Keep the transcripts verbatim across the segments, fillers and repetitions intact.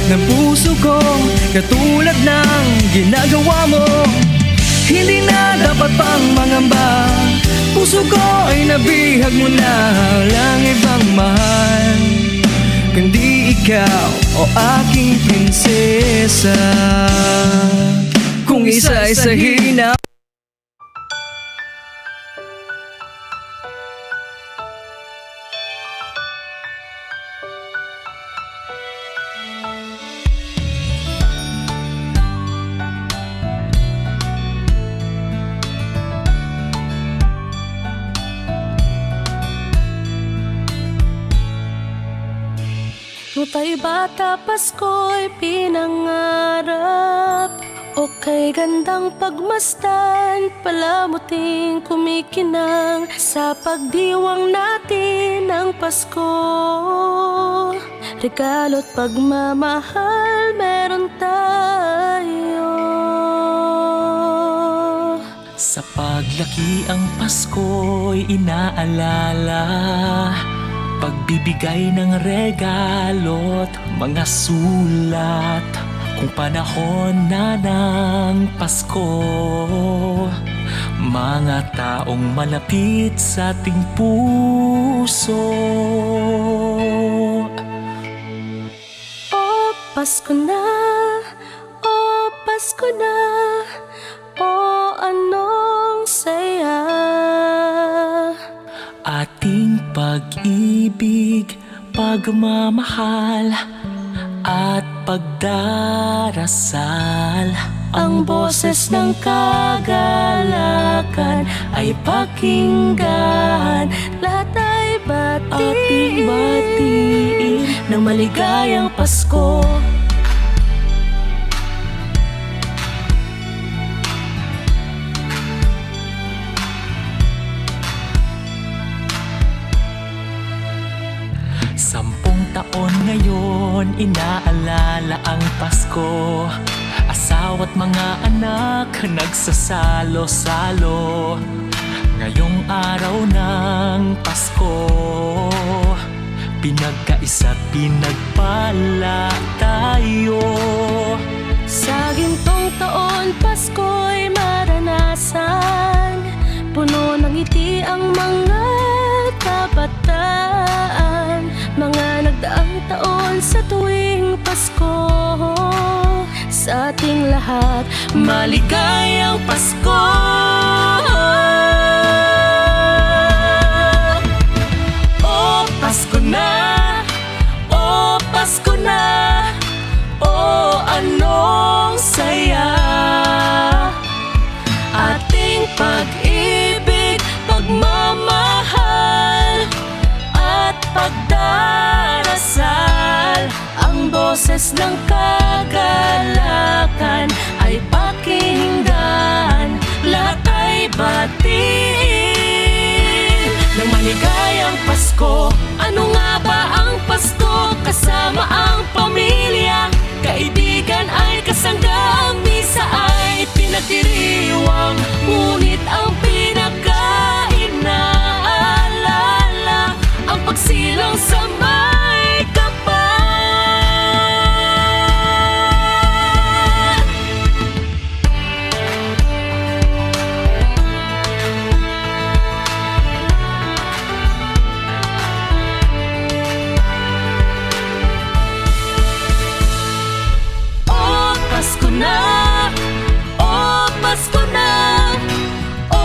Ng puso ko, katulad ng ginagawa mo. Hindi na dapat pang mangamba. Puso ko ay nabihag mo na lang ibang mahal, kundi ikaw, o aking prinsesa. Kung isa-isahin na Nung tayo bata, Pasko'y pinangarap. O kay gandang pagmasdan, palamuting kumikinang sa pagdiwang natin ng Pasko. Regalo't pagmamahal meron tayo. Sa paglaki ang Pasko'y inaalala, pagbibigay ng regalo't mga sulat. Kung panahon na ng Pasko, mga taong malapit sa ating puso. O Pasko na, o Pasko na, o anong saya. Ating pag-ibig, pagmamahal, at pagdarasal. Ang boses ng kagalakan ay pakinggan. Lahat ay batiin. Ating batiin ng maligayang Pasko. Sampung taon ngayon, inaalala ang Pasko. Asawa't mga anak nagsasalo-salo. Ngayong araw ng Pasko, pinagkaisa't pinagpala tayo. Sa gintong taon, Pasko'y maranasan. Puno ng ngiti ang mga kabataan. Mga nagdaang taon sa tuwing Pasko. Sa ating lahat, maligayang Pasko! O Pasko na, o Pasko na, o anong saya. Ating pag-ibig, pagmamahal, at pagdarasal. Ang boses ng kagalakan ay pakinggan, lahat ay batiin ng maligayang Pasko. Ano nga ba ang Pasko kasama ang pamilya? Kaibigan ay kasangga, ang misa ay pinagdiriwang, ngunit ang pinakainaalala ang pagsilang sa may kapal. O Pasko na, o Pasko na, o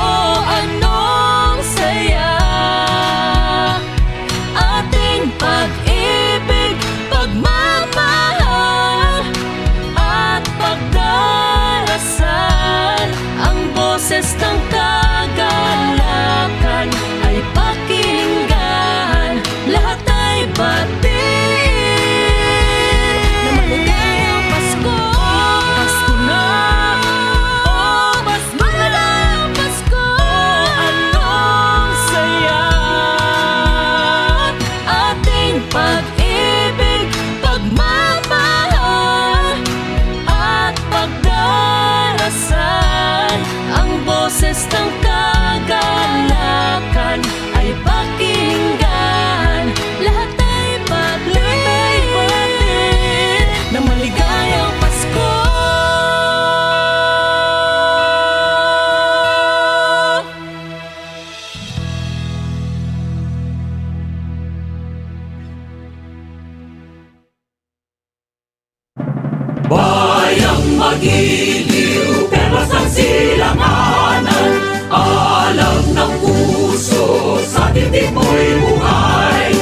Bayang magiliw, perlas ang silanganan, alam ng puso, sa dibdib mo'y buhay.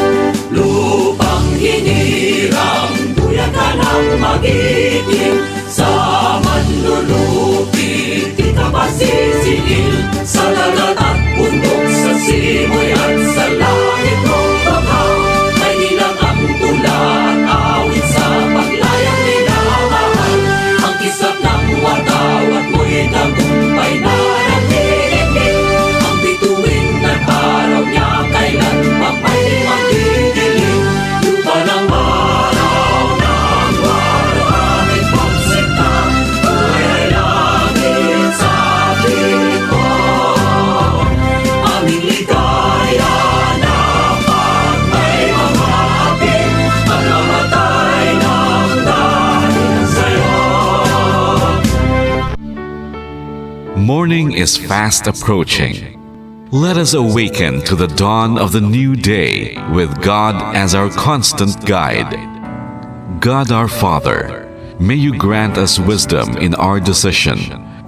Lupang hinirang, buya ka ng magiting, sa manlulupi, di ka pasisiil, sa dagat at bundok, sa simoy at sa langit mong banghaw. May ilang ang tula at awit sa paglayang minamahal. Ang kislap ng watawat mo'y tagumpay na nagdidikit. Ang bituin at araw niya kailan pa may magdidilim. Lupa ng araw ng waluhangin pagsinta, buhay ay langit sa piling ko. Aming ligaya na pag may mga api, pagkamatay ng dahil sa'yo. Morning is fast approaching. Let us awaken to the dawn of the new day with God as our constant guide. God our Father, may you grant us wisdom in our decision,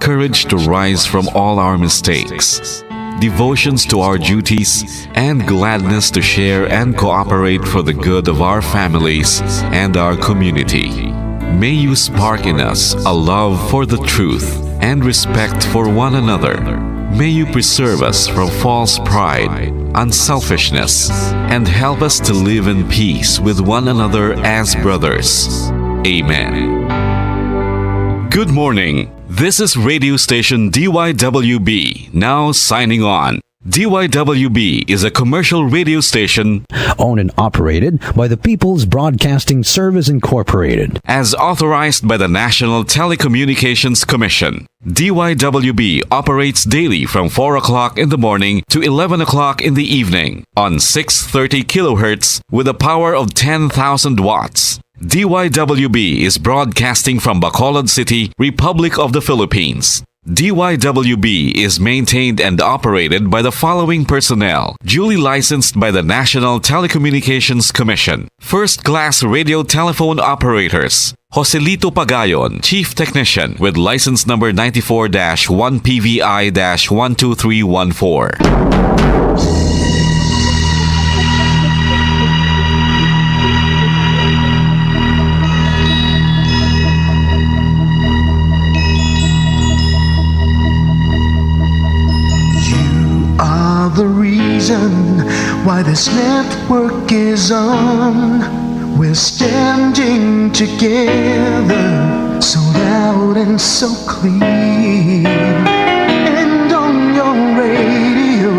courage to rise from all our mistakes, devotions to our duties, and gladness to share and cooperate for the good of our families and our community. May you spark in us a love for the truth and respect for one another. May you preserve us from false pride, unselfishness, and help us to live in peace with one another as brothers. Amen. Good morning. This is radio station D Y W B, now signing on. D Y W B is a commercial radio station owned and operated by the People's Broadcasting Service Incorporated. As authorized by the National Telecommunications Commission, D Y W B operates daily from four o'clock in the morning to eleven o'clock in the evening on six thirty kilohertz with a power of ten thousand watts. D Y W B is broadcasting from Bacolod City, Republic of the Philippines. D Y W B is maintained and operated by the following personnel, duly licensed by the National Telecommunications Commission. First class radio telephone operators, Joselito Pagayon, Chief Technician, with license number ninety-four dash one P V I dash one two three one four. You are the reason why this network is on. We're standing together, so loud and so clear. And on your radio,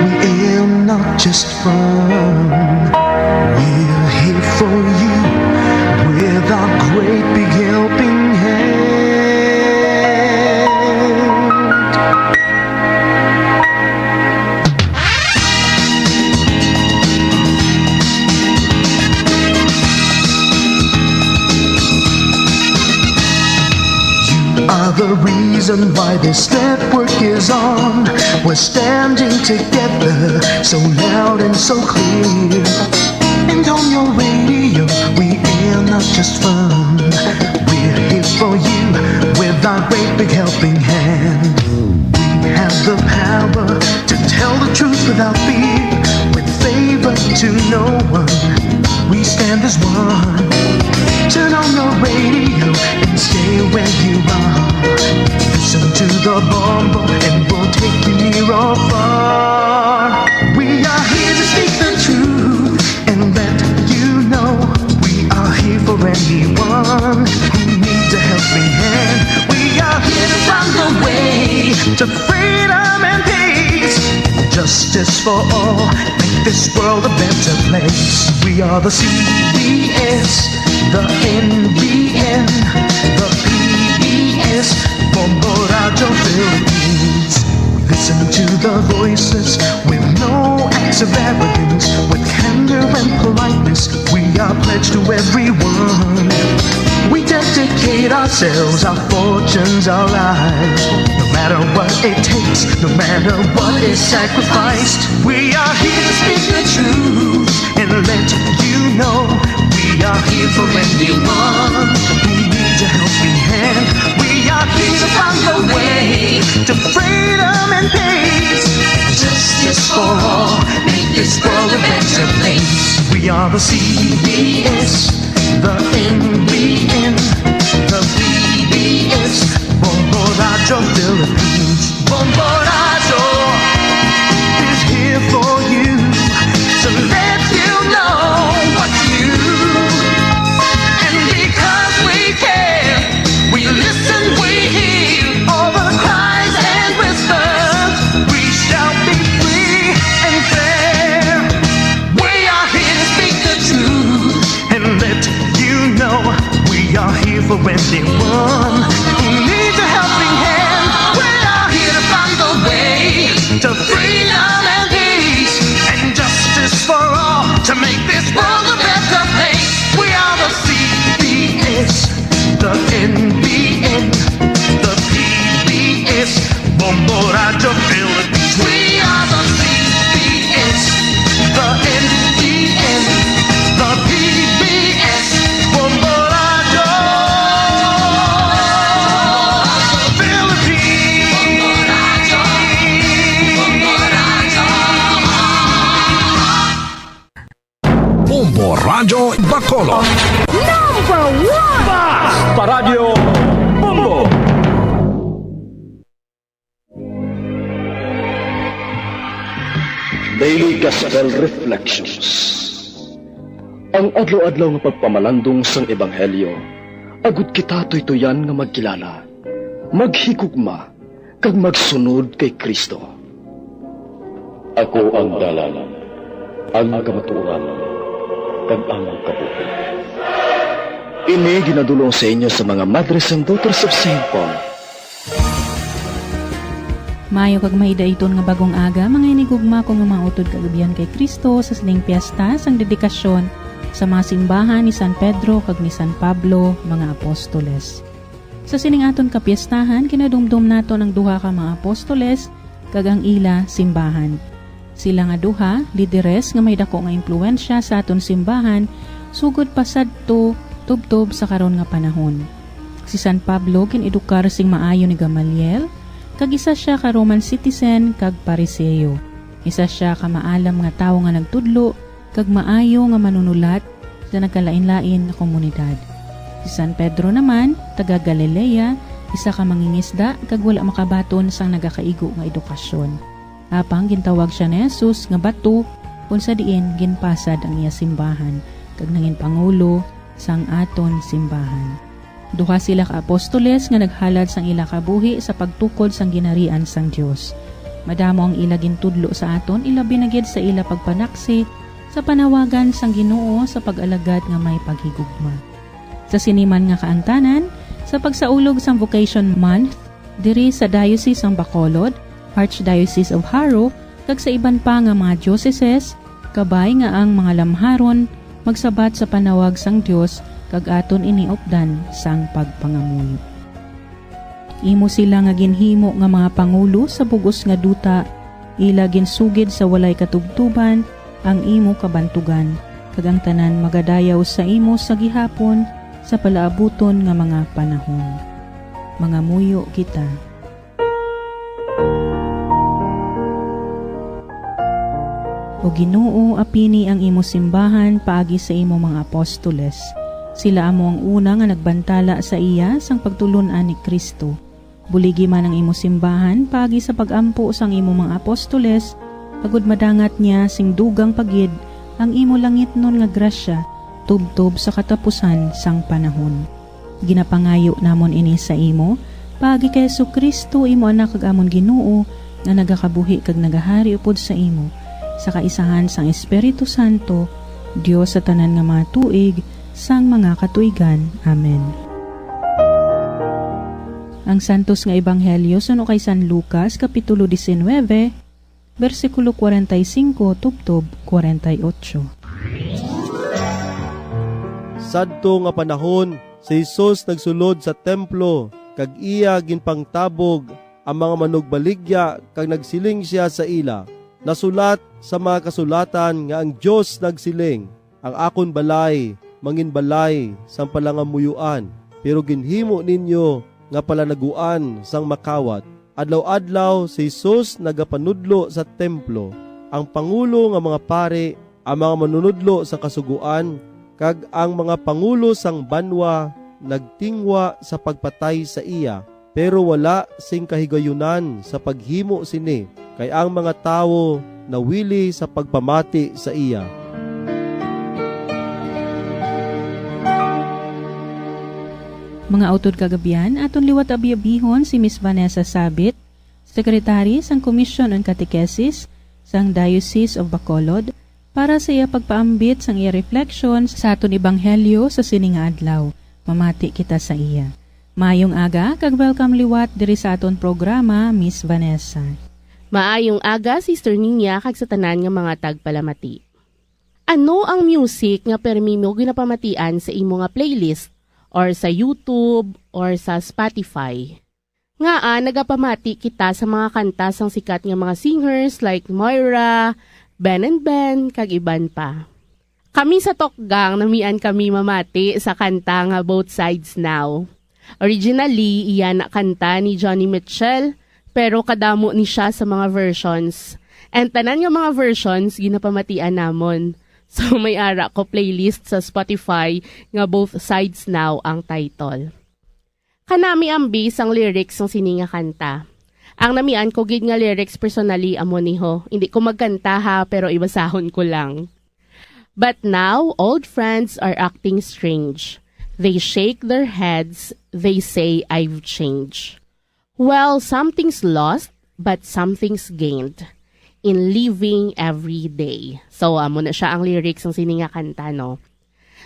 we aim not just fun. We're here for you with our great big helping hand. You are the reason why this network is on. We're standing together, so loud and so clear. And on your radio, we air not just fun. We're here for you with our great big helping hand. We have the power to tell the truth without fear, with favor to no one. We stand as one. Turn on your radio and stay where you are. Listen to the bombo and we'll take you near or far. We are here to speak the truth and let you know we are here for anyone who needs a helping hand. We are here to find the way to freedom and peace, justice for all, make this world a better place. We are the C B S, the N B N, the P B S, Bombo Radyo Philippines. We listen to the voices with no acts of arrogance, with candor and politeness. We are pledged to everyone. We dedicate ourselves, our fortunes, our lives. No matter what it takes, no matter what is sacrificed, we are here to speak the truth and let you know we are here for anyone who needs A helping hand. We are here to find the way to freedom and peace. Justice for all, make this world a better place. We are the C B S, the N B N, the P B S, Bombo Radyo Philippines. Bombo Radyo is here for you to let you know what's new. And because we care, we listen, we hear all the cries and whispers. We shall be free and fair. We are here to speak the truth and let you know we are here for anyone who needs a helping hand. We are here to find the way to freedom and peace and justice for all to make this world a better place. We are the C B S, the N B N, the P B S, Bombo Radyo Philippines. We are the C B S, the N B N, the P B S, Bombo Radyo Philippines. Bombo Radyo Bacolod. Number one! Basta Radyo Bombo! Daily Gospel Reflections. Ang adlaw-adlaw nga pagpamalandong sang Ebanghelyo, agud kita tuytoyan nga magkilala, maghigugma, kag magsunod kay Cristo. Ako ang dalan, ang kamatuoran, kag ang kabuhi. Ini ginadul-ong sa inyo sa mga Madres and Daughters of Saint Paul. Maayo kag maidaiton nga bagong aga, mga hinigugma ko nga mga utod kag abyan kay Cristo, sa sining piyesta sang dedikasyon sa mga simbahan ni San Pedro kag ni San Pablo, mga apostoles. Sa sining aton kapiestahan, kinadumdom naton ang duha ka mga apostoles kag ang ila simbahan. Sila nga duha, lideres nga may dako nga impluwensya sa aton simbahan, sugod pa sadto tubtob sa karon nga panahon. Si San Pablo gin-edukar sing maayo ni Gamaliel, kag isa sia ka Roman citizen kag Pariseo. Isa sia ka maalam nga tawo nga nagtudlo, kag maayo nga manunulat sa nagkalain-lain nga komunidad. Si San Pedro naman, taga Galilea, isa ka mangingisda kag wala makabaton sang nagakaigo nga edukasyon. Apang gintawag sia ni Jesus nga bato, kon sa diin ginpasad ang iya simbahan, kag nangin pangulo sang aton simbahan. Duha sila ka apostoles nga naghalad sang ila kabuhi sa pagtukod sang Ginharian sang Dios. Madamo ang ila gintudlo sa aton, ilabi na gid sa ila pagpanaksi sa panawagan sang Ginoo sa pag-alagad nga may paghigugma. Sa sini man nga kaantanan, sa pagsaulog sang Vocation Month diri sa Diocese sang Bacolod, Archdiocese of Jaro, kag sa iban pa nga mga dioceses, kabay nga ang mga lamharon magsabat sa panawag sang Dios kag aton ini updan sang pagpangamuyo. Imo sila nga ginhimo nga mga pangulo sa bug-os nga duta, ila ginsugid sa walay katubtuban ang imo kabantugan, kag ang tanan magadayaw sa imo sa gihapon sa palaabuton nga mga panahon. Mangamuyo kita. O Ginoo, apini ang imo simbahan paagi sa imo mga apostoles. Sila amo ang una nga nagbantala sa iya sang pagtulon-an ni Cristo. Buligi man ang imo simbahan paagi sa pag-ampo sang imo mga apostoles, agud madangat niya sing dugang pa gid ang imo langitnon nga grasya tubtob sa katapusan sang panahon. Ginapangayo namon ini sa imo, paagi kay Jesu-Cristo, imo Anak kag amon Ginoo, nga nagakabuhi kag nagahari upod sa imo, sa kaisahan sang Espiritu Santo, Dios sa tanan nga mga tuig, sang mga katuigan. Amen. Ang Santos nga Ebanghelyo suno kay San Lucas, Kapitulo diecinuebe, bersikulo kwarenta y cinco tubtob kwarenta y ocho. Sadto nga panahon, si Jesus nagsulod sa templo, kag iya ginpangtabog ang mga manugbaligya kag nagsiling sia sa ila, "Nasulat sa mga kasulatan nga ang Dios nagsiling, 'Ang akon balay mangin balay sang palangamuyoan.' pero ginhimo ninyo nga palanaguan sang makawat. Adlaw-adlaw si Jesus nagapanudlo sa templo. Ang pangulo nga mga pari, ang mga manunudlo sa kasugoan, kag ang mga pangulo sang banwa nagtingwa sa pagpatay sa iya, pero wala sing kahigayunan sa paghimo sini, kay ang mga tawo nawili sa pagpamati sa iya. Mga utod kag abyan, aton liwat abi-abihon si Miss Vanessa Sabit, Secretary sang Commission on Catechesis sang Diocese of Bacolod, para sa iya pagpaambit sang iya reflection sa aton ebanghelyo sa sini nga adlaw. Mamati kita sa iya. Maayong aga kag welcome liwat diri sa aton programa, Miss Vanessa. Maayong aga, Sister Ninya, kag sa tanan nga mga tagpalamati. Ano ang music nga permi mo ginapamatian sa imo nga playlist or sa YouTube or sa Spotify? Ngaa nagapamati kita sa mga kanta sang sikat nga mga singers like Moira, Ben and Ben, kag iban pa. Kami sa Tokgang namian kami mamati sa kanta nga Both Sides Now. Originally, iya na kanta ni Joni Mitchell, pero kadamo ni siya sa mga versions. And tanan nga mga versions ginapamatian namon. So may ara ko playlist sa Spotify nga Both Sides Now ang title. Kanami ang base sang lyrics sang sini nga kanta. Ang namian ko gid nga lyrics personally amo ni ho. Hindi ko magkanta ha, pero ibasahon ko lang. But now, old friends are acting strange. They shake their heads, they say, "I've changed." Well, something's lost, but something's gained in living every day. So, amo na siya ang lyrics sang sini nga kanta, no?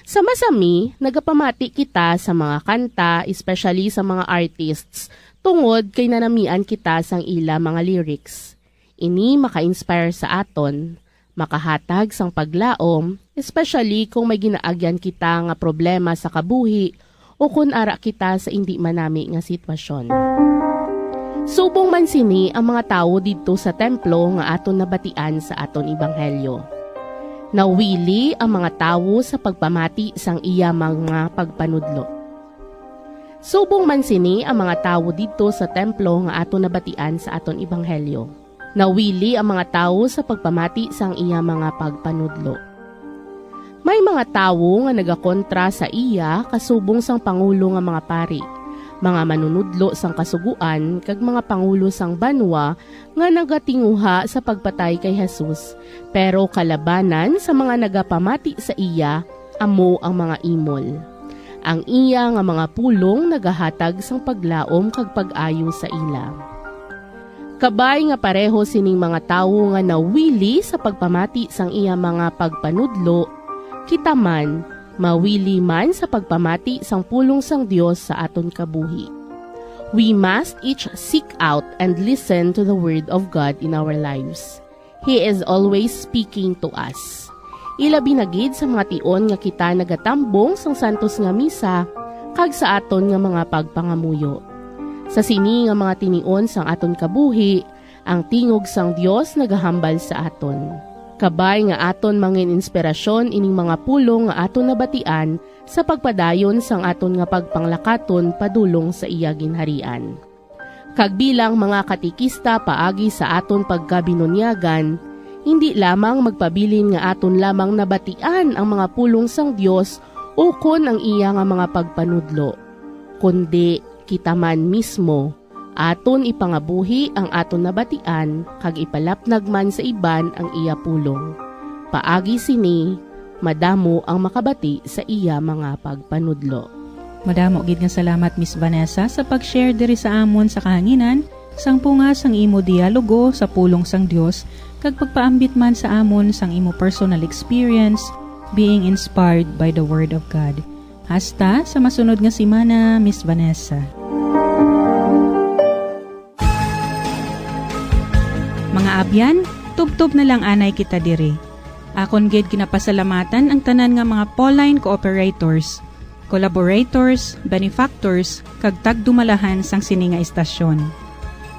Sa masami, nagapamati kita sa mga kanta, especially sa mga artists, tungod kay nanamian kita sang ila mga lyrics. Ini maka-inspire sa aton, makahatag sang paglaom, especially kung may ginaagyan kita nga problema sa kabuhi o kon ara kita sa indi manami nga sitwasyon. Subong man sini ang mga tawo didto sa templo nga aton nabatian sa aton ebanghelyo. Nawili ang mga tawo sa pagpamati sang iya mga pagpanudlo. Subong man sini ang mga tawo didto sa templo nga aton nabatian sa aton ebanghelyo. Nawili ang mga tawo sa pagpamati sang iya mga pagpanudlo. May mga tawo nga nagakontra sa iya kasubong sang pangulo nga mga pari, mga manunudlo sang kasugoan, kag mga pangulo sang banwa nga nagatinguha sa pagpatay kay Jesus, pero kalabanan sa mga nagapamati sa iya amo ang mga imol. Ang iya nga mga pulong nagahatag sang paglaom kag pag-ayo sa ila. Kabay nga pareho sining mga tawo nga nawili sa pagpamati sang iya mga pagpanudlo, kita man mawili man sa pagpamati sang pulong sang Dios sa aton kabuhi. We must each seek out and listen to the word of God in our lives. He is always speaking to us. Ilabi na gid sa mga tion nga kita nagatambong sang santos nga misa kag sa aton nga mga pagpangamuyo. Sa sini nga mga tinion sang aton kabuhi, ang tingog sang Dios nagahambal sa aton. Kabay nga aton mangin-inspirasyon ining mga pulong nga aton nabatian sa pagpadayon sang aton nga pagpanglakaton padulong sa iya ginharian. Kag bilang mga katekista paagi sa aton pagkabinunyagan, hindi lamang magpabilin nga aton lamang nabatian ang mga pulong sang Dios ukon ang iya nga mga pagpanudlo, kundi kita man mismo aton ipangabuhi ang aton nabatian kag ipalapnag man sa iban ang iya pulong. Paagi sini, madamo ang makabati sa iya mga pagpanudlo. Madamo gid nga salamat, Miss Vanessa, sa pag-share diri sa amon sa kahanginan sang bunga sang imo dialogo sa pulong sang Dios kag pagpaambit man sa amon sang imo personal experience being inspired by the Word of God. Hasta sa masunod nga semana, Miss Vanessa. Mga abyan, tubtob na lang anay kita diri. Akon gid ginapasalamatan ang tanan nga mga Pauline cooperators, collaborators, benefactors, kag tagdumalahan sang sini nga istasyon.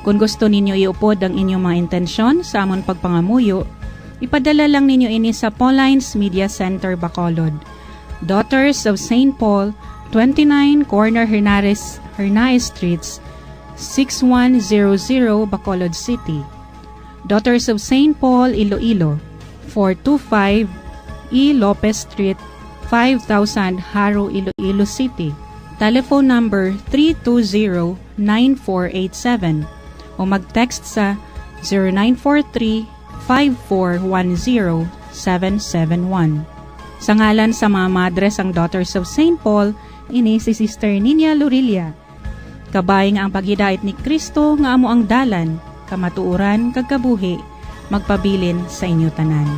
Kon gusto ninyo iupod ang inyong mga intensyon sa amon pagpangamuyo, ipadala lang ninyo ini sa Pauline's Media Center, Bacolod, Daughters of Saint Paul, twenty-nine corner Hernares, Hernaez Streets, six one zero zero, Bacolod City. Daughters of Saint Paul, Iloilo, four two five E Lopez Street, five thousand, Jaro, Iloilo City. Telephone number three two zero nine four eight seven o mag-text sa zero nine four three five four one zero seven seven one. Sa ngalan sa mga madre sang Daughters of Saint Paul, ini si Sister Nina Lorilla. Kabay nga ang paghidait ni Cristo nga amo ang dalan, kamatuoran, kag kabuhi, magpabilin sa inyo tanan.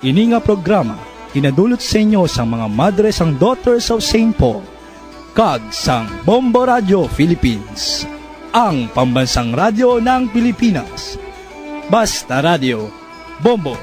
Ini nga programa ginadulot sa inyo sang mga madre sang Daughters of Saint Paul kag sang Bombo Radio Philippines, ang pambansang radyo ng Pilipinas. Basta Radio, Bombo.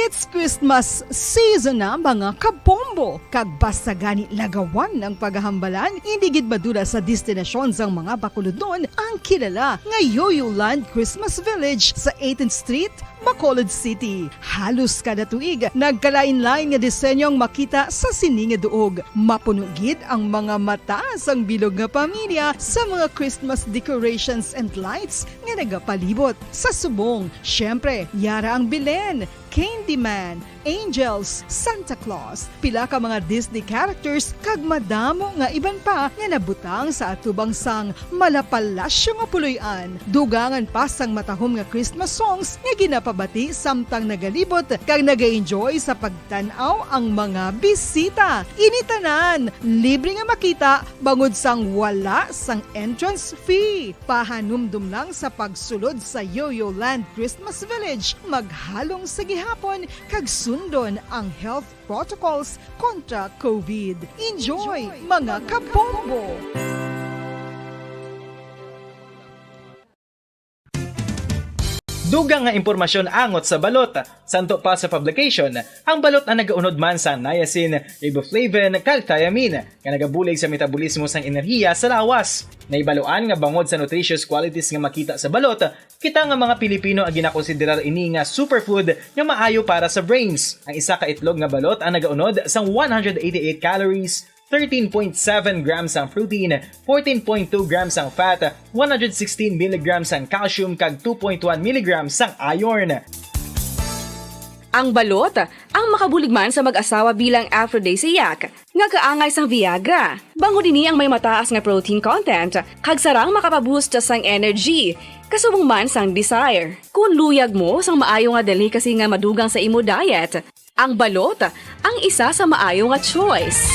It's Christmas season na, mga kabombo, kag basta gani lagawan ang paghahambalan, indi gid madula sa destinasyon sang mga Bacolodnon ang kilala nga Yoyo Land Christmas Village sa eighteenth Street, Bacolod City. Halos kada tuig, nagkalain-lain nga disenyo ang makita sa sini nga duog. Mapuno gid ang mga mata sang bilog nga pamilya sa mga Christmas decorations and lights nga nagapalibot. Sa subong, syempre, yara ang Belen, Candyman, Angels, Santa Claus, pila ka mga Disney characters, kag madamo nga iban pa nga nabutang sa atubang sang malapalasyo nga puloy-an. Dugangan pa sang matahom nga Christmas songs nga ginapabati samtang nagalibot kag nag-enjoy sa pagtan-aw ang mga bisita. Ini tanan libre nga makita bangod sang wala sang entrance fee. Pahanumdom lang sa pagsulod sa Yoyo Land Christmas Village. Maghalong sa gihapon kag sundon ang health protocols kontra COVID. Enjoy, mga kabombo! Dugang nga impormasyon angot sa balot. Santo pa sa publication, ang balot ang nagaunod man sa niacin, riboflavin, kag thiamine, nga nagabulig sa metabolismo sang enerhiya sa lawas. Naibaluan nga bangod sa nutritious qualities nga makita sa balot, kita nga mga Pilipino ang ginakonsiderar ini nga superfood nga maayo para sa brains. Ang isa ka itlog nga balot ang nagaunod sang one hundred eighty-eight calories, thirteen point seven grams ang protein, fourteen point two grams ang fat, one hundred sixteen milligrams ang calcium, kag two point one milligrams ang iron. Ang balot ang makabulig man sa mag-asawa bilang aphrodisiac nga kaangay sang Viagra. Bangod ini ang may mataas nga protein content kag sarang makapaboost sang energy, kasubong man sang desire. Kung luyag mo sang maayo nga delicacy nga madugang sa imo diet, ang balot ang isa sa maayo nga choice.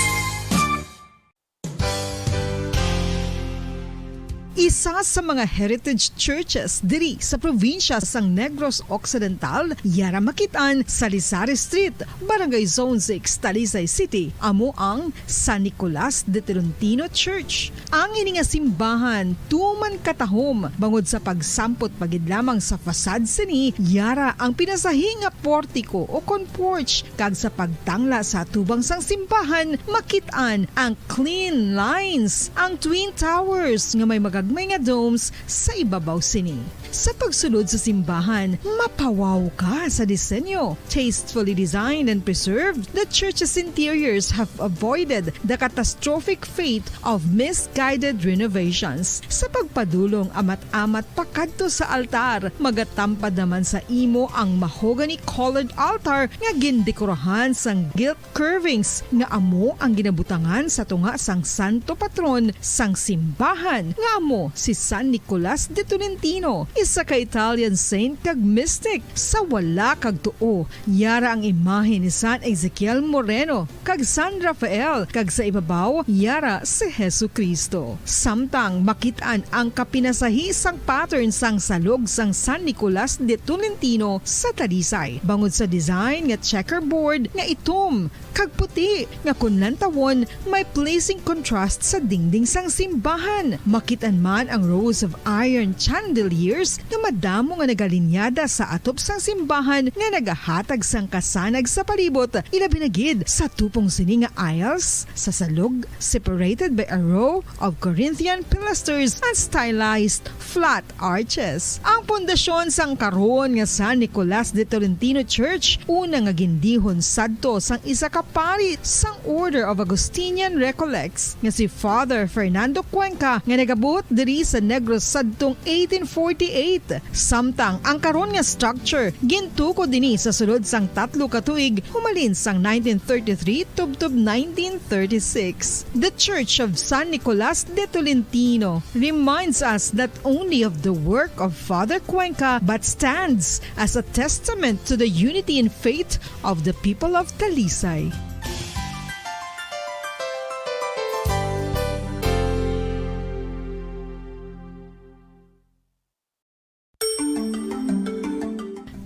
Isa sa mga heritage churches diri sa probinsya sang Negros Occidental, yara makit-an sa Lizari Street, Barangay Zone six, Talisay City, amo ang San Nicolas de Tolentino Church. Ang ini nga simbahan tuman katahom bangod sa pagsampot pa gid lamang sa facade sini, yara ang pinasahi nga portico o kon porch, kag sa pagtangla sa atubang sang simbahan makit-an ang clean lines, ang twin towers nga may magagmay nga domes sa ibabaw sini. Sa pagsulod sa simbahan, mapawaw ka sa disenyo. Tastefully designed and preserved, the church's interiors have avoided the catastrophic fate of misguided renovations. Sa pagpadulong amat-amat pakadto sa altar, magatampad naman sa imo ang mahogany-colored altar nga gindekorahan sang gilt curvings nga amo ang ginabutangan sa tunga sang santo patron sang simbahan, nga amo si San Nicolas de Tolentino, isa ka Italian saint kag mystic. Sa wala kag tuo, yara ang imahe ni San Ezekiel Moreno kag San Rafael, kag sa ibabaw yara si Jesu-Cristo. Samtang makit-an ang kapinasahi sang pattern sang salog sang San Nicolas de Tolentino sa Talisay, bangod sa design nga checkerboard nga itom, kag puti, nga kon lantawon, may pleasing contrast sa dingding sang simbahan. Makit-an man ang rows of iron chandeliers nga madamo nga nagalinyada sa atop sang simbahan nga nagahatag sang kasanag sa palibot, ilabi na gid sa tupong sini nga aisles sa salog, separated by a row of Corinthian pilasters and stylized flat arches. Ang pundasyon sang karon nga San Nicolas de Tolentino Church, una nga gindihon sadto sang isa ka pari sang Order of Augustinian Recollects nga si Father Fernando Cuenca, nga nagabot diri sa Negros sadtong eighteen forty-eight. Samtang ang karon nga structure gintukod dinhi sa sulod sang tatlo ka tuig, humalin sang nineteen thirty-three tubtob nineteen thirty-six. The Church of San Nicolas de Tolentino reminds us not only of the work of Father Cuenca, but stands as a testament to the unity in faith of the people of Talisay.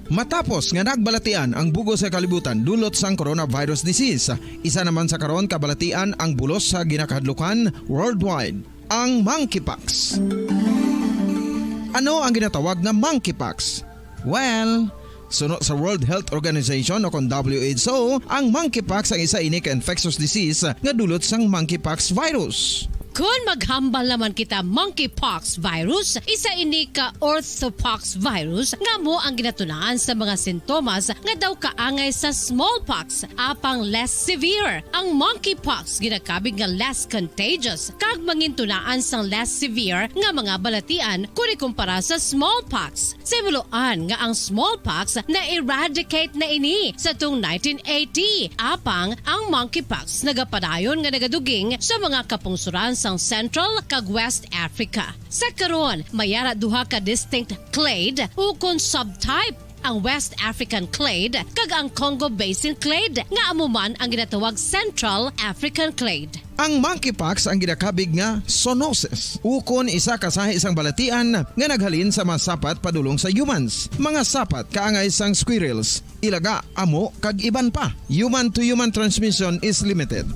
Matapos nga nagbalatian ang bug-os nga kalibutan dulot sang coronavirus disease, isa naman sa karon kabalatian ang bulos sa ginakahadlukan worldwide, ang monkeypox. Ano ang ginatawag nga monkeypox? Well, suno sa World Health Organization o kon W H O, ang monkeypox ang isa ini ka infectious disease nga dulot sang monkeypox virus. Kon maghambal naman kita, monkeypox virus, isa ini ka orthopox virus nga amo ang ginatunaan sa mga sintomas nga daw kaangay sa smallpox, apang less severe. Ang monkeypox ginakabig nga less contagious kag mangintunaan sang less severe nga mga balatian kon ikumpara sa smallpox. Sa himuloan nga ang smallpox na-eradicate na ini sa tuong nineteen eighty, apang ang monkeypox nagapadayon nga nagaduging sa mga kapungsoran sang Central kag West Africa. Sa karon, may ara duha ka distinct clade ukon subtype, ang West African clade kag ang Congo Basin clade, nga amo man ang ginatawag Central African clade. Ang monkeypox ang ginakabig nga zoonosis, ukon isa ka sahi sang balatian nga naghalin sa mga sapat padulong sa humans, mga sapat kaangay sang squirrels, ilaga, amo, kag iban pa. Human-to-human transmission is limited.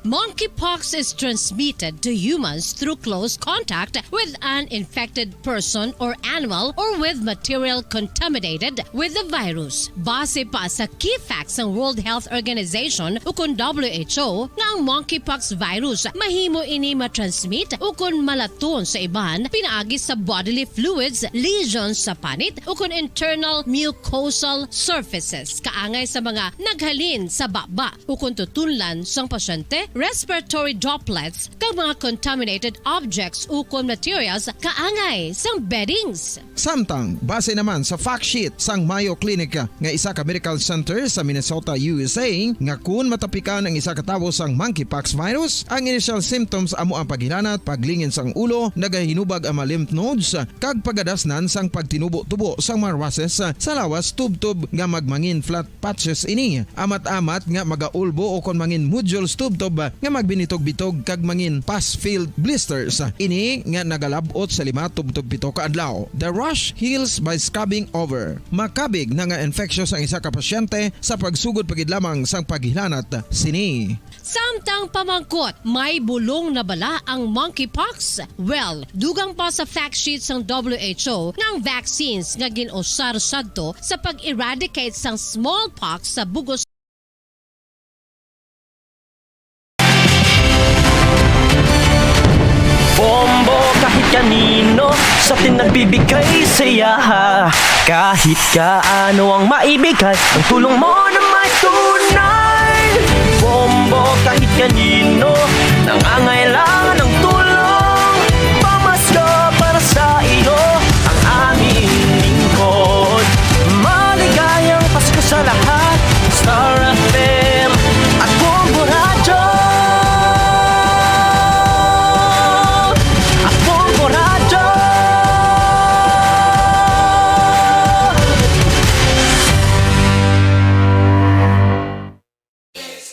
Monkeypox is transmitted to humans through close contact with an infected person or animal or with material contaminated with the virus. Base pa sa key facts sang World Health Organization ukon W H O, nga ang monkeypox virus mahimo ini matransmit ukon malaton sa iban pinaagi sa bodily fluids, lesions sa panit, ukon internal mucosal surfaces, kaangay sa mga naghalin sa baba ukon tutunlan sang pasyente, respiratory droplets, kag mga contaminated objects ukon materials kaangay sang beddings. Samtang, base naman sa fact sheet sang Mayo Clinic nga isa ka medical center sa Minnesota, U S A, nga kun matapikan ang isa ka tawo sang monkeypox virus, ang initial symptoms amo ang paghilanat, paglingin sang ulo, nagahinubag ang mga lymph nodes, kag pagadasnan sang pagtinubo-tubo sang mga rushes sa lawas tubtob nga magmangin flat patches ini, amat-amat nga magaulbo ukon mangin nodules tubtob nga magbinitog-bitog kag mangin pus-filled blisters. Ini nga nagalab-ot sa lima tubtob pito ka adlaw. The rash heals by scabbing over. Makabig na nga infectious ang isa ka pasyente sa pagsugod pa gid lamang sang paghilanat sini. Samtang pamangkot, may bulong na bala ang monkeypox? Well, dugang pa sa fact sheet sang W H O nga ang vaccines nga gin-usar sadto sa pag-eradicate sang smallpox sa bug-os Bombo kahit kanino sa atin nagbibigay saya. Kahit kaano ang maibigay, ang tulong mo na may tunay. Bombo kahit kanino nangangailangan ng tulong, pamasko para sa iyo ang aming lingkod. Maligayang Pasko sa lahat, Star F M at Bombo Radyo. At Bombo Radyo.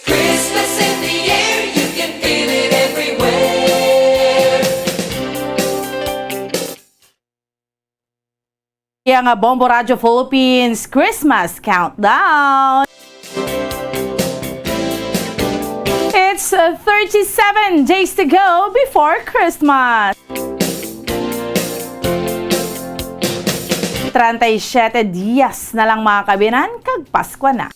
Christmas in the air, you can feel it everywhere. Iya nga Bombo Radyo Philippines Christmas Countdown. Thirty-seven days to go before Christmas. Treinta y siete dias na lang, mga kabinan, kag Paskwa na.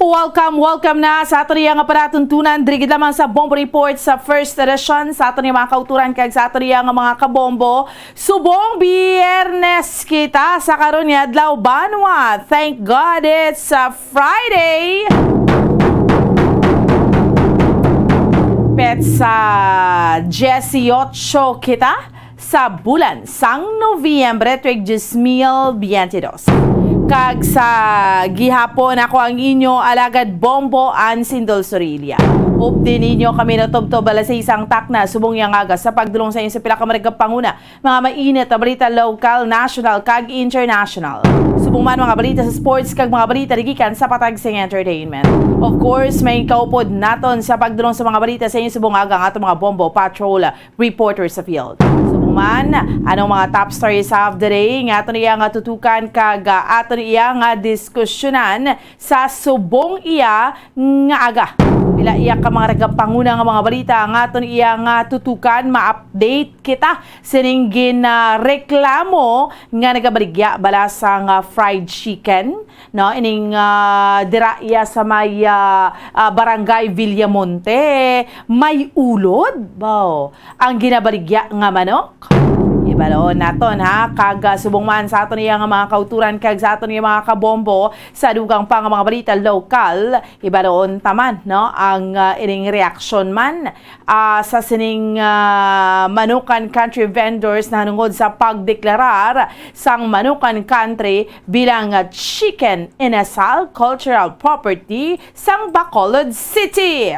Welcome, welcome na sa aton iya nga palatuntunan, diri gid lamang sa Bombo Report sa first edition, sa aton iya mga kauturan kag sa aton iya nga mga kabombo. Subong Biyernes kita sa karon nga adlaw, banwa. Thank God it's a Friday. Petsa dieciocho kita sa bulan sang Nobyembre, tuig dos mil veintidós. Kag sa gihapon, ako ang inyo alagad, Bombo Ansindol Sorilla. Updi ninyo kami natubtob alas sais sang takna subong iya nga aga sa pagdulong sa inyo sa pila ka mga nagapanguna, mga mainit na balita, lokal, national, kag international. Subong man mga balita sa sports kag mga balita gikan sa patag sing entertainment. Of course, may kaupod naton sa pagdulong sa mga balita sa inyo subong aga ang aton mga Bombo Patrol reporter sa field. Subong man, anong mga top stories of the day nga aton iya nga tutukan kag, ah, aton iya nga diskusyonan sa subong iya nga aga? Pila iya ka mga nagapanguna nga mga balita nga aton iya nga tutukan, ma-update kita sining ginareklamo nga nagabaligya bala sang, ah, fried chicken, no? Ining, ah, dira iya sa may, ah, ah, Barangay Villamonte, may ulod, baw, ang ginabaligya nga manok. Ibaloon naton, ha, kag, ah, subong man sa aton iya nga mga kauturan kag sa aton iya mga kabombo, sa dugang pa nga mga balita lokal, ibaloon ta man, no, ang, ah, ining reaksyon man, ah, sa sining, ah, Manukan Country vendors nahanungod sa pagdeklarar sang Manukan Country bilang, ah, chicken inasal cultural property sang Bacolod City.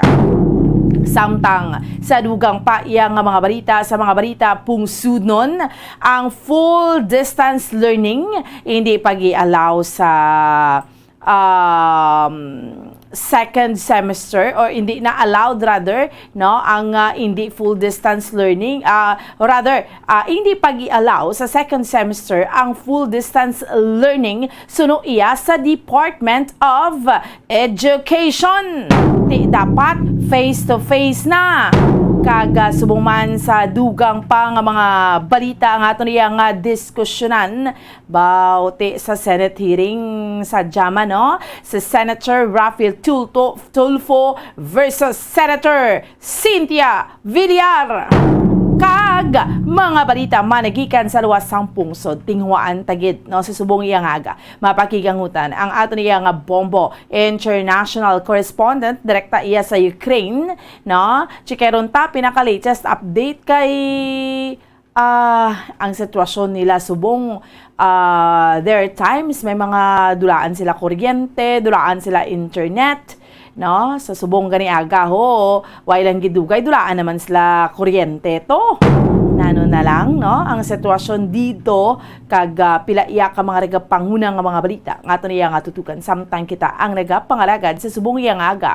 Samtang sa dugang pa iya nga mga balita, sa mga balita pungsudnon, ang full distance learning hindi pag-i-allow sa, um, second semester, or hindi na allowed rather, no, ang, ah, hindi full distance learning, ah, rather, ah, hindi pag-i-allow sa second semester ang full distance learning suno iya sa Department of Education. Ti dapat face to face na. Kag, ah, subong man sa dugang pa nga mga balita nga aton iya nga diskusyonan, baw, ti sa Senate hearing sa Jama, no? Si Senator Rafael Tulfo, Tulfo versus Senator Cynthia Villar. Kag mga balita man nagikan sa luwas sang pungsod, tinguhaan ta gid, no, sa subong iya nga aga. Mapakigangutan ang aton iya nga Bombo international correspondent, direkta iya sa Ukraine, no? Chikeron ta pinaka-latest update kay, ah, ang sitwasyon nila subong, ah, there are times may mga dulaan sila kuryente, dulaan sila internet, no? Sa subong gani aga, ho, way lang gidugay, dulaan naman sila kuryente to. Nano na lang, no, ang sitwasyon dito, kag, ah, pila iya ka mga nagapanguna nga mga balita nga aton iya nga tutukan, samtang kita ang nagapangalagad sa subong iya nga aga.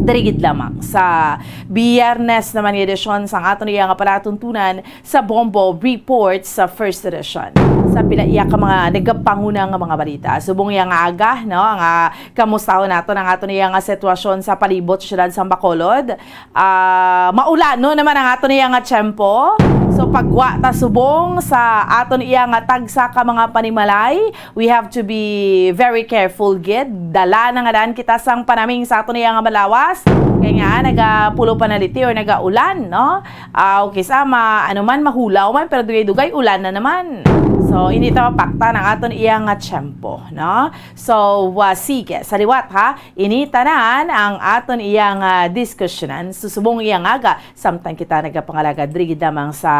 Diri gid lamang sa Biyernes naman nga edisyon sang aton iya nga palatuntunan sa Bombo Report sa first edition. Sa pila iya ka mga nagapanguna nga mga balita. Subong iya nga aga, no, nga kamustahon naton ang aton iya nga sitwasyon sa palibot sa siyudad sang Bacolod. Ah, maulano naman ang aton iya nga tiyempo. So, pagwa ta subong sa aton iya nga tagsa ka mga panimalay, we have to be very careful gid. Dala na nga daan kita sang panaming sa aton iya nga malawas. Kay nga, nagapulo panaliti or nagaulan, no? Ah, okay, sama, ano man, mahulaw man, pero dugay-dugay, ulan na naman. So, hindi ta mapaktan ang aton iya nga tiyempo, no? So, ah, sige, sa liwat, ha? Ini tanan ang aton iya nga diskusyonan. Subong iya nga aga, samtang kita nagapangalagad diri gid lamang sa,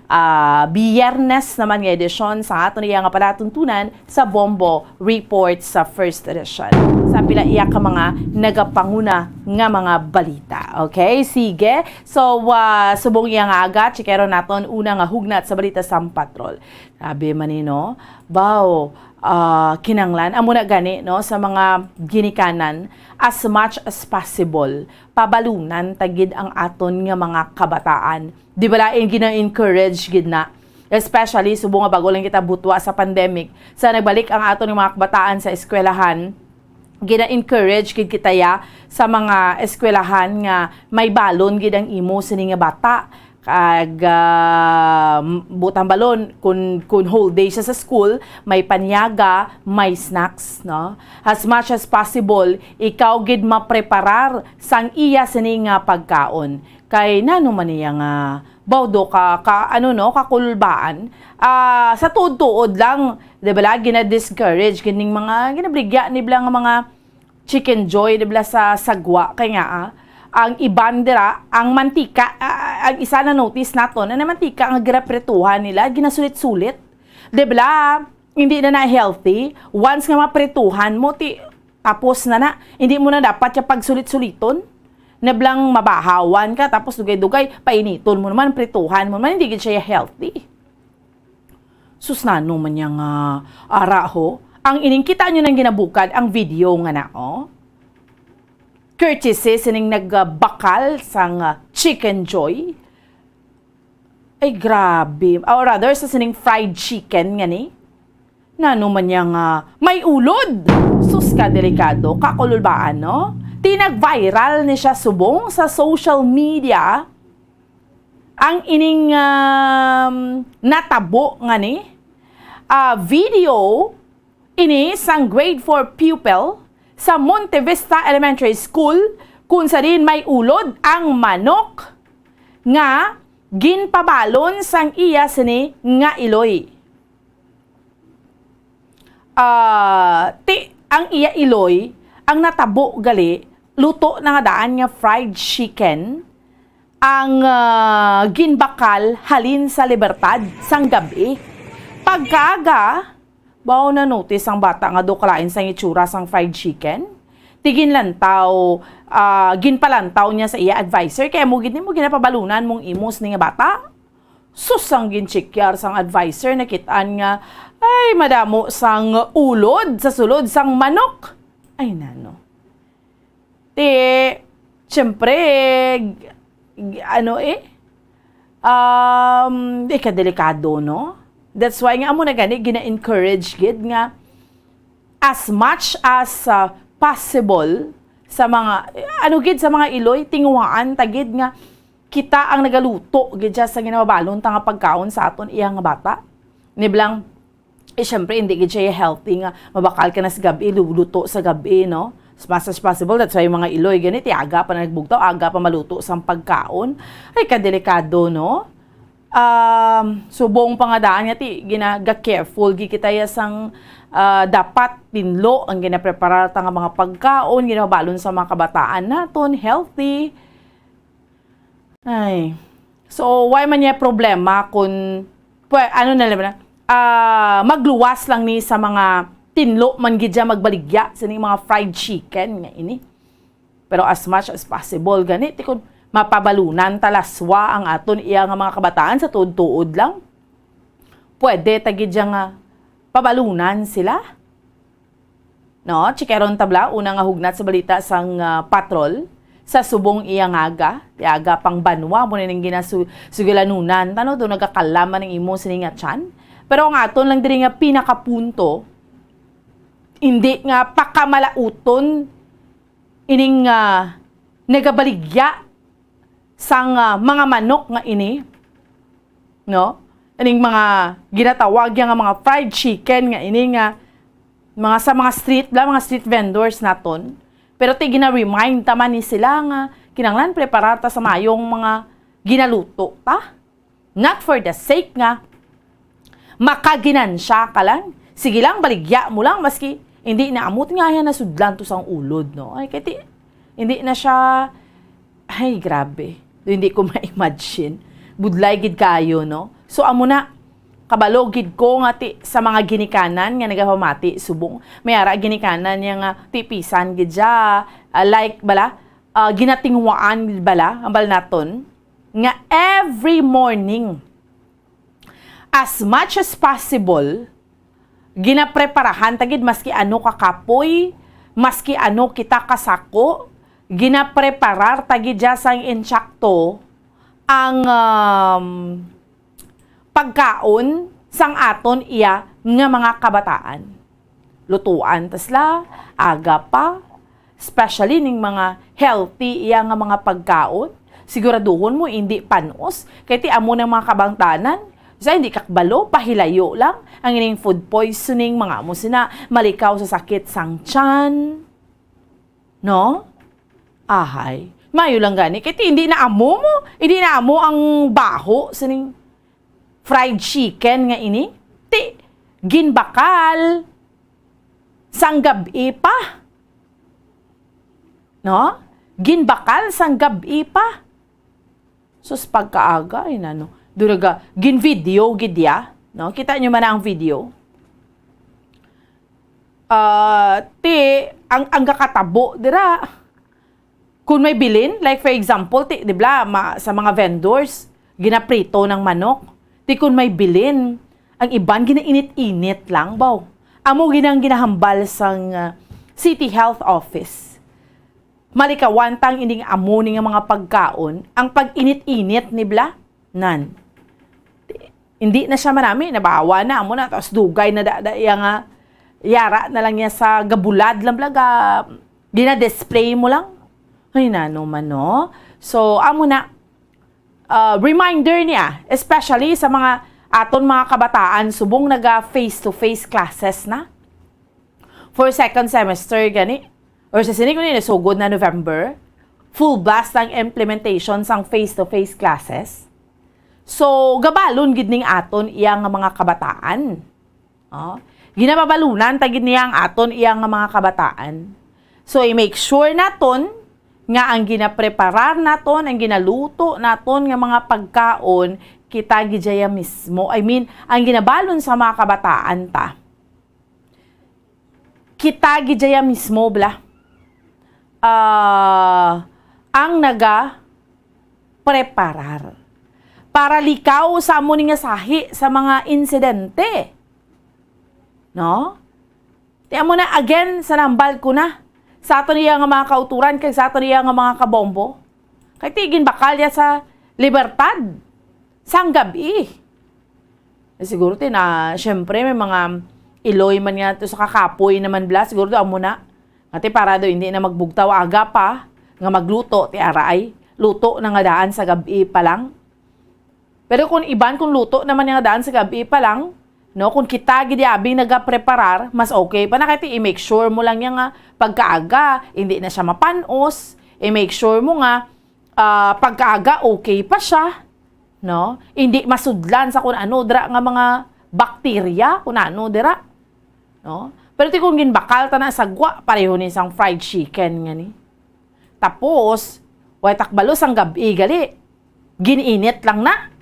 ah, Biyernes naman nga edisyon sa aton iya nga palatuntunan sa Bombo Report sa first edition. Sa pila iya ka mga nagapanguna nga mga balita. Okay? Sige. So, ah, subong iya nga aga, chikeron naton una nga hugnat sa balita sang patrol. Sabi man ni, no? Baw, ah, kinanglan. Amo na gani, no, sa mga ginikanan, as much as possible, pabalunan ta gid ang aton nga mga kabataan. Di ba lain gina-encourage gid na Especially subong nga bag-o lang kita butwa sa pandemic, sa nagbalik ang aton nga mga kabataan sa eskwelahan, gina-encourage gid kita ya sa mga eskwelahan nga may balon gid ang imo sini nga bata. Kag, ah, m-, butang balon, kun, kun whole day siya sa school, may panyaga, may snacks, no? As much as possible, ikaw gid mapreparar sang iya sini nga pagkaon. Kay nano man niya nga bawdo ka, ka, ano, no, kakulbaan, ah, sa tuod-tuod lang, di ba, la, gina-discourage kining mga, ginabaligya nila nga mga Chicken Joy, di ba, sa sagwa, kay nga, ah, ang iban dira, ang mantika, ah, ang isa na notice naton, ang mantika nga ginaprituhan nila, ginasulit-sulit. Di ba, hindi na na healthy. Once nga maprituhan mo, ti, tapos na na. Hindi mo na dapat siya pagsulit-suliton. Nablang mabahawan ka, tapos dugay-dugay, painiton mo naman, prituhan mo naman, hindi gid siya healthy. Sus, nano man niya nga ara ho. Ang ining kita nyo nang ginabukad ang video nga na, oh. Courtesy sining nagbakal sang, ah, Chicken Joy. Ay, grabe. Or rather, sa sining fried chicken nga ni. Nano man niya nga may ulod. Sus, ka delikado, kakululbaan, no? Ti nag-viral ni siya subong sa social media. Ang ining, um, natabo nga ni, ah, video ini sang grade four pupil sa Monte Vista Elementary School, kung sa diin may ulod ang manok nga ginpabalon sang iya sini nga iloy. Ah, ti, ang iya iloy, ang natabo gali, luto na nga daan nga fried chicken, ang, ah, ginbakal halin sa Libertad sang gab-i. Pagkaaga, baw na-notice ang bata nga daw kalain sang itsura sang fried chicken. Ti ginlantaw, ah, ginpalantaw niya sa iya adviser, kay amo gid nimo ginapabalunan mong imos ni nga bata. Sus, ang ginchekyar sang adviser, nakit-an nga, ay, madamo sang ulod sa sulod sang manok. Ay, nano. Ti, siyempre, g-, ano eh, um, di ka delikado, no? That's why nga amo na gani, gina-encourage gid nga as much as, uh, possible sa mga, ano gid, sa mga iloy, tinguhaan ta gid nga kita ang nagaluto gid siya sa ginababalon ta nga pagkaon sa aton iya nga bata. Niblang, eh, syempre, hindi gid siya healthy nga mabakal ka na sa gab-i, luluto sa gab-i, no? As much as possible, that's why yung mga iloy, gani, ti aga pa na nagbugtaw, aga pa maluto sang pagkaon. Ay, kadelikado, no? Um, subong pa nga daan nga ti, ginaga-careful gid kita ya sang, ah, dapat tinlo ang ginapreparar ta nga mga pagkaon, ginabalon sa mga kabataan naton, healthy. Ay. So, why man niya problema kung, pwe-, ano na lang na, ah, magluwas lang ni sa mga tinlo man gid siya magbaligya sa ning mga fried chicken nga ini. Pero as much as possible, gani, ti kun mapabalunan ta laswa ang aton iya nga mga kabataan sa tuod-tuod lang. Pwede ta gid siya nga pabalunan sila. No, chikeron ta bala, una nga hugnat sa balita sang, ah, patrol sa subong iya nga aga, ti aga pang banwa mo na ning ginasu-, sugalanunan ta, no, do nagakalaman ang imo sini nga tiyan. Pero ang aton lang diri nga pinakapunto, hindi nga pakamalaoton ining, ah, nagabaligya sang, ah, mga manok nga ini, no? Ining mga ginatawag ya nga mga fried chicken nga ini nga mga sa mga street la, mga street vendors naton. Pero ti gina-remind ta man ni sila nga kinahanglan preparar ta sa mayong mga ginaluto ta. Not for the sake nga makaginansya ka lang. Sige lang, baligya mo lang, maski hindi na amo ti nga yan nasudlan to sang ulod, no? Ay, kay ti, hindi na siya, ay, grabe. Hindi ko ma-imagine. Budlay gid kayo, no? So, amo na, kabalo gid ko nga ti, sa mga ginikanan nga nagapamati, subong, may ara ginikanan niya nga tipisan gid siya, ah, like, bala, ah, ginatinguhaan gid bala, ang bal naton, nga every morning, as much as possible, ginapreparahan ta gid maski ano ka kapoy, maski ano kita kasako, ginapreparar ta gid dya sang insakto ang, um, pagkaon sang aton iya nga mga kabataan. Lutuan ta sila, aga pa, especially ning mga healthy iya nga mga pagkaon. Siguraduhon mo indi panos, kay ti amo nang mga kabangtanan, sa hindi ka kabalo, pahilayo lang ang ining food poisoning, mga amo sina, malikaw sa sakit sang tiyan. No? Ahay. Mayo lang gani. Kay ti hindi na amo mo, hindi na amo ang baho sining fried chicken nga ini. Ti, ginbakal sang gab-i pa. No? Ginbakal sang gab-i pa. Sus, pagkaaga, ay nano. Duraga, gin-video gid ya. No? Kita nyo man ang video. Ah, ti, ang, ang gakatabo dira. Kung may bilin, like for example, ti, di ba, ma, sa mga vendors, ginaprito ng manok. Ti, kung may bilin, ang iban ginainit-init lang, baw. Amo ginang ginahambal sang, ah, City Health Office. Malikawan tang ining amo ni nga mga pagkaon, ang pag-init-init ni bla, nan. Hindi na siya manami, nabawa na, amo na, tapos dugay na da, da, iya nga, yara na lang niya sa gabulad lang bla, ga, gina-display mo lang. Ay, nano man, no? So, amo na, uh, reminder niya, especially sa mga aton mga kabataan, subong naga face-to-face classes na. For second semester gani, or sa sini ko ni nasugod na November, full blast ang implementation sang face-to-face classes. So, gabalon gid ning aton iya nga mga kabataan. Oh, ginababalunan ta gid niya ang aton iya nga mga kabataan. So, i-make sure naton nga ang ginapreparar naton, ang ginaluto naton nga mga pagkaon, kita gid iya mismo. I mean, ang ginabalon sa mga kabataan ta, kita gid iya mismo bla, ah, ang naga preparar para likaw sa amo ni nga sahi sa mga insidente. No? Ti amo na, again, sa nambal ko na, sa aton iya nga mga kauturan kag sa aton iya nga mga kabombo. Kay ti ginbakal ya sa libertad sang gab-i. Eh, siguro ti na, syempre, may mga iloy man nga to sa kakapoy naman bla, siguro to amo na. Nga ti para daw hindi na magbugtaw aga pa nga magluto, ti aray, luto na nga daan sa gab-i pa lang. Pero kung iban, kung luto naman nga daan sa gab-i pa lang, no, kung kita gid abi nagapreparar, mas okay pa na kay ti i-make sure mo lang niya nga pagkaaga hindi na siya mapanos, i-make sure mo nga, ah, pagkaaga okay pa siya, no? Hindi masudlan sa kung ano dira nga mga bakterya, kung ano dira, no? Pero ti kung ginbakal ta na sa gwa, pareho ni sang fried chicken nga ni. Tapos, way takbalo sang gab-i gali. Gin-init lang na.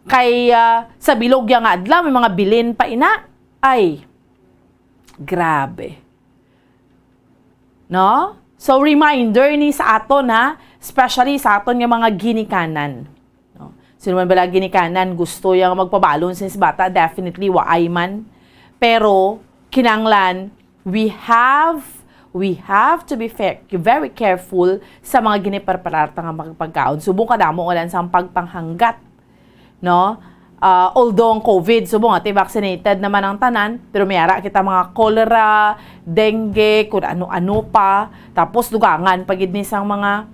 Kay, ah, sa bilog ya nga adlaw, may mga bilin pa ina. Ay, grabe. No? So, reminder ni sa aton, ha? Especially sa aton nga mga ginikanan. No? Sino man bala ginikanan, gusto yang magpabalon since bata, definitely, waay man. Pero, kinanglan, we have, we have to be fair, very careful sa mga ginipreparar ta nga mga pagkaon. Subong kadamo ulan sang pagpanghanggat, no? Ah, although ang covid, subong ati vaccinated naman ang tanan, pero may ara kita mga cholera, dengue, kung ano-ano pa. Tapos dugangan pa gid ni sang mga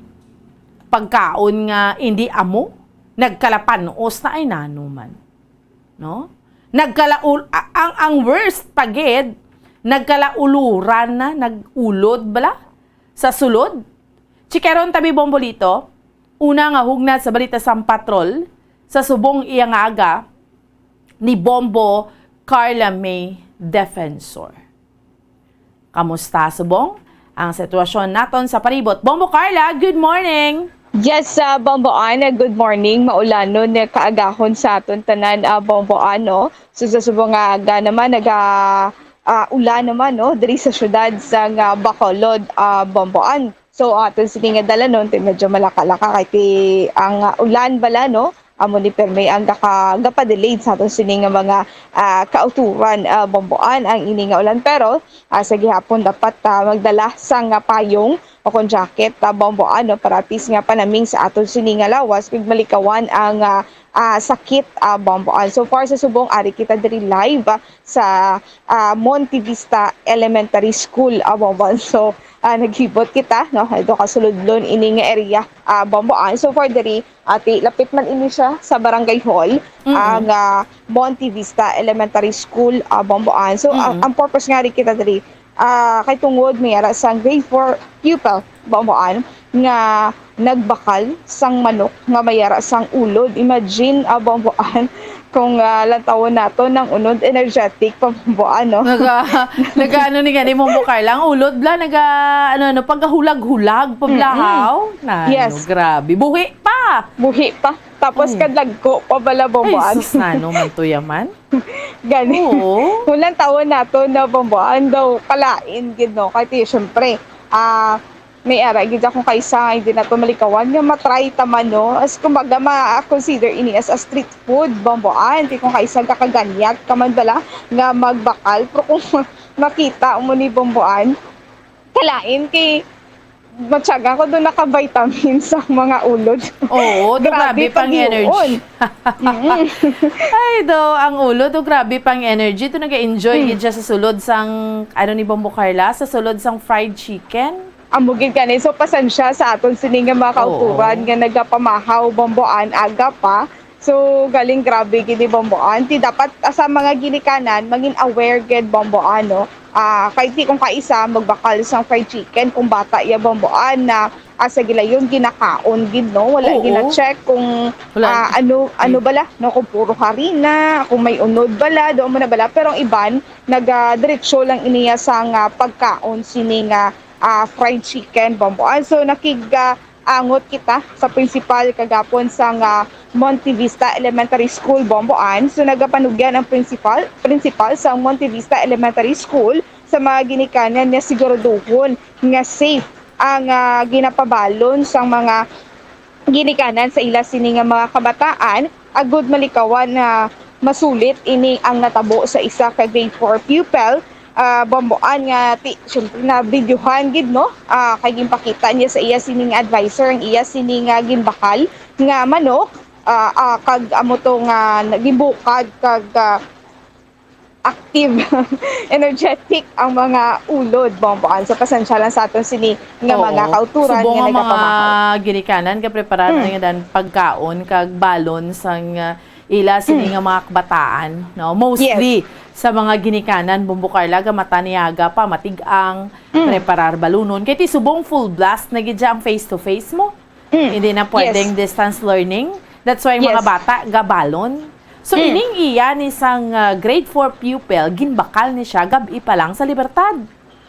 pagkaon nga hindi amo, nagkalapanos na ay nano man. No? Nagkalaul-, a-, ang, ang worst pa gid, nagkalauluran na, nag-ulod bala sa sulod. Chikeron tabi Bombolito, una nga hugnat sa balita sang patrol, sa subong iya nga aga, ni Bombo Carla May Defensor. Kamusta, subong? Ang sitwasyon naton sa palibot. Bombo Carla, good morning! Yes, ah, Bombo Ann, good morning. Maulanon nga kaagahon sa aton tanan, ah, Bombo Ann, no? So, sa subong nga aga naman, naga, ah, ulan naman, no? Diri sa syudad sang, ah, Bacolod, ah, Bombo Ann. So, aton sini nga dalanon, ti medyo malaka-laka kay ti ang, ah, ulan bala, no? Amo ni permi ang gaka-, gapa-delayed sa aton sini nga mga, ah, kauturan, ah, Bombo Ann ang ini nga ulan. Pero, ah, sa gihapon dapat, ah, magdala sang, ah, payong o kon jacket, ah, Bombo Ann, no, para at least nga panaming sa aton sini nga lawas, kag malikawan ang, ah, ah, sakit, ah, Bomboan. So far sa subong, ari kita diri live, ah, sa, ah, Monte Vista Elementary School, ah, Bomboan. So, ah, naghibot kita, no? Ito ka suludlon ini nga area, ah, Bomboan. So far diri, ati, lapit man ini siya sa Barangay Hall, Mm-mm. ang, ah, Monte Vista Elementary School, ah, Bomboan. So, ang, Mm-mm. ang purpose nga rin kita diri, ah, kay tungod may ara sang grade four pupil, Bomboan, nga nagbakal sang manok nga may ara sang ulod. Imagine, ah, Bomboan, kung, ah, lantawon nato nang unod energetic pa, Bomboan, no? Naga-, nagaano ni gani, Bombo Carla? Ang ulod bala, naga-, ano, ano, pagkahulag-hulag, Mm-mm. pablahaw. Na, Yes. ano, grabe. Buhi pa! Buhi pa. Tapos Ay. kadagko pa bala, Ay, Bomboan. sus, nano man to yaman? Gani. Oo. Kung lantawon nato na, Bomboan, daw kalain gid, no? Kay ti, syempre, ah, may ara gid akong kaisa nga hindi nato malikawan nga matry ta man, no? As kumbaga, ma-consider ini as a street food, Bomboan. Ti kung kaisa gakaganyat ka man bala nga magbakal. Pero kung makita mo ni, Bomboan, kalain kay matyaga ko doon naka-vitamin sa mga ulod. Oo, do Grabe grabe pang pag-iyon. energy. Mm. Ay, do, ang ulod, do grabe pang energy. Do nag-enjoy Mm. gid siya sa sulod sang, ano ni Bombo Carla, sa sulod sang fried chicken. Amo gid gani. So, pasensya sa aton sini nga mga Oo. kauturan nga nagapamahaw, Bomboan, aga pa. So, galing grabe gid ni Bomboan. Ti dapat, ah, sa mga ginikanan, maging aware gid, Bomboan, no? Ah, kay ti kung kaisa magbakal sang fried chicken, kung bata iya, Bomboan, na, ah, sa gilayon ginakaon gid, no? Wala Oo. gina-check kung, Wala. ah, ano, ano Ay. bala, no? Kung puro harina, kung may unod bala, doon mo na bala. Pero ang iban, naga-diretso lang iniya sa nga pagkaon sini nga, ah, fried chicken, Bomboan. So, nakig, ah, angot kita sa principal kagapon sang, ah, Monte Vista Elementary School, Bomboan. So, nagapanugyan ang principal, principal sa Monte Vista Elementary School sa mga ginikanan nga siguraduhon nga safe ang, ah, ginapabalon sang mga ginikanan sa ila sini nga mga kabataan, agud malikawan nga masulit ini ang natabo sa isa ka grade four pupil, ah, Bomboan, nga ti-, siyempre, nabidyohan gid, no? Ah, kay ginpakita niya sa iya sini nga adviser ang iya sini nga ginbakal nga manok, ah, ah, kag amo to nga nagibukad kag, ah, active, energetic ang mga ulod, Bomboan. So, pasensya lang sa aton sini nga Oo. mga kauturan Subong nga nga mga nagapamahaw. ginikanan, gapreparar na Mm. nga dan pagkaon kag balon sang, ah, ila sini Mm. nga mga kabataan, no? Mostly Yes. sa mga ginikanan, Bombo Carla, gamataniaga pa, matig-ang, Mm. preparar balunon. Kay ti subong full blast na gid siya ang face-to-face mo. Mm. Hindi na pwedeng Yes. distance learning. That's why mga Yes. bata gabalon. So, Mm. ining iya ni sang, ah, grade four pupil, ginbakal ni siya gab-i pa lang sa Libertad.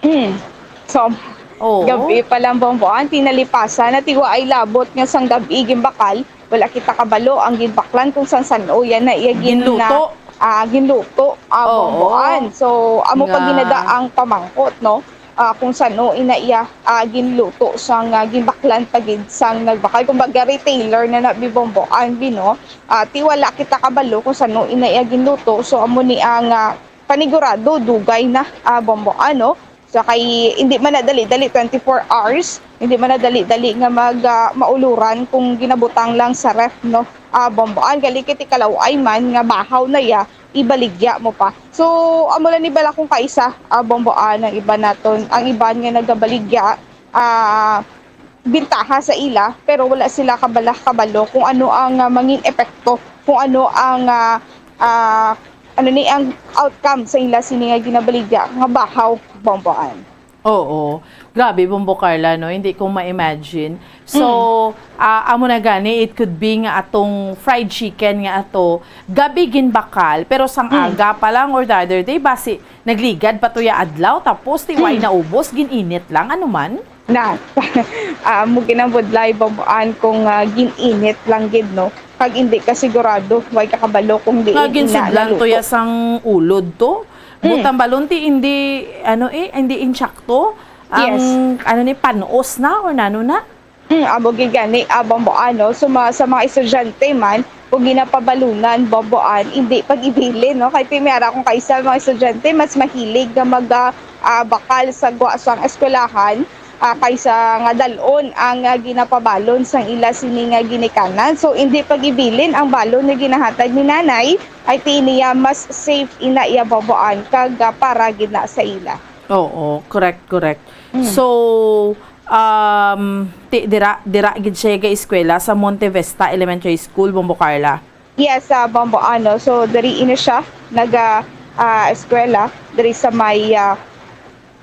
Mm. So, Oo. gab-i pa lang, Bomboan, tinalipasan na tiwa ay labot nga sang gab-i ginbakal. Wala kita kabalo ang ginbaklan kung san-san o yan na iya gin-, Ginluto. ah, ginluto, ah, Oo. Bomboan. So, amo pa Nga. ginada ang pamangkot, no? Ah, kung san-o ina iya, ah, ginluto sang, ah, ginbaklan pa gid sang nagbakal. Kumbaga, retailer na na bi Bomboan bi, no? Ah, ti wala kita kabalo kung san-o ina iya ginluto. So, amo ni ang, ah, panigurado, dugay na, ah, Bomboan, no? So, kay, hindi man na dali-dali, twenty-four hours, hindi man na dali-dali nga mag, ah, mauluran kung ginabutang lang sa ref, no? Ah, Bomboan, gali kay ti kalaw-ay man nga bahaw na iya, ibaligya mo pa. So, amo lang ni bala kung kaisa, ah, Bomboan, ang iban naton, ang iban nga nagabaligya, ah, bintaha sa ila, pero wala sila kabala-, kabalo kung ano ang, ah, mangin epekto, kung ano ang, ah, ah, ano ni ang outcome sa ila sini nga ginabaligya nga bahaw, Bomboan. Oo. Grabe, Bombo Carla, no? Hindi ko ma-imagine. So, Mm. ah, amo na gani, it could be nga atong fried chicken nga ato, gab-i ginbakal, pero sang Mm. aga pa lang or the other day, basi nagligad pa to ya adlaw, tapos ti way Mm. naubos, gin-init lang, ano man? Na, ah, mo ginambudlay, Bomboan, kung, ah, gin-init lang gid, no? Kag hindi ka sigurado, way ka kabalo kung diin Nga ina ginsidlan to naluto. ya sang ulod to? Mm. Butang balon ti hindi, ano eh, hindi insakto? Ang, Yes. ano ni, panos na or nano na? Mm, amo gid gani, ah, Bomboan, no? So, ma-, sa mga estudyante man, kung ginapabalunan, Bomboan, hindi pag-ibilin, no? Kay ti may ara kung kaisa mga estudyante, mas mahilig nga mag, ah, ah, bakal sa gwa sang eskwelahan, ah, kaysa nga dal-on ang, ah, ginapabalon sang ila sini nga ginikanan. So, indi pag-ibilin ang balon nga ginahatag ni nanay, ay ti niya mas safe ina iya, Bombo Ann, kag, ah, para gid na sa ila. Oo, correct, correct. Mm. So, um, ti-, dira, dira gid siya ga-eskwela sa Monte Vista Elementary School, Bombo Carla? Yes, ah, Bombo Ann. So, diri ini siya naga, ah, eskwela, diri sa may, ah,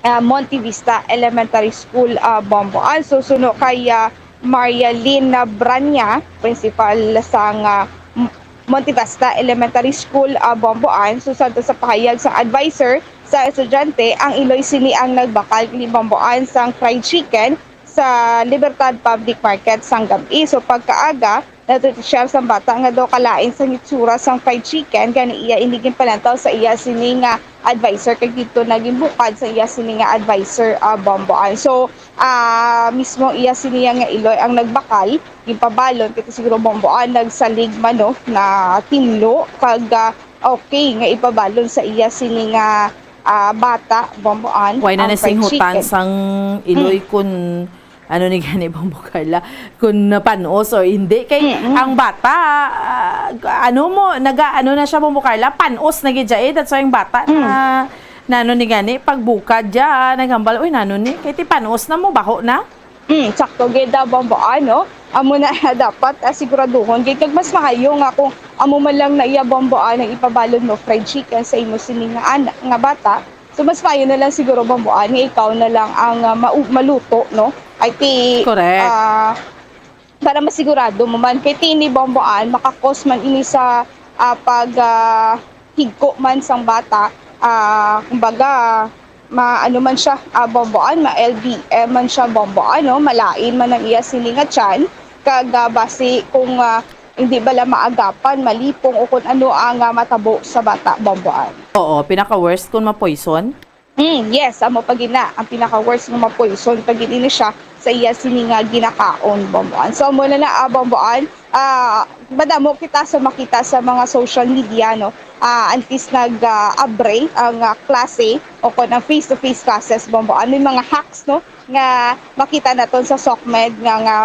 ah, Monte Vista Elementary School, ah, Bombo Ann. So, suno kay, ah, Marialyn Branya, principal sang, ah, M-, Monte Vista Elementary School, ah, Bombo Ann. So, sa, sa pahayag sang adviser sa estudyante, ang iloy sini ang nagbakal ni Bombo Ann sang fried chicken sa Libertad Public Market sang gab-i. So, pagkaaga, natutusyar sang bata nga daw kalain sang itsura sang fried chicken, gani iya ini ginpalantaw sa iya sini nga adviser, kag didto na ginbukad sa iya sini nga adviser, ah, Bombo Ann. So, ah, mismo iya sini nga iloy ang nagbakal, ginpabalon, kay siguro, Bombo Ann, nagsalig man, no, na tinlo, kag, ah, okay nga ipabalon sa iya sini nga, ah, bata, Bombo Ann, Why na ang fried nasinghutan chicken. sang iloy Mm. kun ano ni gani, Bombo Carla, kun panos or hindi? Kay Mm-mm. ang bata, ah, ano mo, naga, ano na siya, Bombo Carla, panos na gid siya eh. That's why ang bata Mm. na, nano ni gani, pagbukad dya, naghambal, "Uy, nano ni? Kay ti panos na mo, baho na." Mm, sakto gid, ah, Bombo Ann, no? Amo na dapat, ah, siguraduhon gid, kag mas maayo nga kung amo man lang na iya, Bombo Ann, ang ipabalon mo fried chicken sa imo sini nga ana-, nga bata. So, mas maayo na lang siguro, Bombo Ann, nga ikaw na lang ang, ah, mau-, maluto, no? Ay ti, Correct. ah, para masigurado mo man. Kay ti ini, Bombo Ann, makakos man ini sa, ah, pag, ah, higko man sang bata. Ah, kumbaga, ma-, ano man siya, ah, Bombo Ann, ma-L B M man siya, Bombo Ann, no? Malain man ang iya sini nga tiyan. Kag, ah, basi kung, ah, hindi bala maagapan, malipong, o kung ano ang, ah, matabo sa bata, Bombo Ann. Oo, pinaka-worst kung ma-poison. Mm, yes, amo pa gid na ang pinaka-worst nga ma-poison pa gid ini siya sa iya sini nga ginakaon, Bombo Ann. So, amo na na, ah, Bombo Ann, ah, madamo kita sa makita sa mga social media, no? Ah, antes nag, ah, abre ang, ah, klase o kon ang face-to-face classes, Bombo Ann, may mga hacks, no? Nga makita naton sa SOCMED nga, nga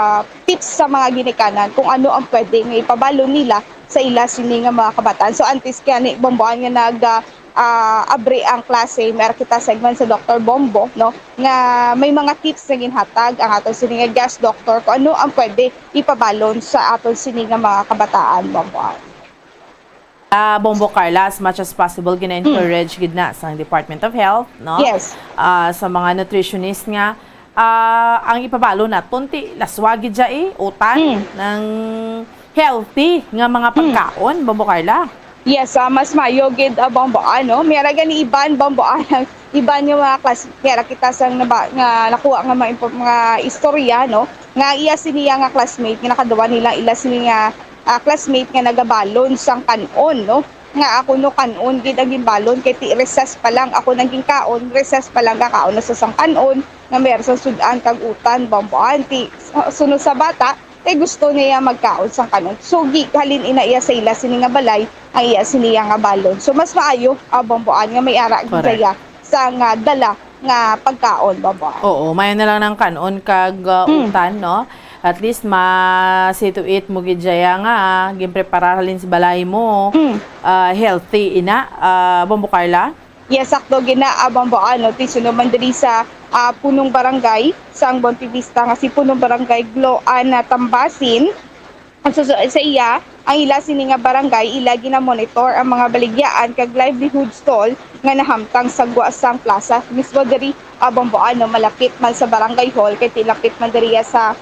tips sa mga ginikanan kung ano ang pwede nga ipabalon nila sa ila sini nga mga kabataan. So, antes kani, Bombo Ann, nga nag, ah, ah, abri ang klase, may ara kita segment sa Doktor Bombo, no, nga may mga tips nga ginhatag ang aton sini nga guest doctor kung ano ang pwede ipabalon sa aton sini nga mga kabataan, Bombo Ann. Ah, Bombo Carla, as much as possible, gina-encourage gid na sang Department of Health, no? Yes. Ah, sa mga nutritionist nga, ah, ang ipabalo naton ti laswa gid siya eh, utan Mm. ng healthy nga mga Mm. pagkaon, Bombo Carla. Yes, ah, mas mayo gid, ah, Bombo Ann, no? May ara gani iban, Bombo Ann, ang iban nga mga class, may ara kita sang naba-, nga nakuha nga mga impo-, mga istorya, no? Nga iya sini nga classmate nga nakaduwa nila ila sini nga, ah, classmate nga nagabalon sang kan-on, no? Nga ako no kan-on gid ang ginbalon kay ti recess pa lang ako nang ginkaon, recess pa lang kakaon na sa sang kan-on nga may ara sang sud-an kag utan, Bombo Ann. Ti, ah, sunod sa bata, kay gusto niya magkaon sang kan-on. So, gi-, halin ina iya sa ila sini nga balay, ang iya sini nga balon. So, mas maayo, ah, Bombo Ann, nga may ara gid Correct. kaya sang, ah, dala nga pagkaon, Bombo Ann. Oo, mayo na lang ng kan-on kag, ah, Hmm. utan, no? At least, ma-see to it mo gid dya nga, ah, ginpreparar halin sa balay mo. Hmm. Ah, healthy, ina, ah, Bombo Carla? Yes, sakto gid na, ah, Bombo Ann, no? Ti suno man diri sa, ah, punong barangay sang Bonte Vista nga si punong barangay Glo Ana Tambasin. Ang susu-, sa iya, ang ila sini nga barangay, ila ginamonitor ang mga baligyaan kag livelihood stall nga nahamtang sa gwa sang plaza. Mismo diri, ah, Bombo Ann, no, malapit man sa barangay hall, kay ti lapit man diri sa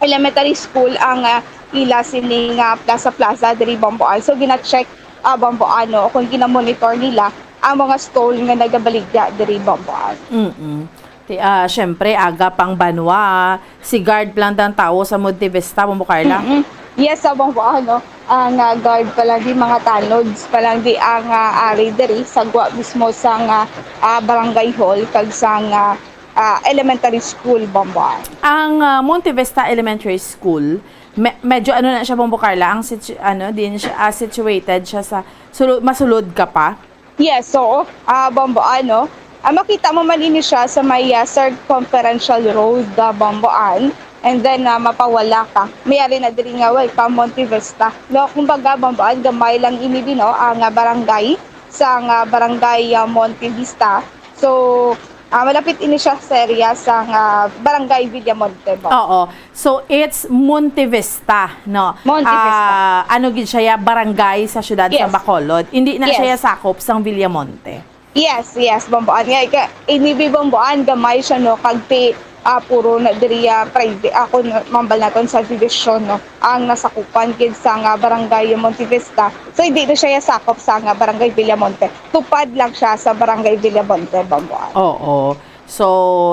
elementary school ang, ah, ila sini nga plaza-plaza diri, Bombo Ann. So, gina-check, ah, Bombo Ann, no, kung gina-monitor nila ang mga stall nga nagabaligya diri, Bombo Ann. Mm-mm. Ti, ah, syempre, aga pang banwa, si guard pa lang ang tawo sa Monte Vista, Bombo Carla. Mm-mm. Yes, sa Bombo Ann, no, ang, ah, guard pa lang di, mga tanods pa lang di ang, ah, ari diri sa gwa mismo sang, ah, ah, barangay hall kag sang, ah, ah, elementary school, Bombo Ann. Ang, ah, Monte Vista Elementary School, me-, medyo ano na siya, Bombo Carla, ang situ-, ano, din siya, ah, situated siya sa sulo-, masulod ka pa? Yes, so, ah, Bombo Ann, no, Ah, makita mo man ini siya sa may, ah, Circumferential Road, ah, Bamboan. And then, ah, mapawala ka. Mayari na diri nga, way pa Monte Vista. No, kumbaga, Bamboan, gamay lang ini din, no, ang, ah, barangay, sa, ah, barangay, ah, Monte Vista. So, ah, malapit ini siya sa area sa, ah, barangay Villamonte, Bamboan. Oo. So, it's Monte Vista, no? Monte Vista. Ah, ano gid siya, ya, barangay sa siyudad sa Yes. Bacolod. Hindi na siya, ya, Yes. sakop sang Villamonte. Yes, yes, Bamboan. Nga, ka, ini bi Bamboan, gamay siya, no? Kag ti, ah, puro na diri, ah, private, ako, no, mambal naton sa division, no? Ang nasakupan gid sa nga barangay Monte Vista. So, hindi na siya, ya, sakop sa nga barangay Villamonte. Tupad lang siya sa barangay Villamonte, Bamboan. Oo. So,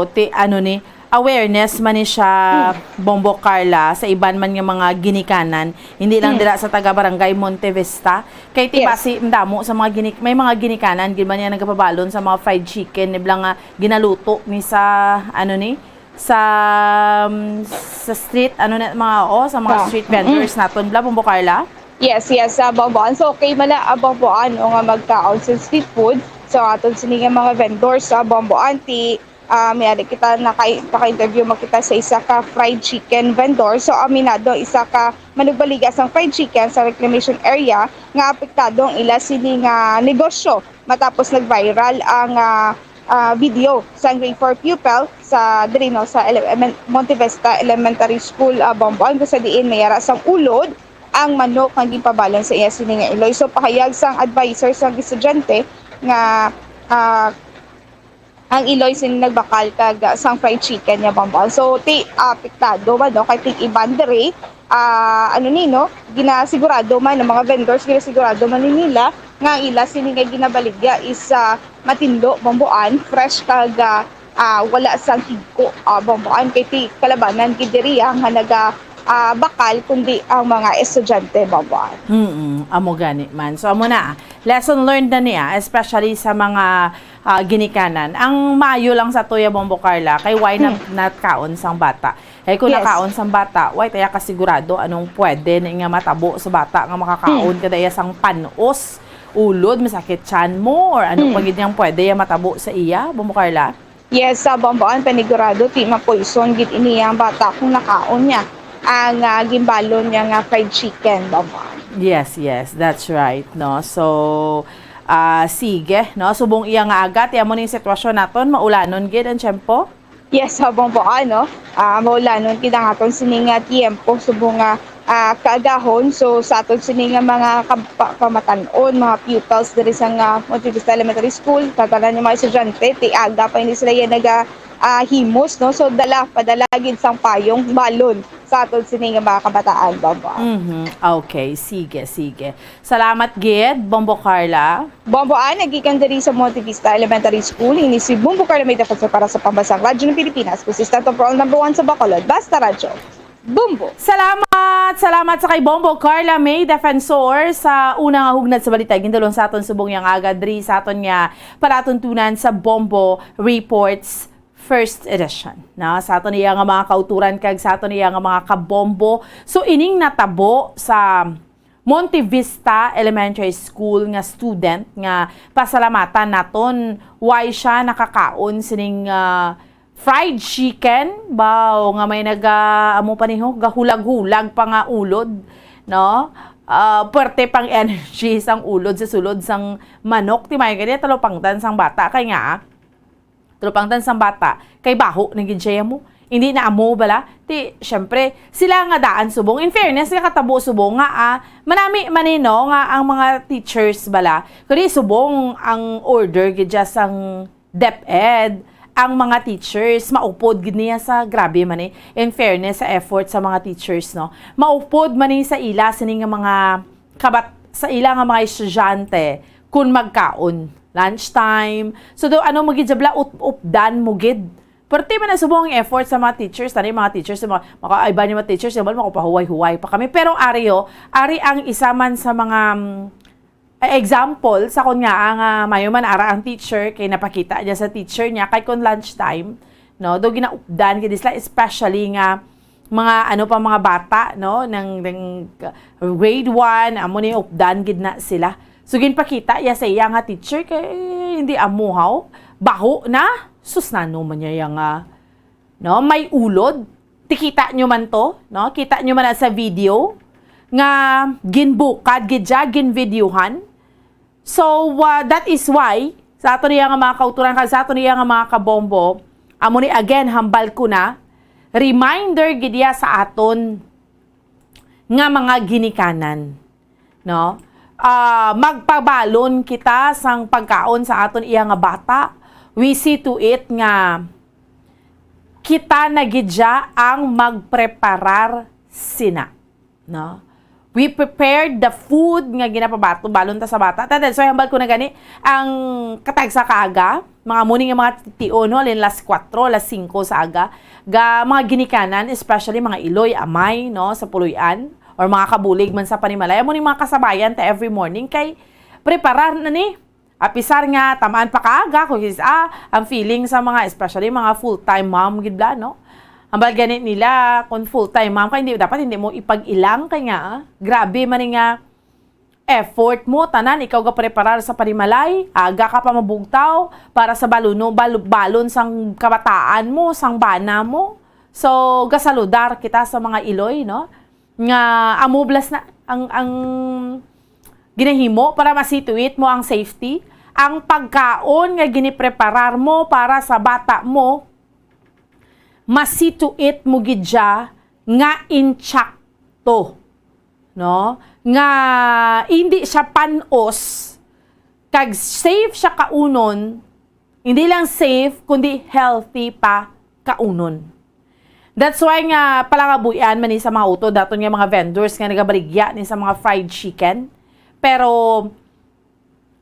ti, ano ni, awareness man ni siya, Hmm. Bombo Carla, sa iban man nga mga ginikanan, hindi lang Hmm. dira sa taga Barangay Monte Vista. Kay ti Yes. basi, damo sa mga ginik-, may mga ginikanan, gid man niya nagapabalon sa mga fried chicken, ni bala nga ginaluto ni sa, ano ni, sa, um, sa street, ano na, mga, oh, sa mga Ah, street mm. vendors naton, bala, Bombo Carla? Yes, yes, sa Bamboan. So, okay man na, ah, Bamboan, o nga magkaon sa street food. So, aton sini nga mga vendors sa Bamboan, ti, ah, may ari kita, naka-, naka-interview mo kita sa isa ka fried chicken vendor. So, aminado, isa ka manugbaligya sang fried chicken sa reclamation area nga apektado ang ila sini nga negosyo matapos nag-viral ang, ah, ah, video sang grade four pupil sa diri, no, sa Ele-, Emen-, Monte Vista Elementary School, ah, Bamboan, kung sa diin may ara sang ulod ang manok nga ginpabalon sa iya sini nga iloy. So, pahayag sang adviser sang estudyante nga, ah, ang iloy sini nagbakal kag, ah, sang fried chicken niya, Bamboan. So, ti, apektado man, no, kay ti iban diri, ah, ano ni, no, ginasigurado man ang mga vendors, ginasigurado man ni nila nga ang ila sini nga ginabaligya is, ah, matinlo, Bamboan, fresh kag, ah, ah, wala sang higko, ah, Bamboan, kay ti kalabanan gid diri, ah, nga naga, ah, bakal, kundi ang mga estudyante, Bamboan. Mm, amo gani man. So, amo na, lesson learned na niya, especially sa mga, ah, ginikanan. Ang maayo lang sa tuya, Bombo Carla, kay why not, Hmm. not kaon sang bata? Eh, kung Yes. nakaon sang bata, why taya kasigurado anong pwede na nga matabo sa bata nga makakaon Hmm. kada iya sang panos, ulod, masakit tiyan mo, or ano Hmm. pa gid yang pwede ya matabo sa iya, Bombo Carla? Yes, sa Bamboan, panigurado, ti mapoison gid ini ang bata kung nakaon niya ang, ah, ginbalon niya nga fried chicken, Bamboan. Yes, yes, that's right, no? So, ah, sige, no? Subong iya nga aga, ti amo ning sitwasyon naton, maulanon gid ang tiyempo? Yes, sa Bamboan, no? Ah, maulanon gid ang aton sini nga tiyempo, subong nga, ah, kaagahon. So, sa aton sini nga mga kab-, pa-, pamatan-on, mga pupils diri sa nga Monte Vista Elementary School, tatanan nga mga estudyante, ti aga pa ini sila yan naga, ah, himos, no? So, dala, padala gid sang payong balon sa aton sini nga mga kabataan, Bamboan. Mhm. Okay, sige, sige. Salamat gid, Bombo Carla. Bomboan, nagikan diri sa Monte Vista Elementary School, ini si Bombo Carla May Defensor para sa Pambansang Radyo ng Pilipinas, consistent overall number one sa Bacolod. Basta Radyo. Bombo! Salamat! Salamat sa kay Bombo Carla May Defensor sa una nga hugnad sa balita. Gindulong sa aton subong yang aga diri sa aton nga palatuntunan sa Bombo Reports First Edition. Na, sa aton iya nga mga kauturan kag sa aton iya nga mga kabombo. So, ining natabo sa Monte Vista Elementary School nga student nga pasalamatan naton, why siya nakakaon sining, ah, fried chicken, baw, nga may naga-, amo pa niho, gahulag-hulag pa nga ulod, no? Ah, puwerte pang energy sang ulod sa sulod sang manok, ti may gani talupangtan sang bata, kay nga, talupangtan sang bata, kay baho na gid siya mo. Hindi na amo bala. Ti, syempre, sila nga daan subong. In fairness, nga katabo subong nga, ah, manami man ni, no, nga ang mga teachers bala, kani subong ang order gid siya sang DepEd, ang mga teachers, maupod gid niya sa, grabe man ni, in fairness sa effort sa mga teachers, no, maupod man ni sa ila sini nga mga kabat-, sa ila nga mga estudyante, kun magkaon, lunch time. So, do, ano mo gid, jabla, up-, updan mo gid. Perti man na subong ang effort sa mga teachers, tani mga teachers, sa mga, maka, iba ni mga teachers, yung mga makupahuway-huway pa kami. Pero ari, oh, ari ang isa man sa mga, mm, eh, example sa kun nga ang, ah, mayo man ara ang teacher, kay napakita niya sa teacher niya, kay kun lunch time, no, do ginaupdan gid sila, especially nga mga ano pa, mga bata, no, nang, nang grade one, amo ni updan gid na sila. So, ginpakita iya sa iya nga teacher kay hindi amuhaw. Baho na. Sus, nano man niya iya nga, no? May ulod. Tikita nyo man to, no? Kita nyo man na sa video nga ginbukad gid siya, ginvideohan. So, uh, that is why, sa ato niya nga mga kauturan, kag sa ato niya nga mga kabombo, amo ni again, hambal ko na, reminder gid iya sa aton nga mga ginikanan, no? Ah, magpabalon kita sang pagkaon sa aton iya nga bata. We see to it nga kita na gid siya ang magpreparar sina, no? We prepared the food nga ginapabato balon ta sa bata. Ta, that's why hambal ko na gani ang katag sa kaaga, mga muning nga mga titiuno, alin las kuwatro, las singko sa aga, ga mga ginikanan, especially mga iloy, amay, no, sa puloy-an, or mga kabulig man sa panimalay, amo ni mga kasabayan ta every morning kay preparar na ni. Apisar nga tamaan pa kaaga, kung is, ah, ang feeling sa mga, especially mga full-time mom gid bla, no? Hambal gani nila, kung full-time mom ka, hindi, dapat hindi mo ipag-ilang kay nga, ah, grabe man ni nga effort mo, tanan, ikaw ga preparar sa panimalay, aga ka pa mabugtaw para sa baluno, bal-, balon sang kabataan mo, sang bana mo. So, gasaludar kita sa mga iloy, no? Nga amo blas na ang, ang ginahimo para masituit mo ang safety, ang pagkaon nga ginipreparar mo para sa bata mo, masituit mo gid siya nga intsakto, no? Nga hindi siya panos, kag safe siya kaunon, hindi lang safe, kundi healthy pa kaunon. That's why nga palangabuyan man ni sa mga utod daton nga mga vendors nga nagabaligya ni sa mga fried chicken. Pero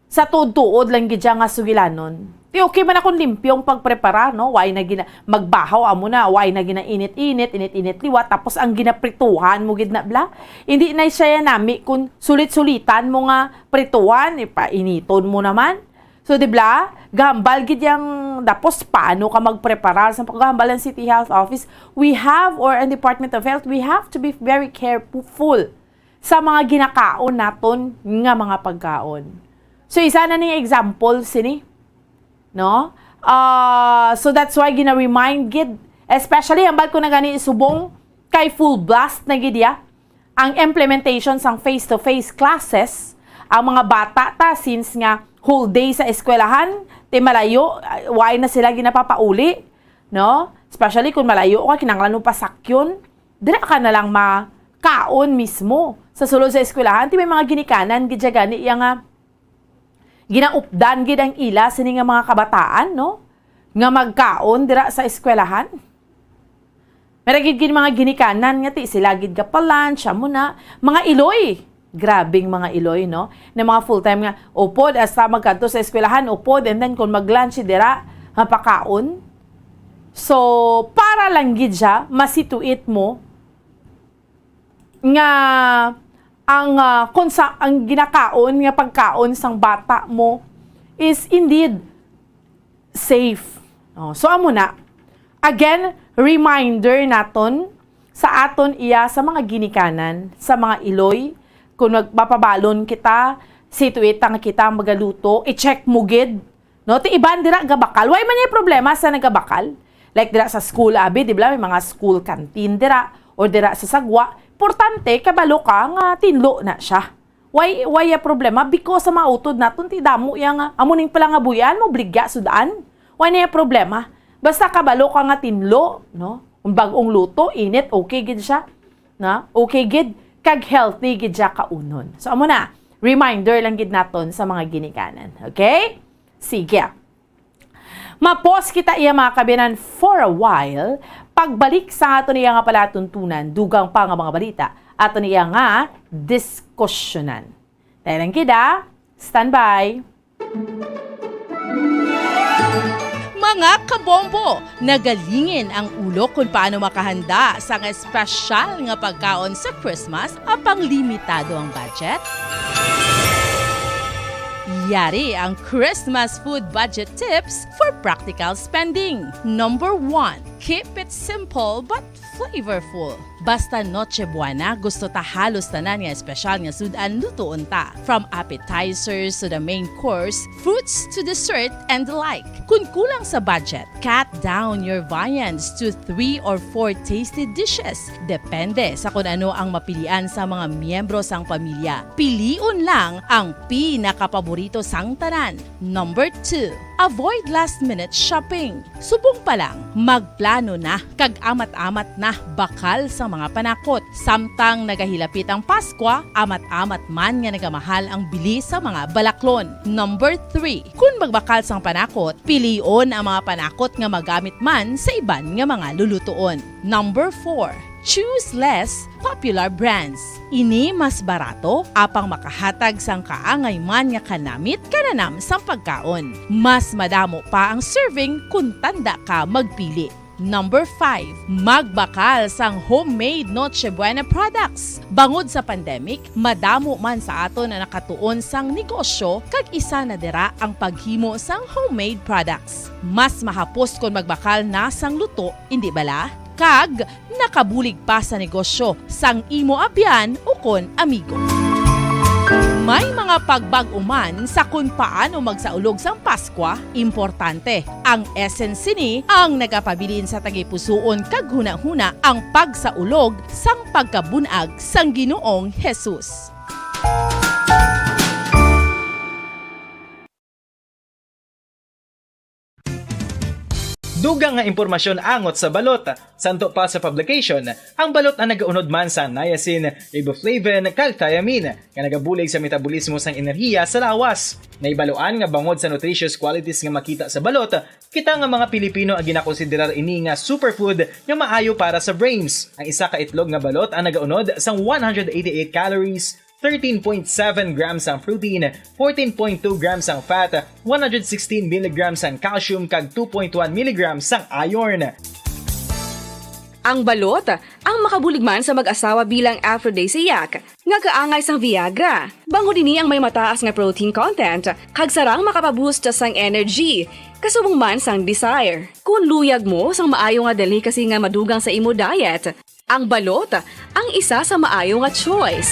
sa tuod-tuod lang gid siya nga sugilanon. Ti okay man akong limpyo ang pagprepara, no? Way na gina-, magbahaw amo na, way na ginainit-init, init-init liwat, tapos ang ginaprituhan mo gid na bla. Hindi na siya nami kung sulit-sulitan mo nga prituhan, ipainiton mo naman. So, di bla, gahambal gid yang, tapos paano ka magpreparar sa paghambal ng City Health Office? We have, or ang Department of Health, we have to be very careful sa mga ginakaon naton nga mga pagkaon. So, isa na ni example sini, no? Ah, so that's why gina-remind gid, especially hambal ko na gani subong kay full blast na gid ya ang implementation sang face-to-face classes, ang mga bata ta, since nga whole day sa eskwelahan, ti malayo, ah, way na sila ginapapauli, no? Especially kung malayo ka, kinahanglan mo pasakyon, dira ka na lang makaon mismo sa sulod sa eskwelahan. Ti may mga ginikanan gid siya gani iya nga ginaupdan gid ang ila sini nga mga kabataan, no? Nga magkaon dira sa eskwelahan. May ra gid gid mga ginikanan nga ti sila gid gapa-lunch, amo na. Mga iloy. Grabing mga iloy, no? Na mga full-time nga, upod, hasta magkadto sa eskwelahan, upod, and then kung mag-lunch dira, mapakaon. So, para lang gid siya, masituit mo nga ang, ah, kung sa, ang ginakaon nga pagkaon sang bata mo is indeed safe. Oh, so, amo na. Again, reminder naton sa aton iya sa mga ginikanan, sa mga iloy, kung magpapabalon kita, situit nga kita magaluto, i-check mo gid, no? Ti iban dira gabakal. Way man niya problema sa nagabakal. Like dira sa school, abi, di ba, may mga school canteen dira, or dira sa sagwa. Importante, kabalo ka nga tinlo na siya. Why, why a problema? Because sa mga utod naton, ti damo iya nga, amo ning palangabuyan mo, bligya, sud-an. Why na iya problema? Basta kabalo ka nga tinlo, no? Ang bag-ong luto, init, okay gid siya. Na? Okay gid. Kag healthy gid siya kaunon. So, amo na. Reminder lang gid naton sa mga ginikanan. Okay? Sige. Mapos kita iya, mga kabiyanan, for a while. Pagbalik sa aton iya nga palatuntunan, dugang pa nga mga balita, aton iya nga diskusyonan. Tayo lang kita. Standby. Mga kabombo, nagalingin ang ulo kung paano makahanda sa nga espesyal nga pagkaon sa Christmas apang limitado ang budget? Yari ang Christmas food budget tips for practical spending. Number one, keep it simple but flavorful. Basta Noche Buena, gusto ta halos tanan nga espesyal nga sud-an lutuon ta. From appetizers to the main course, fruits to dessert and the like. Kung kulang sa budget, cut down your viands to three or four tasty dishes. Depende sa kung ano ang mapilian sa mga miyembro sang pamilya. Pilion lang ang pinakapaborito sang tanan. Number two, avoid last-minute shopping. Subong pa lang, magplano na kag amat-amat na bakal sa mga panakot. Samtang nagahilapit ang Paskwa, amat-amat man nga nagamahal ang bili sa mga balaklon. Number three, kun magbakal sang panakot, pilion ang mga panakot nga magamit man sa iban nga mga lulutuon. Number four, choose less popular brands. Ini mas barato, apang makahatag sang kaangay man nga kanamit kananam sang pagkaon. Mas madamo pa ang serving kun tanda ka magpili. Number five, magbakal sang homemade Noche Buena products. Bangod sa pandemic, madamo man sa aton ang nakatuon sang negosyo, kag isa na dira ang paghimo sang homemade products. Mas mahapos kon magbakal na sang luto, indi bala? Kag nakabulig pa sa negosyo sang imo abyan ukon amigo. May mga pagbag-o man sa kon paano magsaulog sang Paskwa, importante. Ang essence sini ang nagapabilin sa tagipusoon kag hunahuna ang pagsaulog sang pagkabun-ag sang Ginoong Jesus. Dugang nga impormasyon angot sa balot. Santo pa sa publication, ang balot ang nagaunod man sa niacin, riboflavin, kag thiamine, nga nagabulig sa metabolismo sang enerhiya sa lawas. Naibaluan nga bangod sa nutritious qualities nga makita sa balot, kita nga mga Pilipino ang ginakonsiderar ini nga superfood nga maayo para sa brains. Ang isa ka itlog nga balot ang nagaunod sang one hundred eighty-eight calories, thirteen point seven grams ang protein, fourteen point two grams ang fat, one hundred sixteen milligrams ang calcium, kag two point one milligrams ang iron. Ang balot ang makabulig man sa mag-asawa bilang aphrodisiac nga kaangay sang Viagra. Bangod ini ang may mataas nga protein content kag sarang makapaboost sang energy, kasubong man sang desire. Kung luyag mo sang maayo nga delicacy nga madugang sa imo diet, ang balot ang isa sa maayo nga choice.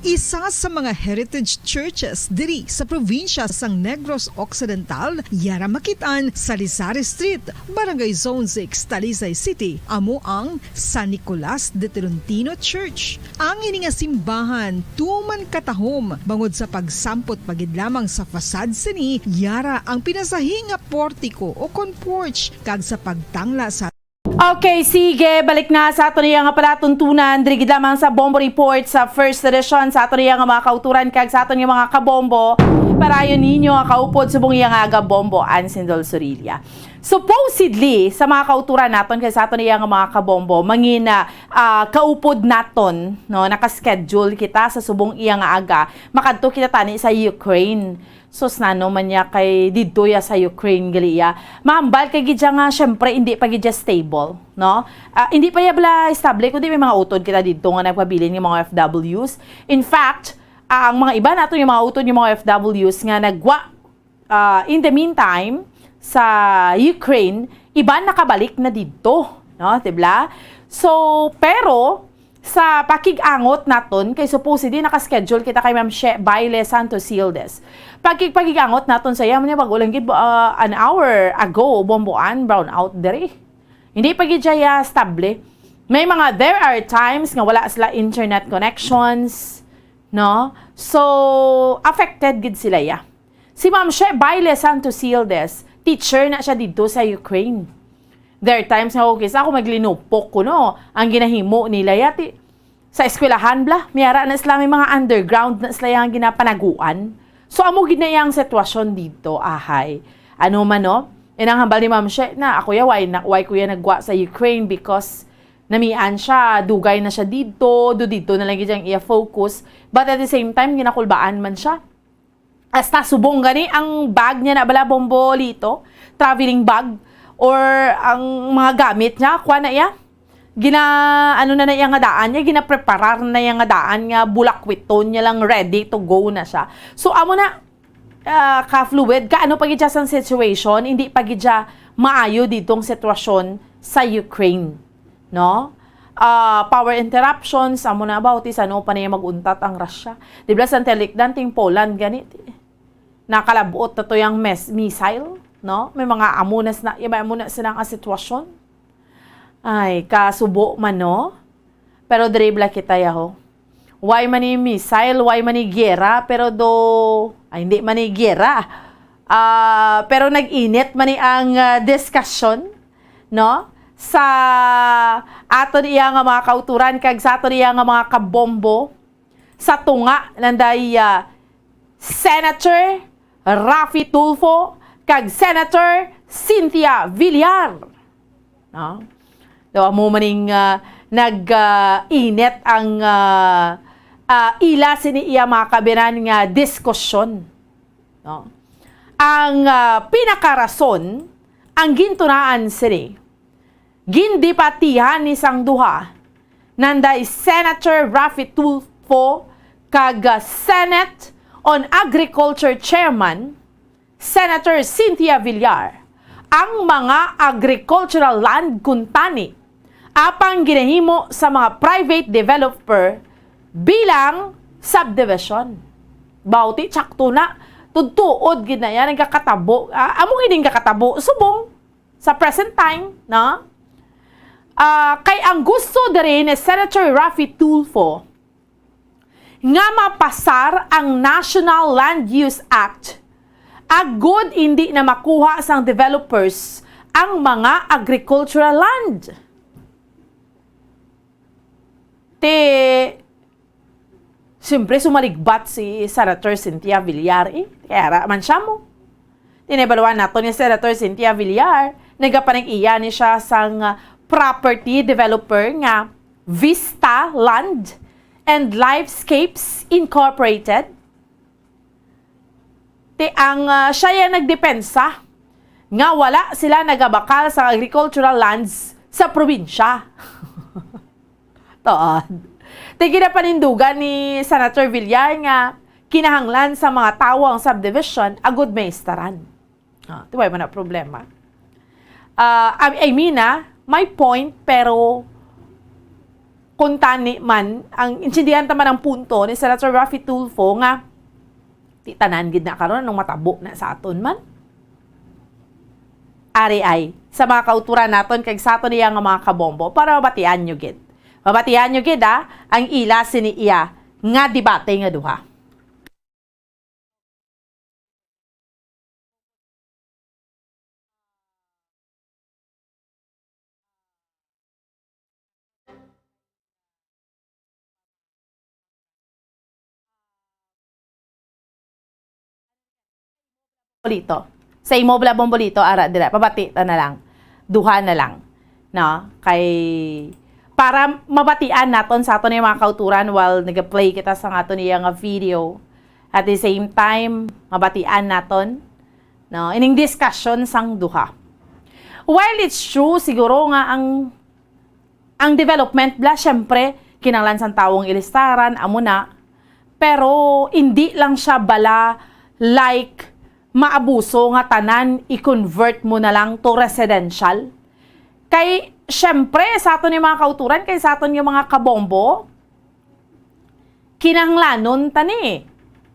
Isa sa mga heritage churches diri sa probinsya sang Negros Occidental, yara makit-an sa Rizal Street, Barangay Zone six, Talisay City, amo ang San Nicolas de Tolentino Church. Ang ini nga simbahan tuman katahom bangod sa pagsampot pa gid lamang sa facade sini, yara ang pinasahi nga portiko o kon porch kag sa pagtangla sa Okay, sige, balik na sa aton iya nga palatuntunan diri gid lamang sa Bombo Report sa first edition sa aton iya nga mga kauturan kag sa aton nga mga kabombo. Parayon ninyo nga kaupod subong iya nga aga Bombo Ansindol Surilla. Supposedly, sa mga kauturan naton kag sa aton iya nga mga kabombo, mangin ah, ah, kaupod naton, no, naka-schedule kita sa subong iya nga aga, makadto kita tani sa Ukraine. Sus, nano man niya kay didto ya sa Ukraine gali ya. Mahambal kay gid siya nga syempre hindi pa gid siya stable, no? Ah, hindi pa ya bala estable kundi may mga utod kita didto nga nagpabilin nga mga O F Ws. In fact, ah, ang mga iba nato yung mga utod yung mga O F Ws nga nagwa ah, in the meantime sa Ukraine, iban nakabalik na didto, no? Di bala? So, pero sa pakig-angot naton kay supposedly naka-schedule kita kay Ma'am She Baile Santos Hildes. Pakig pakig-angot naton sa iya, man niya bag-o lang gid ah, an hour ago, bomboan, brown out diri. Hindi pa gid siya stable. May mga, there are times nga wala sila internet connections, no? So, affected gid sila ya. Si Ma'am She Baile Santos Hildes, teacher na siya didto sa Ukraine. There are times nga, okay, sa ako maglinupok ko, no? Ang ginahimo nila ya, ti, sa eskwelahan, bla, may ara na sila, may mga underground na sila yang ginapanaguan. So, amo gid na yang sitwasyon didto, ahay. Ano man, no? Yan ang hambal ni Ma'am She na, ako ya, why, na, why ko ya nagwa sa Ukraine? Because namian siya, dugay na siya didto, do didto na lang gid ang iya focus. But at the same time, ginakulbaan man siya. Hasta subong gani ang bag niya na bala, Bombo Lito, traveling bag, or ang mga gamit niya, kuha na iya. Gina, ano na na iya nga daan niya, ginapreparar na iya nga daan nga bulakwiton niya lang, ready to go na siya. So, amo na, ah, ka-fluid, ka ano pa gid siya sang situation, hindi pa gid siya maayo didtong sitwasyon sa Ukraine, no? Ah, power interruptions, amo na ba, ti sa ano pa niya mag-untat ang Russia? Di ba sa tinikdan ting Poland gani, ti, nakalabot na to yung mes-, missile, no? May mga amo na sina-, may amo na sila nga sitwasyon. Ay, kasubo man, no? Pero diri bala kita, yaho. Why man ni missile, why man ni giyera, pero do, ay, hindi man ni giyera. Ah, pero nag-init man ni ang, ah, diskusyon, no? Sa aton iya nga mga kauturan kag sa aton iya nga mga kabombo sa tunga nanday, ah, Senator Raffy Tulfo kag Senator Cynthia Villar. No? So, amo maning, ah, nag, ah, init ang, ah, ah, ila sini iya mga kabinan nga diskusyon. No? Ang, ah, pinakarason, ang gintunaan sini, gindebatihan ni sang duha, nanday Senator Raffy Tulfo kag, ah, Senate on Agriculture Chairman, Senator Cynthia Villar, ang mga agricultural land kuntani apang ginahimo sa mga private developer bilang subdivision. Bauti, tsakto na. Tudtuod gid na yan ang kakatabo. Ah, amo gid ang kakatabo. Subong sa present time, no? Ah, kay ang gusto diri ni Senator Raffy Tulfo nga mapasar ang National Land Use Act, agud hindi na makuha sang developers ang mga agricultural land. Ti, siyempre, sumaligbat si Senator Cynthia Villar, eh. Kaya ra man siya mo. Tinibaluan nato ni Senator Cynthia Villar, nagapanag-iya ni siya sang, ah, property developer nga Vista Land and Lifescapes Incorporated. Ti ang, ah, siya yung nagdepensa nga wala sila nagabakal sa agricultural lands sa probinsya. Tuod. Ti ginapanindugan ni Senator Villar nga kinahanglan sa mga tawo ang subdivision agud maistaran. Ah, ti wala man na problema. Ah, I, I mean, ah, my point, pero kuntani man, ang intindihan ta man ang punto ni Senator Raffy Tulfo nga ti tanan gid na karon anong matabo na sa aton man. Ari ay, sa mga kauturan naton kag sa aton iya nga mga kabombo, para mabatian nyo gid. Mabatian nyo gid, ah, ang ila sini iya nga debate nga duha. Bolito. Sa imo bala, Bombolito, ara dira, pabati ta na lang. Duha na lang. No? Kay, para mabatian naton sa aton yung mga kauturan while nag-play kita sa aton iya nga video. At the same time, mabatian naton, no, ining discussion sang duha. While it's true, siguro nga ang, ang development bala, syempre, kinahanglan sang tawong ilistaran, amo na. Pero hindi lang siya bala like maabuso nga tanan i-convert mo na lang to residential. Kay, syempre, sa aton yung mga kauturan, kay sa aton yung mga kabombo, kinahanglanon ta ni,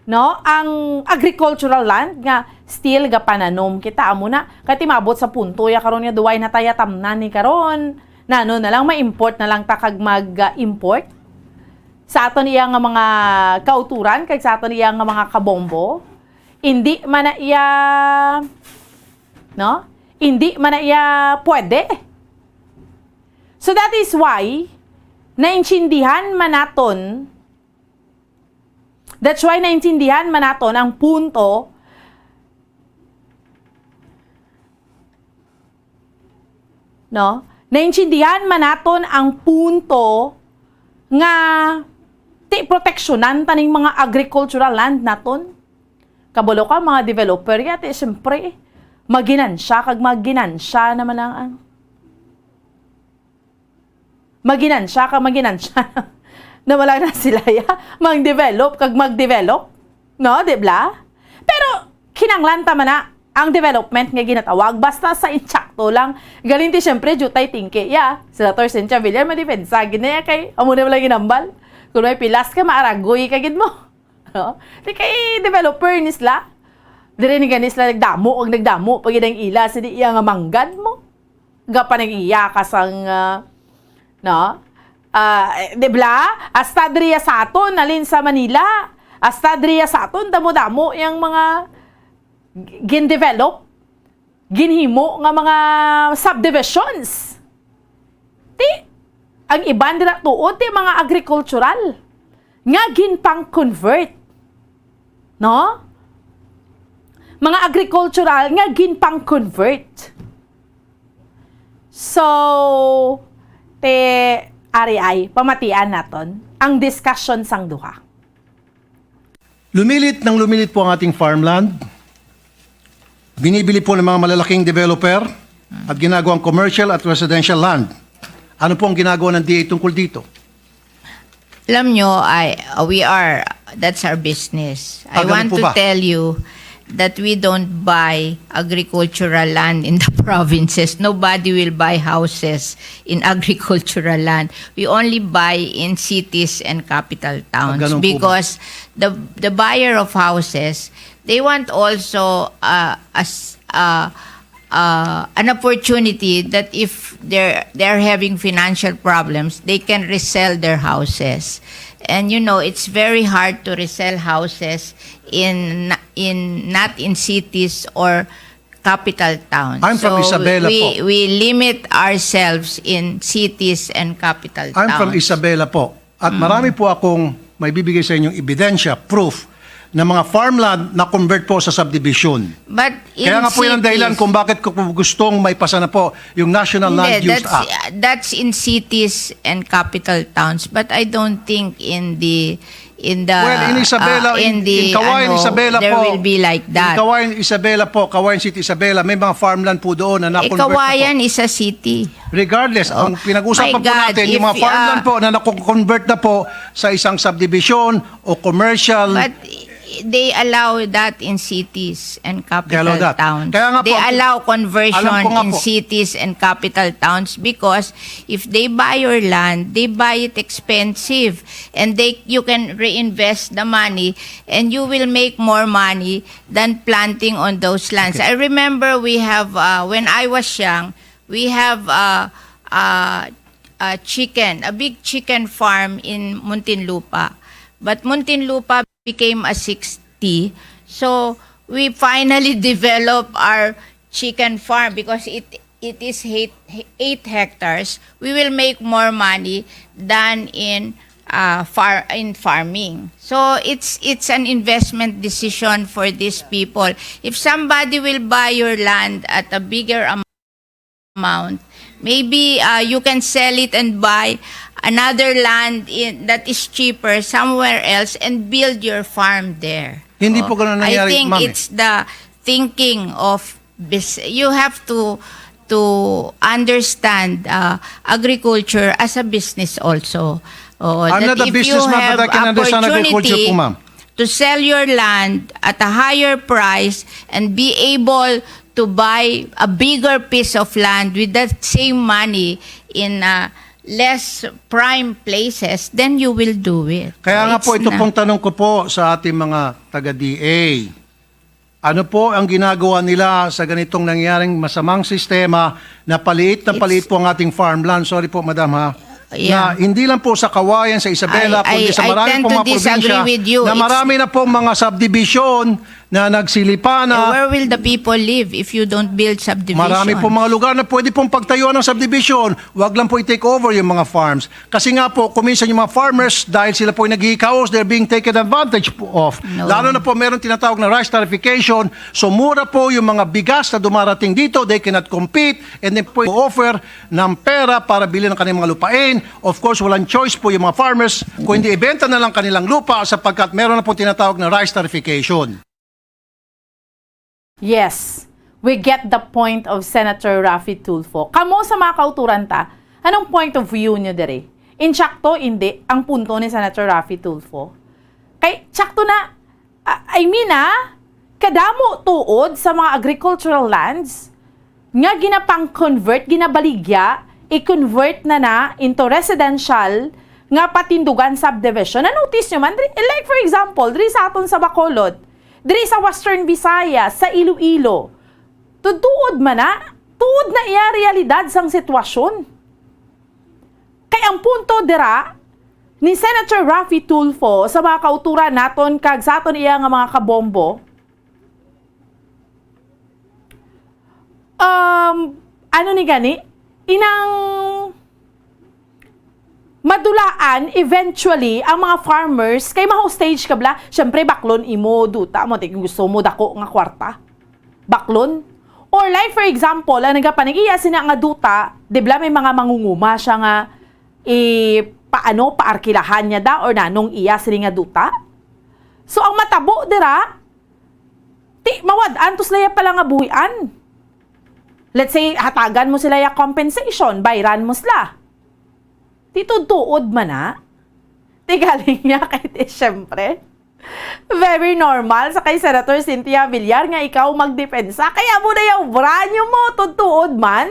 no? Ang agricultural land nga still gapananom kita, amo na. Kay timabot sa punto ya karon nga duway na taya tamnan ni karon. Nano na lang, ma-import na lang ta kag mag-import sa aton iya nga mga kauturan kag sa aton iya nga mga kabombo. Hindi man na iya, no? Hindi man na iya pwede. So that is why naintindihan man naton, that's why naintindihan man naton ang punto, no? Naintindihan man naton ang punto nga ti proteksyonan ta ning mga agricultural land naton. Kabalo ka, mga developer ya, ti siyempre, maginansya kag maginansya naman ang, ang Maginansya ka, maginansya. Na wala na sila, ya. Mag-develop kag mag-develop. No, di bala? Pero, Kinahanglan ta man na ang development nga ginatawag, basta sa insakto lang. Galing ti, siyempre, jutay tingki. Ya, Senator Cynthia Villar, madipensa gid na ya kay amo na lang ginambal. Kung may pilas ka, maaragoy ka gid mo. No? Di kay developer ni sila. Dire ni gani sila nagdamo, ag nagdamo, pag ang ila, sini iya nga manggad mo. Ga pa nag-iya ka sang, ah, no? Ah, eh, di bla? Hasta diri sa aton, alin sa Manila. Hasta diri sa aton, damo-damo yang mga g-, gin-develop, ginhimo nga mga subdivisions. Ti, ang iban dira tuod, ti mga agricultural nga ginpang-convert. No? Mga agricultural nga ginpang-convert. So, te, ari ay, pamatian naton ang discussion sang duha. Lumilit ng lumilit po ang ating farmland. Binibili po ng mga malalaking developer at ginagawang commercial at residential land. Ano po ang ginagawa ng D A tungkol dito? Alam nyo, I, we are, that's our business. I Ah, ganun want po to ba? tell you that we don't buy agricultural land in the provinces. Nobody will buy houses in agricultural land. We only buy in cities and capital towns ganun po ba? because the the buyer of houses, they want also uh, as uh, uh, an opportunity that if they're they're having financial problems, they can resell their houses. And you know, it's very hard to resell houses in in not in cities or capital towns. I'm from So, Isabela we, po. We limit ourselves in cities and capital I'm from towns. Isabela po. At marami po akong may bibigay sa inyong ebidensya, proof, na mga farmland na convert po sa subdivision. But in Kaya nga po yan ang dahilan cities- kung bakit ko po gustong maipasa na po yung National Land Hindi, Use that's, Act. That's in cities and capital towns, but I don't think in the in the Well, in Isabela, uh, in, in, the in Kawayan, ano, Isabela there po, will be like that. In Kawayan, Isabela po, Kawayan City, Isabela, may mga farmland po doon na Eh, na-convert na po. Kawayan is a city. Regardless, Oh, ang pinag-usapan my po God, natin, yung if, mga farmland uh, po na na-convert na po sa isang subdivision o commercial. But they allow that in cities and They allow capital that. towns. Kaya nga They po, allow conversion alam ko nga in po. Cities and capital towns because if they buy your land, they buy it expensive and they you can reinvest the money and you will make more money than planting on those lands. I remember we have uh, when I was young, we have uh, uh, a chicken, a big chicken farm in Muntinlupa. But Muntinlupa became a sixty. So we finally develop our chicken farm because it it is eight, eight hectares. We will make more money than in uh, far in farming. So it's it's an investment decision for these people. If somebody will buy your land at a bigger amount, maybe uh, you can sell it and buy another land in, that is cheaper somewhere else and build your farm there. Hindi po ganun nangyari, I think ma'am, eh. It's the thinking of bus- you have to to understand uh, agriculture as a business also. Oo, I'm that not a if you businessman, but I have can understand agriculture opportunity po, ma'am. To sell your land at a higher price and be able to buy a bigger piece of land with that same money in uh, less prime places, then you will do it. Kaya nga It's po, ito na- pong tanong ko po sa ating mga taga-D A. Ano po ang ginagawa nila sa ganitong nangyaring masamang sistema na paliit na It's- paliit po ang ating farmland? Sorry po, madam, ha? Yeah. Na hindi lang po sa Kawayan, sa Isabela, I- kundi I- sa I marami tend pong to mga probinsya disagree with you. na It's- marami na pong mga subdivision na nagsilipan Eh, na. where will the people live if you don't build subdivisions? Marami pong mga lugar na pwede pong pagtayuan ng subdivision. Wag lang po i-take over yung mga farms. Kasi nga po, kuminsan yung mga farmers, dahil sila po ay nagkakaos, they're being taken advantage po of. No. Lalo na po, meron tinatawag na rice tarification. So, mura po yung mga bigas na dumarating dito. They cannot compete. And then po, offer ng pera para bilhin ang kanilang mga lupain. Of course, walang choice po yung mga farmers. Kung hindi, ibenta na lang kanilang lupa sapagkat meron na po tinatawag na rice tarification. Yes, we get the point of Senator Raffy Tulfo. Kamo sa mga kauturan ta, anong point of view nyo diri? Insakto, hindi, ang punto ni Senator Raffy Tulfo. Kay, sakto na, ah, I mean ah, kadamo tuod sa mga agricultural lands nga ginapang-convert, ginabaligya, i-convert na na into residential nga patindugan subdivision. Na-notice nyo man, diri, like for example, diri sa aton sa Bacolod, diri sa Western Visayas, sa Iloilo, tuod-tuod man na, tuod na iya realidad sang sitwasyon. Kay ang punto dira ni Senator Raffy Tulfo sa mga kauturan naton kag sa aton iya nga mga kabombo, um, ano ni gani? Inang madulaan eventually ang mga farmers kay ma-hostage ka bala. Syempre, baklon imo duta mo, ti gusto mo dako nga kwarta. Baklon. Or like, for example, ang nagapanag-iya sina nga duta, di bala may mga mangunguma siya nga, eh, paano, paarkilahan niya da or nanong iya sini nga duta? So, ang matabo dira, ti mawad-an to sila ya pala nga buhian. Let's say, hatagan mo sila ya compensation, bayran mo sila. Ti tuod-tuod man na. Ti galing niya kay ti, syempre, very normal sa kay Senator Cynthia Villar nga ikaw magdepensa. Kay amo na yung branyo mo, tuod-tuod man.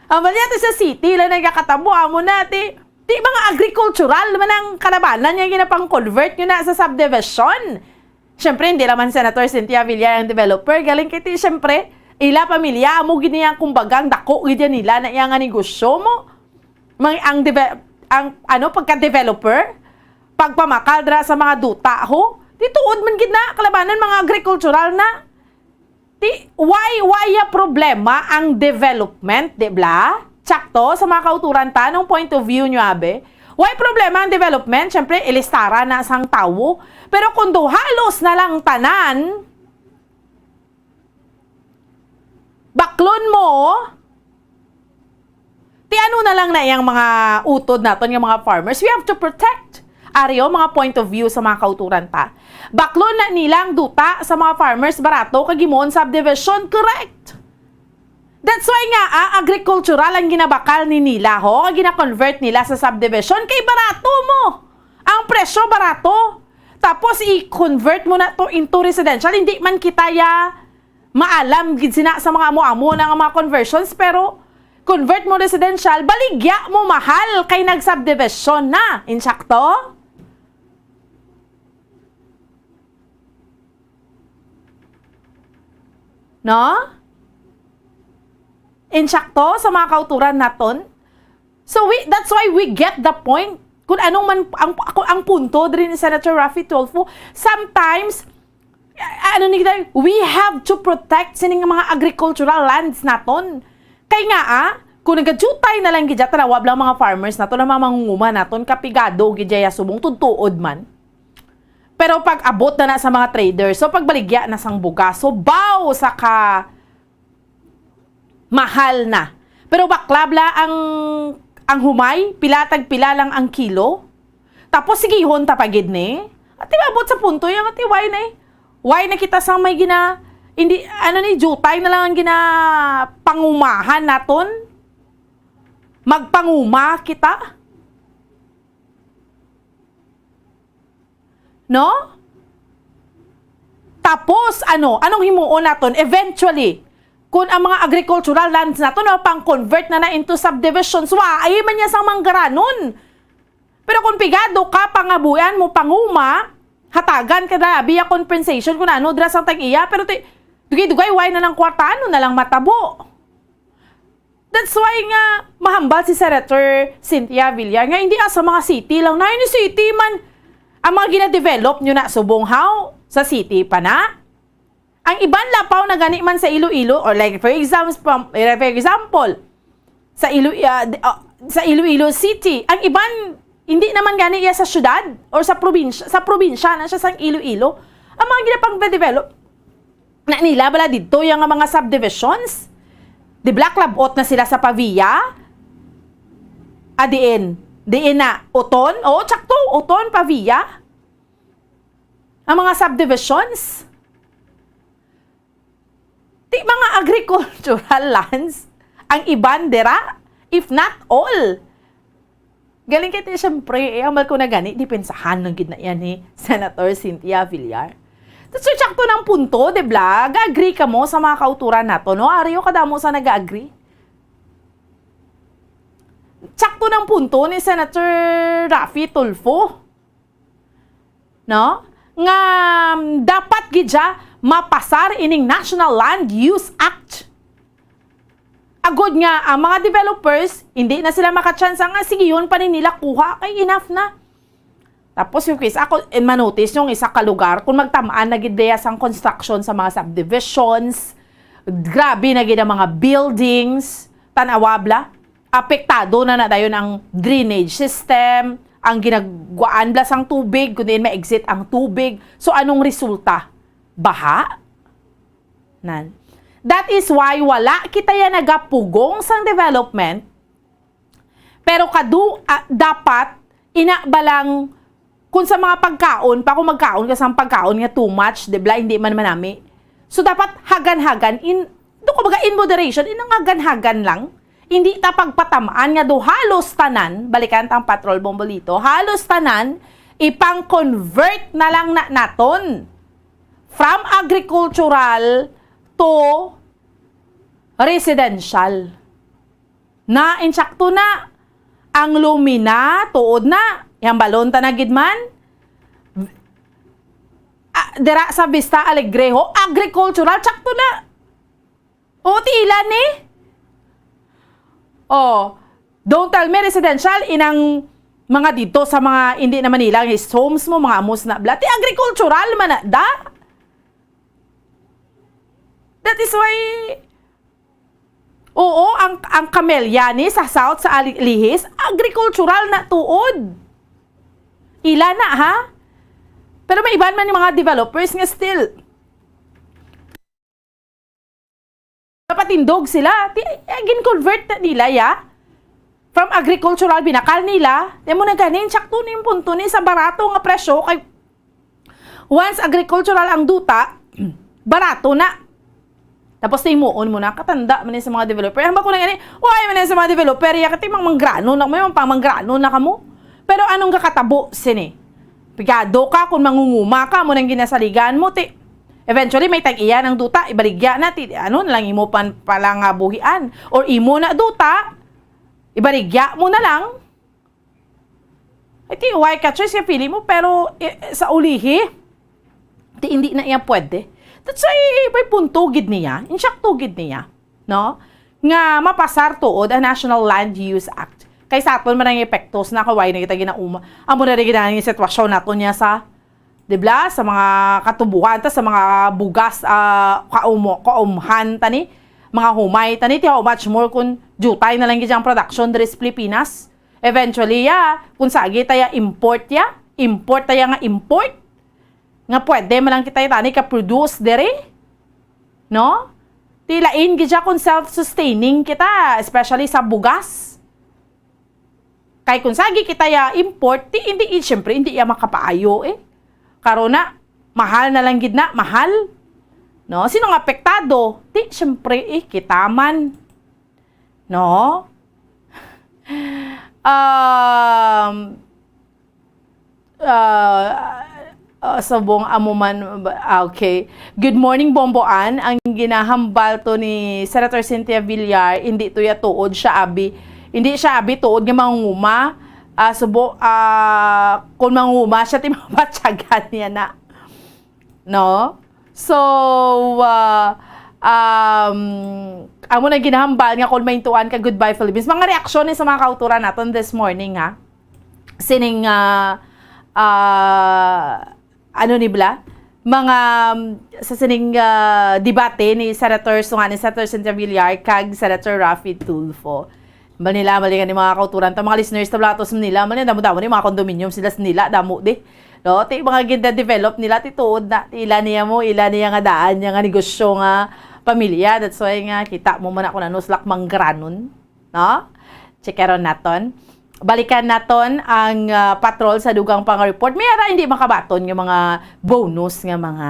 Ang bali natin sa city, lang nagkakatabo, amo na, ti, ti mga agricultural man ang kalabanan niya ginapang-convert nyo na sa subdivision. Siyempre, hindi naman Senator Cynthia Villar ang developer. Galing kay ti, siyempre, ila pamilya, amo gid niya, kumbaga, ang dako gid yan nila na iya nga negosyo mo. Mang, ang deve-, ang, ano, pagka-developer, pagpamakal dira sa mga duta, ho? Di tuod man gid na, kalabanan, mga agricultural na. Ti, why, why ya problema ang development, di bala? Tsakto, sa mga kauturan ta, anong point of view nyo, abe? Why problema ang development? Siyempre, ilistara na sang tawo. Pero kung do halos na lang tanan, baklon mo, ti ano na lang na yang mga utod naton nga mga farmers, we have to protect. Ari, o, mga point of view sa mga kauturan ta. Baklon na nila ang duta sa mga farmers, barato, kag himuon subdivision, correct. That's why nga, ah, agricultural ang ginabakal ni nila, ho, ang gina-convert nila sa subdivision, kay barato mo. Ang presyo barato. Tapos i-convert mo na to into residential, hindi man kita ya maalam gid sina sa mga amo-amo na nga mga conversions, pero convert mo residential, baligya mo mahal kay nag-subdivision na. Insakto? No? Insakto sa mga kauturan naton? So we, that's why we get the point. Kung anong man ang, ang, ang punto diri ni Senator Raffy Tulfo, sometimes, a-, ano ni kita, we have to protect sining mga agricultural lands naton. Kay nga, ah, kung nagadutay na lang gid ya, tanawa lang mga farmers naton, ang mga mangunguma naton, kapigado gid ya subong, tuod-tuod man. Pero pag abot na na sa mga traders, so pagbaligya na sang bugas, so baw sa ka mahal na. Pero bakla bala ang, ang humay, pila tag pila lang ang kilo. Tapos sigihon ta pa gid ni. Ati, maabot sa punto yang ati, why na eh? Why na kita sang may gina, hindi, ano ni, jutay na lang ang ginapangumahan naton? Magpanguma kita? No? Tapos, ano? Anong himuon naton? Eventually, kung ang mga agricultural lands naton, no, pang-convert na na into subdivisions, wa, ay man niya sang manggaranon. Pero kung pigado ka, pangabuyan mo, panguma, hatagan ka na, biya compensation, kung ano, dira sang tag-iya, pero ti-, dugay-dugay, why na lang kwarta? Ano na lang matabo? That's why nga mahambal si Senator Cynthia Villar nga hindi, ah, sa mga city lang. Na, ini city man ang mga ginadevelop nyo na subong, how? Sa city pa na? Ang iban lapaw na gani man sa Iloilo, or like, for example, for example, sa Ilo-, ah, d-, ah, sa Iloilo City, ang iban hindi naman gani iya sa syudad or sa probinsya, sa probinsya na siya sang Iloilo. Ang mga ginapang-develop na nila bala didto, yung nga mga subdivisions. Di bala, labot na sila sa Pavia? Ah, diin? Diin na? Oton? Oo, tsakto. Oton, Pavia. Ang mga subdivisions. Ti mga agricultural lands, ang iban dira, if not all. Galing kay ti, siyempre, eh, ambal ko na gani, depensahan lang gid na yan ni Senator Cynthia Villar. So, sakto ng punto, di ba? Ga-agree ka mo sa mga kauturan nato, no? Ari o kadamo sa nag-agree. Sakto ng punto ni Senator Raffy Tulfo, no? Nga, mm, dapat gid siya mapasar ining National Land Use Act. Agod nga ang mga developers, hindi na sila makachance nga sige yun pa rin nila kuha, kay enough na. Tapos yung isa, kung manotice yung isa ka lugar, kung magtamaan na gid diya sang construction sa mga subdivisions, grabe na gid ang mga buildings, tan-awa bala, apektado na na dayon ang drainage system, ang ginagwaan bala sang tubig, kung diin ma-exit ang tubig. So, anong resulta? Baha? Nan. That is why wala kita ya nagapugong sang development. Pero kadu, ah, dapat, ina ba lang, kung sa mga pagkaon pa, kung magkaon ka sa pagkaon nga too much, di ba, hindi man manami. So, dapat hagan-hagan, in, do, kumbaga, in moderation, in ang hagan-hagan lang. Hindi ta pagpatamaan nga do halos tanan, balikan ta ang Patrol Bombolito, halos tanan, ipang-convert na lang na naton from agricultural to residential. Na, insakto na. Ang lumina, tuod na. Yang balon ta na gid man. Ah, dira sa Vista Alegre ho, agricultural, sakto na. O, tiilan ni. Oh, don't tell me residential, inang mga dito sa mga, hindi naman nila, his homes mo, mga amos na bala. Ti agricultural man na, da? That is why, oo, ang, ang camellia ni sa South, sa Ali-, Lihis, agricultural na tuod. Ila na, ha? Pero may iban man yung mga developers nga still napatindog sila. Ti, eh, gin-convert na nila, ya. From agricultural, binakal nila. Di mo na ganin, sakto na yung punto ni sa barato nga presyo. Kay once agricultural ang duta, barato na. Tapos timuon mo na, katanda man ni sa mga developer. Ang ba ko na gani, why man ni sa mga developer, ya kati mang manggrano na, may pang manggrano na kamo. Pero anong kakatabo sini? Pigado ka kung mangunguma ka, mo nang ginasaligan mo, ti, eventually may tag-iya ng duta, ibaligya na, ti, ano na lang imo pan, pala nga buhian. Or imo na duta, ibaligya mo na lang. Ay, ti, why ka, choice yung pili mo, pero, eh, sa ulihi, ti, hindi na iya pwede. That's why, may punto gid niya, insakto gid niya, no? Nga mapasar tuod ang National Land Use Act. Kay sa aton man ang epektos na, kay why na kita ginauma. Amo na rin gid ang sitwasyon nato niya sa, di ba, sa mga katubuhan ta, sa mga bugas, ah, kaumo-, kaumhan ta ni, mga humay ta ni, ti how much more kung jutay na lang gid ang production diri sa Pilipinas. Eventually, ya, kung sagi ta ya import ya, import ta ya nga import, nga pwede man lang kita tani ka-produce diri, no? Ti lain gid siya kung self-sustaining kita, especially sa bugas. Kay kung sagi kita ya import, ti hindi, eh, siyempre, hindi ya makapaayo, eh. Karon na, mahal na lang gid na, mahal. No? Sino nga apektado? Ti, siyempre, eh, kita man. No? Um, ah, ah, subong amo man ba, ah, okay. Good morning, Bombo Ann. Ang ginahambal to ni Senator Cynthia Villar, hindi to ya tuod siya, abi. Hindi siya, abi, tuod nga mangunguma. Ah, subo, ah, kung mangunguma siya, ti mabatyagan niya na. No? So, ah, um, amo na ginahambal nga kung maintuan ka, goodbye, Philippines. Mga reaksyon ni sa mga kauturan naton this morning, ha? Sining, ah, ah, ano ni bala? Mga, um, sa sining, ah, debate ni Senator, sunga ni Senator Cynthia Villar kag Senator Raffy Tulfo. Manila, mali nga ni mga kauturan ta, mga listeners ta, Blatos, Manila, mali, damo-damo ni mga condominium sila sa Manila, damo di. No, ti mga gina-develop nila, ti tuod na, ti ila niya mo, ila niya nga daan niya nga negosyo nga pamilya. That's why nga kita mo man ako na nuslak manggranon, no? Checkeron naton. Balikan naton ang, ah, patrol sa dugang pang report. May ara hindi makabaton nga mga bonus nga mga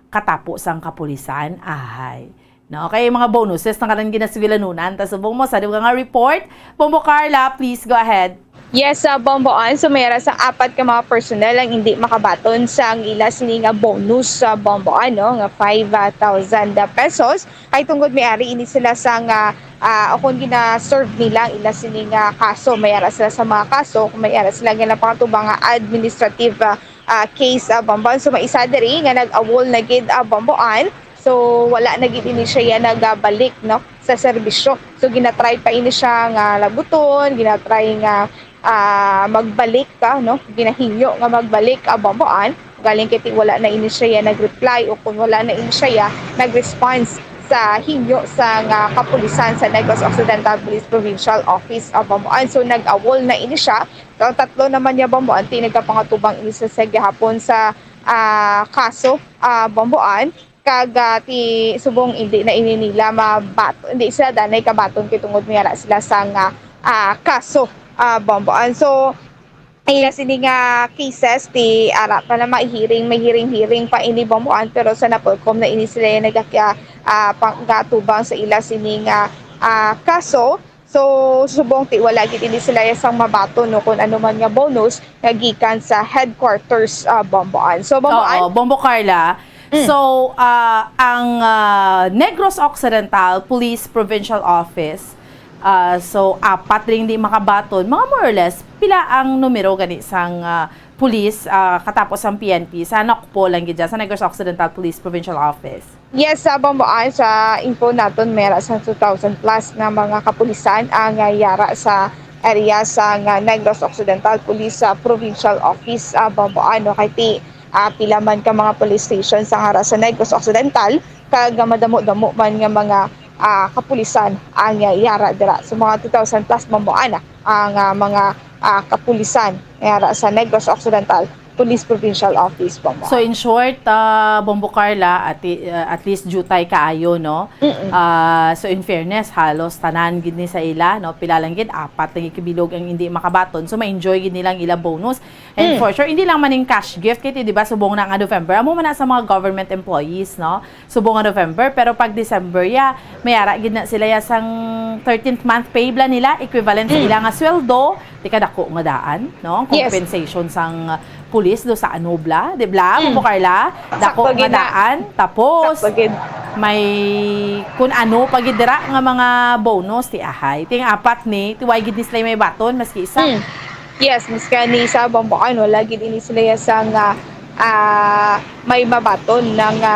katapo sang kapulisan. Ahay. No, kay mga bonuses na kanan ginaswilanunan. Ta subong mo sa dugang nga report. Bombo Carla, please go ahead. Yes, sa Bomboan, so may ara sang apat ka mga personnel ang hindi makabaton sa ang ila sini nga bonus sa Bomboan, no, nga five thousand pesos. Kay tungod may ari ini sila sa nga ah, o kung gina-serve nila ang ila sini nga kaso, may ara sila sa mga kaso, kung may ara sila nga napakatubang nga administrative ah, ah, case sa Bomboan. So may isa diri nga nag-awol na gid ah, Bomboan. So wala na gid ini siya nagabalik, no, sa serbisyo. So ginatry pa ini siya nga labuton, ginatry nga ah, magbalik ka, no? Ginahingyo nga magbalik ang Bomboan. Galing kay ti wala na ini siya nag-reply o kung wala na ini siya nag-response sa hingyo sa nga kapulisan sa Negros Occidental Police Provincial Office of Bomboan. So nag-awol na ini siya. So tatlo naman niya Bomboan ti nagkapangatubang ini sa sa gihapon sa ah, kaso ah, Bomboan. Kag ah, ti subong hindi na ini nila mabaton, hindi sila danay kabaton kay tungod may ara sila sa nga ah, kaso ah, Bomboan. So ila sini nga cases ti ara pa na may hearing, may hearing hearing pa ini Bomboan, pero sa Napolcom na ini sila yung nagakya ah, panggatubang sa ila sini nga ah, kaso. So subong ti wala gid ini sila sang mabaton no kung ano man nga bonus nga gikan sa headquarters ah, Bomboan. So Bomboan, Oo, Bombo Carla. Mm. So, ah, ang ah, Negros Occidental Police Provincial Office, ah, so apat ring di makabaton, mga more or less, pila ang numero gani sang ah, police ah, katapos ang P N P sa Nokpo lang gid dyan, sa Negros Occidental Police Provincial Office? Yes, sa Bomboan, sa info naton, mera sa two thousand plus na mga kapulisan ang ah, yara sa area sa nga Negros Occidental Police sa Provincial Office sa Bomboan. No? Kay ti, ah, pila man ka mga police station sa nga sa Negros Occidental, kag madamo-damo man nga mga ah, kapulisan ang ah, yara dira. So mga two thousand plus Bomboan ang ah, mga ah, kapulisan nga yara sa Negros Occidental Police Provincial Office, Bombo. So in short, ah, Bombo Carla, at, ah, at least jutay kaayo, no? Mm-mm. Ah, so in fairness, halos tanan gid ni sa ila, no? Pila lang gid, apat lang gid kabilog ang hindi makabaton. So ma-enjoy gid nila ang ila bonus. And Mm. for sure, hindi lang man yung cash gift, kay di ba, subong na nga November. Amo man na sa mga government employees, no? Subong nga November, pero pag December, ya, may ara gid na sila ya sang thirteenth month pay bla nila, equivalent sa Mm. ila nga sweldo, di kadako nga daan, no? Ang Yes. Compensation sang pulis do sa ano bla, di bla, Mm. Bombo Carla? Dako Sakto nga gid na. Daan, tapos Sakto gid. may kun ano pa gid dira nga mga bonus ti ahay. Ti ang apat ni, ti way gid ni sila may baton, maski isa. Mm. Yes, mas kani sa Bomboan, wala gid ini sila ya sa nga ah, may mabaton na nga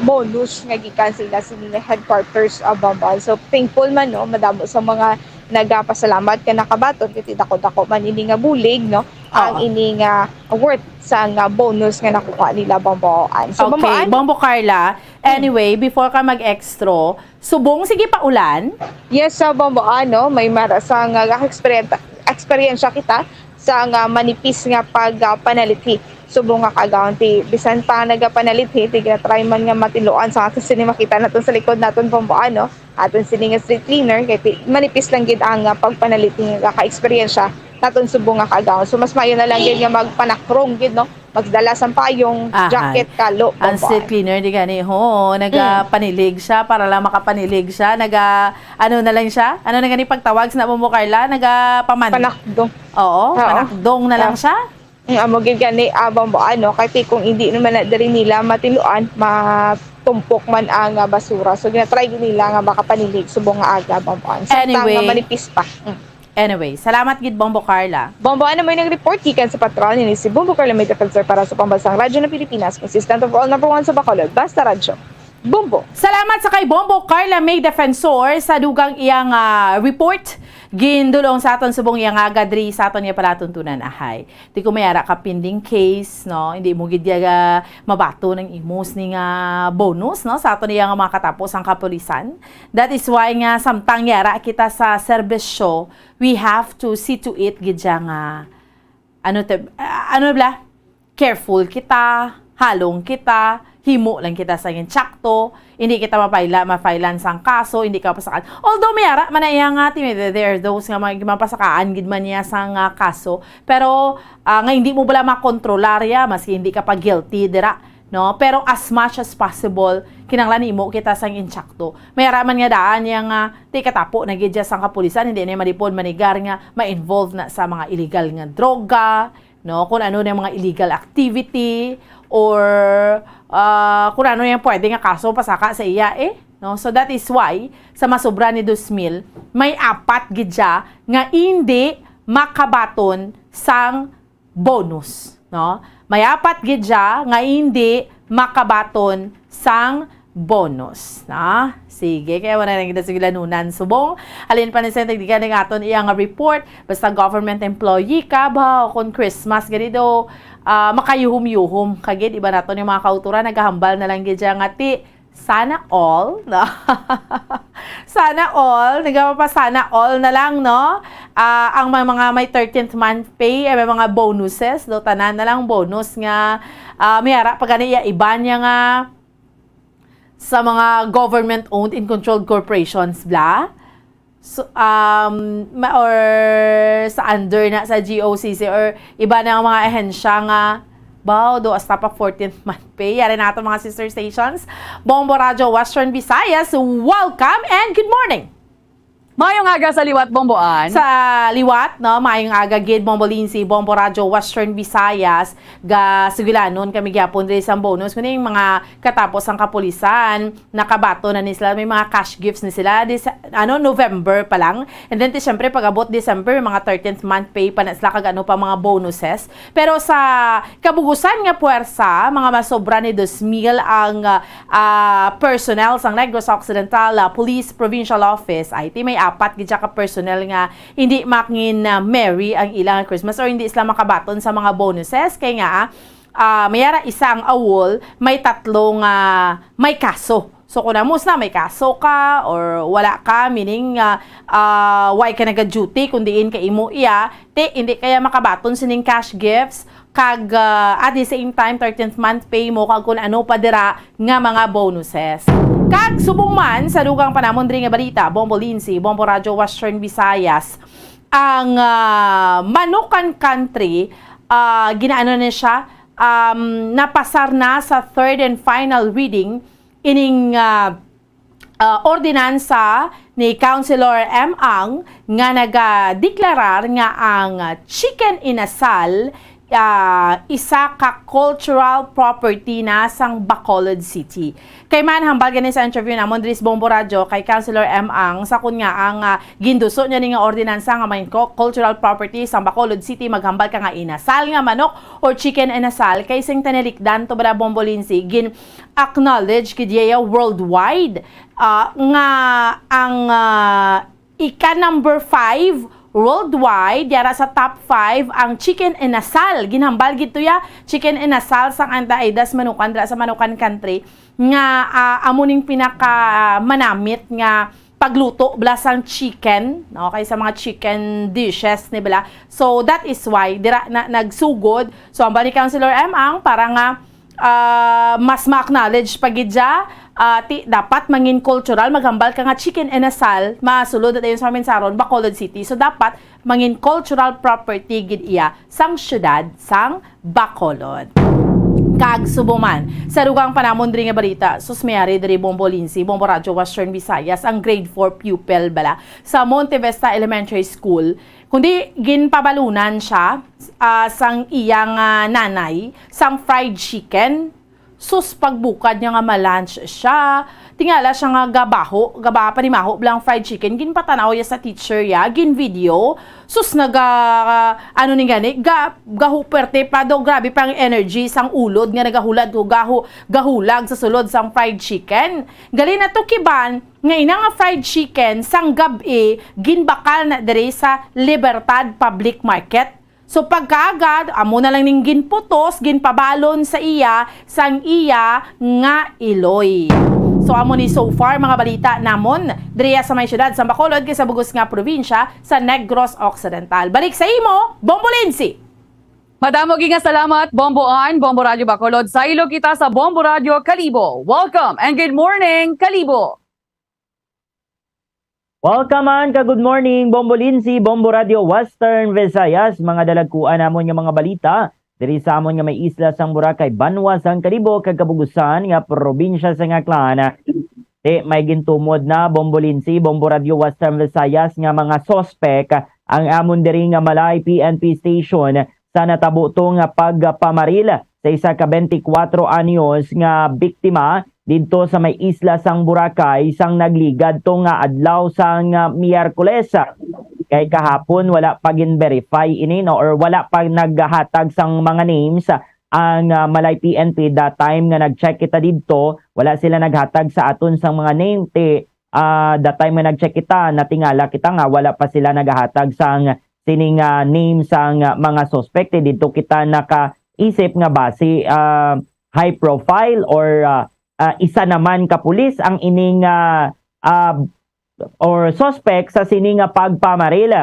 bonus nga gikan sa ila sini nga headquarters of Bomboan. So thankful man, no, madamo sa mga nagapasalamat ka nakabaton kay dako-dako man ini nga bulig, no, ang Oo. ini nga worth sa nga bonus nga nakuha nila Bomboan. So Okay, Bomboan, Bombo Carla, anyway, before ka mag-extra, subong, sige pa ulan. Yes, sa Bomboan, no, may marasa nga experience, experience kita sa nga manipis nga pagpanalithi. Subong nga kaagahon ti bisan pa nagapanalit, ti ginatry man nga matiluan sa aton sini makita naton sa likod naton Bomboan, no? Aton sini nga street cleaner kay ti, manipis lang gid ang ah, pagpanalit nga ka-eksperyensya naton subong nga kaagahon. So mas maayo na lang gid nga magpanakrong gid, no? Magdala sang payong, Ahay. Jacket, kalo, Ang street Bomboan. Cleaner di gani, ho, nagapanilig siya para lang makapanilig siya. Naga, ano na lang siya? Ano na gani pagtawag sa Bombo Carla? Nagapaman. Panakdong. Oo, Oo. Panakdong na lang Ah. siya. Ang amo gid gani, ah, Bomboan, no? Kay kung hindi naman na diri nila matiluan, matumpok man ang ah, basura. So ginatry gid nila nga makapanilig subong nga aga, Bomboan. Samtang Anyway. Nga manipis pa. Mm. Anyway, salamat gid, Bombo Carla. Bomboan na may nag-report gikan sa patrol ni si Bombo Carla May Defensor para sa Pambansang Radyo ng Pilipinas, consistent of all number one sa Bacolod. Basta Radyo. Bombo. Salamat sa kay Bombo Carla May Defensor sa dugang iyang ah, report. Gindulong sa aton subong iyang aga diri sa aton nga palatuntunan, ahay. Di ko may ara ka pending case, no? Hindi mo gid ya mabato ng imos ni nga bonus, no? Sa aton iya nga mga katapos ang kapulisan. That is why nga samtang yara kita sa serbisyo, we have to see to it gid siya nga ano te, ah, ano bla? Careful kita, halong kita, himo lang kita sa insakto, hindi kita mapaila, mafailan sang kaso, hindi ka pasakaan. Although may ara man na iya nga, ti, there are those nga mga mapasakaan gid man niya sa nga kaso, pero ah, nga hindi mo bala makontrolar ya, maski hindi ka pa guilty dira, no? Pero as much as possible, kinahanglan himo kita sang insakto. May ara man nga daan niya nga, ti katapo na gid siya sang kapulisan, hindi na malipod manigar nga ma-involve na sa mga illegal nga droga, no? Kung ano na mga illegal activity, or, ah, kung ano yung pwede nga kaso pasaka sa iya, eh, no? So that is why, sa masobra ni dos mil, may apat gid siya nga hindi makabaton sang bonus, no? May apat gid siya nga hindi makabaton sang bonus, na? Sige, kaya wala na kita sige lanunan. Subong, halin pa ni sa tigdigan ng aton iya nga report, basta government employee ka ba, o kung Christmas, gani do, ah, makayuhom-yuhom. Kagid, iba naton yung mga kauturan, naghahambal na lang gid siya nga, ti, sana all, no? Sana all, nagpapasana all na lang, no? Ah, ang mga, mga may thirteenth month pay, eh, may mga bonuses, do, tanan na lang bonus nga, ah, may ara pa gani iya iba niya nga sa mga government-owned and controlled corporations, bla? So, um, ma-, or sa under na sa G O C C or iba na nga mga ahensya nga, baw, do hasta pa fourteenth month pay. Yari na ato mga sister stations. Bombo Radyo Western Visayas, welcome and good morning! Mayong aga sa liwat, Bomboan. Sa liwat, no, mayong aga gid, Bombo Lindsay, Bombo Radyo Western Visayas, ga sugilanon kami gyapon diri sa bonus. Kuning mga katapos ang kapulisan, nakabato na ni sila, may mga cash gifts ni sila, this, ano, November pa lang. And then, ti, syempre, pag-abot December, may mga thirteenth month pay pa na sila, kag ano pa, mga bonuses. Pero sa kabugusan nga puwersa, mga masobra ni dos mil ang, ah, ah, personnel sang Negros Occidental, ah, Police Provincial Office. Ay, ti may apat gid siya ka personnel nga hindi makin, ah, merry ang ilang Christmas or hindi sila makabaton sa mga bonuses. Kay nga, ah, may ara isa ang awol, may tatlo nga may kaso. So, kung amos na, may kaso ka or wala ka, meaning, ah, ah, why ka naga-duty kung diin ka imo iya, ti, hindi kaya makabaton sining cash gifts, kag, ah, at the same time, thirteenth month pay mo, kag kung ano pa dira nga mga bonuses. Kag subong man, sa dugang pa namon diri nga balita, Bombo Lindsay, Bombo Radyo Western Visayas, ang, ah, Manukan Country, ah, ginaano na siya, um, napasar na sa third and final reading ining, ah, ah, ordinansa ni Councilor M. Ang nga nagadeklarar nga ang Chicken Inasal, ah, isa ka cultural property na sang Bacolod City. Kay man, hambal gani sa interview namon diri sa Bombo Radyo kay Councilor M. Ang, sa kun nga ang, ah, ginduso niya ni nga ordinansa nga may co-, cultural property sang Bacolod City, maghambal ka nga inasal nga manok or chicken inasal, kay sing tinilikdan to, bala, Bombo Lindsay, gin-acknowledge gid iya worldwide, ah, nga ang, ah, ika number five worldwide, yara sa top five ang chicken inasal. Ginhambal gid to ya, chicken inasal sang Anta Aidas Manukan dira sa Manukan Country, nga, ah, amo ning pinaka manamit nga pagluto bala sang chicken, no? Kay sa mga chicken dishes ni bala. So, that is why dira na nagsugod. So, ang ni Councilor M. Ang para nga, ah, mas ma-acknowledge pa gid siya, ah, ti, dapat mangin cultural, maghambal ka nga chicken inasal, masulod na dayon sa Minsaron, Bacolod City. So, dapat mangin cultural property gid iya sang syudad sang Bacolod. Kag subong man, sa dugang pa namon diri nga balita, sus, may ari diri, Bombo Lindsay, Bombo Radyo Western Visayas, ang grade four pupil bala sa Monte Vista Elementary School, kundi ginpabalunan siya, ah, sang iyang, ah, nanay sang fried chicken. Sus, pagbukad niya nga ma-lunch siya, tingala siya nga gabaho, gaba-, panimaho bala ang fried chicken, ginpatanaw ya sa teacher ya, gin-video. Sus, naga, ano ni gani, ga, gahuperte pa do, grabe pa ang energy sang ulod nga nagahulad, gahu-, gahulag sa sulod sang fried chicken. Gali na to kiban, nga ina nga fried chicken sang gab-i, ginbakal na diri sa Libertad Public Market. So, pagkaagad, amo na lang ning ginputos, ginpabalon sa iya, sang iya nga iloy. So, amo ni so far mga balita namon diriya sa may siyudad sa Bacolod, kay sa bugos nga probinsya sa Negros Occidental. Balik sa imo, Bombo Lindsay. Madamo gid nga salamat, Bombo Ann, Bombo Radyo Bacolod. Saylo kita sa Bombo Radyo Kalibo. Welcome and good morning, Kalibo. Welcome man ka good morning, Bombo Lindsay, Bombo Radio Western Visayas, mga dalagkuan namon nga mga balita. diri sa amon nga may isla sang Boracay, banwa sang Kalibo kag Kabugusan nga probinsya sang Aklan. Ti may gintumod na, Bombo Lindsay, Bombo Radio Western Visayas, nga mga suspek ang amon diri nga Malay P N P station sa natabo to nga pagpamaril sa isa ka twenty-four anyos nga biktima didto sa may isla sang Boracay sang nagligad to nga adlaw sang, ah, Miyerkules. Kay kahapon wala pa gin-verify ini, no, or wala pa naghatag sang mga names ang, ah, Malay P N P. That time nga nag-check kita didto, wala sila naghatag sa aton sang mga name. Ti, ah, that time nga nag-check kita, natingala kita nga wala pa sila naghatag sang sining, ah, name sang, ah, mga suspek. Ti didto kita nakaisip nga basi, ah, high profile or, ah, ah, isa naman ka pulis ang ining, ah, ah, or suspect sa sini nga pagpamaril.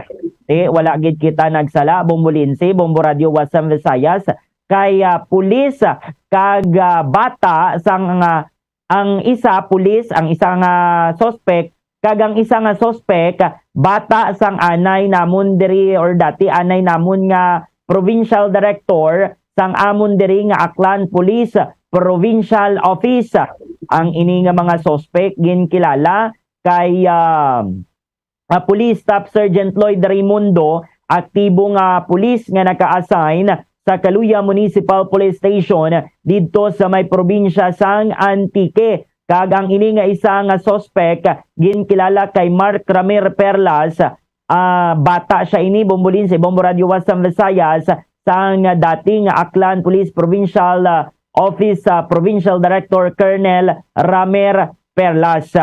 Ti wala gid kita nagsala, Bombo Lindsay, Bombo Radio Western Visayas, kay, ah, pulis kag, ah, bata sang, ah, ang isa pulis, ang isa nga suspect, kag ang isa nga suspect bata sang anay namon diri or dati anay namon nga provincial director sang amon diri nga Aklan Police Provincial Office. Ang ini nga mga suspect ginkilala kay, ah, ah, Police Staff Sergeant Lloyd Raimundo, aktibo nga pulis nga naka-assign sa Caluya Municipal Police Station didto sa may probinsya sang Antique. Kag ang ini nga isa nga suspek ginkilala kay Mark Ramir Perlas. Ah, bata siya ini, Bombo Lindsay, Bombo Radio Western Visayas, sang dati nga Aklan Police Provincial, ah, Office, ah, Provincial Director Colonel Ramir Perlas.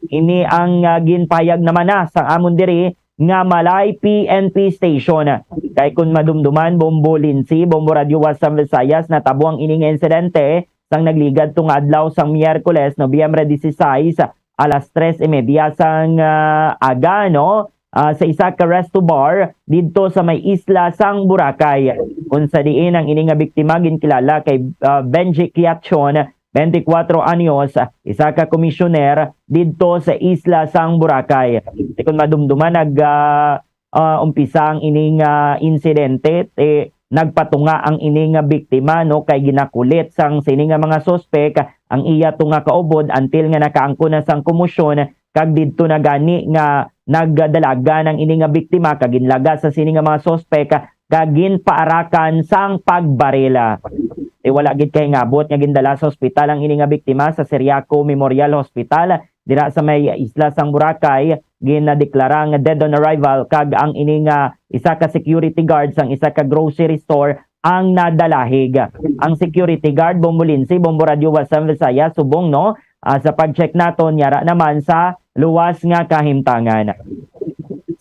Ini ang, ah, ginpahayag naman na sang amon diri nga Malay P N P station. Kay kun madumduman, Bombo Lindsay, Bombo Radio Western Visayas, natabo ang ini nga insidente sang nagligad to nga adlaw sang Miyerkules, Nobyembre dieciséis, alas tres y media sang, ah, aga, no? Ah, sa isa ka resto bar didto sa may isla sang Boracay, kung sa diin ang ini nga biktima ginkilala kay, ah, Benji Quiacion, twenty-four anyos, isa ka komisyoner didto sa isla sang Boracay. Ti kon madumduman, nag, ah, ah, umpisa ang ini nga insidente, ti nagpatunga ang ini nga biktima, no, kay ginakulit sang sini nga mga suspek ang iya to nga kaubod until nga nakaangkon na sang komosyon, kag didto na gani nga nagdalagan ang ini nga biktima kag ginlaga sa sini nga mga suspek kag ginpaarakan sang pagbaril. Ti wala gid kahingabot nga gindala sa ospital ang ini nga biktima sa Ciriaco Memorial Hospital dira sa may isla sang Boracay, ginadeklara nga dead on arrival, kag ang ini nga isa ka security guard sang isa ka grocery store ang nadalahig. Ang security guard, Bombo Lindsay, Bombo Radio Western Visayas, subong, no, ah, sa pag-check naton, yara naman sa luwas nga kahimtangan.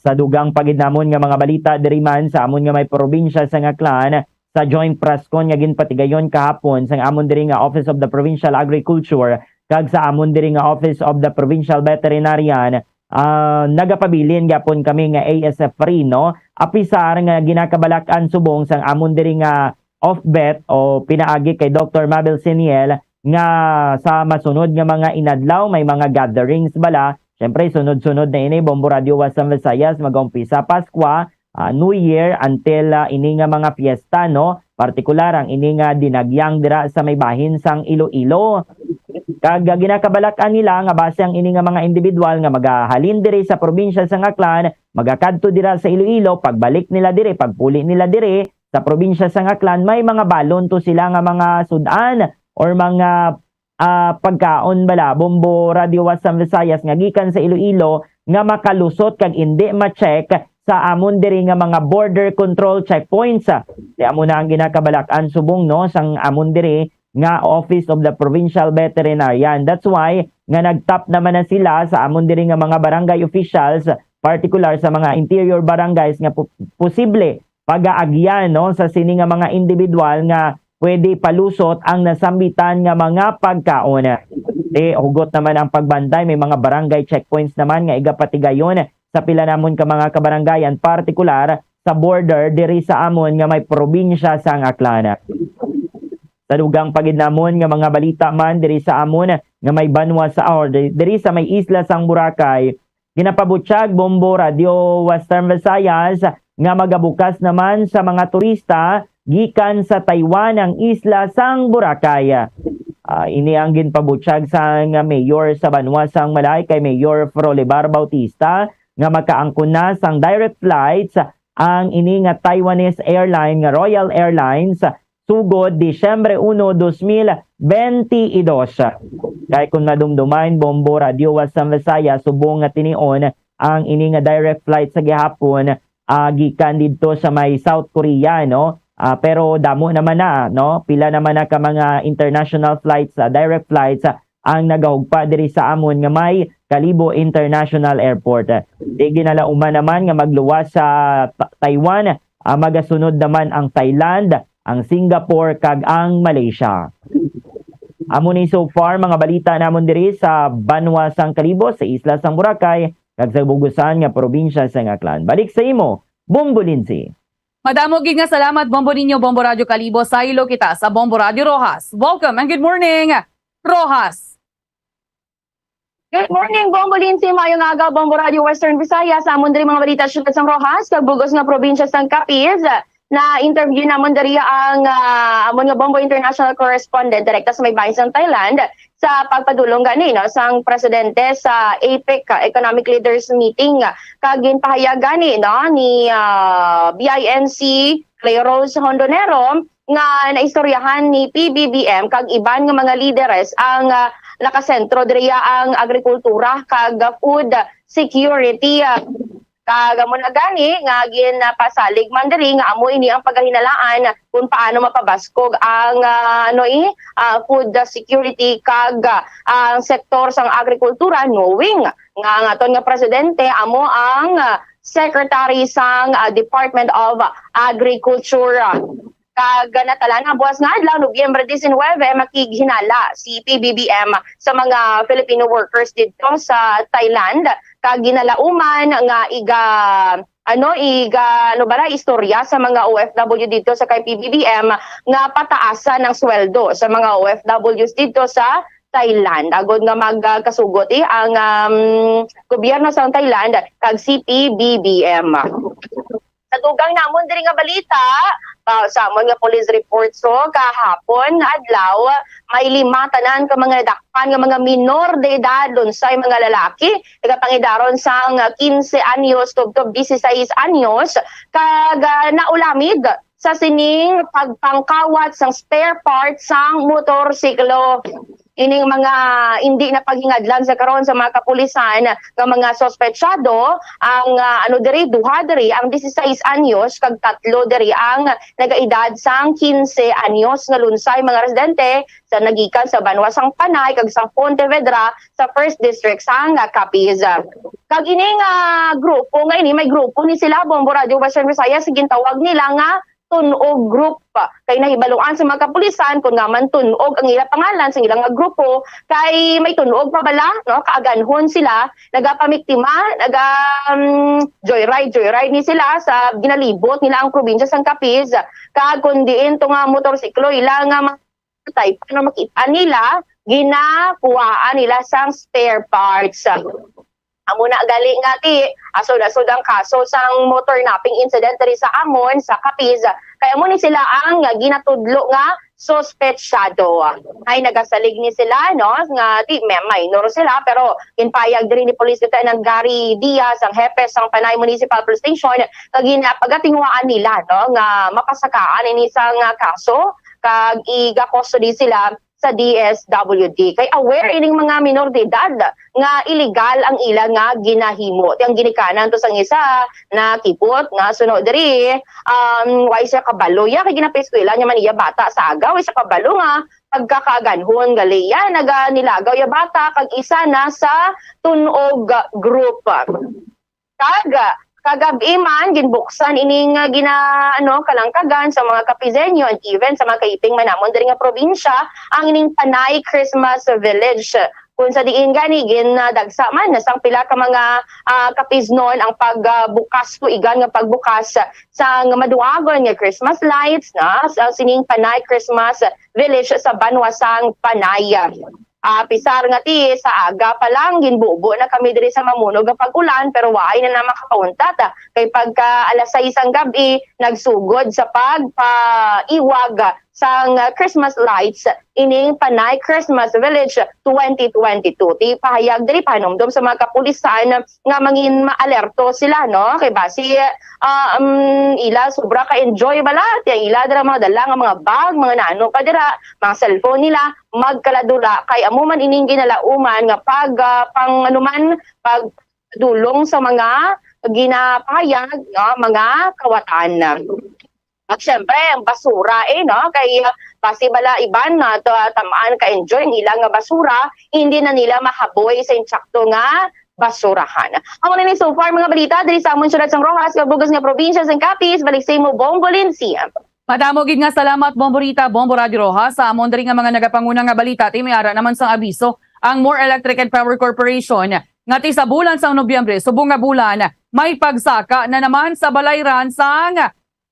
Sa dugang pa gid namon nga mga balita diri man sa amon nga may probinsya sang Aklan, sa joint press con nga ginpatigayon kahapon sang amon diri nga Office of the Provincial Agriculture kag sa amon diri nga Office of the Provincial Veterinarian, ah, nagapabilin gyapon kami nga A S F free, no? Apisar nga ginakabalak-an subong sang amon diri nga OFVET o pinaagi kay Doktor Mabel Siniel nga sa masunod nga mga inadlaw may mga gatherings bala. Siyempre, sunod-sunod na ini, Bombo Radio Western Visayas, mag-umpisa Paskwa, ah, New Year, until, ah, ini nga mga fiesta, no? Partikular ang ini nga dinagyang dira sa may bahin sang Iloilo. Kag, ah, ginakabalak-an nila nga basi ang ini nga mga individual nga magahalin diri sa probinsya sang Aklan, magakadto dira sa Iloilo, pagbalik nila diri, pagpuli nila diri sa probinsya sang Aklan, may mga balon to sila nga mga sud-an or mga, ah, pagkaon bala, Bombo Radio Western Visayas, nga gikan sa Iloilo nga makalusot kag indi ma-check sa amon diri nga mga border control checkpoints. Ti amo na ang ginakabalak-an subong, no, sang amon diri nga Office of the Provincial Veterinarian. That's why nga nagtap naman na sila sa amon diri nga mga barangay officials, partikular sa mga interior barangays nga pu-, posible pagaagyan, no, sa sini nga mga individual nga pwede palusot ang nasambitan nga mga pagkaon. Ti hugot naman ang pagbantay, may mga barangay checkpoints naman nga igapatigayon sa pila namon ka mga kabarangayan, partikular sa border diri sa amon nga may probinsya sang Aklan. Sa dugang pa gid namon nga mga balita man diri sa amon nga may banwa sa, or di-, diri sa may isla sang Boracay, ginapabutyag, Bombo Radio Western Visayas, nga magabukas naman sa mga turista gikan sa Taiwan ang isla sang Boracay. Ah, ini ang ginpabutyag sang mayor sa banwa sang Malay kay Mayor Frolibar Bautista nga makaangkon na sang direct flights ang ini nga Taiwanese airline nga Royal Airlines sugod Disyembre uno, dos mil benti dos. Kay kung madumduman, Bombo Radyo Western Visayas, subong nga tinion ang ini nga direct flight sa gihapon, ah, gikan didto sa may South Korea, no? Ah, pero damo naman na, no? Pila naman na ka mga international flights, ah, direct flights, ah, ang nagahugpa diri sa amon nga may Kalibo International Airport. Di ginalauman naman nga magluwas sa Ta-, Taiwan, ah, magasunod naman ang Thailand, ang Singapore, kag ang Malaysia. Amo ni so far mga balita namon diri sa banwa sang Kalibo, sa isla sang Boracay, kag sa bugusan nga probinsya sang Aklan. Balik sa imo, Bombo Lindsay. Madamo gid nga salamat, Bombo Ninyo, Bombo Radyo Kalibo. Saylo kita sa Bombo Radyo Roxas. Welcome and good morning, Roxas. Good morning, Bombo Lindsay. Maayong aga, Bombo Radyo Western Visayas. Sa amon diri mga balita, siyudad sang Roxas, kag bugos nga probinsya sang Capiz. Na-interview namon diri ang, ah, amon nga Bombo International Correspondent, direkta sa may bahin sang Thailand, sa pagpadulong gani, no, sang presidente sa APEC, ah, Economic Leaders Meeting. Kag ginpahayag gani, no, ni, ah, B I N C Clay Rose Hondonero nga naistoryahan ni P B B M kag iban nga mga lideres ang, ah, nakasentro diriya ang agrikultura kag food security. Ah, kag amo na gani nga ginpasalig man diri nga amo ini ang pagahinalaan kung paano mapabaskog ang, ah, ano, eh, ah, food security kag, ah, ang sektor sang agrikultura, knowing nga ang aton nga presidente amo ang, ah, secretary sang, ah, Department of Agriculture. Kag natala na buwas nga adlaw, Nobyembre diecinuebe, makighinala si P B B M sa mga Filipino workers didto sa Thailand, kag ginalauman nga iga, ano, iga, ano bala, istorya sa mga O F W didto sa kay P B B M nga pataasan ang sweldo sa mga O F Ws didto sa Thailand, agod nga magkasugot, eh, ang, um, gobyerno sa Thailand kag si P B B M. Sa dugang namon diri nga balita, ah, sa amon nga police report, so, kahapon nga adlaw, may lima tanan ka mga nadakpan nga mga minor de edad, lunsay mga lalaki, nagapangidaron sang quince anyos tubtob dieciséis anyos, kag, ah, naulamid sa sining pagpangkawat sang spare parts sang motorsiklo. Ining mga indi na paghingadlan sa karon sa mga kapulisan nga mga suspetsado, ang, ah, ano diri, duha diri ang dieciséis anyos kag tatlo diri ang nagaedad sang quince anyos nga lunsay mga residente sa nagikan sa banwa sang Panay kag sang Pontevedra sa First District sang, ah, Capiz. Kag ini nga grupo nga ini, may grupo ni sila, Bombo Radyo Western Visayas, gintawag nila nga Tun-og Group. Kay nahibaluan sa mga kapulisan kung nga man Tun-og ang ila pangalan sa ila nga grupo, kay may tun-og pa bala, no? Kaaganhon sila, nagapamiktima, naga, um, joyride, joyride ni sila sa ginalibot nila ang probinsya sang Capiz. Kag kun diin to nga motorsiklo ila nga mga type, ano, makita nila, ginakuhaan nila sang spare parts. Amo na gali nga ti, asod-asod ang kaso sang motor napping incident diri sa amon sa Capiz. Kay amo ni sila ang ginatudlo nga suspetsado. Ay nagasalig ni sila, no, nga ti, may minor sila, pero ginpayag diri ni Police Lieutenant Gary Diaz, ang hepe sang Panay Municipal Police Station, nga ginapagatinguhaan nila, no, nga mapasakaan ini sang kaso kag iga-custody sila sa D S W D. Kay aware ining mga minor de edad nga illegal ang ila nga ginahimo. Ti ang ginikanan to sang isa, nakipot, nasuno diri, um, wa siya kabalo ya kay ginapaeskwela niya man iya bata sa aga, wa siya kabalo nga pagkakaaganhon gali ya, naga nilagaw ya bata kag isa na sa Tun-og Group. Kag kagab-i man, ginbuksan ining, ah, gina-, ano, kalangkagan sa mga Capizeño and even sa mga kaiping man namon diri nga probinsya ang ining Panay Christmas Village, kung sa diin gani ginadagsa man na sang pila ka mga, ah, Capiznon ang pagbukas, tuigan nga pagbukas sang maduagon nga Christmas lights na sa sining Panay Christmas Village sa banwa sang Panay. Ah, pisar nga ti sa aga pa lang, ginbubo na kami diri sa mamunog nga pag-ulan, pero waay na na makapauntat, ah, kay pagka alas sais ang gab-i, nagsugod sa pagpaiwag sang Christmas lights ining Panay Christmas Village twenty twenty-two. Ti pahayag diri, pahanumdom sa mga kapulisan nga mangin maalerto sila, no? Kay basi, ah, um, ila sobra ka-enjoy bala, ti ang ila dira mga dala nga mga bag, mga nano pa dira, mga cellphone nila, magkaladula kay amo man ining ginalauman nga pag, ah, pang-, ano man, pagdulong sa mga ginapahayag, no, mga kawatan. At syempre, ang basura, eh, no, kay, ah, basi bala iban na to, ah, tamaan ka-enjoy ang ilang nga basura, hindi na nila mahaboy sa insakto nga basurahan. Amo na ni so far mga balita diri sa amon siyudad sang Roxas, kabugas nga probinsya sang Capiz. Balik sa imo, Bombo Lindsay. Madamo gid nga salamat, Bombo Rita, Bombo Radio Roxas. Sa amon diri nga mga nagapanguna nga balita, ti may ara naman sang abiso ang More Electric and Power Corporation nga ti sa bulan sang Nobyembre, subong nga bulan, may pagsaka na naman sa balayran sang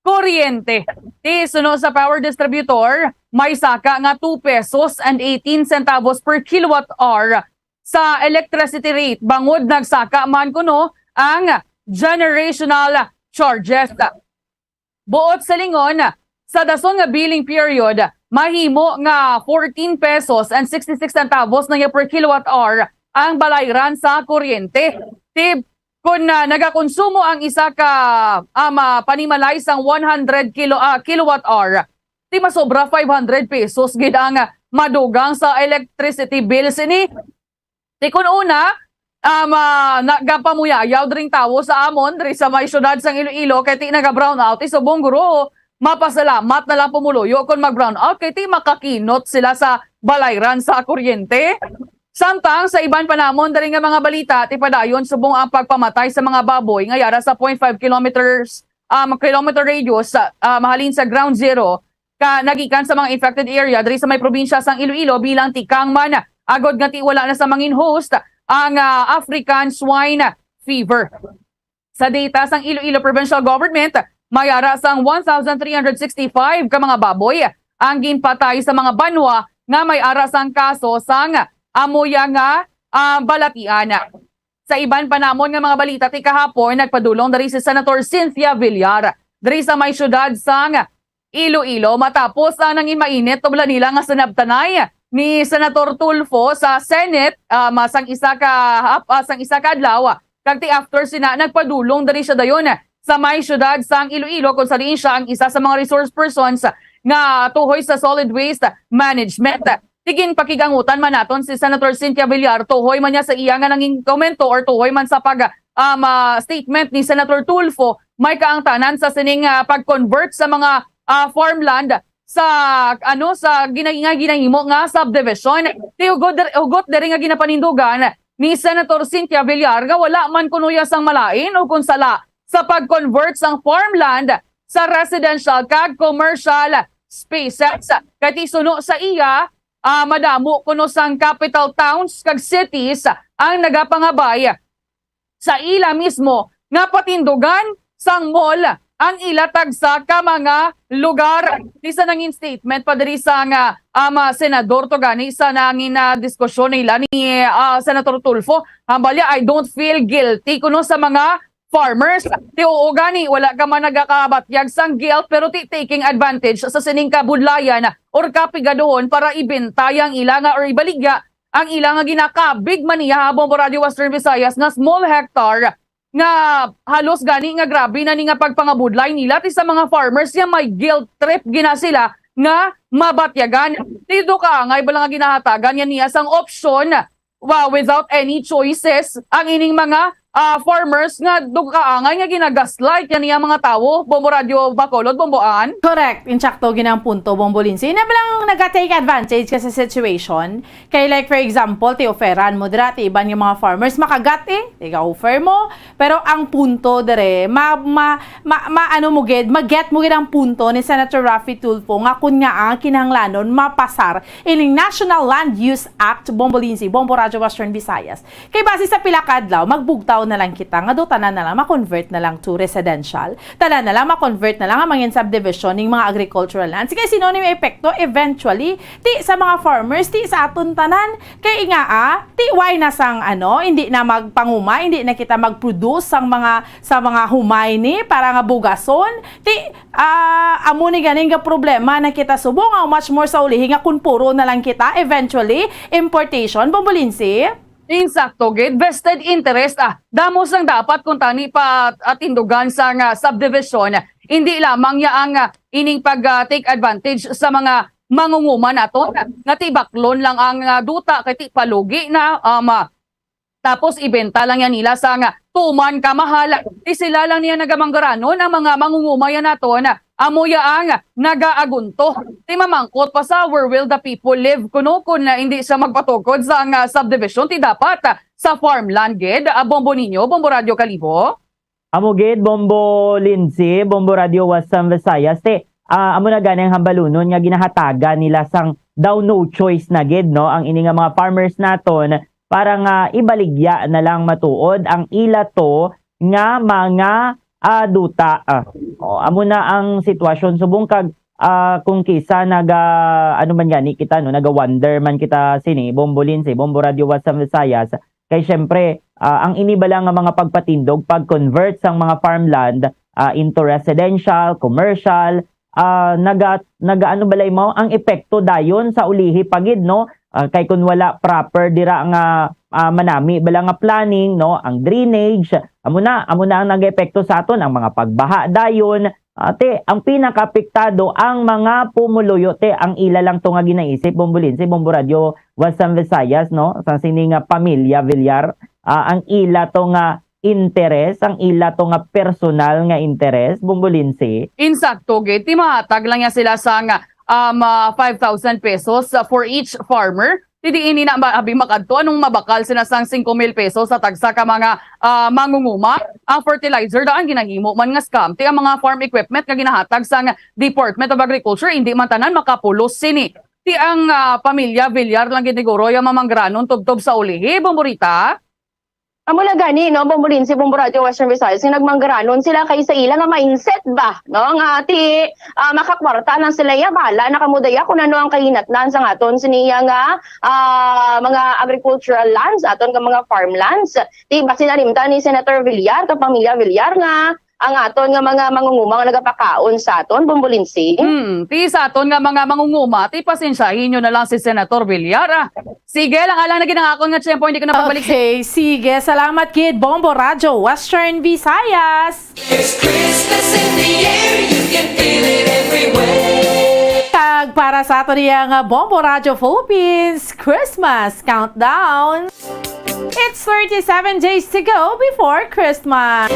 kuryente. Ti suno sa power distributor, may saka nga two pesos and eighteen centavos per kilowatt hour sa electricity rate bangod nagsaka man kuno ang generational charges. Buot silingon, sa dason nga billing period, mahimo nga fourteen pesos and sixty-six centavos na per kilowatt hour ang balayran sa kuryente. Ti, kun, ah, nagakonsumo ang isa ka, um, ah, panimalay sang one hundred kilo-, ah, kilowatt hour, ti masobra five hundred pesos gid ang, ah, madugang sa electricity bill sini. Ti kun una, um, ah, nagapamuyayaw dring tawo sa amon diri sa may siyudad sang Iloilo kay ti naga-brownout, ti subong guro, mapasalamat na lang pumuluyo kon mag-brownout kay ti makakinot sila sa balayran sa kuryente. Samtang sa iban pa namon diri nga mga balita, ti padayon subong ang pagpamatay sa mga baboy nga yara sa point five kilometers, um, kilometer radius sa, ah, mahalin sa ground zero ka nagikan sa mga infected area diri sa may probinsya sang Iloilo bilang tikang man, agod nga ti wala na sa mangin host ang, ah, African swine fever. Sa data sang Iloilo Provincial Government, may ara sang one thousand three hundred sixty-five ka mga baboy ang ginpatay sa mga banwa nga may ara sang kaso sang amoya nga, ah, balatian. Sa iban pa namon nga mga balita ti kahapon, nagpadulong diri si Senator Cynthia Villar diri sa may siyudad sang Iloilo matapos ang nangin mainit tubla nila nga sinabtanay ni Senator Tulfo sa Senate, ah, ma-, sang isa ka hap-, ah, sang isa ka adlaw. Kag ti after sina, nagpadulong diri siya dayon sa may siyudad sang Iloilo, kung sa diin siya ang isa sa mga resource persons nga tuhoy sa solid waste management. Ti ginpakig-angutan man naton si Senator Cynthia Villar, tuhoy man niya sa iya nga nangin komento or tuhoy man sa pag, um, ah, statement ni Senator Tulfo, may kaangtanan sa sining, ah, pag-convert sa mga, ah, farmland sa, ano, sa gina-, nga ginahimo nga subdivision. Ti hugot dir-, hugot diri nga ginapanindugan ni Senator Cynthia Villar nga wala man kuno iya sang malain o kon sala sa pag-convert sang farmland sa residential kag commercial spaces. Kay ti suno sa iya, ah, madamo kuno sang capital towns kag cities ang nagapangabay sa ila mismo nga patindugan sang mall ang ila tagsa ka mga lugar. Ti sa nangin statement pa diri sa nga, ah, mga senador to gani sa nangin, ah, diskusyon nila ni, ah, Senator Tulfo, hambalya, "I don't feel guilty kuno sa mga farmers." Ti oo gani, wala ka man nagakabatyag sang guilt, pero ti taking advantage sa sining kabudlayan or kapigaduhon para ibenta ang ila nga or ibaligya ang ila nga ginakabig man niya, ha, Bombo Radio Western Visayas, nga small hectare nga halos gani nga grabe na ni nga pagpangabudlay nila ti sa mga farmers nga may guilt trip gina sila nga mabatyagan. Ti do kaangay bala nga ginahatagan niya niya sang opsyon, wa-, without any choices ang ining mga, ah, farmers nga do kaangay nga ginagaslight niya niya mga tawo. Bombo Radio Bacolod, Bomboan. Correct. Insakto gid ang punto, Bombo Lindsay. Na lang naga-take advantage ka sa situation. Kay, like, for example, ti offeran mo dira, ti iban nga mga farmers, makagat, eh, tiga-offer mo. Pero ang punto dire, ma, ma, ma, ma, ano mo gid, ma-get mo gid ang punto ni Senator Raffy Tulfo nga kun nga ang kinahanglanon mapasar ining National Land Use Act, Bombo Lindsay, Bombo Radyo Western Visayas. Kay base sa pila ka adlaw, magbugtaw na lang kita nga do tanan na lang ma-convert na lang to residential. Tanan na lang ma-convert na lang nga mangin subdivision ning mga agricultural lands. Kay sino ni may epekto eventually? Ti sa mga farmers, ti sa aton tanan. Kay nga, ah, ti why na sang ano, hindi na magpanguma, hindi na kita mag-produce sang mga, sa mga humay ni para nga bugason. Ti, ah, amo ni ganing nga problema na kita subong, how much more sa ulihi nga kun puro na lang kita eventually importation, Bombolinsi? Insakto gid, vested interest, ah, damo sang dapat kuntani pa atindugan sa nga subdivision. Hindi lamang ya ang, ah, ining pag, ah, take advantage sa mga mangunguma naton nga tibaklon lang ang, ah, duta kay ti palugi na, um, ah, tapos ibenta lang yan nila sa nga tuman ka mahal. Di sila lang niya nagamanggaranon ang mga mangunguma yan naton. Amo ya ang nagaagunto. Ti mamangkot pa sa where will the people live kuno kun, ah, hindi siya magpatukod sa nga subdivision ti dapat, ah, sa farmland gid, ah, Bombo Niño, Bombo Radyo Kalibo. Amo gid, Bombo Lindsay, Bombo Radyo Western Visayas. Ti, ah, amo na gani ang hambalonon nga ginahatagan nila sang daw no choice na gid, no, ang ini nga mga farmers naton para nga ibaligya na lang matuod ang ila to nga mga, ah, duta. Ah, o, amo na ang sitwasyon subong kag, ah, kung kisa naga, ano man gani kita, no, naga-wonder man kita sini, Bombo Lindsay, Bombo Radyo Western Visayas, kay syempre, ah, ang ini bala nga mga pagpatindog, pag-convert sang mga farmland, ah, into residential, commercial, ah, naga-, nagaano balay mo, ang epekto dayon sa ulihi pa gid, no? Ah, kay kun wala proper dira nga, ah, manami bala nga planning, no? Ang drainage, amo na, amo na ang nag-epekto sa aton, ang mga pagbaha dayon, Ate, ang pinakaapektado ang mga pumuluyo, te, ang ila lang to nga ginaisip, Bombo Lindsay, Bombo Radyo Western Visayas, no? Sa sini nga pamilya Villar, ah, ang ila to nga interes, ang ila to nga personal nga interes, Bombo Lindsay. Insakto gid, ti mahatag lang niya sila sang, um, ah, five thousand pesos, ah, for each farmer. Ti diin ina ba, abi makadto, anong mabakal sila sang singko mil pesos sa tagsa ka mga, ah, mangunguma? Ang fertilizer daan ginahimo man nga scam. Ti ang mga farm equipment nga ginahatag sang Department of Agriculture, hindi man tanan makapulos sini. Ti ang, ah, pamilya Villar lang gid siguro yung mamanggaranon tubtob sa ulihi, Bomborita? Amo na gani, no, Bombo Lindsay, Bombo Radyo Western Visayas, nga nagmanggaranon sila kay sa ila nga mindset ba, no, nga ti, ah, makakwarta lang sila, ya, bala na kamo daya kung ano ang kahinatnan sa aton sini ya nga, ah, mga agricultural lands, aton nga mga farmlands. Ti, basin nalimtan ni Senator Villar, kag pamilya Villar nga ang aton nga mga mangunguma nga nagapakaon sa aton, Bombo Lindsay. Hmm, ti sa aton nga mga mangunguma, ti pasensyahin nyo na lang si Senator Villar, ah. Sige lang, alang na gid ang akon nga tiyempo, hindi ko na pagbalik sa Okay, sige. Salamat gid, Bombo Radyo Western Visayas. There's Christmas in the air, you can feel it everywhere. Kag para sa ato niya nga Bombo Radyo Philippines Christmas Countdown. It's thirty-seven days to go before Christmas.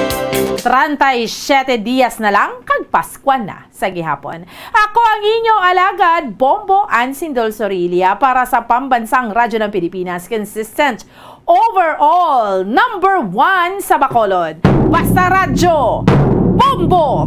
Treinta y siete dias na lang kag Pasko na sa gihapon. Ako ang inyong alagad, Bombo Ansindol Sorilla, para sa Pambansang Radyo ng Pilipinas, consistent, overall, number one sa Bacolod. Basta Radyo, Bombo!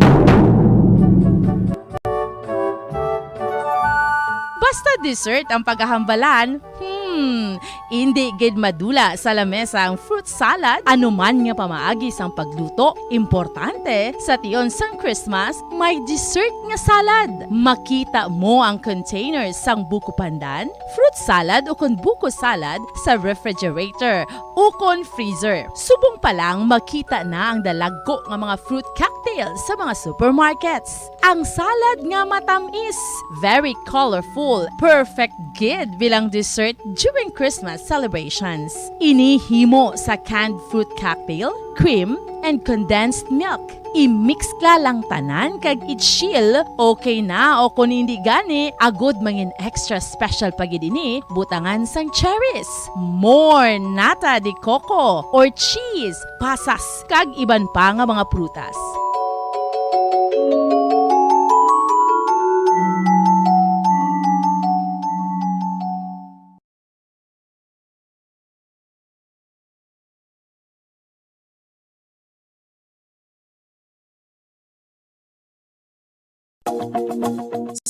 Basta dessert ang paghahambalan, hmm, indi gid madula sa lamesa ang fruit salad, anuman nga pamaagi sang pagluto. Importante, sa tion sang Christmas, may dessert nga salad. Makita mo ang containers sang buko pandan, fruit salad ukon buko salad sa refrigerator ukon freezer. Subong pa lang, makita na ang dalagko nga mga fruit cocktails sa mga supermarkets. Ang salad nga matamis, very colorful, perfect gid bilang dessert during Christmas celebrations. Ini himo sa canned fruit cocktail, cream, and condensed milk. I-mix la lang tanan kag i-chill, okay na, o kon indi gani, agud mangin extra special pa gid ini, butangan sang cherries, more nata de coco, or cheese, pasas, kag iban pa nga mga prutas.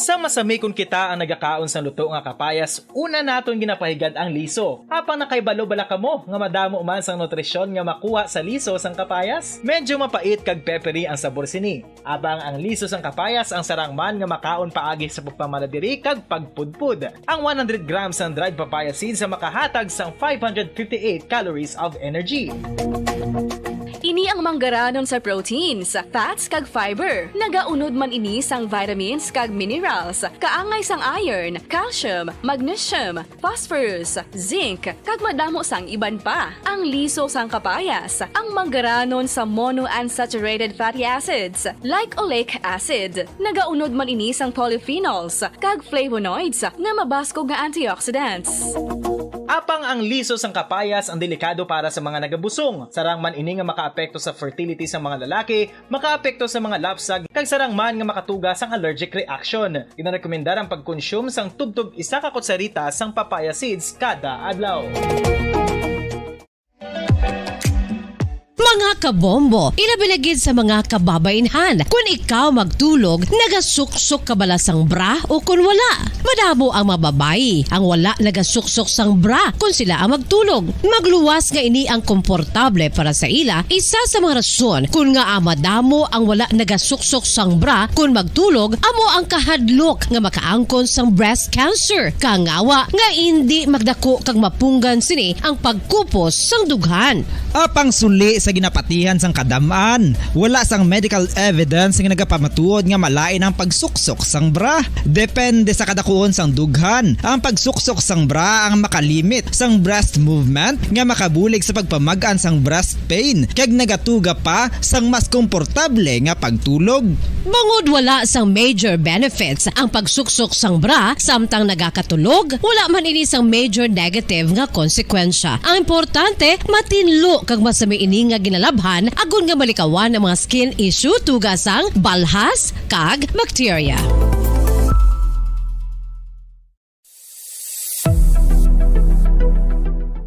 Sa masami kon kita ang nagakaon sang luto nga kapayas, una naton ginapahigad ang liso. Apang nakahibalo bala kamo nga madamo man sang nutrisyon nga makuha sa liso sang kapayas? Medyo mapait kag peppery ang sabor sini. Apang ang liso sang kapayas ang sarang man nga makaon paagi sa pagpamala diri kag pagpudpod. Ang one hundred grams sang dried papaya seeds ang makahatag sang five hundred fifty-eight calories of energy. Ini ang manggaranon sa proteins, fats, kag fiber. Nagaunod man ini sang vitamins kag minerals, kaangay sang iron, calcium, magnesium, phosphorus, zinc, kag madamo sang iban pa. Ang liso sang kapayas, ang manggaranon sa monounsaturated fatty acids, like oleic acid. Nagaunod man ini sang polyphenols kag flavonoids nga mabaskog nga antioxidants. Apang ang liso sang kapayas ang delikado para sa mga nagabusong. Sarang man ini nga makaapekto sa fertility sang mga lalaki, makaapekto sa mga lapsag, kag sarang man nga makatuga sang allergic reaction. Ginarekomendar ang pagkonsume sang tubtob isa ka kutsarita sang papaya seeds kada adlaw. Mga kabombo, ilabi na gid sa mga kababainhan, kun ikaw magtulog, nagasuksok ka bala sang bra o kun wala? Madamo ang mga babayi ang wala nagasuksok sang bra kun sila ang magtulog. Magluwas nga ini ang komportable para sa ila, isa sa mga rason kun ngaa madamo ang wala nagasuksok sang bra kun magtulog amo ang kahadlok nga makaangkon sang breast cancer, kangawa nga indi magdako kag mapunggan sini ang pagkupos sang dughan. Apang suli sa ginapatihan sang kadam-an, wala sang medical evidence nga nagapamatuod nga malain ang pagsuksok sang bra. Depende sa kadakuon sang dughan, ang pagsuksok sang bra ang makalimit sang breast movement nga makabulig sa pagpamag-an sang breast pain, kag nagatuga pa sang mas komportable nga pagtulog. Bangod wala sang major benefits ang pagsuksok sang bra samtang nagakatulog, wala man ini sang major negative nga konsekwensya. Ang importante, matinlo kag masami ini nga ginalabhan agod nga malikawan ang mga skin issue tuga sang balhas kag bakterya.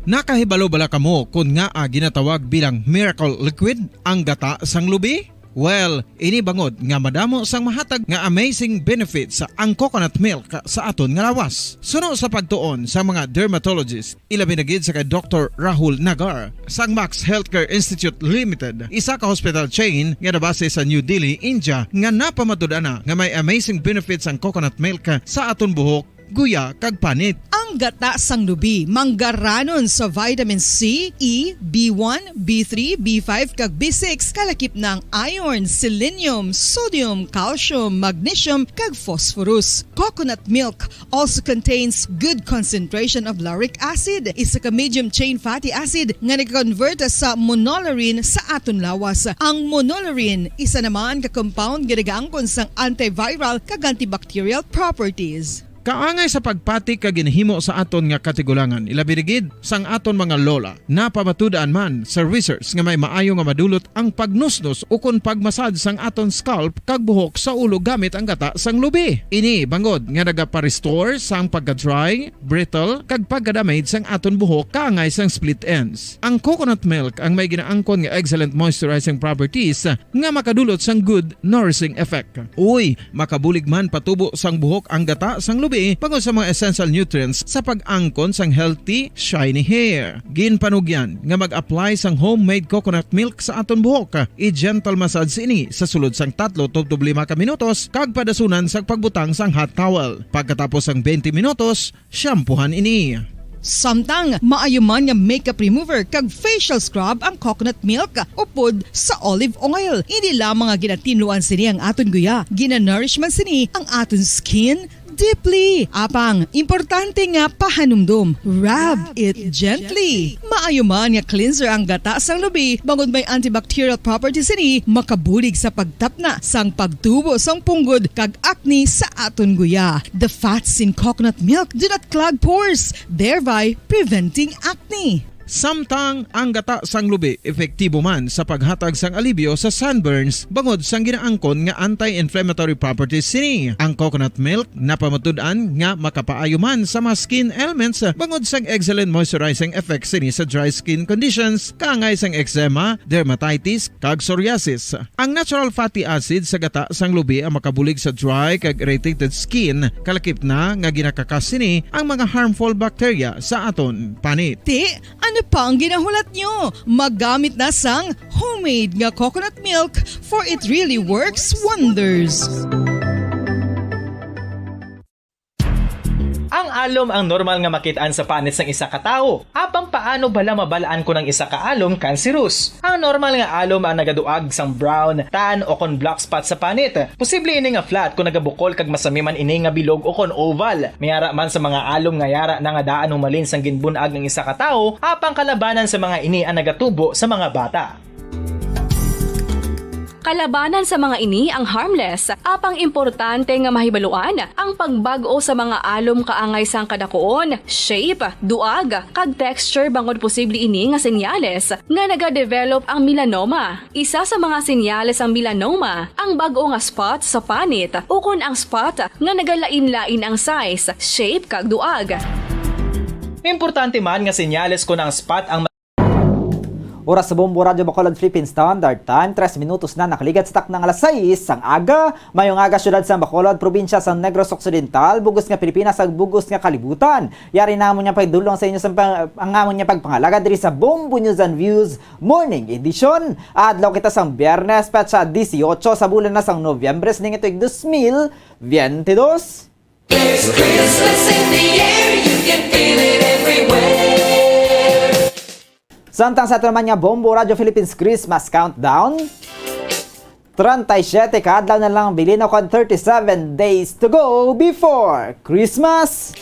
Nakahibalo bala kamo kon ngaa ginatawag bilang miracle liquid ang gata sang lubi? Well, ini bangod nga madamo sang mahatag nga amazing benefits ang coconut milk sa aton nga lawas. Suno sa pagtuon sa mga dermatologist, ilabi na gid sa kay Doktor Rahul Nagar sang Max Healthcare Institute Limited, isa ka hospital chain nga nabase sa New Delhi, India, nga napamatud-an na nga may amazing benefits ang coconut milk sa aton buhok, guya, kag panit. Ang gata sang lubi manggaranon sa vitamin C, E, B one, B three, B five, kag B six, kalakip na ang iron, selenium, sodium, calcium, magnesium, kag phosphorus. Coconut milk also contains good concentration of lauric acid, isa ka medium chain fatty acid nga nag-convert sa monolaurin sa aton lawas. Ang monolaurin, isa naman ka compound nga nagaangkon sang antiviral kag antibacterial properties. Kaangay sa pagpati kag ginhimo sa aton nga katigulangan, ilabi na gid sang aton mga lola. Napamatud-an man sa research nga may maayo nga madulot ang pagnusnos ukon pagmasad sang aton scalp kag buhok sa ulo gamit ang gata sang lubi. Ini bangod nga nagapa-restore sang pagka-dry, brittle, kag pagka-damage sang aton buhok kaangay sang split ends. Ang coconut milk ang may ginaangkon nga excellent moisturizing properties nga makadulot sang good nourishing effect. Uy, makabulig man patubo sang buhok ang gata sang lubi bangod sa mga essential nutrients sa pag-angkon sang healthy, shiny hair. Ginpanugyan nga mag-apply sang homemade coconut milk sa aton buhok. I-gentle massage ini sa sulod sang tatlo tubtob lima ka minutos kag padasunan sa pagbutang sang hot towel. Pagkatapos sang twenty minutos, shampoohan ini. Samtang maayo man nga makeup remover kag facial scrub ang coconut milk upod sa olive oil. Hindi lamang nga ginatinluan sini ang aton guya, ginanourish man sini ang aton skin deeply. Apang, importante nga pahanumdom, rub it gently. Maayo man nga cleanser ang gata sang lubi, bangod may antibacterial properties sini, makabulig sa pagtapna sang pagtubo sang punggod kag acne sa aton guya. The fats in coconut milk do not clog pores, thereby preventing acne. Samtang ang gata sang lubi epektibo man sa paghatag sang alibyo sa sunburns bangod sang ginaangkon nga anti-inflammatory properties sini. Ang coconut milk napamatud-an nga makapaayo man sa mga skin ailments bangod sang excellent moisturizing effect sini sa dry skin conditions kaangay sang eczema, dermatitis, kag psoriasis. Ang natural fatty acid sa gata sang lubi ang makabulig sa dry kag irritated skin, kalakip na nga ginakakas sini ang mga harmful bacteria sa aton panit. Ti, ano pa ang ginahulat nyo? Maggamit na sang homemade nga coconut milk, for it really works wonders. Ang alom ang normal nga makit-an sa panit sang isa ka tawo. Apang paano bala mabal-an kon ang isa ka alom cancerous? Ang normal nga alom ang nagaduag sang brown, tan, o kon black spot sa panit. Posible ini nga flat kon nagabukol kag masami man ini nga bilog o kon oval. May ara man sa mga alom nga yara na nga daan humalin sang ginbun-ag ang isa ka tawo, apang kalabanan sa mga ini ang nagatubo sa mga bata. Kalabanan sa mga ini ang harmless, apang importante nga mahibaluan ang pagbag-o sa mga alom kaangay sang kadakuon, shape, duag, kag texture bangod posible ini nga senyales nga nagadevelop ang melanoma. Isa sa mga senyales sang melanoma ang bag-o nga spot sa panit ukon ang spot nga nagalain-lain ang size, shape, kag duag. Importante man nga senyales kon ang spot ang Oras sa Bombo Radyo Bacolod Philippine Standard Time, tres minutos na nakaligad sa takna nga alas sais sang aga. Mayong aga, syudad sang Bacolod, probinsya sang Negros Occidental, bug-os nga Pilipinas, ag bug-os nga kalibutan. Yari namon nga pagdulong sa inyo sa pang- ang amon nga pagpangalagad diri sa Bombo News and Views Morning Edition. Adlaw kita sang Biyernes, petsa dieciocho sa bulan na sang Nobyembre, sining tuig dos mil veintidós. There's Christmas in the air, you can feel it everywhere. Samtang sa ato naman nga Bombo Radyo Philippines Christmas Countdown, treinta y siete ka adlaw na lang bilin, o kon thirty-seven days to go before Christmas.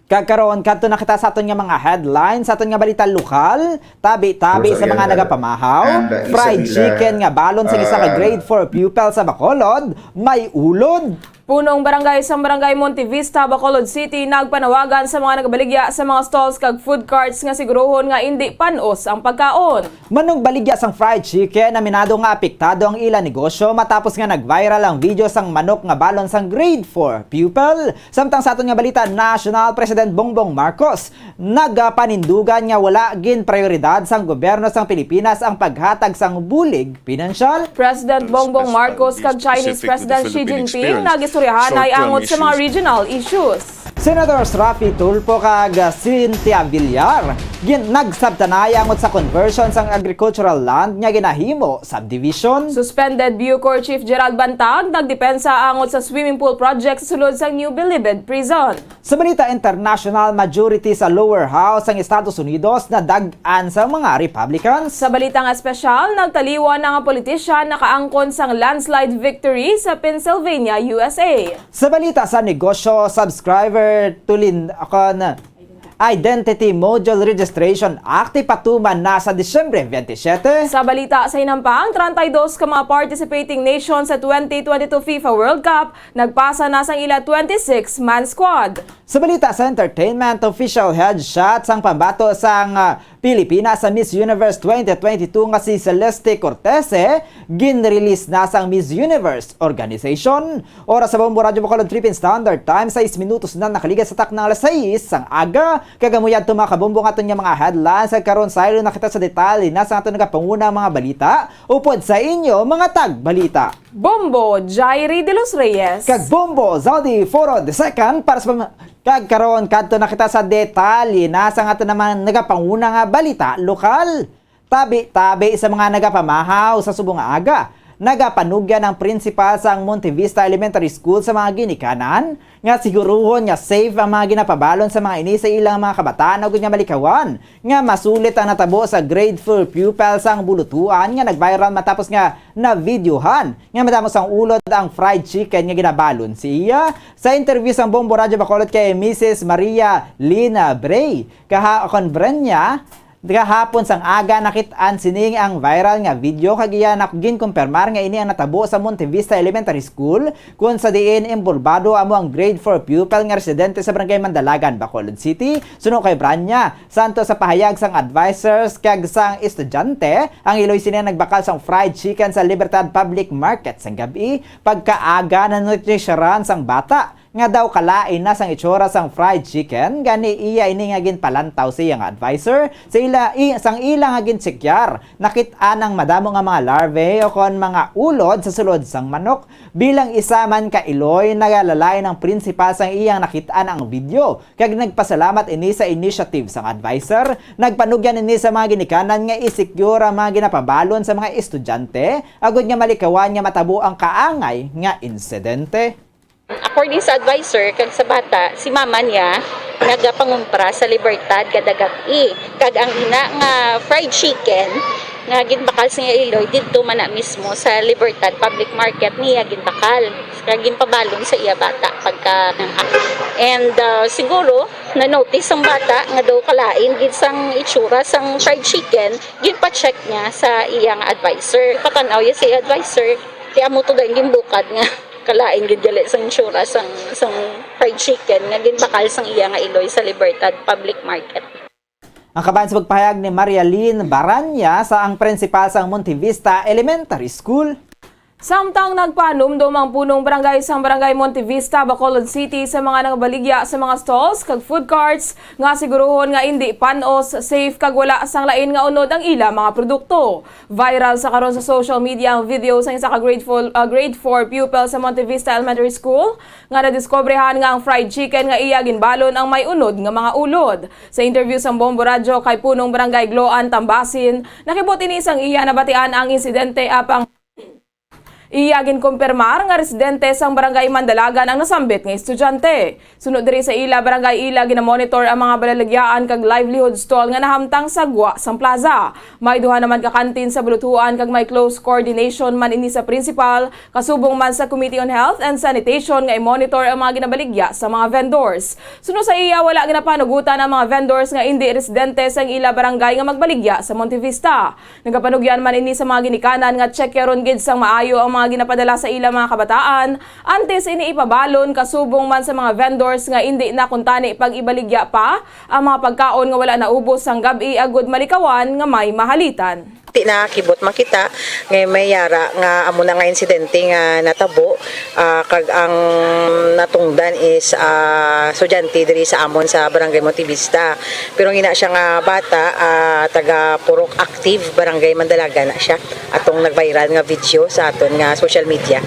Kag karon, kadto na kita sa aton nga mga headlines, sa aton nga balita lokal. Tabi-tabi sa mga nagapamahaw, fried chicken nga balon sa isa ka grade four pupil sa Bacolod may ulod. Punong barangay sang Barangay Montevista, Bacolod City, nagpanawagan sa mga nagabaligya sa mga stalls kag food carts nga siguruhon nga indi pan-os ang pagkaon. Manugbaligya sang fried chicken, aminado nga apektado ang ila negosyo matapos nga nag-viral ang video sang manok nga balon sang grade four pupil. Samtang sa aton nga balita nasyonal, President Bongbong Marcos nagapanindugan nga wala ginprayoridad sang gobyerno sang Pilipinas ang paghatag sang bulig pinansyal. President Bongbong Marcos kag Chinese President Xi Jinping nagistoryahanay angot sa mga regional issues. Senators Raffy Tulfo kag Cynthia Villar gin nagsabtanay angot sa conversion sang agricultural land nga ginahimo subdivision. Suspended Bucor Chief Gerald Bantag nagdepensa angot sa swimming pool project sa sulod sang New Bilibid Prison. Sa balita international, majority sa lower house sang Estados Unidos nadag-an sa mga Republicans. Sa balita nga espesyal, nagtaliwan ang politician nakaangkon sang landslide victory sa Pennsylvania, U S A. Sa balita sa negosyo, subscriber tulin kon Identity Module Registration Act ipatuman na sa Disyembre twenty-seven. Sa balita sa hinampang, treinta y dos ka mga participating nations sa twenty twenty-two FIFA World Cup nagpasa na sang ila twenty-six-man squad. Sa balita sa entertainment, official headshot sang pambato sang ah, Pilipinas sa Miss Universe twenty twenty-two nga si Celeste Cortese ginrelease na sang Miss Universe Organization. Oras sa Bombo Radyo Bacolod Philippine Standard Time, sais minutos na nakaligad sa takna nga alas sais sang aga. Kag amo yadto, mga kabombo, ang aton nga mga headlines. Kag karon, saylo na kita sa detalye na sang aton nagapanguna nga mga balita upod sa inyo mga tagbalita. Bombo Jairi de los Reyes. Kag Bombo Zaldi Foro the second para sa pam- Kag karon, kadto na kita sa detalye na sang aton naman nagapanguna nga balita lokal. Tabi-tabi sa mga nagapamahaw sa subong nga aga, nagapanugyan ang prinsipal sang Montevista Elementary School sa mga ginikanan nga siguruhon nga safe ang mga ginapabalon sa mga ini sa ilang mga kabataan ug nga malikawan nga masulit ang natabo sa grade four pupil sang Bulutuan nga nag-viral matapos nga nabidyohan nga madamo sang ulod ang fried chicken nga ginabalon siya. Sa interview sang Bombo Radyo Bacolod kay Missus Maria Lina Bray, kaha-, kon Brenya, Gahapon sang aga, nakit-an sining ang viral nga video kag iya na ginkumpirmar nga ini ang natabo sa Monte Vista Elementary School, kun sa diin inbolbado amo ang grade four pupil nga residente sa Barangay Mandalagan, Bacolod City. Suno kay Branya Santos, sa pahayag sang advisors kag sang estudyante, ang iloy sini nagbakal sang fried chicken sa Libertad Public Market sang gab-i. Pagkaaga, nanotisyaran sang bata nga daw kalain na sang itsura sang fried chicken, gani iya ini nga ginpalantaw sa iya nga adviser. Sa ila, i-, sang ila nga ginchekyar, nakit-an ang madamo nga mga larvae o kon mga ulod sa sulod sang manok. Bilang isa man ka iloy, nagalalain ang prinsipal sang iyang nakit-an ang video, kag nagpasalamat ini sa initiative sang adviser. Nagpanugyan ini sa mga ginikanan nga i-secure ang mga ginapabalon sa mga estudyante, agod nga malikawan nga matabo ang kaangay nga insidente. According sa adviser kag sa bata, si mama niya nagapangumpra sa Libertad kada gab-i, kag ang ina nga fried chicken nga ginbakal sa iya iloy didto man na mismo sa Libertad Public Market niya ginbakal, kag ginpabalon sa iya bata pagka. And, ah, siguro na-notice ang bata nga daw kalain gid sang itsura sang fried chicken, ginpa-check niya sa iya nga adviser. Patan-aw niya sa iya adviser, ti amo to dayon ginbukad nga kalain gid gali sang itsura sang, sang fried chicken nga ginbakal sang iya nga iloy sa Libertad Public Market. Ang kabahin sa pagpahayag ni Marialyn Baranya, sa ang prinsipal sang Monte Vista Elementary School. Samtang nagpanumdom ang punong barangay sang Barangay Monte Vista, Bacolod City, sa mga nagabaligya sa mga stalls kag food carts nga siguruhon nga indi panos, safe, kag wala sang lain nga unod ang ila mga produkto. Viral sa karon sa social media ang video sa isa ka grade four, ah, grade four pupil sa Monte Vista Elementary School nga nadiskobrehan nga ang fried chicken nga iya ginbalon ang may unod nga mga ulod. Sa interview sang Bombo Radyo kay Punong Barangay Gloan Tambasin, nakibot ini sang iya nabatian ang insidente, apang iya ginkumpirmar nga residente sang Barangay Mandalagan ang nasambit nga estudyante. Suno diri sa ila barangay, ila ginamonitor ang mga balaligyaan kag livelihood stall nga nahamtang sa gwa sang plaza. May duha naman ka kantin sa Bulutuan kag may close coordination man ini sa principal, kasubong man sa Committee on Health and Sanitation nga i-monitor ang mga ginabaligya sa mga vendors. Suno sa iya, wala ginapanugutan ang mga vendors nga indi residente sang ila barangay nga magbaligya sa Monte Vista. Nagapanugyan man ini sa mga ginikanan nga tsekyaron gid sang maayo ang mga ginapadala sa ila mga kabataan antes ini ipabalon, kasubong man sa mga vendors nga indi na kuntani pag-ibaligya pa ang mga pagkaon nga wala naubos sang gab-i, agud malikawan nga may mahalitan. Ti nakibot makita nga may yara nga amo na nga insidente nga natabo, ah, kag ang natungdan is, ah, estudyante diri sa amon sa Barangay Monte Vista. Pero ang ina siya nga bata, ah, taga Purok Active, Barangay Mandalagan na siya, atong nag-viral nga video sa aton nga social media.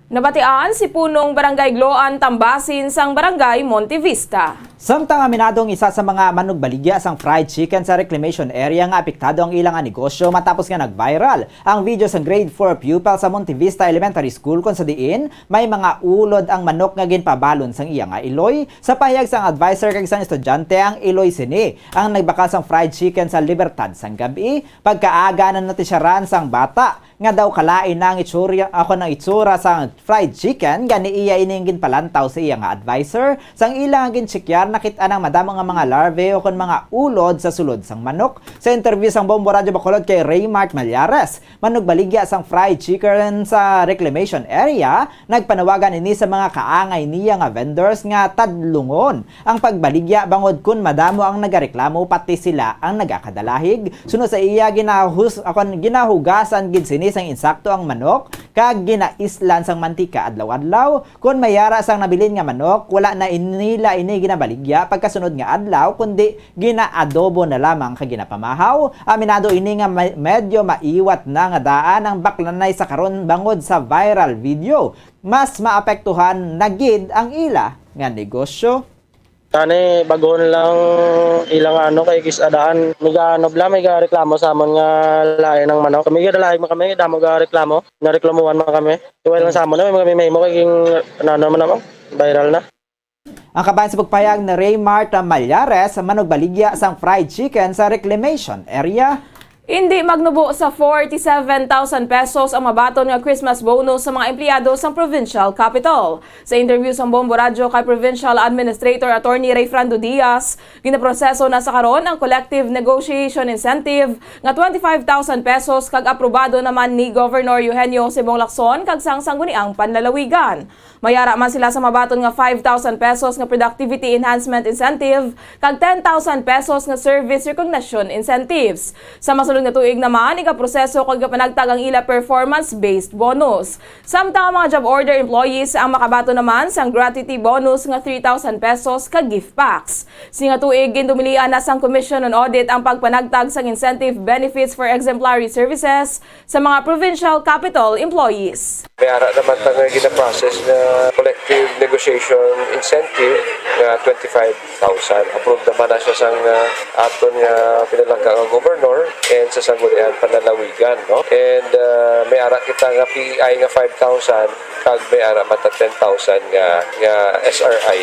Nabatian si Punong Barangay Gloan Tambasin sang Barangay Monte Vista. Samtang aminado ang isa sa mga manugbaligya sang fried chicken sa reclamation area nga apektado ang ila nga negosyo matapos nga nag-viral ang video sang grade four pupil sa Monte Vista Elementary School, kon sa diin may mga ulod ang manok nga ginpabalon sang iya nga iloy. Sa pahayag sang adviser kag sang estudyante, ang iloy sini ang nagbakal sang fried chicken sa Libertad sang gab-i. Pagkaaga, nanotisyaran sang bata nga daw kalain na ang itsura, ako, ang itsura sa fried chicken, gani iya ining ginpalantaw sa iya nga adviser. Sang ila nga ginchekyar, nakit-an ang madamo nga mga larvae o kon mga ulod sa sulod sang manok. Sa interview sang Bombo Radyo Bacolod kay Raymart Mallares, manugbaligya sang fried chicken sa reclamation area, nagpanawagan ini sa mga kaangay niya nga vendors nga tadlungon ang pagbaligya bangod kun madamo ang nagareklamo, pati sila ang nagakadalahig. Suno sa iya, ginahus-, akon, ginahugasan gid sini sang insakto ang manok kag ginaislan sang mantika adlaw-adlaw. Kon may yara sang nabilin nga manok, wala na nila ini ginabaligya pagkasunod nga adlaw, kundi ginaadobo na lamang kag ginapamahaw. Aminado ini nga me-, medyo maiwat na nga daan ang baklanay sa karon bangod sa viral video. Mas maapektuhan na gid ang ila nga negosyo. Tani, baguhon lang ilang ano, kay kis-a daan. May gaano bla, may gareklamo sa amon nga lain ang manok. Kami gadalahig man kami, damo gareklamo. Nareklamuhan man kami. Iway lang sa amon na, may kami mahimo kay ging, ano, ano man naman, viral na. Ang kabahin sa pagpahayag ni Ray Marta Mallares, manugbaligya sang fried chicken sa reclamation area. Indi magnubo sa forty-seven thousand pesos ang mabaton nga Christmas bonus sa mga empleyado sang provincial capital. Sa interview sang Bombo Radyo kay Provincial Administrator Attorney Rayfrando Diaz, ginaproseso na sa karon ang collective negotiation incentive nga twenty-five thousand pesos kag aprobado naman ni Governor Eugenio Simong Lacson kag sang Sangguniang Panlalawigan. May ara man sila sa mabaton nga five thousand pesos nga productivity enhancement incentive kag ten thousand pesos nga service recognition incentives. Sa masulod nga tuig naman, igaproseso kag igapanagtag ang ila performance-based bonus. Samtang ang mga job order employees ang makabaton naman sang gratuity bonus nga three thousand pesos kag gift packs. Sini nga tuig, gindumilian na sang Commission on Audit ang pagpanagtag sang incentive benefits for exemplary services sa mga provincial capital employees. May ara naman ta nga ginaprocess nga collective negotiation incentive nga twenty-five thousand. Approved naman na siya sang, ah, aton nga pinalangga nga governor and sa Sangguniang Panlalawigan, no? And, ah, may ara kita nga P I nga five thousand kag may ara man ta ten thousand nga, nga S R I.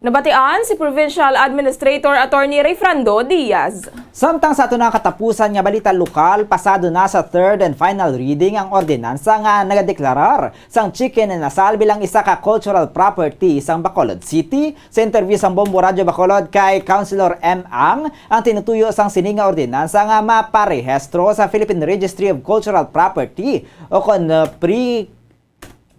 Nabatian si Provincial Administrator Attorney Rayfrando Diaz. Samtang sa aton nga katapusan nga balita lokal, pasado na sa third and final reading ang ordinansa nga nagadeklarar sang Chicken Inasal bilang isa ka cultural property sang Bacolod City. Sa interview sang Bombo Radyo Bacolod kay Councilor M Ang, ang tinutuyo sang sini nga ordinansa nga maparehistro sa Philippine Registry of Cultural Property o kon, uh, pre-,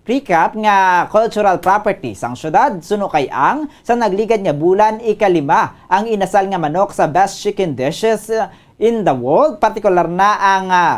PRECUP nga cultural property sang syudad. Suno kay Ang, sa nagligad nga bulan, ikalima ang inasal nga manok sa best chicken dishes, uh, in the world, partikular na ang, uh,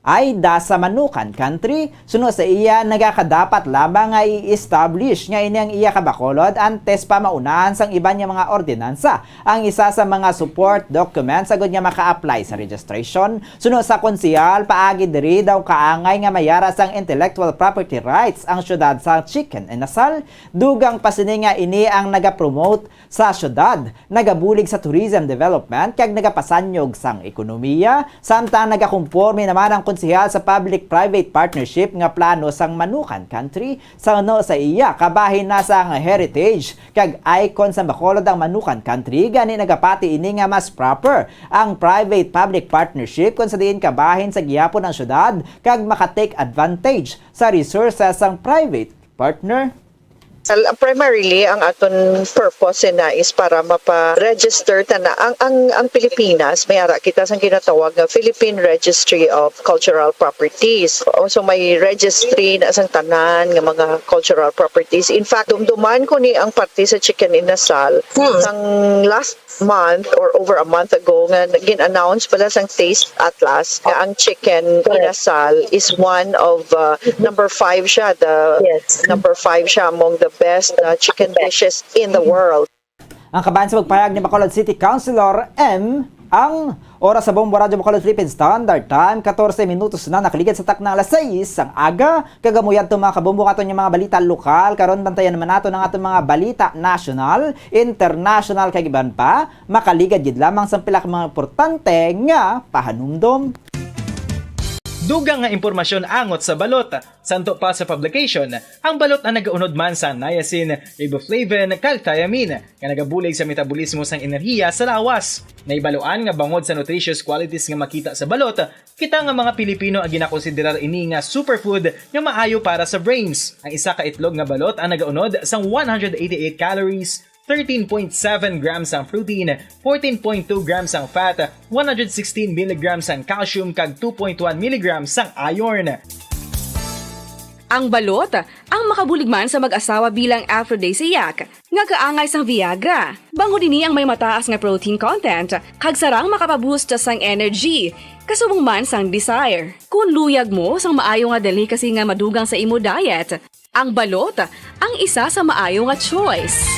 AIDA sa Manukan Country. Suno sa iya, nagakadapat lamang nga i-establish nga ini ang iya ka Bacolod antes pa maunahan sang iban nga mga ordinansa ang isa sa mga support documents agud nga maka-apply sa registration. Suno sa konsehal, paagi diri daw kaangay nga may ara sang intellectual property rights ang syudad sa Chicken Inasal. Dugang pa sini nga ini ang nagapromote sa syudad, nagabulig sa tourism development kag nagapasanyog sang ekonomiya, samtang nagakonforme naman ang konsehal sa public-private partnership nga plano sang Manukan Country. Suno sa iya, kabahin na sang heritage kag icon sang Bacolod ang Manukan Country, gani nagapati ini nga mas proper ang private-public partnership, kon sa diin kabahin sa gihapon ang syudad kag maka-take advantage sa resources sang private partner. Well, primarily, ang aton purpose na is para mapa-register ta na ang, ang, ang Pilipinas. May ara kita sang ginatawag nga Philippine Registry of Cultural Properties. O, so, may registry na sang tanan nga mga cultural properties. In fact, dumduman ko ni ang parte sa Chicken Inasal. Hmm. Sang last month or over a month ago nga gin-announce bala sang Taste Atlas nga ang Chicken Correct. Inasal is one of, uh, number five siya, the Yes. number five siya among the best, uh, chicken Best. Dishes in the world. Ang kabahin sa pagpahayag ni Bacolod City Councilor M Ang. Oras sa Bombo Radyo Bacolod Philippine Standard Time, katorse minutos na nakaligid sa takna alas sais sang aga. Kag amo yadto, mga kabombo, ang aton nga mga balita lokal. Karon, bantayan naman naton ang aton mga balita nasyonal, internasyonal, kag iban pa. Makaligad gid lamang sa pila ka mga importante nga pahanumdom. Dugang nga impormasyon angot sa balot. Santo pa sa publication, ang balot ang nagaunod man sa niacin, riboflavin, kag thiamine, nga nagabulig sa metabolismo sang enerhiya sa lawas. Nahibaluan nga bangod sa nutritious qualities nga makita sa balot, kita nga mga Pilipino ang ginakonsiderar ini nga superfood nga maayo para sa brains. Ang isa ka itlog nga balot ang nagaunod sang one hundred eighty-eight calories, thirteen point seven grams ang protein, fourteen point two grams ang fat, one hundred sixteen milligrams ang calcium, kag two point one milligrams ang iron. Ang balot, ang makabulig man sa mag-asawa bilang aphrodisiac, nga kaangay sang Viagra. Bangod ini ang may mataas nga protein content, kag sarang makapaboost sang energy, kasubong man sang desire. Kung luyag mo sang maayo nga delicacy nga madugang sa imo diet, ang balot ang isa sa maayo nga choice.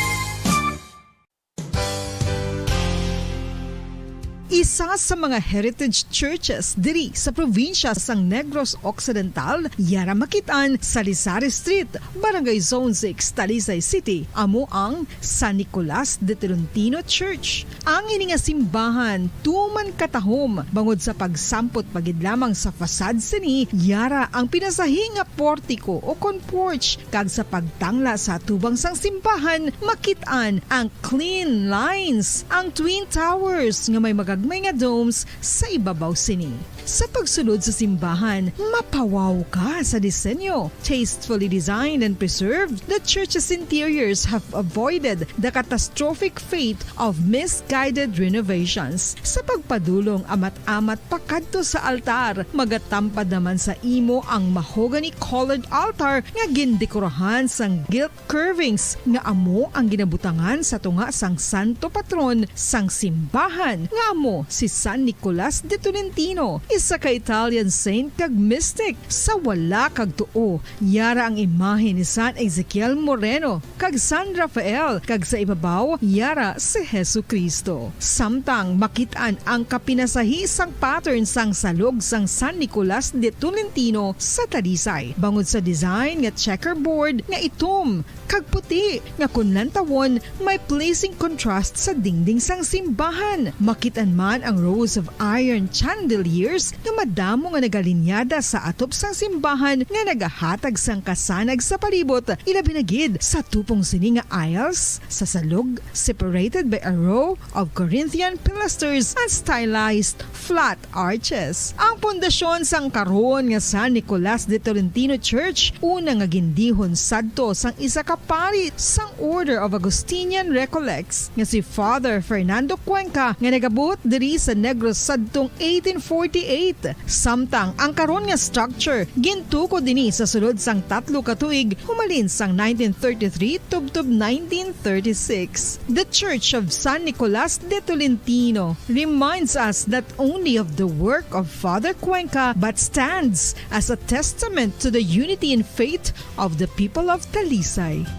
Isa sa mga heritage churches diri sa probinsya sang Negros Occidental, yara makit-an sa Rizal Street, Barangay Zone six, Talisay City, amo ang San Nicolas de Tolentino Church. Ang ini nga simbahan tuman katahom bangod sa pagsampot pa gid lamang sa facade sini, yara ang pinasahi nga portiko o kon porch, kag sa pagtangla sa atubang sang simbahan, makit-an ang clean lines, ang twin towers nga may mga may nga domes sa ibabaw sini. Sa pagsulod sa simbahan, mapawaw ka sa disenyo. Tastefully designed and preserved, the church's interiors have avoided the catastrophic fate of misguided renovations. Sa pagpadulong amat-amat pakadto sa altar, magatampad naman sa imo ang mahogany-colored altar nga gindekorahan sang gilt curvings nga amo ang ginabutangan sa tunga sang santo patron sang simbahan, nga amo si San Nicolas de Tolentino, isa ka Italian saint kag mystic. Sa wala kag tuo, yara ang imahe ni San Ezekiel Moreno kag San Rafael, kag sa ibabaw, yara si Jesu-Cristo. Samtang makit-an ang kapinasahi sang pattern sang salog sang San Nicolas de Tolentino sa Talisay, bangod sa design nga checkerboard nga itom kag puti, nga kon lantawon, may pleasing contrast sa dingding sang simbahan. Makit-an man ang rows of iron chandeliers nga madamo nga nagalinyada sa atop sang simbahan nga nagahatag sang kasanag sa palibot, ilabi na gid sa tupong sini nga aisles sa salog, separated by a row of Corinthian pilasters and stylized flat arches. Ang pundasyon sang karon nga San Nicolas de Tolentino Church, una nga gindihon sadto sang isa ka pari sang Order of Augustinian Recollects nga si Father Fernando Cuenca, nga nagabuot diri sa Negros sadtong eighteen forty-eight. Samtang ang karon nga structure gintukod dini sa sulod sang tatlo ka tuig, humalin sang nineteen thirty-three tubtob nineteen thirty-six. The Church of San Nicolas de Tolentino reminds us not only of the work of Father Cuenca, but stands as a testament to the unity in faith of the people of Talisay.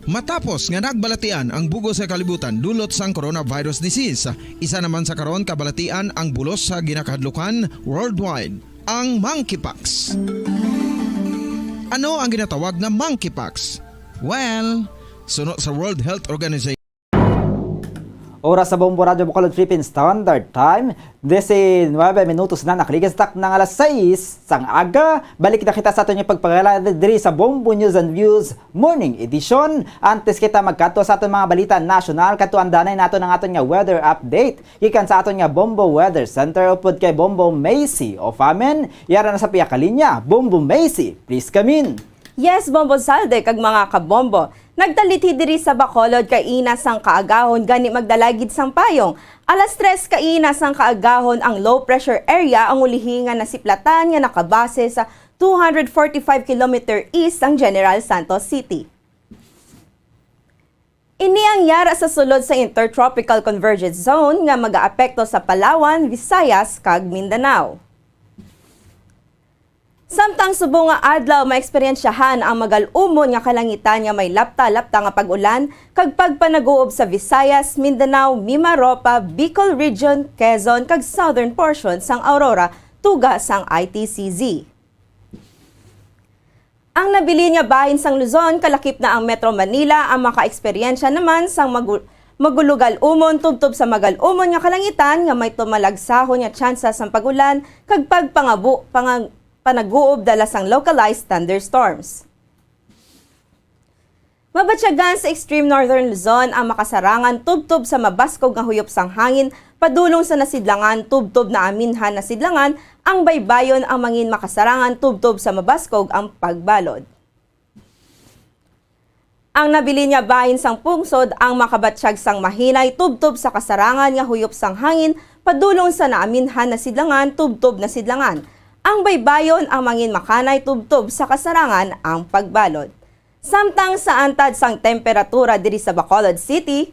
Matapos nga nagbalatian ang bug-os nga kalibutan dulot sang coronavirus disease, isa naman sa karon kabalatian ang bulos sa ginakahadlukan worldwide, ang monkeypox. Ano ang ginatawag na monkeypox? Well, suno sa World Health Organization, Oras sa Bombo Radyo Bacolod Philippine Standard Time, disinuebe minutos na, nakaligid sa takna nga alas sais sang aga. Balik na kita sa aton nga pagpakilala diri sa Bombo News and Views Morning Edition. Antes kita magkadto sa aton mga balita nasyonal, kadto andanay naton ang aton nga weather update gikan sa aton nga Bombo Weather Center upod kay Bombo Macy Ofamen. Yara na sa pihak ka linya. Bombo Macy, please come in. Yes, Bombo Salde kag mga kabombo. Nagtalithi diri sa Bacolod kaina sang kaagahon, gani magdala gid sang payong. Alas tres kaina sang kaagahon, ang low pressure area ang ulihi nga nasiplatan nga nakabase sa two hundred forty-five kilometer east sang General Santos City. Ini ang yara sa sulod sa Intertropical Convergence Zone nga magaapekto sa Palawan, Visayas, kag Mindanao. Samtang subong nga adlaw, maeksperyensyahan ang magal-umon nga kalangitan nga may lapta-lapta nga pag-ulan kag pagpanaguob sa Visayas, Mindanao, Mimaropa, Bicol Region, Quezon, kag southern portion sang Aurora, tuga sang I T C Z. Ang nabilin nga bahin sang Luzon, kalakip na ang Metro Manila, ang makaeksperyensya naman sang magu-, magulugal-umon tubtob sa magal-umon nga kalangitan nga may tumalagsahon nga tsansa sang pag-ulan kag pagpangabu-, panga-, panaguob dala sang localized thunderstorms. Mabatyagan sa extreme northern Luzon ang makasarangan tubtob sa mabaskog nga huyop sang hangin padulong sa nasidlangan tubtob naaminhan nasidlangan, ang baybayon ang mangin makasarangan tubtob sa mabaskog ang pagbalod. Ang nabilin nga bahin sang pungsod ang makabatyag sang mahinay tubtob sa kasarangan nga huyop sang hangin padulong sa naaminhan nasidlangan tubtob nasidlangan. Ang baybayon ang mangin makanay tubtob sa kasarangan ang pagbalod. Samtang sa antad sang temperatura diri sa Bacolod City,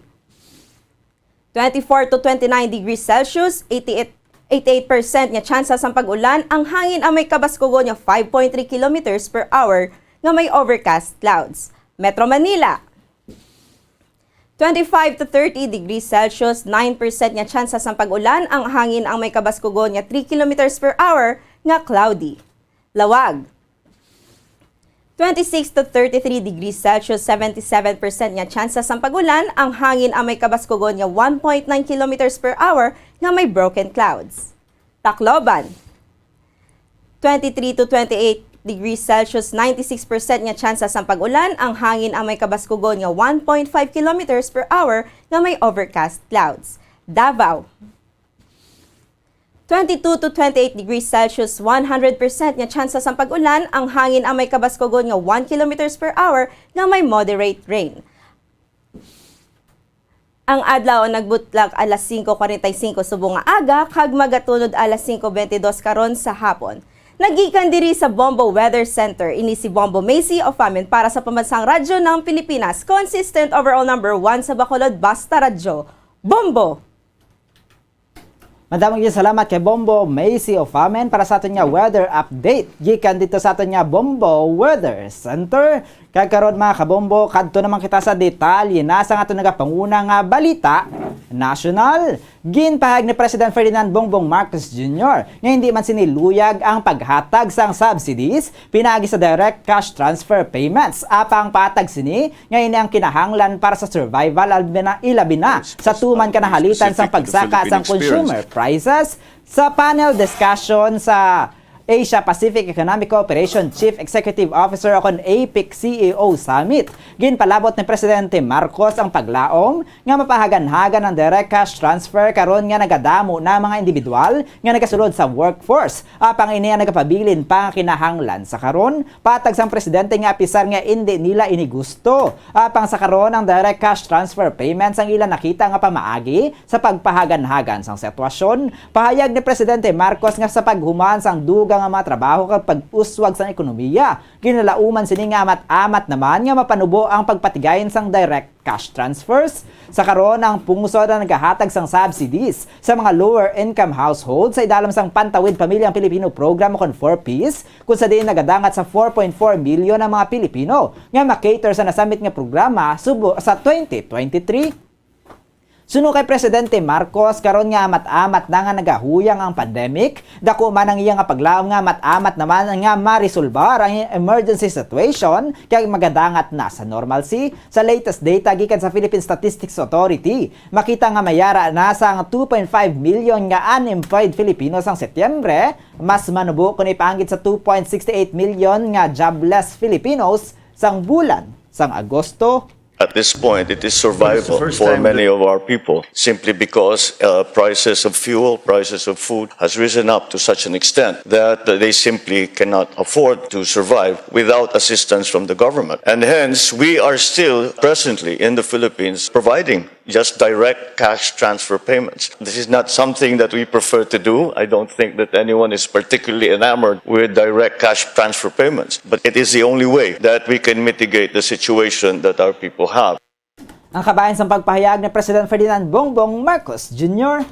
twenty-four to twenty-nine degrees Celsius, eighty-eight, eighty-eight percent nga tsansa sang pag-ulan, ang hangin ang may kabaskugon nga five point three kilometers per hour nga may overcast clouds. Metro Manila, twenty-five to thirty degrees Celsius, nine percent nga tsansa sang pag-ulan, ang hangin ang may kabaskugon nga three kilometers per hour nga cloudy. Lawag, twenty-six to thirty-three degrees Celsius, seventy-seven percent nga tsansa sang pag-ulan, ang hangin ang may kabaskugon nga one point nine kilometers per hour nga may broken clouds. Tacloban, Twenty-three to twenty-eight degrees Celsius, ninety-six percent nga tsansa sang pag-ulan, ang hangin ang may kabaskugon nga one point five kilometers per hour nga may overcast clouds. Davao. Twenty-two to twenty-eight degrees Celsius, one hundred percent nga tsansa sang pag-ulan, ang hangin ang may kabaskugon nga one kilometers per hour nga may moderate rain. Ang adlaw ang nagbutyag alas singko kwarenta y singko subong nga aga kag magatunod alas singko bentidós karon sa hapon. Naggikan diri sa Bombo Weather Center, ini si Bombo Macy Ofamen para sa Pambansang Radyo ng Pilipinas, consistent overall number one sa Bacolod, Basta Radyo. Bombo! Madamo gyud salamat kay Bombo Macy Ofamen para sa aton nga weather update gikan dito sa aton nga Bombo Weather Center. Kag karon, mga kabombo, kadto naman kita sa detalye na sa aton nagapanguna nga balita nasyonal. Ginpahayag ni President Ferdinand Bongbong Marcos Junior nga hindi man sini luyag ang paghatag sang subsidies pinaagi sa direct cash transfer payments, apang patag sini nga ini ang kinahanglan para sa survival, ilabi na, ilabi na sa tuman kanahalitan sang pagsaka sang consumer prices. Sa panel discussion sa Asia Pacific Economic Cooperation Chief Executive Officer o kon APEC C E O Summit, ginpalabot ni Presidente Marcos ang paglaom nga mapahaganhagan ang direct cash transfer karon nga nagadamo na mga individual nga nagasulod sa workforce. Apang ini ang nagapabilin pa nga kinahanglan sa karon, patag sang presidente nga apisar nga indi nila ini gusto. Apang sa karon, ang direct cash transfer payments ang ila nakita nga pamaagi sa pagpahaganhagan sang sitwasyon. Pahayag ni Presidente Marcos nga sa paghuman sang dugang nga mga trabaho kag pag-uswag sang ekonomiya, ginalauman sini nga amat-amat naman nga mapanubo ang pagpatigayon sang direct cash transfers. Sa karon, ang pungsod ang nagahatag sang subsidies sa mga lower income households sa idalom sang Pantawid Pamilyang Pilipino Program o kon four Ps, kung sa diin nagadangat sa four point four million ang mga Pilipino nga makater sa nasambit nga programa subo sa twenty twenty-three. Suno kay Presidente Marcos, karon nga amat-amat na nga nagahuyang ang pandemic, dako man ang iya nga paglaom nga amat-amat naman nga maresolbar ang emergency situation kag magadangat na sa normalcy. Sa latest data gikan sa Philippine Statistics Authority, makita nga may ara na sang two point five million nga unemployed Filipinos sang Setyembre. Mas manubo kon ipaanggid sa two point six eight million nga jobless Filipinos sang bulan sang Agosto. At this point, it is survival for many of our people, simply because, uh, prices of fuel, prices of food has risen up to such an extent that they simply cannot afford to survive without assistance from the government. And hence, we are still presently in the Philippines providing just direct cash transfer payments. This is not something that we prefer to do. I don't think that anyone is particularly enamored with direct cash transfer payments, but it is the only way that we can mitigate the situation that our people have. Ang kabahin sang pagpahayag ni President Ferdinand Bongbong Marcos Junior.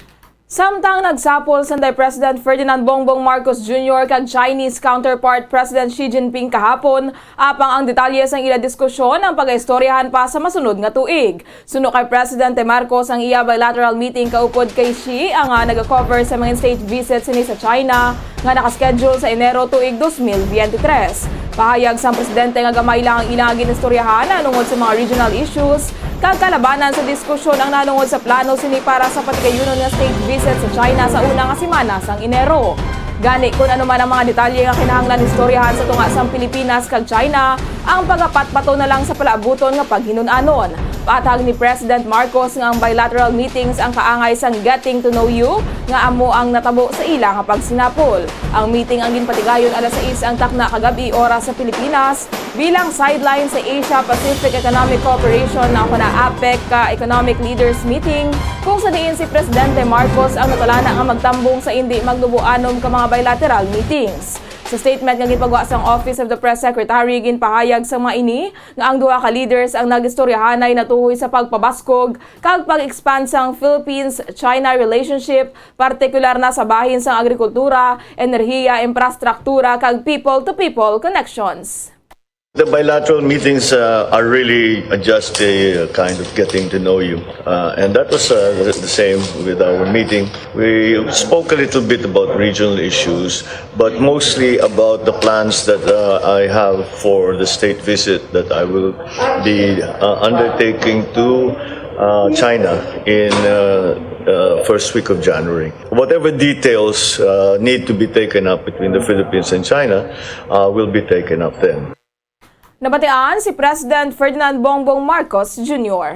Samtang nagsapol sanday President Ferdinand Bongbong Marcos Junior kag Chinese counterpart President Xi Jinping kahapon, apang ang detalye sang ila diskusyon ang pagaistoryahan pa sa masunod nga tuig. Suno kay Presidente Marcos, ang iya bilateral meeting kaupod kay Xi ang, ah, nagakover sa mga state visit sini sa China nga nakaschedule sa Enero tuig dos mil biyente tres. Pahayag sang presidente nga gamay lang ang ilang ginistoryahan nahanungod sa mga regional issues kag kalabanan sa diskusyon ang nahanungod sa plano sini para sa patigayunon nga state visit sa China sa una nga semana sang Enero. Gani, kun ano man ang mga detalye nga kinahanglan istoryahan sa tunga sang Pilipinas kag China, ang pagapatpato na lang sa palaabuton nga paghinun-anon. Paathag ni President Marcos nga ang bilateral meetings ang kaangay sang getting to know you nga amo ang natabo sa ila nga pagsinapol. Ang meeting ang ginpatigayon alas sais ang takna kagab-i oras sa Pilipinas bilang sideline sa Asia Pacific Economic Cooperation na, o kon APEC, ka Economic Leaders Meeting, kung sa diin si Presidente Marcos ang natulana nga magtambong sa indi magnubo-anom ka mga bilateral meetings. Sa statement nga ginpagwa sang Office of the Press Secretary, ginpahayag sa mga ini nga ang duha ka leaders ang nagistoryahanay natuhoy sa pagpabaskog kag pag-expand sang Philippines-China relationship, partikular na sa bahin sang agrikultura, enerhiya, infrastruktura, kag people-to-people connections. The bilateral meetings, uh, are really just a kind of getting to know you. Uh, and that was, uh, the, the same with our meeting. We spoke a little bit about regional issues, but mostly about the plans that, uh, I have for the state visit that I will be, uh, undertaking to, uh, China in, uh, uh, first week of January. Whatever details uh, need to be taken up between the Philippines and China uh, will be taken up then. Nabatian si President Ferdinand Bongbong Marcos Junior.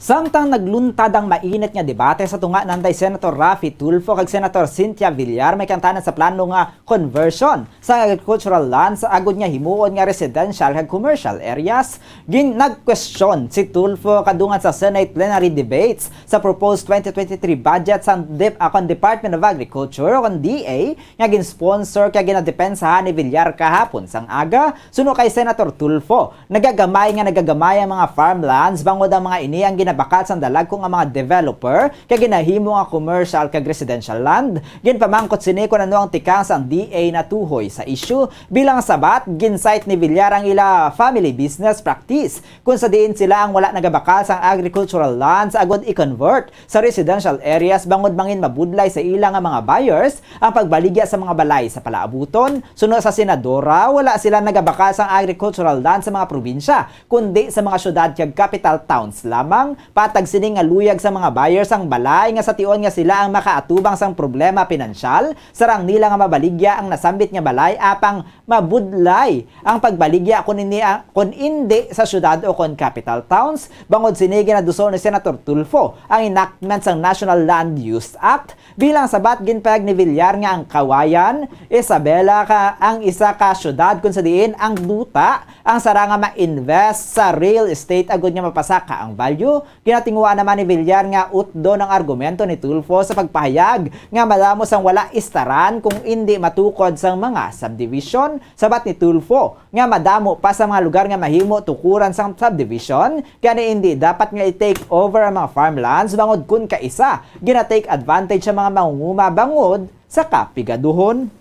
Samtang nagluntad ang mainit nga debate sa tunga nanday Senator Raffy Tulfo kag Senator Cynthia Villar may kangtanan sa plano nga conversion sa agricultural lands agud nga himuon nga residential kag commercial areas, gin nagkwestiyon si Tulfo kadungan sa Senate plenary debates sa proposed twenty twenty-three budget sang Dep- akon Department of Agriculture o D A nga gin-sponsor kag ginadepensahan ni Villar kahapon sang aga. Suno kay Senator Tulfo, nagagamay nga nagagamay ang mga farmlands bangod ang mga ini ang ginabakal sang dalagko nga mga developer kag ginahimo nga commercial kag residential land. Ginpamangkot sini kon ano ang tikang sang D A natuhoy sa issue. Bilang sabat, gin-cite ni Villar ang ila family business practice, kung sa diin sila ang wala nagabakal sang agricultural lands agud i-convert sa residential areas bangod mangin mabudlay sa ila nga mga buyers ang pagbaligya sa mga balay sa palaabuton. Suno sa senadora, wala sila nagabakal sang agricultural land sa mga probinsya, kundi sa mga syudad kag capital towns lamang. Patag sini nga luyag sa mga buyers ang balay nga sa tion nga sila ang makaatubang sang problema pinansyal, sarang nila nga mabaligya ang nasambit nga balay apang mabudlay ang pagbaligya kon ini kon indi sa syudad o kon capital towns. Bangod sini, ginaduso ni Senator Tulfo ang enactment sang National Land Use Act. Bilang sabat, ginpahayag ni Villar nga ang Kawayan, Isabela ka ang isa ka syudad kung sa diin ang duta ang sara nga ma-invest sa real estate agud nga mapasaka ang value. Ginatinguha naman ni Villar nga utdon ang argumento ni Tulfo sa pagpahayag nga madamo sang wala istaran kung indi matukod sang mga subdivision. Sabat ni Tulfo nga madamo pa sa mga lugar nga mahimo tukuran sang subdivision, kani indi dapat nga i-take over ang mga farmlands bangod kun kaisa gina-take advantage sa mga mangunguma bangod sa kapigaduhon.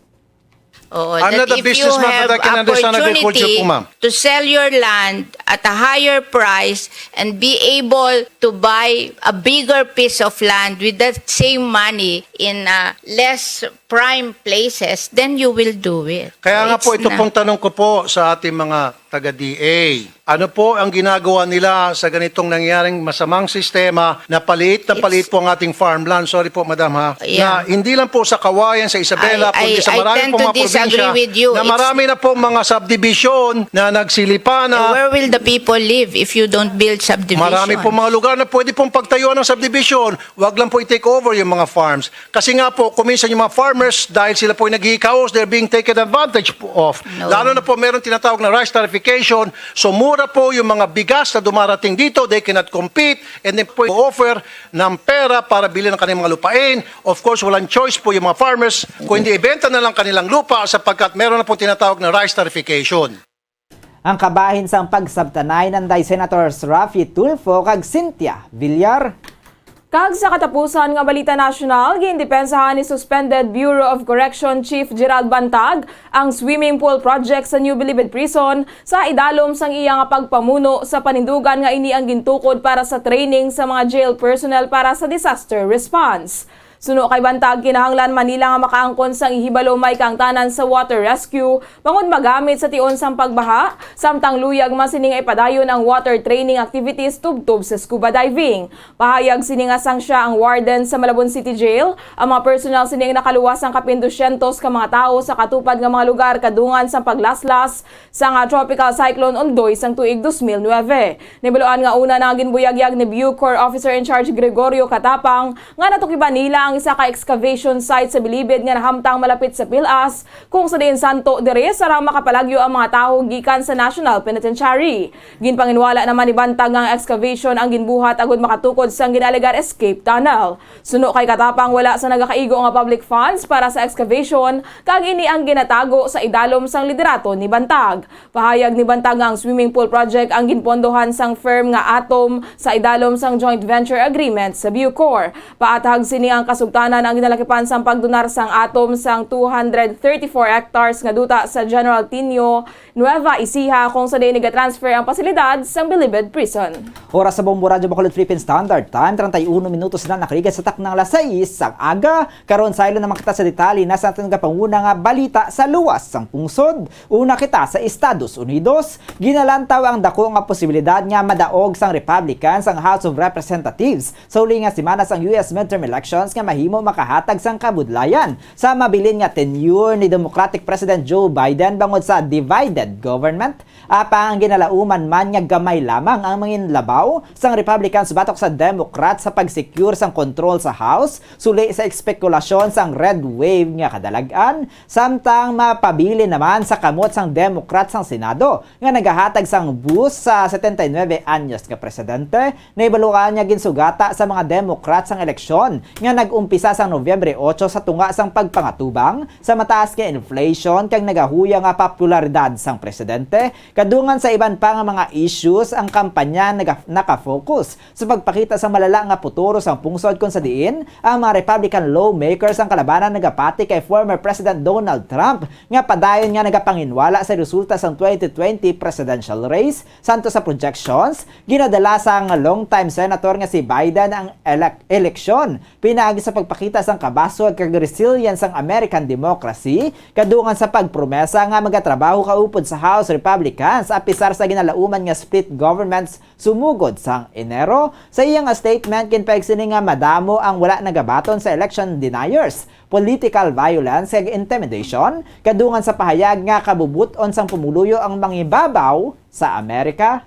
Oo, I'm not a businessman, but I can understand agriculture po, ma'am. To sell your land at a higher price and be able to buy a bigger piece of land with that same money in uh, less prime places, then you will do it. Kaya nga po, ito pong tanong ko po sa ating mga taga-D A. Ano po ang ginagawa nila sa ganitong nangyaring masamang sistema na paliit na paliit po ang ating farmland? Sorry po, madam, ha? Yeah. Na hindi lang po sa Kawayan, sa Isabela, I, kundi I, sa I marami tend pong to mga disagree probinsya with you. Na It's marami na po mga subdivision na nagsilipan na. Eh, where will the people live if you don't build subdivisions? Marami po mga lugar na pwede pong pagtayuan ng subdivision. Wag lang po i-take over yung mga farms. Kasi nga po, kuminsan yung mga farmers, dahil sila po ay naghihikaos, they're being taken advantage po of. No. Lalo na po meron tinatawag na rice tarification. So mura po yung mga bigas na dumarating dito, they cannot compete, and then po offer ng pera para bilhin ang kanilang mga lupain. Of course, walang choice po yung mga farmers kung hindi ibenta na lang kanilang lupa sapagkat meron na po tinatawag na rice tarification. Ang kabahin sang pagsabtanay nanday Senators Raffy Tulfo kag Cynthia Villar. Kag sa katapusan nga balita nasyonal, gindepensahan ni Suspended Bureau of Correction Chief Gerald Bantag ang swimming pool project sa New Bilibid Prison sa idalom sang iya nga pagpamuno sa panindugan nga ini ang gintukod para sa training sa mga jail personnel para sa disaster response. Suno kay Bantag, kinahanglan man nila nga makaangkon sang ihibalo may kaangtanan sa water rescue bangod magamit sa tion sang pagbaha, samtang luyag man sini nga ipadayon ang water training activities tubtob sa scuba diving. Pahayag sini nga sang siya ang warden sa Malabon City Jail, ang mga personnel sini ang nakaluwas sang kapin dosyentos ka mga tawo sa katupad nga mga lugar kadungan sang paglaslas sang Tropical Cyclone Ondoy sang tuig dos mil nuebe. Nahibaluan nga una na ginbuyagyag ni Bucor Officer in Charge Gregorio Katapang nga natukiban nila ang isa ka excavation site sa bilibid nga nahamtang malapit sa PhilAS, kung sa diin santo diri sarang makapalagyo ang mga tawo gikan sa National Penitentiary. Ginpanginwala naman ni Bantag nga ang excavation ang ginbuhat agud makatukod sang ginaalegar escape tunnel. Suno kay Katapang, wala sa nagakaigo nga public funds para sa excavation, kag ini ang ginatago sa idalom sang liderato ni Bantag. Pahayag ni Bantag nga ang swimming pool project ang ginpondohan sang firm nga Atom sa idalom sang joint venture agreement sa Bucor. Paathag sini ang Sugtanan ang ginalakipan sang pagdonar sang atom sang two hundred thirty-four hectares nga duta sa General Tinio, Nueva Ecija, kung sa diin nagatransfer ang pasilidad sang Bilibid Prison. Oras sa Bombo Radyo Bacolod Philippine Standard Time, treinta y uno minutos na nakarigat sa taknang alas sais sang aga. Karon, saylo naman kita sa detalye na sa aton nagapanguna nga balita sa luwas sang pungsod. Una kita sa Estados Unidos. Ginalantaw ang dako nga posibilidad nga madaog sang Republicans ang House of Representatives sa huli nga semana sang U S midterm elections nga mahimo makahatag sang kabudlayan sa mabilin nga tenure ni Democratic President Joe Biden bangod sa divided government. Apang ang ginalauman man nga gamay lamang ang manginlabaw sang Republicans batok sa Democrats sa pag-secure sang control sa House, suli sa espekulasyon sang red wave nga kadalag-an, samtang mapabilin naman sa kamot sang Democrats ang Senado nga nagahatag sang boost sa setenta y nuebe anyos nga presidente. Nahibaluan nga ginsugata sa mga Democrats ang eleksyon nga nag-umpisa sang Nobyembre otso sa tunga sang pagpangatubang sa mataas nga inflation kag nagahuya nga popularidad sang presidente, kadungan sa iban pa nga mga issues ang kampanya naga-, nakafocus sa pagpakita sa malala nga puturo sang pungsod, kung sa diin ang mga Republican lawmakers ang kalabanan nagapati kay former President Donald Trump nga padayon nga nagapanginwala sa resulta sang twenty twenty presidential race. Santo sa projections, ginadala sang longtime senator nga si Biden ang elec-, eleksyon pinaagi sa pagpakita sang kabasol kag resilience sang American democracy, kadungan sa pagpromesa nga magatrabaho kaupod sa House Republicans apisar sa ginalauman nga split governments sumugod sang Enero. Sa iya nga statement, ginpahayag sini nga madamo ang wala nagabaton sa election deniers, political violence, kag intimidation, kadungan sa pahayag nga kabubut-on sang pumuluyo ang mangibabaw sa Amerika.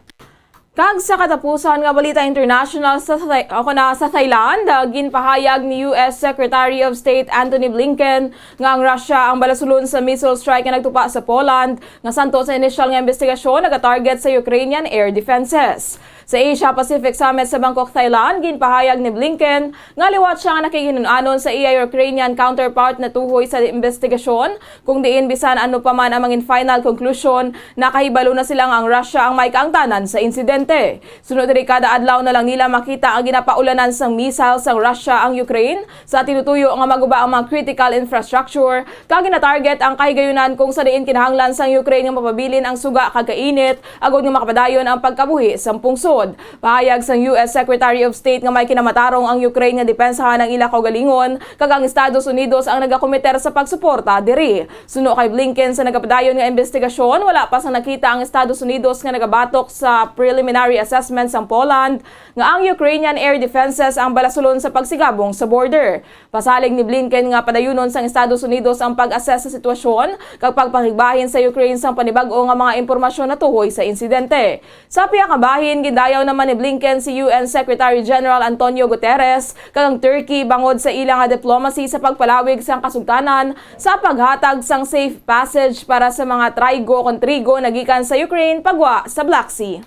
Kag sa katapusan nga balita international, sa Thai-, ako na sa Thailand, ah, ginpahayag ni U S Secretary of State Antony Blinken nga ang Russia ang balasulon sa missile strike nga nagtupa sa Poland, nga santo sa inisyal nga investigasyon nagatarget sa Ukrainian air defenses. Sa Asia-Pacific Summit sa Bangkok, Thailand, ginpahayag ni Blinken nga liwat sia nga nakiginun-anon sa iya Ukrainian counterpart natuhoy sa investigasyon, kung diin bisan ano pa man ang mangin final conclusion, nakahibalo na sila nga ang Russia ang may kaangtanan sa insidente. Suno diri, kada adlaw na lang nila makita ang ginapaulanan sang missile sang Russia ang Ukraine sa tinutuyo nga maguba ang mga critical infrastructure, kag ginatarget ang kahigayunan kung sa diin kinahanglan sang Ukraine nga mapabilin ang suga kag kainit agod nga makapadayon ang pagkabuhi sang pungsod. Pahayag sang U S Secretary of State nga may kinamatarong ang Ukraine nga depensahan ang ila kaugalingon, kag ang Estados Unidos ang nagakomiter sa pagsuporta diri. Suno kay Blinken, sa nagapadayon nga investigasyon, wala pa sang nakita ang Estados Unidos nga nagabatok sa preliminary assessment sang Poland nga ang Ukrainian air defenses ang balasulon sa pagsigabong sa border. Pasalig ni Blinken nga padayunon sang Estados Unidos ang pag-assess sa sitwasyon kag pagpakigbahin sa Ukraine sang panibag-o nga mga impormasyon natuhoy sa insidente. Sa pihak nga bahin, gindayaw naman ni Blinken si U N Secretary General Antonio Guterres kag ang Turkey bangod sa ila nga diplomacy sa pagpalawig sang kasugtanan sa paghatag sang safe passage para sa mga trigo kon trigo nagikan sa Ukraine pagwa sa Black Sea.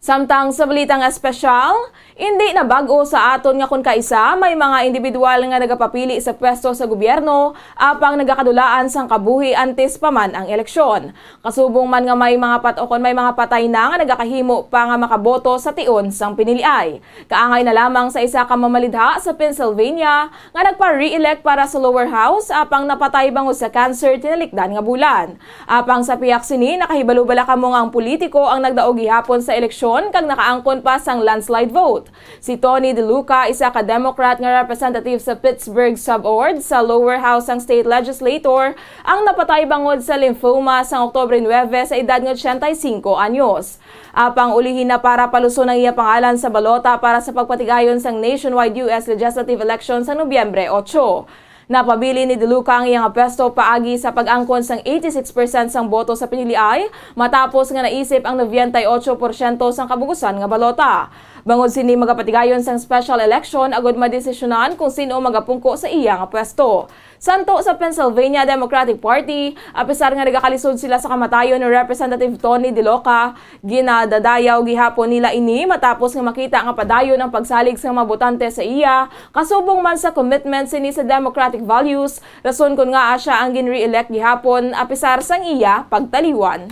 Samtang sa balitang espesyal, indi na bag-o sa aton nga kon kaisa may mga indibidwal nga nagapapili sa pwesto sa gobyerno apang nagakadulaan sang kabuhi antes pa man ang eleksyon. Kasubong man nga may mga pat-, o kon may mga patay na nga nagakahimo pa nga makaboto sa tion sang piniliay. Kaangay na lamang sa isa ka mamalidha sa Pennsylvania nga nagpa-re-elect para sa lower house apang napatay bangod sa cancer tinalikdan nga bulan. Apang sa pihak sini, nakahibalo bala kamo nga ang politiko ang nagdaog gihapon sa eleksyon kag nakaangkon pa sang landslide vote? Si Tony De Luca, isa ka Democrat nga representative sa Pittsburgh Subward sa lower house sang state legislator, ang napatay bangod sa lymphoma sang Oktubre nuebe sa edad nga ochenta y cinco anyos. Apang ulihi na para paluson ang iya pangalan sa balota para sa pagpatigayon sang nationwide U S legislative election sa Nobyembre otso. Napabilin ni De Luca ang iya nga pwesto paagi sa pag-angkon sang eighty-six percent sang boto sa piniliay, matapos nga naisip ang nobenta y ocho porsyento sang kabugusan nga balota. Bangod sini, magapatigayon sang special election agud madesisyonan kung sin-o magapungko sa iya nga pwesto. Santo sa Pennsylvania Democratic Party, apisar nga nagakalisod sila sa kamatayon ni Representative Tony De Luca, ginadadayaw gihapon nila ini matapos nga makita nga padayon ang pagsalig sa mga botante sa iya, kasubong man sa commitment sini sa democratic values, rason kon ngaa sia ang gin-re-elect gihapon apisar sang iya pagtaliwan.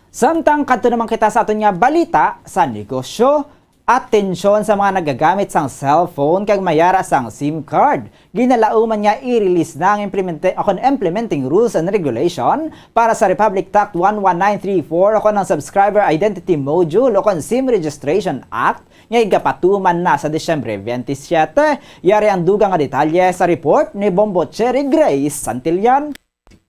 Samtang kadto naman kita sa aton nga balita sa negosyo, Atensyon sa mga nagagamit sang cellphone kag mayara sang SIM card. Ginalauman nga i-release na ang implementa-, o kon implementing rules and regulation para sa Republic Tact one one nine three four o kon ang Subscriber Identity Module o kon SIM Registration Act nga igapatuman na sa Disyembre twenty-seven. Yari ang dugang nga detalye sa report ni Bombo Cherry Grace Santillan.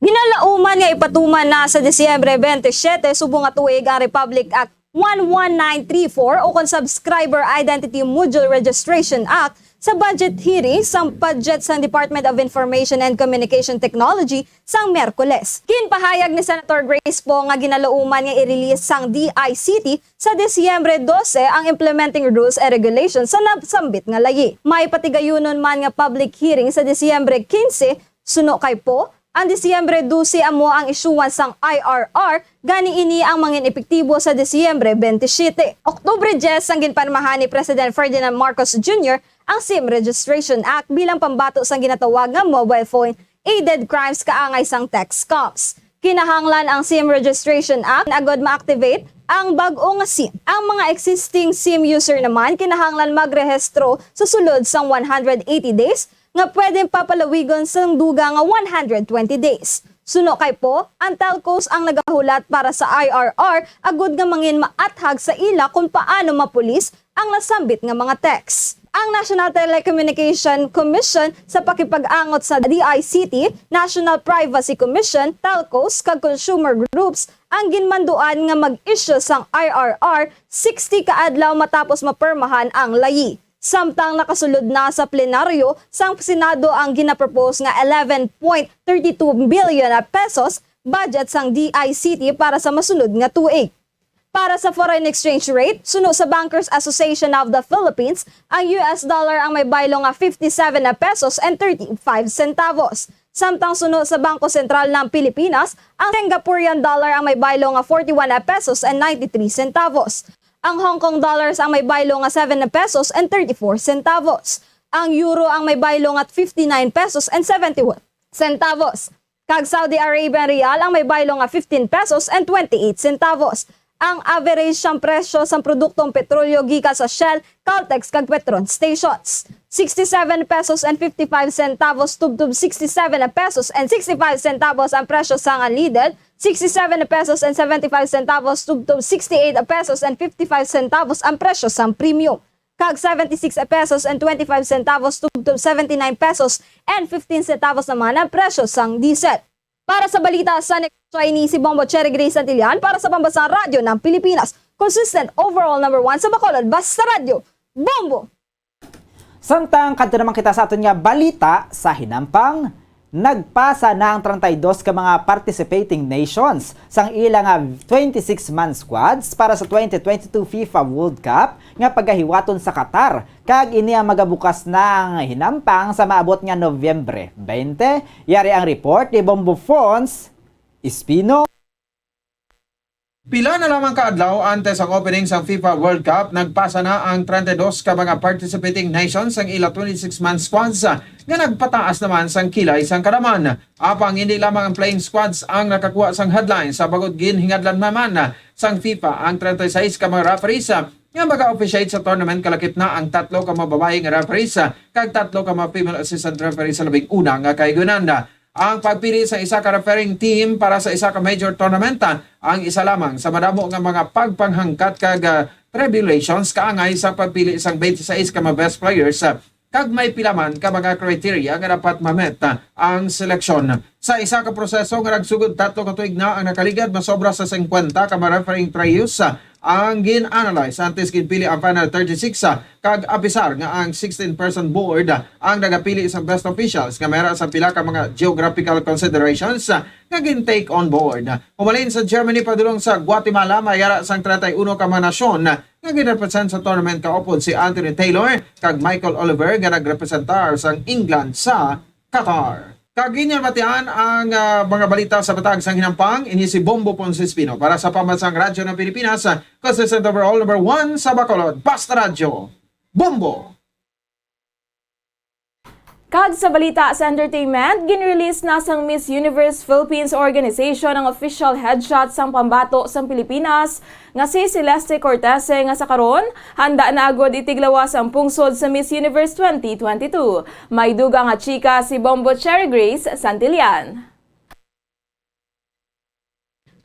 Ginalauman nga ipatuman na sa Disyembre twenty-seven subong nga tuig ang Republic Act one one nine three four o kon Subscriber Identity Module Registration Act sa budget hearing sang budget sang Department of Information and Communication Technology sang Miyerkules. Ginpahayag ni Senator Grace Poe nga ginalauman nga i-release sang D I C T sa Disyembre dose ang implementing rules and regulations sa nasambit nga layi. May patigayunon man nga public hearing sa Disyembre quince. Suno kay Poe, ang Disyembre dose amo ang isyuhan sang I R R, gani ini ang mangin-epektibo sa Disyembre twenty-seven. Oktubre diyes sang ginpirmahan ni President Ferdinand Marcos Junior ang SIM Registration Act bilang pambato sang ginatawag nga mobile phone aided crimes kaangay sang text scams. Kinahanglan ang SIM Registration Act agud ma-activate ang bag-o nga SIM. Ang mga existing SIM user naman kinahanglan magrehistro sa sulod sang one hundred eighty days nga pwedeng papalawigon sang dugang nga one hundred twenty days. Suno kay Poe, ang telcos ang nagahulat para sa I R R agud nga mangin maathag sa ila kon paano mapulis ang nasambit nga mga text. Ang National Telecommunication Commission sa pakipag-angot sa D I C T, National Privacy Commission, telcos, kag consumer groups ang ginmanduan nga mag-issue sang I R R sixty ka adlaw matapos mapirmahan ang layi. Samtang nakasulod na sa plenaryo sang Senado ang ginapropose nga eleven point thirty two billion pesos budget sang D I C T para sa masunod nga tuig. Para sa foreign exchange rate, suno sa Bankers Association of the Philippines, ang U S dollar ang may baylo nga fifty-seven na pesos and thirty-five centavos. Samtang suno sa Bangko Sentral ng Pilipinas, ang Singaporean dollar ang may baylo nga forty-one na pesos and ninety-three centavos. Ang Hong Kong dollars ang may baylo nga seven na pesos and thirty-four centavos. Ang euro ang may baylo nga fifty-nine pesos and seventy-one centavos. Kag Saudi Arabian riyal ang may baylo nga fifteen pesos and twenty-eight centavos. Ang average sang presyo sang produktong petrolyo gikan sa Shell, Caltex kag Petron stations. Sixty-seven pesos and fifty-five centavos tubtob sixty-seven pesos and sixty-five centavos ang presyo sang unleaded, sixty-seven pesos and seventy-five centavos tubtob sixty-eight pesos and fifty-five centavos ang presyo sang premium, kag seventy-six pesos and twenty-five centavos tubtob seventy-nine pesos and fifteen centavos naman ang presyo sang diesel. Para sa balita sa negosyo, ini si Bombo Cherry Grace Santillan para sa Pambansang Radyo ng Pilipinas. Consistent, overall number one sa Bacolod, basta radyo, Bombo! Samtang kadto naman kita sa aton nga balita sa hinampang, nagpasa na ang treinta y dos ka mga participating nations sang ila nga twenty-six-man squads para sa twenty twenty-two FIFA World Cup nga pagahiwaton sa Qatar, kag ini ang magabukas na ang hinampang sa maabot nga Nobyembre twenty. Yari ang report ni Bombo Fons Espino. Pila na lamang ka adlaw antes ang opening sang FIFA World Cup, nagpasa na ang treinta y dos ka mga participating nations sang ila twenty-six-man squads, ah, nga nagpataas naman sang kilay sang kalaman. Apang hindi lamang ang playing squads ang nakakuha sang headlines, sa bangod ginhingadlan naman, ah, sang FIFA ang treinta y seis ka mga referees, ah, nga maga-officiate sa tournament, kalakip na ang tatlo ka mga babayi nga referees, ah, kag tatlo ka mga female assistant referees sa labing una nga kahigayunan. Ang pagpili sa isa ka refereeing team para sa isa ka major tournament, ah, ang isa lamang sa madamo nga mga pagpanghangkat kag, ah, tribulations kaangay sa pagpili sang twenty-six ka mga best players, ah, kag may pila man ka mga criteria nga dapat ma-meet, ah, ang seleksyon. Sa isa ka proseso nga nagsugod tatlo ka tuig na ang nakaligad, masobra sa singkwenta ka mga refereeing trios, ah, ang gin-analyze antes ginpili ang final thirty-six, ah, kag apisar nga ang sixteen-person board, ah, ang nagapili sa best officials nga may ara sa pila ka mga geographical considerations, ah, nga gin-take on board. Humalin sa Germany padulong sa Guatemala, may ara sang treinta y uno ka mga nasyon, ah, nga gin-represent sa tournament kaupod si Anthony Taylor kag Michael Oliver nga nagrepresentar sang England sa Qatar. Kag inyo matian ang, ah, mga balita sa Bataag sang Hinampang. Ini si Bombo Ponce Espino para sa Pambansang Radyo ng Pilipinas, ah, consistent overall number one sa Bacolod. Basta Radyo, Bombo! Kag sa balita sa entertainment, ginrelease na sang Miss Universe Philippines Organization ang official headshot sang pambato sang Pilipinas nga si Celeste Cortese, nga sa karon handa na agud itiglawas ang pungsod sa Miss Universe twenty twenty-two. May dugang nga chika si Bombo Cherry Grace Santillan.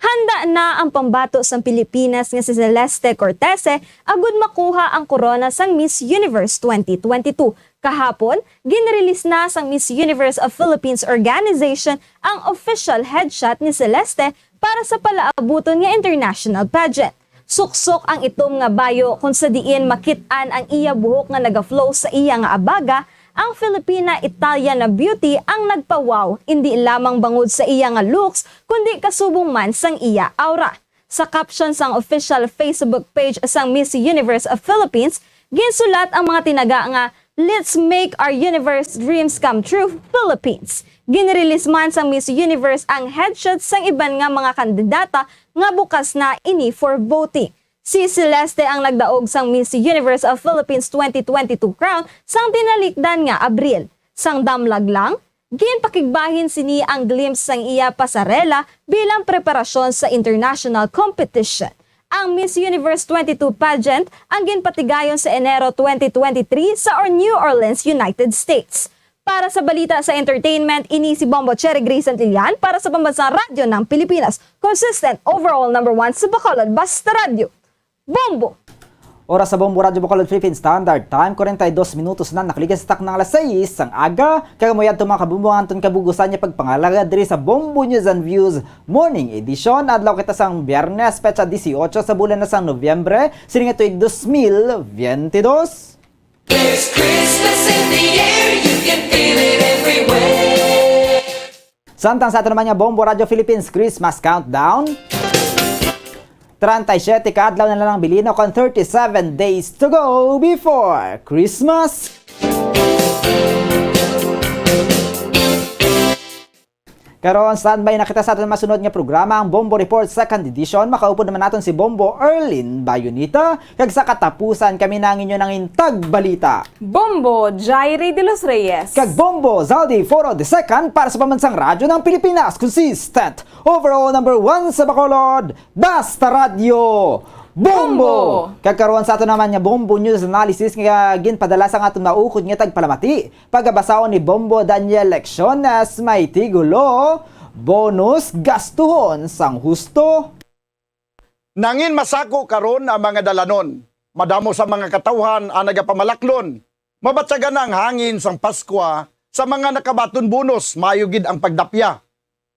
Handa na ang pambato sang Pilipinas nga si Celeste Cortese agud makuha ang korona sang Miss Universe twenty twenty-two. Kahapon, ginrelease na sang Miss Universe of Philippines Organization ang official headshot ni Celeste para sa palaabuton nga international pageant. Suksok ang itom nga bayo, kung sa diin makit-an ang iya buhok nga naga-flow sa iya nga abaga. Ang Filipina-Italian na beauty ang nagpa-wow, indi lamang bangod sa iya nga looks, kundi kasubong man sang iya aura. Sa caption sang official Facebook page sang Miss Universe of Philippines, ginsulat ang mga tinaga nga, "Let's make our universe dreams come true, Philippines." Ginrelease man sang Miss Universe ang headshot sang iban nga mga kandidata nga bukas na ini for voting. Si Celeste ang nagdaog sang Miss Universe of Philippines twenty twenty-two crown sang tinalikdan nga Abril. Sang damlag lang, ginpakigbahin sini ang glimpse sang iya pasarela bilang preparasyon sa international competition. Ang Miss Universe twenty-two pageant ang ginpatigayon sa Enero twenty twenty-three sa Or-, New Orleans, United States. Para sa balita sa entertainment, ini si Bombo Cherry Grace Santillan para sa Pambansang Radyo ng Pilipinas. Consistent, overall number one sa Bacolod, basta radyo. Bombo! Oras sa Bombo Radyo Bacolod Philippine Standard Time, forty-two minutos na nakaligitan sa takna nga alas sais sang aga. Kag amo yadto, mga kabombo, ang aton kabugusan nga pagpangalagad diri sa Bombo News and Views Morning Edition. Adlaw kita sang Biyernes, petsa dieciocho sa bulan na sang Nobyembre, sining nga tuig dos mil veintidós. There's Christmas in the air, you can feel it everywhere. Samtang sa aton naman nga Bombo Radyo Philippines Christmas Countdown, treinta y siete ka adlaw na lang bilin, kon thirty-seven days to go before Christmas. Karon, standby na kita sa aton masunod nga programa, ang Bombo Report Second Edition. Makaupod naman naton si Bombo Erlin Bayonita, kag sa katapusan, kami na ang inyo nangin tagbalita, Bombo Jairi de los Reyes. Kag Bombo Zaldi Foro the Second para sa Pambansang Radyo ng Pilipinas. Consistent, overall number one sa Bacolod, basta radyo, Bombo! Bombo! Kag karon sa aton naman nga Bombo News Analysis nga ginpadala sang aton maukod nga tagpalamati. Pagabasahon ni Bombo Daniel Lecciones, may tigulo, bonus gastuhon sang husto. Nangin masako karon ang mga dalanon. Madamo sa mga katawhan ang nagapamalaklon. Mabatyagan na ang hangin sang Paskwa sa mga nakabaton bonus, maayo gid ang pagdapya.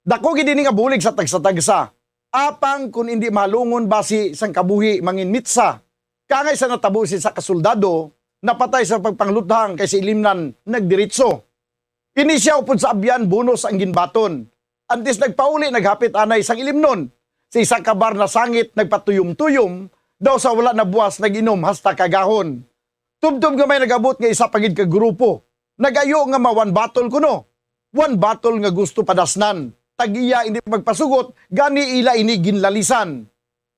Dako gid ini nga bulig sa tagsa-tagsa. Apang kon indi mahalungon basi sang kabuhi manginmitsa, kaangay sa natabo sa isa ka soldado, napatay sa pagpangluthang kay sa ilimnan nagdiritso. Ini sia upod sa abyan bonus ang ginbaton. Antes nagpauli, naghapit anay sang ilimnon. Sa isa ka bar nasangit, nagpatuyom-tuyom, daw sa wala nabuwas nag-inom hasta kagahon. Tubtob nga may nag-abot nga isa pa gid ka grupo. Nag-ayo nga ma-one bottle kuno. One bottle nga gusto padasnan. Tag-iya indi magpasugot, gani ila ini ginlalisan.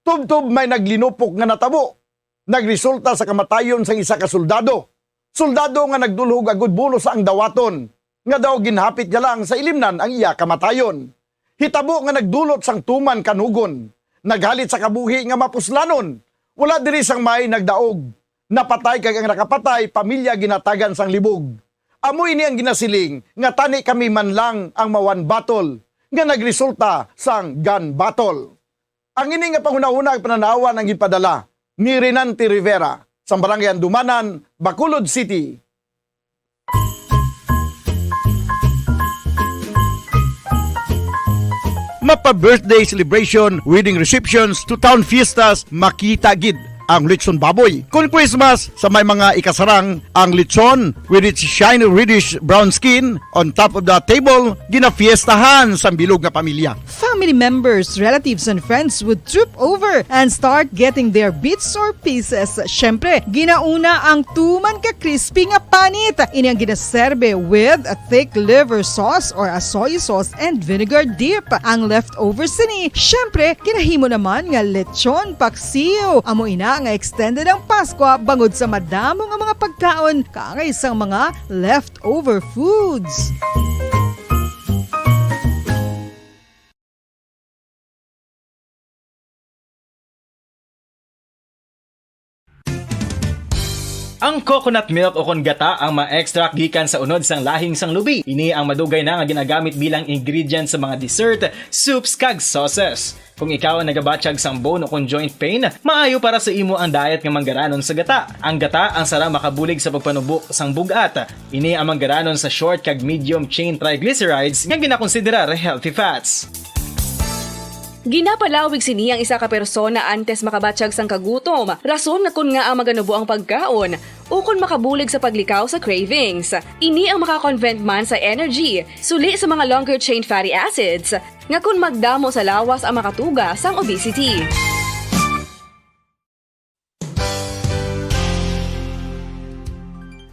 Tubtob may naglinupok nga natabo. Nagresulta sa kamatayon sang isa ka soldado. Soldado nga nagdulhog agud bonus ang dawaton, nga daw ginhapit niya lang sa ilimnan ang iya kamatayon. Hitabo nga nagdulot sang tuman kanugon. Naghalit sa kabuhi nga mapuslanon. Wala diri sang may nagdaog. Napatay kag ang nakapatay, pamilya ginhatagan sang libog. Amo ini ang ginasiling nga tani kami man lang ang ma-one bottle nga nagresulta sang gun battle. Ang ini nga panghunahuna ang pananawan ang ginpadala ni Renante Rivera sa Barangay Andumanan, Bacolod City. Mapa birthday celebration, wedding receptions, to town fiestas, makita gid ang lechon baboy. Kon Christmas, sa may mga ikasarang ang lechon with its shiny reddish brown skin on top of the table, ginafiestahan sang bilog nga pamilya. Family members, relatives, and friends would troop over and start getting their bits or pieces. Syempre, ginauna ang tuman ka crispy nga panit. Ini ang ginaserbe with a thick liver sauce or a soy sauce and vinegar dip. Ang leftovers sini, syempre, ginahimo naman nga lechon paksiw. Amo ina Nga extended ang Paskwa bangod sa madamo nga mga pagkaon kag sang mga leftover foods. Ang coconut milk o kon gata ang ma-extract gikan sa unod sang lahing sang lubi. Ini ang madugay na nga ginagamit bilang ingredient sa mga dessert, soups, kag sauces. Kung ikaw ang nagabatyag sang bone o kon joint pain, maayo para sa imo ang diet nga manggaranon sa gata. Ang gata ang sara makabulig sa pagpanubo sang bug-at. Ini ang manggaranon sa short kag medium chain triglycerides nga ginakonsiderar healthy fats. Ginapalawig sini ang isa ka persona antes makabatyag sang kagutom, rason nga kon ngaa maganubo ang pagkaon, ukon makabulig sa paglikaw sa cravings. Ini ang maka-convert man sa energy, suli sa mga longer chain fatty acids, nga kon magdamo sa lawas ang makatuga sang obesity.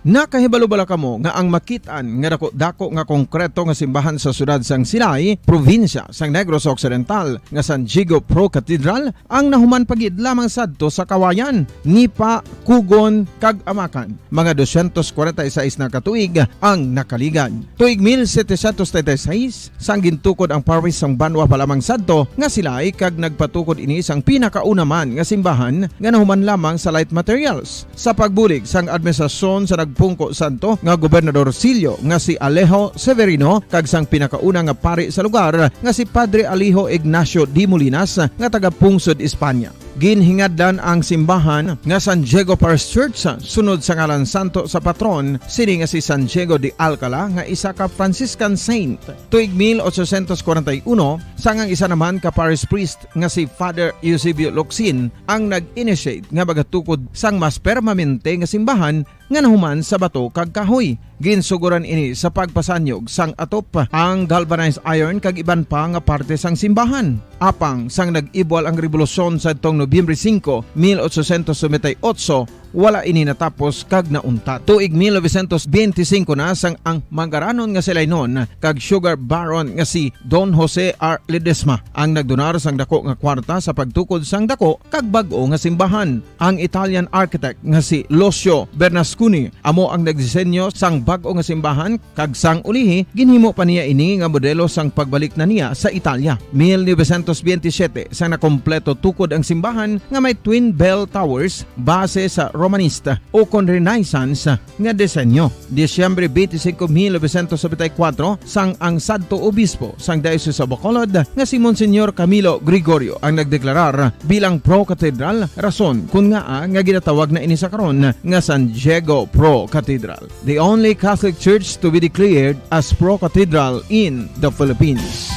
Nakahibalo bala kamo nga ang makit-an nga daku-daku nga konkreto nga simbahan sa siyudad sang Silay, probinsya sang Negros Occidental, nga San Diego Pro Cathedral ang nahuman pa gid lamang sadto sa Kawayan, Nipa, Cogon, kag Amacan? Mga dosyentos kwarenta y seis na ka tuig ang nakaligad. Tuig mil setecientos treinta y seis, sang gintukod ang parish sang banwa pa lamang sadto nga Silay kag nagpatukod ini sang pinakauna man nga simbahan nga nahuman lamang sa light materials. Sa pagbulig sang administrasyon sa nagpungko sadto nga Gobernador Silyo nga si Alejo Severino kag sang pinakauna nga pari sa lugar nga si Padre Alejo Ignacio de Molinas nga taga-pungsod Espanya. Ginhingadlan ang simbahan nga San Diego Parish Church sunod sa ngalan santo sa patron sini nga si San Diego de Alcala nga isa ka Franciscan saint. Tuig mil ochocientos kwarenta y uno, sang ang isa naman ka parish priest nga si Father Eusebio Locsin ang nag-initiate nga magatukod sang mas permanente nga simbahan nga nahuman sa bato kag kahoy. Ginsugoran ini sa pagpasanyog sang atop, ang galvanized iron kag iban pa nga parte sang simbahan. Apang sang nag-ibwal ang rebolusyon sadtong Nobyembre singko, mil ochocientos noventa y ocho, wala ini natapos kag nauntat. Tuig mil novecientos benti singko na sang ang manggaranon nga Silaynon kag sugar baron nga si Don Jose R. Ledesma ang nagdonar sang dako nga kwarta sa pagtukod sang dako kag bag-o nga simbahan. Ang Italian architect nga si Lucio Bernasconi amo ang nagdisenyo sang bag-o nga simbahan, kag sang ulihi ginhimo pa niya ini nga modelo sang pagbalik na niya sa Italia. Mil novecientos benti siyete sang nakompleto tukod ang simbahan nga may twin bell towers base sa Romanista ukon Renaissance nga disenyo. Disyembre benti singko, mil novecientos nobenta y kuwatro, sang ang sadto obispo sang Diocese of Bacolod nga si Monsignor Camilo Gregorio ang nagdeklarar bilang pro-cathedral, rason kon ngaa nga ginatawag na ini sa karon nga San Diego Pro Cathedral, the only Catholic Church to be declared as pro-cathedral in the Philippines.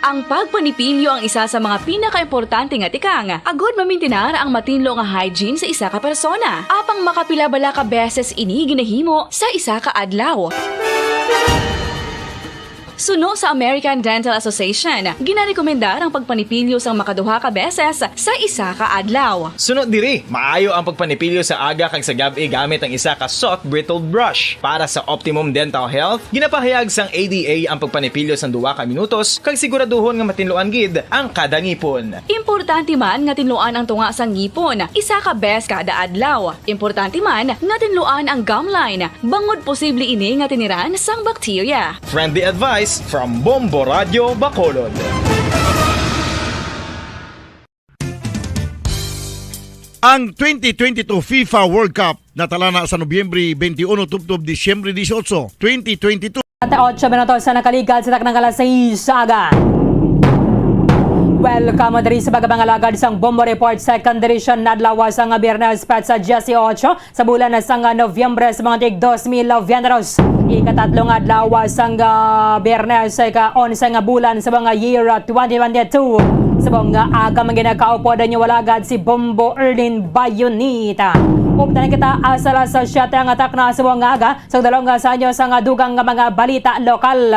Ang pagpanipilyo ang isa sa mga pinakaimportante nga tikang agud mamintinar ang matinlo nga hygiene sa isa ka persona. Apang makapila bala ka beses ini ginahimo sa isa ka adlaw? Suno sa American Dental Association, ginarekomendar ang pagpanipilyo sang makaduha ka beses sa isa ka adlaw. Suno diri, maayo ang pagpanipilyo sa aga kag sa gab-i gamit ang isa ka soft bristled brush. Para sa optimum dental health, ginapahayag sang A D A ang pagpanipilyo sang duha ka minutos kag siguraduhon nga matinluan gid ang kada ngipon. Importante man nga tinluan ang tunga sang ngipon isa ka bes kada adlaw. Importante man nga tinluan ang gum line bangod posible ini nga tiniran sang bakterya. Friendly advice from Bombo Radio Bacolod. Ang twenty twenty-two FIFA World Cup natalana sa Nobyembre twenty-one tubtob Disyembre dieciocho, twenty twenty-two. At otso minutos sa nakaligad sa taknang alas sais sa aga. Welcome diri sa pagkapangalagad sang Bombo Report Second Edition, adlaw sang Biyernes, petsa dieciocho sa bulan sang Nobyembre sa mga tig dos mil veintidos. Ikatatlo nga adlaw sang, ah, Biyernes sa ika-onse nga bulan sa mga year twenty twenty-two. Sa mga aga, mga ginakaupo, dan yung walagad si Bombo Erlin Bayonita. Updan kita asa alas siyete ang atak na sa mga aga. Sa dalong sa inyo sa nga dugang nga mga balita lokal.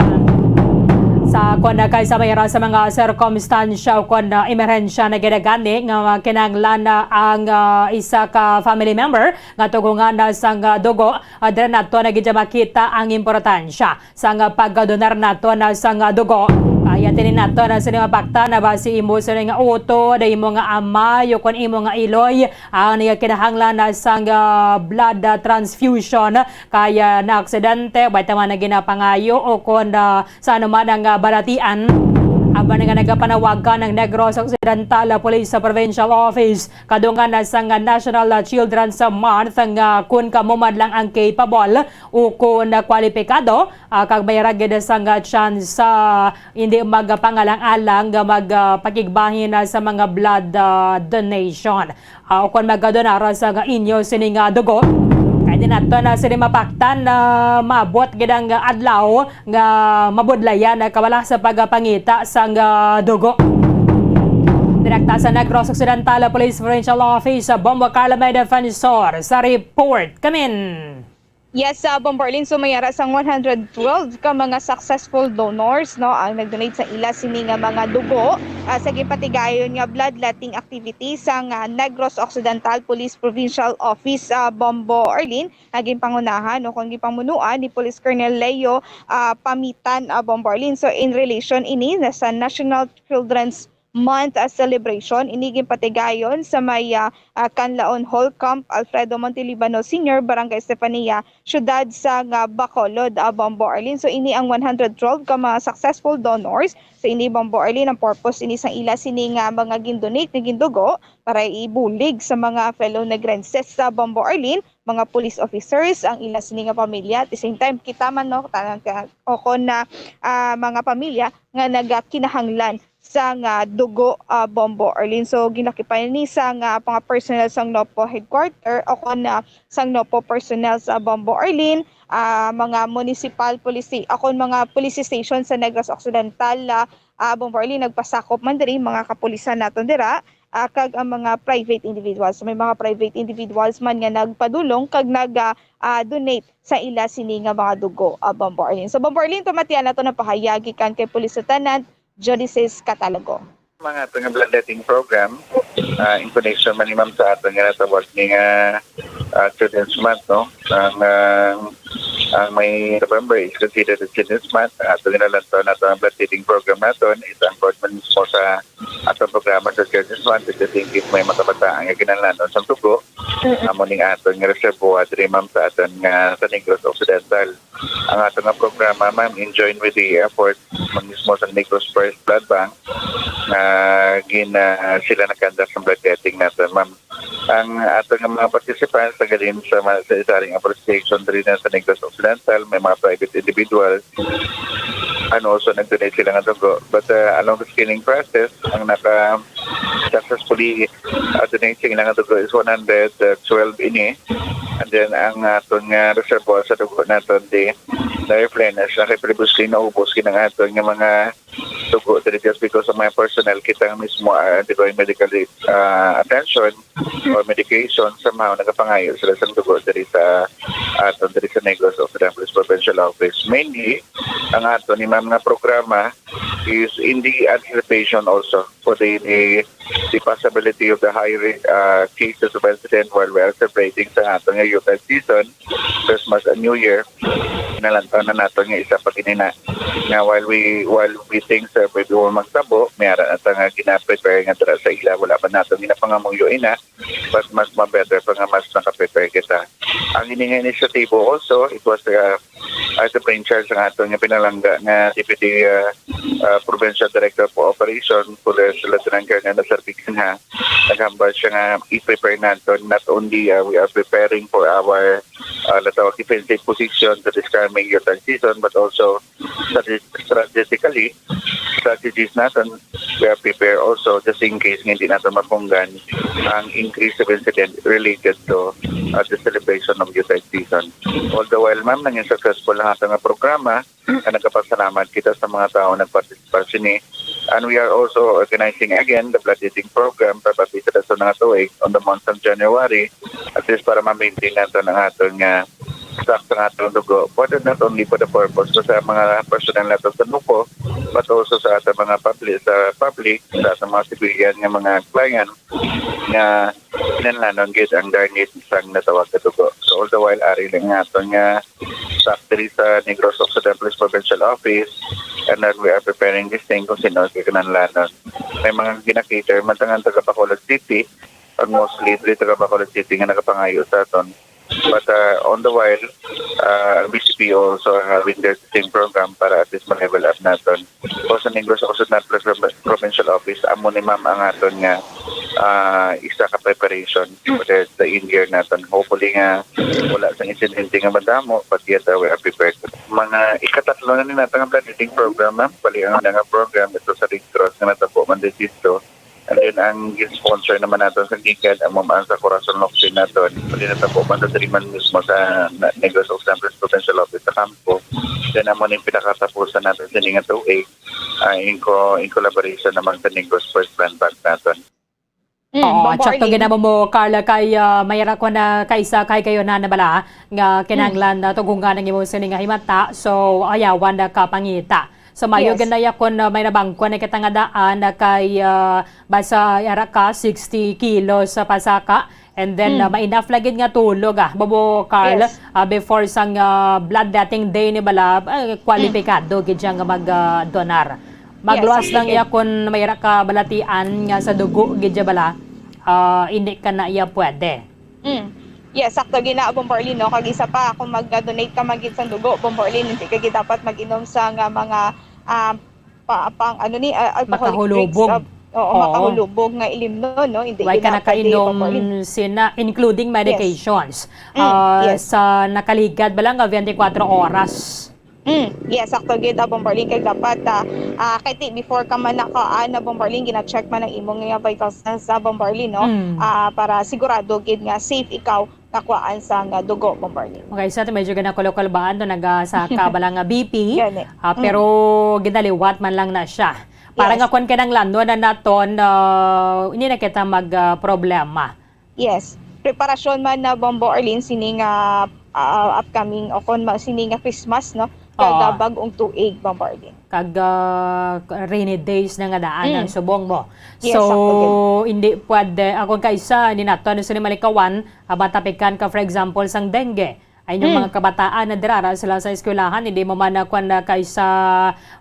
Sa kon kay sa mayra sa mga sirkumstansya o kon, ah, emerhensya na ginagani nga kinahanglan na ang, ah, isa ka family member nga tugungan na sang, ah, dugo, ah, dira nato na gid makita ang importansya sang, ah, pagdonar nato na sang, ah, dugo. Kaya tini nato na sini mapaktan na ba si imo sini nga utod, imo nga amay o kon imo nga iloy ang nagakinahanglan na sang, ah, blood, ah, transfusion. Kaya na aksidente, bay taman na ginapangayo o kon, ah, sa anuman ang, ah, balatian. Aban nga nagapanawagan ang Negros Occidental Police sa Provincial Office, kadungan na sang National Children's Month nga kun kamo man lang ang capable o kun kwalipikado, ah, kag may ra gid sang tsansa hindi magpangalang-alang nga mag, ah, pakigbahin na sa mga blood, ah, donation. Ah, o kon magadonar sa nga inyo sini nga dugo, kay di nato na sini mapaktan na maabot gid ang adlaw nga mabudlayan na kawala sa pagpangita sang, ah, dugo. Direkta sa Negros Occidental Police Provincial Office, Bombo Carlo May Defensor sa report. Kamin. Yes, sa Bombo Arlene, so may ara sang one hundred twelve ka mga successful donors, no, ang nag-donate sa ila sini nga mga dugo, ah, sa ginpatigayon nga bloodletting activity sang, ah, Negros Occidental Police Provincial Office, ah, Bombo Arlene, nga ginpangunahan o kung ginpamunuan ni Police Colonel Leo, ah, Pamitan, ah, Bombo Arlene. So, in relation ini na sa National Children's Month, ah, celebration, ini ginpatigayon sa may, ah, ah, Canlaon Hall, Camp Alfredo Montelibano Senior, Barangay Estefania, Siyudad sang, ah, Bacolod, ah, Bombo Arlene. So, ini ang one hundred twelve ka mga successful donors. So, ini, Bombo Arlene, ang purpose ini sang ila sini nga mga gindonate nga gindugo para ibulig sa mga fellow Negrenses sa, Bombo Arlene, mga police officers, ang ila sini nga pamilya. At the same time, kita man, no, tanan ka, o kon na, ah, mga pamilya nga nagakinahanglan sang, ah, dugo, ah, Bombo Arlene. So, ginakipan ni sang, ah, mga personnel sang NOPO headquarter o kon, ah, sang NOPO personnel sa Bombo Arlene, ah, mga municipal police, o kon mga police station sa Negros Occidental, ah, ah, Bombo Arlene, nagpasakop man diri mga kapulisan naton dira, ah, kag ang mga private individuals. So, may mga private individuals man nga nagpadulong kag nag, ah, ah, donate sa ila sini nga mga dugo, ah, Bombo Arlene. So, Bombo Arlene, pamatian nato na pahayag gikan kay Police Lieutenant Jodices Catalogo. Mga ato nga bloodletting program, ah, in connection man ni ma'am sa ato nga natawag ni nga, ah, Children's Month, no? Ang, ah, ang may November is considered as Children's Month. Ang ato ginalantaw nato ang bloodletting program naton is ang part man mismo sa atong programa sa Children's Month. At the same time, may mga kabataan nga kinahanglan sa dugo. Amo ning aton nga reservoir diri, ma'am, sa aton nga sa Negros Occidental. Ang ato nga programa, ma'am, in join with the effort man mismo sa Negros First Blood Bank nga gin, ah, sila nagkanda sa bloodletting naton, ma'am. Ang ato nga mga participants, taga din sa ma-, sa isa ring appreciation diri na sa Negros Occidental, may mga private individuals, and also nag-donate sila nga dugo. But, ah, along the screening process, ang naka successfully, ah, donate sa ilang dugo is one hundred twelve ini. And then, ang aton nga reservoir sa dugo naton di na-replenish na kay previously naubos gid ang aton nga mga dugo diri just because of my personnel, kita nga mismo are undergoing medical, ah, attention or medication, somehow nagapangayo sila sang dugo diri sa aton diri sa Negros Occidental Provincial Office. Mainly, ang aton ni mga programa is in the anticipation also for the, the, the possibility of the high ri-, uh, cases of incident while we are celebrating sa aton nga Yuletide season, Christmas and New Year. Nalantaw na nato nga isa pa gid na, nga while we, while we think, sir, maybe wala magtabo, may ara na ta nga gina-prepare nga dira sa ila, wala pa nato ginapangamuyo ina, but mas ma-better pa nga mas naka-prepare kita. Ang ini nga inisyatibo also, it was, uh, as the brainchild sa aton nga pinalangga nga Deputy, uh, uh, Provincial Director for Operation, Police Lieutenant Colonel Nasser Biganha. Naghambal siya nga i-prepare naton, not only, uh, we are preparing for our, uh, natawag defensive position to this coming Yuletide season, but also strate-, strategically, strategies naton, we are prepared also just in case nga hindi naton mapunggan ang increase of incident related to, uh, the celebration of Yuletide season. All the while, ma'am, naging successful ang ato nga programa, nga nagapasalamat kita sa mga tawo nagpartisipar sini. And we are also organizing again the bloodletting program para sa dason nga tuig on the month of January, at least para ma-maintain naton ang aton nga stock sa atong dugo, but not only for the purpose sa mga personnel nato sa NOCO, but also sa atong mga public, sa public, sa atong mga civilian nga mga client nga kinahanglanon gid ang darnit sang natawag nga dugo. So all the while, ari lang nga aton nga stock diri sa Negros Occidental Provincial Office, and then we are preparing this thing kung sino ang kinahanglanon. May mga gina-cater man tangan taga Bacolod City, and mostly diri taga Bacolod City nga nagapangayo sa aton. But uh, on the while, uh, ang B C P also having their same program para at least ma-level up naton. Kung sa Negros Occidental Provincial Office, amo ni ma'am ang aton nga ah, isa ka preparation for the, the end year naton. Hopefully nga wala sang insidente nga madamo, but yet uh, we are prepared. Mga ikatatlo na ni natang ang bloodletting program, ma'am. Bali ang nga program ito sa Red Cross nga natabo man dito. And then ang gin-sponsor naman nato sa GCaD, ang mamaan sa Corazon Locsin naton. Pwede natabo man sa Triman mismo sa Na- Negros Occidental Provincial Office sa Campo. Then amo ni pinakatapusan natin sa nga two A, ah, in, co- in collaboration naman sa Negros First Land Bank naton. Mm, Oo, Bombo at sakto Arlene. Ginamo mo, Carla, kay ah, mayra ko na kaisa kay kayo na nabala nga Mm. kinahanglan na tugungan ang imo sini nga himata. So, ayawan na kapangita. So, mayo Yes. Ganaya kung ah, may nabangko na kita nga daan na kay ah, basta yara ka sixty kilos sa pasaka. And then, Mm. ah, may enough lagi nga tulog, ah, Bobo Carl, Yes. ah, before sang ah, bloodletting day ni bala, ah, kwalipikado gid siya nga mag ah, donar. Magluwas Yes, lang sige. Iya kung mayra ka balatian nga sa dugo gid siya bala, ah, hindi ka na iya pwede. Mm. Yes, sakto gina, Bombo Arlene, no? Kag isa pa, kung mag-donate ka man gid sa dugo, Bombo Arlene, hindi ka gid dapat mag-inom sa nga mga ah, pa, pang ano ni, ah, alcoholic drinks. Makahulubog. Ah, oo, Oo. Makahulubog nga ilimnon, no? Hindi Why ka gina pwede, nakainom Bombo Arlene. Sina, including Yes. Medications? Mm, Ah, yes. Sa nakaligad ba lang nga twenty-four oras? Mm, yes, sakto gid, ah, Bombo Arlene, kay dapat ah, ah, kay ti before ka man nakaana, Bombo Arlene, gina-check man ang imong nga vital signs sa, Bombo Arlene, no? Mm. Ah, para sigurado gid nga safe ikaw kakuhaan sang dugo, Bombo Arlene. Okay, sa ato medyo ganakulokol ba, ano, nagasaka ba lang nga B P? Gani. Ah, Mm. Pero ginaliwat man lang na siya. Para Yes. Nga kung kinahanglan, no, na naton, ah, hindi na kita mag, ah, problema. Yes. Preparasyon man na, Bombo Arlene, sini nga ah, upcoming o kon ma- sini nga Christmas, no? Kag Oo. Ah, bag-ong tuig, Bombo Arlene. Kag ah, rainy days na nga daan Mm. Ang subong mo. Yes, So, sakto gid. Hindi pwede, ako kaisa, hindi nato, ano, sini malikawan, ah, matapikan ka, for example, sang dengue. Ay, yung Mm. Mga kabataan na dirara sila sa eskwelahan, hindi mo man, ah, kwan na kaisa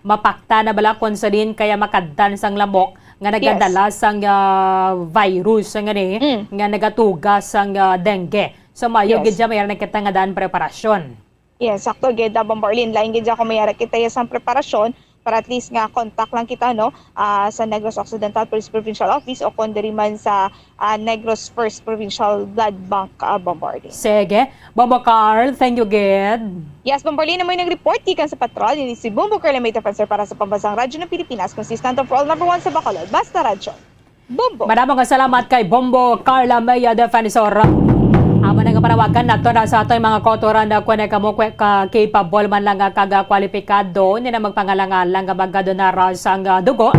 mapakta na bala kung sa din kaya makaddan sang lamok nga Yes. Nagadala sang ah, virus nga ni, Mm. Nga nagatuga sang ah, dengue. So, mayo Yes. Gid siya, mayroon na kita nga daan preparasyon. Yes, sakto gid, ah, Bombo Arlene. Lain gid siya kung mayara kita ya sang preparasyon para at least nga contact lang kita, no, ah, sa Negros Occidental Police Provincial Office o kung diri man sa ah, Negros First Provincial Blood Bank, ah, Bombo Arlene. Sige. Bombo Carl, thank you gid. Yes, Bombo Arlene, mo yung report gikan sa patrol. Ini si Bombo Carl, may defensor para sa Pambansang Radyo ng Pilipinas, consistent of all number one sa Bacolod. Basta Radyo. Bombo. Madamo nga salamat kay Bombo Carla Maya Defensor. Amo na nga panawagan nato na sa ato mga kautoran na kung kamo kwe- ka capable man lang nga kag kwalipikado, hindi na magpangalangalang nga magkadonar sang ah, dugo.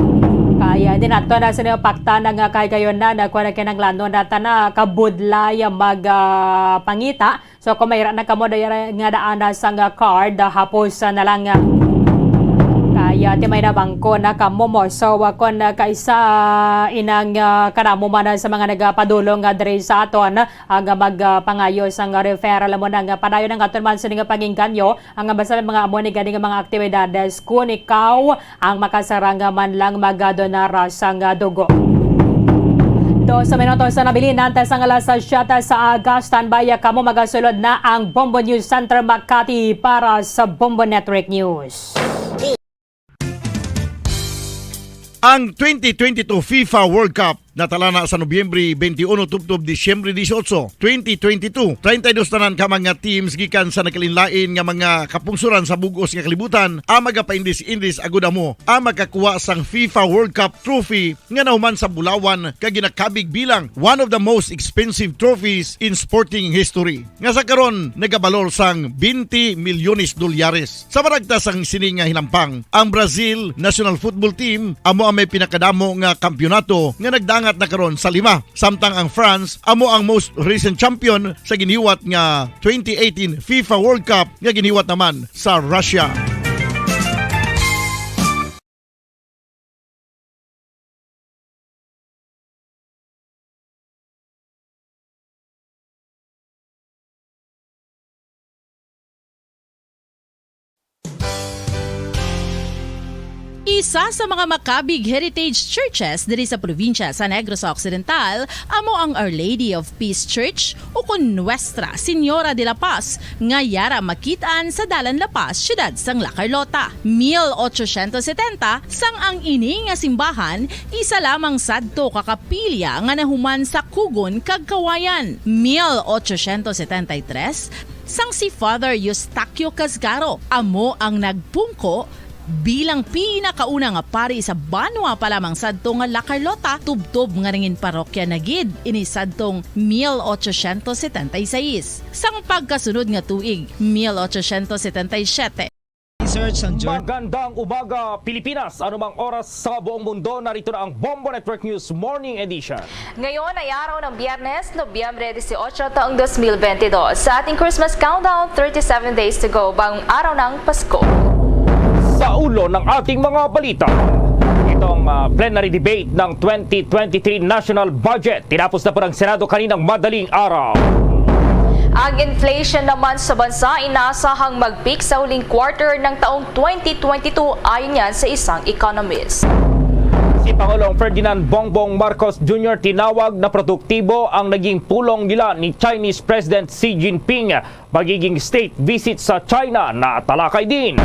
Kaya din nato na sinipakta na nga kay kayo na na kung kinahanglanon na ta na kabudlay mag ah, pangita. So, kung mayra na kamo dayra nga daan na sang ah, card, ah, hapos ah, na lang, ah, kaya ti may na bangko na kamo mo. So, ah, kung ah, kaisa inang ah, kanamo man ah, sa mga nagapadulong nga diri sa aton, ah, nga mag ah, pangayo sang referral mo na nga padayon ang aton man sini nga pag-inganyo, ang basta mga amo ni gani nga mga aktibidades kung ikaw ang makasarang man lang magadonar sang dugo. Dos minutos sa nabilin antes ang alas siyete sa aga. Standby kamo, magasulod na ang Bombo News Center Makati para sa Bombo Network News. Ang twenty twenty-two FIFA World Cup natala na sa Nobyembre twenty-one tubtob Disyembre dieciocho, twenty twenty-two. Treinta y dos tanan ka mga teams gikan sa nagkalainlain nga mga kapungsoran sa bug-os nga kalibutan ang magapaindis-indis agud amo ang makakuha sang FIFA World Cup trophy nga nahuman sa bulawan kag ginakabig bilang one of the most expensive trophies in sporting history, nga sa karon nagabalor sang twenty milyones dolyares. Sa maragta sang sini nga hinampang, ang Brazil national football team amo ang may pinakadamo nga kampiyonato nga nagdala at na karon sa lima. Samtang ang France amo ang most recent champion sa giniwat nga twenty eighteen FIFA World Cup nga giniwat naman sa Russia. Isa sa mga makabig heritage churches diri sa probinsya sa Negros Occidental amo ang Our Lady of Peace Church, ukon Nuestra Señora de la Paz, nga yara makit-an sa Dalan La Paz, siyudad sang La Carlota. Mil ochocientos setenta, sang ang ini nga simbahan isa lamang sadto ka kapilya nga nahuman sa kugon kag kawayan. Mil ochocientos setenta y tres, sang si Father Eustaquio Casgaro amo ang nagpungko bilang pinakauna nga pari sa banwa pa lamang sadto nga La Carlota, tubtob nga nangin parokya na gid ini sadtong mil ochocientos setenta y seis. Sang pagkasunod nga tuig, mil ochocientos setenta y siete, Research ang journal. Magandang umaga, Pilipinas. Anumang oras sa buong mundo, narito na ang Bombo Network News Morning Edition. Ngayon ay araw ng Biyernes, Nobyembre dieciocho, taong dos mil veintidós. Sa ating Christmas countdown, thirty-seven days to go, bagong araw ng Pasko. Sa ulo ng ating mga balita, itong, ah, plenary debate ng twenty twenty-three national budget. Tinapos na po ng Senado kaninang madaling araw. Ang inflation naman sa bansa inasahang mag-peak sa huling quarter ng taong twenty twenty-two, ayon yan sa isang economist. Si Pangulong Ferdinand Bongbong Marcos Junior tinawag na produktibo ang naging pulong nila ni Chinese President Xi Jinping. Magiging state visit sa China na talakay din.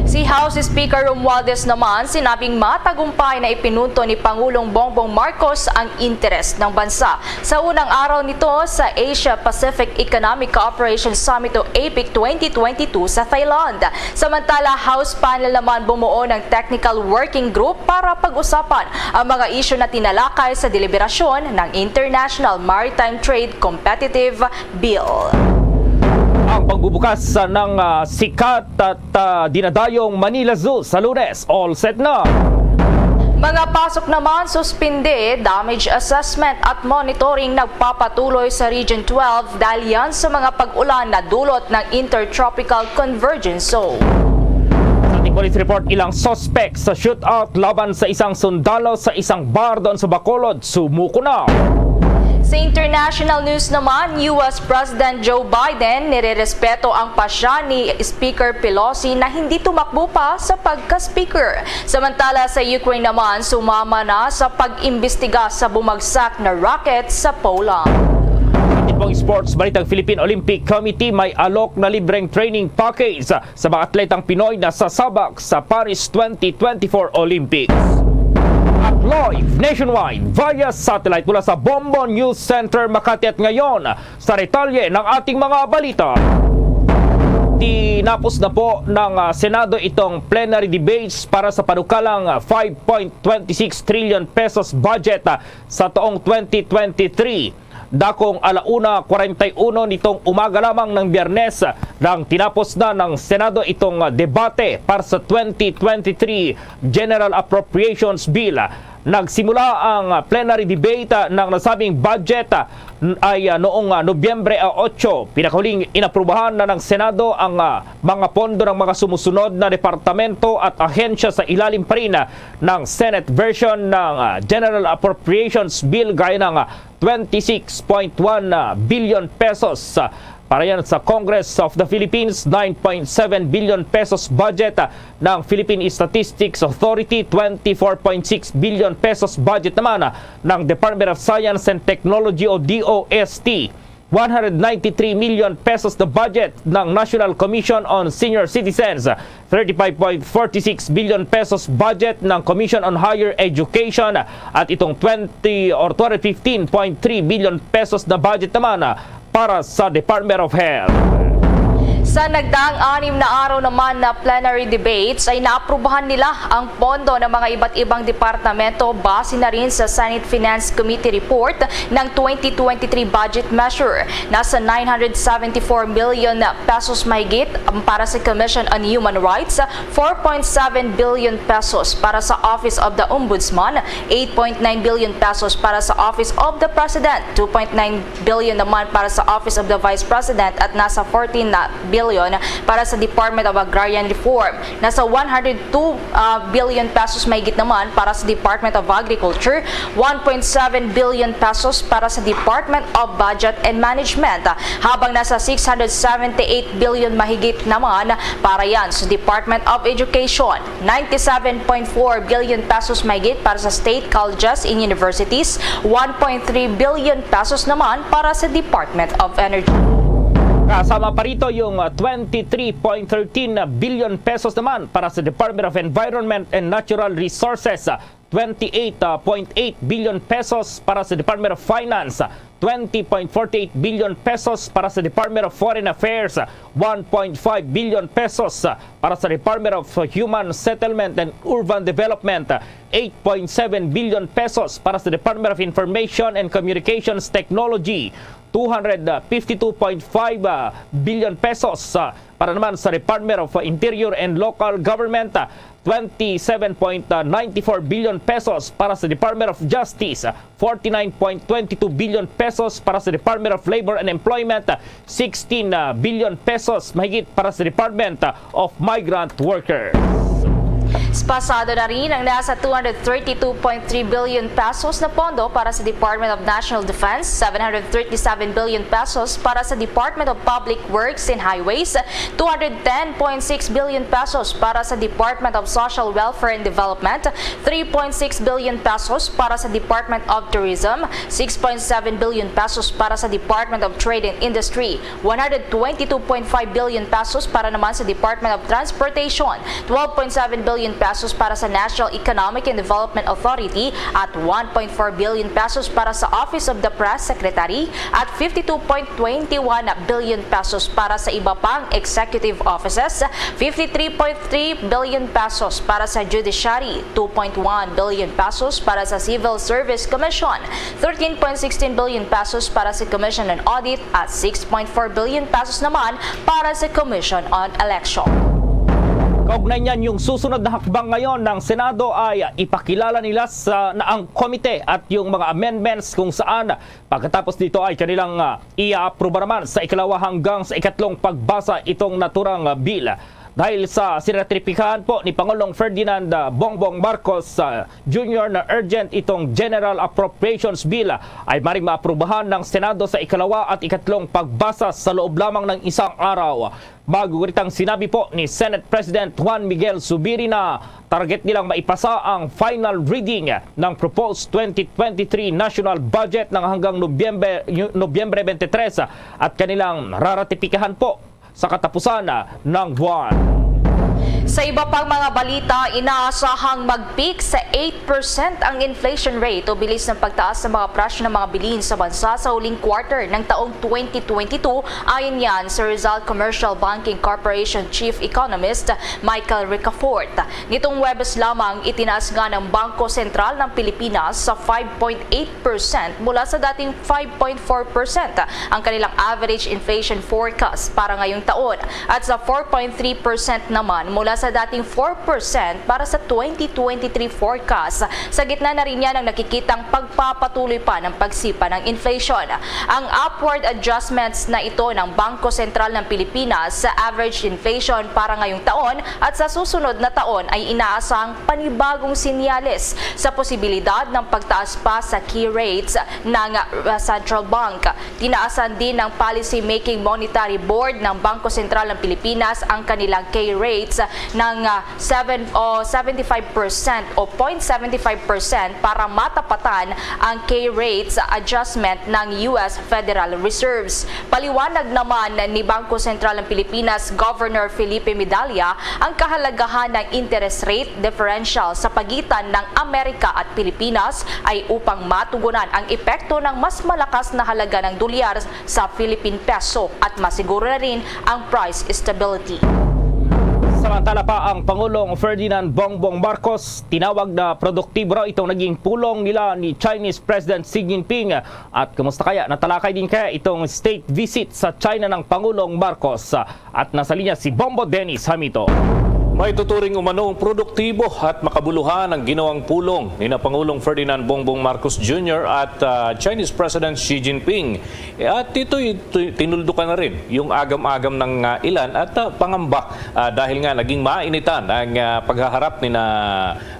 Si House Speaker Romualdez naman sinabing matagumpay na ipinunto ni Pangulong Bongbong Marcos ang interes ng bansa sa unang araw nito sa Asia-Pacific Economic Cooperation Summit o APEC twenty twenty-two sa Thailand. Samantala, House panel naman bumuo ng technical working group para pag-usapan ang mga isyu na tinalakay sa deliberasyon ng International Maritime Trade Competitive Bill. Ang pagbubukas ng, ah, sikat at, ah, dinadayong Manila Zoo sa Lunes, all set na. Mga pasok naman suspinde, damage assessment at monitoring nagpapatuloy sa Region twelve dahil yan sa mga pag-ulan na dulot ng Intertropical Convergence Zone. Sa ating police report, ilang suspect sa shootout laban sa isang sundalo sa isang bar doon sa Bacolod sumuko na. Sa international news naman, U S President Joe Biden nirerespeto ang pasya ni Speaker Pelosi na hindi tumakbo pa sa pagka-speaker. Samantala, sa Ukraine naman, sumama na sa pag-imbestiga sa bumagsak na rocket sa Poland. Atin pong sports balitang, Philippine Olympic Committee may alok na libreng training package sa mga atletang Pinoy na sasabak sa Paris twenty twenty-four Olympics. At live nationwide via satellite mula sa Bombo News Center Makati at ngayon, sa detalye ng ating mga balita. Tinapos na po ng, ah, Senado itong plenary debates para sa panukalang, ah, five point twenty six trillion pesos budget, ah, sa taong twenty twenty-three. Dakong ala una kwarenta y uno nitong umaga lamang ng Biyernes nang tinapos na ng Senado itong, ah, debate para sa twenty twenty-three General Appropriations Bill. Nagsimula ang, ah, plenary debate, ah, ng nasabing budget, ah, n-, ay, ah, noong, ah, Nobyembre, ah, otso. Pinakahuling inaprubahan na ng Senado ang, ah, mga pondo ng mga sumusunod na departamento at ahensya sa ilalim pa rin, ah, ng Senate version ng, ah, General Appropriations Bill, gaya ng, ah, twenty-six point one billion pesos, ah, para yan sa Congress of the Philippines, nine point seven billion pesos budget, ah, ng Philippine Statistics Authority, twenty-four point six billion pesos budget naman, ah, ng Department of Science and Technology o D O S T, one hundred ninety-three million pesos the budget ng National Commission on Senior Citizens, thirty-five point forty-six billion pesos budget ng Commission on Higher Education, at itong twenty or two hundred fifteen point three billion pesos na budget naman, ah, para sa Department of Health. Sa nagdaang anim na araw naman na plenary debates ay naaprubahan nila ang pondo ng mga iba't ibang departamento base na rin sa Senate Finance Committee report ng twenty twenty-three budget measure. Nasa nine hundred seventy-four million pesos mahigit ang para sa Commission on Human Rights, four point seven billion pesos para sa Office of the Ombudsman, eight point nine billion pesos para sa Office of the President, two point nine billion naman para sa Office of the Vice President at nasa fourteen na billion para sa Department of Agrarian Reform. Nasa one hundred two, ah, billion pesos mahigit naman para sa Department of Agriculture, one point seven billion pesos para sa Department of Budget and Management, habang nasa six hundred seventy-eight billion mahigit naman para yan sa Department of Education, ninety-seven point four billion pesos mahigit para sa state colleges and universities, one point three billion pesos naman para sa Department of Energy. Kasama pa rito yung, ah, twenty-three point thirteen billion pesos naman para sa Department of Environment and Natural Resources, ah, twenty-eight point eight billion pesos para sa Department of Finance, twenty point forty-eight billion pesos para sa Department of Foreign Affairs, one point five billion pesos para sa Department of Human Settlement and Urban Development, eight point seven billion pesos para sa Department of Information and Communications Technology, two hundred fifty-two point five billion pesos para naman sa Department of Interior and Local Government, twenty-seven point nine four billion pesos para sa Department of Justice, forty-nine point twenty-two billion pesos para sa Department of Labor and Employment, sixteen billion pesos mahigit para sa Department of Migrant Workers. Pasado na rin ang nasa two hundred thirty-two point three billion pesos na pondo para sa Department of National Defense, seven hundred thirty-seven billion pesos para sa Department of Public Works and Highways, two hundred ten point six billion pesos para sa Department of Social Welfare and Development, three point six billion pesos para sa Department of Tourism, six point seven billion pesos para sa Department of Trade and Industry, one hundred twenty-two point five billion pesos para naman sa Department of Transportation, twelve point seven billion pesos para sa National Economic and Development Authority, at one point four billion pesos para sa Office of the Press Secretary, at fifty-two point twenty-one billion pesos para sa iba pang executive offices, fifty-three point three billion pesos para sa Judiciary, two point one billion pesos para sa Civil Service Commission, thirteen point sixteen billion pesos para sa Commission on Audit, at six point four billion pesos naman para sa Commission on Election. Kaugnay niyan, yung susunod na hakbang ngayon ng Senado ay ipakilala nila sa, na ang komite at yung mga amendments kung saan pagkatapos dito ay kanilang, ah, i-aproba naman sa ikalawa hanggang sa ikatlong pagbasa itong naturang, ah, bill. Dahil sa sinatripikahan po ni Pangulong Ferdinand, ah, Bongbong Marcos, ah, Junior na urgent itong General Appropriations Bill, ah, ay maring maaprubahan ng Senado sa ikalawa at ikatlong pagbasa sa loob lamang ng isang araw. Bago ritang sinabi po ni Senate President Juan Miguel Zubiri na target nilang maipasa ang final reading ng proposed twenty twenty-three national budget ng hanggang Nobyembe-, Nobyembre twenty-three at kanilang raratipikahan po sa katapusan ng buwan. Sa iba pang mga balita, inaasahang mag-peak sa eight percent ang inflation rate o bilis ng pagtaas ng mga presyo ng mga bilhin sa bansa sa huling quarter ng taong twenty twenty-two, ayon yan sa Rizal Commercial Banking Corporation Chief Economist Michael Ricafort. Nitong Huwebes lamang, itinaas nga ng Bangko Sentral ng Pilipinas sa five point eight percent mula sa dating five point four percent ang kanilang average inflation forecast para ngayong taon at sa four point three percent naman mula sa dating four percent para sa twenty twenty-three forecast, sa gitna na rin niya ng nakikitang pagpapatuloy pa ng pagsipa ng inflation. Ang upward adjustments na ito ng Bangko Sentral ng Pilipinas sa average inflation para ngayong taon at sa susunod na taon ay inaasahang panibagong sinyales sa posibilidad ng pagtaas pa sa key rates ng, uh, Central Bank. Tinaasan din ng Policy Making Monetary Board ng Bangko Sentral ng Pilipinas ang kanilang key rates ng ah, seven o seventy-five percent o point seventy-five percent para matapatan ang key rates adjustment ng U S Federal Reserves. Paliwanag naman ni Bangko Sentral ng Pilipinas Governor Felipe Medalla ang kahalagahan ng interest rate differential sa pagitan ng Amerika at Pilipinas ay upang matugunan ang epekto ng mas malakas na halaga ng dolyar sa Philippine peso at masiguro na rin ang price stability. Samantala pa, ang Pangulong Ferdinand Bongbong Marcos, tinawag na produktibo raw itong naging pulong nila ni Chinese President Xi Jinping. At kumusta kaya? Natalakay din kaya itong state visit sa China ng Pangulong Marcos? At nasa linya si Bombo Dennis Hamito. May tuturing umanong produktibo at makabuluhan ang ginawang pulong ni na Pangulong Ferdinand Bongbong Marcos Junior at ah, Chinese President Xi Jinping. Eh, At ito'y tu- tinuldukan na rin yung agam-agam ng ah, ilan at ah, pangamba ah, dahil nga naging mainitan ang ah, paghaharap ni na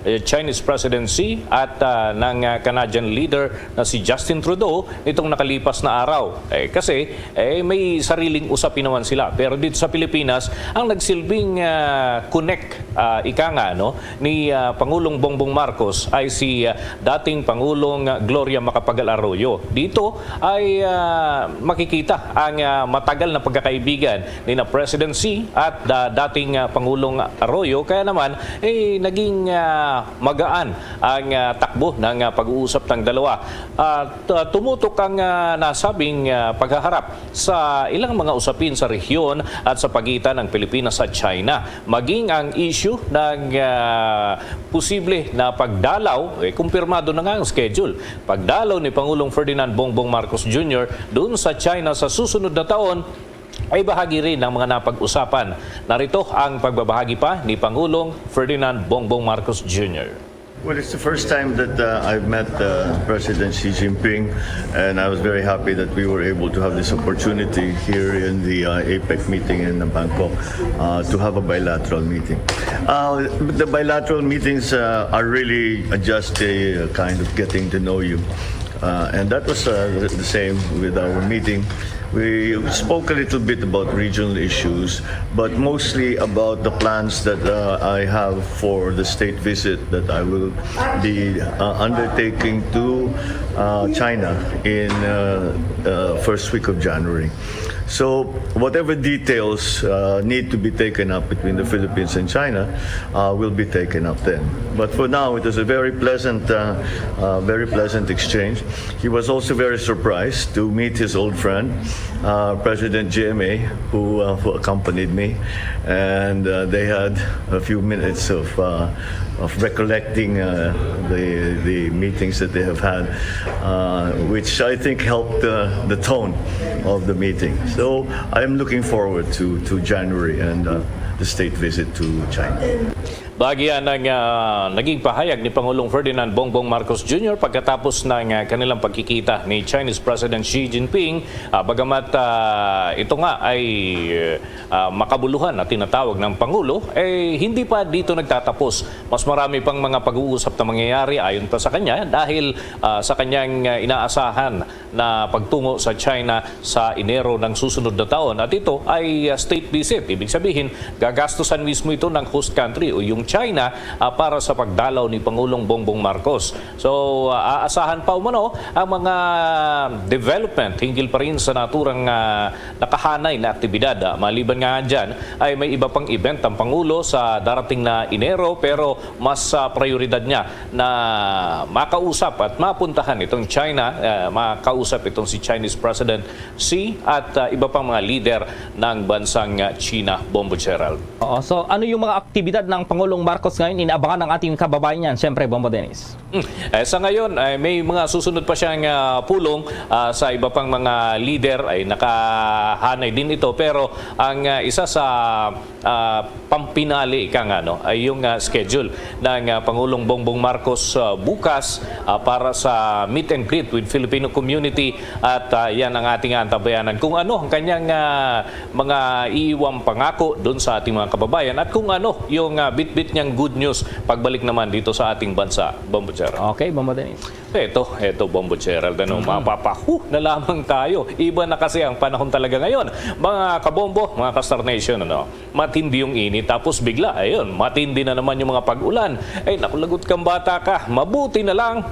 eh, Chinese President Xi at ah, ng ah, Canadian leader na si Justin Trudeau nitong nakalipas na araw. Eh, kasi eh, may sariling usapin naman sila. Pero dito sa Pilipinas, ang nagsilbing ah, connect, ah, ika nga, no, ni ah, Pangulong Bongbong Marcos ay si ah, dating Pangulong Gloria Macapagal Arroyo. Dito ay ah, makikita ang ah, matagal na pagkakaibigan ni na President Xi at ah, dating ah, Pangulong Arroyo. Kaya naman, eh, naging ah, magaan ang ah, takbo ng ah, pag-uusap ng dalawa. At ah, tumutok ang ah, nasabing ah, paghaharap sa ilang mga usapin sa rehiyon at sa pagitan ng Pilipinas at China, maging ang issue ng ah, posible na pagdalaw, eh, kumpirmado na nga ang schedule, pagdalaw ni Pangulong Ferdinand Bongbong Marcos Junior doon sa China sa susunod na taon, ay bahagi rin ng mga napag-usapan. Narito ang pagbabahagi pa ni Pangulong Ferdinand Bongbong Marcos Junior. Well, it's the first time that uh, I've met uh, President Xi Jinping, and I was very happy that we were able to have this opportunity here in the uh, APEC meeting in Bangkok uh, to have a bilateral meeting. Uh, the bilateral meetings uh, are really just a kind of getting to know you. Uh, and that was uh, the same with our meeting. We spoke a little bit about regional issues, but mostly about the plans that uh, I have for the state visit that I will be uh, undertaking to uh, China in uh, uh, first week of January. So whatever details uh, need to be taken up between the Philippines and China uh, will be taken up then. But for now, it was a very pleasant, uh, uh, very pleasant exchange. He was also very surprised to meet his old friend, uh, President G M A, who, uh, who accompanied me, and uh, they had a few minutes of, uh, of recollecting uh, the, the meetings that they have had, uh, which I think helped uh, the tone of the meeting. So I'm looking forward to, to January and uh, the state visit to China. Bahagi yan ang ah, naging pahayag ni Pangulong Ferdinand Bongbong Marcos Junior pagkatapos ng ah, kanilang pagkikita ni Chinese President Xi Jinping. Ah, bagamat ah, ito nga ay ah, makabuluhan na tinatawag ng Pangulo, eh hindi pa dito nagtatapos. Mas marami pang mga pag-uusap na mangyayari ayon pa sa kanya dahil ah, sa kanyang ah, inaasahan na pagtungo sa China sa Enero ng susunod na taon. At ito ay ah, state visit. Ibig sabihin, gagastusan mismo ito ng host country o yung China ah, para sa pagdalaw ni Pangulong Bongbong Marcos. So, ah, aasahan pa umano ang mga development hinggil pa rin sa naturang ah, nakahanay na aktibidad. Ah, maliban nga dyan, ay may iba pang event ang Pangulo sa darating na Enero, pero mas ah, prioridad niya na makausap at mapuntahan itong China, ah, makausap itong si Chinese President Xi at ah, iba pang mga lider ng bansang ah, China, Bombo Gerald. Oo, so ano yung mga aktibidad ng Pangulong Marcos ngayon inaabangan ng ating kababayan niyan? Siyempre, Bombo Dennis. Hmm. Eh, sa ngayon, ay may mga susunod pa siyang ah, pulong ah, sa iba pang mga lider ay nakahanay din ito, pero ang ah, isa sa ah, pampinali ka nga, no, ay yung ah, schedule ng ah, Pangulong Bongbong Marcos ah, bukas ah, para sa meet and greet with Filipino community at ah, yan ang ating antabayanan kung ano ang kanyang ah, mga iiwang pangako doon sa ating mga kababayan at kung ano yung, ah, bitbit niyang good news pagbalik naman dito sa ating bansa, Bombo Gerald. Okay, Bombo Dennis. Eto, eto, Bombo Gerald, ano, Mm. mapapahu na lamang tayo. Iba na kasi ang panahon talaga ngayon. Mga kabombo, mga ka-Star Nation, ano, matindi yung init, tapos bigla, ayun, matindi na naman yung mga pag-ulan. Ay, naku, lagot kang bata ka, mabuti na lang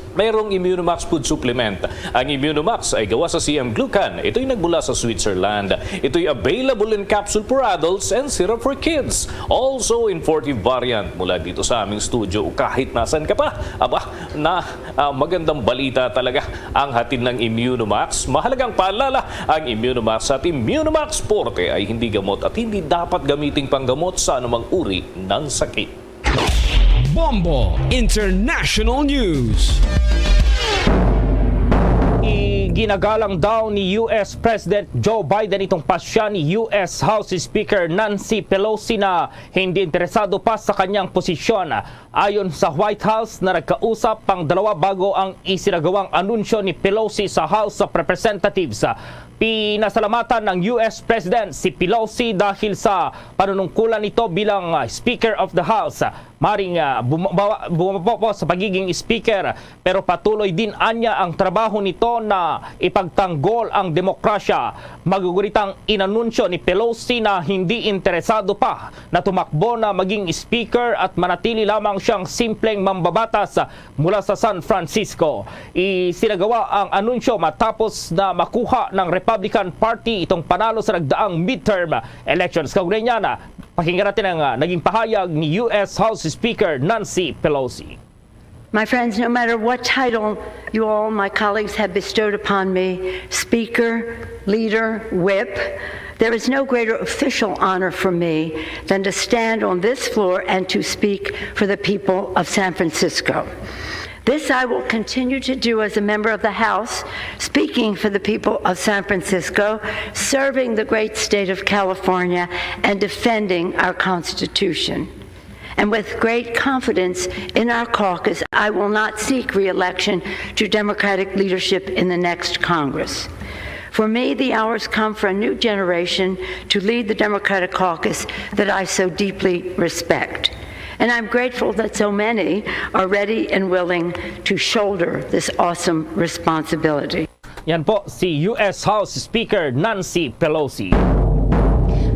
mayroong Immunomax food supplement. Ang Immunomax ay gawa sa C M Glucan. Ito'y nagmula sa Switzerland. Ito'y available in capsule for adults and syrup for kids. Also in forty variant mula dito sa aming studio o kahit nasan ka pa. Aba, na, ah, magandang balita talaga ang hatid ng Immunomax. Mahalagang paalala, ang Immunomax at Immunomax Forte ay hindi gamot at hindi dapat gamiting panggamot sa anumang uri ng sakit. Bombo International News. Iginagalang daw ni U S President Joe Biden itong pasya ni U S House Speaker Nancy Pelosi na hindi interesado pa sa kanyang posisyon. Ayon sa White House, na nagkausap ang dalawa bago ang isinagawang anunsyo ni Pelosi sa House of Representatives. Pinasalamatan ng U S President si Pelosi dahil sa panunungkulan nito bilang, ah, Speaker of the House. Maring, ah, bum-, bawa-, bumaba po sa pagiging Speaker, pero patuloy din anya ang trabaho nito na ipagtanggol ang demokrasya. Maguguritang inanunsyo ni Pelosi na hindi interesado pa na tumakbo na maging Speaker at manatili lamang siyang simpleng mambabatas mula sa San Francisco. Isinagawa ang anunsyo matapos na makuha ng Republican Party itong panalo sa nagdaang midterm elections. Kaugnay niya na, pakinggan natin ang, ah, naging pahayag ni U S House Speaker Nancy Pelosi. My friends, no matter what title you all, my colleagues, have bestowed upon me, Speaker, Leader, Whip, there is no greater official honor for me than to stand on this floor and to speak for the people of San Francisco. This I will continue to do as a member of the House, speaking for the people of San Francisco, serving the great state of California, and defending our Constitution. And with great confidence in our caucus, I will not seek re-election to Democratic leadership in the next Congress. For me, the hour's come for a new generation to lead the Democratic caucus that I so deeply respect. And I'm grateful that so many are ready and willing to shoulder this awesome responsibility. Yan po si U S House Speaker Nancy Pelosi.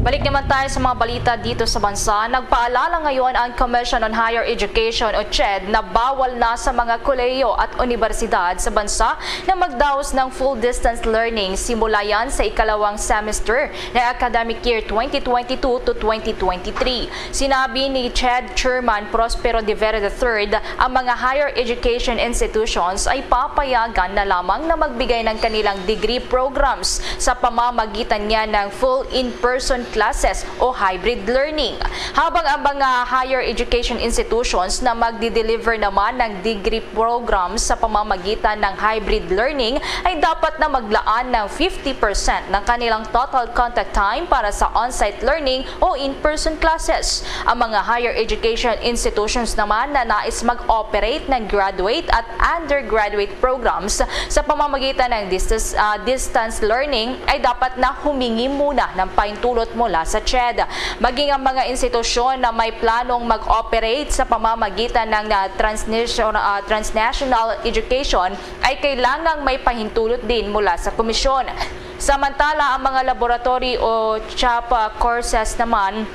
Balik naman tayo sa mga balita dito sa bansa. Nagpaalala ngayon ang Commission on Higher Education o CHED na bawal na sa mga kolehiyo at unibersidad sa bansa na magdaos ng full distance learning simula yan sa ikalawang semester ng academic year twenty twenty-two to twenty twenty-three. Sinabi ni CHED Chairman Prospero Devere the third, ang mga higher education institutions ay papayagan na lamang na magbigay ng kanilang degree programs sa pamamagitan niya ng full in-person classes o hybrid learning. Habang ang mga higher education institutions na magdi-deliver naman ng degree program sa pamamagitan ng hybrid learning ay dapat na maglaan ng fifty percent ng kanilang total contact time para sa on-site learning o in-person classes. Ang mga higher education institutions naman na nais mag-operate ng graduate at undergraduate programs sa pamamagitan ng distance, ah, distance learning ay dapat na humingi muna ng pahintulot mula sa CHED. Maging ang mga institusyon na may planong mag-operate sa pamamagitan ng, ah, transnation-, ah, transnational education ay kailangang may pahintulot din mula sa komisyon. Samantala, ang mga laboratory o shop, ah, courses naman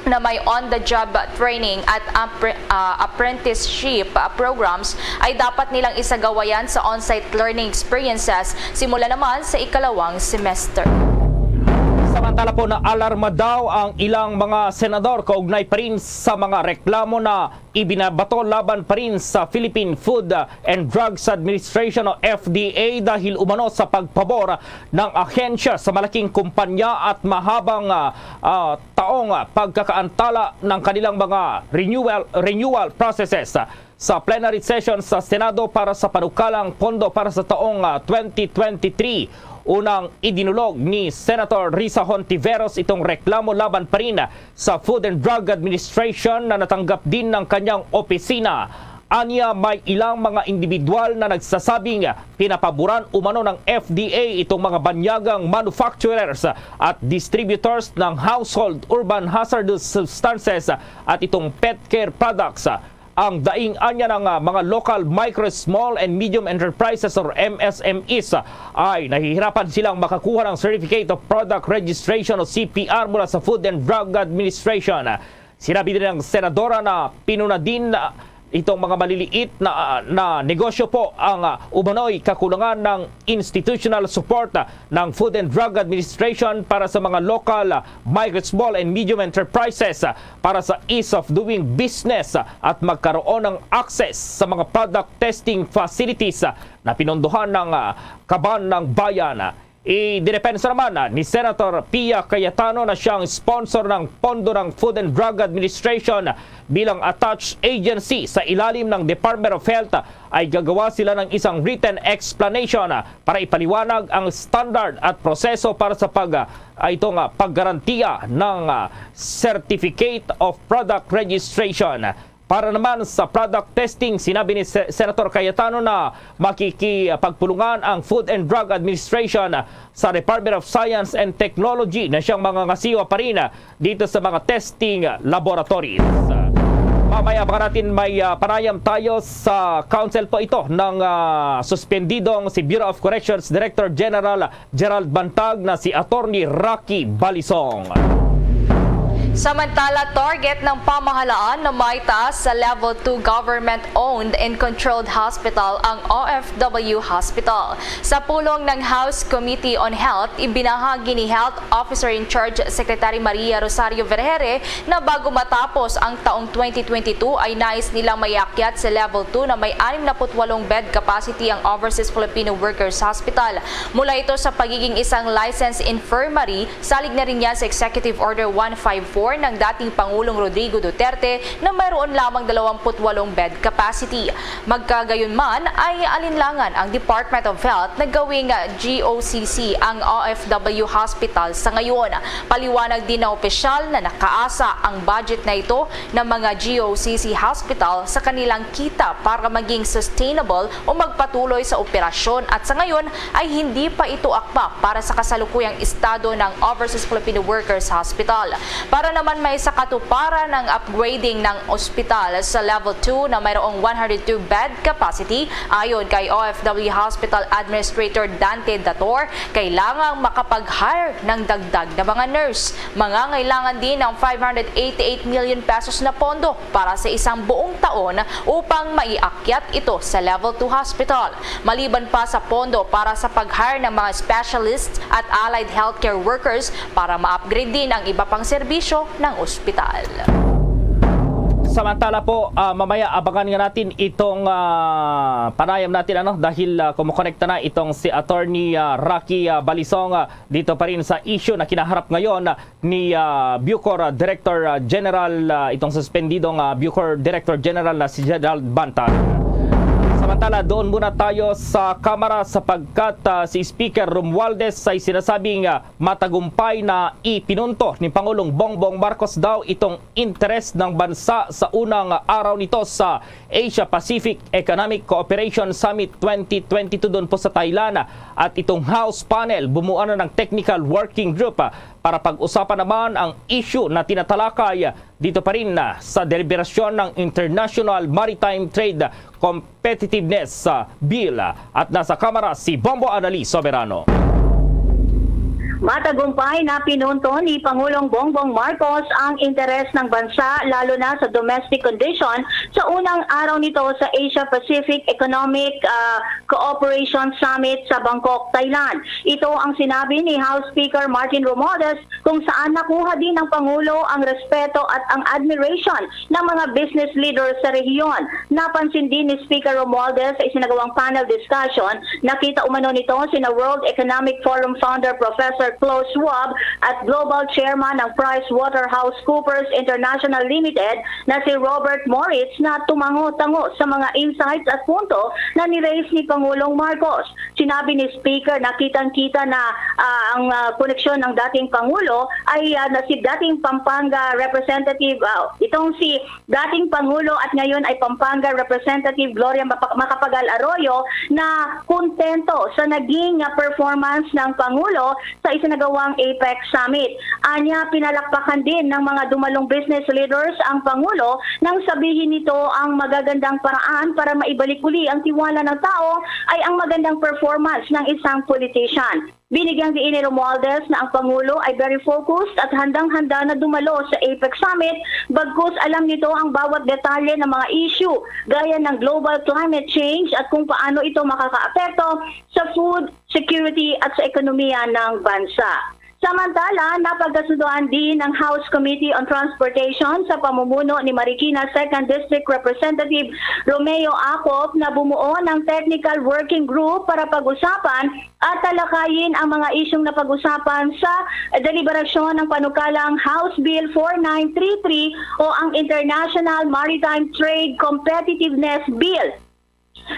na may on-the-job training at appre-, ah, apprenticeship, ah, programs ay dapat nilang isagawa yan sa on-site learning experiences simula naman sa ikalawang semester. Samantala po, naalarma daw ang ilang mga senador kaugnay pa rin sa mga reklamo na ibinabato laban pa rin sa Philippine Food and Drugs Administration o F D A dahil umano sa pagpabor ng ahensya sa malaking kumpanya at mahabang, ah, ah, taong, ah, pagkakaantala ng kanilang mga renewal, renewal processes. Sa plenary session sa Senado para sa panukalang pondo para sa taong, ah, twenty twenty-three, unang idinulog ni Senator Risa Hontiveros itong reklamo laban pa rin sa Food and Drug Administration na natanggap din ng kanyang opisina. Anya, may ilang mga individual na nagsasabing pinapaboran umano ng F D A itong mga banyagang manufacturers at distributors ng household urban hazardous substances at itong pet care products. Ang daing anya ng, ah, mga local micro, small, and medium enterprises or M S M Es ay nahihirapan silang makakuha ng Certificate of Product Registration o C P R mula sa Food and Drug Administration. Sinabi din ng senadora na pinuna din, ah, itong mga maliliit na, ah, na negosyo po ang, ah, umano'y kakulangan ng institutional support, ah, ng Food and Drug Administration para sa mga local, ah, micro, small, and medium enterprises, ah, para sa ease of doing business, ah, at magkaroon ng access sa mga product testing facilities, ah, na pinondohan ng, ah, Kaban ng Bayan. Idinepensa naman, ah, ni Senator Pia Cayetano na siyang sponsor ng pondo ng Food and Drug Administration bilang attached agency sa ilalim ng Department of Health, ah, ay gagawa sila ng isang written explanation, ah, para ipaliwanag ang standard at proseso para sa pag, ah, itong, ah, paggarantiya ng, ah, Certificate of Product Registration. Para naman sa product testing, sinabi ni Se-, Senator Cayetano na makikipagpulungan ang Food and Drug Administration sa Department of Science and Technology na siyang mangangasiwa pa rin dito sa mga testing laboratories. Mamaya pa natin may, ah, panayam tayo sa counsel po ito ng, ah, suspendidong si Bureau of Corrections Director General Gerald Bantag na si Attorney Rocky Balisong. Samantala, target ng pamahalaan na maitaas sa Level two government-owned and controlled hospital ang O F W Hospital. Sa pulong ng House Committee on Health, ibinahagi ni Health Officer in Charge Secretary Maria Rosario Vergeire na bago matapos ang taong twenty twenty-two ay nais nilang maiakyat sa Level two na may anim na put walong bed capacity ang Overseas Filipino Workers Hospital. Mula ito sa pagiging isang licensed infirmary, salig na rin yan sa Executive Order one five four ng dating Pangulong Rodrigo Duterte na mayroon lamang dalawampu't walong bed capacity. Magkagayon man ay alinlangan ang Department of Health na gawing G O C C ang O F W Hospital sa ngayon. Paliwanag din ng opisyal na nakaasa ang budget na ito ng mga G O C C hospital sa kanilang kita para maging sustainable o magpatuloy sa operasyon at sa ngayon ay hindi pa ito akma para sa kasalukuyang estado ng Overseas Filipino Workers Hospital. Para naman may sa katuparan ng upgrading ng ospital sa level two na mayroong one hundred two bed capacity, ayon kay O F W Hospital Administrator Dante Dator, kailangang makapag-hire ng dagdag na mga nurse. Mangangailangan din ng five hundred eighty-eight million pesos na pondo para sa isang buong taon upang maiakyat ito sa Level two Hospital. Maliban pa sa pondo para sa pag-hire ng mga specialists at allied healthcare workers para ma-upgrade din ang iba pang serbisyo ng ospital. Samantala po, ah, mamaya abangan nga natin itong, ah, panayam natin, ano, dahil, ah, kumukonekta na itong si Attorney, ah, Rocky, ah, Balisong, ah, dito pa rin sa issue na kinaharap ngayon, ah, ni, ah, Bucor, ah, Director, ah, General, ah, itong suspendidong, ah, Bucor Director General na si Gerald Bantag. Samantala, doon muna tayo sa Kamara sapagkat, ah, si Speaker Romualdez ay sinasabing, ah, matagumpay na ipinunto ni Pangulong Bongbong Marcos daw itong interes ng bansa sa unang araw nito sa Asia-Pacific Economic Cooperation Summit twenty twenty-two doon po sa Thailand at itong House panel bumuan na ng technical working group, ah, para pag-usapan naman ang issue na tinatalakay dito pa rin, ah, sa deliberasyon ng International Maritime Trade Competitiveness, ah, Bill. At nasa Kamara si Bombo Anali Soberano. Matagumpay na pinunto ni Pangulong Bongbong Marcos ang interes ng bansa, lalo na sa domestic condition, sa unang araw nito sa Asia-Pacific Economic, ah, Cooperation Summit sa Bangkok, Thailand. Ito ang sinabi ni House Speaker Martin Romualdez, kung saan nakuha din ng Pangulo ang respeto at ang admiration ng mga business leaders sa rehiyon. Napansin din ni Speaker Romualdez sa isinagawang panel discussion, nakita umano nito sina World Economic Forum founder Professor Klaus Schwab at Global Chairman ng PricewaterhouseCoopers International Limited na si Robert Moritz na tumango-tango sa mga insights at punto na ni-raise ni Pangulong Marcos. Sinabi ni Speaker na kitang-kita na, ah, ang, ah, koneksyon ng dating Pangulo ay, ah, na si dating Pampanga Representative, ah, itong si dating Pangulo at ngayon ay Pampanga Representative Gloria Mapa-, Macapagal Arroyo na kontento sa naging, ah, performance ng Pangulo sa isinagawang APEC Summit. Anya, pinalakpakan din ng mga dumalong business leaders ang Pangulo nang sabihin nito ang magagandang paraan para maibalik uli ang tiwala ng tao ay ang magandang performance ng isang politician. Binigyang diin ni Romualdez na ang Pangulo ay very focused at handang-handa na dumalo sa APEC Summit, bagkus alam nito ang bawat detalye ng mga issue gaya ng global climate change at kung paano ito makakaapekto sa food security at sa ekonomiya ng bansa. Samantala, napagkasunduan din ng House Committee on Transportation sa pamumuno ni Marikina Second District Representative Romeo Acop na bumuo ng technical working group para pag-usapan at talakayin ang mga isyung napag-usapan sa deliberasyon ng panukalang House Bill four nine three three o ang International Maritime Trade Competitiveness Bill.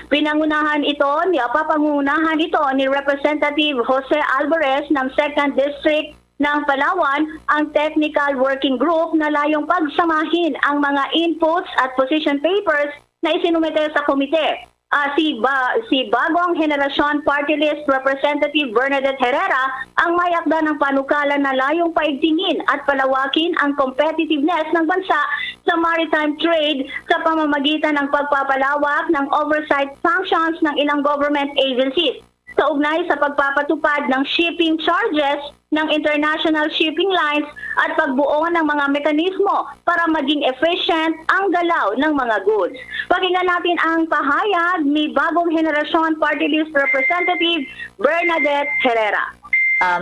Pinangunahan ito ni, papangunahan ito ni Representative Jose Alvarez ng Second District ng Palawan, ang technical working group na layong pagsamahin ang mga inputs at position papers na isinumite sa komite. Ah, si ba-, si Bagong Henerasyon Party List Representative Bernadette Herrera ang may akda ng panukala na layong paigtingin at palawakin ang competitiveness ng bansa sa maritime trade sa pamamagitan ng pagpapalawak ng oversight functions ng ilang government agencies kaugnay sa pagpapatupad ng shipping charges ng international shipping lines at pagbuo ng mga mekanismo para maging efficient ang galaw ng mga goods. Pakinggan natin ang pahayag ni Bagong Henerasyon Party List Representative Bernadette Herrera. Um,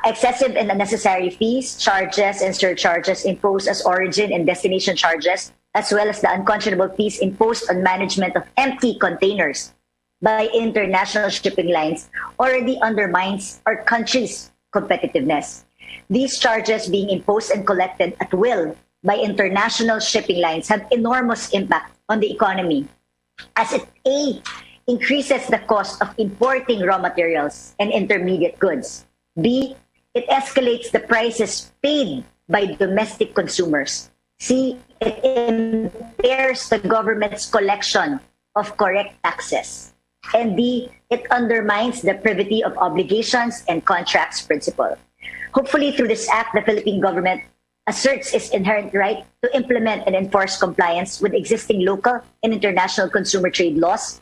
excessive and unnecessary fees, charges, and surcharges imposed as origin and destination charges, as well as the unconscionable fees imposed on management of empty containers by international shipping lines, already undermines our country's competitiveness. These charges being imposed and collected at will by international shipping lines have enormous impact on the economy, as it, A, increases the cost of importing raw materials and intermediate goods. B, it escalates the prices paid by domestic consumers. C, it impairs the government's collection of correct taxes. And D, it undermines the privity of obligations and contracts principle. Hopefully, through this act, the Philippine government asserts its inherent right to implement and enforce compliance with existing local and international consumer trade laws,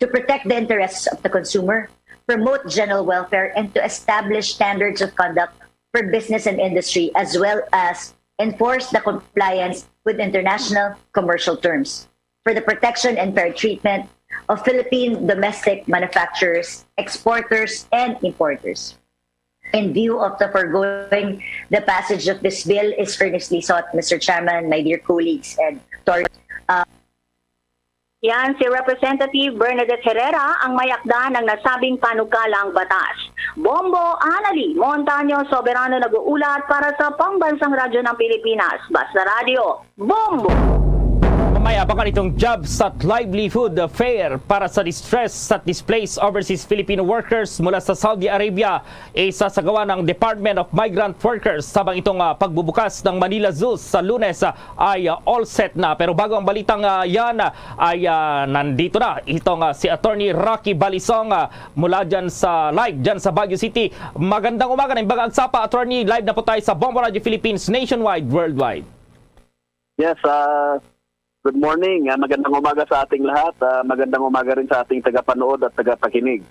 to protect the interests of the consumer, promote general welfare, and to establish standards of conduct for business and industry, as well as enforce the compliance with international commercial terms for the protection and fair treatment of Philippine domestic manufacturers, exporters, and importers. In view of the foregoing, the passage of this bill is earnestly sought, Mister Chairman, my dear colleagues, and Tori. Yan si Representative Bernadette Herrera ang may akda ng nasabing panukalang batas. Bombo Anali Montaño Soberano nag-uulat para sa Pambansang Radyo ng Pilipinas, Basta Radyo, Bombo! May abangan itong Jobs at Livelihood Fair para sa distressed at displaced overseas Filipino workers mula sa Saudi Arabia. Isasagawa ng Department of Migrant Workers, sabang itong, ah, pagbubukas ng Manila Zoo sa Lunes, ah, ay, ah, all set na. Pero bago ang balitang, ah, yan, ah, ay, ah, nandito na itong, ah, si Attorney Rocky Balisong, ah, mula dyan sa live dyan sa Baguio City. Magandang umaga, ng Baga Agsapa, Attorney. Live na po tayo sa Bombo Radio Philippines, nationwide, worldwide. Yes, ah, good morning. Ah, magandang umaga sa ating lahat. Ah, magandang umaga rin sa ating tagapanood at tagapakinig.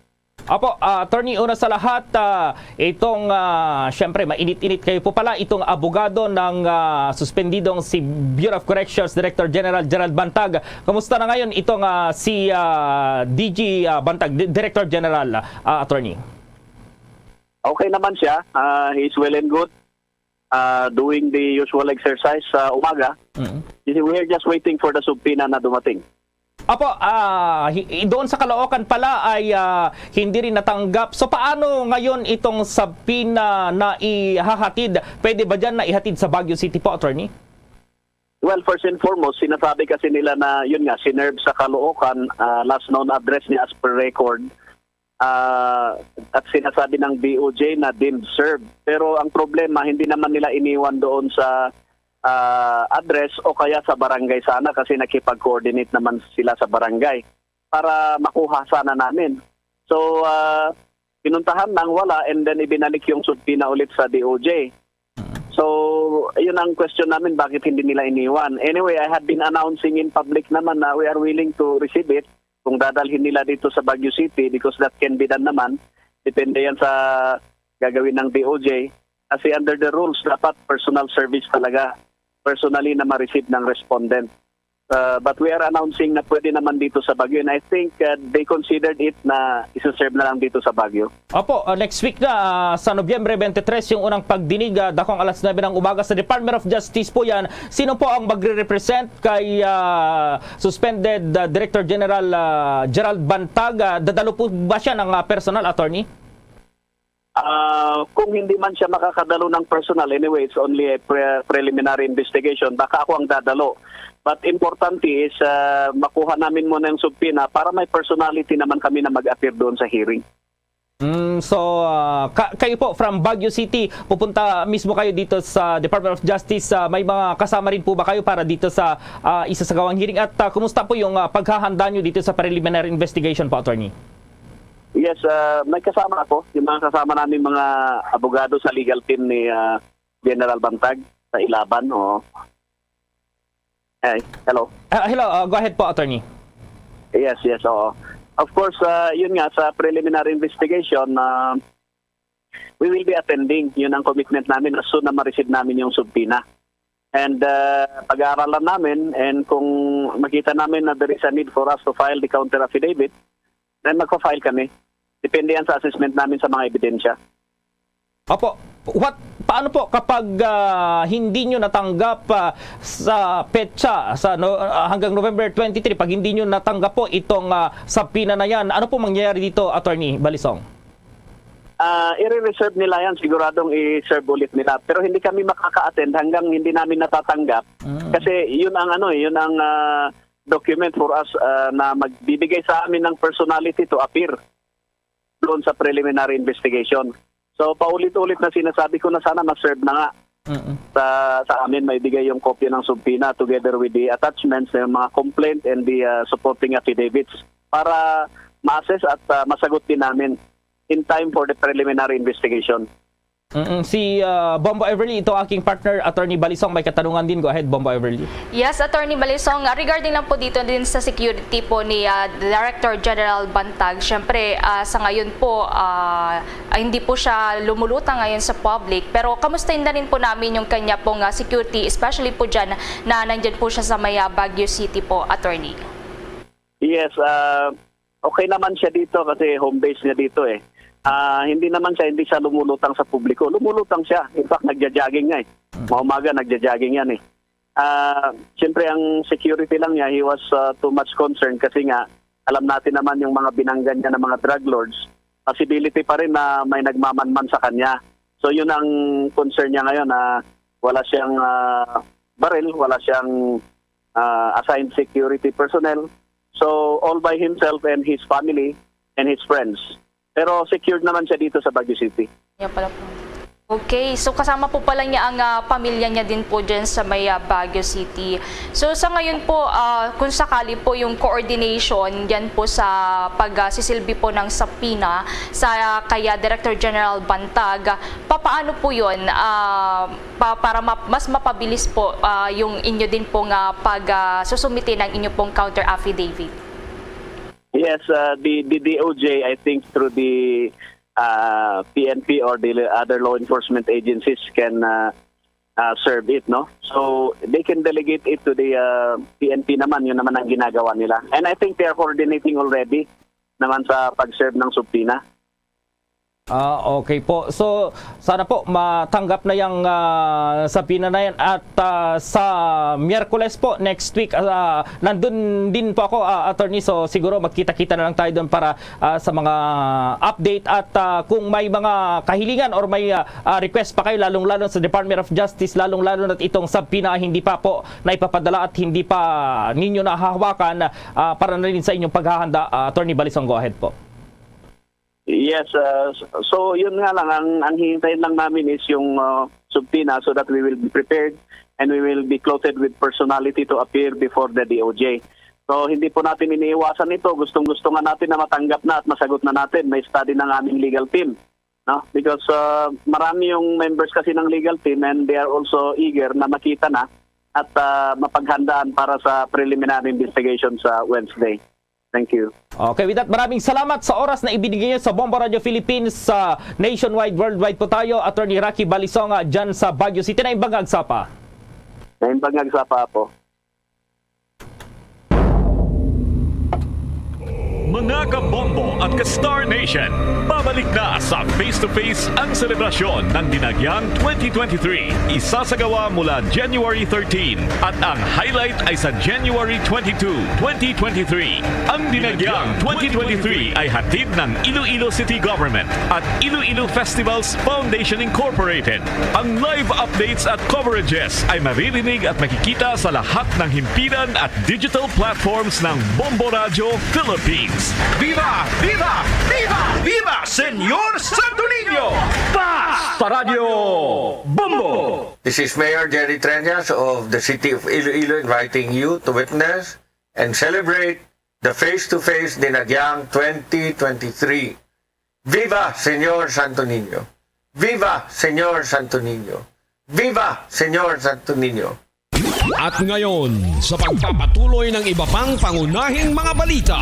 Apo, ah, Attorney, una sa lahat, ah, itong, ah, siyempre, mainit-init kayo po pala, itong abogado ng, ah, suspendidong si Bureau of Corrections Director General Gerald Bantag. Kumusta na ngayon itong, ah, si, ah, D G, ah, Bantag, Di- Director General, ah, Attorney? Okay naman siya. Ah, he's well and good. Ah, doing the usual exercise sa umaga. Mm. You see, we're just waiting for the subpoena na dumating. Apo, ah, hi- doon sa Caloocan pala ay, ah, hindi rin natanggap. So paano ngayon itong subpoena na ihahatid? Pwede ba diyan na ihatid sa Baguio City po, attorney? Well, first and foremost, sinasabi kasi nila na yun nga, sinerve sa Caloocan, ah, last known address niya as per record. Ah, at sinasabi ng D O J na deemed served. Pero ang problema, hindi naman nila iniwan doon sa ah, address o kaya sa barangay sana kasi nakipag-coordinate naman sila sa barangay para makuha sana namin. So, ah, pinuntahan lang, wala, and then ibinalik yung subpoena ulit sa D O J. So, yun ang question namin, bakit hindi nila iniwan. Anyway, I had been announcing in public naman na we are willing to receive it kung dadalhin nila dito sa Baguio City because that can be done naman. Depende yan sa gagawin ng D O J. Kasi under the rules, dapat personal service talaga, personally na ma-receive ng respondent. Uh, but we are announcing na pwede naman dito sa Baguio. And I think uh, they considered it na isa-serve na lang dito sa Baguio. Opo, uh, next week na, uh, sa Nobyembre twenty-three, yung unang pagdinig, uh, dakong alas nuebe ng umaga sa Department of Justice po yan. Sino po ang magre-represent kay uh, suspended uh, Director General uh, Gerald Bantag? Uh, dadalo po ba siya ng uh, personal, attorney? Ah, kung hindi man siya makakadalo ng personal, anyway, it's only a pre- preliminary investigation, baka ako ang dadalo. But importante is, ah, makuha namin muna yung subpoena para may personality naman kami na mag-appear doon sa hearing. Mm, so, ah, ka- kayo po from Baguio City, pupunta mismo kayo dito sa Department of Justice. Ah, may mga kasama rin po ba kayo para dito sa ah, isasagawang hearing? At ah, kumusta po yung ah, paghahanda nyo dito sa preliminary investigation po, attorney? Yes, ah, may kasama ako. Yung mga kasama namin, mga abogado sa legal team ni ah, General Bantag sa Ilaban. Oo. Ay, hello. Ah, hello, ah, go ahead po, attorney. Yes, yes, oo. Of course, ah, yun nga, sa preliminary investigation, ah, we will be attending. Yun ang commitment namin as soon na ma-receive namin yung subpoena. And ah, pag-aaralan namin, and kung makita namin na there is a need for us to file the counter affidavit, then magpa-file kami. Depende yan sa assessment namin sa mga ebidensya. Opo. What, paano po kapag ah, hindi nyo natanggap ah, sa petsa sa no, ah, hanggang November twenty-three, pag hindi nyo natanggap po itong ah, subpoena na yan, ano po mangyayari dito, Attorney Balisong? Ah, i-reserve nila yan, siguradong i-serve ulit nila. Pero hindi kami makaka-attend hanggang hindi namin natatanggap. Mm. Kasi yun ang ano, eh, yun ang ah, document for us ah, na magbibigay sa amin ng personality to appear doon sa preliminary investigation. So paulit-ulit na sinasabi ko na sana ma-serve na nga Mm-mm. sa sa amin, maibigay yung kopya ng subpoena together with the attachments, yung mga complaint and the ah, supporting affidavits para ma-assess at ah, masagot din namin in time for the preliminary investigation. Mm-mm. Si ah, Bombo Everly, ito aking partner, Attorney Balisong, may katanungan din. Go ahead, Bombo Everly. Yes, Attorney Balisong, ah, regarding lang po dito din sa security po ni ah, Director General Bantag, syempre ah, sa ngayon po ah, ah, hindi po siya lumulutang ngayon sa public, pero kamustahin na rin po namin yung kanya pong ah, security, especially po dyan na nandyan po siya sa may ah, Baguio City po, Attorney. Yes, ah, okay naman siya dito kasi home base niya dito eh. Ah, hindi naman siya, hindi siya lumulutang sa publiko. Lumulutang siya. In fact, nagja-jogging nga eh. Maumaga, nagja-jogging yan eh. Ah, siyempre, ang security lang niya, he was ah, too much concerned kasi nga, alam natin naman yung mga binangga niya ng mga drug lords, possibility pa rin na may nagmamanman sa kanya. So, yun ang concern niya ngayon, na wala siyang ah, baril, wala siyang ah, assigned security personnel. So, all by himself and his family and his friends. Pero secured naman siya dito sa Baguio City. Kaya pala po. Okay, so kasama po pala niya ang ah, pamilya niya din po dyan sa may ah, Baguio City. So sa ngayon po, ah, kung sakali po yung coordination dyan po sa pagsisilbi po ng subpoena sa ah, kaya Director General Bantag, papaano po yun ah, pa- para ma- mas mapabilis po ah, yung inyo din po nga pag ah, susumite ng inyo pong counter affidavit? Yes, uh, the, the D O J, I think through the uh, P N P or the other law enforcement agencies can uh, uh, serve it, no? So they can delegate it to the uh, P N P naman, yun naman ang ginagawa nila. And I think they are coordinating already naman sa pag-serve ng subpoena. Ah, okay po. So, sana po matanggap na yang, ah, subpoena na yan. At, ah, sa Miyerkules po, next week, ah, nandun din po ako, ah, attorney. So, siguro magkita-kita na lang tayo doon para, ah, sa mga update. At, ah, kung may mga kahilingan or may, ah, ah, request pa kayo, lalong-lalo sa Department of Justice, lalong-lalo na itong subpoena ay hindi pa po naipapadala at hindi pa ninyo nahahawakan, ah, para na rin sa inyong paghahanda, ah, Attorney Balisong, go ahead po. Yes, uh, so yun nga lang, ang, ang hihintayin lang namin is yung uh, subpoena so that we will be prepared and we will be clothed with personality to appear before the D O J. So hindi po natin iniiwasan ito. Gustong-gusto nga natin na matanggap na at masagot na natin. May study ng aming legal team. No? Because uh, marami yung members kasi ng legal team and they are also eager na makita na at uh, mapaghandaan para sa preliminary investigation sa Wednesday. Thank you. Okay, with that, maraming salamat sa oras na ibinigay niyo sa Bombo Radio Philippines. Sa nationwide, worldwide po tayo. Attorney Rocky Balisonga dyan sa Baguio City. Naimbang nga agsapa. Naimbang nga agsapa po. Mga kabombo at ka-Star Nation, babalik na sa Face to Face ang selebrasyon ng Dinagyang twenty twenty-three. Isasagawa mula January thirteen at ang highlight ay sa January twenty-two, twenty twenty-three. Ang Dinagyang twenty twenty-three ay hatid ng Iloilo City Government at Iloilo Festivals Foundation Incorporated. Ang live updates at coverages ay maririnig at makikita sa lahat ng himpilan at digital platforms ng Bombo Radyo Philippines. Viva! Viva! Viva! Viva Senyor Santo Niño! Basta Radyo Bombo! This is Mayor Jerry Treñas of the City of Iloilo inviting you to witness and celebrate the Face to Face Dinagyang twenty twenty-three. Viva Senyor Santo Niño! Viva Senyor Santo Niño! Viva Senyor Santo Niño! At ngayon, sa pagpapatuloy ng iba pang pangunahing mga balita.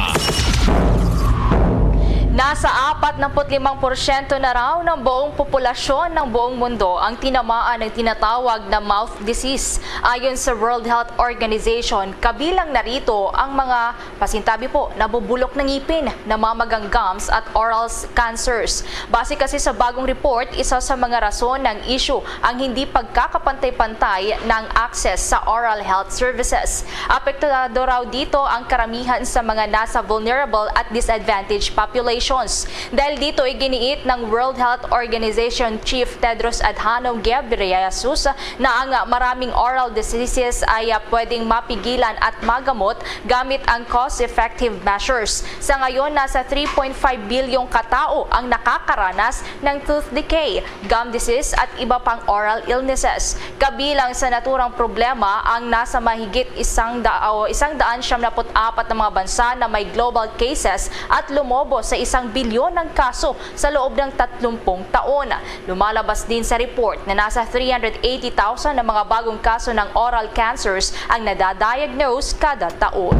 Nasa apat na put limang porsyento na raw ng buong populasyon ng buong mundo ang tinamaan ng tinatawag na mouth disease. Ayon sa World Health Organization, kabilang na rito ang mga, pasintabi po, nabubulok na ngipin, namamagang gums at oral s- cancers. Base kasi sa bagong report, isa sa mga rason ng issue ang hindi pagkakapantay-pantay ng access sa oral health services. Apektado raw dito ang karamihan sa mga nasa vulnerable at disadvantaged populations. Dahil dito, iginiit ng World Health Organization Chief Tedros Adhanom Ghebreyesus na ang maraming oral diseases ay, ah, pwedeng mapigilan at magamot gamit ang cost-effective measures. Sa ngayon, nasa three point five bilyong katao ang nakakaranas ng tooth decay, gum disease at iba pang oral illnesses. Kabilang sa naturang problema ang nasa mahigit isang da-, o isang daan siyam na put apat na mga bansa na may global cases at lumobo sa isang bilyon ang kaso sa loob ng tatlumpung taon. Lumalabas din sa report na nasa three hundred eighty thousand ang mga bagong kaso ng oral cancers ang nadadiagnose kada taon.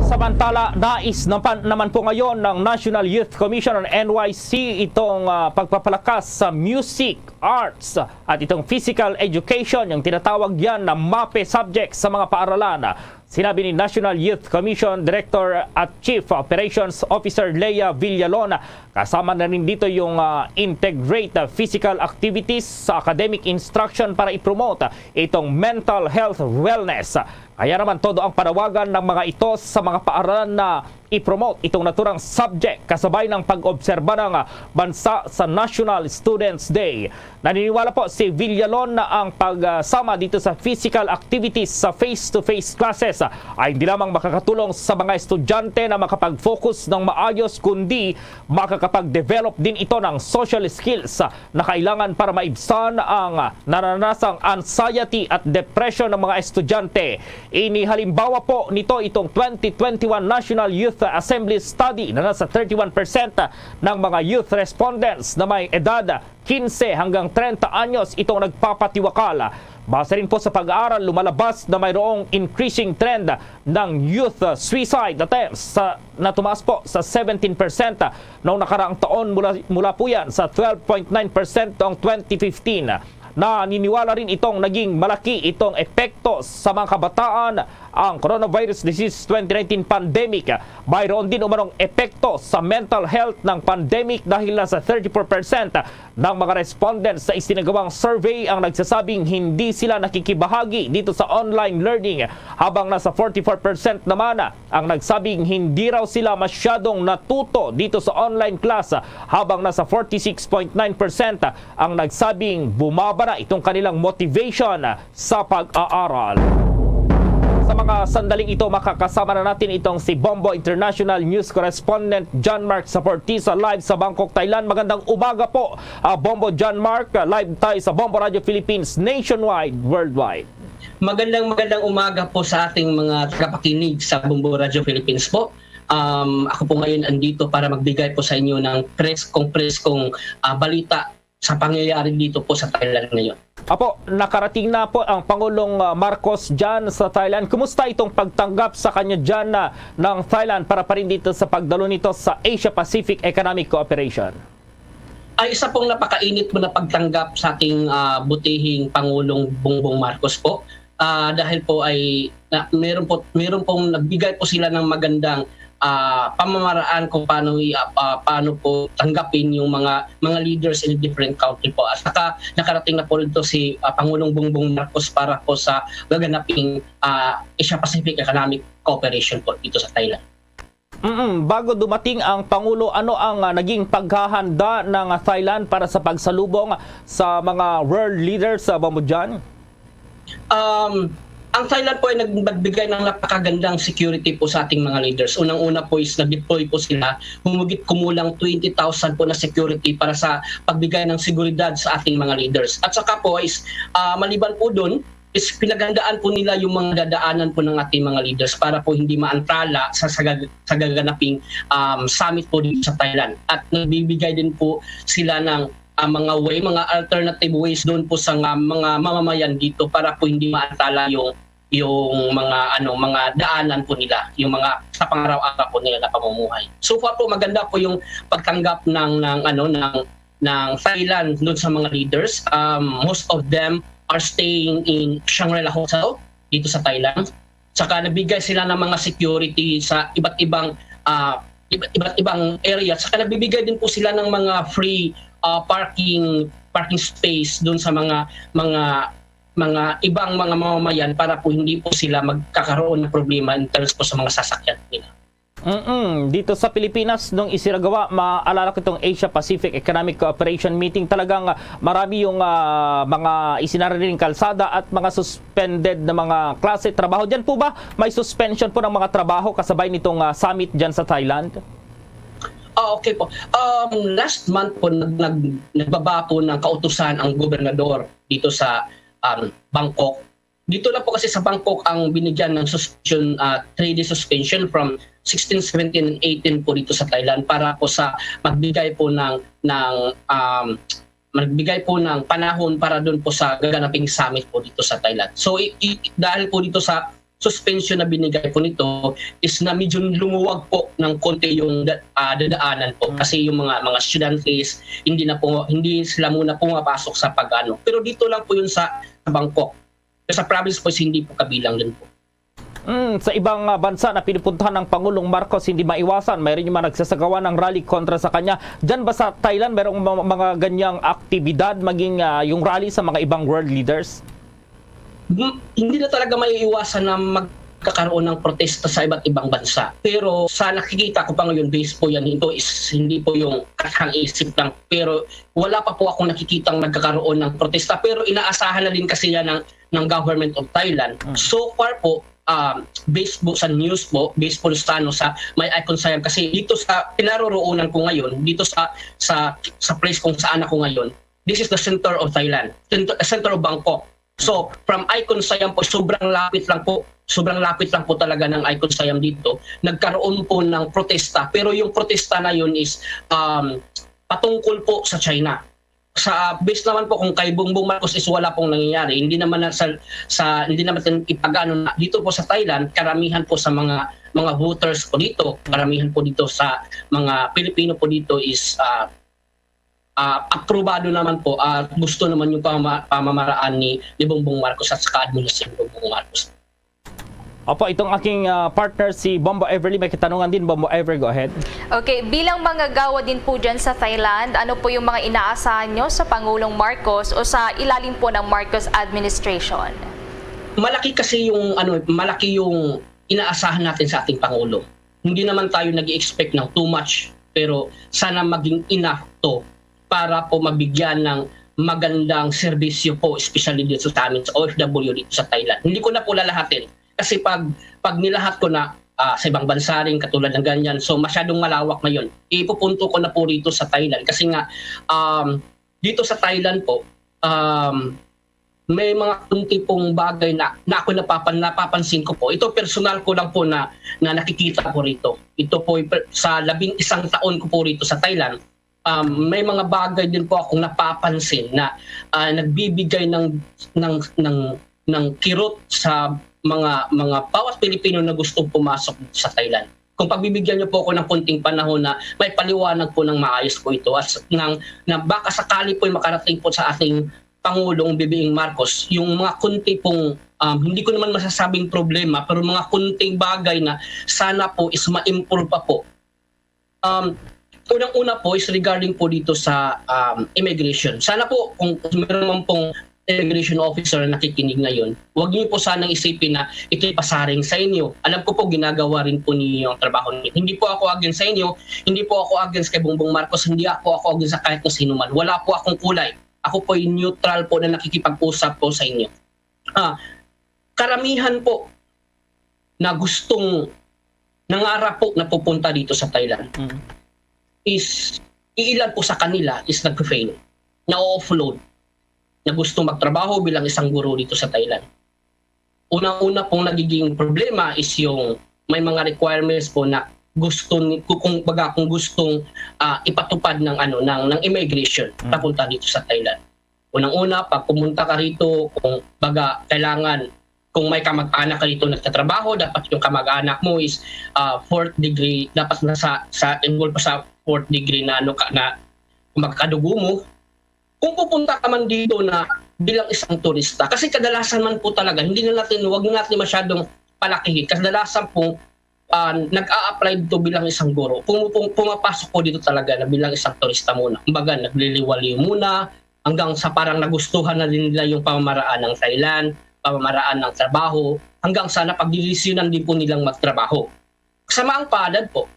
Samantala, nais naman, naman po ngayon ng National Youth Commission o N Y C itong, ah, pagpapalakas sa music, arts, at itong physical education, yung tinatawag yan na MAPE subject sa mga paaralan. Sinabi ni National Youth Commission Director at Chief Operations Officer Lea Villalon, kasama na rin dito yung, ah, integrate, ah, physical activities sa academic instruction para i-promote itong mental health wellness. Kaya naman todo ang panawagan ng mga ito sa mga paaralan na i-promote itong naturang subject kasabay ng pag-obserba ng, ah, bansa sa National Students Day. Naniniwala po si Villalon na ang pagsama dito sa physical activities sa face-to-face classes ay hindi lamang makakatulong sa mga estudyante na makapag-focus ng maayos, kundi makakapag-develop din ito ng social skills na kailangan para maibsan ang naranasang anxiety at depression ng mga estudyante. Inihalimbawa po nito itong twenty twenty-one National Youth Assembly Study na nasa thirty-one percent ng mga youth respondents na may edad quince hanggang treinta anyos itong nagpapatiwakal. Base rin po sa pag-aaral, lumalabas na mayroong increasing trend ng youth suicide attempts sa, na tumaas po sa seventeen percent noong nakaraang taon, mula, mula po yan sa twelve point nine percent noong twenty fifteen. Naniniwala rin itong naging malaki itong epekto sa mga kabataan ang coronavirus disease twenty nineteen pandemic. Mayroon din umanong epekto sa mental health ng pandemic dahil nasa thirty-four percent ng mga respondents sa isinagawang survey ang nagsasabing hindi sila nakikibahagi dito sa online learning, habang nasa forty-four percent naman ang nagsabing hindi raw sila masyadong natuto dito sa online class, habang nasa forty-six point nine percent ang nagsabing bumaba na itong kanilang motivation sa pag-aaral. Sa mga sandaling ito, makakasama na natin itong si Bombo International News Correspondent John Mark Saportisa, live sa Bangkok, Thailand. Magandang umaga po, ah, Bombo John Mark. Ah, live tayo sa Bombo Radio Philippines, nationwide, worldwide. Magandang, magandang umaga po sa ating mga tagapakinig sa Bombo Radio Philippines po. Um, ako po ngayon andito para magbigay po sa inyo ng preskong-preskong, ah, balita sa pangyayari dito po sa Thailand ngayon. Apo, nakarating na po ang Pangulong, ah, Marcos dyan sa Thailand. Kumusta itong pagtanggap sa kanya dyan, ah, ng Thailand para pa rin dito sa pagdalo nito sa Asia Pacific Economic Cooperation? Ay, isa pong napakainit po na pagtanggap sa ating, ah, butihing Pangulong Bongbong Marcos po. Ah, dahil po ay na, meron po, meron pong nagbigay po sila ng magandang, ah, pamamaraan kung paano i-, ah, paano po tanggapin yung mga, mga leaders in different country po. At saka nakarating na po dito si, ah, Pangulong Bongbong Marcos para po sa gaganaping, ah, Asia-Pacific Economic Cooperation po dito sa Thailand. Mm, bago dumating ang Pangulo, ano ang, ah, naging paghahanda ng, ah, Thailand para sa pagsalubong sa mga world leaders, ah, Bombo John? Um, ang Thailand po ay nag-, nagbigay ng napakagandang security po sa ating mga leaders. Unang-una po is nag-deploy po sila, humigit kumulang twenty thousand po na security para sa pagbigay ng seguridad sa ating mga leaders. At saka po is, ah, maliban po dun, is pinaghandaan po nila yung mga dadaanan po ng ating mga leaders para po hindi maantala sa, sa, gag-, sa gaganaping, um, summit po dito sa Thailand. At nagbibigay din po sila ng, ah, mga way, mga alternative ways doon po sa nga, mga mamamayan dito para po hindi maantala yung, yung mga, ano, mga daanan po nila, yung mga sa pangaraw-araw po nila na pamumuhay. So far po, maganda po yung pagtanggap ng, ng, ano, ng, ng Thailand doon sa mga leaders. Um, most of them are staying in Shangri-La Hotel dito sa Thailand. Saka nabigay sila ng mga security sa iba't ibang, ah, iba't, iba't ibang area. Saka nabibigay din po sila ng mga free, ah, parking, parking space doon sa mga, mga, mga ibang mga mamamayan para po hindi po sila magkakaroon ng problema in terms po sa mga sasakyan nila. Mm-mm. Dito sa Pilipinas, nung isinagawa, maalala ko itong Asia-Pacific Economic Cooperation Meeting, talagang, ah, marami yung, ah, mga isinararing kalsada at mga suspended na mga klase trabaho. Diyan po ba may suspension po ng mga trabaho kasabay nitong, ah, summit diyan sa Thailand? Ah, okay po. Um, last month po, nag-, nag-, nagbaba po ng kautusan ang gobernador dito sa, um, Bangkok. Dito lang po kasi sa Bangkok ang binigyan ng suspension, ah, three-day suspension from sixteen, seventeen, and eighteen po dito sa Thailand para po sa magbigay po ng, ng, um, magbigay po ng panahon para doon po sa gaganaping summit po dito sa Thailand. So, i-, i-, dahil po dito sa suspension na binigay po nito is na medyo lumuwag po ng konti yung da-, ah, dadaanan po. Mm. Kasi yung mga, mga estudyante is hindi na po, hindi sila muna pumapasok sa pag-ano. Pero dito lang po yun sa, sa Bangkok. Sa province po is hindi po kabilang din po. Mm, sa ibang, ah, bansa na pinupuntahan ng Pangulong Marcos, hindi maiwasan, mayroon yung mga nagsasagawa ng rally kontra sa kanya. Diyan ba sa Thailand, mayroong ma-, mga ganyang aktibidad, maging, ah, yung rally sa mga ibang world leaders? Hmm, hindi na talaga maiiwasan na magkakaroon ng protesta sa iba't ibang bansa. Pero sa nakikita ko pa ngayon, based po yan, ito is hindi po yung katang isip lang. Pero wala pa po akong nakikitang nagkakaroon ng protesta. Pero inaasahan na din kasi yan ng, ng government of Thailand. Mm. So far po, um, based po sa news po, based po sa, ano, sa may Icon Siam, kasi dito sa pinaroroonan ko ngayon, dito sa, sa, sa place kung saan ako ngayon, this is the center of Thailand, center, center of Bangkok. So, from Icon Siam po, sobrang lapit lang po, sobrang lapit lang po talaga ng Icon Siam dito. Nagkaroon po ng protesta, pero yung protesta na yun is, um, patungkol po sa China. Sa, based naman po kung kay Bongbong Marcos is wala pong nangyayari. Hindi naman na sa, sa, hindi naman natin ipag-ano na dito po sa Thailand, karamihan po sa mga, mga voters po dito, karamihan po dito sa mga Pilipino po dito is, ah, ah, aprobado naman po at gusto naman yung pama-, pamamaraan ni, ni Bongbong Marcos at saka administrasyon ni Bongbong Marcos. Opo, itong aking ah, partner si Bombo Ever. May katanungan din, Bombo Ever, go ahead. Okay, bilang manggagawa din po dyan sa Thailand, ano po yung mga inaasahan nyo sa Pangulong Marcos o sa ilalim po ng Marcos administration? Malaki kasi yung ano, malaki yung inaasahan natin sa ating pangulo. Hindi naman tayo nag-expect ng too much, pero sana maging enough to para po mabigyan ng magandang serbisyo po, especially dito sa amin sa O F W dito sa Thailand. Hindi ko na po lalahatin kasi pag pag nilahat ko na ah, sa ibang bansa rin katulad ng ganyan, so masyadong malawak ngayon. Ipupunto ko na po rito sa Thailand kasi nga um, dito sa Thailand po um, may mga kunti pong bagay na, na ako napapan, napapansin ko po. Ito personal ko lang po na, na nakikita ko rito. Ito po ay per- sa labing isang taon ko po rito sa Thailand. Um, may mga bagay din po akong napapansin na ah, nagbibigay ng ng ng ng kirot sa mga mga bawat Pilipino na gustong pumasok sa Thailand. Kung pagbibigyan niyo po ako ng konting panahon na may paliwanag po ng maayos po ito at s- ng na baka sakali po makarating po sa ating Pangulong B B M Marcos yung mga konti pong um, hindi ko naman masasabing problema pero mga konting bagay na sana po is ma-improve pa po. Um, unang-una po is regarding po dito sa um, immigration. Sana po kung meron man pong immigration officer na nakikinig ngayon, huwag niyo po sanang isipin na ito'y pasaring sa inyo. Alam ko po ginagawa rin po ninyo ang trabaho ninyo. Hindi po ako against sa inyo, hindi po ako against kay Bongbong Marcos, hindi ako ako against sa kahit na sino man. Wala po akong kulay. Ako po ay neutral po na nakikipag-usap po sa inyo. Ah, karamihan po na gustong nangarap po na pupunta dito sa Thailand Mm. is iilan po sa kanila is nag-fail, na-offload, na gusto magtrabaho bilang isang guro dito sa Thailand. Unang-una pong nagiging problema is yung may mga requirements po na gusto ni kung, kung baga kung gustong ah, ipatupad ng ano ng ng immigration Mm. papunta dito sa Thailand. Unang-una, pag pumunta ka rito, kung baga kailangan kung may kamag-anak ka rito nagtatrabaho, dapat yung kamag-anak mo is ah, fourth degree, dapat nasa sa involved pa sa fourth degree na ano ka na kumbaga kadugo mo. Kung pupunta ka man dito na bilang isang turista, kasi kadalasan man po talaga, hindi na natin, wag na natin masyadong palakihin. Kadalasan po ah, nag-a-apply dito bilang isang guro. Pum- pum- pumapasok po dito talaga na bilang isang turista muna. Kumbaga, nagliliwaliw muna hanggang sa parang nagustuhan na din nila yung pamamaraan ng Thailand, pamamaraan ng trabaho, hanggang sa napagdesisyonan din po nilang magtrabaho. Sa maang palad po,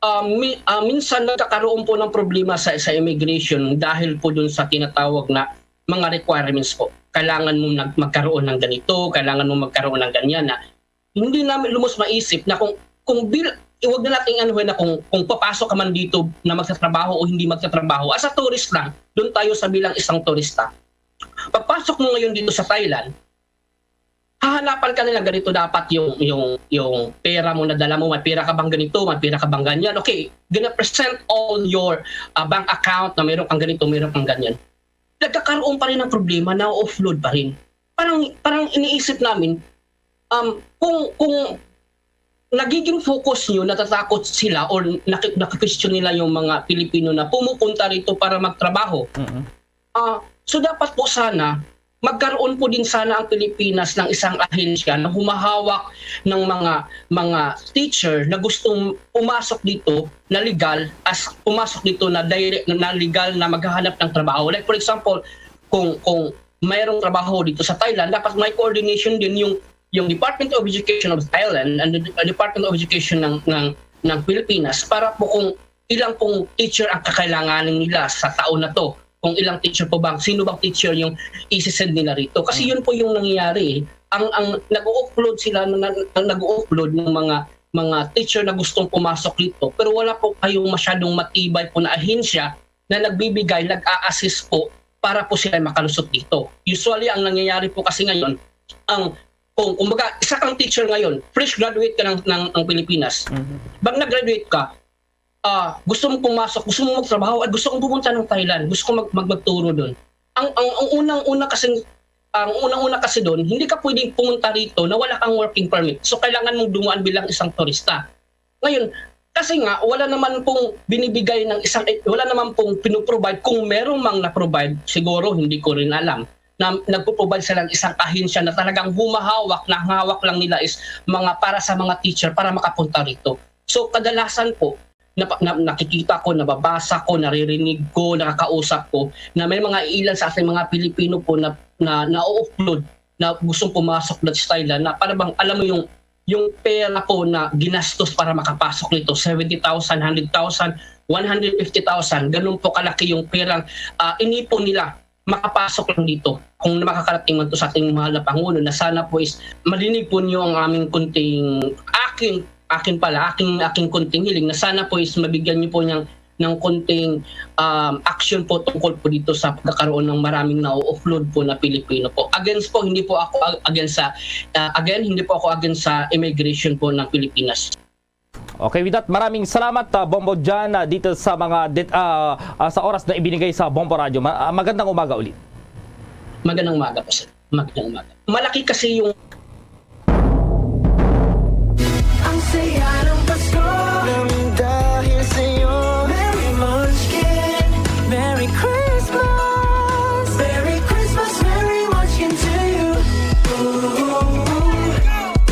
ah, mi- ah, minsan nagkakaroon po ng problema sa, sa immigration dahil po dun sa tinatawag na mga requirements po. Kailangan mo nag- magkaroon ng ganito, kailangan mo magkaroon ng ganyan na hindi namin lumos maisip na kung kung bil iwag na nating ano na kung kung papasok ka man dito na magtatrabaho o hindi magtatrabaho as a tourist lang, doon tayo sa bilang isang turista. Pagpasok mo ngayon dito sa Thailand, hahanapan ka nila ganito dapat yung yung yung pera mo na dala mo, may pera ka bang ganito, may pera ka bang ganyan. Okay, gonna present all your uh, bank account na mayroon kang ganito, mayroon kang ganyan. Nagkakaroon pa rin ng problema, na-offload pa rin. Parang parang iniisip namin um kung kung nagiging focus nyo, natatakot sila or naki- naki-question nila yung mga Pilipino na pumupunta rito para magtrabaho. Mm-mm. Ah, so dapat po sana magkaroon po din sana ang Pilipinas ng isang ahensya na humahawak ng mga mga teacher na gustong pumasok dito na legal as pumasok dito na direct na legal na maghahanap ng trabaho. Like for example, kung kung mayroong trabaho dito sa Thailand, dapat may coordination din yung yung Department of Education of Thailand and the Department of Education ng ng ng Pilipinas para po kung ilang pong teacher ang kakailanganin nila sa taon na to. Kung ilang teacher po bang, sino bang teacher yung isi-send nila rito. Kasi yun po yung nangyayari. Eh. Ang, ang nag-o-offload sila, na, ang nag-o-offload ng mga mga teacher na gustong pumasok dito, pero wala po kayong masyadong matibay po na ahensya na nagbibigay, nag-a-assist po para po sila makalusot dito. Usually, ang nangyayari po kasi ngayon, ang kung kumbaga, isa kang teacher ngayon, fresh graduate ka ng, ng, ng Pilipinas, Mhm. Pag nag-graduate ka, ah, gusto mong pumasok, gusto mong magtrabaho, at gusto kong pumunta ng Thailand, gusto kong mag, mag, magturo doon. Ang, ang, ang unang-una kasi, ang unang-una kasi doon, hindi ka pwedeng pumunta rito na wala kang working permit. So, kailangan mong dumaan bilang isang turista. Ngayon, Kasi nga, wala naman pong binibigay ng isang, wala naman pong pinuprovide. Kung meron mang na-provide, siguro hindi ko rin alam, na nagpo-provide sila ng isang ahensya na talagang humahawak, na ang hawak lang nila is mga para sa mga teacher para makapunta rito. So, kadalasan po, napa-, na-, nakikita ko, nababasa ko, naririnig ko, nakakausap ko, na may mga ilan sa ating mga Pilipino po na, na na-offload, na gustong pumasok dito sa Thailand, na para bang, alam mo yung, yung pera po na ginastos para makapasok nito, seventy thousand, hundred thousand, one hundred fifty thousand, ganun po kalaki yung perang, ah, inipon nila makapasok lang dito. Kung makakarating man to sa ating mahal na Pangulo, na sana po is marinig po niyo ang aming kunting, aking, akin pala, aking, aking kunting hiling, na sana po is mabigyan niyo po niyang, ng kunting, um, action po tungkol po dito sa pagkakaroon ng maraming na-offload po na Pilipino po. Against po, hindi po ako ag-, against sa, uh, again, hindi po ako against sa immigration po ng Pilipinas. Okay, with that, maraming salamat, ah, Bombo Jan, ah, dito sa mga det-, ah, ah, sa oras na ibinigay sa Bombo Radyo. Ma-, ah, magandang umaga ulit. Magandang umaga po, sir. Magandang umaga. Malaki kasi yung Ang saya ng Pasko. Dahil sa'yo, Merry Munchkin. Merry Christmas. Merry Christmas, Merry Munchkin to you. Ooh, ooh,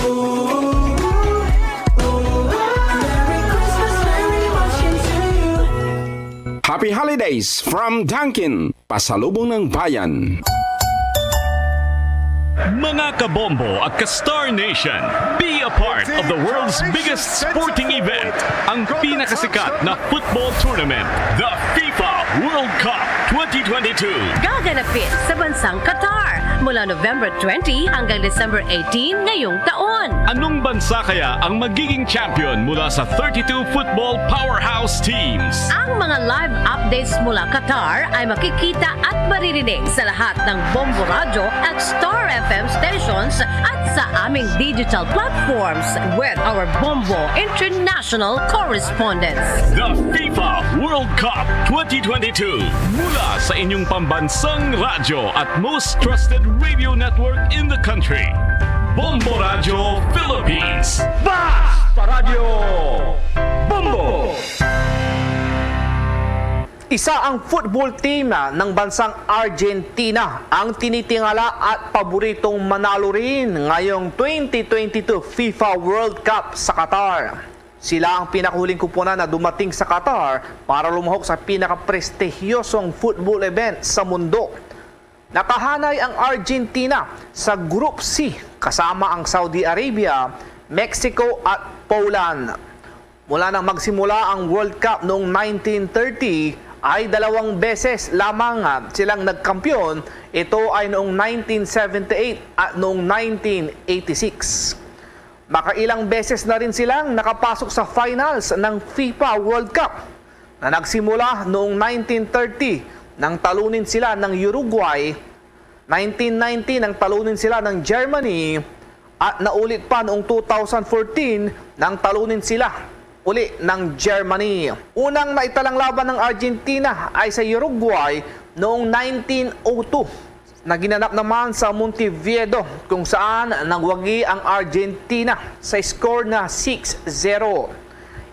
ooh, ooh. Merry Christmas, Merry Munchkin to you. Happy Holidays from Dunkin, Pasalubong ng Bayan. Mga kabombo at ka-Star Nation, be a part of the world's biggest sporting event, ang pinakasikat na football tournament, the FIFA World Cup twenty twenty-two. Gaganapin sa bansang Qatar mula November twenty hanggang December eighteen ngayong taon. Anong bansa kaya ang magiging champion mula sa thirty-two football powerhouse teams? Ang mga live updates mula Qatar ay makikita at maririnig sa lahat ng Bombo Radyo at Star F M stations at sa aming digital platforms with our Bombo International correspondents. The FIFA World Cup twenty twenty-two. Mula sa inyong pambansang radyo at most trusted radio network in the country, Bombo Radyo Philippines. Basta Radyo Bombo! Isa ang football team, ah, ng bansang Argentina ang tinitingala at paboritong manalo rin ngayong twenty twenty-two FIFA World Cup sa Qatar. Sila ang pinakahuling kupunan na dumating sa Qatar para lumahok sa pinakaprestihiyosong football event sa mundo. Nakahanay ang Argentina sa Group C kasama ang Saudi Arabia, Mexico at Poland. Mula nang magsimula ang World Cup noong nineteen thirty, ay dalawang beses lamang, ah, silang nagkampiyon. Ito ay noong nineteen seventy-eight at noong nineteen eighty-six. Makailang beses na rin silang nakapasok sa finals ng FIFA World Cup na nagsimula noong nineteen thirty nang talunin sila ng Uruguay, nineteen ninety nang talunin sila ng Germany, at naulit pa noong two thousand fourteen nang talunin sila uli ng Germany. Unang naitalang laban ng Argentina ay sa Uruguay noong nineteen oh two na ginanap naman sa Montevideo, kung saan nagwagi ang Argentina sa score na six zero.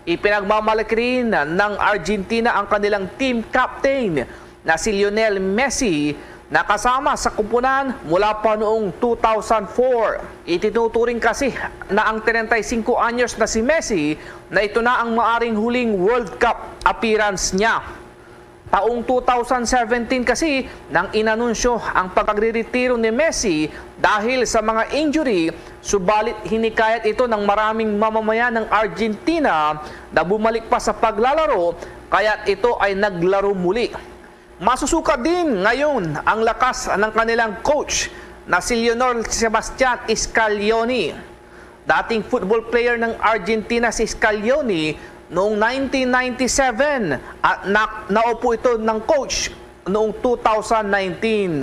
Ipinagmamalaki rin ng Argentina ang kanilang team captain na si Lionel Messi, na kasama sa kupunan mula pa noong two thousand four. Itinuturing kasi na ang treinta y cinco anyos na si Messi na ito na ang maaring huling World Cup appearance niya. Taong two thousand seventeen kasi nang inanunsyo ang pagreretiro ni Messi dahil sa mga injury, subalit hinikayat ito ng maraming mamamayan ng Argentina na bumalik pa sa paglalaro, kaya't ito ay naglaro muli. Masusukat din ngayon ang lakas ng kanilang coach na si Leonel Sebastian Scaloni. Dating football player ng Argentina si Scaloni noong nineteen ninety-seven at na-, naupo ito ng coach noong two thousand nineteen.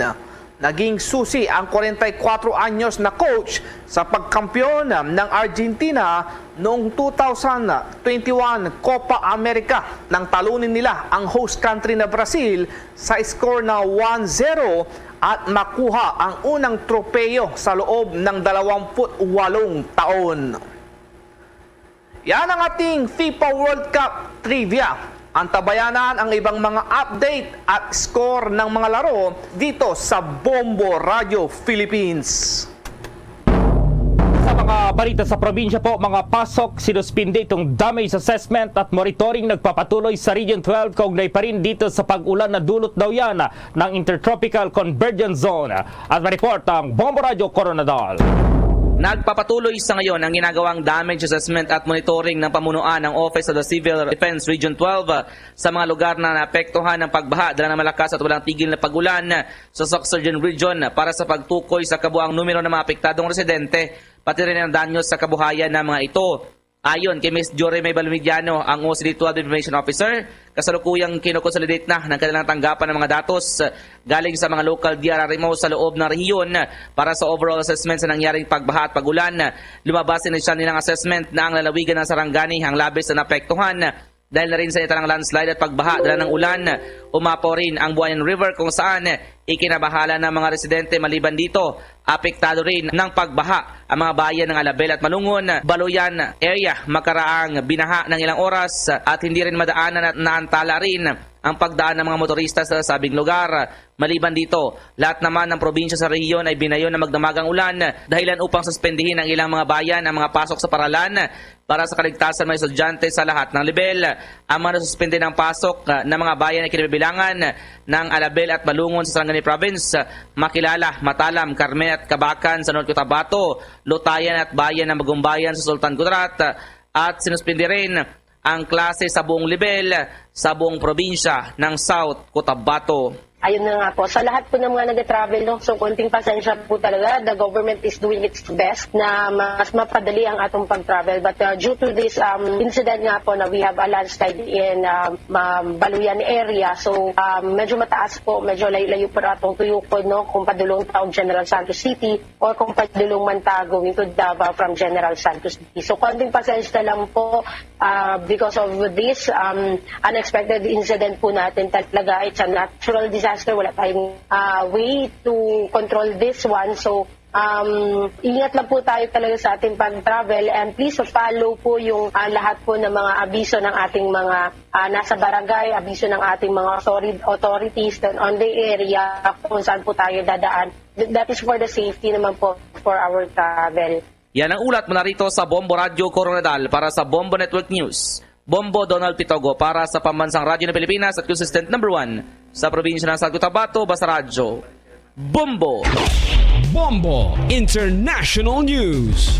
Naging susi ang forty-four anyos na coach sa pagkampiyon ng Argentina noong two thousand twenty-one Copa America nang talunin nila ang host country na Brazil sa score na one zero at makuha ang unang tropeyo sa loob ng dalawampu't walong taon. Yan ang ating FIFA World Cup trivia. Antabayanan ang ibang mga update at score ng mga laro dito sa Bombo Radio Philippines. Sa mga balita sa probinsya po, mga pasok, sinuspindi itong damage assessment at monitoring nagpapatuloy sa Region twelve kaugnay pa rin dito sa pag-ulan na dulot daw yan ng Intertropical Convergence Zone. At may report ang Bombo Radio Koronadal. Nagpapatuloy sa ngayon ang ginagawang damage assessment at monitoring ng pamunuan ng Office of the Civil Defense Region twelve sa mga lugar na naapektuhan ng pagbaha dala ng malakas at walang tigil na pag-ulan sa Soccsksargen Region para sa pagtukoy sa kabuang numero ng mga apektadong residente, pati rin ang danyo sa kabuhayan ng mga ito. Ayon kay Miss Jory May Balmidiano, ang O C D twelve Information Officer, kasalukuyang kinokonsolidate na ng kanilang tanggapan ng mga datos galing sa mga local D R R M O sa loob ng rehiyon para sa overall assessment sa nangyaring pagbaha at pag-ulan. Lumabas sa inisyal nilang assessment na ang lalawigan ng Sarangani ang labis na naapektuhan dahil na rin sa initarang landslide at pagbaha dala ng ulan. Umapaw rin ang Buayan River, kung saan ikinabahala ng mga residente. Maliban dito, apektado rin ng pagbaha ang mga bayan ng Alabel at Malungon, Baluyan area, makaraang binaha ng ilang oras at hindi rin madaanan at naantala rin ang pagdaan ng mga motorista sa sabing lugar. Maliban dito, lahat naman ng probinsya sa rehiyon ay binayo na magdamagang ulan, dahilan upang suspendihin ang ilang mga bayan ang mga pasok sa paralan para sa kaligtasan ng mga estudyante sa lahat ng level. Ang mga nasuspende ng pasok, ah, ng mga bayan ay kinabibilangan ng Alabel at Malungon sa Sarangani Province, ah, Makilala, Matalam, Carmen at Cabacan sa North Cotabato, Lutayan at bayan ng Bagumbayan sa Sultan Kudarat, ah, at sinuspindi rin ang klase sa buong level sa buong probinsya ng South Cotabato. Ayun na nga po. Sa lahat po ng mga nag-travel, no, so konting pasensya po talaga. The government is doing its best na mas mapadali ang atong pag-travel. But, uh, due to this, um, incident nga po na we have a landslide in, um, um, Baluyan area, so, um, medyo mataas po, medyo layo-layo po atong tuyokon, no, kung padulong ta og General Santos City or kung padulong man ta going to Davao from General Santos City. So, konting pasensya lang po. Ah, because of this, um, unexpected incident po natin talaga, it's a natural disaster. Wala tayong, ah, way to control this one. So, um, ingat lang po tayo talaga sa ating pag-travel, and please follow po yung, ah, lahat po ng mga abiso ng ating mga, ah, nasa barangay, abiso ng ating mga authori-, authorities on the area kung saan po tayo dadaan. Th-, that is for the safety naman po for our travel. Yan ang ulat mula rito sa Bombo Radyo Koronadal para sa Bombo Network News. Bombo Donald Pitogo para sa Pambansang Radyo ng Pilipinas at consistent number one sa probinsya ng South Cotabato, basta radyo. Bombo! Bombo International News.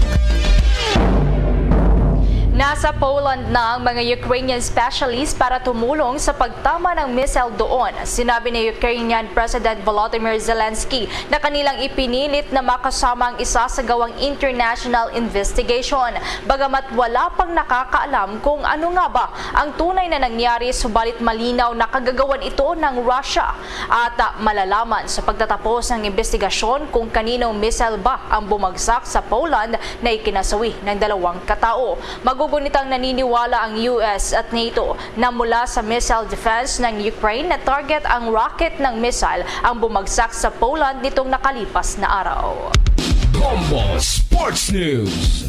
Nasa Poland na ang mga Ukrainian specialists para tumulong sa pagtama ng missile doon. Sinabi ni Ukrainian President Volodymyr Zelensky na kanilang ipinilit na makasama ang isasagawang international investigation. Bagamat wala pang nakakaalam kung ano nga ba ang tunay na nangyari, subalit malinaw na kagagawan ito ng Russia at, ah, malalaman sa pagtatapos ng investigasyon kung kaninong missile ba ang bumagsak sa Poland na ikinasawi ng dalawang katao. Magugunitang naniniwala ang U S at NATO na mula sa missile defense ng Ukraine na target ang rocket ng missile ang bumagsak sa Poland nitong nakalipas na araw. Bombo Sports News.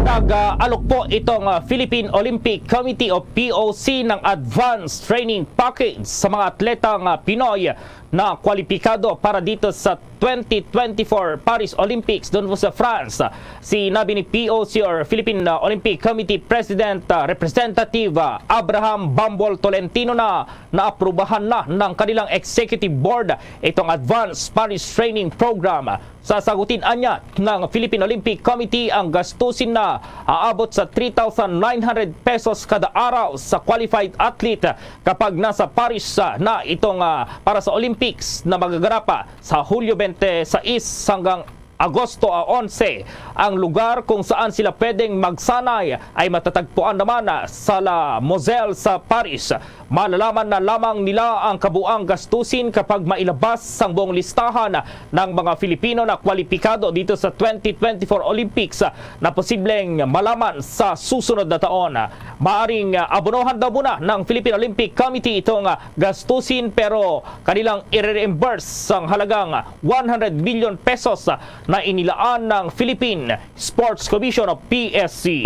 Nag-alok po itong, ah, Philippine Olympic Committee o P O C ng advance training package sa mga atletang, ah, Pinoy na kwalipikado para dito sa twenty twenty-four Paris Olympics doon po sa France. Sinabi ni P O C or Philippine, uh, Olympic Committee President, uh, Representative, uh, Abraham Bambol Tolentino na naaprubahan na ng kanilang executive board itong Advanced Paris Training Program. Sasagutin anya ng Philippine Olympic Committee ang gastusin na aabot sa three thousand nine hundred pesos kada araw sa qualified athlete kapag nasa Paris, ah, na itong, ah, para sa Olympics na magaganap, ah, sa Hulyo twenty-six hanggang Agosto, ah, onse. Ang lugar kung saan sila pwedeng magsanay ay matatagpuan naman, ah, sa La Moselle sa Paris. Malalaman na lamang nila ang kabuang gastusin kapag mailabas ang buong listahan ng mga Filipino na kwalipikado dito sa twenty twenty-four Olympics na posibleng malaman sa susunod na taon. Maaring, ah, abonohan daw muna ng Philippine Olympic Committee itong, ah, gastusin, pero kanilang i-reimburse ang halagang one hundred million pesos na inilaan ng Philippine Sports Commission o P S C.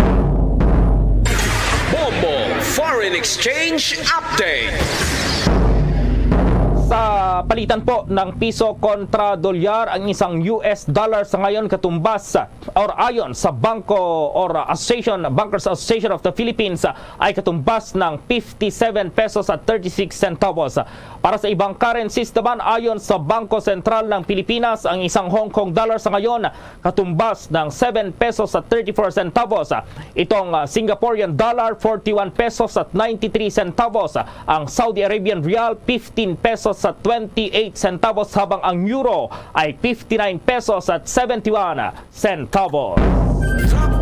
Bombo Foreign Exchange Update. Sa palitan po ng piso kontra dolyar, ang isang U S dollar sa ngayon katumbas, or ayon sa Bangko or Association, Bankers Association of the Philippines, ay katumbas ng fifty-seven pesos at thirty-six centavos. Para sa ibang currencies naman, ayon sa Bangko Sentral ng Pilipinas, ang isang Hong Kong dollar sa ngayon katumbas ng seven pesos at thirty-four centavos. Itong, ah, Singaporean dollar, forty-one pesos at ninety-three centavos. Ang Saudi Arabian rial, fifteen pesos at twenty-eight centavos, habang ang euro ay fifty-nine pesos at seventy-one centavos.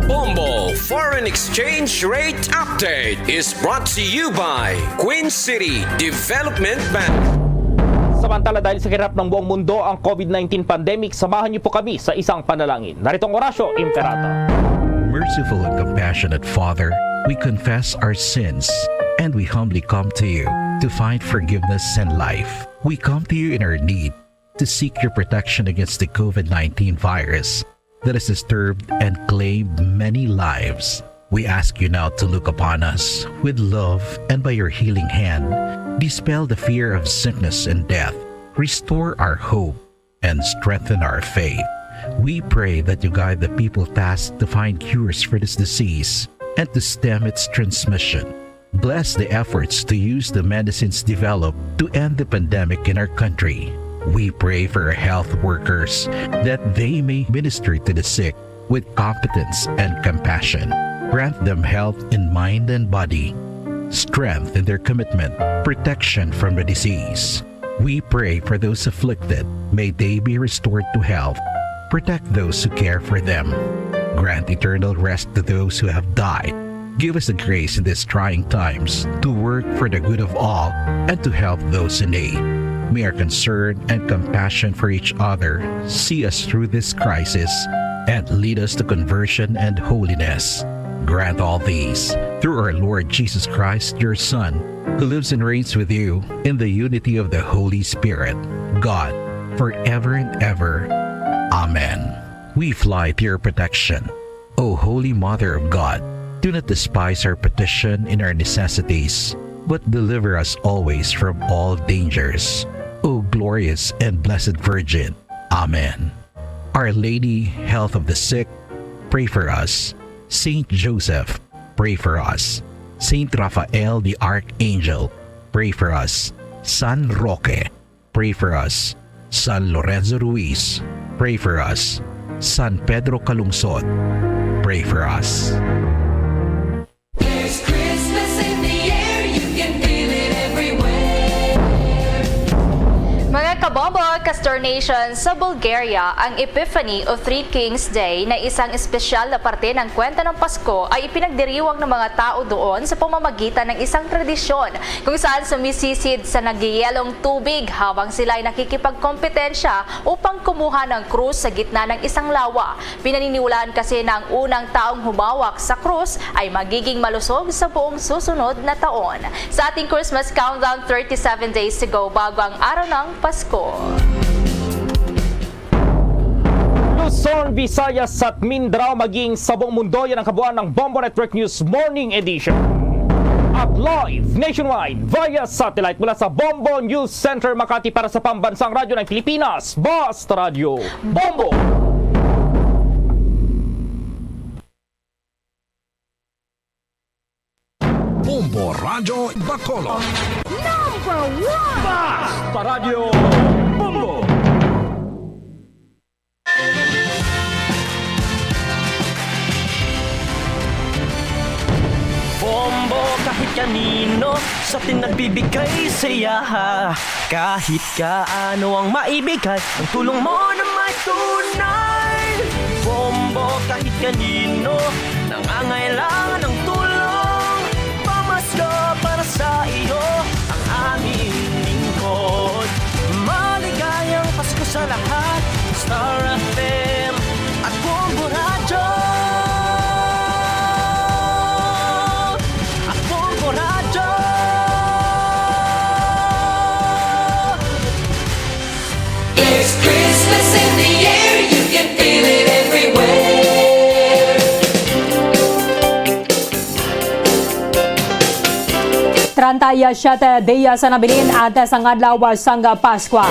Bombo Foreign Exchange Rate Update is brought to you by Queen City Development Bank. Samantala, dahil sa kirap ng buong mundo ang COVID nineteen pandemic, samahan niyo po kami sa isang panalangin. Narito ang Orasyo Imperata. Merciful and compassionate Father, we confess our sins and we humbly come to you to find forgiveness and life. We come to you in our need to seek your protection against the COVID nineteen virus that has disturbed and claimed many lives. We ask you now to look upon us with love and by your healing hand, dispel the fear of sickness and death, restore our hope, and strengthen our faith. We pray that you guide the people tasked to find cures for this disease and to stem its transmission. Bless the efforts to use the medicines developed to end the pandemic in our country. We pray for our health workers that they may minister to the sick with competence and compassion. Grant them health in mind and body, strength in their commitment, protection from the disease. We pray for those afflicted. May they be restored to health. Protect those who care for them. Grant eternal rest to those who have died. Give us the grace in these trying times to work for the good of all and to help those in need. May our concern and compassion for each other see us through this crisis and lead us to conversion and holiness. Grant all these through our Lord Jesus Christ, your Son, who lives and reigns with you in the unity of the Holy Spirit, God, forever and ever. Amen. We fly to your protection, O Holy Mother of God. Do not despise our petition in our necessities, but deliver us always from all dangers, O glorious and blessed Virgin. Amen. Our Lady, Health of the Sick, pray for us. Saint Joseph, pray for us. Saint Raphael the Archangel, pray for us. San Roque, pray for us. San Lorenzo Ruiz, pray for us. San Pedro Calungsod, pray for us. There's Christmas in the air, you can feel it everywhere. Mga kabombo, Castor Nation, sa Bulgaria, ang Epiphany o Three Kings Day na isang espesyal na parte ng kwento ng Pasko ay ipinagdiriwang ng mga tao doon sa pamamagitan ng isang tradisyon kung saan sumisisid sa nagyayelong tubig habang sila ay nakikipagkompetensya upang kumuha ng krus sa gitna ng isang lawa. Pinaniniwalaan kasi na ang unang taong humawak sa krus ay magiging malusog sa buong susunod na taon. Sa ating Christmas countdown, thirty-seven days to go bago ang araw ng Pasko. Luzon, Visayas at Mindanao, maging sa buong mundo, yan ang kabuuan ng Bombo Network News Morning Edition. At live nationwide via satellite mula sa Bombo News Center Makati para sa Pambansang Radyo ng Pilipinas, Basta Radyo Bombo! Bombo Radyo Bacolod. Number one! Basta Radyo Bombo! Bombo kahit kanino sa atin nagbibigay saya. Kahit kaano ang maibigay, ang tulong mo na may tunay. Bombo kahit kanino nangangailangan ng tulong. Pamasko para sa iyo. Tayo siya ta dia sa nabilin at sa ngadlaw sang Paskwa.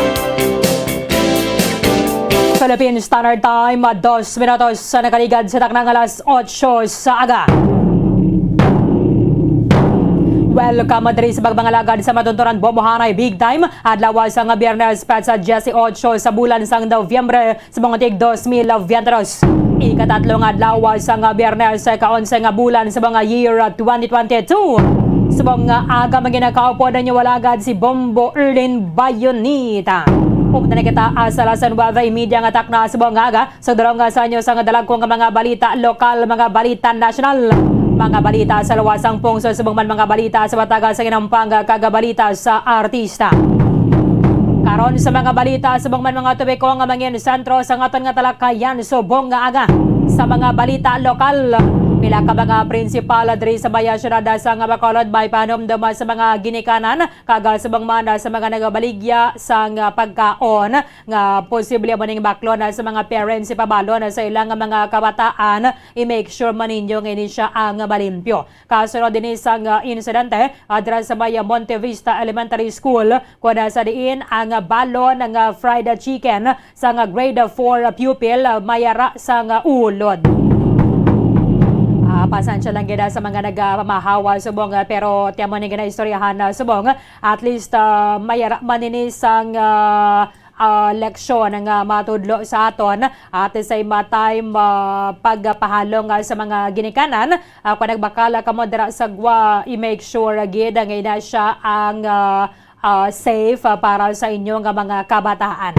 Philippine Standard Time, dos minutos sa nakaligad sa takna nga alas otso sa aga. Welcome diri sa pagmangalagad sa matuntunan bombohanay big time. Adlaw sang Biyernes, petsa dieciocho sa bulan sang Nobyembre, subong tig dos mil veintitrés. Ikatatlo nga adlaw sang Biyernes, ika-onse nga bulan subong nga year twenty twenty-two. Subong nga aga, manginakaupod ang inyong alagad si Bombo Erlin Bayonita. Upod na kita sa alas nuebe y media nga takna subong nga aga, sa dulong nga sa inyo sang dalagko nga mga balita lokal, mga balita nasyonal, mga balita sa luwas sang pungsod, subong man mga balita sa bataga sa ginampang kag balita sa artista. Karon sa mga balita subong man mga topiko nga mangin sentro sa aton nga talakayan subong nga aga. Sa mga balita lokal, pila ka mga prinsipal diri sa maya syudad sa nga Bacolod may panumdum sa mga ginikanan kag subong man sa mga nagabaligya sang pagkaon nga posible mo ning baklon sa mga parents, ipabalo na sa ilang mga kabataan, i-make sure man ninyo nga ini siya ang malimpyo. Kasunod ini sang insidente, ah, dira sa may Monte Vista Elementary School, kuwan sa diin ang balon nga fried chicken sang grade four pupil, ah, mayara sang ulod. Ah, pasensya lang gid, ah, sa mga nagapamahaw, ah, subong, ah, pero tiamo ni ginaistoryahan na subong. At least, ah, mayara man ini sang, ah, ah, leksyon nga matudlo sa aton at the same time, ah, pagpahalong, ah, sa mga ginikanan. Ah, kung nagbakal kamo dira sa gwa, i-make sure gid nga ina siya ang, ah, ah, safe, ah, para sa inyo nga mga kabataan.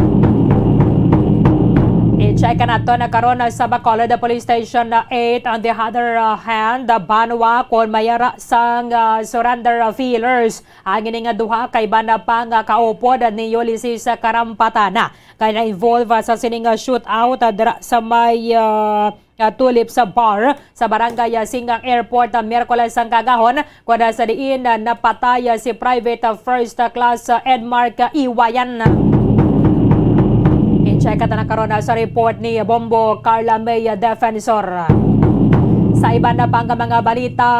I-check nato na karon, ah, sa Bacolod Police Station, ah, eight. On the other, ah, hand, ah, banwa kon mayara sang, ah, surrender, ah, feelers ang ini nga duha ka iban pa nga kaupod ni Ulysses Karampatana kay na-involve sa sining, ah, shootout, ah, dira sa may, ah, ah, Tulip sa Bar sa barangay, ah, Singang Airport, ah, Miyerkules sang kagahon, kuwan sa diin, ah, napatay, ah, si Private, ah, First, ah, Class, ah, Edmark, ah, Iwayan. In-check ta na karon, ah, sa report ni Bombo Carla May, ah, Defensor. Sa iban na pang mga balita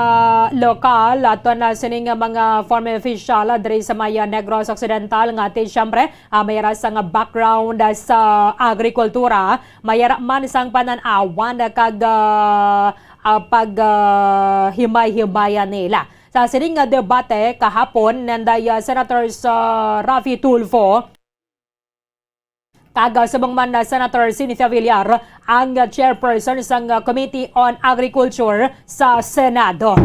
lokal, ato na sining mga former official, ah, diri sa may, ah, Negros Occidental nga ti siyempre, ah, mayara sang background, ah, sa agrikultura, mayara man sang panan-awan kag, ah, ah, pag, ah, himay-himayan nila. Sa sining nga debate kahapon, nanday, ah, Senators, ah, Raffy Tulfo, kag, ah, subong man na Senator Cynthia Villar ang, ah, chairperson sang, ah, Committee on Agriculture sa Senado.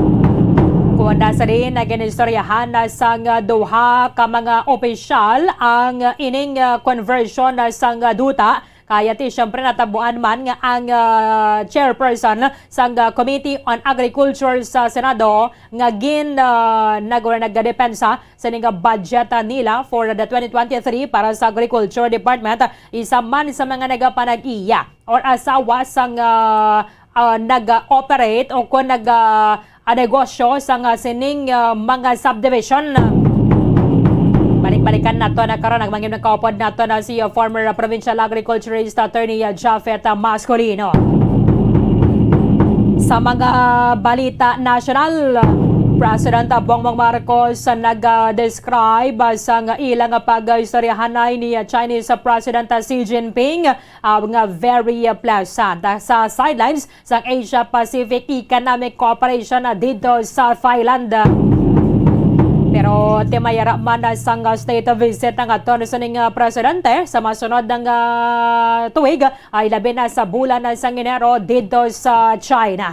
Kuwan sa diin, nagin-istoryahan na sang, ah, duha ka mga opisyal ang, ah, ining, ah, conversion na sang, ah, duta. Kaya ti, siyempre, natabuan man nga ang, ah, chairperson sang, ah, Committee on Agriculture sa Senado nga gin, ah, nag-, nagdepensa sa ning budget, ah, nila for the twenty twenty-three para sa Agriculture Department, isa man sa mga nagapanag-iya or asawa sang, ah, ah, nag-operate o kon nag, ah, ah, negosyo sang, ah, sining, ah, mga subdivision. Balik-balikan nato na karon ang mangin kaupod nato na si, ah, former, ah, provincial agriculturist attorney, ah, Japhet, ah, Mascolino. Sa mga balita nasyonal, President Bongbong Marcos nag-describe sang ilang pag-istoryahanay ni Chinese President Xi Jinping, ah, nga very pleasant. Sa sidelines sang Asia-Pacific Economic Cooperation didto sa Thailand. Pero ti mayara man sang state visit ang aton sining, ah, presidente sa masunod nga, ah, tuig, ay labi na sa bulan na sang Enero didto sa China.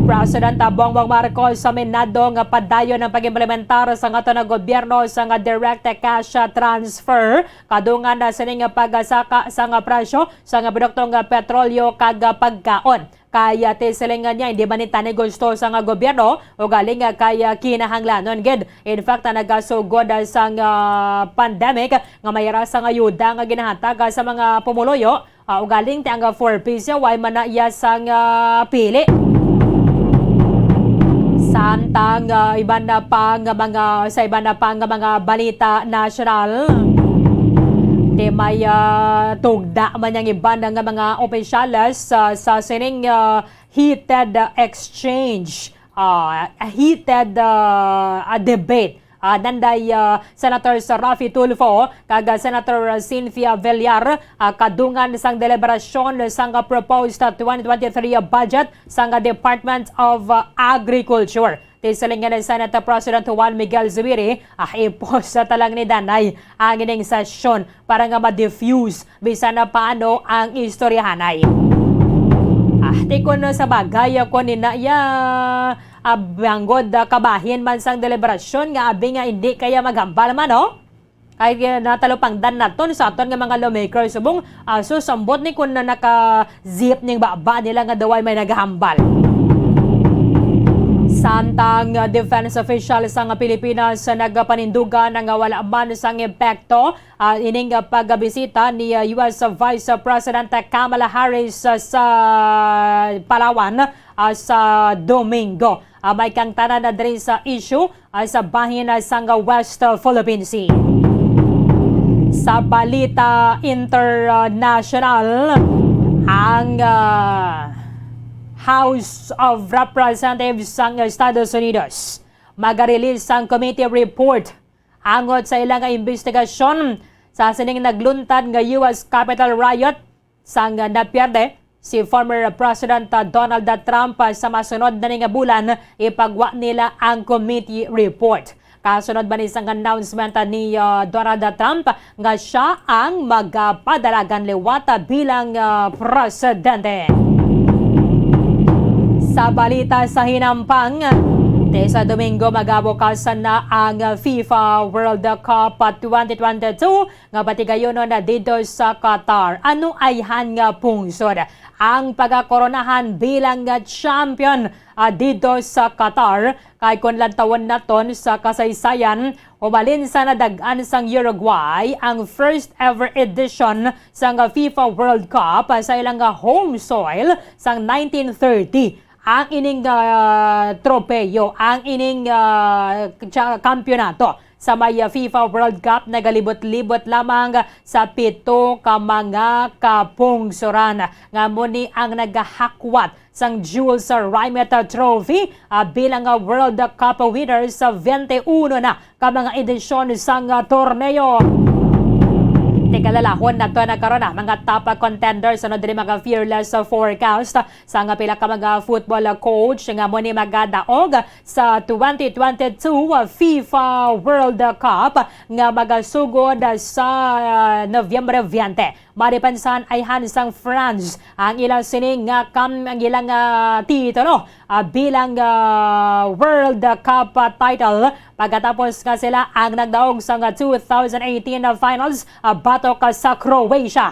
President Bongbong Marcos sa minado nga padayon ang pag-implementar sa aton nga gobyerno sa nga direct cash transfer, kadungan na sining pagsaka sa nga presyo sa nga produkto nga petrolyo kag pagkaon. Kaya ti siling niya, hindi man ni tani gusto sa nga gobyerno, ugaling nga kaya kinahanglanon gid. In fact, ah, nagasugod, ah, sang, ah, pandemic nga mayara sang ayuda nga ginahatag, ah, sa mga pumuluyo, ah, ugaling ti ang, ah, four Ps, ah, way man na iya sang, ah, pili. Samtang, ah, iban na pa nga mga, sa iban na pa nga mga balita nasyonal, ti may, ah, tugda man ang iban nga mga opisyales, ah, sa sining, ah, heated exchange ah, heated, ah, ah, debate. Ah, nanday, ah, Senator sa Raffy Tulfo kag, ah, Senator Cynthia Villar, ah, kadungan sang deliberasyon sang, ah, proposed, ah, twenty twenty-three budget sang, ah, Department of, ah, Agriculture. Ti siling ni Senate President Juan Miguel Zubiri, ah, ipos sa talang ni Danay ang ining sesyon para nga ma-diffuse bisan na paano ang istoryahanay. Ah, ti kun sa bagay, kun ina ya, ah, bangod, ah, kabahin man sang deliberasyon nga abi nga hindi kaya maghambal man, no? Kay, eh, natalupangdan naton sa aton nga mga lawmakers, subong, ah, sus, ambot ni kun na naka-zip ning baba nila nga daw ay may naghambal. Samtang, ah, defense official sang Pilipinas, ah, nagapanindugan nga wala man sang epekto, ah, ining, ah, pagbisita ni, ah, U S Vice President Kamala Harris, ah, sa Palawan, ah, sa Domingo. Ah, may kang tanan na diri sa issue, ah, sa bahin, ah, sang West, ah, Philippine Sea. Sa balita international, ang, ah, House of Representatives sang Estados Unidos maga-release sang committee report angot sa ila nga imbestigasyon sa sining nagluntad nga U S Capitol riot, sang napierde si former President, ah, Donald Trump, ah, sa masunod na ni nga bulan, ipagwa nila ang committee report. Kasunod ba ni sang announcement, ah, ni, ah, Donald Trump nga siya ang magapadalagan liwat, ah, bilang, ah, presidente? Sa balita sa hinampang, ti sa Domingo magabukas na ang FIFA World Cup twenty twenty-two nga patigayunon na didto sa Qatar. Ano ayhan nga pungsod ang pagakoronahan bilang nga champion, ah, didto sa Qatar? Kay kon lantawon naton sa kasaysayan, umalin sa nadag-an sang Uruguay ang first ever edition sang FIFA World Cup sa ilang home soil sang nineteen thirty. Ang ining, ah, tropeyo, ang ining, ah, cha-, kampiyonato sa may, ah, FIFA World Cup nagalibot-libot lamang sa pito ka mga kapungsoran nga amo ni ang nagahakwat sang Jules Rimet Trophy, ah, bilang, ah, World Cup winner sa twenty-one na ka mga edisyon sang, ah, torneo. Ti kalalahon naton na karon, ah, mga top, ah, contenders, ano diri mga fearless, ah, forecast sang pila ka mga football, ah, coach nga amo ni magadaog sa twenty twenty-two FIFA World Cup nga magasugod sa, ah, Nobyembre twenty. Maliban sa ayhan sang France ang ila sini nga kam-, ang ilang, ah, titulo, ah, bilang, ah, World Cup, ah, title pagkatapos nga sila ang nagdaog sang two thousand eighteen finals, ah, batok sa Croatia.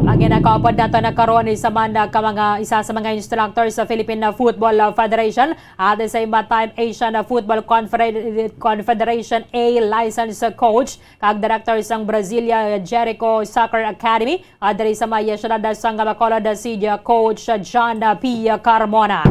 Ang ginakaupod nato na karon isa man, ah, ka mga, isa sa mga instructor sa Philippine Football, ah, Federation, at the same time Asian Football Confeder-, Confederation A license coach kag director sang Brasilia Jericho Soccer Academy, ah, diri sa may siyudad sang Bacolod, si, ah, Coach John, ah, P. Carmona.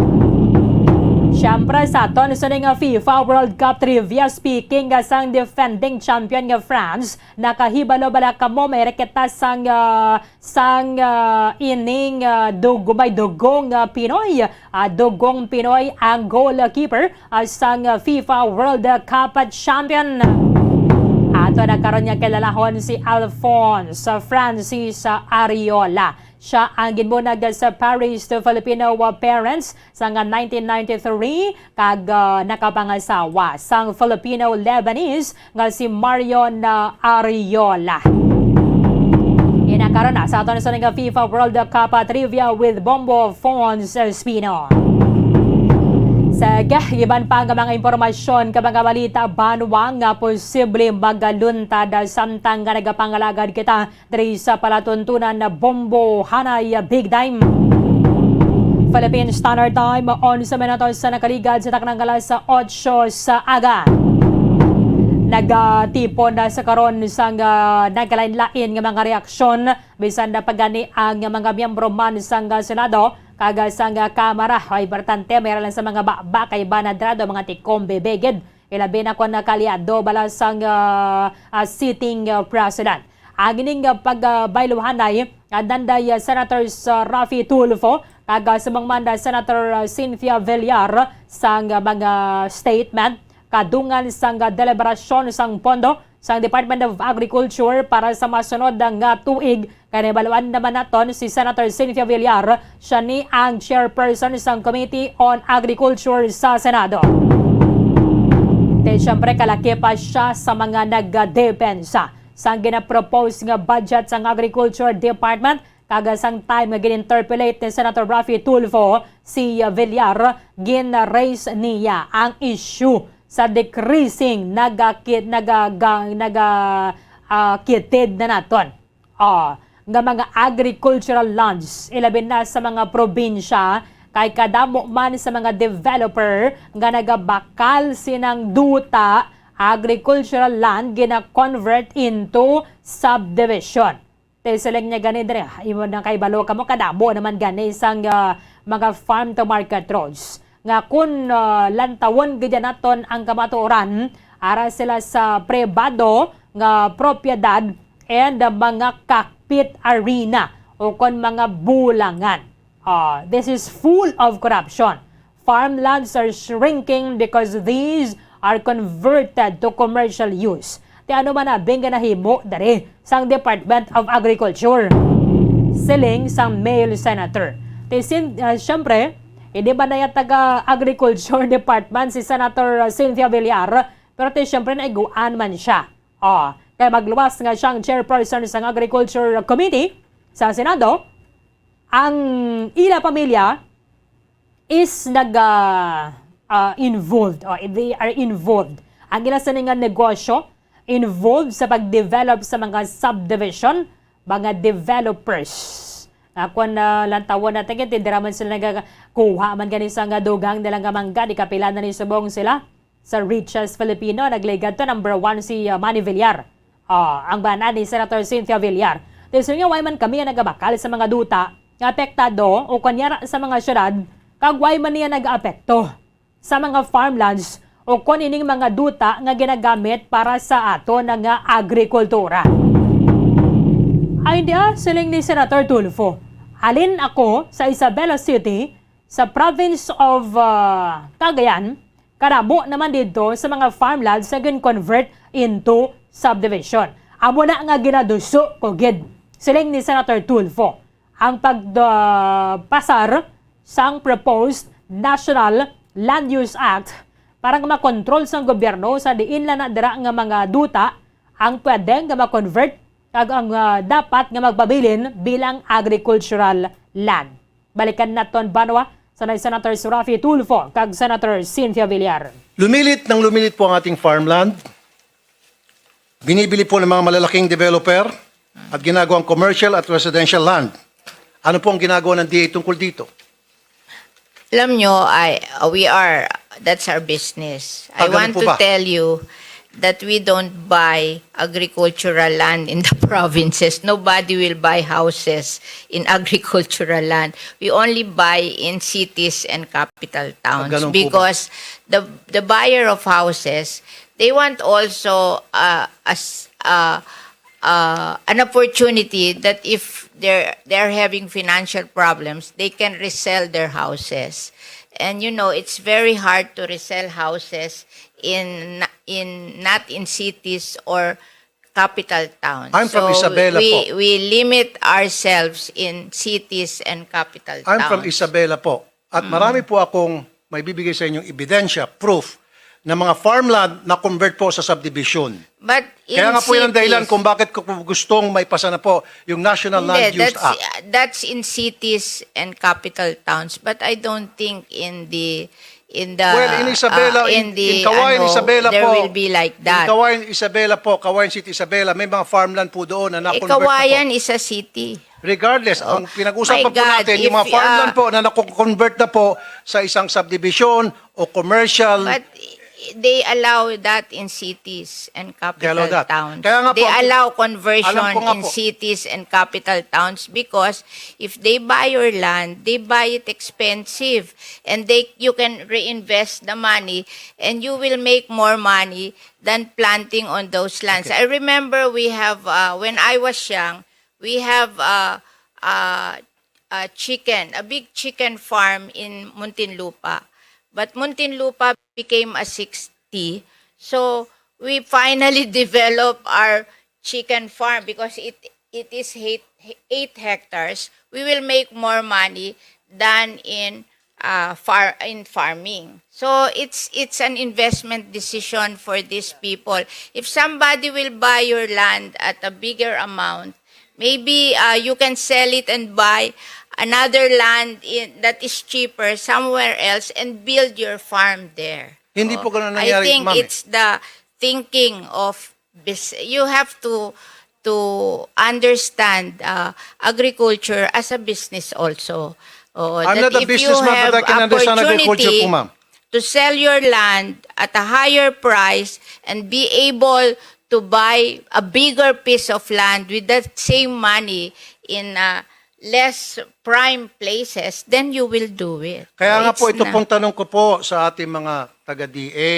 Siyempre, sa aton sa ning FIFA World Cup trivia, speaking, ah, sang defending champion nga France, nakahibalo bala kamo may reketa sang, ah, sang, ah, ining, ah, dug-, may dugong, ah, Pinoy, ah, dugong Pinoy ang goalkeeper, ah, sang, ah, FIFA World Cup champion. Ato na karon nga kilalahon si Alphonse Francis Ariola. Siya ang ginbunyag sa Paris to Filipino, ah, parents sang nineteen ninety-three kag, ah, nakapangasawa sang Filipino-Lebanese nga si Marion, ah, Ariola. Ina karon na sa aton sa nga FIFA World Cup, ah, trivia with Bombo Fons Espino. Sa iban pa nga mga impormasyon ka mga balita, banwa nga posible magaluntad, ah, samtang nga nagapangalagad kita diri sa palatuntunan na Bombo Hanay Big Time. Philippine Standard Time, onse minutos sa nakaligad sa taknang alas otso sa aga. Nagatipon na sa karon sang, ah, nagkalain-lain nga mga reaksyon, bisan na pa gani ang mga miyembro man sang, ah, Senado kag sang, ah, Kamara. Ay, importante, may lang sa mga baba kay banadrado, mga tikom bibigid. Ilabi na kon kaliado bala sang, ah, ah, sitting, ah, president. Ang ining, ah, pagbayluhanay, ah, nanday, ah, Senators, ah, Raffy Tulfo Kag, ah, subong man, ah, Senator, ah, Cynthia Villar sang, ah, mga statement kadungan sang, ah, deliberasyon sang pondo sang Department of Agriculture para sa masunod nga tuig, kay nahibaluan naman naton si Senator Cynthia Villar, siya ni ang chairperson sang Committee on Agriculture sa Senado. Te, siyempre, kalaki pa siya sa mga nagdepensa sang ginapropose nga budget sang Agriculture Department. Kag sang time nga gin-interpellate ni Senator Raffy Tulfo si, uh, Villar, gin-raise niya ang issue sa decreasing nagakit-, nagaga-, naga-, ah, kitid na naton, ah, nga mga agricultural lands, ilabi na sa mga probinsya, kay kadamo man sa mga developer nga nagabakal sinang duta, agricultural land, gina-convert into subdivision. Te, siling niya gani diri, imo na kay balo kamo, kadamo naman gani sang, ah, mga farm to market roads nga kun, ah, lantawon gid naton ang kamatuoran, ara sila sa pribado nga propiedad and, ah, mga cockpit arena o kon mga bulangan. Ah, this is full of corruption. Farmlands are shrinking because these are converted to commercial use. Ti ano man abi nga nahimo diri sang Department of Agriculture? Siling sang male senator. Ti sin-, ah, siyempre, hindi man na taga Agriculture Department si Senator, ah, Cynthia Villar, pero ti siyempre naiguan man siya. Oh, kay magluwas nga siyang chairperson sang Agriculture Committee sa Senado, ang ila pamilya is nag, ah, ah, involved, o they are involved. Ang ila sini nga negosyo involved sa pag-develop sa mga subdivision, mga developers. Nga kung, ah, lantawon natin, gid, dira man sila nagakuha man gani sa nga dugang nila nga mangga, di kapila na ni subong sila. Sa richest Filipino, nagligad to, number one si, uh, Manny Villar. Ah, ang bana ni Senator Cynthia Villar. Ti siling niya, why man kami ang nagabakal sa mga duta nga apektado o kunyara sa mga syudad, kag why man niya nag-aapekto sa mga farmlands o kon ining mga duta nga ginagamit para sa aton nga agrikultura? Ay, hindi, ah, siling ni Senator Tulfo. Halin ako sa Isabela City, sa province of, ah, Cagayan, kadamo naman didto sa mga farmlands nga gin-convert into subdivision. Amo na nga ginaduso ko gid, siling ni Senator Tulfo, ang pag, ah, pasar sang proposed National Land Use Act para nga makontrol sang gobyerno sa diin lang na dira nga mga duta ang pwede nga ma-convert kag ang, ah, dapat nga magpabilin bilang agricultural land. Balikan naton, banwa, sa Senator Raffy Tulfo kag Senator Cynthia Villar. Lumilit ng lumilit po ang ating farmland. Binibili po ng mga malalaking developer at ginagawang commercial at residential land. Ano po ang ginagawa ng D A tungkol dito? Alam nyo, I, we are, that's our business. Ah, I ganun want po to ba? tell you that we don't buy agricultural land in the provinces. Nobody will buy houses in agricultural land. We only buy in cities and capital towns, ganun po ba? Because the, the buyer of houses, they want also, uh, as, uh, uh, an opportunity that if they're, they're having financial problems, they can resell their houses. And, you know, it's very hard to resell houses in, in, not in cities or capital towns. I'm from So, Isabela we, po. we limit ourselves in cities and capital I'm from towns. Isabela po. At Mm. marami po akong may bibigay sa inyong ebidensya, proof, na mga farmland na convert po sa subdivision. But in Kaya nga po yan ang dahilan cities, kung bakit ko po gustong maipasa na po yung National Hindi, Land Use that's, Act. that's in cities and capital towns. But I don't think in the, in the, Well, in Isabela, uh, in, in the, in Cauayan, ano, Isabela there po. will be like In that. Cauayan, Isabela po, Cauayan City, Isabela, may mga farmland po doon na Eh, na-convert na po. Cauayan is a city. Regardless, Oh, ang pinag-usapan my po God, natin, yung if, mga farmland uh, po na nako-convert na po sa isang subdivision o commercial. But they allow that in cities and They allow capital that. towns. Kaya nga They po, ang allow conversion Alam ko nga in po. cities and capital towns because if they buy your land, they buy it expensive and they, you can reinvest the money and you will make more money than planting on those lands. Okay. I remember we have, uh, when I was young, we have, uh, uh, uh, chicken, a big chicken farm in Muntinlupa. But Muntinlupa became a sixty. So we finally develop our chicken farm because it it is eight, eight hectares. We will make more money than in uh, far in farming. So it's it's an investment decision for these people. If somebody will buy your land at a bigger amount, maybe uh, you can sell it and buy another land in, that is cheaper somewhere else and build your farm there. Hindi po ganun I nangyari, think ma'am, eh. It's the thinking of bus- you have to to understand uh, agriculture as a business also. Oo, I'm that not a if you businessman, but have I can understand agriculture opportunity po, ma'am. to sell your land at a higher price and be able to buy a bigger piece of land with that same money in uh, less prime places, then you will do it. Kaya So, nga po, it's ito na- pong tanong ko po sa ating mga taga-D A.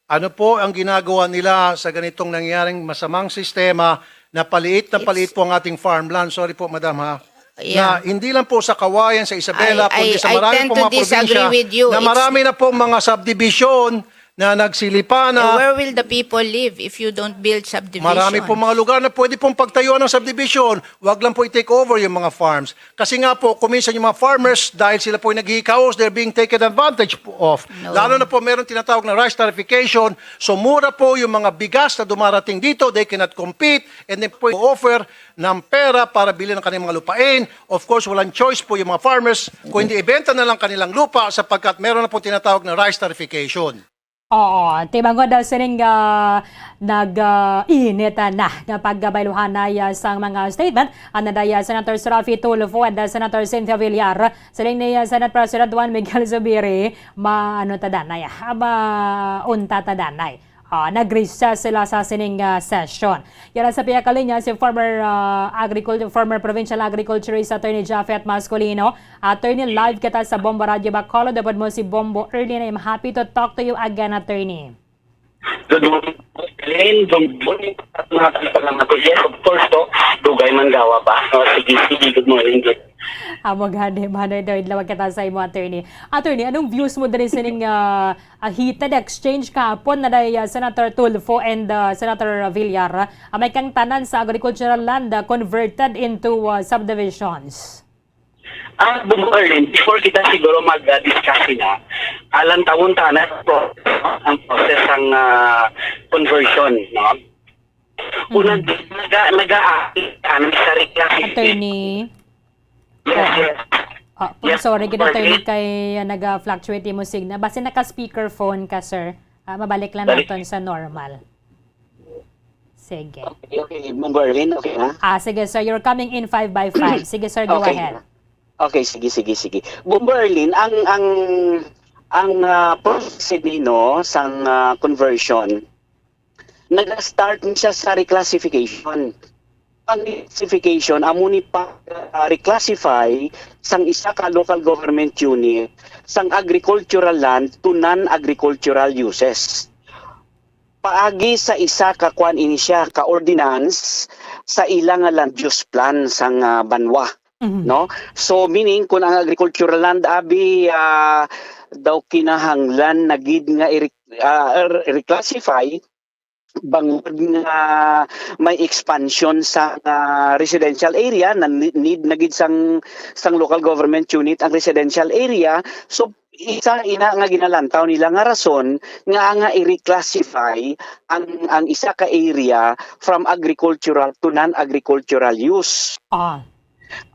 Ano po ang ginagawa nila sa ganitong nangyaring masamang sistema na paliit na It's- paliit po ang ating farmland? Sorry po, madam, ha? Yeah. Na hindi lang po sa Cauayan, sa Isabela, I- kundi I- sa I marami tend pong to mga probinsya disagree with you. na It's- marami na pong mga subdivision na nagsilipan Eh, na. where will the people live if you don't build subdivisions? Marami pong mga lugar na pwede pong pagtayuan ng subdivision. Wag lang po i-take over yung mga farms. Kasi nga po, kuminsan yung mga farmers, dahil sila po ay naghihikaos, they're being taken advantage po of. No. Lalo na po meron tinatawag na rice tarification. So mura po yung mga bigas na dumarating dito. They cannot compete. And then po offer ng pera para bilhin ang kanilang mga lupain. Of course, walang choice po yung mga farmers kung hindi ibenta na lang kanilang lupa sapagkat meron na po tinatawag na rice tarification. Oo, tibangod sining ah, nag-init ah, na nga pagbayluhanay ah, sang mga statement ana day ah, Senator Raffy Tulfo and ah, Senator Cynthia Villar. Siling ni ah, Senate President Juan Miguel Zubiri, maano ta danay, ah, maunta ta danay. Ah, nag-recess sila sa sining ah, session. Yara sa pihak linya si former ah, agriculture former provincial agriculturist Attorney Japhet Masculino. Attorney, live kita sa Bombo Radio Bacolod. Dapat mo si Bombo Erlin. I'm happy to talk to you again, Attorney. Good morning, Glenn. Good morning sa mga tagapaglamati. Yes, of course, to. Dugay man gawa ba? Oh, sige, sige, good morning. Good. Amo gani, manoy daw idlaw kita sa imo, Attorney. Attorney, anong views mo diri sining ah, ah, heated exchange kahapon na day ah, Senator Tulfo and ah, Senator Villar? Ah, may kang tanan sa agricultural land ah, converted into ah, subdivisions. Ah, Bombo Erlin, before kita siguro mag-discuss na, alam tawon ta na ang process, no? Ang process sang ah, conversion, no? Una, naga naga ano sa reclassification. Attorney. Yes, yes. Oh, Yes, sorry, gid, Attorney, Attorney. Kay ah, naga-fluctuate imo signal. Basi naka-speakerphone ka, sir. Ah, mabalik lang Balik. Naton sa normal. Sige. Okay, okay. Bombo Erlin, okay na? Ah, sige, sir. You're coming in five by five. Sige, sir. Go Okay. Ahead. Okay, sige, sige, sige. Bombo Erlin, ang, ang, ang ah, process ni, no, sang ah, conversion, nag-start ni siya sa reclassification. Ang reclassification, amo ni pa ah, reclassify sang isa ka local government unit sang agricultural land to non-agricultural uses. Paagi sa isa ka kuan ini siya, ka ordinance sa ila nga land use plan sang ah, banwa, Mhm. no? So meaning, kung ang agricultural land abi ah, daw kinahanglan na gid nga i- ah, reclassify bangod nga may expansion sa ah, residential area na ni- need na gid sang sang local government unit ang residential area. So isa ina nga ginalantaw nila nga rason nga nga i-reclassify ang ang isa ka area from agricultural to non-agricultural use. Ah.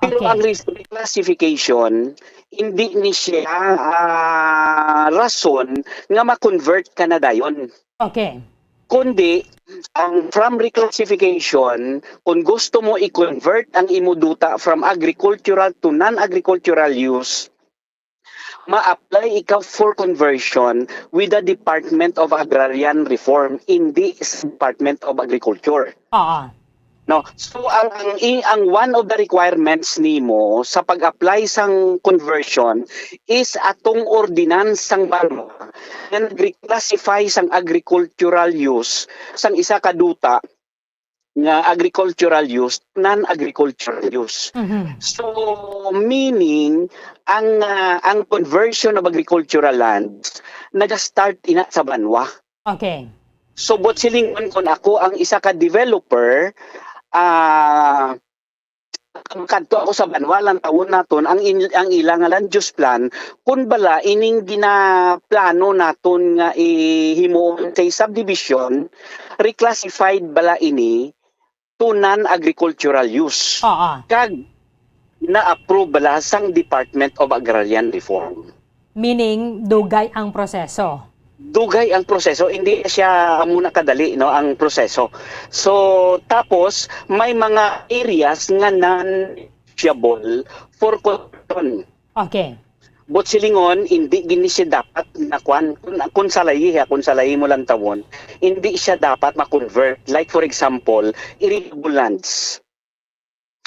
Pero Okay. Ang re- reclassification, hindi ni siya ah, rason nga ma-convert ka na dayon. Okay. Kundi, ang from reclassification, kung gusto mo i-convert ang imo duta from agricultural to non-agricultural use, ma-apply ikaw for conversion with the Department of Agrarian Reform, hindi sa Department of Agriculture. Oo. No? So ang ang i- ang one of the requirements nimo sa pag-apply sang conversion is atong ordinance sang banwa nga nag-reclassify sang agricultural use sang isa ka duta nga agricultural use, non-agricultural use. Mhm. So, meaning, ang, ah, ang conversion of agricultural lands naga-start ina sa banwa. Okay. So, buot silingon, kung ako ang isa ka developer, ah, makadto ako sa banwa, lantawon naton ang in-, ang ila nga land use plan, kun bala ining ginaplano naton nga ihimuon kay subdivision, reclassified bala ini to non-agricultural use. Oo. Kag na-approve bala sang Department of Agrarian Reform. Meaning, dugay ang proseso. Dugay ang proseso, hindi siya amo na kadali, no, ang proseso. So, tapos may mga areas nga non-negotiable for conversion. Okay. Buot silingon, hindi gini siya dapat na kwan, kung, kung salayi, ha, kung salayi mo lantawon, hindi siya dapat ma-convert. Like, for example, irrigable lands.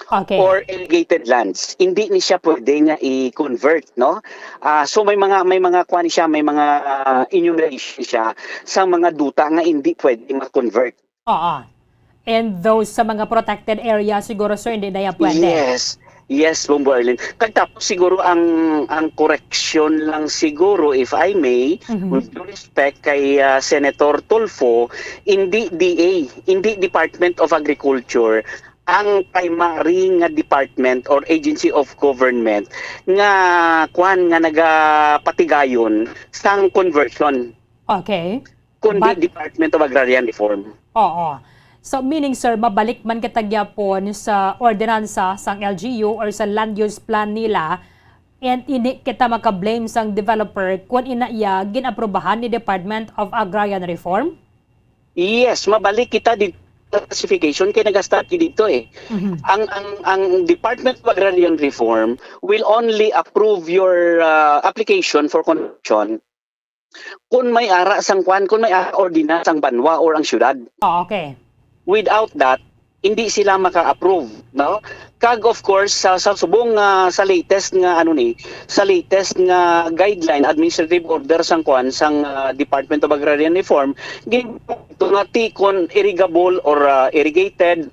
Okay. Or irrigated lands. Hindi ni siya pwede nga i-convert, no? Ah, so may mga, may mga kwan siya, may mga, ah, enumeration siya sa mga duta nga hindi pwede ma-convert. Oo. And those sa mga protected area siguro, sir, hindi na yan pwede. Yes. Yes, Bombo Arlene. Kag tapos siguro ang, ang correction lang siguro, if I may, Mhm. with due respect kay, ah, Senator Tulfo, hindi D A, hindi Department of Agriculture ang primary nga department or agency of government nga, kwan, nga nagapatigayon sang conversion. Okay. Kundi But Department of Agrarian Reform. Oo. So, meaning, sir, mabalik man kita gyapon sa ordinansa sang L G U or sa land use plan nila, and hindi kita maka-blame sang developer kung ina iya gin-aprobahan ni Department of Agrarian Reform? Yes, mabalik kita di classification kay nag-start gyud dito eh. Mhm. Ang, ang, ang Department of Agrarian Reform will only approve your, ah, application for conversion kung may ara sang kwan, kung may ara ordinance ang banwa or ang syudad. Oh, okay. Without that, hindi sila maka-approve, no? Kag of course, sa, sa subong, ah, sa latest nga, ano ni, sa latest nga guideline, administrative order sang kwan, sang, ah, Department of Agrarian Reform, gin-, ito nga tikon irrigable or, ah, irrigated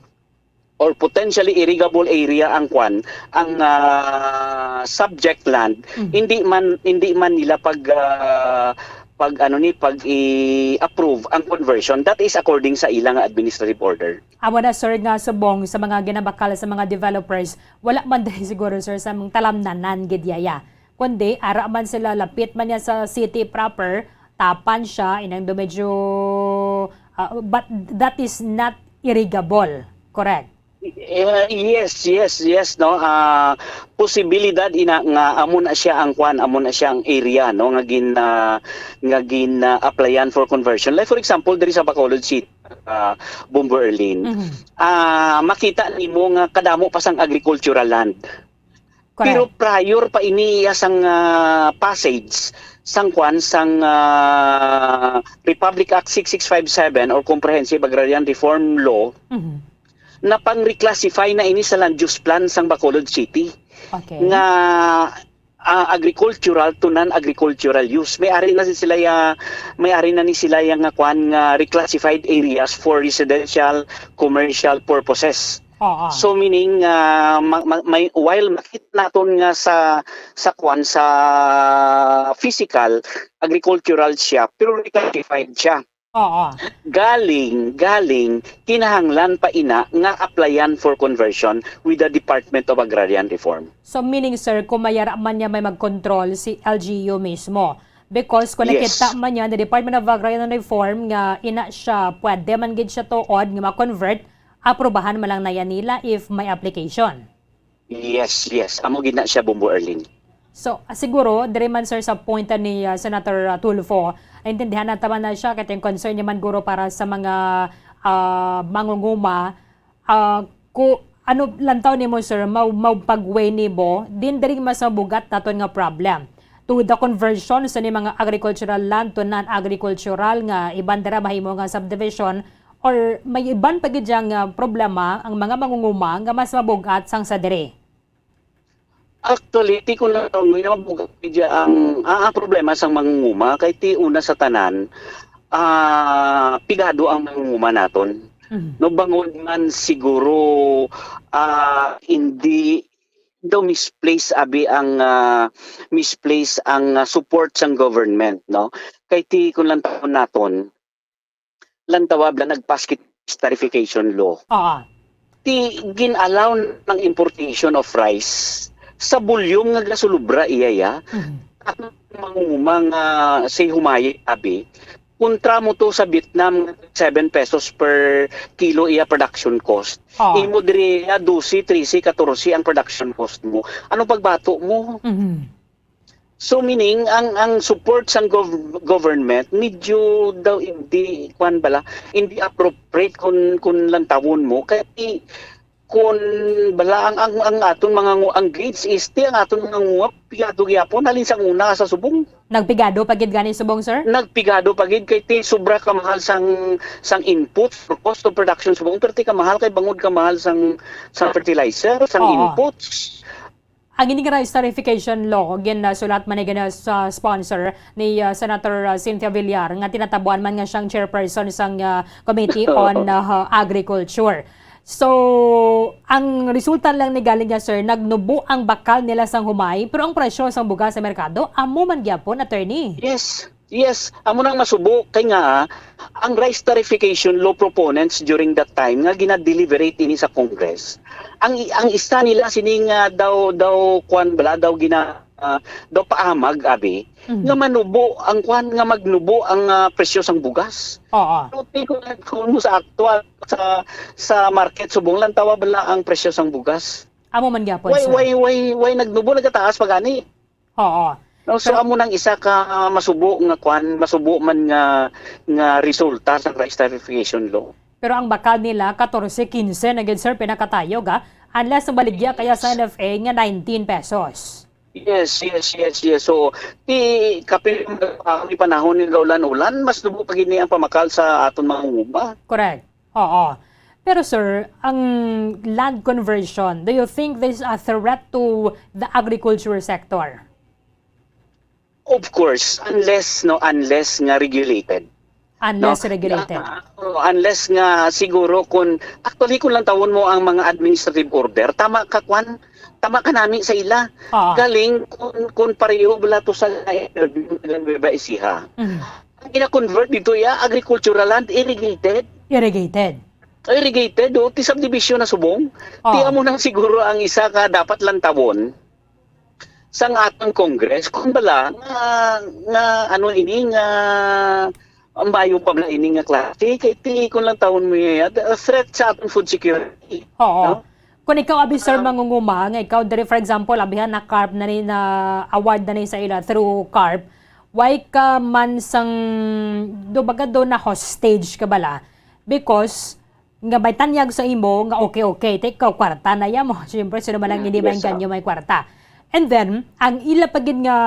or potentially irrigable area ang kwan, ang, ah, subject land, Mhm. hindi man, hindi man nila pag, ah, pag, ano ni, pag i-approve ang conversion. That is according sa ilang administrative order. Amo na, sir, nga subong sa mga ginabakal sa mga developers, wala man diri siguro, sir, sa mga talamnanan gid yaya. Kundi, ara man sila, lapit man niya sa city proper, tapan siya, inang do medyo, ah, but that is not irrigable, correct? Eh, yes, yes, yes, no. Ah, posibilidad ina nga amo na siya ang kwan, amo na siya ang area, no, nga gin, ah, nga gin, ah, applyan for conversion. Like for example, diri sa Bacolod City, ah, Bombo Erlin, Mhm. ah, makita nimo nga kadamo pa sang agricultural land. Correct. Pero prior pa ini iya sang, ah, passage sang kwan, sang, ah, Republic Act six six five seven or Comprehensive Agrarian Reform Law, Mhm. napang-reclassify na ini sa land use plan sang Bacolod City Okay. nga, ah, agricultural to non-agricultural use. May ari na sila ya, may ari na ni sila ya nga kwan nga reclassified areas for residential, commercial purposes. Oo. So, meaning, ah, ma-, ma-, may, while makita naton nga sa, sa kwan, sa physical, agricultural siya, pero reclassified siya. Oo. Galing, galing, kinahanglan pa ina nga applyan for conversion with the Department of Agrarian Reform. So, meaning, sir, kung mayara man niya may mag-control si L G U mismo. Because kung Yes. nakita man niya the Department of Agrarian Reform nga ina siya, pwede man gid siya tuod nga ma-convert, aprobahan man lang na yan nila if may application. Yes, yes. Amo gid na siya, Bombo Erlin. So, ah, siguro, diri man, sir, sa point ni, ah, Senator, ah, Tulfo, naintindihan na taman na siya, kay yung concern niya man, guro, para sa mga, ah, mangunguma, ah, ku-, ano, lantaw nimo, sir, mau-, mau pag-weigh nimo, din diri mas mabugat naton nga problem. To the conversion sa ni mga agricultural land to non-agricultural nga iban dira mahimo nga subdivision, or may iban pa gid diyang, ah, problema ang mga mangunguma nga mas mabugat sang sa diri? Actually, ti ko na may mabugat gid ang, ah, ang problema sang mangunguma kay ti una sa tanan, ah, pigado ang mangunguma naton. Mhm. No, bangod man siguro, ah, hindi daw misplace abi ang, ah, misplace ang, ah, support sang government, no? Kay ti kung lantawon naton, lantawa bala nag-pass kit tarification law. Oo. Ti gin-allow ng importation of rice sa volume nga gasulubra iya ya. Mhm. At mga, mga say humay abi, kontra mo to sa Vietnam, seven pesos per kilo iya production cost. Oo. Imo diri ya dose, trese, katorse ang production cost mo. Ano pagbato mo? Mhm. So, meaning, ang, ang support sang gov-, government, medyo daw hindi, kwan bala, hindi appropriate kung, kung lantawon mo. Kaya ti-, kung bala, ang, ang, ang aton mga ngu-, ang grades is, ti, ang aton mga nguwap, pigado gyapon, halin sa una sa subong. Nagpigado pa gid gani subong, sir? Nagpigado pa gid, kay ti, sobra ka mahal sang, sang inputs, or cost of production subong, pero ti ka mahal, kay bangod ka mahal sang, sang fertilizer, sang Oo. inputs. Ang ini nga rice tarification law, ginasulat man ni gina-, sa sponsor ni, ah, Senator, ah, Cynthia Villar, nga tinatabuan man nga siyang chairperson sang, ah, Committee on, ah, Agriculture. So, ang resulta lang ni galing nga, sir, nagnubo ang bakal nila sang humay, pero ang presyo sang bugas sa merkado, amo man gyapon, attorney. Yes. Yes, amo nang masubo kay nga, ah, ang rice tarification law proponents during that time nga gina-deliberate ini sa Congress, ang i-, ang isa nila sini nga daw, daw kwan bala, daw gina-, ah, daw paamag abi, Mhm. nga manubo ang kwan, nga magnubo ang, ah, presyo sang bugas. Oo. Pero ti kung, kung mo sa aktual sa, sa market subong, lantawa bala ang presyo sang bugas. Amo man gyapon, Why, sir. why, why, why nagnubo, nagataas pa gani? Oo. No, so, Pero amo nang isa ka, ah, masubo nga kwan, masubo man nga, nga resulta sa rice tarification law. Pero ang bakal nila, katorse, kinse na gid, sir, pinakatayog, ha? Unless ang baligya kaya sa Yes. N F A nga nineteen pesos. Yes, yes, yes, yes. So, ti, kapin, ah, may panahon nga ulan-ulan, mas nubo pa gid ni ang pamakal sa aton mga nguma. Correct. Oo. Pero, sir, ang land conversion, do you think this is a threat to the agriculture sector? Of course, unless, no, unless nga regulated. Unless No? regulated. Ah, oh, unless nga siguro kung, actually, kung lantawon mo ang mga administrative order, tama ka, kwan, tama ka nami sa ila. Oo. Galing kung, kung pareho bala to sa interview nga Nueva Ecija. Mhm. Ang gina-convert dito, ya, agricultural land, irrigated. Irrigated. Irrigated, oh, ti subdivision na subong. Oo. Ti amo nang siguro ang isa ka dapat lantawon sang aton Congress, kung bala nga, nga ano ini nga ang bayo pa bala ini nga klase, kay ti kung lantawon mo ya, a threat sa aton food security. Oo. No? Kung ikaw, abi, sir, Um, mangunguma, nga ikaw diri, for example, abihan na carp na ni, na award na ni sa ila through carp, why ka man sang, do baga do na hostage ka bala? Because nga may tanyag sa imo nga okay, okay, ti ikaw kwarta na ya mo. Siyempre, sino man ang Mm, hindi yes, sir. mainganyo may kwarta? And then, ang ila pa gid nga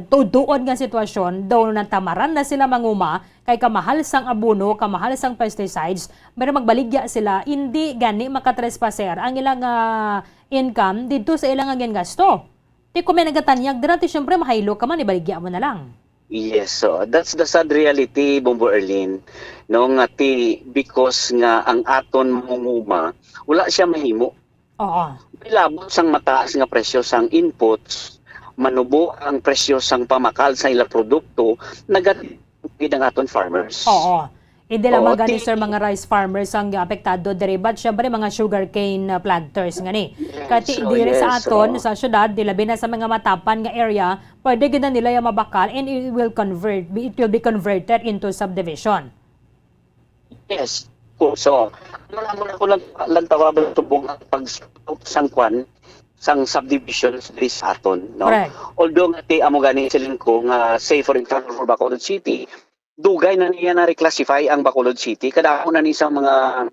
tuod-tuod nga sitwasyon, daw natamaran na sila manguma, kay kamahal sang abono, kamahal sang pesticides, pero magbaligya sila, hindi gani makatrespasser ang ila nga income didto sa ila nga gingasto. Ti kung may nagatanyag dira, ti siyempre mahaylo ka man, ibaligya mo na lang. Yes, so that's the sad reality, Bombo Erlin, no, nga ti, because nga ang aton mangunguma, wala siya mahimo. Oo. May labot sang mataas nga presyo sang inputs, manubo ang presyo sang pamakal sa ila produkto, nagat-, ang aton farmers. Oo. Hindi Oo, lamang gani, ti- sir, mga rice farmers ang apektado diri, but syempre mga sugarcane, uh, planters nga ni. Yes, Kati oh, diri sa yes, aton, oo. sa syudad, di labi na sa mga matapan nga area, pwede gid na nila yung mabakal and it will convert, it will be converted into subdivision. Yes. Ko-, so, muna, muna ko lang, lang tawag ang tubong ang pag-, sang kwan, sang subdivision diri sa aton, no? Correct. Although nga ti amo gani siling ko nga, say for example, for Bacolod City, dugay na niya na-reclassify ang Bacolod City. Kadamo na ni sa mga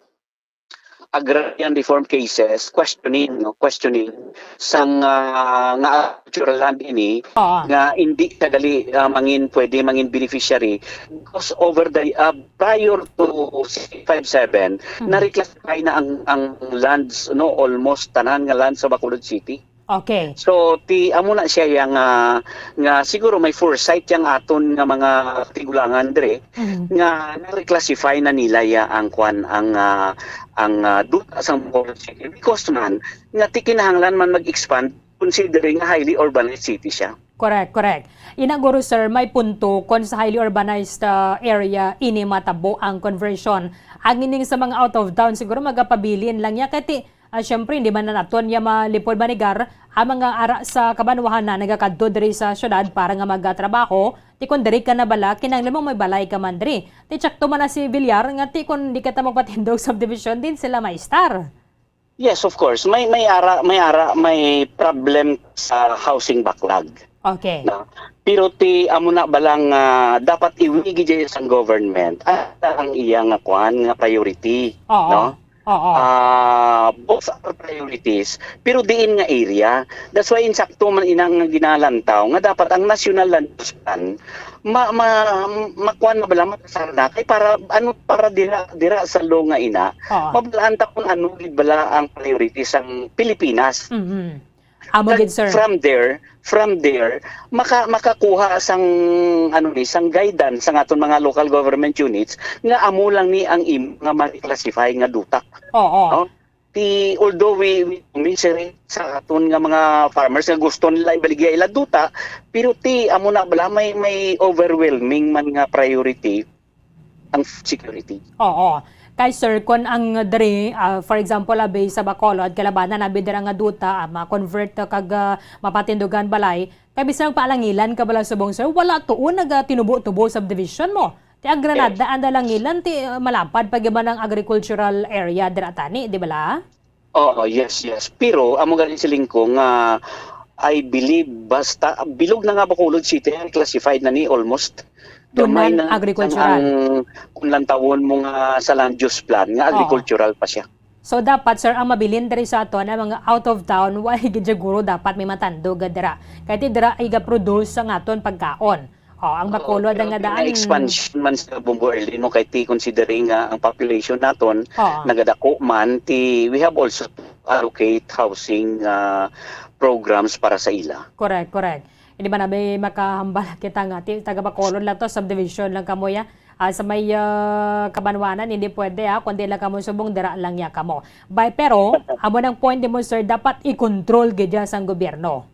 agrarian reform cases, questioning, no? Questioning sang, ah, nga agricultural land ini Oo. nga hindi kadali, ah, mangin, pwede mangin beneficiary because over the, ah, prior to six five seven, Mhm. na-reclassify na ang, ang lands, no? Almost tanan nga lands sa Bacolod City. Okay. So ti amo na siya ya nga, nga siguro may foresight yang aton nga mga tigulangan dre, nga na-reclassify na nila ya ang kwan, ang ah, ang ah, duta sang Bacolod City because man nga ti kinahanglan man mag-expand considering nga highly urbanized city siya. Correct, correct. Ina guro sir, may punto kon sa highly urbanized ah, area ini matabo ang conversion. Ang ining sa mga out of town siguro magapabilin lang ya kay ti ah, syempre hindi man naton ya malipod manigar ang mga ara sa kabanwahan na nagakadto diri sa syudad para nga magatrabaho. Ti kon diri ka na bala, kinahanglan mo may balay ka man diri. Ti tsakto man na si Villar nga ti kon di ka ta magpatindog subdivision din sila maistar. Yes, of course. May may ara may ara may problem sa housing backlog. Okay. No? Pero ti amo na ba lang ah, dapat iwigi dyan sang government ang, ang iya nga kwan nga priority, Oo. no? Oo. Ah, both are priorities, pero diin nga area. That's why insakto man ina nga ginalantaw nga dapat ang national land use plan ma, ma, makuan na bala matasar na kay para ano para dira dira sa law nga ina Oo. Mabalaan ta kung ano gid bala ang priority sang Pilipinas. Mhm. Amo gid sir. From there, from there, maka makakuha sang ano ni sang guidance sang aton mga local government units nga amo lang ni ang imo nga ma-reclassify nga duta. Oo. No? Ti although we, we commiserate sa aton nga mga farmers nga gusto nila ibaligya ila duta, pero ti amo na bala may may overwhelming man nga priority ang food security. Oo. Kay sir, kon ang diri, ah, for example, abi sa Bacolod, kalabanan abi dira nga duta, ah, ma-convert kag ah, mapatindugan balay, kay bisan paalangilan ka bala subong sir, wala tuo nagatinubo-tubo subdivision mo. Ti ang Granada, ang Dalangilan, ti ah, malapad pa gyud man ang agricultural area dira tani, di bala? Oo, yes, yes. Pero amo gani siling ko nga I believe basta bilog na nga Bacolod City ang classified na ni almost. To Gamay na non-agricultural. Ang kung lantawon mo nga sa land use plan nga Oo. Agricultural pa siya. So dapat sir ang mabilin diri sa aton ang mga out of town, wa gid siguro dapat may matandog dira. Kay ti dira iga-produce ang aton pagkaon. Oh, ang Bacolod ang nga daan. Expansion man sa Bombo Early no kay ti considering nga ang population naton Oo. Nagadako man ti we have also to allocate housing ah, programs para sa ila. Correct, correct. Hindi ba na may makahambal kita nga ti taga Bacolod lang to, subdivision lang kamo ya. Ah, sa may ah, kabanwanan hindi pwede ha, kundi lang kamo subong dira lang ya kamo. Bay, pero amo nang point mo sir, dapat i-control gid ya sang gobyerno.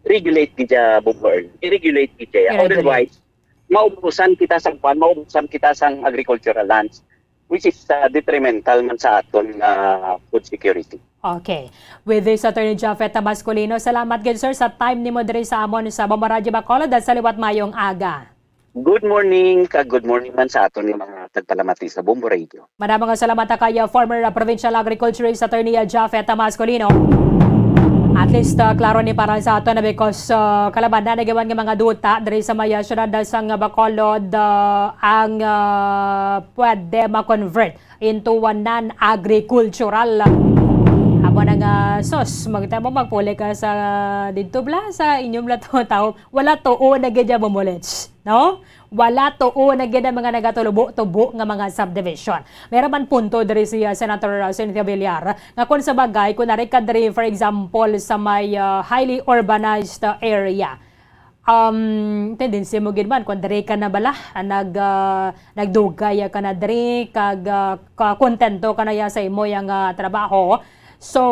Regulate gid siya, Bombo Early. I-regulate gid siya. I-regulate. Otherwise, maubusan kita sa kwan, maubusan kita sa agricultural lands, which is uh, detrimental man sa aton uh, food security. Okay. With this, Attorney Japhet Masculino, salamat gid sir sa time nimo diri sa amon sa Bombo Radyo Bacolod at sa liwat mayong aga. Good morning, kag good morning man sa aton nga mga tagpalamati sa Bombo Radio. Madamo nga salamat kay uh, former uh, provincial agriculturist Attorney uh, Japhet Masculino. At least uh, klaro ni para sa ato na because uh, kalaban na nagiwan nga mga duta diri sa may uh, syudad sang Bacolod uh, ang uh, pwede ma-convert into a non-agricultural. Amo na nga sus, magtamo magpuli ka sa didto bla sa inyong bla to tao. Wala tuo na gid ya bumulits, no? Wala tuo na gid ang mga nagatubo-tubo nga mga subdivision. May ra man punto diri si uh, Senator uh, Cynthia Villar nga kung sa bagay kung nari ka diri for example sa may uh, highly urbanized uh, area, um, tendency mo gid man kung diri ka na bala ah, nag ah, nagdugay ka na diri kag ah, ka kontento ka na ya sa imo yang ah, trabaho, so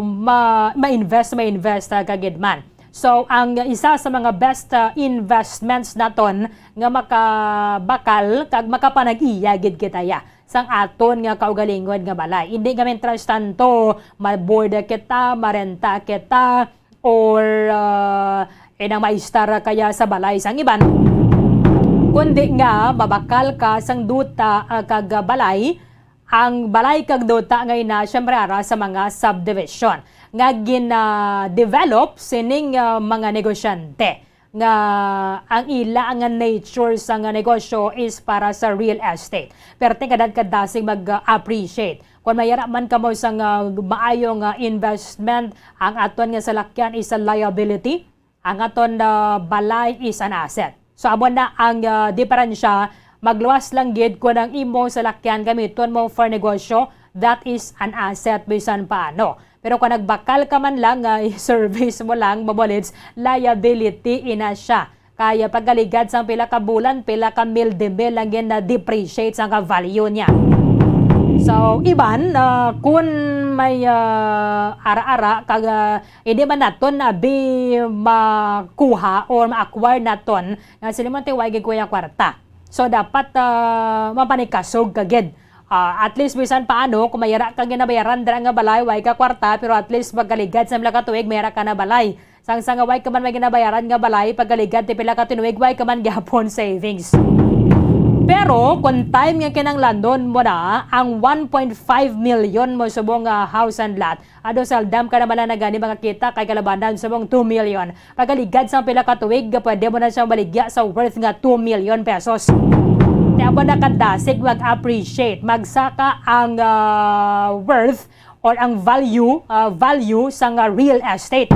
ma ma-invest ma-invest ah, ka gid man. So ang isa sa mga best ah, investments naton nga makabakal kag makapanag-iya gid kita ya sang aton nga kaugalingon nga balay. Hindi nga mientras tanto, ma-board kita, marenta kita, or uh, inang maistar kaya sa balay sang iban. Kundi nga mabakal ka sang duta uh, kag balay, ang balay kag duta nga ina siyempre ara sa mga subdivision nga gina-develop sining uh, mga negosyante nga ang ila nga nature sa nga negosyo is para sa real estate. Pero tingkadan ka dasig mag-appreciate. Kung mayara man kamo sa nga maayo nga investment, ang aton nga salakyan is a liability, ang aton uh, balay is an asset. So amo na ang uh, diferensya, magluwas lang gid kung ang imo salakyan gamiton mo for negosyo, that is an asset bisan paano. Pero kung nagbakal ka man lang nga i-service mo lang, mga bullets, liability ina siya. Kaya pagkaligad sang pila ka bulan, pila ka mil de mil lang gid na-depreciate sang ka value niya. So, iban, ah, kun may, ah, ara-ara, kag, ah, hindi man naton abi makuha or ma-acquire naton, nga sila man tayo, "Wa gid ko ya kwarta." So, dapat, ah, mapanikasog ka gid. Ah, at least, bisan paano, kung may ara ka ginabayaran dira nga balay, wa ka kwarta, pero at least pagkaligad sa mga katuig, may ara ka na balay. Sang, sang way ka man may ginabayaran nga balay, pagkaligad ti pila ka tinuig, way ka man gyapon savings. Pero kung time nga kinahanglanon mo na, ang one point five million mo subong nga house and lot, ado, seldom ka na man lang gani makakita, kay kalabanan subong two million. Pagkaligad sang pila ka tuig, pwede mo na siyang baligya sa worth nga two million pesos. Kaya mo nakadasig mag-appreciate, magsaka ang, ah, worth or ang value, ah, value sang, ah, real estate.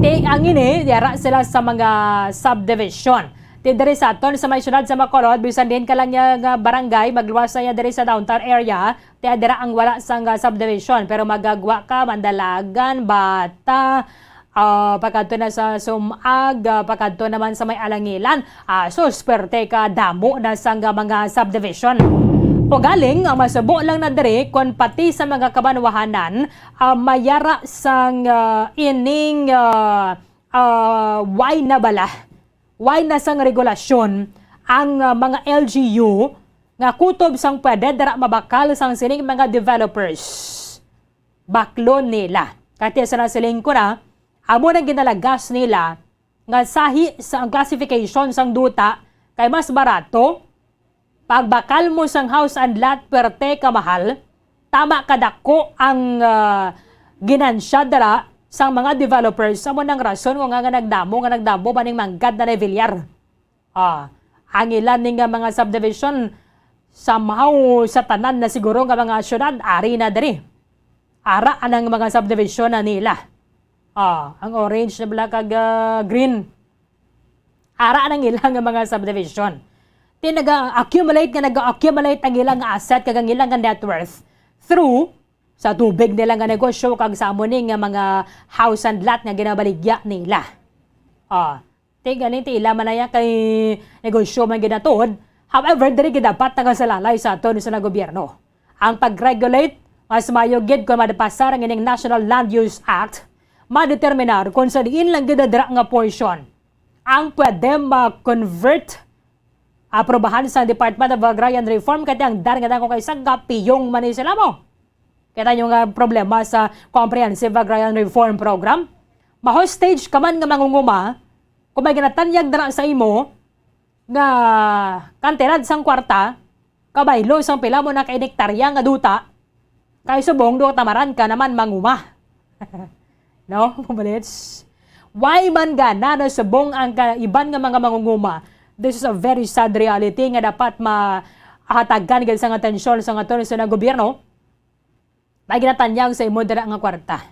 Ti ang ini, yara sila sa mga subdivision. Ti diri sa aton sa may syudad sa Bacolod, bisan din ka lang niya nga barangay, magluwas na niya diri sa downtown area, ti dira ang wala sang, ah, subdivision. Pero magagwa ka, Mandalagan, Bata, ah, pagkadto na sa Sumag, ah, pagkadto naman sa may Alangilan. Ah, sus, perte ka damo na sang mga subdivision. Ugaling, ang masubo lang na diri, kon pati sa mga kabanwahanan, ah, mayara sang, ah, ining, ah, ah, way na bala, way na sang regulasyon ang, ah, mga L G U nga kutob sang pwede dira mabakal sang sining mga developers. Baklon nila. Kati sa nasiling ko na, amo nang ginalagas nila nga sahi sa ang classification sang duta kay mas barato. Pagbakal mo sang house and lot, perte ka mahal, tama kadako ang, ah, ginansya dira sang mga developers. Amo nang rason ko nga, nga nagdamo, nga nagdamo ba ning manggad na ni Villar. Ah, ang ilan ni nga mga subdivision, somehow sa tanan na siguro nga mga syudad, ari na diri. Ara anang mga subdivision na nila. Ah, ang orange na bala kag, ah, green. Ara anang ilang nga mga subdivision. Ti naga-accumulate nga naga-accumulate ang ilang asset kag ang ilang nga net worth through sa tubig nila nga negosyo kag sa amo ni nga mga house and lot nga ginabaligya nila. Ah, ti gani ti ila man na ya kay negosyo man ginatod. However, diri gid dapat nagasalalay sa aton sa gobyerno. Ang pag-regulate, mas maayo gid kon madapasar ang ining National Land Use Act, madeterminar kon sa diin lang gid dira nga portion ang pwede ma-convert, aprobahan sa Department of Agrarian Reform, kay ang dar nga dako kay sa gapiyong man ni sila mo. Kita nyo nga problema sa Comprehensive Agrarian Reform Program. Ma-hostage ka man nga mangunguma, kung may ginatanyag dira sa imo nga kantidad sang kwarta, kabaylo sang pila mo na ka inektarya nga duta, kay subong duha tamaran ka naman manguma. No, mga bullets? Why man gana na subong ang ka-, iban nga mga mangunguma? This is a very sad reality nga dapat mahatagan gid sang atensyon sa aton sa gobyerno. May ginatanyag sa imo dira nga kwarta.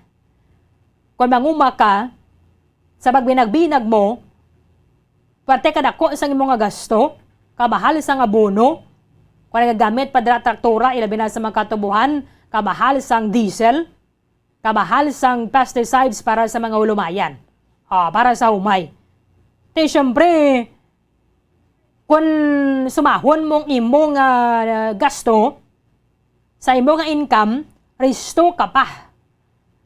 Kung manguma ka, sa pagbinag-binag mo, parte ka dako sa imo nga gasto, kamahal sa nga abono, kung nagagamit pa dira traktora, ilabi na sa mga katubuhan, kamahal sang diesel, kamahal sang pesticides para sa mga hulumayan, ah, para sa humay. Ti, siyempre, kung sumahon mong imo nga, ah, gasto sa imo nga income, risto ka pa.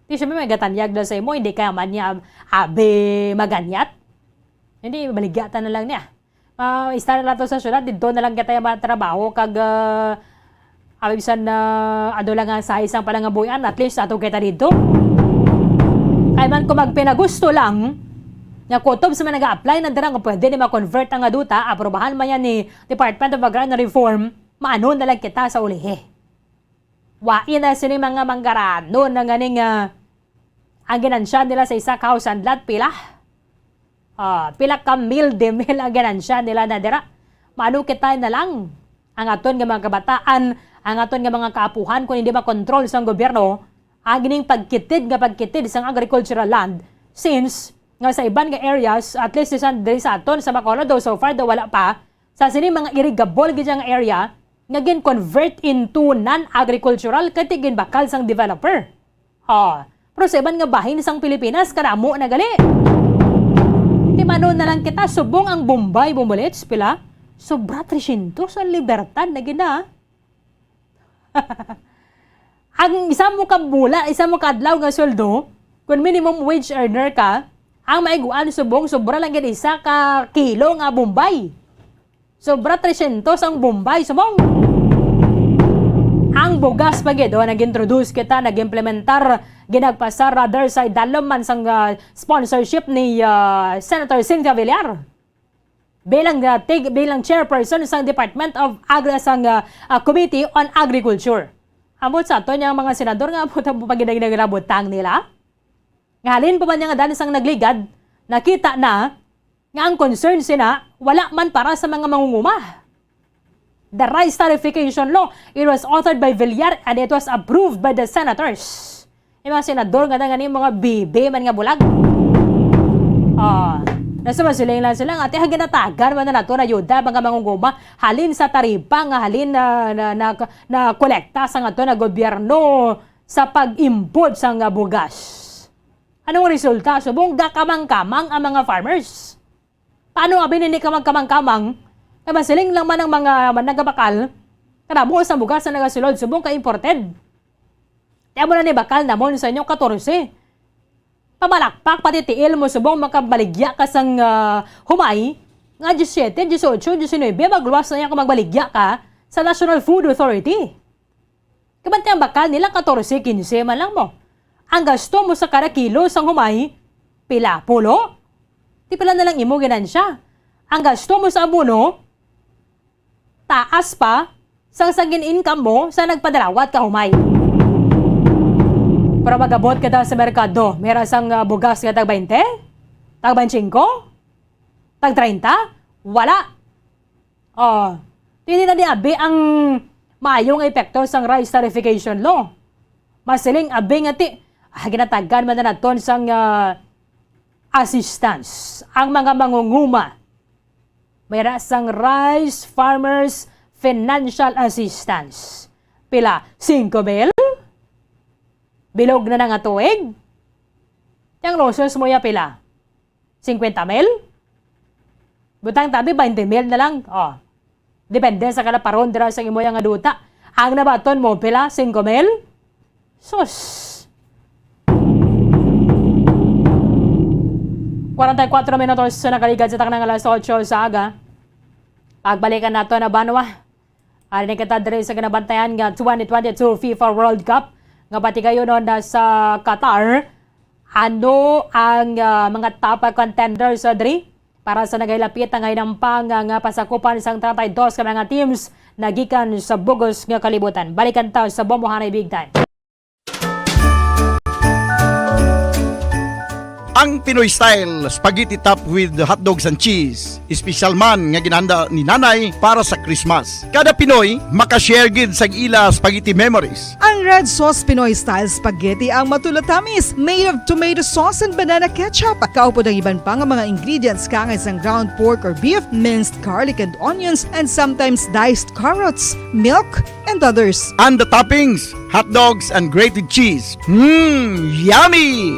Ti, siyempre, may gatanyag na sa imo, hindi ka man niya abi maganyat. Hindi, baligya ta na lang niya. Ah, istorya na to sa syudad, didto na lang kita matrabaho kag, ah, abi bisan na ado lang nga sa isang palangabuyan, at least ato kita didto. Kay man kung magpinagusto lang, nga kutob sa mga nag-a-apply na dira nga pwede ni ma-convert ang duta, aprobahan man yan ni Department of Agrarian Reform, maano na lang kita sa ulihi. Wain na sini mga manggaranon na ganing, ah, ang ginansya nila sa isa ka house and lot, pila? Ah, pila ka mil de mil ang ginansya nila na dira? Maano kita na lang ang aton nga mga kabataan, ang aton nga mga kaapuhan, kung hindi makontrol sang gobyerno ang ining pagkitid nga pagkitid sang agricultural land, since nga sa iban nga areas, at least sa, diri sa aton sa Bacolod, though so far daw wala pa, sa sini mga irrigable gid nga area nga gin-convert into non-agricultural kay ti ginbakal sang developer. Oh, pero sa iban nga bahin sang Pilipinas, kadamo na gali. Timano na lang kita, subong ang Bombay, Bombolets, pila? Sobra tresyentos, ang Libertad na gina. Ang isa mo ka bula, isa mo ka adlaw nga sweldo, kung minimum wage earner ka, ang maiguan subong sobra lang gid isa ka kilo nga Bombay. Sobra tresyentos ang Bombay, subong. Ang bugas pa gid, oh, nag-introduce kita, nag-implementar, ginagpasar, rather, sa idalom man sang, ah, sponsorship ni, ah, Senator Cynthia Villar. Bilang, ah, tig-, bilang chairperson sang Department of Agri-, sang, ah, ah, Committee on Agriculture. Ambot sa ato niya ang mga senador nga ambot ang paginaginagabutang nila. Nga halin pa man niya nga daan sang nagligad, nakita na nga ang concern sina wala man para sa mga mangunguma. The rice tariffication law, it was authored by Villar and it was approved by the senators. Yung mga senador nga na, nga ni mga bibi man nga bulag. Ah, nasa masiling lang sila nga, "Ate, ang ginatagan man na nato na yuda, mga mangunguma, halin sa taripa nga halin na, na, na, na kolekta sa nga to na gobyerno sa pag-import sa nga bugas." Anong resulta? Subong gakamang-kamang ang mga farmers. Paano abi nini ka magkamang-kamang? Kay masiling lang man ang mga man-, nagabakal, kadamo sa bugas na nagasulod subong ka imported. Kaya mo na ni bakal namon sa inyo katorse. Pamalakpak, pati tiil mo subong makabaligya ka sang, ah, humay, nga diyesiyete, diyesotso, diyesinuebe, magluwas na niya kung magbaligya ka sa National Food Authority. Kabante ang bakal nila, katorse, kinse man lang mo. Ang gasto mo sa kada kilo sang humay, pila? Pulo? Di pila na lang imo ginansya. Ang gasto mo sa abono, taas pa sang, sang gin-income mo sa nagpadalawat ka humay. Pero magabot ka daw sa merkado, mera sang, ah, bugas nga tag baynte? Tag baynte singko? Tag treinta? Wala. Oh, dili na ni abi ang maayo nga epekto sang rice tariffication law. Masiling abi nga ti-, ah, ginatagan man na naton sang, ah, assistance ang mga mangunguma. May ra sang rice farmers financial assistance. Pila? Singko mil? Bilog na na nga tuig? Yang losses mo ya pila? Singkwenta mil? Butang tabi, baynte mil na lang. Oh. Depende sa kalaparon dira sa imo nga duta. Ang nabaton mo, pila? Singko mil? Sus! Kwarenta y kuatro minutos sa nakaligad sa taknang alas otso sa aga. Pagbalikan nato na banwa. Ari na kita diri sa ginabantayan nga twenty twenty-two FIFA World Cup nga patigayonon na sa Qatar. Ano ang, ah, mga top contenders, ah, diri para sa nagailapit nga hinampang, ah, nga pasakupan sang treinta y dos ka mga teams na gikan sa bug-os nga kalibutan? Balikan ta sa Bombohanay Big Time. Ang Pinoy Style Spaghetti Top with Hotdogs and Cheese. Espesyal man nga ginhanda ni Nanay para sa Christmas. Kada Pinoy makashare gid sang ila spaghetti memories. Ang Red Sauce Pinoy Style Spaghetti ang matulatamis, made of tomato sauce and banana ketchup. Kaupod ang iban pa nga mga ingredients, kaangay sang ground pork or beef, minced garlic and onions, and sometimes diced carrots, milk, and others. And the toppings, hot dogs and grated cheese. Mmm, yummy!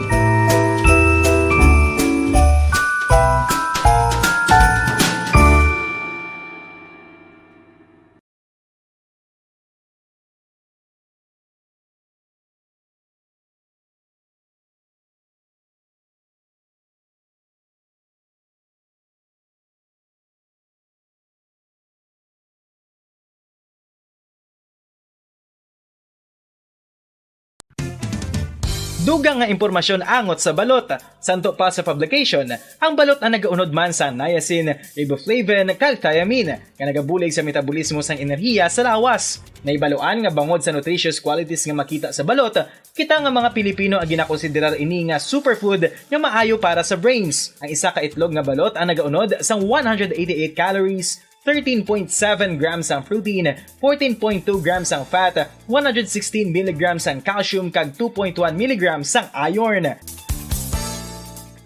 Dugang nga impormasyon angot sa balot. Santo pa sa publication, ang balot ang nagaunod man sa niacin, riboflavin, kag thiamine, nga nagabulig sa metabolismo sang enerhiya sa lawas. Nahibaluan nga bangod sa nutritious qualities nga makita sa balot, kita nga mga Pilipino ang ginakonsiderar ini nga superfood nga maayo para sa brains. Ang isa ka itlog nga balot ang nagaunod sang one hundred eighty-eight calories, thirteen point seven grams ang protein, fourteen point two grams ang fat, one hundred sixteen milligrams ang calcium, kag two point one milligrams ang iron.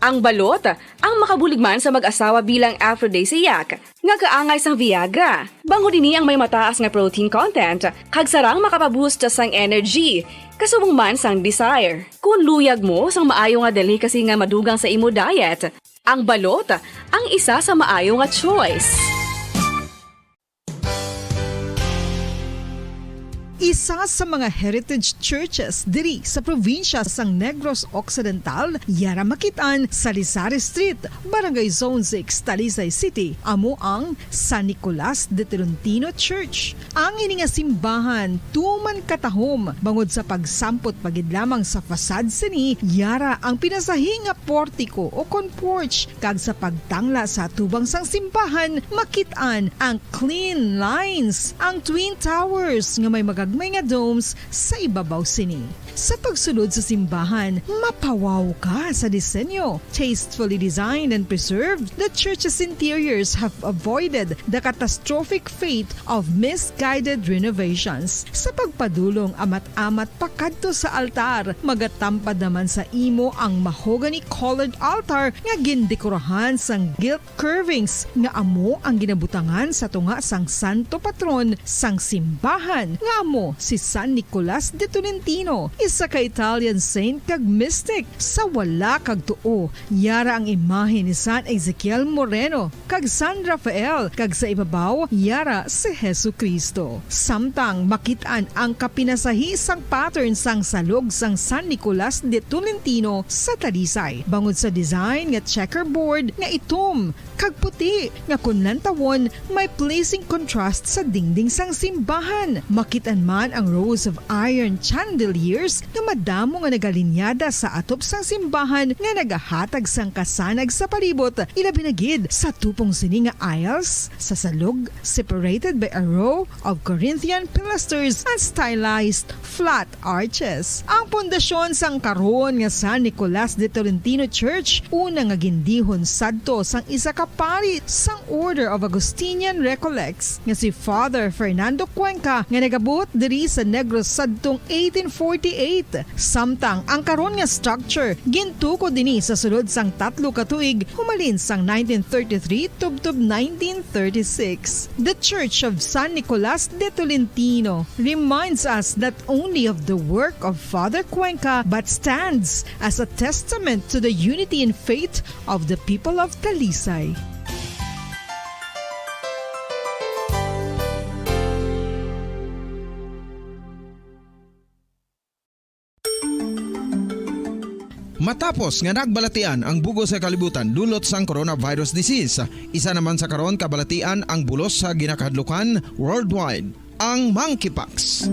Ang balot, ang makabulig man sa mag-asawa bilang aphrodisiac, nga kaangay sang Viagra. Bangod ini ang may mataas nga protein content, kag sarang makapaboost sang energy, kasubong man sang desire. Kung luyag mo sang maayo nga delicacy nga madugang sa imo diet, ang balot ang isa sa maayo nga choice. Isa sa mga heritage churches diri sa probinsya sang Negros Occidental, yara makit-an sa Lisari Street, Barangay Zone six, Talisay City, amo ang San Nicolas de Tolentino Church. Ang ini nga simbahan tuman katahom bangod sa pagsampot pa gid lamang sa facade sini, yara ang pinasahi nga portico o kon porch, kag sa pagtangla sa atubang sang simbahan, makit-an ang clean lines, ang twin towers nga may magagmay nga domes sa ibabaw sini. Sa pagsulod sa simbahan, mapawaw ka sa disenyo. Tastefully designed and preserved, the church's interiors have avoided the catastrophic fate of misguided renovations. Sa pagpadulong amat-amat pakadto sa altar, magatampad naman sa imo ang mahogany-colored altar nga gindekorahan sang gilt curvings nga amo ang ginabutangan sa tunga sang santo patron sang simbahan, nga amo si San Nicolas de Tolentino, isa ka Italian saint kag mystic. Sa wala kag tuo, yara ang imahe ni San Ezekiel Moreno kag San Rafael, kag sa ibabaw, yara si Jesu-Cristo. Samtang makit-an ang kapinasahi sang pattern sang salog sang San Nicolas de Tolentino sa Talisay, bangod sa design nga checkerboard nga itom kag puti nga kon lantawon may pleasing contrast sa dingding sang simbahan. Makit-an man ang rows of iron chandeliers nga madamo nga nagalinyada sa atop sang simbahan nga nagahatag sang kasanag sa palibot, ilabi na gid sa tupong sini nga aisles sa salog, separated by a row of Corinthian pilasters and stylized flat arches. Ang pundasyon sang karon nga San Nicolas de Tolentino Church, una nga gindihon sadto sang isa ka pari sang Order of Augustinian Recollects, nga si Father Fernando Cuenca, nga nagabuot diri sa Negros sadtong eighteen forty-eight. Samtang ang karon nga structure gintukod ini sa sulod sang tatlo ka tuig, humalin sang nineteen thirty-three tubtob nineteen thirty-six. The Church of San Nicolas de Tolentino reminds us not only of the work of Father Cuenca but stands as a testament to the unity in faith of the people of Talisay. Matapos nga nagbalatian ang bug-os nga kalibutan dulot sang coronavirus disease, isa naman sa karon kabalatian ang bulos sa ginakahadlukan worldwide, ang monkeypox.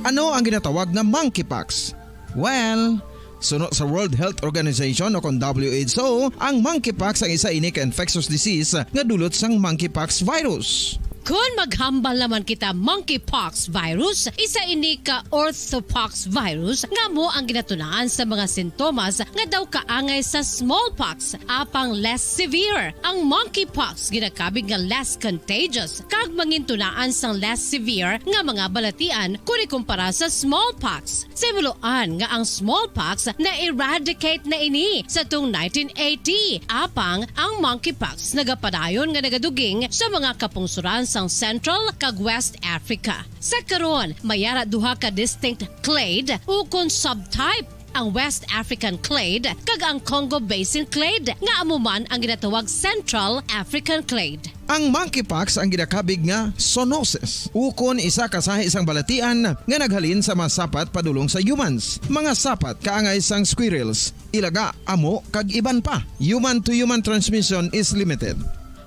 Ano ang ginatawag nga monkeypox? Well, suno sa World Health Organization o kon W H O, ang monkeypox ang isa ini ka infectious disease nga dulot sang monkeypox virus. Kon maghambal naman kita, monkeypox virus, isa ini ka orthopox virus nga amo ang ginatunaan sa mga sintomas nga daw kaangay sa smallpox, apang less severe. Ang monkeypox ginakabig nga less contagious kag mangintunaan sang less severe nga mga balatian kon ikumpara sa smallpox. Sa himuloan nga ang smallpox na-eradicate na ini sa tung nineteen eighty, apang ang monkeypox nagapadayon nga nagaduging sa mga kapungsoran sang Central kag West Africa. Sa karon, may ara duha ka distinct clade ukon subtype, ang West African clade kag ang Congo Basin clade, nga amo man ang ginatawag Central African clade. Ang monkeypox ang ginakabig nga zoonosis, ukon isa ka sahi sang balatian nga naghalin sa mga sapat padulong sa humans, mga sapat kaangay sang squirrels, ilaga, amo, kag iban pa. Human-to-human transmission is limited.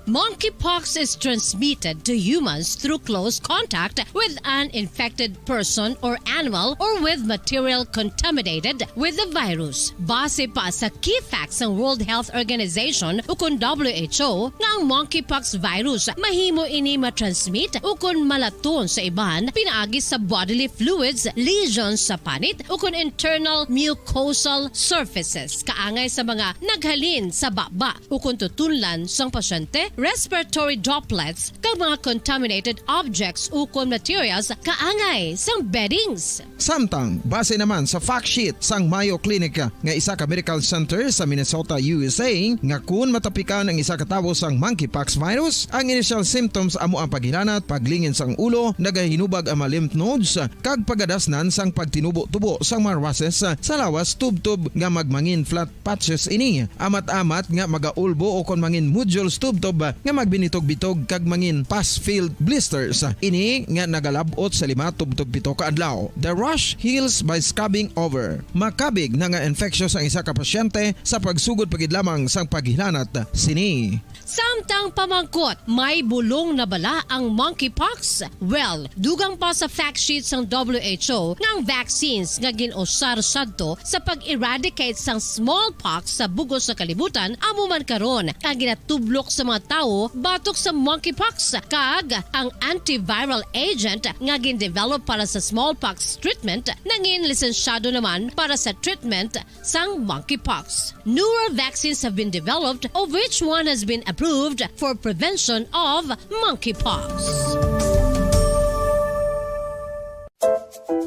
Monkeypox is transmitted to humans through close contact with an infected person or animal or with material contaminated with the virus. Base pa sa key facts sang World Health Organization ukon W H O nga ang monkeypox virus mahimo ini matransmit ukon malaton sa iban pinaagi sa bodily fluids, lesions sa panit ukon internal mucosal surfaces kaangay sa mga naghalin sa baba ukon tutunlan sang pasyente respiratory droplets, kag mga contaminated objects ukon materials kaangay sang beddings. Samtang, base naman sa fact sheet sang Mayo Clinic nga isa ka medical center sa Minnesota, U S A, nga kun matapikan ang isa ka tawo sang monkeypox virus, ang initial symptoms amo ang paghilanat, paglingin sang ulo, nagahinubag ang mga lymph nodes, kag pagadasnan sang pagtinubo-tubo sang mga rushes sa lawas tubtob nga magmangin flat patches ini. Amat-amat nga magaulbo o kon mangin nodules tubtob nga magbinitog-bitog kag mangin pus-filled blisters. Ini nga nagalab-ot sa lima tubtob pito ka adlaw. The rash heals by scabbing over. Makabig na nga infectious ang isa ka pasyente sa pagsugod pa gid lamang sang paghilanat sini. Samtang pamangkot, may bulong na bala ang monkeypox? Well, dugang pa sa fact sheet sang W H O nga ang vaccines nga gin-usar sadto sa pag-eradicate sang smallpox sa bug-os nga kalibutan amo man karon ang ginatublok sa mga tawo batok sa monkeypox, kag ang antiviral agent nga gin-develop para sa smallpox treatment nangin lisensyado naman para sa treatment sang monkeypox. Newer vaccines have been developed, of which one has been approved for prevention of monkeypox.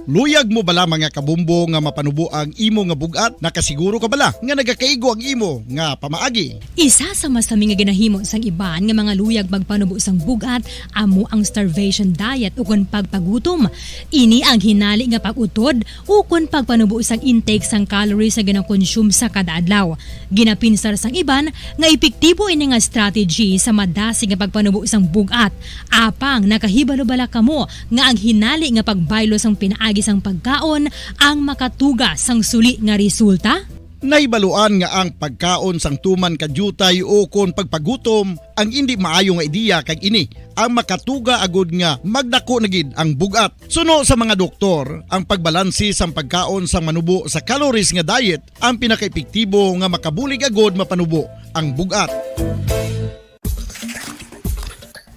Luyag mo bala, mga kabumbo, nga mapanubo ang imo nga bug-at? Nakasiguro ka bala nga nagakaigo ang imo nga pamaagi? Isa sa masami nga ginahimo sang iban nga mga luyag magpanubo sang bug-at amo ang starvation diet ukon pagpagutom. Ini ang hinali nga pag-utod ukon pagpanubo sang intake sang calories nga ginakonsume sa kada adlaw. Ginapinsar sang iban nga epektibo ini nga strategy sa madasig nga pagpanubo sang bug-at. Apang nakahibalo bala kamo nga ang hinali nga pagbaylo sang pinaagi sang pagkaon ang makatuga sang suli nga resulta? Nahibaluan nga ang pagkaon sang tuman ka diutay o kon pagpagutom ang indi maayo nga ideya, kag ini ang makatuga agud nga magdako na gid ang bug-at. Suno sa mga doktor, ang pagbalanse sang pagkaon sang manubo sa calories nga diet ang pinakaepektibo nga makabulig agud mapanubo ang bug-at.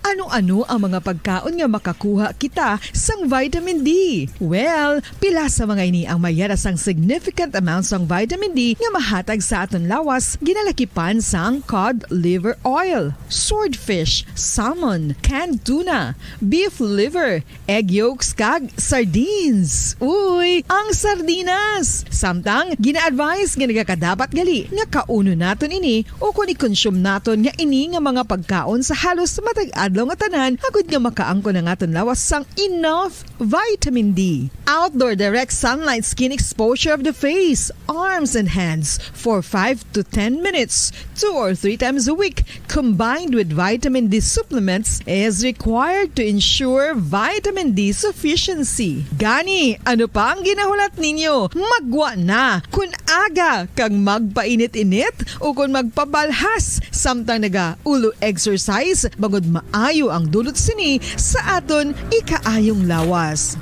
Ano-ano ang mga pagkaon nga makakuha kita sang vitamin D? Well, pila sa mga ini ang may yara sang significant amount sang vitamin D nga mahatag sa aton lawas, ginalakipan sang cod liver oil, swordfish, salmon, canned tuna, beef liver, egg yolks, kag sardines. Uy, ang sardinas! Samtang, gina-advise nga nagakadapat gali nga kaunon naton ini o kon i-consume naton nga ini nga mga pagkaon sa halos matag adlaw nga tanan, agud nga makaangkon ang aton lawas sang enough vitamin D. Outdoor direct sunlight skin exposure of the face, arms, and hands for five to ten minutes, two or three times a week, combined with vitamin D supplements, is required to ensure vitamin D sufficiency. Gani, ano pa ang ginahulat ninyo? Maggwa na! Kun aga kag magpainit-init ukon magpabalhas samtang naga-ulo exercise, bangod maayo ang dulot sini sa aton ikaayong lawas.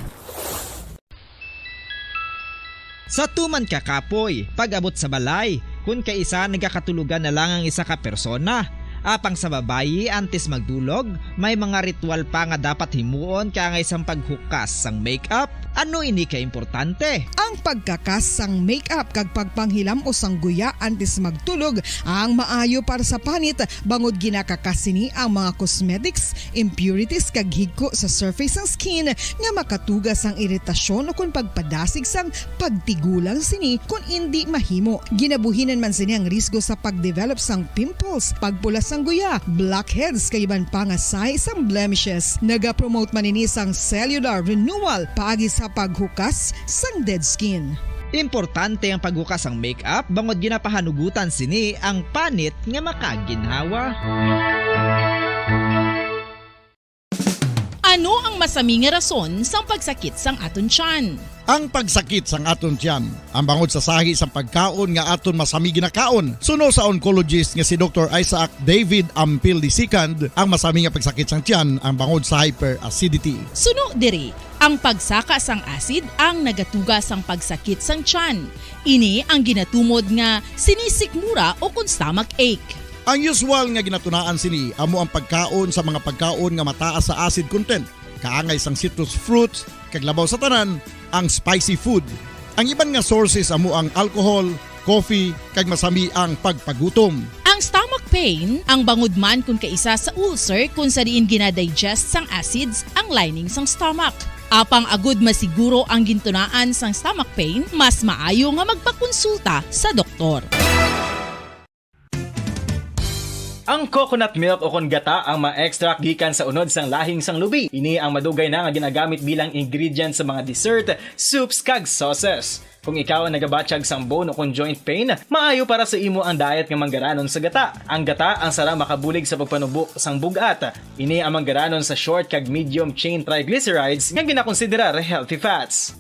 Sa tuman ka kapoy, pag-abot sa balay, kun kaisa nagakatulogan na lang ang isa ka persona. Apang sa babayi, antes magdulog, may mga ritual pa nga dapat himuon kaangay sang paghukas sang makeup. Ano ini ka importante? Ang pagkakas sang makeup kag pagpanghilam-os sang guya antes magtulog ang maayo para sa panit, bangod ginakakas sini ang mga cosmetics, impurities, kag higko sa surface sang skin nga makatuga sang iritasyon ukon pagpadasig sang pagtigulang sini kon indi mahimo. Ginabuhinan man sini ang risgo sa pagdevelop sang pimples, pagpula sang guya, blackheads, kag iban pa nga sahi sang blemishes. Nagapromote man ini sang cellular renewal paagi sa paghukas sang dead skin. Importante ang paghukas sang makeup bangod ginapahanugutan sini ang panit nga makaginhawa. Ano ang masami nga rason sang pagsakit sang aton tiyan? Ang pagsakit sang aton tiyan, ang bangod sa sahi sang pagkaon nga aton masami ginakaon. Suno sa oncologist nga si Doktor Isaac David Ampil the second, ang masami nga pagsakit sang tiyan ang bangod sa hyperacidity. Suno diri, ang pagsaka sang acid ang nagatuga sang pagsakit sang tiyan. Ini ang ginatumod nga sinisikmura o kon stomach ache. Ang usual nga ginatunaan sini amo ang pagkaon sa mga pagkaon nga mataas sa acid content, kaangay sang citrus fruits, kag labaw sa tanan, ang spicy food. Ang iban nga sources amo ang alcohol, coffee, kag masami ang pagpagutom. Ang stomach pain, ang bangod man kon kaisa sa ulcer kon sa diin ginadigest sang acids ang lining sang stomach. Apang agud masiguro ang gintunaan sang stomach pain, mas maayo nga magpakonsulta sa doktor. Ang coconut milk o kon gata ang ma-extract gikan sa unod sang lahing sang lubi. Ini ang madugay na nga ginagamit bilang ingredient sa mga dessert, soups, kag sauces. Kung ikaw ang nagabatyag sang bone o kon joint pain, maayo para sa imo ang diet nga manggaranon sa gata. Ang gata ang sarang makabulig sa pagpanubo sang bug-at. Ini ang manggaranon sa short kag medium chain triglycerides nga ginakonsiderar healthy fats.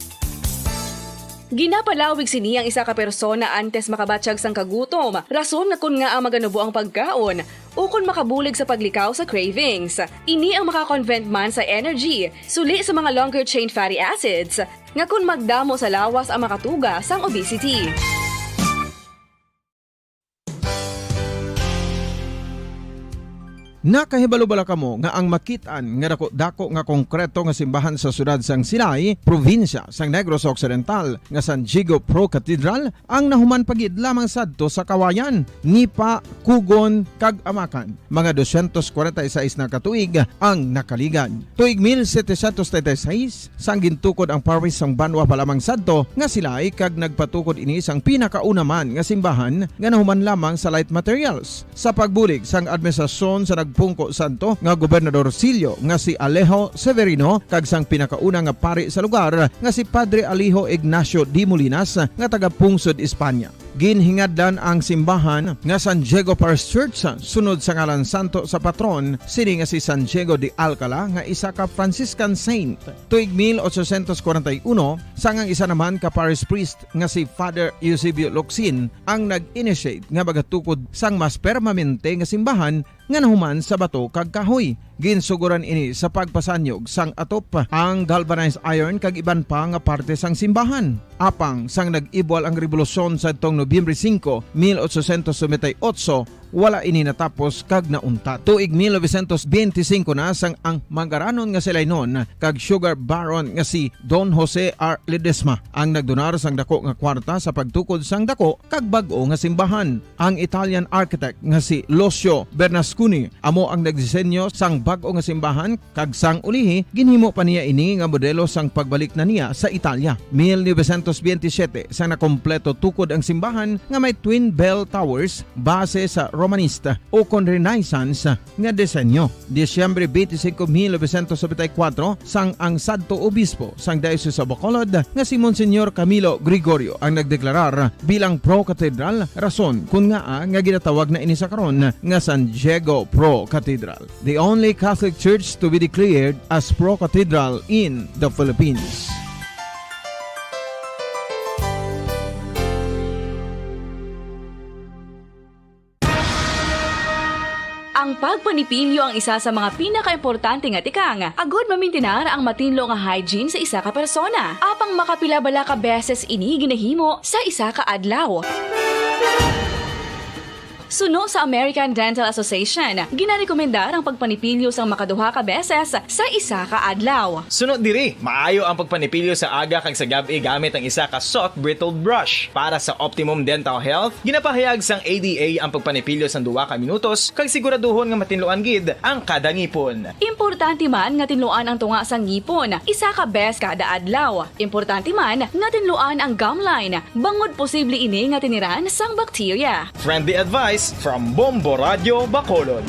Ginapalawig sini ang isa ka persona antes makabatyag sang kagutom, rason nga kon ngaa maganubo ang pagkaon, ukon makabulig sa paglikaw sa cravings. Ini ang maka-convert man sa energy, suli sa mga longer chain fatty acids, nga kon magdamo sa lawas ang makatuga sang obesity. Nakahibalo bala kamo nga ang makit-an nga dako-dako nga konkreto nga simbahan sa siyudad sang Silay, probinsya sang Negros Occidental, nga San Diego Pro Cathedral, ang nahuman pa gid lamang sadto sa Kawayan, Nipa, Cogon, kag Amacan? Mga dosyentos kwarenta y seis na ka tuig ang nakaligad. Tuig mil setecientos treinta y seis, sang gintukod ang parish sang Banwa pa lamang sadto nga Silay, kag nagpatukod ini sang pinakauna man nga simbahan nga nahuman lamang sa light materials. Sa pagbulig sang administrasyon sa nagpungko sadto nga gobernador silyo nga si Alejo Severino kag sang pinakauna nga pari sa lugar nga si Padre Alejo Ignacio de Molinas nga taga-pungsod Espanya. Ginhingadlan ang simbahan nga San Diego Parish Church sunod sa ngalan santo sa patron sini nga si San Diego de Alcala nga isa ka Franciscan saint. Tuig mil ochocientos kwarenta y uno, sang ang isa naman ka parish priest nga si Father Eusebio Locsin ang nag-initiate nga magatukod sang mas permanente nga simbahan nga nahuman sa bato kag kahoy. Ginsugoran ini sa pagpasanyog sang atop, ang galvanized iron kag iban pa nga parte sang simbahan. Apang sang nag-ibwal ang rebolusyon sadtong Nobyembre singko, mil ochocientos noventa y ocho, wala ini natapos kag nauntat. Tuig mil novecientos benti singko na sang ang manggaranon nga Silaynon kag sugar baron nga si Don Jose R. Ledesma ang nagdonar sang dako nga kwarta sa pagtukod sang dako kag bag-o nga simbahan. Ang Italian architect nga si Lucio Bernasconi amo ang nagdisenyo sang bag-o nga simbahan, kag sang ulihi ginhimo pa niya ini nga modelo sang pagbalik na niya sa Italia. Mil novecientos benti siyete, sang nakompleto tukod ang simbahan nga may twin bell towers base sa Romanista o kon Renaissance nga disenyo. Disyembre benti singko, mil novecientos nobenta y kuwatro, sang ang sadto obispo sang Diocese of Bacolod nga si Monsignor Camilo Gregorio ang nagdeklarar bilang pro-cathedral, rason kon ngaa nga ginatawag na ini sa karon nga San Diego Pro Cathedral, the only Catholic church to be declared as pro-cathedral in the Philippines. Ang pagpanipilyo ang isa sa mga pinakaimportante nga tikang, agud mamintinar ang matinlo nga hygiene sa isa ka persona. Apang makapila bala ka beses ini ginahimo sa isa ka adlaw? Suno sa American Dental Association, ginarekomendar ang pagpanipilyo sang makaduha ka beses sa isa ka adlaw. Suno diri, maayo ang pagpanipilyo sa aga kag sa gab-i gamit ang isa ka soft bristled brush. Para sa optimum dental health, ginapahayag sang A D A ang pagpanipilyo sang duha ka minutos kag siguraduhon nga matinluan gid ang kada ngipon. Importante man nga tinluan ang tunga sang ngipon isa ka bes kada adlaw. Importante man nga tinluan ang gum line, bangod posible ini nga tiniran sang bakterya. Friendly advice from Bombo Radio Bacolod.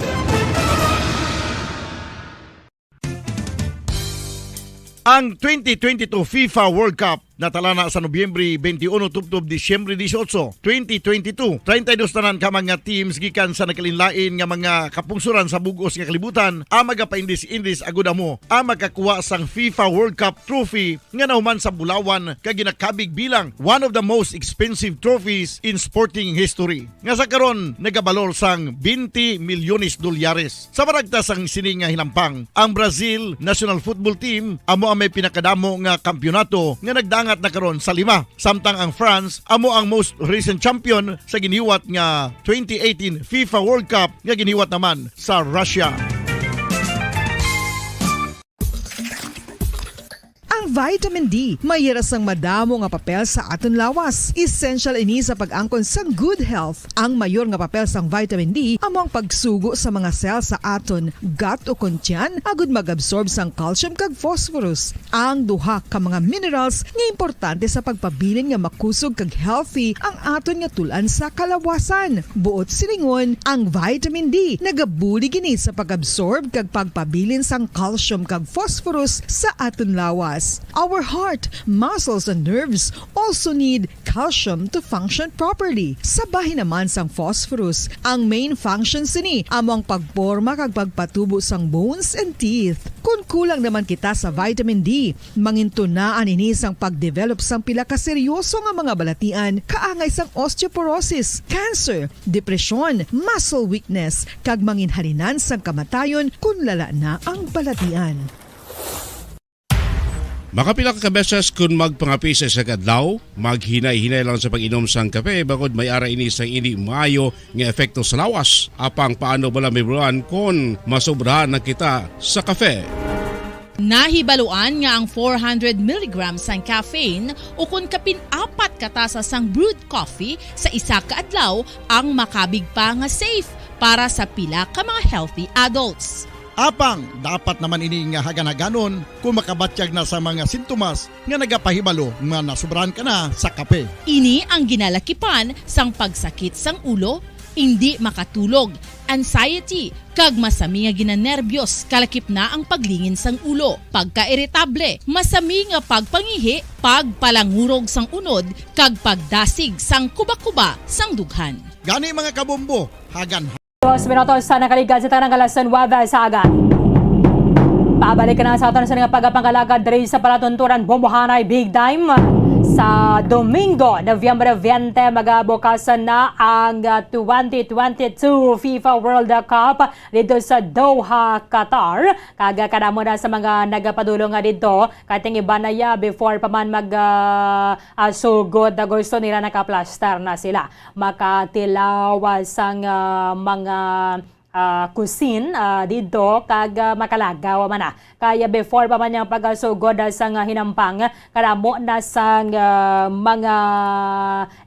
Ang twenty twenty-two FIFA World Cup natalana sa Nobyembre twenty-one tubtob Disyembre dieciocho, twenty twenty-two. Treinta y dos tanan ka mga teams gikan sa nagkalainlain nga mga kapungsoran sa bug-os nga kalibutan ang magapaindis-indis agud amo ang makakuha sang FIFA World Cup trophy nga nahuman sa bulawan kag ginakabig bilang one of the most expensive trophies in sporting history, nga sa karon nagabalor sang twenty milyones dolyares. Sa maragtas sang sini nga hinampang, ang Brazil national football team amo ang may pinakadamo nga kampiyonato nga nagdangat na karon sa lima, samtang ang France amo ang most recent champion sa giniwat nga twenty eighteen FIFA World Cup nga giniwat naman sa Russia. Ang Vitamin D may yara sang madamo nga papel sa aton lawas. Essential ini sa pag-angkon sang good health. Ang mayor nga papel sang vitamin D amo ang pagsugo sa mga cell sa aton gut o kon tiyan agud mag-absorb sang calcium kag phosphorus, ang duha ka mga minerals nga importante sa pagpabilin nga makusog kag healthy ang aton nga tul-an sa kalawasan. Buot silingon, ang vitamin D nagabulig ini sa pag-absorb kag pagpabilin sang calcium kag phosphorus sa aton lawas. Our heart, muscles, and nerves also need calcium to function properly. Sa bahin naman sang phosphorus, ang main function sini amo ang pagporma kag pagpatubo sang bones and teeth. Kon kulang naman kita sa vitamin D, mangintunaan ini sang pagdevelop sang pila ka seryoso nga mga balatian kaangay sang osteoporosis, cancer, depresyon, muscle weakness, kag manginhalinan sang kamatayon kon lala na ang balatian. Makapila ka beses kon magpangape sa isa ka adlaw, maghinay-hinay lang sa pag-inom sang kape, bangod may ara ini sang indi maayo nga epekto sa lawas. Apang paano bala may bulan kon masobrahan na kita sa kape? Nahibaluan nga ang four hundred milligrams sang caffeine o kon kapin apat ka tasa sang brewed coffee sa isa ka adlaw ang makabig pa nga safe para sa pila ka mga healthy adults. Apang dapat naman ini nga hagan-haganon kung makabatyag na sa mga sintomas nga nagapahibalo nga nasubrahan ka na sa kape. Ini ang ginalakipan sang pagsakit sang ulo, indi makatulog, anxiety, kag masami nga ginanerbiyos, kalakip na ang paglingin sang ulo, pagkairitable, masami nga pagpangihi, pagpalangurog sang unod, kag pagdasig sang kuba-kuba sang dughan. Gani, mga kabombo, hagan Dos minutos sa nakaligad sa tanang alas nuwebe sa aga. Pabalik na sa aton sa nga pagpangalagad diri sa palatuntunan Bombohanay Big Time. Sa Domingo, Nobyembre twenty, magabukasan na ang, ah, twenty twenty-two FIFA World Cup dito sa Doha, Qatar. Kag kadamo na sa mga nagapadulong nga dito, kay ting iban na ya before pa man mag, ah, ah, sugod na gusto nila nakaplastar na sila. Makatilaw sang, ah, mga, ah, kusin, ah, didto kag, ah, makalagaw man na. Kaya before pa man yang pagasugod, ah, sang, ah, hinampang, kadamo na sang, ah, mga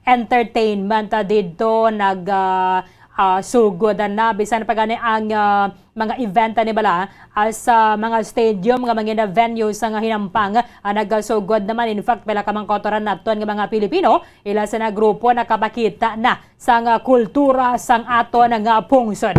entertainment, ah, didto nag, ah, ah, sugod na. Bisan pa gani ang, ah, mga event, ah, ni bala, ah, sa mga stadium nga mga venue sang hinampang, ah, nagasugod naman. In fact, pila ka mga kautoran naton nga mga Pilipino, ila sa na grupo nakapakita na sang, ah, kultura sang aton nga pungsod.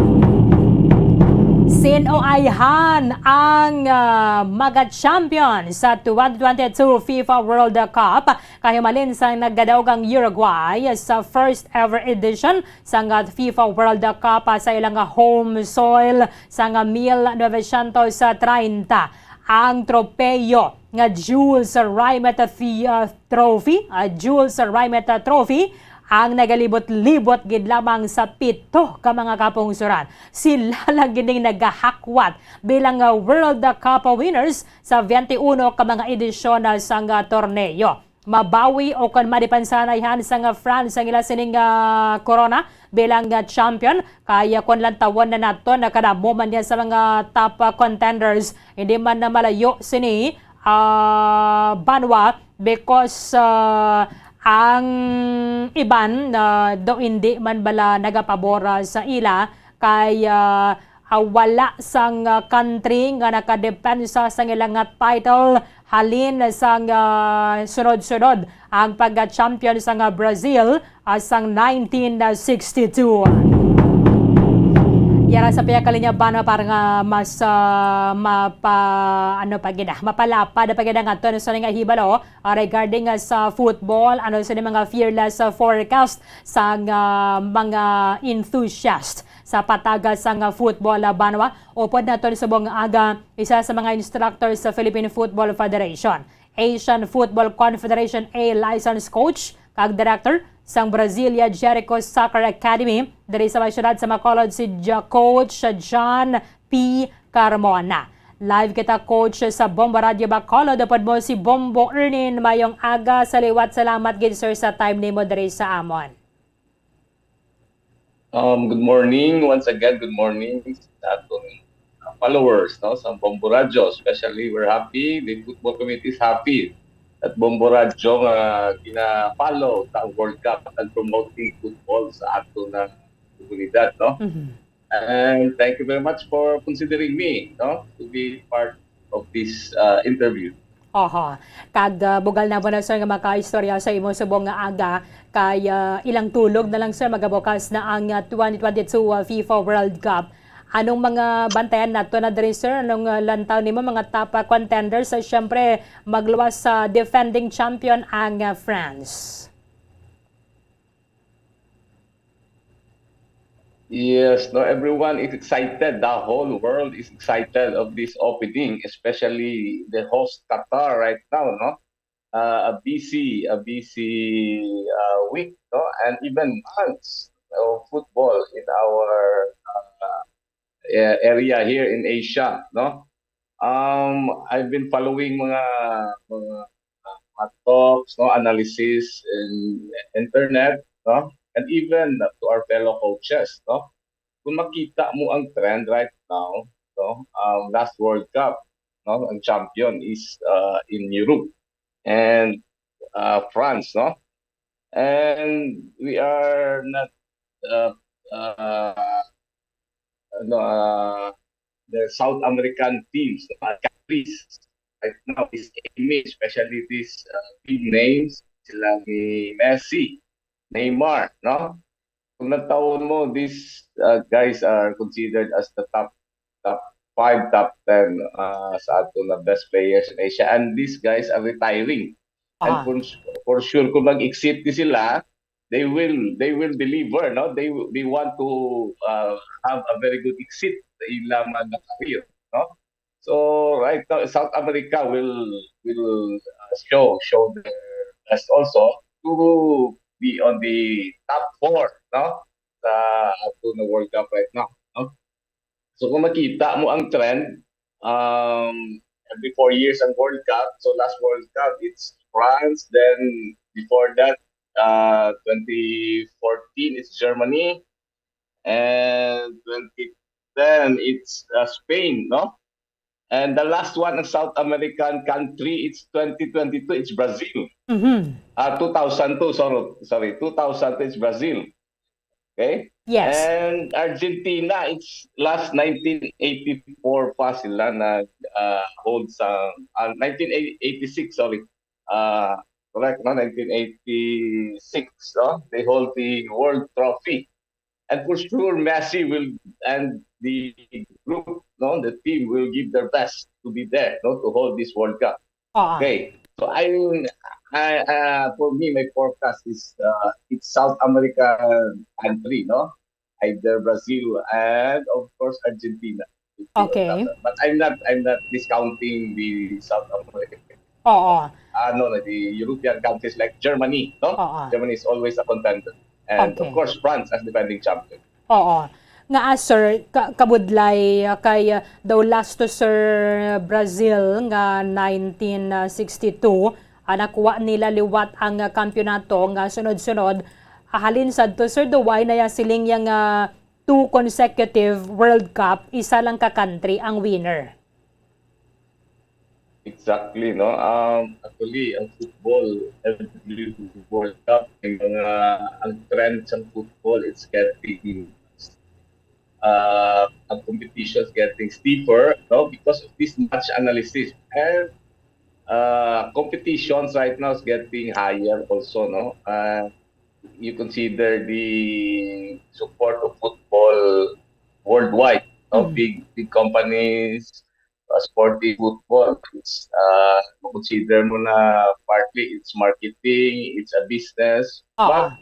Sin-o ayhan ang, ah, maga-champion sa twenty twenty-two FIFA World Cup? Kahimalin sang nagkadaog ang Uruguay sa first ever edition sang, ah, FIFA World Cup, ah, sa ilang, ah, home soil sang, ah, mil novecientos treinta. Ang tropeyo nga Jules Rimet Thi-, ah, Trophy, ah, Jules Rimet Trophy, ang nagalibot-libot gid lamang sa pito ka mga kapungsoran. Sila lang gid ning nagahakwat bilang, ah, World Cup winners sa twenty-uno ka mga edisyon, ah, sang, ah, torneo. Mabawi o kon madipensa na ayhan sang, ah, France ang ila sining, ah, korona bilang, ah, champion. Kaya kon lantawon na naton, nakadamo man niya sa mga top, ah, contenders. Hindi man na malayo sini, ah, banwa because, ah, ang iban, ah, do hindi man bala nagapabor, ah, sa ila kay, ah, ah, wala sang, ah, country nga nakadepensa sang ila nga title halin sang, ah, sunod-sunod ang pagka-champion sang, ah, Brazil, ah, sang nineteen sixty-two. Yara sa pihak kalinya ba na para nga mas, ah, mapa-, ano pa gid, ah, mapalapad pa gid ang aton sa nga hibalo, ah, regarding, ah, sa football, ano sa mga fearless, ah, forecast sang, ah, mga enthusiast sa pataga sang, ah, football, ah, banwa. Upod naton subong nga aga, isa sa mga instructor sa Philippine Football Federation, Asian Football Confederation A license coach, kag director sang Brasilia Jericho Soccer Academy diri sa may siyudad sa Bacolod, si Ja-, Coach John P Carmona. Live kita, Coach, sa Bombo Radio Bacolod. Upod mo si Bombo Ernin. Mayong aga, sa liwat salamat gid, sir, sa time nimo diri sa amon. Um, good morning. Once again, good morning sa aton, um, followers, no, sa Bombo Radyo. Especially, we're happy, the football committee is happy that Bombo Radyo nga gina-follow ta ang World Cup and promoting football sa ato na komunidad, no? Mhm. And thank you very much for considering me, no, to be part of this uh, interview. Oho. Kag ah, bugal na mo na, sir, nga makaistorya sa imo subong nga aga, kay ah, ilang tulog na lang, sir, magabukas na ang ah, twenty twenty-two ah, FIFA World Cup. Anong mga bantayan nato na diri, sir? Anong ah, lantaw nimo, mga top ah, contenders? Sa, syempre, magluwas sa defending champion ang ah, France. Yes, no, everyone is excited. The whole world is excited of this opening, especially the host Qatar right now, no? Uh, a busy, a busy uh, week, no? And even months of football in our uh, a- area here in Asia, no? Um, I've been following mga mga, mga talks, no, analysis in internet, no, and even to our fellow coaches, no. Kung makita mo ang trend right now, no, um, last World Cup, no, ang champion is uh, in Europe and uh, France, no, and we are not uh, uh, ano, uh, the South American teams, uh, countries right now is aiming, especially these uh, big names, sila ni Messi, Neymar, no? Kung natawon mo, these uh, guys are considered as the top top five, top ten uh, sa ato na best players in Asia, and these guys are retiring. And Ah. for, for sure, kung mag-exit ni sila, they will they will deliver, no? They they want to uh, have a very good exit sa ilang mga career, no? So right now, South America will will uh, show show their best also to be on the top four, no? Sa ato na World Cup right now, no? So kung makita mo ang trend, um, every four years ang World Cup. So last World Cup, it's France. Then before that, uh, twenty fourteen, it's Germany. And twenty ten, it's uh, Spain, no? And the last one, a South American country, it's twenty twenty-two, it's Brazil. Mhm. Uh, two thousand two, sorry, sorry, two thousand two, it's Brazil. Okay? Yes. And Argentina, it's last nineteen eighty-four pa sila na uh, hold sa, uh, nineteen eighty-six, sorry. Uh, correct, no? nineteen eighty-six, no? They hold the World Trophy. And for sure, Messi will and the group, no, the team will give their best to be there, no, to hold this World Cup. Oo. Okay. So I, I uh, for me, my forecast is uh, it's South American country, no? Either Brazil and of course Argentina. Okay. But I'm not I'm not discounting the South American. Oo. Ano na, the European countries like Germany, no? Oo. Germany is always a contender. And Okay. Of course France as defending champion. Oo. Nga, ah, sir, ka- kabudlay, ah, kay ah, daw last to, sir, Brazil nga nineteen sixty-two, ah, nakuha nila liwat ang ah, kampiyonato nga sunod-sunod. Ah, halin sadto, sir, daw wala na ya siling ya nga two consecutive World Cup, isa lang ka country ang winner. Exactly, no? Um, actually, ang football, every World Cup, may mga, ang trend sa football, it's getting, uh, ang competition is getting stiffer, no? Because of this match analysis. And uh, competitions right now is getting higher also, no? Uh, you consider the support of football worldwide, no? Mm. Big big companies uh, supporting football. It's uh, consider mo na partly it's marketing, it's a business. Oo. But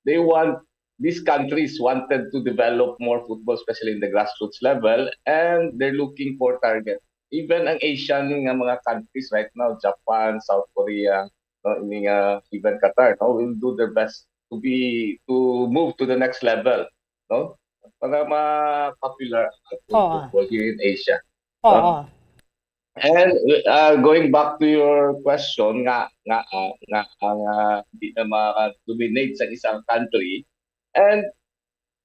they want these countries wanted to develop more football, especially in the grassroots level, and they're looking for target. Even ang Asian nga mga countries right now, Japan, South Korea, no, ini nga even Qatar, no, will do their best to be to move to the next level, no, para ma-popular ang Oo. football here in Asia. Oo. And uh, going back to your question, nga nga uh, nga ang uh, di na ma-dominate sa isang country, and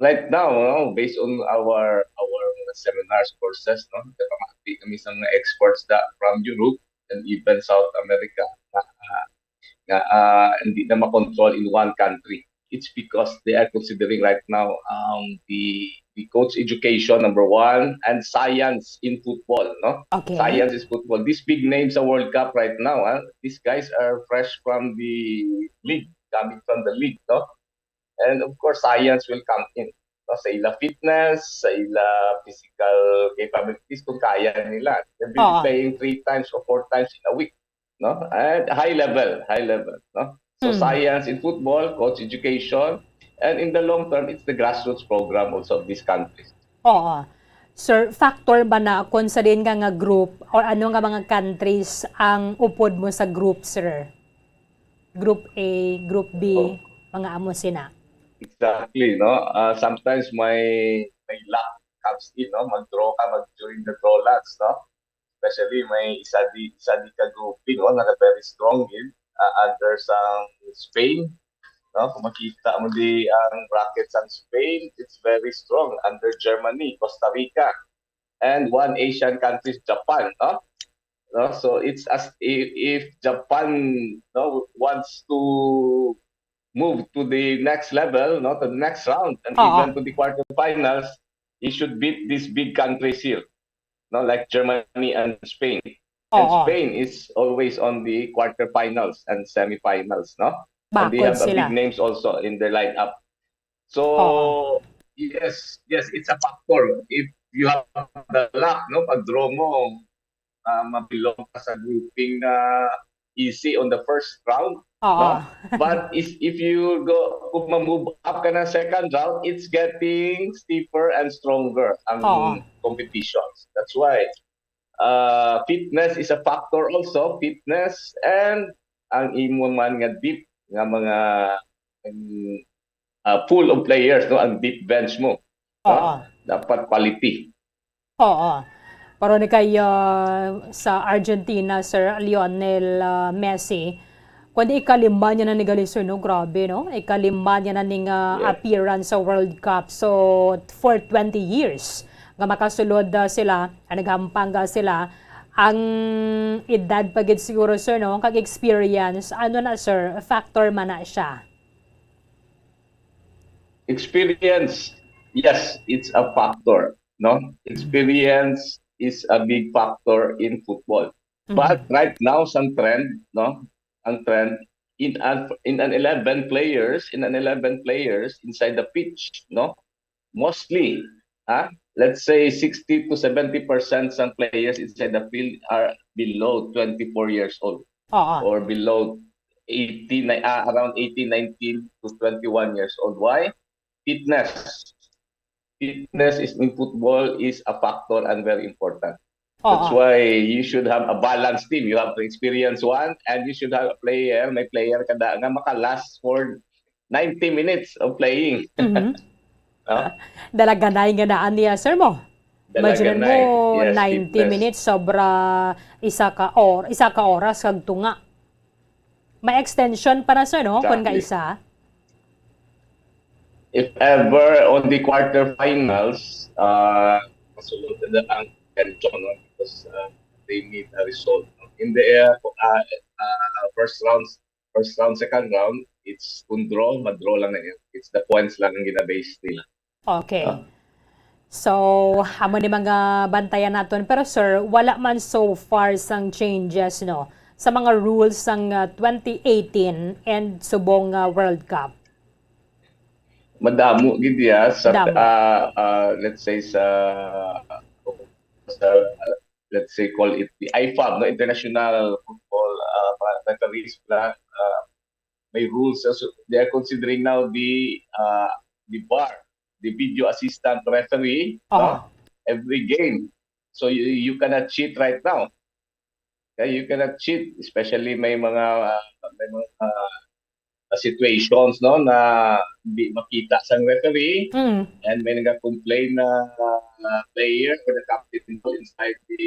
right now, no, based on our our seminars, courses, no? Nagapamati kami sa mga experts da from Europe and even South America na, ah, nga, ah, hindi na makontrol in one country. It's because they are considering right now, um, the, the coach education, number one, and science in football, no? Okay. Science is football. These big names sa World Cup right now, ah, these guys are fresh from the league, coming from the league, no? And of course, science will come in. No? Sa ila fitness, sa ila physical capabilities, kung kaya nila. They'll be Oo. playing three times or four times in a week. No? And high level, high level. No? So Hmm. science in football, coach education, and in the long term, it's the grassroots program also of these countries. Oo. Sir, factor ba na kung sa din nga, nga group or ano nga mga countries ang upod mo sa group, sir? Group A, Group B, Oh. mga amo sina. Exactly, no? Uh, sometimes may may luck comes in, no? Mag-draw ka mag during the draw lots, no? Especially may isa di isa di ka grouping, no, na very strong in uh, under sa Spain, no? Kung makita mo di ang bracket sa Spain, it's very strong under Germany, Costa Rica, and one Asian countries, Japan, no? No? So it's as if, if Japan, no, wants to move to the next level, no, to the next round, and Oo. even to the quarterfinals, he should beat these big countries here, no, like Germany and Spain. And Oo. Spain is always on the quarterfinals and semifinals, no? And they Bakod have a sila. big names also in their lineup. So, Oo. yes, yes, it's a factor. If you have the luck, no, pag draw mo, uh, mabilong ka sa grouping na easy on the first round. Oo. No? But if, if you go, kung ma-move up ka ng second round, it's getting steeper and stronger ang Oo. competitions. That's why uh, fitness is a factor also. Fitness and ang imo man nga deep nga mga um, uh, pool of players, no, ang deep bench mo. Oo. Dapat quality. Oo. Pero ni kay ah, sa Argentina, Sir Lionel ah, Messi, kundi ikalima niya na ni gali, sir, no? Grabe, no? Ikalima niya na ning ah, Yeah. appearance sa World Cup. So, for twenty years, nga makasulod ah, sila, ah, naghampang ah, sila, ang edad pa gid siguro, sir, no? Kag experience, ano na, sir? Factor man na siya. Experience, yes, it's a factor, no? Experience is a big factor in football. Mhm. But right now, sa trend, no? Ang trend in an, in an eleven players, in an eleven players inside the pitch, no? Mostly, ha? Let's say sixty to seventy percent sa players inside the field are below twenty-four years old Oo. or below eighteen, ah, around eighteen, nineteen to twenty-one years old. Why? Fitness. Fitness is in football is a factor and very important. That's Oo. Why you should have a balanced team. You have the experienced one and you should have a player, may player ka na nga makalast for ninety minutes of playing. Mhm. No? Dalaganay nga daan niya, sir, mo. Imagine Dalaganay. mo, Yes, ninety fitness. minutes, sobra isa ka or isa ka oras kag tunga. May extension pa na, sir, no? Kung Exactly. Kaisa. If ever on the quarterfinals, uh, masulod na ang extension, no? Because uh, they need a result. No? In the uh, uh, uh, first round, first round, second round, it's kung draw, mag-draw lang na yan. It's the points lang ang ginabase nila. Okay. Ah. So, amo ni mga bantayan naton. Pero sir, wala man so far sang changes, no, sa mga rules sang ah, twenty eighteen and subong nga World Cup. Madamo gid ya sa Damo. ah, ah, let's say sa sa uh, let's say call it the I F A B, no, International Football uh, Referees Plan. Uh, may rules. So, they are considering now the uh, the bar, the video assistant referee, Oo. No? Every game. So you, you cannot cheat right now. Okay? You cannot cheat, especially may mga uh, may mga uh, situations, no, na di makita sang referee, Mm. And may nag-complain na uh, player or the captain inside the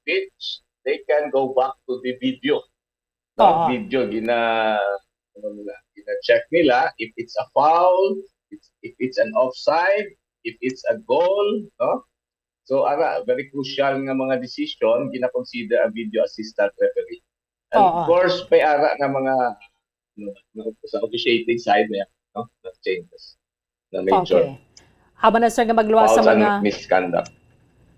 pitch, they can go back to the video. No? Oo. Video, gina, ano nila, gina-check nila if it's a foul, it's, if it's an offside, if it's a goal, no? So, ara, very crucial nga mga decision, gina-consider ang video assistant referee. And of Oo. course, may ara nga mga, ano, sa officiating side, may, no, mga changes na major. Okay. Amo na, sir, nga magluwas sa Fouls and mga misconduct.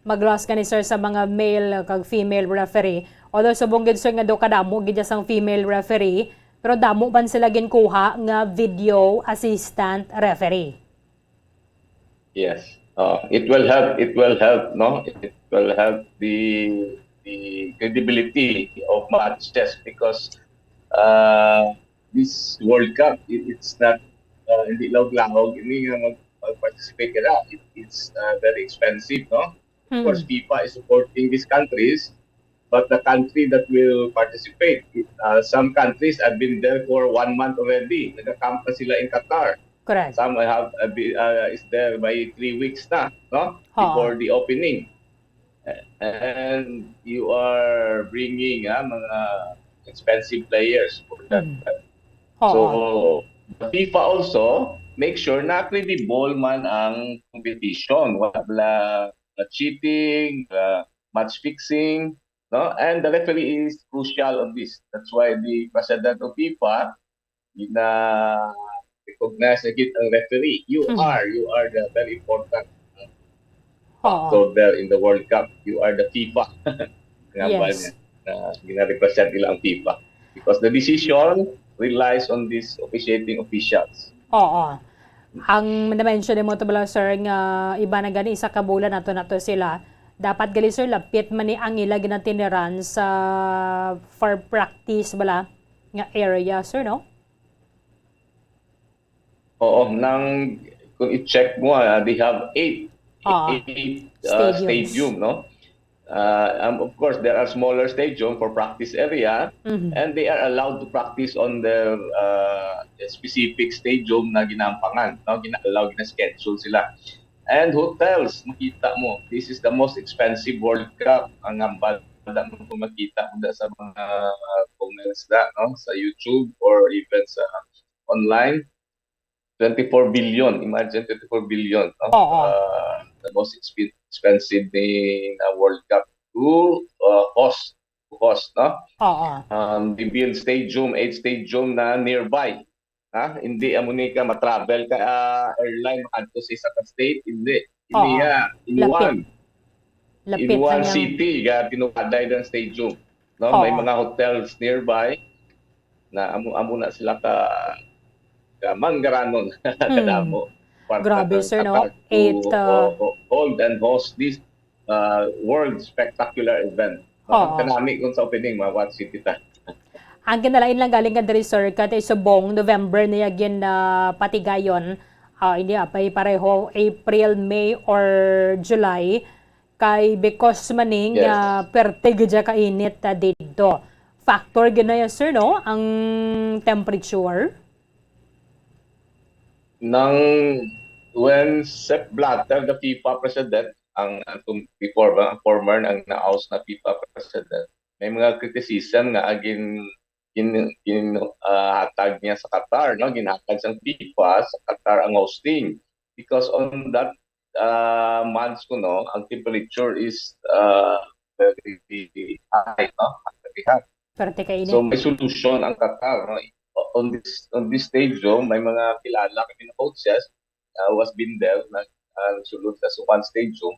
Magluwas ka ni, sir, sa mga male kag female referee. Although subong gid, sir, nga daw kadamo gid sang female referee, pero damo man sila ginkuha nga video assistant referee. Yes. Uh, it will help, it will help, no? It will help the the credibility of matches because uh, this World Cup, it, it's not, uh, hindi lahog-lahog ini nga mag, mag-participate ka na. It, it's uh, very expensive, no? Of course, Hmm. FIFA is supporting these countries, but the country that will participate, uh, some countries have been there for one month already. Nagka-camp na sila in Qatar. Correct. Some have, uh, be- uh, is there by three weeks na, no? Oo. Before the opening. And you are bringing, ah, mga expensive players for that. Mm. Oo. So, the FIFA also make sure na credible man ang competition. Wala bala cheating, uh, match fixing, no? And the referee is crucial on this. That's why the president of FIFA gina-recognize na gid ang referee. You Mhm. are, you are the very important Oo. factor there in the World Cup. You are the FIFA. Nga ba Yes. niya? Na gina-represent nila ang FIFA. Because the decision relies on these officiating officials. Oo. Ang na-mention mo to bala, sir, nga iba na gani isa ka bulan nato nato sila. Dapat gali, sir, lapit man ni ang ila ginatiniran sa for practice bala nga area, sir, no? Oo, nang kung i-check mo, ah, they have eight, Ah, eight, uh, stadiums. Stadium, no? Uh, um, of course, there are smaller stadium for practice area, Mhm. and they are allowed to practice on their, uh, specific stadium na ginaampangan, no? Gina-allow, gina-schedule sila. And hotels, makita mo, this is the most expensive World Cup. Ang hambal, wala mo kung makita mo sa mga comments na, no? Sa YouTube or even sa online. Twenty-four billion, imagine, twenty-four billion, no? Oo. Uh, the most expen- expensive ni na World Cup to uh, host, to host, no? Oo. Um, they build stadium, eight stadium na nearby. Ha? Hindi amo ni ka ma-travel ka, ah, airline makadto sa isa ka state, hindi. Hindi Oo. ya, in Lapit. one. Lapit In lang one yang city, ga tinupaday ng stadium. No, may Oo. mga hotels nearby na amo, amo na sila ka, ka manggaranon, Hmm. kadamo. Para Grabe, ang sir, no? Qatar to, Eight, uh, o- o- hold and host this uh, world spectacular event. Oo. Kanami kung sa opening, ma-watch it kita. Ang kinalain lang galing nga diri, sir, kay subong November niya gin, ah, patigayon. Ah, hindi, ah, pay pareho April, May, or July. Kay because man ni Yes. nga perte gid siya kainit, ah, didto. Factor gid na yan, sir, no? Ang temperature? Nang when Sepp Blatter, the FIFA president, ang, ang tum- before ba, ang former, ang na-oust na FIFA president, may mga criticism nga agin gin, gin, ah, hatag niya sa Qatar, no? Ginhatag sang FIFA sa Qatar ang hosting. Because on that, ah, months ko, no, ang temperature is, ah, very high, no? Very hot. Perte kainit. So, may solution ang Qatar, no? On this, on this stadium, may mga kilala kami na coaches, uh, was been there, nag, uh, nagsulod sa Sukan Stadium.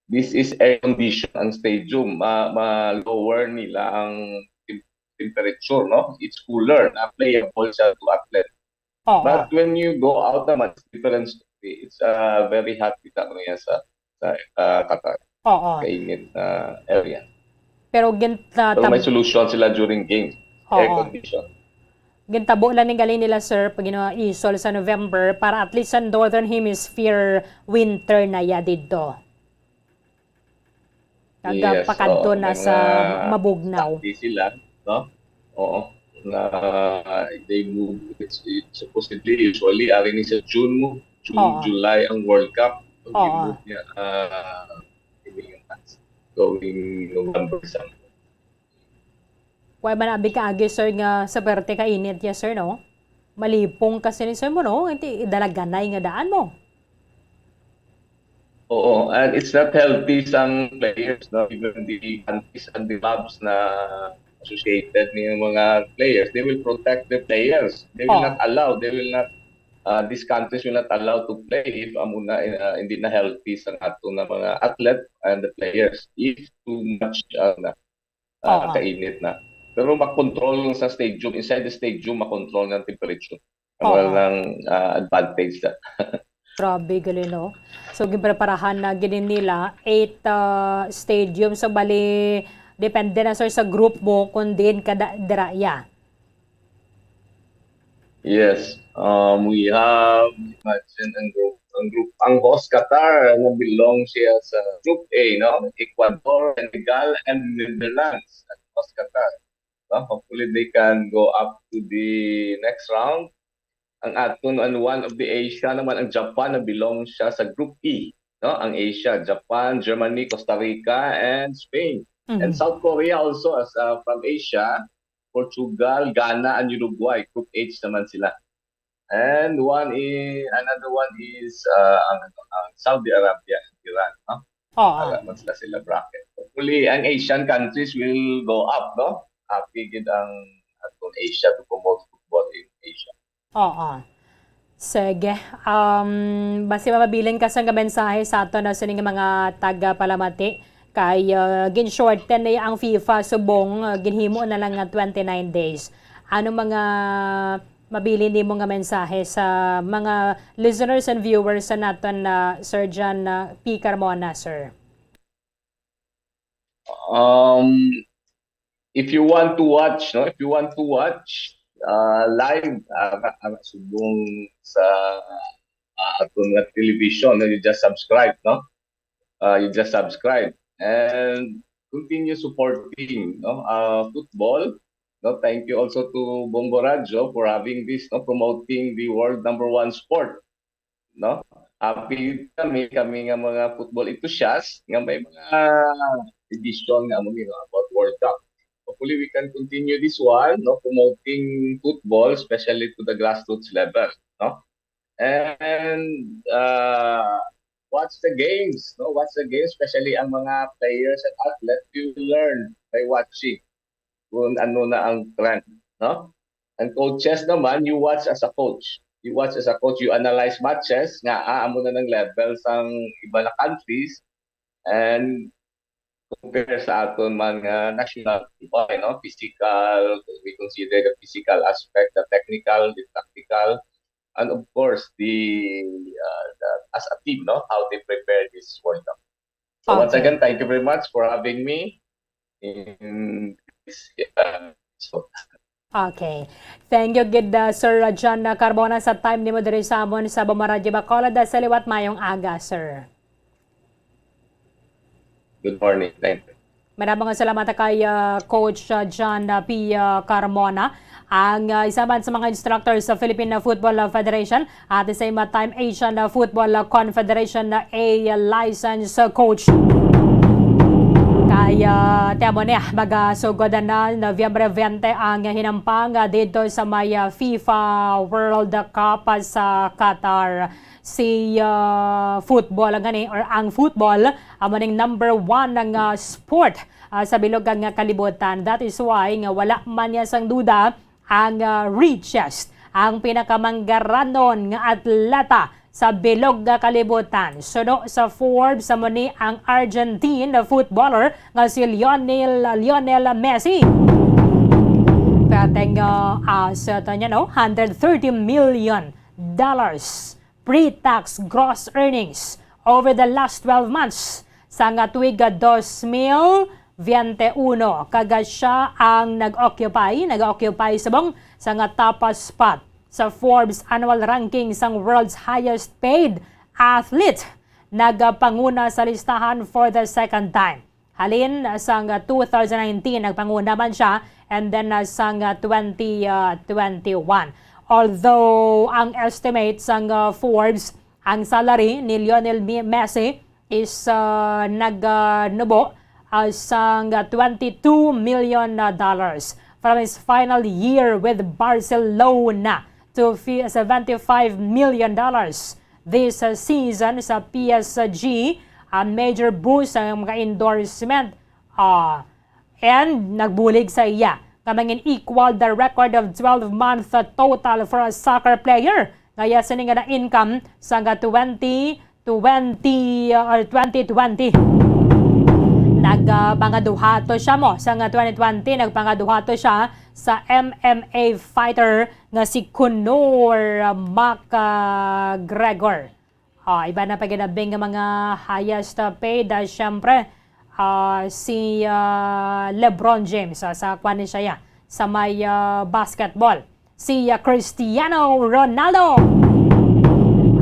This is air condition ang stadium. Ma, ma-lower nila ang tem- temperature, no? It's cooler, na playable siya to athlete. Oo. But when you go out naman, it's different story. It's, uh, very hot kita ko niya sa, sa, uh, Qatar. Oo. Kainit na area. Pero gin-, na Pero may tam- solution sila during games. Air Oo. condition. Gintabo lang ni galing nila, sir, pag ginawa isol sa November para at least sa Northern Hemisphere winter na ya didto. Kag, ah, Yes, pakadto oo, na may sa mga mabugnaw. Sakti sila, no? Oo. Na they move, it's, it's supposedly, usually, ari ni sa June mo, June, Oo. July ang World Cup. Pag Oo. i-move niya, ah, hindi yung going November something. Wa man abi kaagi, sir, nga sa perte ka init ya, sir, no? Malipong kasi ni, sir, mo, no? Hindi, dalaganay nga daan mo. Oo, and it's not healthy sang players, no? Even the aunties and the moms na associated ni mga players, they will protect their players. They will Oo. not allow, they will not, uh, these countries will not allow to play if amo na, uh, hindi na healthy sa ato na mga athlete and the players. If too much, uh, na, uh, Oo. kainit na. Pero makontrol sa stadium, inside the stadium, makontrol ng temperature. Oo. Walang, ah, advantage na. Grabe, gali, no? So, ginpreparahan na gid nila eight, ah, stadium. So, bali, depende na, sir, sa group mo kung diin ka da-, dira, ya. Yes. Um, we have, imagine, ang group, ang group, ang host Qatar, na belong siya sa Group A, no? Ecuador, Senegal, and Netherlands. Ang host Qatar. No? Hopefully, they can go up to the next round. Ang aton, and one of the Asia naman, ang Japan, na belong siya sa Group E, no? Ang Asia, Japan, Germany, Costa Rica, and Spain. And Mhm. South Korea also, as, uh, from Asia, Portugal, Ghana, and Uruguay. Group H naman sila. And one is, another one is, uh, ang, ano, ang Saudi Arabia and Iran, no? Oo. Wala man sila, sila bracket. Hopefully, ang Asian countries will go up, no? Happy gid ang atong Asia to promote football in Asia. Oo. Sige. Um, basi mapabilin ka sa nga mensahe sa aton na sining mga tagapalamati kay, uh, gin-shorten na ang FIFA subong, uh, ginhimo na lang nga twenty-nine days. Ano mga mabilin nimo nga mensahe sa mga listeners and viewers sa naton na Sir John, uh, P. Carmona, sir? Um, if you want to watch, no, if you want to watch, uh, live, uh, uh, subong sa, uh, aton nga television, no, you just subscribe, no? Uh, you just subscribe and continue supporting, no, uh, football. No, thank you also to Bombo Radyo for having this, no, promoting the world number one sport, no? Happy kami, kami nga mga football enthusiasts nga may mga edition nga amo ni, no, about World Cup. Hopefully, we can continue this one, no, promoting football, especially to the grassroots level, no? And, uh, watch the games, no? Watch the games, especially ang mga players and athletes, you learn by watching kung ano na ang trend, no? Ang coaches naman, you watch as a coach. You watch as a coach, you analyze matches nga, ah, amo na nang level sang iba na countries, and compare sa aton man nga national team, no? Physical, we consider the physical aspect, the technical, the tactical, and of course, the, uh, the, as a team, no? How they prepare this World Cup. So once Okay. again, thank you very much for having me in this, uh, so, Okay. Thank you gid, uh, Sir John, uh, Carbona, sa time nimo diri sa amon sa Bombo Radyo Bacolod. Uh, sa liwat, mayong aga, sir. Good morning. Thank you. Maraming salamat kay, uh, Coach, uh, John, uh, P, uh, Carmona, ang, uh, isa man sa mga instructor sa Philippine Football, uh, Federation, at the same, uh, time, Asian, uh, Football, uh, Confederation, uh, A license, uh, coach. Kay, uh, tiamo niya, magasugod na Nobyembre twenty ang hinampang, uh, dito sa may, uh, FIFA World Cup, uh, sa Qatar. Si, uh, football gani, or ang football, amo ning number one nga sport, uh, sa bilog nga kalibutan. That is why nga wala man niya sang duda ang, ah, richest, ang pinakamanggaranon nga atleta sa bilog nga kalibutan. Suno sa Forbes, amo ni ang Argentine footballer nga si Lionel, Lionel Messi. Perting, ah, asset niya, no? Hundred thirty million dollars pre-tax gross earnings over the last twelve months, sa nga tuig nga dos mil bente uno, kag siya ang nag-occupy, nag-occupy subong sa nga top spot sa Forbes annual ranking sang world's highest paid athlete. Nagapanguna sa listahan for the second time. Halin sang two thousand nineteen, nagpanguna man siya, and then, uh, sang, uh, twenty, uh, twenty-one. Although ang estimate sang, uh, Forbes, ang salary ni Lionel Mi-, Messi is, uh, nag, uh, nubo, uh, sang, uh, twenty-two million, uh, dollars from his final year with Barcelona to fi-, seventy-five million dollars this uh, season sa P S G, ang major boost sa mga endorsement. Ah, and nagbulig sa iya nga mangin equal the record of twelve-month total for a soccer player. Nga iya sini nga na-income sa nga twenty twenty, uh, or twenty twenty. Nagpangaduha to siya mo sa nga twenty twenty, nagpangaduha to siya sa M M A fighter nga si Conor McGregor. Ah, iba na pa ginabing nga mga highest, ah, paid, ah, syempre, ah, si, ah, LeBron James, ah, sa kwan ni siya, sa may, ah, basketball. Si, ah, Cristiano Ronaldo.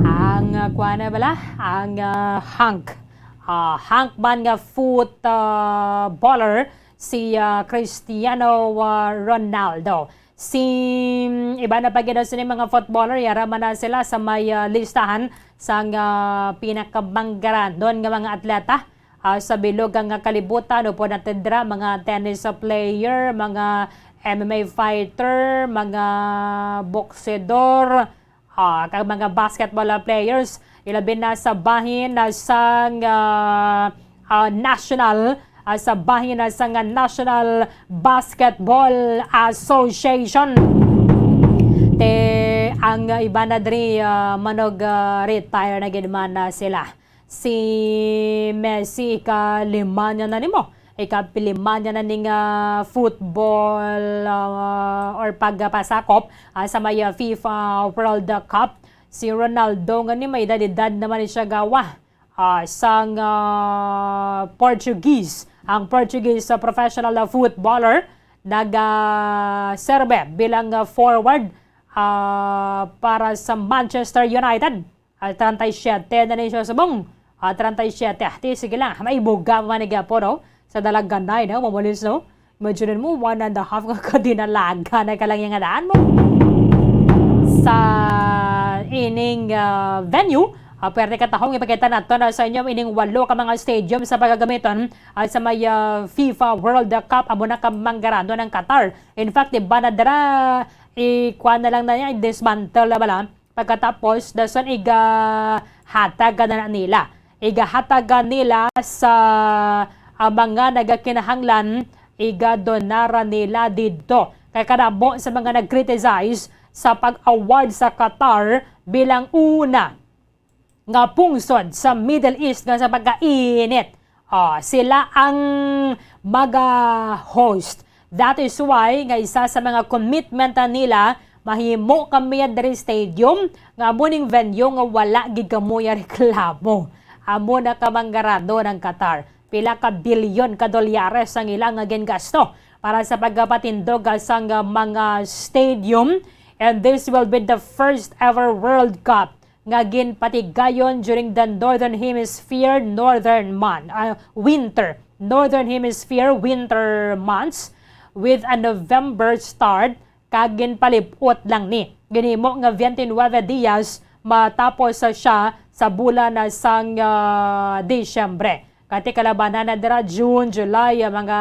Ang, ah, kwan na bala? Ang, ah, hunk. Ah, hunk man nga foot, ah, baller, si, ah, Cristiano, ah, Ronaldo. Si, mm, iba na pa gid sini mga footballer, yara man na sila sa may, ah, listahan sang, ah, pinakamanggaranhon nga mga atleta, ah, sa bilog nga kalibutan, upod natin dira, mga tennis player, mga M M A fighter, mga boksedor, ah, kag mga basketball, ah, players, ilabi na sa bahin, ah, sang, ah, ah, national, ah, sa bahin, ah, sang National Basketball Association. Te, ang iba na diri, ah, manog, ah, retire na gid man na sila. Si Messi, ikalima niya na nimo. Ikapilima niya na ning, ah, football, ah, or pagpasakop, ah, sa may, ah, FIFA World Cup. Si Ronaldo nga ni may edad-edad naman ni siya gawa, ah, sang, ah, Portuguese. Ang Portuguese, ah, professional na footballer nag, ah, serve bilang, ah, forward, ah, para sa Manchester United. Ah, treinta y siete na ni siya subong. Ah, treinta y siete. Ah, ti, sige lang. May buga pa man ni gyapo, no? Sa dalaganay, no? Mamulis, no? Imagine mo, one and a half nga kadinalaga na ka lang yung daan mo. Sa ining, ah, venue, ah, pwerte katahong ipakita nato na sa inyo ining walo ka mga stadium sa pagagamiton, ah, sa may, ah, FIFA World Cup, amo na ka manggaranhon ang Qatar. In fact, di ba na dira, ikuha na lang na niya, dismantle na bala. Pagkatapos, dason iga hatag ka na nila. Iga hatag ka nila sa, ah, mga nagakinahanglan, iga donara nila didto. Kay kadamo sa mga nag-criticize sa pag-award sa Qatar bilang una nga pungsod sa Middle East nga sa pagkainit. Oh, sila ang maga-host. That is why nga isa sa mga commitment na nila, mahimo kami diri stadium nga amo ning venue nga wala gid kamo ya reklamo. Amo na ka manggaranhon ang Qatar. Pila ka bilyon ka dolyares ang ilang nga gingasto para sa pagpatindog sang mga stadium. And this will be the first ever World Cup nga ginpatigayon during the Northern Hemisphere Northern Month, ah, Winter, Northern Hemisphere Winter Months, with a November start, kag ginpalib-ot lang ni. Ginhimo nga twenty-nine dias matapos sa siya sa bulan na sang, ah, Disyembre. Kati kalabanan na dira June, July, ah, mga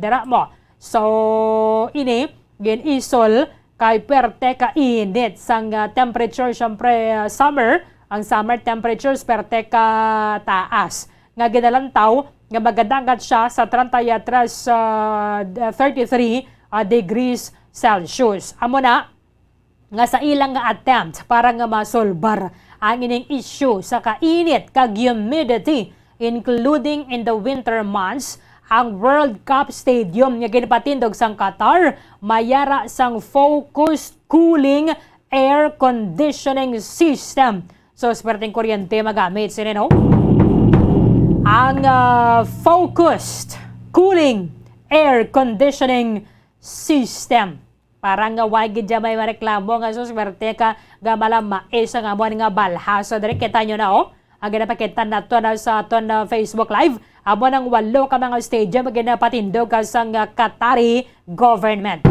dira mo. So, ini gin-isol kay perte ka init sang, ah, temperature, syempre, ah, summer, ang summer temperatures perte ka taas. Nga ginalantaw nga magadangat siya sa treinta y tres, ah, thirty-three, ah, degrees Celsius. Amo na nga sa ilang nga attempt para nga masolbar ang ining issue sa kainit kag humidity, including in the winter months, ang World Cup Stadium nga ginpatindog sang Qatar mayara sang focused cooling air conditioning system. So, swerteng kuryente magamit sini, no? Ang, ah, focused cooling air conditioning system. Para nga way gid dyan may mareklamo nga, "Sus, swerte ka nga malamais ang amon nga balhas." So, diri kita nyo na, oh. Ang ginapakita nato na sa aton, ah, Facebook Live, amo nang walo ka mga stadium nga ginapatindog ka sang, ah, Qatari government.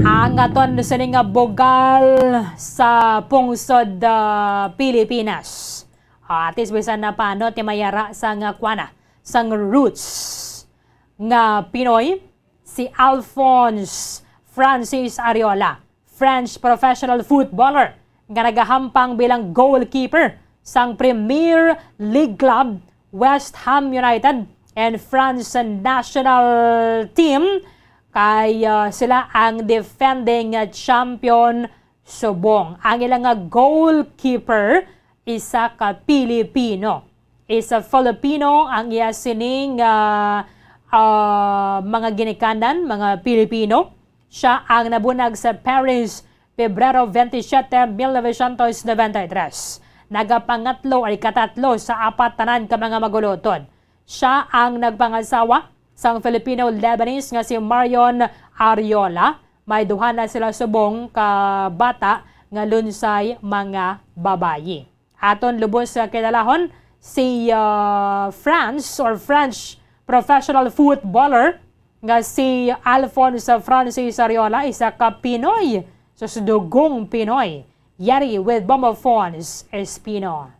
Ang aton sini nga bugal sa pungsod, ah, Pilipinas. Ah, at least, bisan na paano, ti mayara sa nga kwana, sang roots nga Pinoy, si Alphonse Francis Arreola, French professional footballer, nga nagahampang bilang goalkeeper sang Premier League club West Ham United and France national team, kay, ah, sila ang defending champion subong. Ang ila nga goalkeeper, isa ka Pilipino. Is a Filipino ang iya sining, ah, ah, mga ginikanan, mga Pilipino. Siya ang nabunag sa Paris, Pebrero twenty-seven, mil novecientos noventa y tres. Nagapangatlo ay katatlo sa apat tanan ka mga magulutod. Siya ang nagpangasawa sang Filipino-Lebanese nga si Marion Ariola. May duha na sila subong ka bata nga lunsay mga babayi. Aton lubos nga kilalahon si, ah, France or French professional footballer nga si Alphonse Francis Ariola, isa ka Pinoy, sus, dugong Pinoy. Yari with Bombo Fons Espino.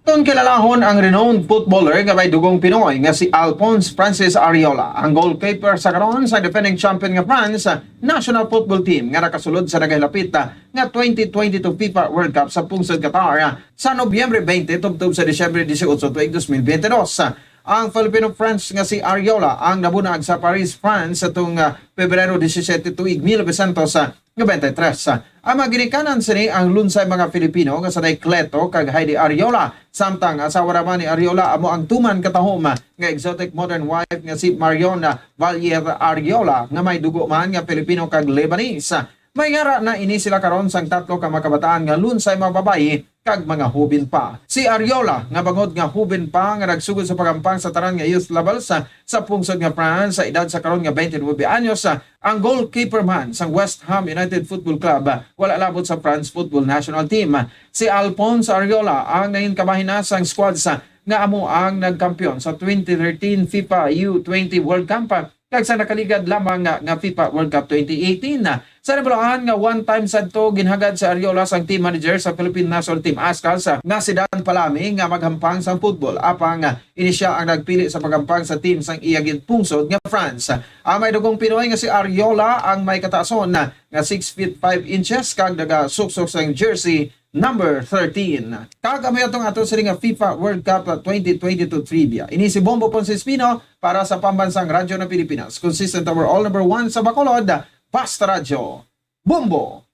Aton kilalahon ang renowned footballer nga may dugong Pinoy nga si Alphonse Francis Ariola, ang goalkeeper sa karon sa defending champion nga France national football team nga nakasulod sa nagahilapit nga twenty twenty-two FIFA World Cup sa pungsod Qatar sa Nobyembre twenty tubtob sa Disyembre eighteen tuig twenty twenty-two. Ang Filipino-French nga si Ariola ang nabunag sa Paris, France, atong, ah, Pebrero disisiete tuig mil novecientos noventa y tres. Ang mga ginikanan sini ang lunsay mga Filipino nga sanay Cleto kag Heidi Ariola, samtang asawa naman ni Ariola amo ang tuman katahom nga exotic modern wife nga si Marion Valier Ariola nga may dugo man nga Filipino kag Lebanese. May ngara na ini sila karon sang tatlo ka makabataan nga lunsay mga babayi kag mga hubin pa. Si Ariola, nga bangod nga hubin pa nga nagsugod sa pagampang sa tanan nga youth levels sa, sa pungsod nga France, sa edad sa karon nga twenty-nine anyos, ang goalkeeper man sang West Ham United Football Club, wala labot sa France football national team. Si Alphonse Ariola ang nangin kabahin na sang squad sa nga amo ang nagkampiyon sa twenty thirteen FIFA U twenty World Cup kag sa nakaligad lamang nga, nga FIFA World Cup twenty eighteen. Sa nabalaan nga one time sadto ginhagad si Ariola sang team manager sa Philippine national team Ascals nga si Dan Palami nga maghampang sang football, apang ini sia ang nagpili sa paghampang sa team sang iya ginpungsod nga France. Ang may dugong Pinoy nga si Ariola ang may kataason nga six feet five inches kag nagasuksok sang jersey number thirteen. Kag amo atong ato sini nga FIFA World Cup twenty twenty-two trivia. Ini si Bombo Ponce Espino para sa Pambansang Radyo ng Pilipinas, consistent our all number one sa Bacolod, Basta Radyo. Bombo!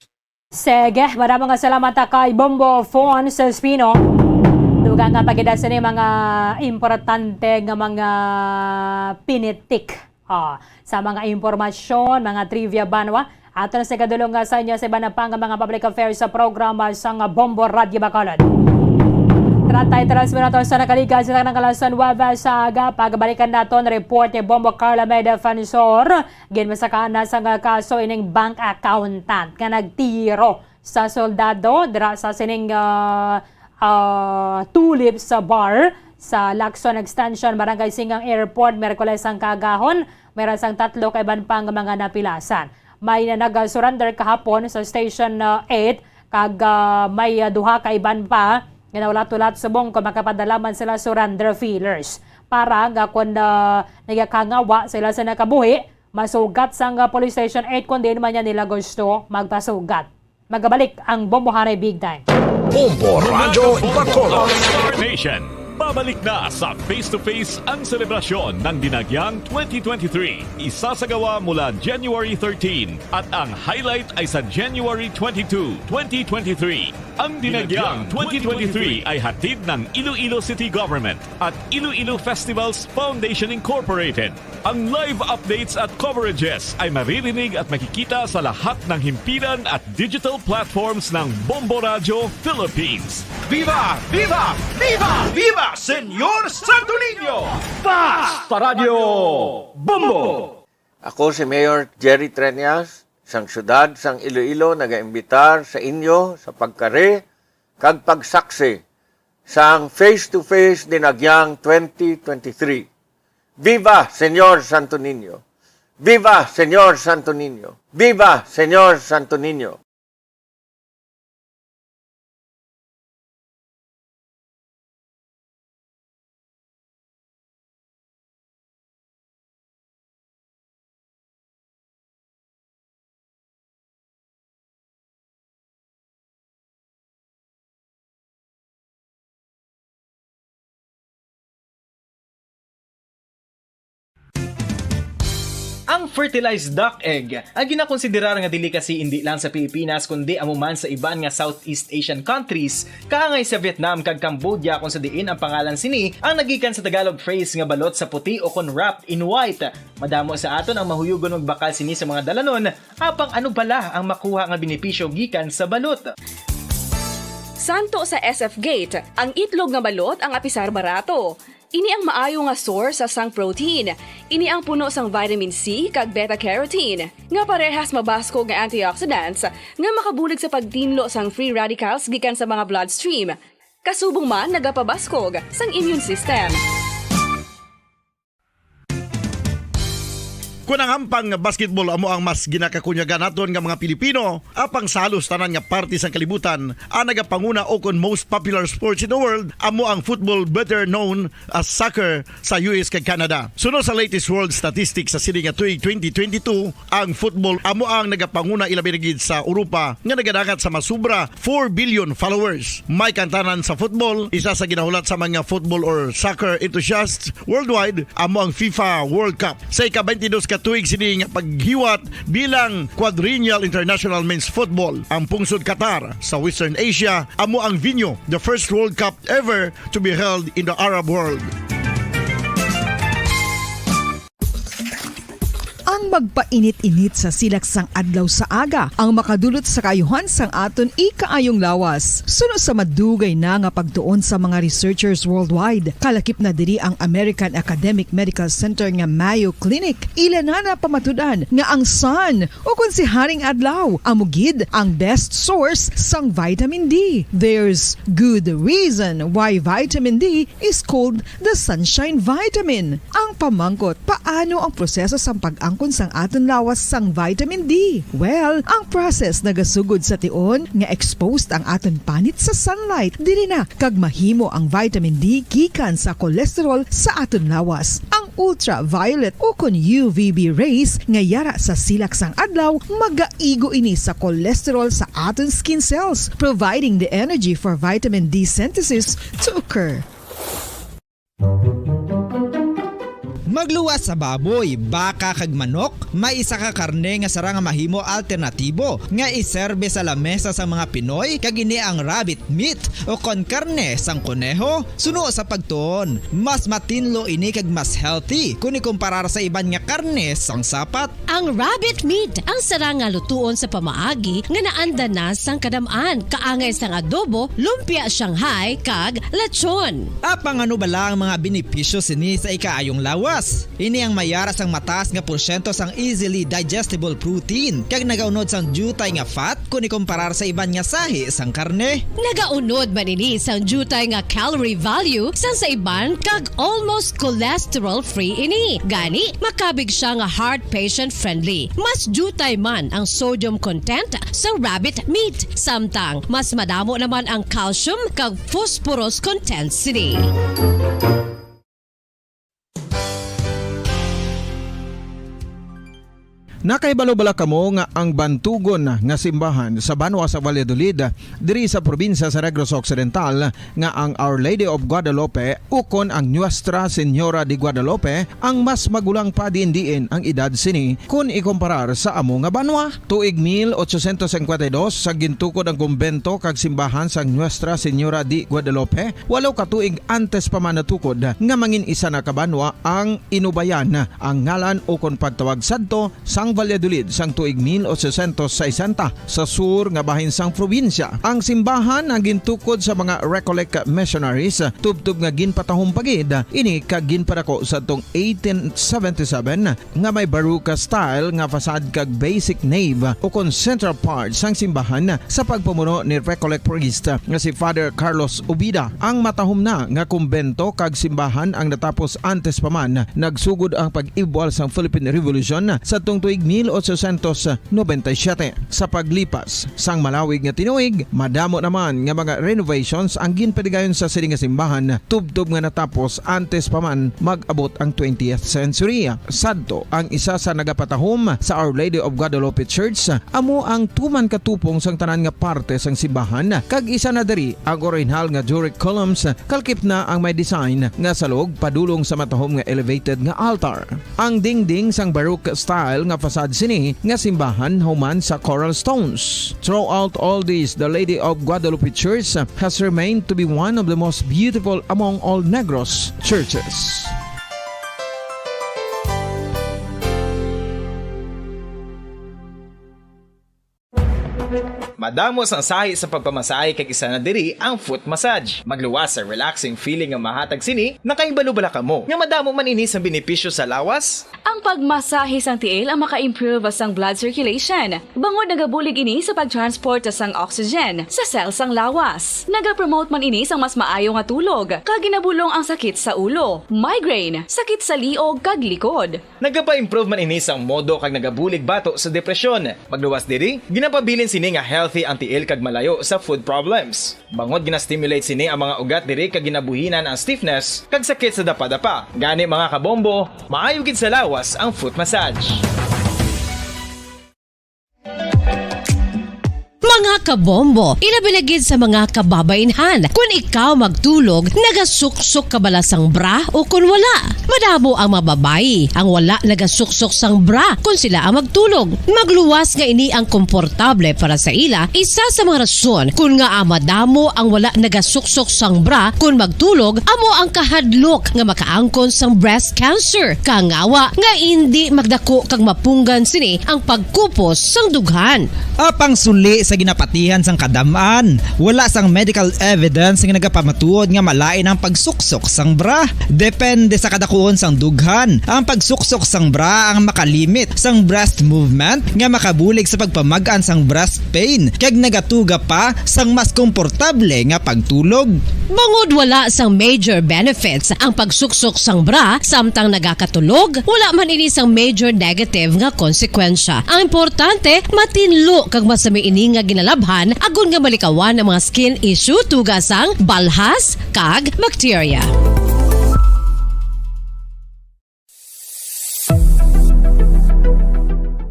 Sige, madamo nga salamat kay Bombo Fons Espino. Dugang nga pagida sini mga importante nga mga pinitik. Ah, sa mga impormasyon, mga trivia banwa, ato na sa kadulong nga sa inyo sa iban na pang mga public affairs sa programa sa nga Bombo Radyo Bacolod. Treinta y tres minutos sa nakaligas sa tanang kalasan, Huwebes sa aga. Pagbalikan naton report ni Bombo Carla May Defensor. Ginmasakaan na sa nga kaso ining bank accountant nga nagtiro sa soldado dira sa sining, ah, ah, Tulip sa bar sa Lacson Extension, Barangay Singang Airport, Miyerkules ang kaagahon. May ra sang tatlo ka iban pang mga napilasan. May na nag-surrender kahapon sa Station, ah, eight, kag, ah, may, ah, duha ka iban pa nga naulat-ulat subong kung makapadala man sila surrender feelers para nga kung, ah, nagakangawa sila sa nakabuhi, masugat sang, ah, Police Station eight kung diin man niya nila gusto magpasugat. Magabalik ang Bombohanay Big Time. Bombo Radyo Bacolod. Star Nation. Babalik na sa Face to Face ang selebrasyon ng Dinagyang twenty twenty-three. Isasagawa mula January thirteen at ang highlight ay sa January twenty-two, twenty twenty-three. Ang Dinagyang twenty twenty-three ay hatid ng Iloilo City Government at Iloilo Festivals Foundation Incorporated. Ang live updates at coverages ay maririnig at makikita sa lahat ng himpilan at digital platforms ng Bombo Radyo Philippines. Viva! Viva! Viva! Viva Señor Santo Niño! Basta Radyo Bombo! Ako si Mayor Jerry Treñas, sang siyudad sang Iloilo, nagaimbitar sa inyo sa pagkari kag pagsaksi sang Face to Face Dinagyang twenty twenty-three. Viva Señor Santo Niño! Viva Señor Santo Niño! Viva Señor Santo Niño! Ang fertilized duck egg, ang ginakonsiderar nga delicacy indi lang sa Pilipinas kundi amo man sa iban nga Southeast Asian countries, kaangay sa Vietnam kag Cambodia, kung sa diin ang pangalan sini ang nagikan sa Tagalog phrase nga balot sa puti o kon wrapped in white. Madamo sa aton ang mahuyugon magbakal sini sa mga dalanon, apang ano bala ang makuha nga benepisyo gikan sa balot? Santo sa S F Gate, ang itlog nga balot ang apisar barato. Ini ang maayo nga source sa sang protein. Ini ang puno sang vitamin C kag beta carotene, nga parehas mabaskog nga antioxidants nga makabulig sa pagtinlo sang free radicals gikan sa mga bloodstream. Kasubong man nagapabaskog sang immune system. Kon ang hampang nga basketball amo ang mas ginakakunyagan naton nga mga Pilipino, apang sa halos tanan nga parte sang kalibutan, ang nagapanguna o kon most popular sports in the world amo ang football, better known as soccer, sa U S kag Canada. Suno sa latest world statistics sa sini nga tuig twenty twenty-two, ang football amo ang nagapanguna, ilabi na gid sa Europa nga nagadangat sa masubra four billion followers. May kantanan sa football, isa sa ginahulat sa mga football or soccer enthusiasts worldwide, amo ang FIFA World Cup. Sa ika-twenty-dos ka tuig sini nga paghiwat bilang Quadrennial International Men's Football, ang pungsod Qatar sa Western Asia amo ang venue, the first World Cup ever to be held in the Arab world. Ang magpainit-init sa silak sang adlaw sa aga ang makadulot sa kaayuhan sang aton ikaayong lawas. Suno sa madugay na nga pagtuon sa mga researchers worldwide, kalakip na diri ang American Academic Medical Center nga Mayo Clinic. Ila na napamatud-an nga ang sun, o kon si Haring Adlaw, amo gid ang best source sang vitamin D. There's good reason why vitamin D is called the sunshine vitamin. Ang pamangkot, paano ang proseso sang pag-angkon sang aton lawas sang vitamin D? Well, ang process nagasugod sa tion nga exposed ang aton panit sa sunlight. Diri na kag mahimo ang vitamin D gikan sa cholesterol sa aton lawas. Ang ultraviolet o kon U V B rays nga yara sa silak sang adlaw magaigo ini sa cholesterol sa aton skin cells, providing the energy for vitamin D synthesis to occur. Magluwas sa baboy, baka, kag manok, may isa ka karne nga sarang nga mahimo alternatibo nga iserbe sa lamesa sang mga Pinoy, kag ini ang rabbit meat o kon karne sang koneho. Suno sa pagtuon, mas matinlo ini kag mas healthy kon ikumparar sa iban nga karne sang sapat. Ang rabbit meat ang sarang nga lutuon sa pamaagi nga naanda na sang kadam-an, kaangay sang adobo, lumpia Shanghai, kag lechon. Apang ano bala ang mga benepisyo sini sa ikaayong lawas? Ini ang mayara sang mataas nga porsyento sang easily digestible protein, kag nagaunod sang diutay nga fat kon ikumparar sa iban nga sahi sang karne. Nagaunod man ini sang diutay nga calorie value sang sa iban, kag almost cholesterol-free ini. Gani, makabig sia nga heart patient-friendly. Mas diutay man ang sodium content sa rabbit meat, samtang mas madamo naman ang calcium kag phosphorus content sini. Nakahibalo bala kamo nga ang bantugon nga simbahan sa banwa sa Valladolid, diri sa probinsya sa Negros Occidental, nga ang Our Lady of Guadalupe ukon ang Nuestra Señora de Guadalupe ang mas magulang pa diin-diin ang edad sini kon ikumparar sa amo nga banwa? Tuig mil ochocientos cincuenta y dos, sa gintukod ang kumbento kag simbahan sang Nuestra Señora de Guadalupe, walo ka tuig antes pa man natukod nga mangin isa na ka banwa ang Inubayan, ang ngalan ukon pagtawag sadto sang Valladolid sang tuig mil ochocientos sesenta, sa sur nga bahin sang probinsya. Ang simbahan ang gintukod sa mga Recollect missionaries, tubtob nga ginpatahom pa gid ini kag ginpadako sadtong eighteen seventy-seven, nga may Baroque style nga facade kag basic nave ukon central part sang simbahan sa pagpamuno ni Recollect priest nga si Father Carlos Ubida. Ang matahom na nga kumbento kag simbahan ang natapos antes pa man nagsugod ang pag-ibwal sang Philippine Revolution sadtong tuig mil ochocientos noventa y siete. Sa paglipas sang malawig nga tinuig, madamo naman nga mga renovations ang ginpadigayon sa sini nga simbahan, tubtob nga natapos antes pa man mag-abot ang twentieth century. Sadto, ang isa sa nagapatahom sa Our Lady of Guadalupe Church amo ang tuman katupong sang tanan nga parte sang simbahan, kag isa na diri ang orihinal nga Doric columns, kalkip na ang may design nga salog padulong sa matahom nga elevated nga altar. Ang dingding sang Baroque style nga facade sini nga simbahan human sa coral stones. Throughout all this, the Lady of Guadalupe Church has remained to be one of the most beautiful among all Negros churches. Madamo sang sahi sa pagpamasahe, kag isa na diri ang foot massage. Magluwas sa relaxing feeling nga mahatag sini. Nakahibalo bala kamo nga madamo man ini sang benepisyo sa lawas? Ang pagmasahe sang tiil ang maka-improve sang blood circulation, bangod nagabulig ini sa pag-transport sang oxygen sa cell sang lawas. Nagapromote man ini sang mas maayo nga tulog, kag ginabulong ang sakit sa ulo, migraine, sakit sa liog, kag likod. Nagapa-improve man ini sang modo kag nagabulig bato sa depresyon. Magluwas diri, ginapabilin sini nga healthy ang tiil kag malayo sa foot problems. Bangod gina-stimulate sini ang mga ugat diri kag ginabuhinan ang stiffness kag sakit sa dapadapa. Gani, mga kabombo, maayo gid sa lawas ang foot massage. Mga kabombo, ilabi na gid sa mga kababainhan. Kun ikaw magtulog, nagasuksok ka bala sang bra o kun wala? Madamo ang mga babayi ang wala nagasuksok sang bra kun sila ang magtulog. Magluwas nga ini ang komportable para sa ila, isa sa mga rason kun ngaa madamo ang wala nagasuksok sang bra kun magtulog, amo ang kahadlok nga makaangkon sang breast cancer. Kangawa nga indi magdako kag mapunggan sini ang pagkupos sang dughan. Apang suli sa ginapatihan sang kadam-an, wala sang medical evidence nga nagapamatuod nga malain ang pagsuksok sang bra. Depende sa kadakuon sang dughan. Ang pagsuksok sang bra ang makalimit sang breast movement nga makabulig sa pagpamag-an sang breast pain kag nagatuga pa sang mas komportable nga pagtulog. Bangod wala sang major benefits ang pagsuksok sang bra samtang nagakatulog, wala man ini sang major negative nga konsekwensya. Ang importante, matinlo kag masami ini nga ginalabhan agod nga malikawan ang mga skin issue tuga sang balhas kag bakterya.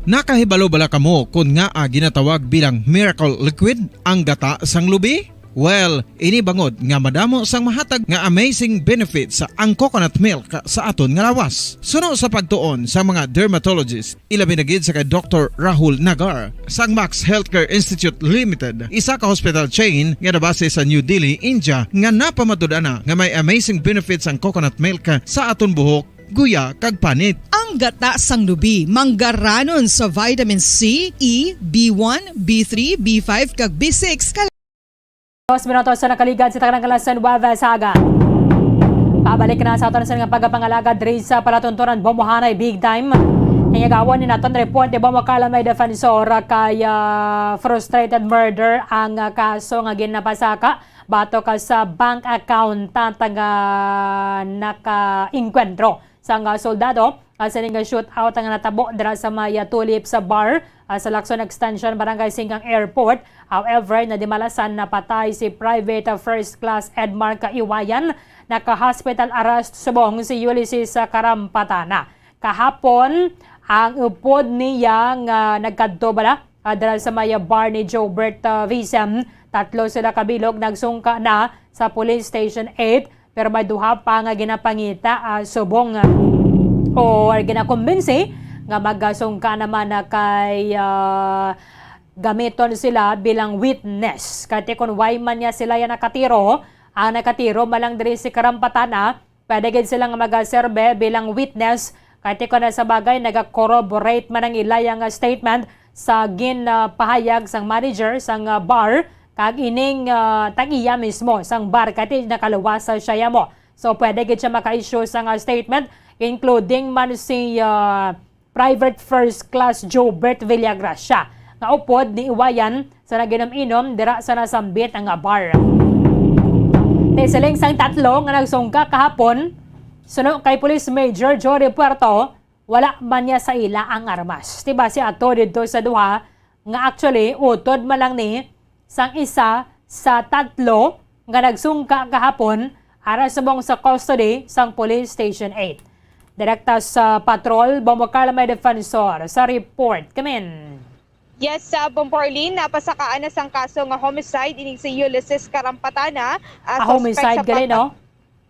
Nakahibalo bala kamo kon ngaa ginatawag bilang miracle liquid ang gata sang lubi? Well, ini bangod nga madamo sang mahatag nga amazing benefits ang coconut milk sa aton nga lawas. Suno sa pagtuon sa mga dermatologist, ilabi na gid sa kay Doktor Rahul Nagar sang Max Healthcare Institute Limited, isa ka hospital chain nga nabase sa New Delhi, India, nga napamatud-an na nga may amazing benefits ang coconut milk sa aton buhok, guya, kag panit. Ang gata sang lubi manggaranon sa vitamin C, E, B one, B three, B five, kag B six. Kal- Dos minutos sa nakaligad sa tanang kalasan, Wava Saga. Pabalik na sa aton sa nga pagpangalagad diri sa palatuntunan, Bombohanay, big time. Ang agawon ni naton report ni Bombo Carla, may defensor kay, ah, frustrated murder ang, ah, kaso nga ginapasaka batok sa bank account nga nakaengkwentro sang, ah, soldado, ah, sa ning shootout nga natabo dira sa may, ah, Tulip sa Bar, ah, sa Lacson Extension, Barangay Singgang Airport. However, nadimalasan, napatay si Private, ah, First Class Edmark Iwayan. Naka-hospital arrest subong si Ulysses, ah, Karampatana. Kahapon, ang upod niya nga nagkadto bala, ah, dira sa may bar ni Jobert, ah, Visem. Tatlo sila kabilog nagsungka na sa Police Station eight, pero may duha pa nga ginapangita, ah, subong, ah, or ginakumbinsi nga magasungka naman na kay, ah, gamiton sila bilang witness. Kay ti kun why man niya sila yan nakatiro, ang nakatiro man lang diri si Karampatana, pwede gid sila nga magaserbe bilang witness, kay ti kon sa bagay, naga-corroborate man ang ilaya nga statement sa ginpahayag sang manager sang, ah, bar, kag ining, ah, tag-iya mismo sang bar, kay ti nakaluwas sa siya mo. So, pwede gid siya maka-issue sang, ah, statement, including man si, ah, Private First Class Jobert Villagracia, nga upod ni Iwayan sa naginom-inom dira sa nasambit nga bar. Ti siling sang tatlo nga nagsungka kahapon, suno kay Police Major Jory Puerto, Wala man niya sa ila ang armas. Diba, si ato dito sa duha nga actually utod man lang ni sang isa sa tatlo nga nagsungka kahapon ara subong sa custody sang Police Station eight. Direkta sa patrol, Bombo Carla may defensor sa report. Kamin. Yes, sa Bombo Arlene, napasakaan na sang kaso nga homicide ining si Ulysses Karampatana. Ah, Ah, homicide gali, no?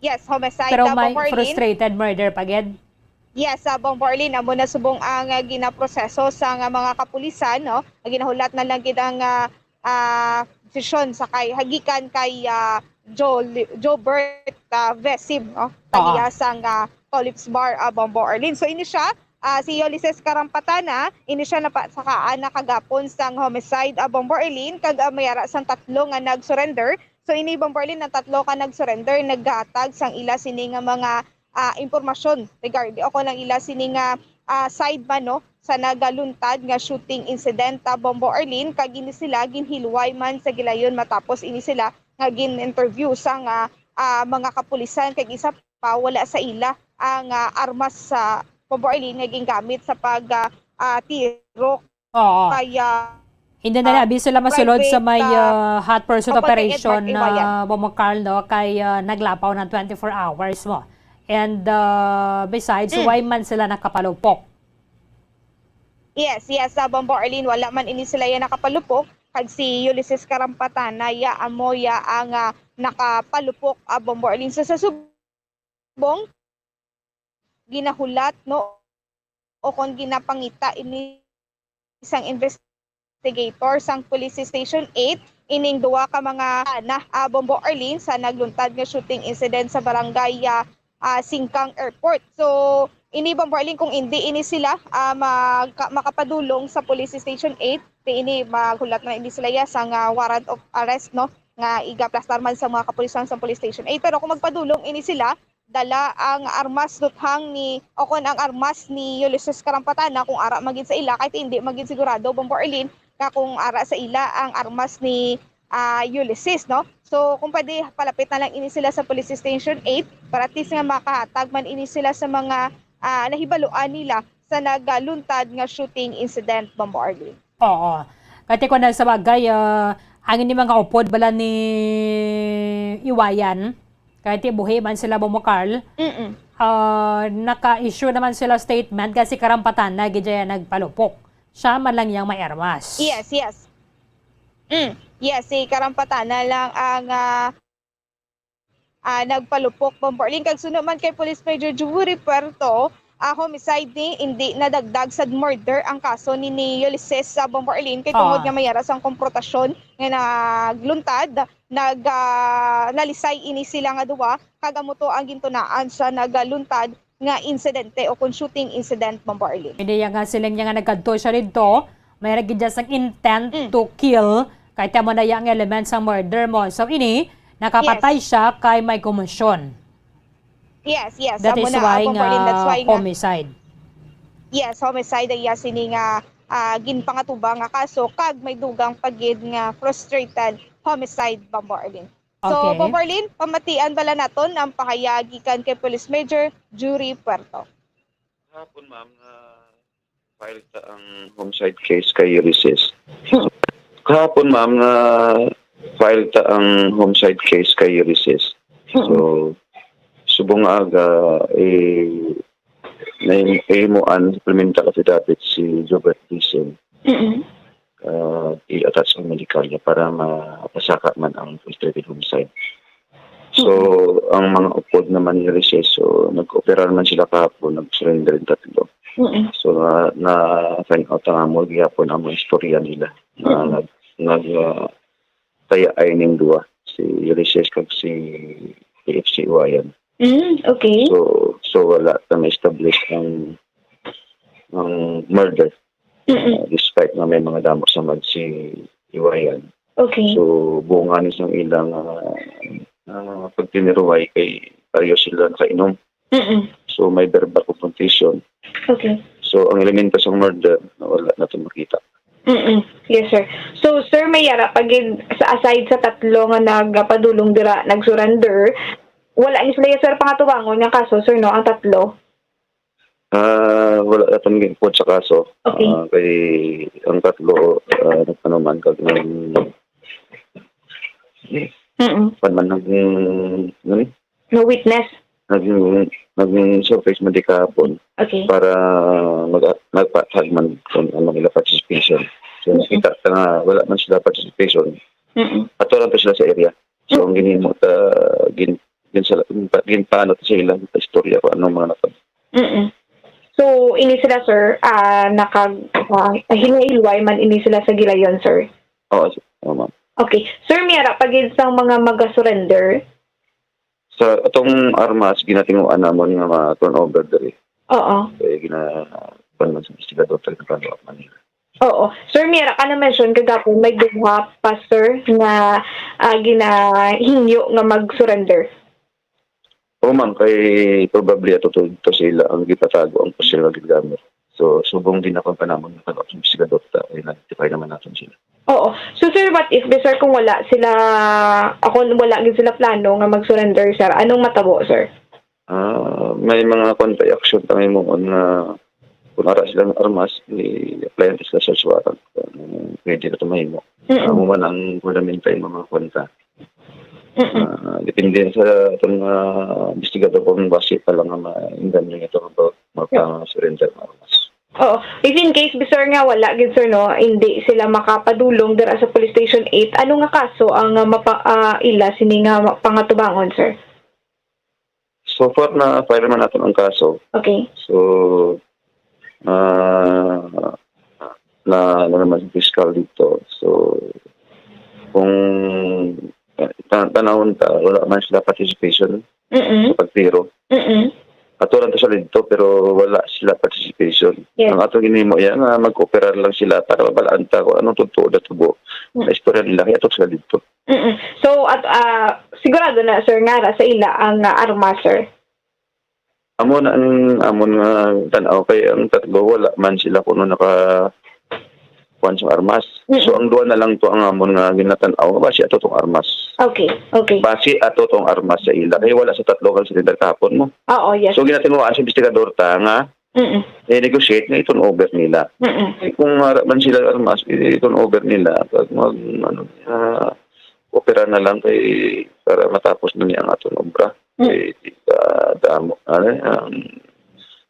Yes, homicide. Pero Ah, may Bombo Arlene. Frustrated murder pa gid. Yes, sa Bombo Arlene, amo na subong ang ah, ginaproseso sa nga mga kapulisan, no? Ang ginahulat na lang gid ang ah, ah, desisyon sa kay hagikan kay ah, Joe, Jobert ah, Vesim, no? Kaniya sang ah, Tulips Bar, ah, Bombo Arlene. So ini siya, ah, si Ulysses Karampatana, ini siya napasakaan na kagapon sang homicide, ah, Bombo Arlene, kag ah, may ara sang tatlo nga nag-surrender. So ini, Bombo Arlene, ang tatlo ka nag-surrender, naghatag sang ila sini nga mga ah, impormasyon regarding o kon ang ila sini nga ah, side man, no, sa nagaluntad nga shooting incident, ah, Bombo Arlene, kag ini sila ginhilway man sa gilayon matapos ini sila nga gin-interview sang ah, ah, mga kapulisan, kag isa pa wala sa ila ang ah, armas sa Bombo Arlene nga gingamit sa pag ah, ah, tiro. Oo. Kaya Hindi na ah, abiso lang masulod sa private, may ah, ah, hot pursuit open operation air, na Iwayan. Bomocarl, no, kay ah, naglapaw ng twenty-four hours mo. And ah, besides, Mm. why man sila nakapalupok? Yes, yes, sa Bombo Arlene, wala man ini sila ya nakapalupok. Kag si Ulysses Karampatana, ya amo ya ang ah, nakapalupok, ah, Bombo Arlene. So, sa subong, ginahulat, no, o kon ginapangita ini sang investigator sang Police Station eight, ining duwa ka mga na ah, Bombo Arlene sa nagluntad nga shooting incident sa barangay ah, ah, Singkang Airport. So, ini, Bombo Arlene, kung hindi ini sila ah, magka- makapadulong sa Police Station eight, di ini maghulat na ini sila ya sang ah, warrant of arrest, no, nga igaplastar man sa mga kapulisan sa Police Station eight. Pero kung magpadulong ini sila, dala ang armas duthang ni, o kon ang armas ni Ulysses Karampatana, kung ara man gid sa ila, kahit hindi man gid sigurado, Bombo Arlene, nga kung ara sa ila ang armas ni ah, Ulysses, no? So, kung pwede, palapit na lang ini sila sa Police Station eight para at least nga makahatag man ini sila sa mga ah, nahibaluan nila sa nagaluntad nga shooting incident, Bombo Arlene. Oo. Kati ko na sa bagay, ah, ang ini mga upod bala ni Iwayan, kati buhi man sila, Bomocarl, Mm-mm. ah, naka-issue naman sila statement kasi Karampatana gid siya nagpalupok. Siya man lang yang may armas. Yes, yes. Mm. Yes, si Karampatana lang ang ah, ah, nagpalupok, Bombo Arlene. Kag suno man kay Police Major Jewry Puerto, ah, homicide ni, hindi nadagdag sa murder ang kaso ni, ni Ulysses sa, Bombo Arlene, kay tungod Ah. nga may ara sang komprontasyon nga nagluntad, nag ah, nalisay ini sila nga duwa, kag amo to ang gintunaan sa nagaluntad nga insidente o kon shooting incident, Bombo Arlene. Hindi niya nga siling niya nga nagkadto siya dito, may ra gid siya sang intent Mm. to kill, kay tamo na yang element sa murder mo. So ini, nakapatay siya kay may komosyon. Yes, yes. That Amo is na, why Bombo nga Arlene, that's why nga. Homicide. Yes, homicide ang iya sini nga ah, ginpangatubang nga kaso, kag may dugang pa gid nga frustrated homicide, Bombo Arlene. So, Okay. Bombo Arlene, pamatian bala naton ang pahayag gikan kay Police Major Jewry Puerto. Hapon, ma'am, nga file ta ang homicide case kay Ulysses. Kahapon, ma'am, nga file ta ang homicide case kay Ulysses. So, subong aga, eh, nahimuan, implementa ka si David si Jobert Diesel. Mm-mm. Uh, i-attach ang medical niya para mapasaka man ang frustrated homicide. So, ang mga upod naman ni Recess, so, nag-operar man sila kahapon, nag-surrender yung tatlo. Mm-mm. So, na, na-find out ang amo gihapon ang mga istorya nila. Na Mm. nag, nag, ah, taya ay ning duwa, si Ulysses kag si P F C Iwayan. Mm, okay. So, so wala na ma-establish ang, ang murder, Mm-mm. uh, despite nga may mga damo sa mag si Iwayan. Okay. So, bunga ni sang ilang uh, uh, pagtiniruway kay pareho sila nakainom. Mm-mm. So, may verbal confrontation. Okay. So, ang elemento sa murder, wala natin makita. Mm-mm. Yes, sir. So, sir, may yara pa gid sa aside sa tatlo nga nagpadulong dira, nag-surrender. Wala ni sila, sir, pangatubangon nga kaso, sir, no, ang tatlo? Ah, wala naton gi-quote sa kaso. Okay. Ah, kay ang tatlo, ah, nag-ano man, kag nag-, Mm-mm. kuwan man, nag-, ano ni? No witness. Nag-, nag-surface man di kahapon. Okay. Para mag-, magpahayag man kung ano nila participation. So, Mm-mm. Nakita ta nga wala man sila participation. Mm-mm. Ato lang to sila sa area. So, ang ginhimo ta, gin-, gin-, sa, ginpaano ta sa ilang istorya kung anong mga natabo. Mm-mm. So, ini sila, sir, ah, nakag-, ah, hinay-hilway man ini sila sa gilayon, sir? Oo, sir. Oo, ma'am. Okay. Sir, may ara pa gid sang mga maga-surrender? Sa atong armas, ginatinguan namon nga ma-turnover diri. Oo. Kay gina-, kuwan man sa investigador, taga Manila. Oo. Sir, may ara ka na-mention kagapon, may duha pa, sir, nga, ah, ginahingyo nga mag-surrender. Oo, ma'am, kay probably ato to, to sila ang gipatago ang personal gamit. So, subong din ako pa namon nga pag-, investigador ta, ay identify naman natin sila. Oo. So, sir, what if, sir, kung wala sila, kung wala gid sila plano nga mag-surrender, sir, anong matabo, sir? Ah, may mga kontra action ta may muon nga kung ara silang armas, i-apply natin sila search warrant. Kung pwede na ito mahimo. Mm-mm. Ah, amo man ang fundamental nga mga kontra. Mm-mm. Ah, depende sa atong, ah, investigador kung basi pa lang nga ma-, inganyo ito, mapa-surrender ang armas. Oo. If in case, sir, nga wala gid, sir, no, hindi sila makapadulong dira sa Police Station eight, ano nga kaso ang, ah, mapa-, ah, ila sini nga ma-, pangatubangon, sir? So far, na-file naman natin ang kaso. Okay. So, ah, na, na naman sa fiscal dito. So, kung, eh, ta-, tanawon ta, wala man sila participation Mm-mm. sa pagtiro. Mm-mm. Ato lang to sa dito, pero wala sila participation. Yes. Ang atong ginhimo iya nga mag-cooperate lang sila para mabalaan ta kung anong totoo na tubo Mm. na istorya nila, kaya ato sila dito. Mm-mm. So, at, ah, sigurado na, sir, nga ara sa ila ang, ah, armas, sir? Amo na ang amon nga tan-aw, kay ang tatlo wala man sila kuno naka kuwan sa armas. Mm-mm. So, ang duha na lang to ang amon nga ginatan-aw, basi ato tong armas. Okay, okay. Basi ato tong armas sa ila, kay wala sa tatlo kang surrender kahapon mo. Oo, yes. So, ginatinguhaan sa investigador ta nga Mm-mm. i-negotiate nga i-turn over nila. Mm-mm. Eh, kung wala man sila armas, i-turn over nila. Pag mag, ano, ah, opera na lang kay para matapos na niya ang aton obra. Mm. Kay, ah, damo, ano, um,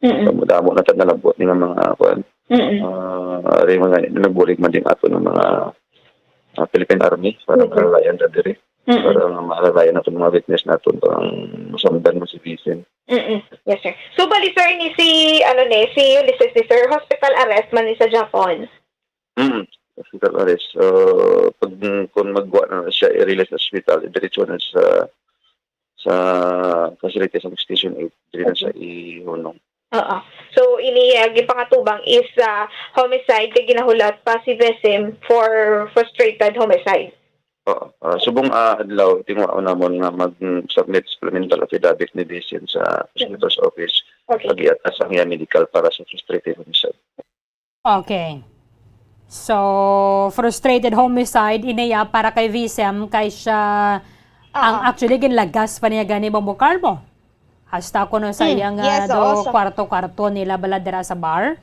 Mm-mm. damo-damo na ta nalabot ni nga mga, kuwan, Mm-mm. ah, ari mga nagbulig man din ato ng mga, ah, Philippine Army para Mm-mm. malalayan na diri. Mm-mm. Para nga malalayan nato mga witness nato ang masamdan mo si Vincent. Mm-mm. Yes, sir. So, bali, sir, ni si, ano ni, si Ulysses ni, sir, hospital arrest man ni sa Japon. Mm. Hospital arrest. So, pag, kung magwa na siya, i-release sa hospital, diretso na sa, sa facility sa Station eight, diri na sa Okay. ihunong. Oo. So, ini, ah, gipangatuban is, ah, homicide kay ginahulat pa si Vesem for frustrated homicide. Oo. Ah, subong, ah, adlaw, tingwa namon nga mag-submit supplemental affidavit ni Vincent sa Okay. prosecutor's office. Okay. Pag-iatas ang iya medical para sa frustrated homicide. Okay. So, frustrated homicide, iniya para kay Visem, kay siya ang Oo. actually ginlagas pa niya gani, Bombo Carl, mo. Hasta kuno sa Mm, iyang, yes, ah, do oo, sa kwarto-kwarto nila bala dira sa bar.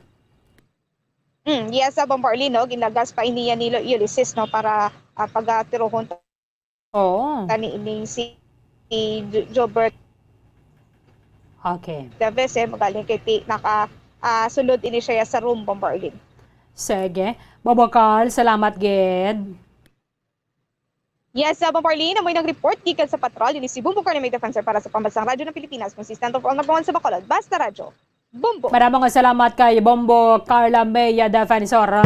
Mm, yes, sa Bombo Arlene, no? Ginlagas pa iniya ni Lo-, Ulysses, no, para, ah, pagatirohon Oo. Kani ining si, si Jo-, Jobert Okay. Davis, eh, magaling kay ti-, naka, ah, sulod ini siya sa room, Bombo Arlene. Sige. Bombo Carl, salamat gid. Yes, ah, Bombo Arlene, amoy nag-report gikan sa patrol. Ini si Bombo Carl, may defensor para sa Pambansang Radyo ng Pilipinas, consistent of all number one sa Bacolod. Basta Radyo. Bombo. Maraming salamat kay Bombo Carla May Defensor.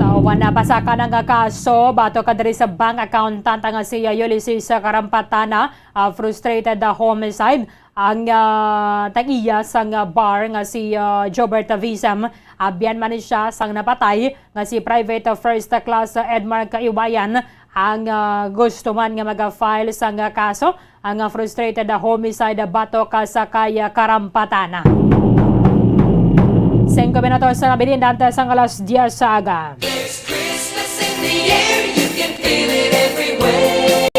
So, wala pa sa kanang kaso, batok ka diri sa bank accountant nga si Ulysses Karampatana, ah, frustrated, ah, homicide. Ang, ah, tag-iya sang, ah, bar nga si, ah, Jobert Visam, abyan man ni siya sang napatay nga si Private First Class Edmar Kaiwayan ang, ah, gusto man nga maga-file sang, ah, kaso ang, ah, frustrated, ah, homicide, ah, batok, ah, sa kay, ah, Karampatana. Singko minutos na nabilin antes ang alas diyes sa aga. There's Christmas in the air, you can feel it everywhere.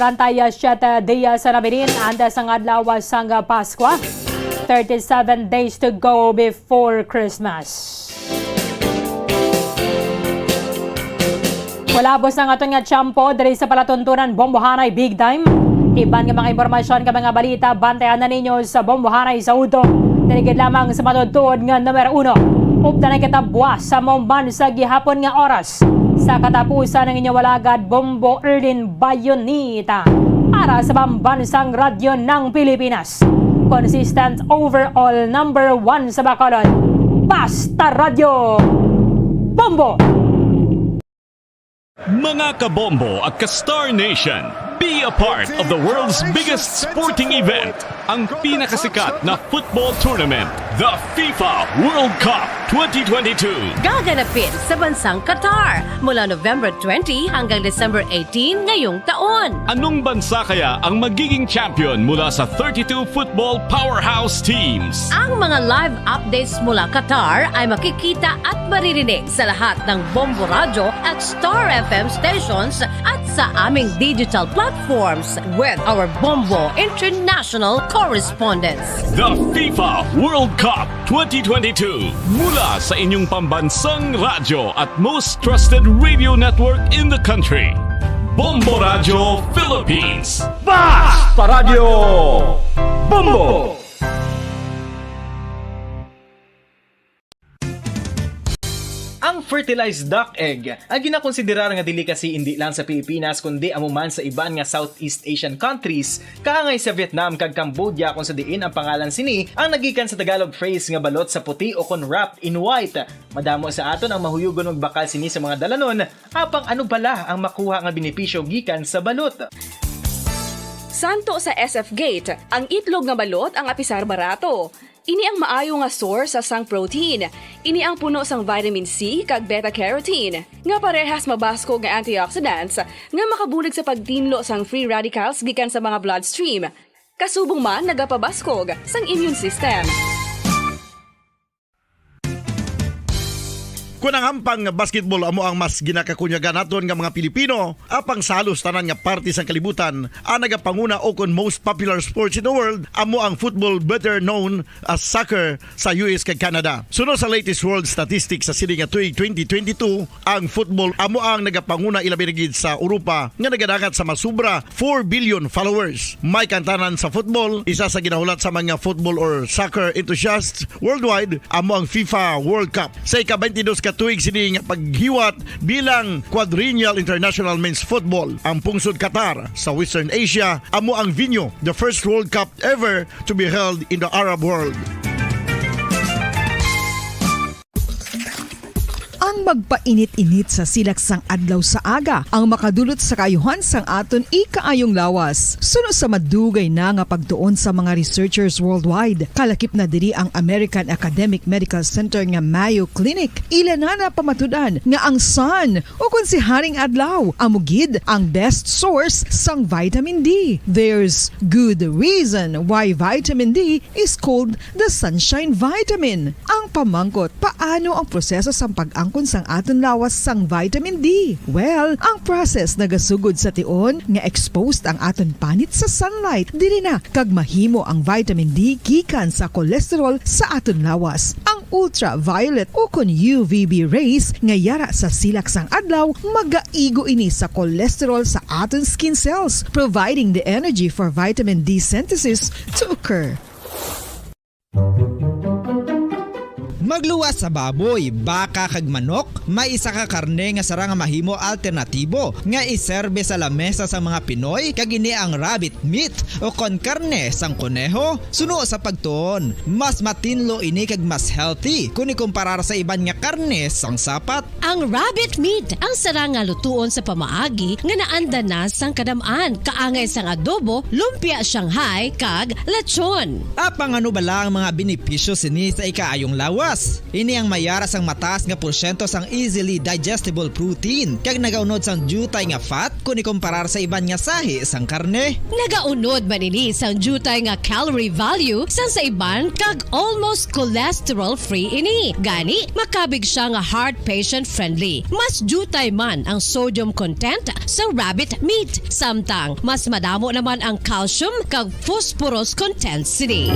Antaya siete dias na binin antes sang adlaw sang Paskwa. Thirty-seven days to go before Christmas. Wala po sang aton nga tiyempo diri sa palatuntunan Bombohanay Big Time. Iban nga mga impormasyon kag mga balita, bantayan na ninyo sa Bombohanay sa udto. Diri gid lamang sa matuod-tuod nga numero uno. Updan ang kita buwas sa among bansa gihapon nga oras. Sa katapusan, ang inyong alagad, Bombo Erlin Bayonita. Para sa Pambansang Radyo ng Pilipinas. Consistent overall number one sa Bacolod. Basta Radyo Bombo! Mga kabombo at ka-Star Nation, be a part of the world's biggest sporting event, ang pinakasikat na football tournament, the FIFA World Cup twenty twenty-two. Gaganapin sa bansang Qatar mula November twenty hanggang December eighteen ngayong taon. Anong bansa kaya ang magiging champion mula sa thirty-two football powerhouse teams? Ang mga live updates mula Qatar ay makikita at maririnig sa lahat ng Bombo Radyo at Star F M stations at sa aming digital platforms with our Bombo International correspondents. The FIFA World Cup twenty twenty-two, mula sa inyong pambansang radyo at most trusted radio network in the country, Bombo Radyo Philippines. Basta Radyo Bombo! Ang fertilized duck egg, ang ginakonsiderar nga delicacy indi lang sa Pilipinas kundi amo man sa iban nga Southeast Asian countries, kaangay sa Vietnam kag Cambodia, kung sa diin ang pangalan sini ang nagikan sa Tagalog phrase nga balot sa puti o kon wrapped in white. Madamo sa aton ang mahuyugon magbakal sini sa mga dalanon, apang ano bala ang makuha nga benepisyo gikan sa balot? Santo sa S F Gate, ang itlog nga balot ang apisar barato. Ini ang maayo nga source sa sang protein. Ini ang puno sang vitamin C kag beta carotene, nga parehas mabaskog nga antioxidants nga makabulig sa pagtinlo sang free radicals gikan sa mga bloodstream. Kasubong man nagapabaskog sang immune system. Kon ang hampang nga basketball amo ang mas ginakakunyagan naton nga mga Pilipino, apang sa halos tanan nga parte sang kalibutan, ang nagapanguna o kon most popular sports in the world amo ang football, better known as soccer, sa U S kag Canada. Suno sa latest world statistics sa sini nga tuig twenty twenty-two, ang football amo ang nagapanguna, ilabi na gid sa Europa nga nagadangat sa masubra four billion followers. May kantanan sa football, isa sa ginahulat sa mga football or soccer enthusiasts worldwide, amo ang FIFA World Cup. Sa ika-twenty-dos ka tuig sini nga paghiwat bilang Quadrennial International Men's Football, ang pungsod Qatar sa Western Asia amo ang venue, the first World Cup ever to be held in the Arab world. Ang magpainit-init sa silak sang adlaw sa aga ang makadulot sa kaayuhan sang aton ikaayong lawas. Suno sa madugay na nga pagtuon sa mga researchers worldwide, kalakip na diri ang American Academic Medical Center nga Mayo Clinic, ila na napamatud-an nga ang sun, o kon si Haring Adlaw, amo gid ang best source sang vitamin D. There's good reason why vitamin D is called the sunshine vitamin. Ang pamangkot, paano ang proseso sang pag-angkon sang aton lawas sang vitamin D? Well, ang process nagasugod sa tion nga exposed ang aton panit sa sunlight, diri na kag mahimo ang vitamin D gikan sa cholesterol sa aton lawas. Ang ultraviolet o kon U V B rays nga yara sa silak sang adlaw, magaigo ini sa cholesterol sa aton skin cells, providing the energy for vitamin D synthesis to occur. Magluwas sa baboy, baka, kag manok, may isa ka karne nga sarang nga mahimo alternatibo nga iserbe sa lamesa sang mga Pinoy, kag ini ang rabbit meat, o kon karne sang koneho. Suno sa pagtuon, mas matinlo ini kag mas healthy kon ikumparar sa iban nga karne sang sapat. Ang rabbit meat ang sarang nga lutuon sa pamaagi nga naanda na sang kadam-an, kaangay sang adobo, lumpia Shanghai, kag lechon. Apang ano bala ang mga benepisyo sini sa ikaayong lawas? Ini ang may ara sang mataas nga porsyento sang easily digestible protein, kag nagaunod sang diutay nga fat kon ikomparar sa iban nga sahi sang karne. Nagaunod man ini sang diutay nga calorie value sang sa iban, kag almost cholesterol-free ini. Gani, makabig siya nga heart patient-friendly. Mas diutay man ang sodium content sa rabbit meat, samtang mas madamo naman ang calcium kag phosphorus content sini.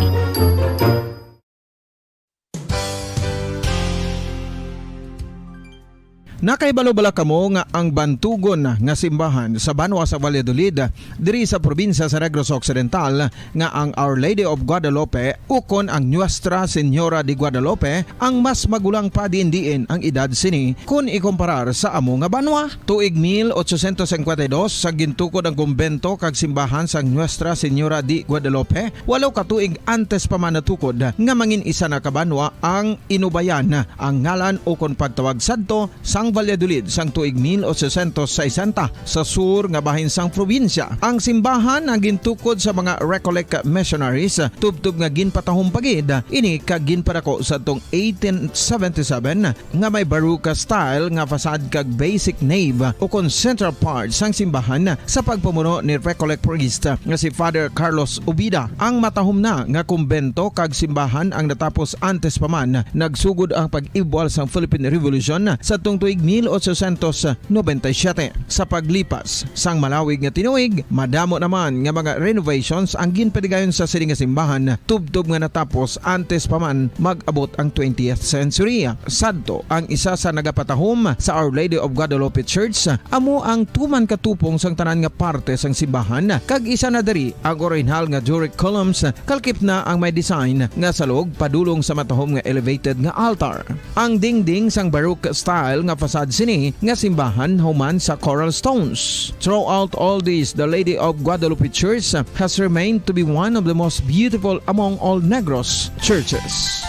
Nakahibalo bala kamo nga ang bantugon nga simbahan sa banwa sa Valladolid, diri sa probinsya sa Negros Occidental, nga ang Our Lady of Guadalupe ukon ang Nuestra Señora de Guadalupe ang mas magulang pa diin-diin ang edad sini kon ikomparar sa amo nga banwa? Tuig mil ochocientos cincuenta y dos, sa gintukod ang kumbento kag simbahan sang Nuestra Señora de Guadalupe, walo ka tuig antes pa man natukod nga mangin isa na ka banwa ang inubayan ang ngalan ukon pagtawag sadto sang Valladolid sang tuig mil ochocientos sesenta sa sur nga bahin sang probinsya. Ang simbahan ang gintukod sa mga Recollect missionaries, tubtob nga ginpatahom pa gid ini kag ginpadako sadtong eighteen seventy-seven, nga may Baroque style nga facade kag basic nave ukon central part sang simbahan sa pagpamuno ni Recollect priest nga si Father Carlos Ubida. Ang matahom na nga kumbento kag simbahan ang natapos antes pa man nagsugod ang pag-ibwal sang Philippine Revolution sadtong tuig mil ochocientos noventa y siete. Sa paglipas sang malawig nga tinuig, madamo naman nga mga renovations ang ginpatigayon sa sini nga simbahan, tubtob nga natapos antes pa man mag-abot ang twentieth century. Sadto, ang isa sa nagapatahom sa Our Lady of Guadalupe Church, amo ang tuman ka tupong sang tanan nga parte sang simbahan, kag isa na diri ang orihinal nga Doric columns, kalkip na ang may design nga salog padulong sa matahom nga elevated nga altar. Ang dingding sang Baroque style nga facade sini nga simbahan human sa coral stones. Throughout all this, the Lady of Guadalupe Church has remained to be one of the most beautiful among all Negros churches.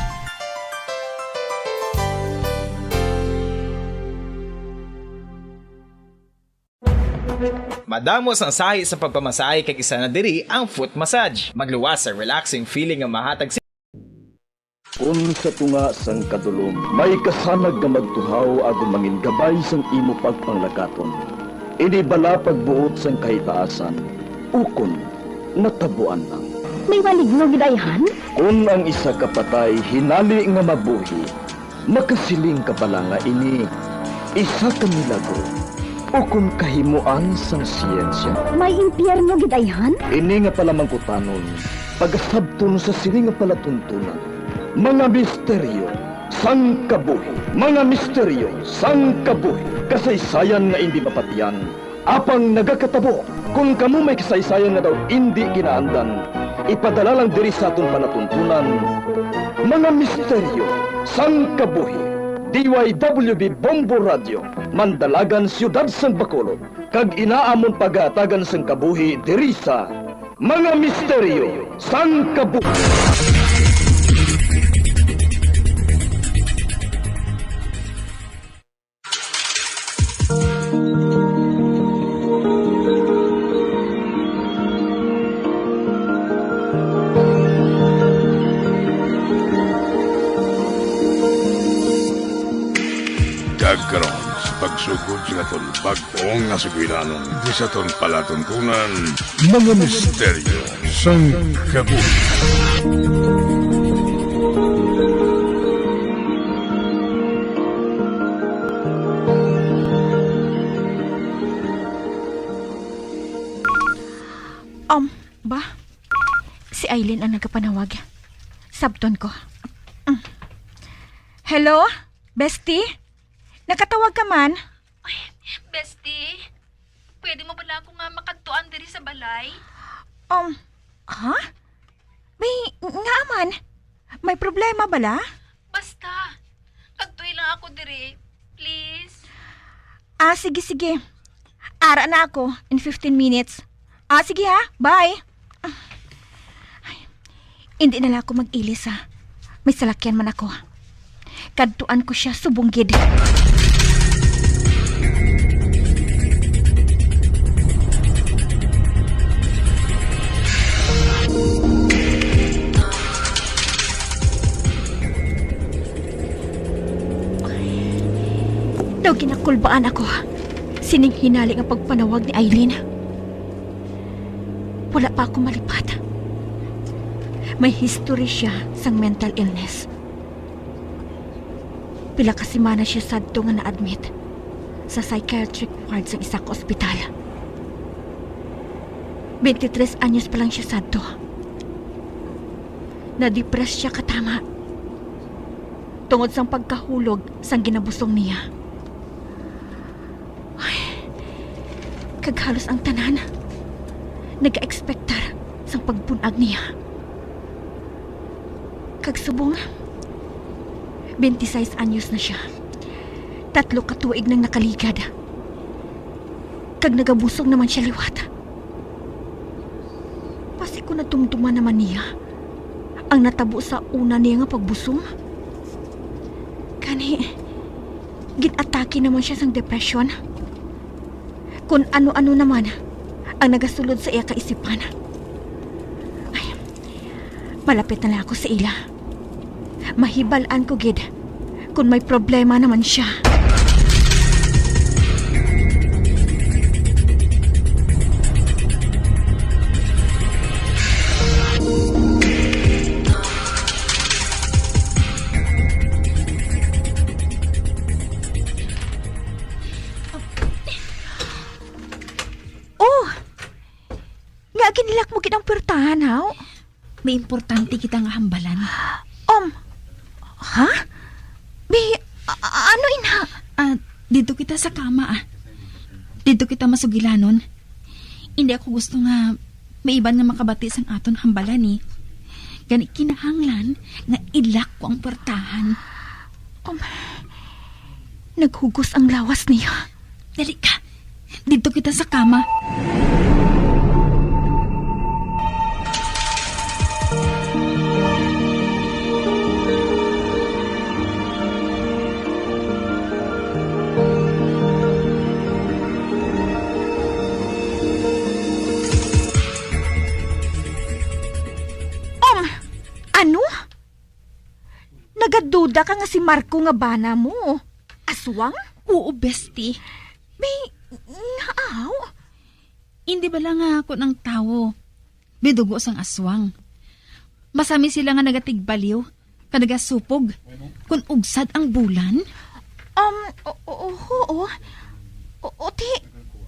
Madamo sang sahi sa pagpamasahe kag isa na diri ang foot massage. Magluwas sa relaxing feeling nga mahatag sa Kon sa tunga sang kadulom may kasanag nga magtuhaw agod mangin gabay sang imo pagpanglakaton, ini bala pagbuot sang kahitaasan, ukon natabuan lang? May maligno gid ayhan? Kon ang isa ka patay hinali nga mabuhi, makasiling ka bala nga ini isa ka milagro ukon kahimoan sang siyensya? May impyerno gid ayhan? Ini nga palamangkutanon pagasabton sa sini nga palatuntunan. Mga misteryo sang kabuhi. Mga misteryo sang kabuhi. Kasaysayan nga indi mapatian, apang nagakatabo. Kon kamo may kasaysayan nga daw indi ginaandan, ipadala lang diri sa aton palatuntunan. Mga misteryo sang kabuhi. D Y W B Bombo Radio, Mandalagan, Siyudad sang Bacolod, kag ina amon pagahatagan sang kabuhi diri sa Mga Misteryo sang Kabuhi. Kag karon, sa pagsugod sa aton bag-o nga sugilanon, di sa aton palatuntunan, Mga Misteryo sang Kabuhi. Um, ba? Si Aileen ang nagapanawag. Sabton ko. Mm. Hello? Bestie? Nakatawag ka man? Ay, bestie, pwede mo bala ako nga makadtuan diri sa balay? Um, ha? May, nga man? May problema bala? Basta, kadtoi lang ako diri, please. Ah, sige, sige. Ara na ako in fifteen minutes. Ah, sige ha. Bye. Ay, hindi na lang ako mag-ilis ha. May salakyan man ako. Kadtuan ko siya subong gid. Ginakulbaan ako sining hinali nga pagpanawag ni Eileen. Wala pa ako malipat. May history siya sang mental illness. Pila ka semana siya sadto nga na-admit sa psychiatric ward sa isa ka ospital. Twenty-tres anyos pa lang siya sadto. Na-depress siya katama tungod sang pagkahulog sang ginabusong niya. Ay, kag halos ang tanan nag-expectar sang pagbun-ag niya. Kag subong, twenty-six anyos na siya. Tatlo ka tuig nang nakaligad. Kag nagabusong naman siya liwat. Basi ko nadumduman naman niya ang natabo sa una niya nga pagbusong. Gani, gin-atake naman siya sang depresyon. Kun ano-ano naman ang nagasulod sa iya kaisipan. Ay, malapit na lang ako sa ila. Mahibal-an ko gid kung may problema naman siya. Oh! Nga ginilak mo gid ang puwertahan, haw? May importante kita nga hambalan. Um, ha? Bi, a- a- ano ina? Ah, dito kita sa kama, ah. Dito kita masugilanon. Hindi ako gusto nga may iban nga makabati sang aton hambalan, eh. Gani kinahanglan nga ilak ko ang puwertahan. Um, naghugos ang lawas niya. Dali ka. Dito kita sa kama. Um, ano? Nagaduda ka nga si Marco nga bana mo? Aswang? Oo, bestie. Bi, nga aw? Hindi bala nga ako ng tawo, bidugo sang aswang. Masami sila nga nagatigbaliw, ka nagasupog, kun ugsad ang bulan? Um, o, o, o, oo. O, o, ti,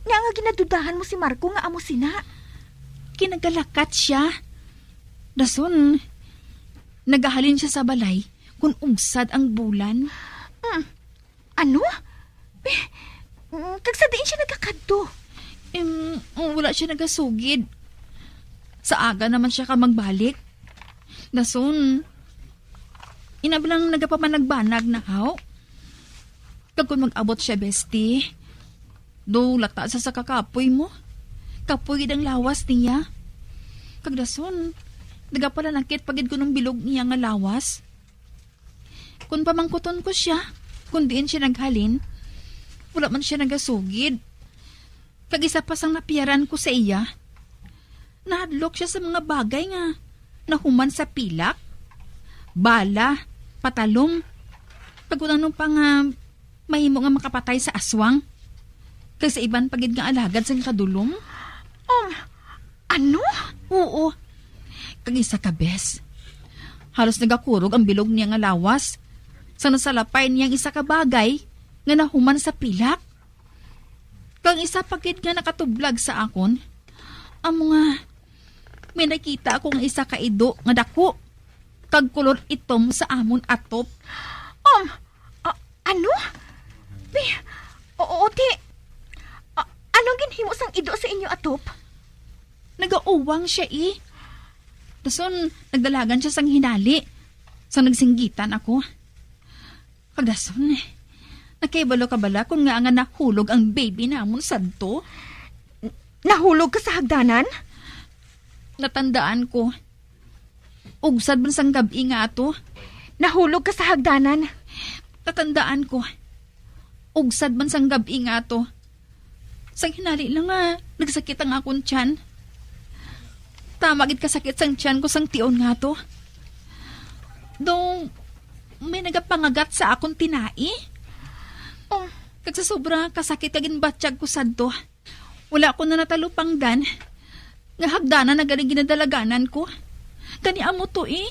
nga nga ginadudahan mo si Marco nga amo sina? Kinagalakat siya. Dason, nagahalin siya sa balay kun ugsad ang bulan. Hmm. Ano? Eh, mm, kag sa diin siya nagakadto? Em, wala siya nagasugid. Sa aga naman siya ka magbalik. Dason, ina ba lang nagapamanagbanag na, haw? Kag kung mag-abot siya, bestie, do lata sa, sa kakapoy mo. Kapoy gid ang lawas niya. Kag dason, nagapalanakit pa gid kuno ang bilog niya nga lawas. Kung pamangkuton ko siya, kung diin siya naghalin, wala man siya nagasugid. Kag isa pa sang napiyaran ko sa iya, nahadlok siya sa mga bagay nga nahuman sa pilak, bala, patalom, kag kung ano pa nga mahimo nga makapatay sa aswang, kag sa iban pa gid nga alagad sang kadulom. Um, ano? Oo. Kag isa ka bes, halos nagakurog ang bilog niya nga lawas sa nasalapay niya ang isa ka bagay nga nahuman sa pilak. Kag isa pa gid nga nakatublag sa akon, amo nga may nakita ako nga isa ka ido nga dako kag kulor itom sa amon atop. Um, a- ano? Bi, oo, ti. A- anong ginhimo sang ido sa inyo atop? Nagauwang siya, eh. Dason, nagdalagan siya sang hinali. Sang nagsinggitan ako. Kag dason, eh. Nakahibalo ka bala kung ngaa nga nahulog ang baby namon sadto? N- nahulog ka sa hagdanan? Natandaan ko. Ugsad man sang gab-i nga ato. Nahulog ka sa hagdanan. Natandaan ko. Ugsad man sang gab-i nga ato. Sang hinali lang nga nagsakit ang akon tiyan. Tama gid kasakit sang tiyan ko sang tion nga to. Dong, may nagapangagat sa akon tinai. Oh, Kag sa sobra kasakit kag ginbatyag ko sadto, wala ko na natalupangdan nga hagdanan na gani ginadalaganan ko. Gani amo to, eh,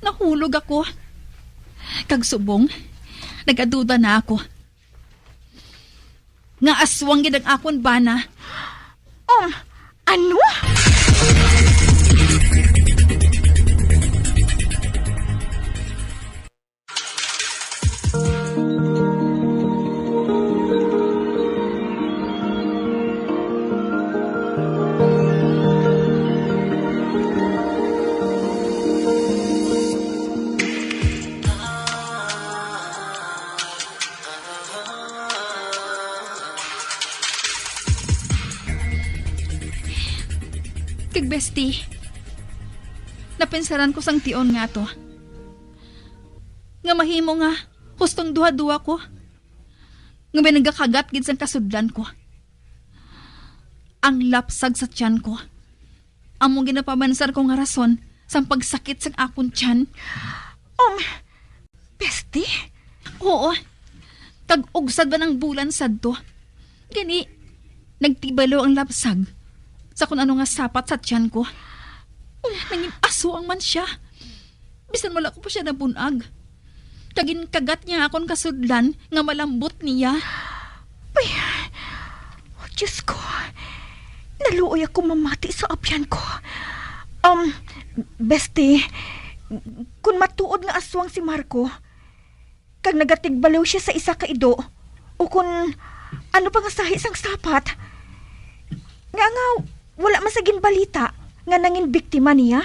nahulog ako. Kag subong, nagaduda na ako nga aswang gid ang akon bana. Um, ano? Kag, bestie, napinsaran ko sang tion nga to, nga mahimo nga hustong duha-duha ko, nga may nagakagat gid sang kasudlan ko. Ang lapsag sa tiyan ko amo ginapamansar ko nga rason sang pagsakit sang akon tiyan. Um, bestie? Oo. Kag ugsad ba ng bulan sadto? Gani, nagtibalo ang lapsag sa kun ano nga sapat sa tiyan ko. Nangin-aso ang man siya. Bisan wala ko pa siya nabunag. Kag ginkagat niya akon kasudlan nga malambot niya. Ay, oh, Diyos ko. Naluoy ako mamati sa abyan ko. Um, bestie, kung matuod nga aswang si Marco, kag nagatigbaliw siya sa isa ka ido, o kun ano pa nga sahi sang sapat, nga, nga wala man sa ginbalita nga nangin biktima niya?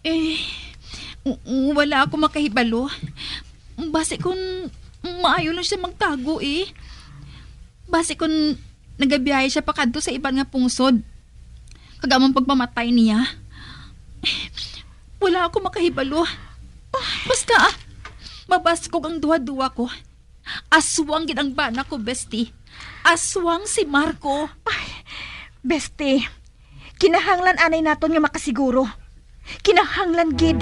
Eh, w-, wala ako makahibalo. Basi kun maayo lang siya magtago, eh. Basi kun nagabiyahe siya pakadto sa iban nga pungsod, kag amo ang pagpamatay niya. Wala ako makahibalo. Basta, mabaskog ang duha-duha ko. Aswang gid ang bana ko, bestie. Aswang si Marco. Ay, bestie, kinahanglan anay naton nga makasiguro. Kinahanglan gid.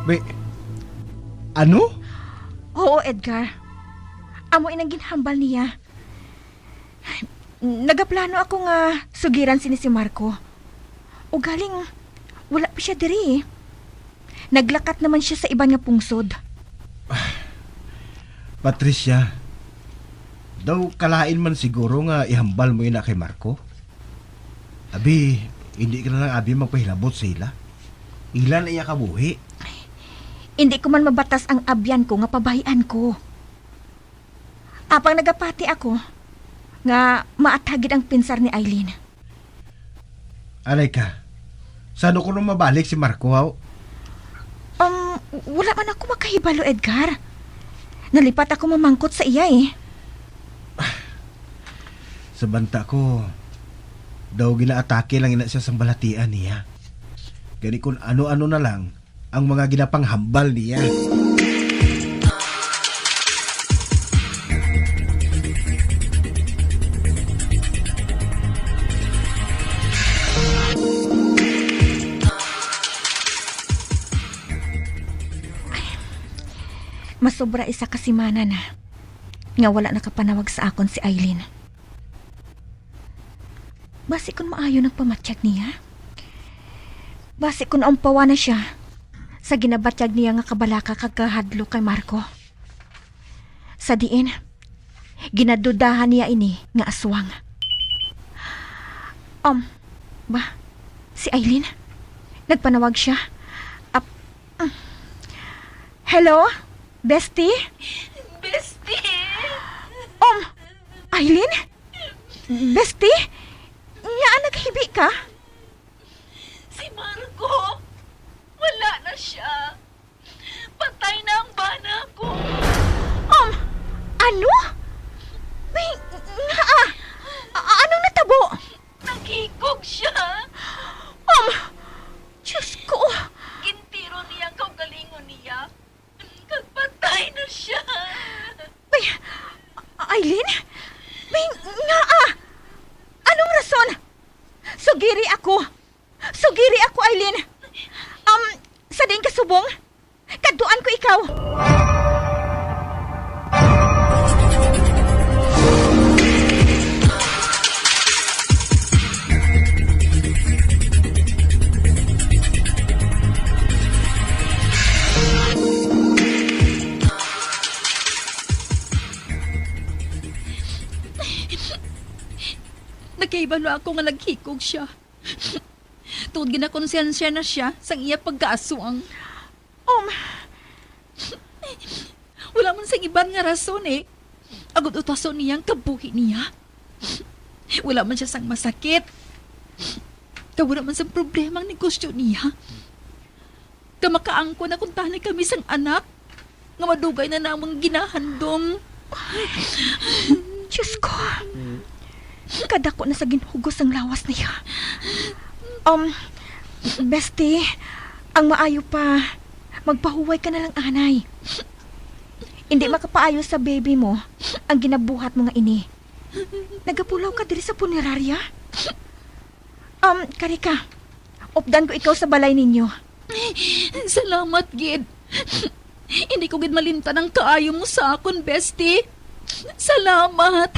Be, ano? Oo, Edgar. Amo inang ginhambal niya. Nagaplano ako nga sugiran sini si Marco. Ugaling, wala pa siya diri. Naglakat naman siya sa iban nga pungsod. Patricia, daw kalain man siguro nga ihambal mo ina kay Marco. Abi, hindi ka na lang abi magpahilabot sa ila. Ila na iya kabuhi. Hindi ko man mabatas ang abyan ko nga pabahian ko. Apang nagapati ako nga maatha gid ang pinsar ni Eileen. Anay ka, sano kuno mabalik si Marco, haw? Um, wala man ako makahibalo, Edgar. Nalipat ako mamangkot sa iya, eh. Sa banta ko, daw ginaatake lang ina siya sang balatian niya. Gani kun ano-ano na lang ang mga ginapanghambal niya. Masobra isa ka semana na nga wala nakapanawag sa akon si Eileen. Basi kun maayo nang pamatyag niya? Basi kun naumpawan na siya sa ginabatyag niya nga kabalaka kag kahadlok kay Marco, sa diin ginadudahan niya ini nga aswang. Um, ba, si Eileen? Nagpanawag siya. Ap-, mm. Hello? Bestie? Bestie! Um, Eileen? Bestie? Ngaa naghibi ka? Si Marco, wala na siya. Patay na ang bana ko. Um, ano? May, nga, ah, a-, anong natabo? Naghikog siya. Um, Diyos ko. Gin- Kay balo ako nga naghikog sia. Tungod ginakonsensya na siya sang iya pagkaaswang. Um, wala man sang iban nga rason, eh. Agud utason niya ang kabuhi niya. Wala man siya sang masakit. Kag wala man sang problema ang negosyo niya. Kag makaangkon na kuntani kami sang anak nga madugay na namon ginahandom. Diyos ko. Kadako na sa ginhugos ang lawas niya. Um, Bestie, ang maayo pa, magpahuway ka na lang anay. Hindi makapaayo sa baby mo ang ginabuhat mo nga ini. Nagapulaw ka diri sa punerarya? Um, kari ka. Updan ko ikaw sa balay ninyo. Salamat gid. Hindi ko gid malimtan ang kaayo mo sa akon, bestie. Salamat.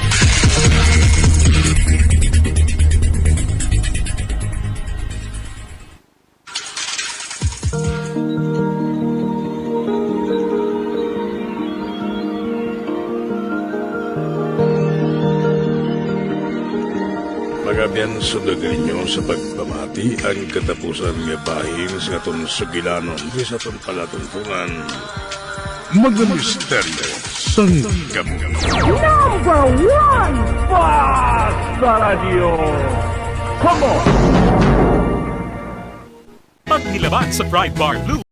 Mga abyan, sundagan ninyo sa pagpamati ang katapusan nga bahin sa aton sugilanon, sa aton palatuntunan. Mga misteryo sang kabuhi. Number one, Basta Radio. Come on! Pagnilaban sa Pride Bar Blue.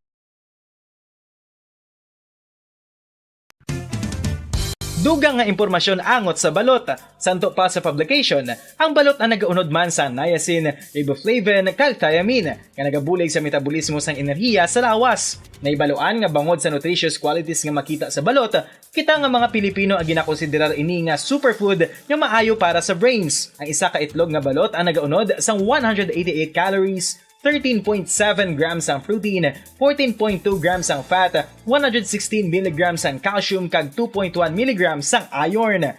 Dugang nga impormasyon angot sa balot. Santo pa sa publication, ang balot ang nagaunod man sa niacin, riboflavin, kag thiamine, nga nagabulig sa metabolismo sang enerhiya sa lawas. Nahibaluan nga bangod sa nutritious qualities nga makita sa balot, kita nga mga Pilipino ang ginakonsiderar ini nga superfood nga maayo para sa brains. Ang isa ka itlog nga balot ang nagaunod sang one hundred eighty-eight calories, thirteen point seven grams ang protein, fourteen point two grams ang fat, one hundred sixteen milligrams ang calcium, kag two point one milligrams ang iron.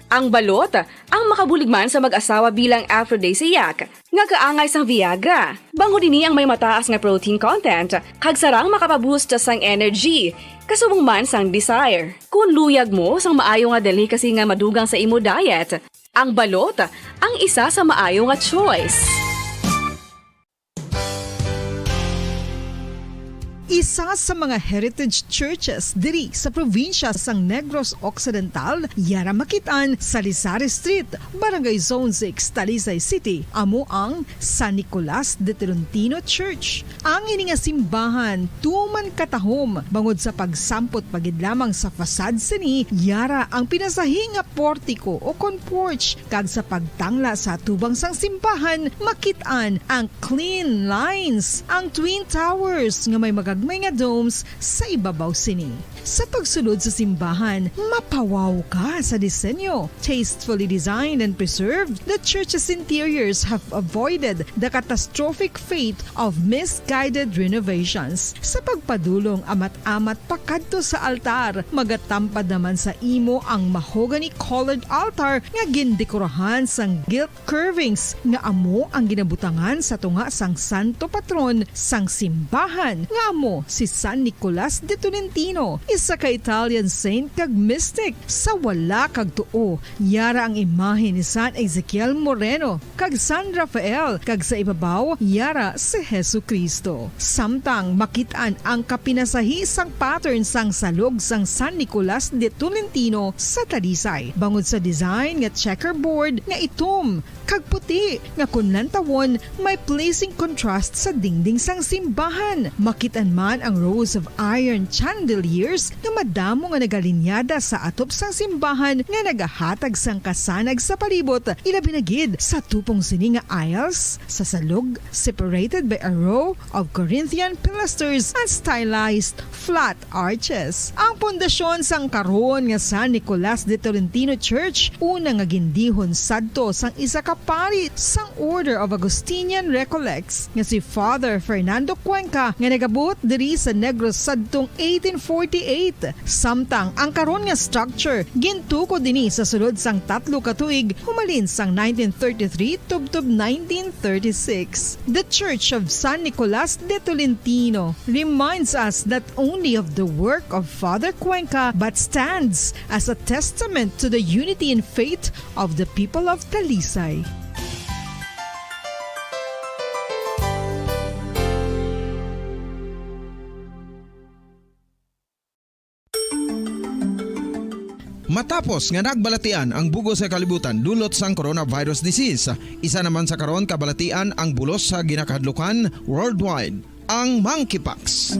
Ang balot ang makabulig man sa mag-asawa bilang aphrodisiac nga kaangay sang Viagra. Bangod ini ang may mataas nga protein content, kag sarang makapaboost sang energy, kasubong man sang desire. Kon luyag mo sang maayo nga delicacy nga madugang sa imo diet, ang balot ang isa sa maayo nga choice. Isa sa mga heritage churches diri sa probinsya sang Negros Occidental, yara makit-an sa Lisari Street, Barangay Zone six, Talisay City, amo ang San Nicolas de Tolentino Church. Ang ini nga simbahan tuman katahom bangod sa pagsampot pa gid lamang sa facade sini, yara ang pinasahi nga portiko o kon porch, kag sa pagtangla sa atubang sang simbahan, makit-an ang clean lines, ang twin towers nga may magagmay nga domes sa ibabaw sini. Sa pagsulod sa simbahan, mapawaw ka sa disenyo. Tastefully designed and preserved, the church's interiors have avoided the catastrophic fate of misguided renovations. Sa pagpadulong amat-amat pakadto sa altar, magatampad naman sa imo ang mahogany-colored altar nga gindekorahan sang gilt curvings nga amo ang ginabutangan sa tunga sang santo patron sang simbahan, nga amo si San Nicolas de Tolentino, isa ka Italian saint kag mystic. Sa wala kag tuo, yara ang imahe ni San Ezekiel Moreno kag San Rafael, kag sa ibabaw, yara si Jesu-Cristo. Samtang makit-an ang kapinasahi sang pattern sang salog sang San Nicolas de Tolentino sa Talisay, bangod sa design nga checkerboard nga itom kag puti, nga kon lantawon, may pleasing contrast sa dingding sang simbahan. Makit-an man ang rows of iron chandeliers nga madamo nga nagalinyada sa atop sang simbahan nga nagahatag sang kasanag sa palibot, ilabi na gid sa tupong sini nga aisles sa salog, separated by a row of Corinthian pilasters and stylized flat arches. Ang pundasyon sang karon nga San Nicolas de Tolentino Church, una nga gindihon sadto sang isa ka pari sang Order of Augustinian Recollects nga si Father Fernando Cuenca, nga nagabot diri sa Negros sadtong eighteen forty-eight, samtang ang karon nga structure gintukod ini sa sulod sang tatlo ka tuig, humalin sang nineteen thirty-three tubtob nineteen thirty-six. The Church of San Nicolas de Tolentino reminds us not only of the work of Father Cuenca but stands as a testament to the unity in faith of the people of Talisay. Matapos nga nagbalatian ang bug-os nga kalibutan dulot sang coronavirus disease, isa naman sa karon kabalatian ang bulos sa ginakahadlukan worldwide, ang monkeypox.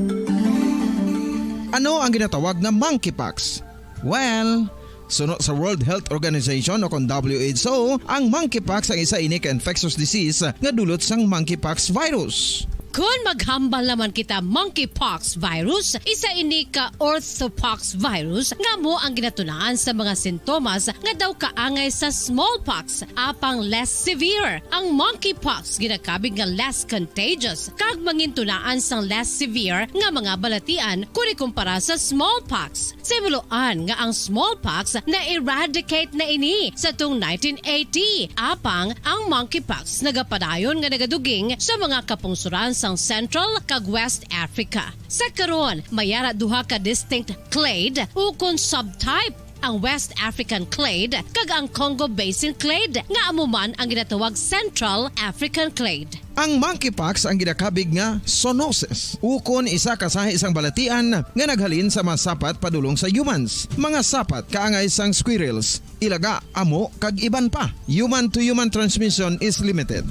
Ano ang ginatawag nga monkeypox? Well, suno sa World Health Organization o kon W H O, ang monkeypox ang isa ini ka infectious disease nga dulot sang monkeypox virus. Kon maghambal naman kita monkeypox virus, isa ini ka orthopox virus nga amo ang ginatunaan sa mga sintomas nga daw kaangay sa smallpox, apang less severe. Ang monkeypox ginakabig nga less contagious kag mangintunaan sang less severe nga mga balatian kon ikumpara sa smallpox. Sa himuloan nga ang smallpox na-eradicate na ini sa tung nineteen eighty, apang ang monkeypox nagapadayon nga nagaduging sa mga kapungsoran sang Central kag West Africa. Sa karon, may ara duha ka distinct clade ukon subtype, ang West African clade kag ang Congo Basin clade, nga amo man ang ginatawag Central African clade. Ang monkeypox ang ginakabig nga zoonosis, ukon isa ka sahi sang balatian nga naghalin sa mga sapat padulong sa humans. Mga sapat kaangay sang squirrels, ilaga, amo, kag iban pa. Human-to-human transmission is limited.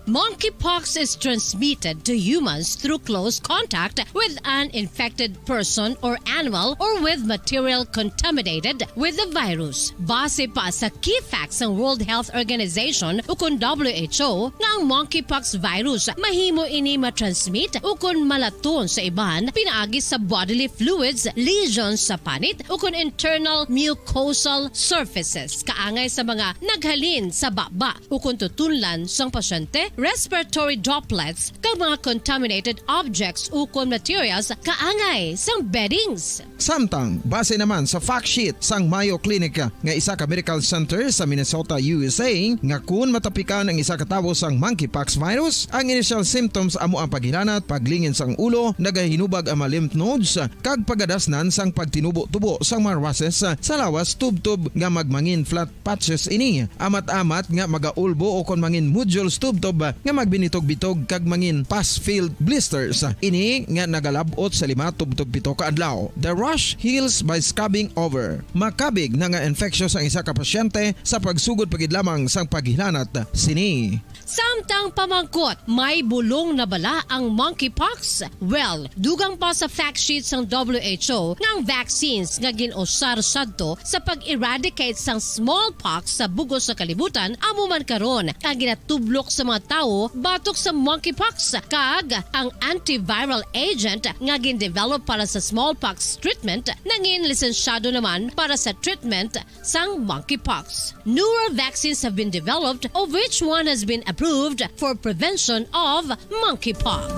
Monkeypox is transmitted to humans through close contact with an infected person or animal or with material contaminated with the virus. Base pa sa key facts sang World Health Organization ukon W H O nga ang monkeypox virus mahimo ini matransmit ukon malaton sa iban pinaagi sa bodily fluids, lesions sa panit ukon internal mucosal surfaces kaangay sa mga naghalin sa baba ukon tutunlan sang pasyente, respiratory droplets, kag mga contaminated objects ukon materials kaangay sang beddings. Samtang, base naman sa fact sheet sang Mayo Clinic nga isa ka medical center sa Minnesota, U S A, nga kun matapikan ang isa ka tawo sang monkeypox virus, ang initial symptoms amo ang paghilanat, paglingin sang ulo, nagahinubag ang mga lymph nodes, kag pagadasnan sang pagtinubo-tubo sang mga rushes sa lawas tubtob nga magmangin flat patches ini, amat-amat nga magaulbo ukon mangin nodules tubtob nga magbinitog-bitog kag mangin pus-filled blisters. Ini nga nagalab-ot sa lima tubtob pito ka adlaw. The rash heals by scabbing over. Makabig na nga infectious ang isa ka pasyente sa pagsugod pa gid lamang sang paghilanat sini. Samtang pamangkot, may bulong na bala ang monkeypox? Well, dugang pa sa fact sheet sang W H O nga ang vaccines nga gin-usar sadto sa pag-eradicate sang smallpox sa bug-os nga kalibutan amo man karon ang ginatublok sa mga tawo batok sa monkeypox, kag ang antiviral agent nga gin-develop para sa smallpox treatment nangin lisensyado naman para sa treatment sang monkeypox. Newer vaccines have been developed, of which one has been approved for prevention of monkeypox.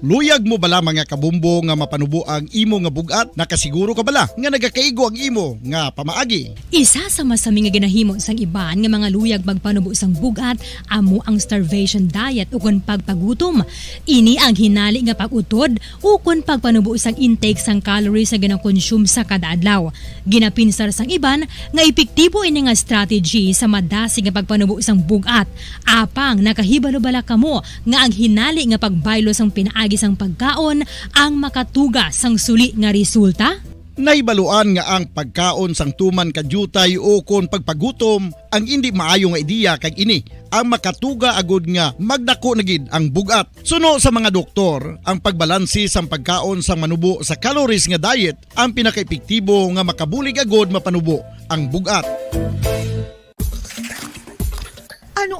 Luyag mo bala, mga kabombo, nga mapanubo ang imo nga bug-at? Nakasiguro ka bala nga nagakaigo ang imo nga pamaagi? Isa sa masami nga ginahimo sang iban nga mga luyag magpanubo sang bug-at amo ang starvation diet ukon pagpagutom. Ini ang hinali nga pag-utod ukon pagpanubo sang intake sang calories nga ginakonsume sa kada adlaw. Ginapinsar sang iban nga epektibo ini nga strategy sa madasig nga pagpanubo sang bug-at. Apang nakahibalo bala kamo nga ang hinali nga pagbaylo sang pinaagi sang pagkaon ang makatuga sang suli nga resulta? Nahibaluan nga ang pagkaon sang tuman ka diutay ukon pagpagutom ang indi maayo nga ideya, kag ini ang makatuga agud nga magdako na gid ang bug-at. Suno sa mga doktor, ang pagbalanse sang pagkaon sang manubo sa calories nga diet ang pinakaepektibo nga makabulig agud mapanubo ang bug-at.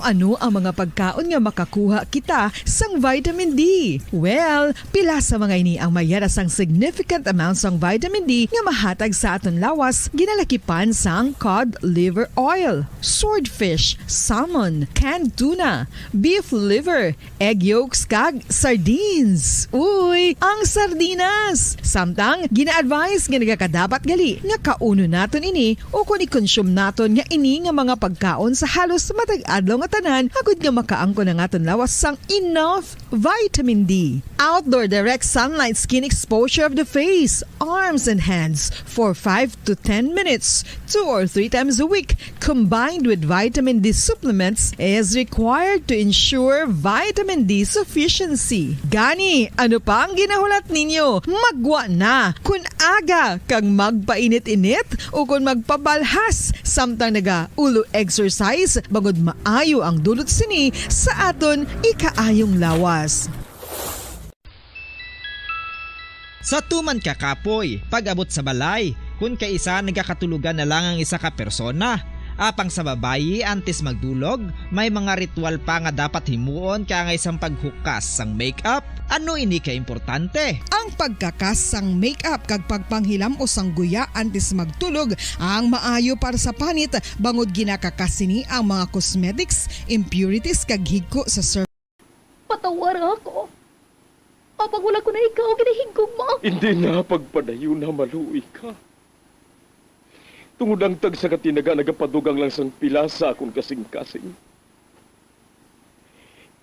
Ano ang mga pagkaon nga makakuha kita sang vitamin D? Well, pila sa mga ini ang mayara sang significant amount sang vitamin D nga mahatag sa aton lawas, ginalakipan sang cod liver oil, swordfish, salmon, canned tuna, beef liver, egg yolks, kag sardines. Uy, ang sardinas! Samtang, gina-advise nga nagakadapat gali nga kaunon naton ini o kon i-consume naton nga ini nga mga pagkaon sa halos matag adlaw nga tanan, agud nga makaangkon ang aton lawas sang enough vitamin D. Outdoor direct sunlight skin exposure of the face, arms, and hands for five to ten minutes, two or three times a week, combined with vitamin D supplements, is required to ensure vitamin D sufficiency. Gani, ano pa ang ginahulat ninyo? Maggwa na! Kun aga kag magpainit-init o kon magpabalhas samtang naga-ulo exercise, bangod maayo ang dulot sini sa aton ikaayong lawas. Sa tuman ka kapoy, pag-abot sa balay, kun kaisa nagakatulogan na lang ang isa ka persona. Apang sa babayi, antes magdulog, may mga ritual pa nga dapat himuon kaangay sang paghukas sang make-up. Ano ini ka importante? Ang pagkakas sang make-up kag pagpanghilam-os sang guya antes magtulog ang maayo para sa panit, bangod ginakakas sini ang mga cosmetics, impurities kag higko sa surface. Patawara ako. Apang wala ko na ikaw ginahigugma. Indi na pagpadayon na maluoy ka. Tungod ang tagsa ka tinaga nagapadugang lang sang pila sa akon kasingkasing.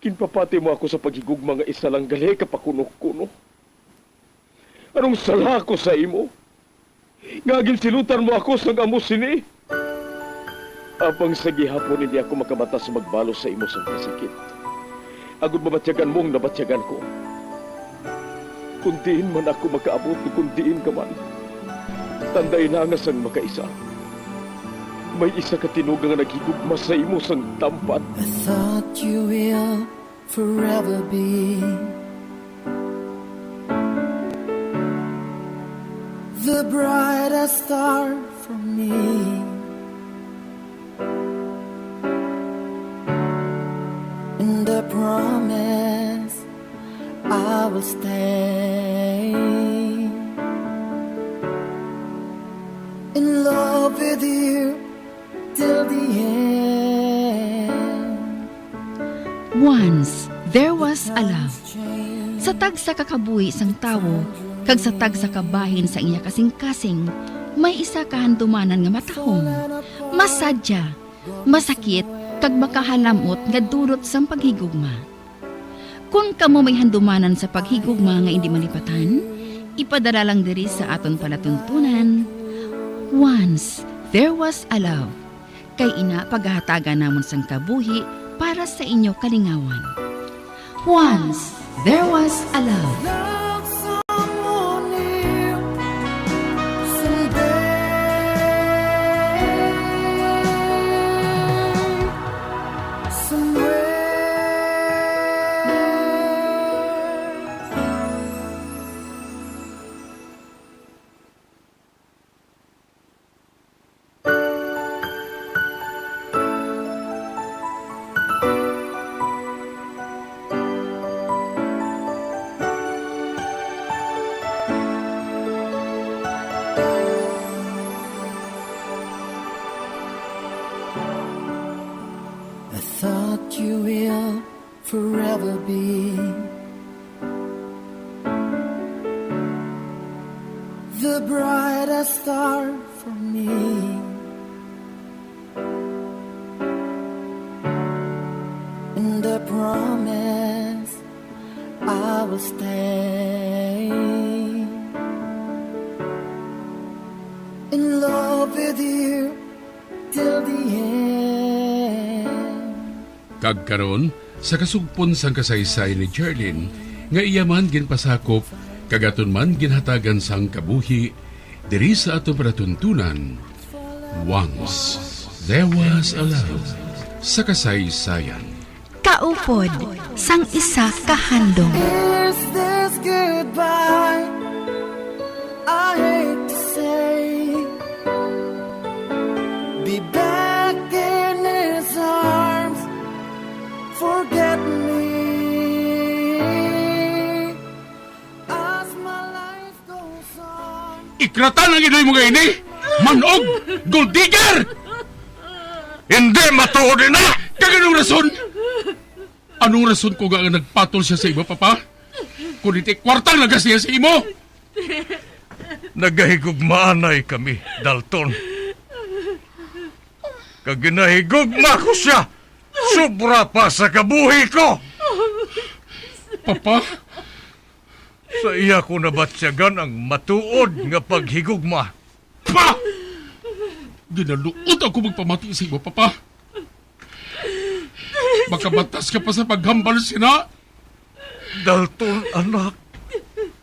Ginpapati mo ako sa paghigugma nga isa lang gali ka pakunokuno. Anong sala ako sa imo? Nga ginsilutan mo ako sang amo sini? Apang sa gihapon hindi ako makabata sa magbalos sa imo sang kasakit, agod mabatyagan mo ang nabatyagan ko. Kon diin man ako makaabot, kon diin ka man, tandai na nga sang makaisa, may isa ka tinuga nga naghigugma sa imo sang tampad. I thought you will forever be the brightest star for me. And I promise I will stay in love with you till the end. Once, there was a love. Sa tagsa ka kabuhi sang tawo kag sa tagsa ka bahin sa iya kasingkasing, may isa ka handumanan nga matahom, masadya, masakit, kag makahalam-ot nga dulot sang paghigugma. Kon kamo may handumanan sa paghigugma nga indi malipatan, ipadala lang diri sa aton palatuntunan. Once, there was a love. Kay ina pagahatagan namon sang kabuhi para sa inyo kalingawan. Once, there was a love. I thought you will forever be the brightest star for me. And I promise I will stay in love with you till the end. Kag karon, sa kasugpon sang kasaysayan ni Jerlyn, nga iya man ginpasakop kag aton man ginhatagan sang kabuhi, diri sa aton palatuntunan, Once There Was a Love sa kasaysayan. Kaupod sang isa ka handom. Is this goodbye? I hate to say, be back in his arms. Ikratan ang iloy mo nga ini! Manog! Gold digger! Hindi matuod ina! Kag anong rason? Anong rason ko nga nagpatol siya sa imo, Papa? Kung hindi kwartang lagas niya sa imo? Nagahigugmaanay kami, Dalton. Kag ginahigugma ko siya, sobra pa sa kabuhi ko. Papa? Sa iya ko nabatyagan ang matuod nga paghigugma. Pa! Ginaluot ako magpamati sa imo, Papa. Makabatas ka pa sa paghambal sina. Dalton, anak.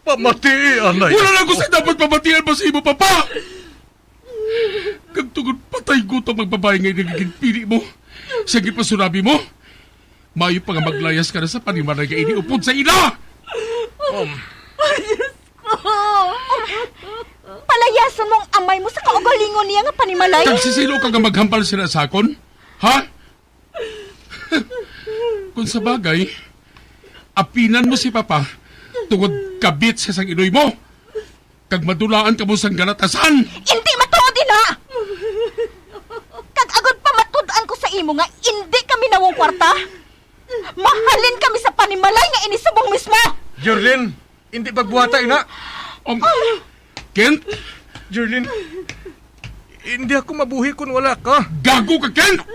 Pamatii, anay. Wala na ako sa dapat pamatian pa sa imo, Papa! Kag tungod patay gutom ang babayi nga ginpili mo, sa ginpasulabi mo, maayo pa nga maglayas ka na sa panimalay nga ini upod sa ila. Um, Ay, Diyos ko! Palayason mo ang amay mo sa kaugalingon niya nga panimalay? Kag sisilo ka nga maghambal sila sa akon? Ha? Kung sa bagay, apinan mo si Papa tungod kabit siya sang iloy mo, kag madulaan kamo sang galatasan. Indi matuod ina! Kag agod pa matud-an ko sa imo nga indi kami nawong kwarta, mahalin kami sa panimalay nga ini subong mismo! Jerlyn, indi pagbuhata ina. Um, Kent? Jerlyn, hindi ako mabuhi kung wala ka. Gago ka, Kent!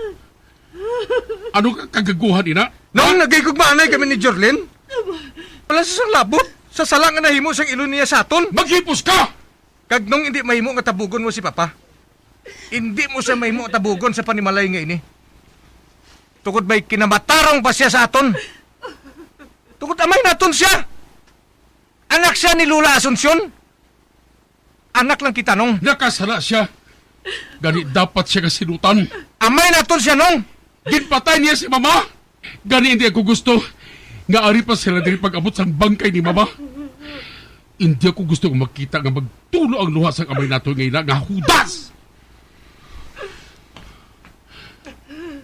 Ano ka kagaguhan, ina? Nung nagigugmaanay kami ni Jerlyn, wala siya sang labot sa sala nga nahimo sang ilo niya sa aton. Maghipos ka! Kag nung hindi mahimo nga tabugon mo si Papa, hindi mo siya mahimo nga tabugon sa panimalay nga ini. Tungod may kinamatarong pa siya sa aton. Tungod amay naton siya. Anak siya ni Lola Asuncion. Anak lang kita, Nong. Nakasala siya. Gani dapat siya kasinutan. Amay naton siya, Nong. Ginpatay niya si Mama. Gani hindi ako gusto nga ari pa sila diri pag-abot sang bangkay ni Mama. Hindi ako gusto nga makita nga magtulo ang luha sang amay naton nga ina nga hudas.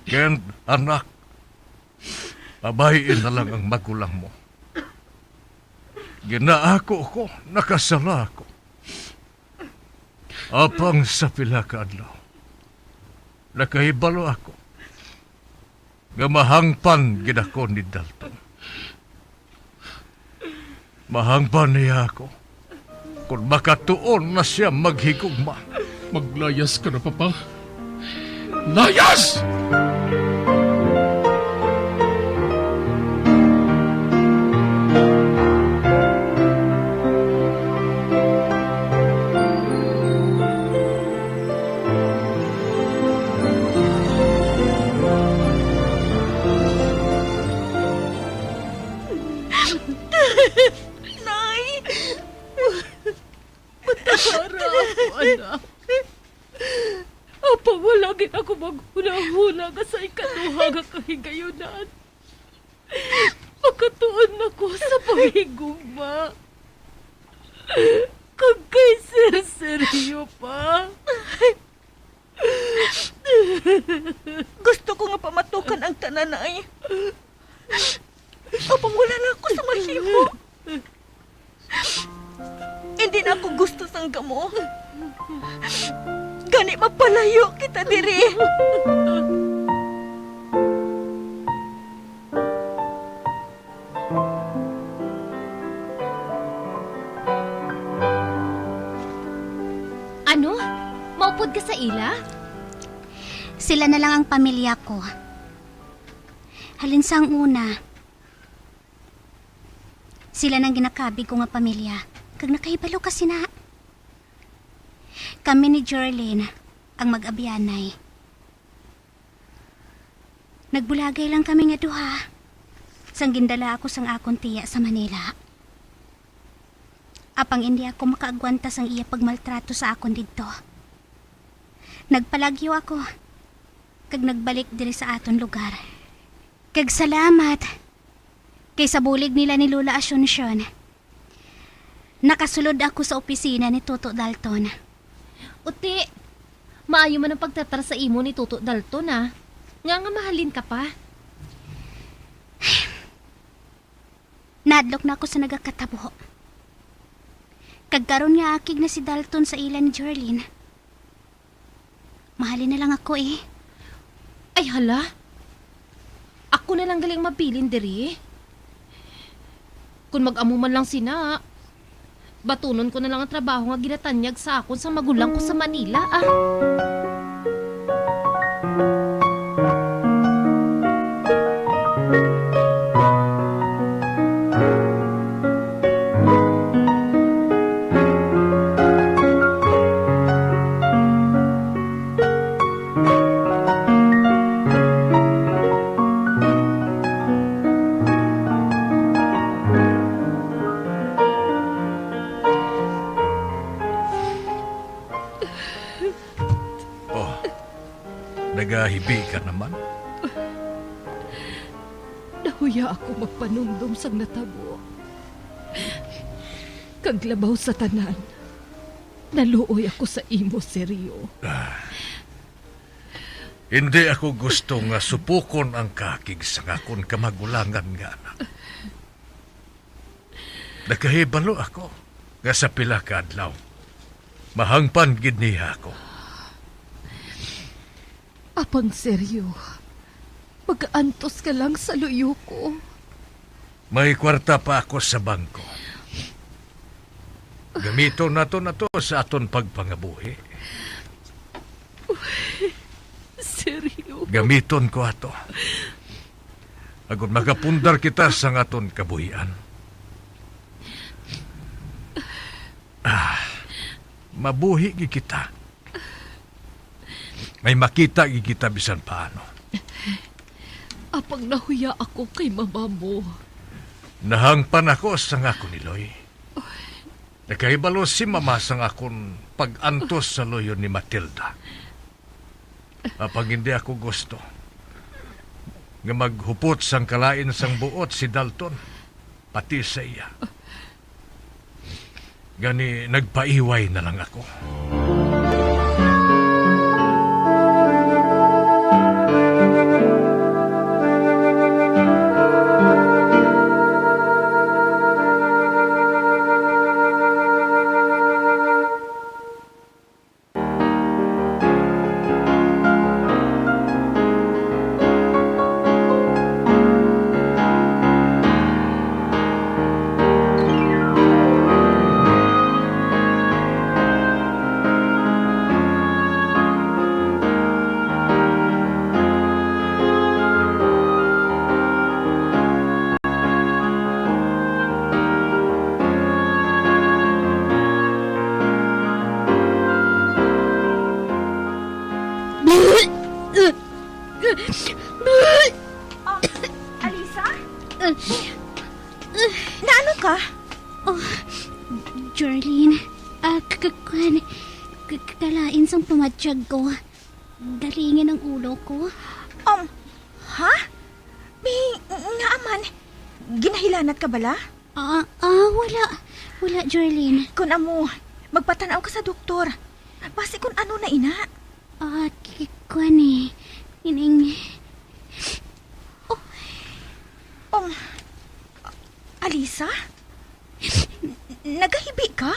Kent, anak, babayi na lang ang magulang mo. Ginaako ko, nakasala ako. Apang sa pila ka adlaw, nakahibalo ako nga mahangpan gid ako ni Dalton. Mahangpan niya ako kon makatuon na siya maghigugma. Maglayas ka na, Papa. Layas! Nay! Patawara ako, anak. Apang wala gid ako maghunahuna nga sa ikaduha nga kahigayunan, makatuon ako sa paghigugma. Kag kay Sir Sergio pa. Gusto ko nga pamatukan ang tanan, ay. Apang wala na ako sa mahimo. Hindi na ako gusto sang kamo. Gani, mapalayo kita diri. Ano? Maupod ka sa ila? Sila na lang ang pamilya ko. Halin sang una, sila nang ginakabig ko nga pamilya, kag nakahibalo ka sina. Kami ni Jorlyn ang mag-abyanay. Nagbulagay lang kami nga duha, sang gindala ako sang akon tiya sa Manila. Apang indi ako makaagwanta sang iya pagmaltrato sa akon didto. Nagpalagyo ako, kag nagbalik diri sa aton lugar. Kag salamat, kay sa bulig nila ni Lola Asuncion, nakasulod ako sa opisina ni Toto Dalton. Uti, maayo man ang pagtratar sa imo ni Toto Dalton, ah. Nga nga mahalin ka pa. Nadlok na ako sa nagakatabo. Kag karon nga akig na si Dalton sa ila ni Jorlin, mahalin na lang ako, eh. Ay, hala. Ako na lang gali ang mabilin diri. Kung mag-amo man lang sina, batunon ko na lang ang trabaho nga ginatanyag sa akon sang magulang ko sa Manila, ah. Oh, nagahibi ka naman? Nahuya ako magpanumdom sang natabo. Kag labaw sa tanan, naluoy ako sa imo, Sergio. Ah. Hindi ako gusto nga supukon ang kakig sang akon kamagulangan nga anak. Nakahibalo ako nga sa pila ka adlaw, mahangpan gid niya ako. Apang Sergio, mag-antos ka lang sa luyo ko. May kwarta pa ako sa bangko. Gamiton nato na to sa aton pagpangabuhi. Sergio. Gamiton ko ato. Agod makapundar kita sa aton kabuhian. Ah, mabuhi gid kita. May makita gid kita bisan paano. Apang nahuya ako kay mama mo. Nahangpan ako sa nga kuliloy. Nakahibalo si mama sang akon pag-antos sa luyo ni Matilda. Apang hindi ako gusto nga maghupot sang kalain sang buot si Dalton, pati sa iya. Gani, nagpaiway na lang ako. Ah, Alisa? Naano ka? Oh, Jorlin, ah, k-, k-, kwan, k-, k-, kalain sang pamatyag ko. Galingan ang ulo ko. Um, ha? May, nga man, ginahilanat ka bala? Ah, ah, wala. Wala, Jorlin. Kun amo, magpatanaw ka sa doktor. Basi kun ano na ina. Ah, k-, kwan eh. Ining, oh. Um, Alisa? Nagahibi ka?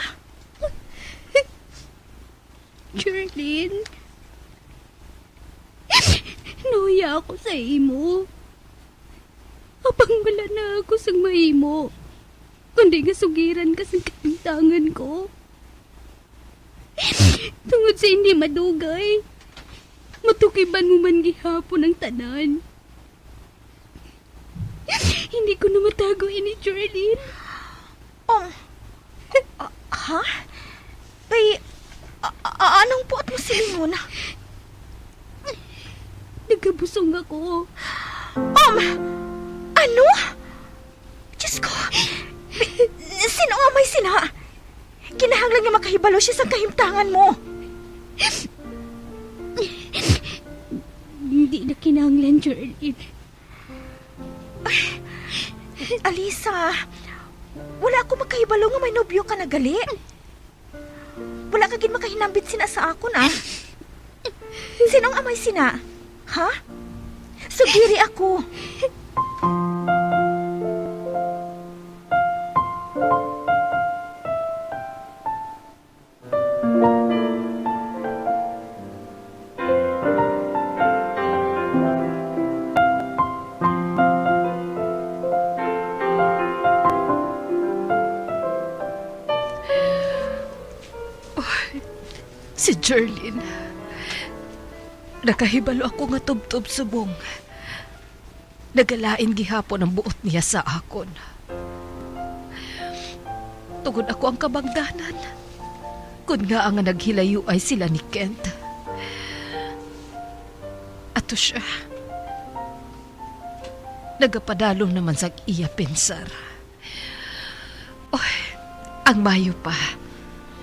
Jorlin, nahuya ako sa imo. Apang wala na ako sang mahimo, kundi nga sugiran ka sang kahimtangan ko. Tungod sa hindi madugay, matukiban mo man gihapon ang tanan. Hindi ko na matago ini, Jorlin. Um, a-, ha? Kay, a-, a-, anong buot mo silingon? Nagabusong ako. Um, ano? Diyos ko, sino nga may sina? Kinahanglan nga makahibalo siya sa kahimtangan mo. Hindi na kinahanglan, Jorlin. Alisa, wala ako makahibalo nga may nobyo ka na gali. Wala ka gid makahinambit sina sa akon, ah. Sino ang amay sina? Ha? Sugiri ako. Si Jerlyn, nakahibalo ako nga tubtob subong nagalain gihapon ang buot niya sa akon. Tungod ako ang kabangdanan, kun ngaa nga naghilayoay sila ni Kent. Ato siya. Nagapadalom naman sa iya pensar. Oy, ang mayo pa,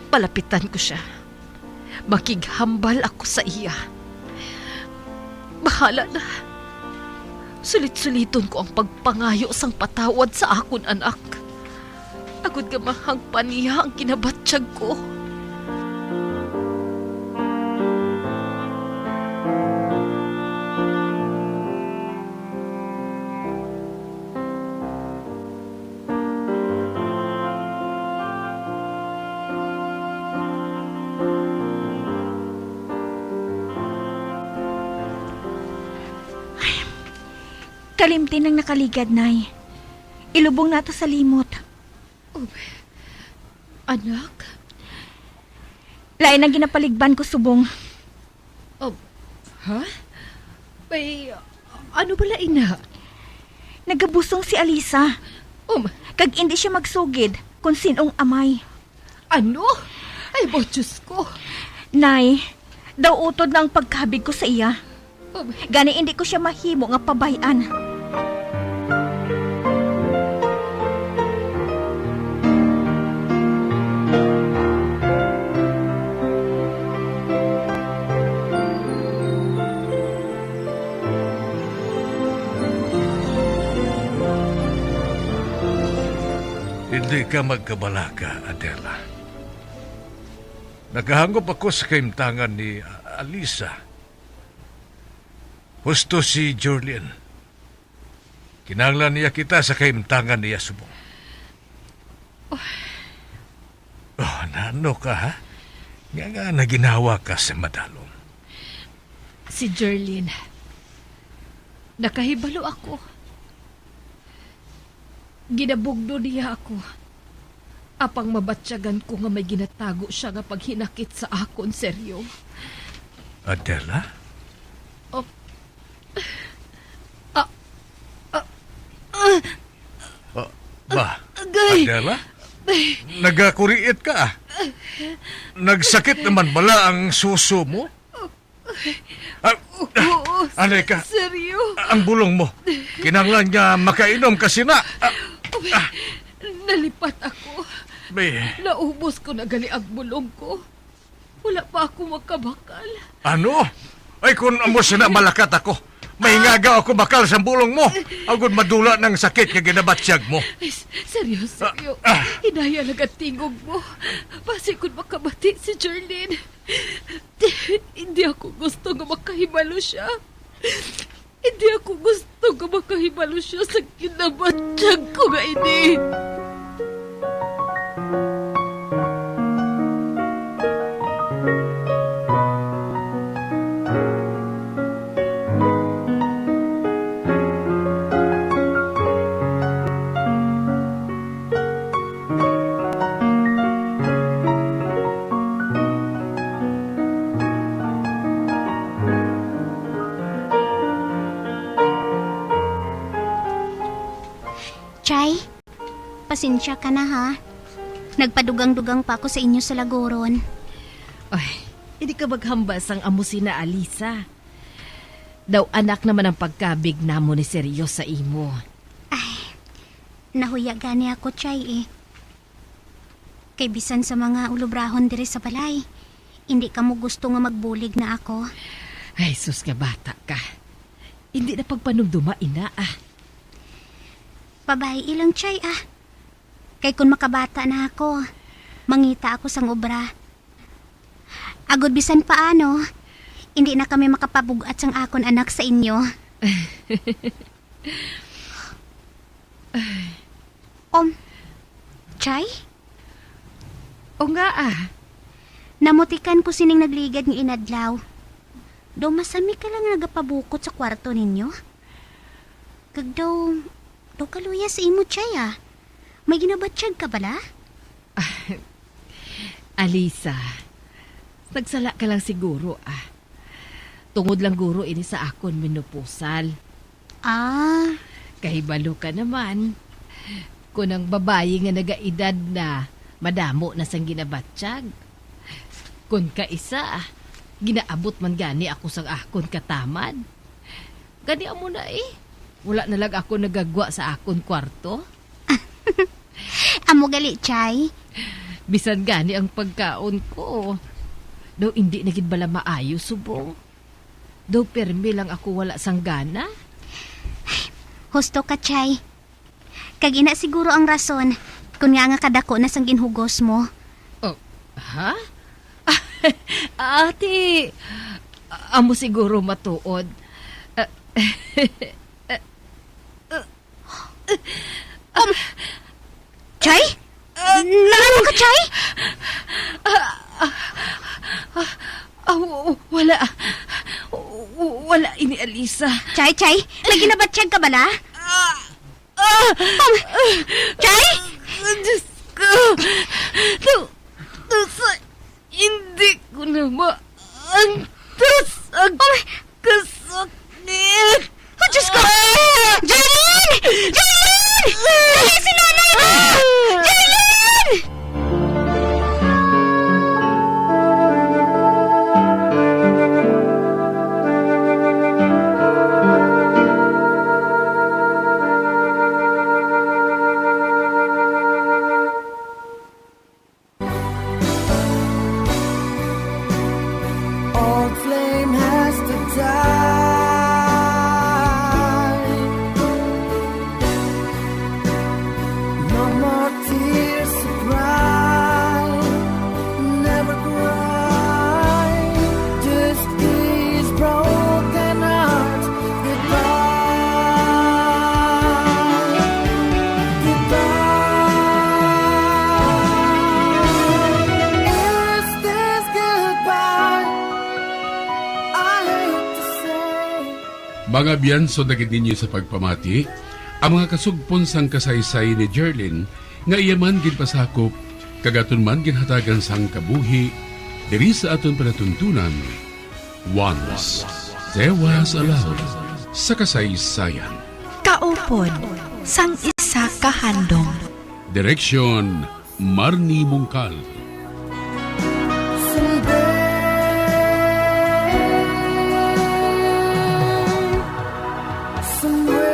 palapitan ko siya. Makighambal ako sa iya. Bahala na. Sulit-suliton ko ang pagpangayo sang patawad sa akon anak, agod nga mahangpan niya ang kinabatyag ko. Kalimti nang nakaligad, Nay. Ilubong nato sa limot. Oh, anak? Lain ang ginapaligban ko subong. Oh, ha? May, ano bala ina? Nagabusong si Alisa. Um, Kag indi siya magsugid kung sin-ong amay. Ano? Ay, bo, Diyos ko. Nay, daw utod na ang pagkabig ko sa iya. Um, Gani indi ko siya mahimo nga pabay-an. Hindi ka magkabalaka, Adela. Nagahangop ako sa kahimtangan ni Alisa. Husto si Jerlyn. Kinahanglan niya kita sa kahimtangan niya subong. Oh, naano ka, ha? Nga nga naginawa ka sa madalom. Si Jerlyn, nakahibalo ako. Ginabugno niya ako, apang mabatyagan ko nga may ginatago siya nga paghinakit sa akon, Seryo. Adela? Oh. Ah, ah, ah. Ah, ba, Agay! Adela? Nagakuriit ka, ah. Nagsakit naman bala ang suso mo? Ah, Oo, ah, anay ka. Seryo. Ang bulong mo. Kinahanglan nga makainom ka sina. Ah, Nalipat ako. Be. Naubos ko na gali ang bulong ko. Wala pa ako makabakal. Ano? Ay, kung amo sina malakat ako, may ngagaw ako bakal sa bulong mo. Agud madula ng sakit nga ginabatyag mo. Ay, s-, seryo, seryo. Ah, ah. Hinaya nagatingog mo. Basi kung makabati si Jerlyn. Hindi ako gusto nga makahibalo siya. Hindi ako gusto nga makahibalo siya sa kinabatyag ko nga ini. Chay, pasensya ka na, ha. Nagpadugang-dugang pa ako sa inyo sa Lagoron. Ay, hindi ka maghambal sang amo sina Alisa. Daw anak naman ang pagkabig namo ni Seryo sa imo. Ay, nahuya gani ako, Chay, eh. Kay bisan sa mga ulobrahon diri sa balay, indi kamo gusto nga magbulig na ako. Ay, sus nga bata ka. Indi na pagpanumduma ina, ah. Pabayi lang, Chay, ah. Kay kun makabata na ako, mangita ako sang obra. Agud bisan paano, indi na kami makapabug-at sang akon anak sa inyo. Um, Chay? O nga, ah. Namutikan ko sining nagligad nga inadlaw. Daw masami ka lang nagapabukot sa kwarto ninyo. Kag daw, daw kaluya sa imo, Chay, ah. May ginabatyag ka bala? Alisa, Nagsala ka lang siguro, ah. Tungod lang guro ini sa akon menopausal. Ah. Kahibalo ka naman, kon ang babayi nga nagaedad na, madamo na sang ginabatyag. Kon kaisa, ginaabot man gani ako sang akon katamad. Gani amo na eh. Wala na lang ako nagagwa sa akon kwarto. Amo gali, Chay. Bisan gani ang pagkaon ko. Daw indi na gid bala maayo subong. Daw permi lang ako wala sang gana. Husto ka, Chay. Kag ina siguro ang rason kon ngaa nga kadako na sang ginhugos mo. Oh, ha? Ate, amo siguro matuod. Ah, Um, Chay? Naano ka, Chay? Ah, w-, wala. W-, wala ini, Alisa. Chay, Chay, may ginabatyag ka bala? Ah! Ah! Um, Chay? Diyos ko! Tu-, tu-, sa-, hindi ko na maantos ang kasakit. Oh, Diyos ko! Ah! Jerlyn! Jerlyn! Dali si nanay mo! Jerlyn! All flame has to die. No more tears to cry. Never cry. This is broken heart. Goodbye. Goodbye. Is this goodbye? I hate to say. Mga abyan, sundagid ninyo sa pagpamati ang mga kasugpon sang kasaysay ni Jerlyn nga iya man ginpasakop kag aton man ginhatagan sang kabuhi diri sa aton palatuntunan. Once, there was a love sa kasaysayan. Kaupod sang isa ka handom. Direksyon, Marnie Mungkal. Someday, somewhere.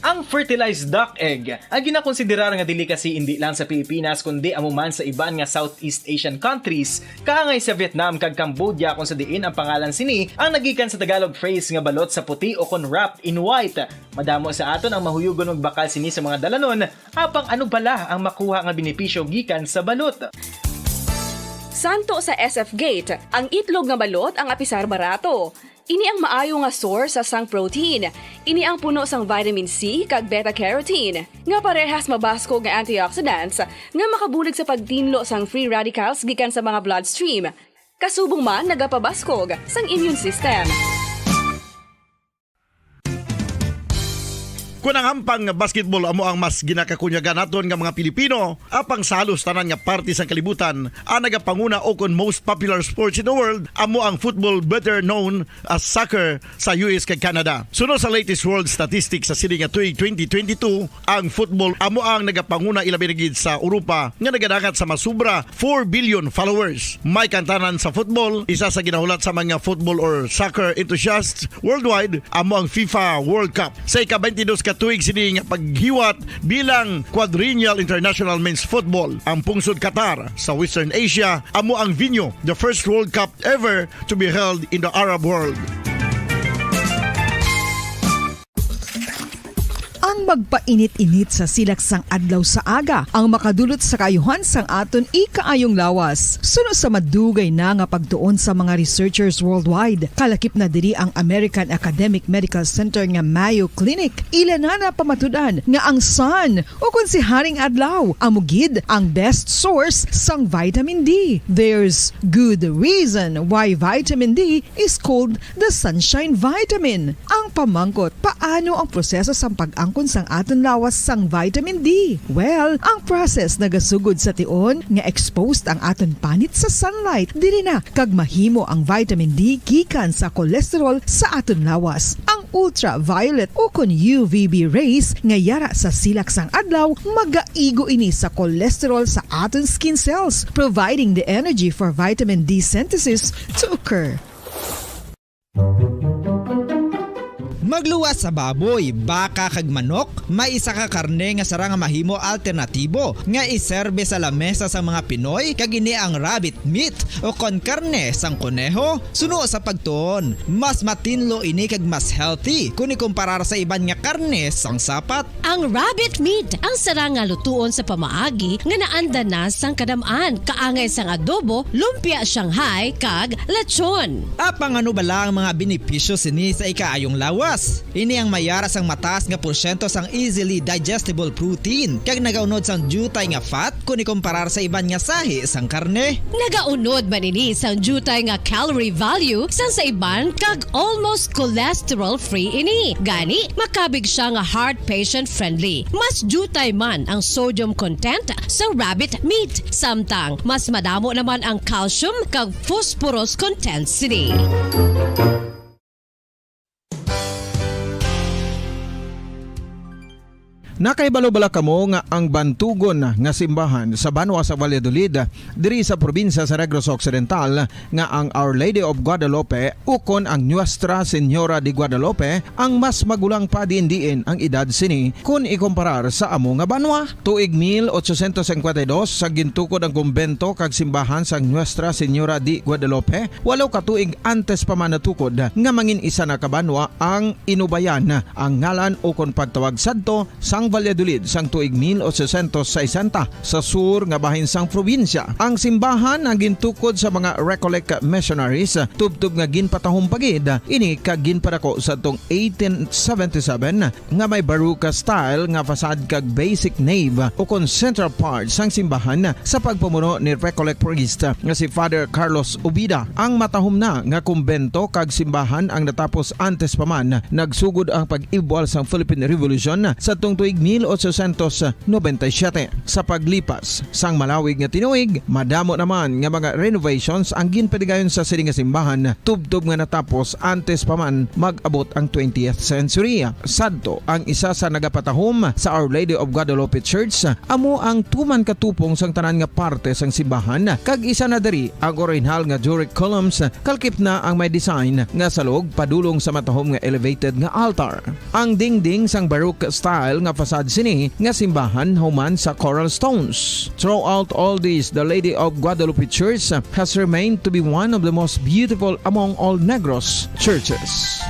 Ang fertilized duck egg, ang ginakonsiderar nga delicacy indi lang sa Pilipinas, kundi amo man sa iban nga Southeast Asian countries, kaangay sa Vietnam kag Cambodia, kung sa diin ang pangalan sini ang nagikan sa Tagalog phrase nga balot sa puti o kon wrapped in white. Madamo sa aton ang mahuyugon magbakal sini sa mga dalanon, apang ano bala ang makuha nga benepisyo gikan sa balot? Santo sa S F Gate, ang itlog nga balot ang apisar barato. Ini ang maayo nga source sa sang protein. Ini ang puno sang vitamin C kag beta-carotene, nga parehas mabaskog nga antioxidants nga makabulig sa pagtinlo sang free radicals gikan sa mga bloodstream. Kasubong man, nagapabaskog sang immune system. Kon ang hampang nga basketball amo ang mas ginakakunyagan naton nga mga Pilipino, apang sa halos tanan nga parte sang kalibutan, ang nagapanguna o kon most popular sports in the world amo ang football, better known as soccer, sa U S kag Canada. Suno sa latest world statistics sa sini nga tuig twenty twenty-two, ang football amo ang nagapanguna, ilabi na gid sa Europa nga nagadangat sa masubra four billion followers. May kantanan sa football, isa sa ginahulat sa mga football or soccer enthusiasts worldwide, amo ang FIFA World Cup. Sa ika-twenty-dos ka tuig sini nga paghiwat bilang quadrennial international men's football, ang pungsod Qatar sa Western Asia amo ang venue, the first World Cup ever to be held in the Arab world. Ang magpainit-init sa silak sang adlaw sa aga ang makadulot sa kaayuhan sang aton ikaayong lawas. Suno sa madugay na nga pagtuon sa mga researchers worldwide, kalakip na diri ang American Academic Medical Center nga Mayo Clinic, ila na napamatud-an nga ang sun, o kon si Haring Adlaw, amo gid ang best source sang vitamin D. There's good reason why vitamin D is called the sunshine vitamin. Ang pamangkot, paano ang proseso sang pag-angkon sang aton lawas sang vitamin D? Well, ang process nagasugod sa tion nga exposed ang aton panit sa sunlight. Diri na kag mahimo ang vitamin D gikan sa cholesterol sa aton lawas. Ang ultraviolet o kon U V B rays nga yara sa silak sang adlaw, magaigo ini sa cholesterol sa aton skin cells, providing the energy for vitamin D synthesis to occur. Magluwas sa baboy, baka, kag manok, may isa ka karne nga sarang nga mahimo alternatibo nga iserbe sa lamesa sang mga Pinoy, kag ini ang rabbit meat o kon karne sang koneho. Suno sa pagtuon, mas matinlo ini kag mas healthy kon ikumparar sa iban nga karne sang sapat. Ang rabbit meat ang sarang nga lutuon sa pamaagi nga naanda na sang kadam-an, kaangay sang adobo, lumpia Shanghai, kag lechon. Apang ano bala ang mga benepisyo sini sa ikaayong lawas? Ini ang mayara sang mataas nga porsyento sang easily digestible protein, kag nagaunod sang diutay nga fat kon ikumparar sa iban nga sahi sang karne. Nagaunod man ini sang diutay nga calorie value sang sa iban, kag almost cholesterol-free ini. Gani, makabig sia nga heart patient-friendly. Mas diutay man ang sodium content sa rabbit meat, samtang mas madamo naman ang calcium kag phosphorus content sini. Nakahibalo bala kamo nga ang bantugon nga simbahan sa banwa sa Valladolid, diri sa probinsya sa Negros Occidental, nga ang Our Lady of Guadalupe ukon ang Nuestra Señora de Guadalupe ang mas magulang pa diin-diin ang edad sini kon ikumparar sa amo nga banwa? Tuig mil ochocientos cincuenta y dos sa gintukod ang kumbento kag simbahan sang Nuestra Señora de Guadalupe, walo ka tuig antes pa man natukod nga mangin isa na ka banwa ang Inubayan, ang ngalan ukon pagtawag sadto sang Valladolid sang tuig mil ochocientos sesenta sa sur nga bahin sang probinsya. Ang simbahan ang gintukod sa mga Recollect missionaries, tubtob nga ginpatahom pa gid ini kag ginpadako sadtong eighteen seventy-seven nga may Baroque style nga facade kag basic nave ukon central part sang simbahan sa pagpamuno ni Recollect priest nga si Father Carlos Ubida. Ang matahom na nga kumbento kag simbahan ang natapos antes pa man nagsugod ang pag-ibwal sang Philippine Revolution sadtong tuig mil ochocientos noventa y siete. Sa paglipas sang malawig nga tinuig, madamo naman nga mga renovations ang ginpadigayon sa sini nga simbahan, tubtob nga natapos antes pa man mag-abot ang twentieth century. Sadto, ang isa sa nagapatahom sa Our Lady of Guadalupe Church amo ang tuman katupong sang tanan nga parte sang simbahan, kag isa na diri ang orihinal nga Doric columns, kalkip na ang may design nga salog padulong sa matahom nga elevated nga altar. Ang dingding sang Baroque style nga facade sini nga simbahan human sa coral stones. Throughout all this, the Lady of Guadalupe Church has remained to be one of the most beautiful among all Negros churches.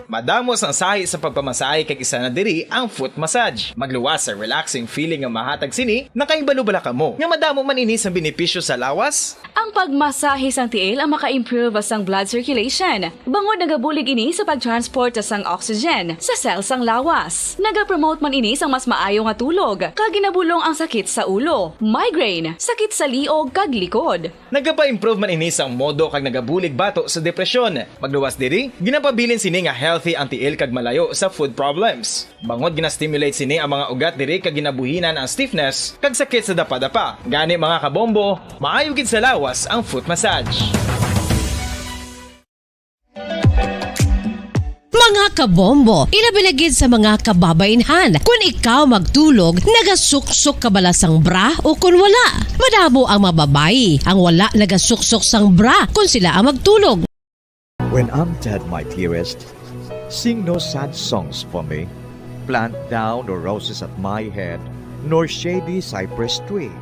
Madamo sang sahi sa pagpamasahe kag isa na diri ang foot massage. Magluwas sa relaxing feeling nga mahatag sini, nakahibalo bala kamo nga madamo man ini sang benepisyo sa lawas? Ang pagmasahe sang tiil ang maka-improve sang blood circulation, bangod nagabulig ini sa pagtransport sang oxygen sa cell sang lawas. Nagapromote man ini sang mas maayo nga tulog, kag ginabulong ang sakit sa ulo, migraine, sakit sa liog kag likod. Nagapa-improve man ini sang modo kag nagabulig bato sa depresyon. Magluwas diri, ginapabilin sini nga healthy ang tiil kag malayo sa foot problems. Bangod gina-stimulate sini ang mga ugat diri kag ginabuhinan ang stiffness kag sakit sa dapadapa. Gani, mga kabombo, maayo gid sa lawas ang foot massage. Mga kabombo, ilabi na gid sa mga kababainhan. Kun ikaw magtulog, nagasuksok ka bala sang bra o kun wala? Madamo ang mga babayi ang wala nagasuksok sang bra kun sila ang magtulog. When I'm dead, my dearest, sing no sad songs for me. Plant thou no roses at my head, nor shady cypress tree.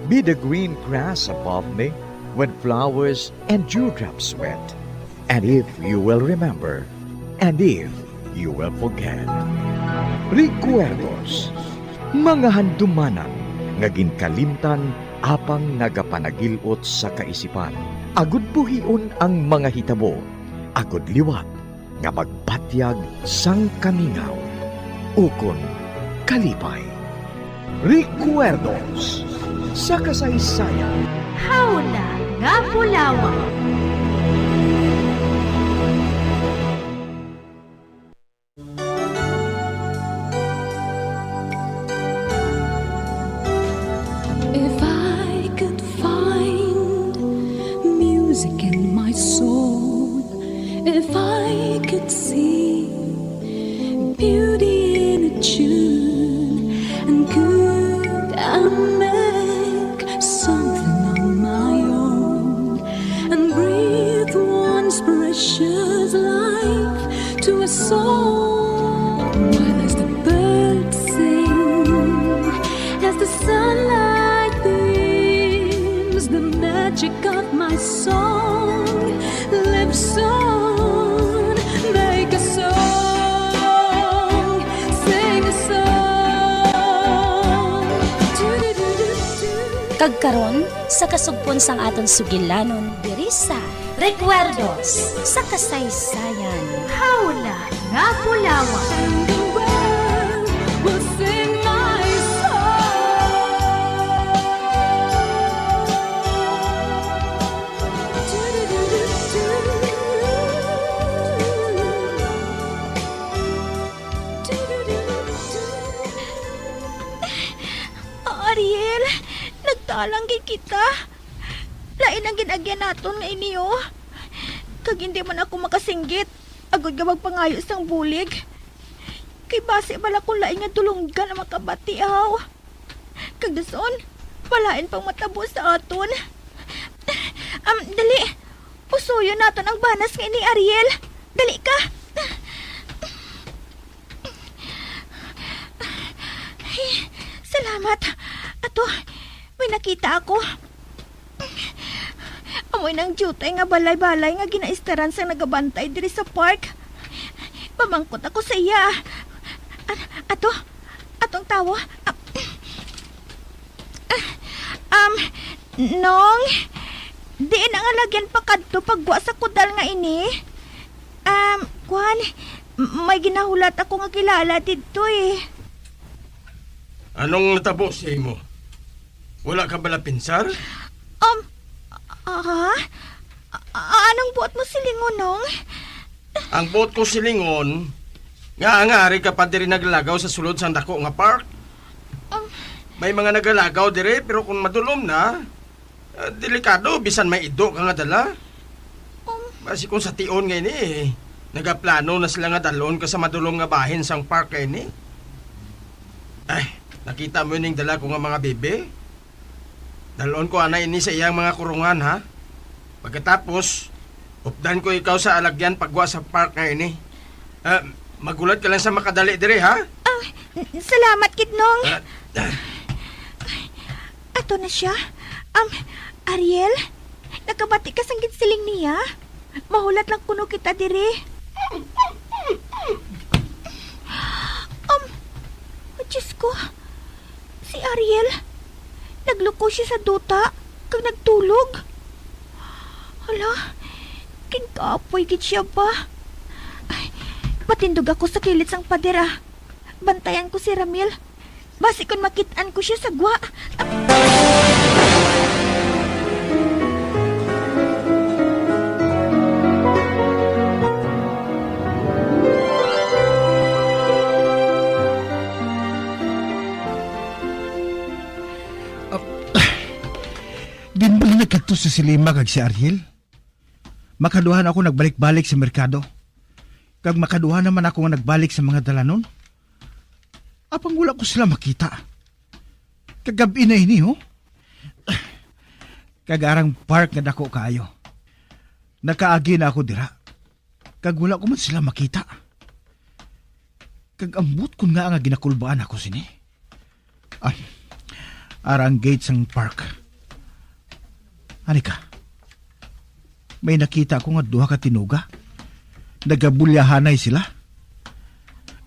Be the green grass above me, When flowers and dewdrops wet, and if you will remember, and if you will forget. Recuerdos, mga handumanan nga ginkalimtan apang nagapanagil-ot sa kaisipan. Agud buhion ang mga hitabo, agud liwat nga magbatyag sang kamingaw ukon kalipay. Recuerdos sa kasaysayan. Hawla nga bulawan. If I could find music in my soul, if I could see beauty in a tune, and could I make something on my own and breathe once precious life to a soul? While as the birds sing, as the sunlight beams, the magic of my song lives on. Make a song, sing a song. Kag karon, sa kasugpon sang aton sugilanon diri sa Recuerdos sa Kasaysayan. Hawla nga bulawan. And the world will sing my song. Ariel, nagtalang gid kita. Lain ang gin-agyan naton nga ini, oh. Kag hindi man ako makasinggit, agod nga magpangayo sang bulig. Kay basi bala kung lain nga dulonggan ang makabati, aw. Kag dason, walain pang matabo sa aton. Am, dali. Usoyon naton ang banas nga ini, Ariel. Dali ka. Ay, salamat. Ato, may nakita ako. Amoy nang diutay nga balay-balay nga ginaistaran sang nagabantay diri sa park. Pamangkot ako sa iya. An-, ato, atong tawo. Ah, ah, um, Nong, diin ang alagyan pakadto paggwa sa kudal nga ini? Um, kwan, m-, may ginahulat ako nga kilala didto, eh. Anong natabo sa imo? Wala ka bala pinsar? Um, ah? A-, a-, anong buot mo silingon, Nong? Ang buot ko silingon, nga, nga ari ka pa diri naglagaw sa sulod sang dako nga park? Um, May mga nagalagaw diri, pero kung madulom na, ah, delikado, bisan may ido ka nga dala. Um, Basi kung sa tion nga ini, eh, nagaplano na sila nga dalon ka sa madulom nga bahin sang park nga ini. Ay, nakita mo ning dala ko nga mga bibi? Dalon ko ana ini sa iyang mga kurungan, ha? Pagkatapos, updan ko ikaw sa alagyan paggwa sa park nga ini. Ah, maghulat ka lang sa makadali diri, ha? Ah, salamat, Kidnong. Ah, ah. Ato na siya. Um, Ariel, nakabati ka sang ginsiling niya? Mahulat lang kuno kita diri. Um, Diyos ko. Si Ariel, nagluko siya sa duta kag nagtulog. Hala, ginkaapoy gid siya ba? Ay, patindog ako sa kilid sang pader, ah. Bantayan ko si Ramil. Basi kon makit-an ko siya sa gwa. Ah, din ba na nagkadto si Selima kag si Ariel? Makaduha na ako nagbalik-balik sa merkado. Kag makaduha naman ako nga nagbalik sa mga dalanon. Apang wala ko sila makita. Kagabi na ini, oh. Kag arang park nga dako kaayo. Nakaagi na ako dira. Kag wala ko man sila makita. Kag ambot kon nga nga ginakulbaan ako sini. Ah, arang gate sang park. Ani ka? May nakita ko nga duha ka tinuga. Nagabulyahanay sila.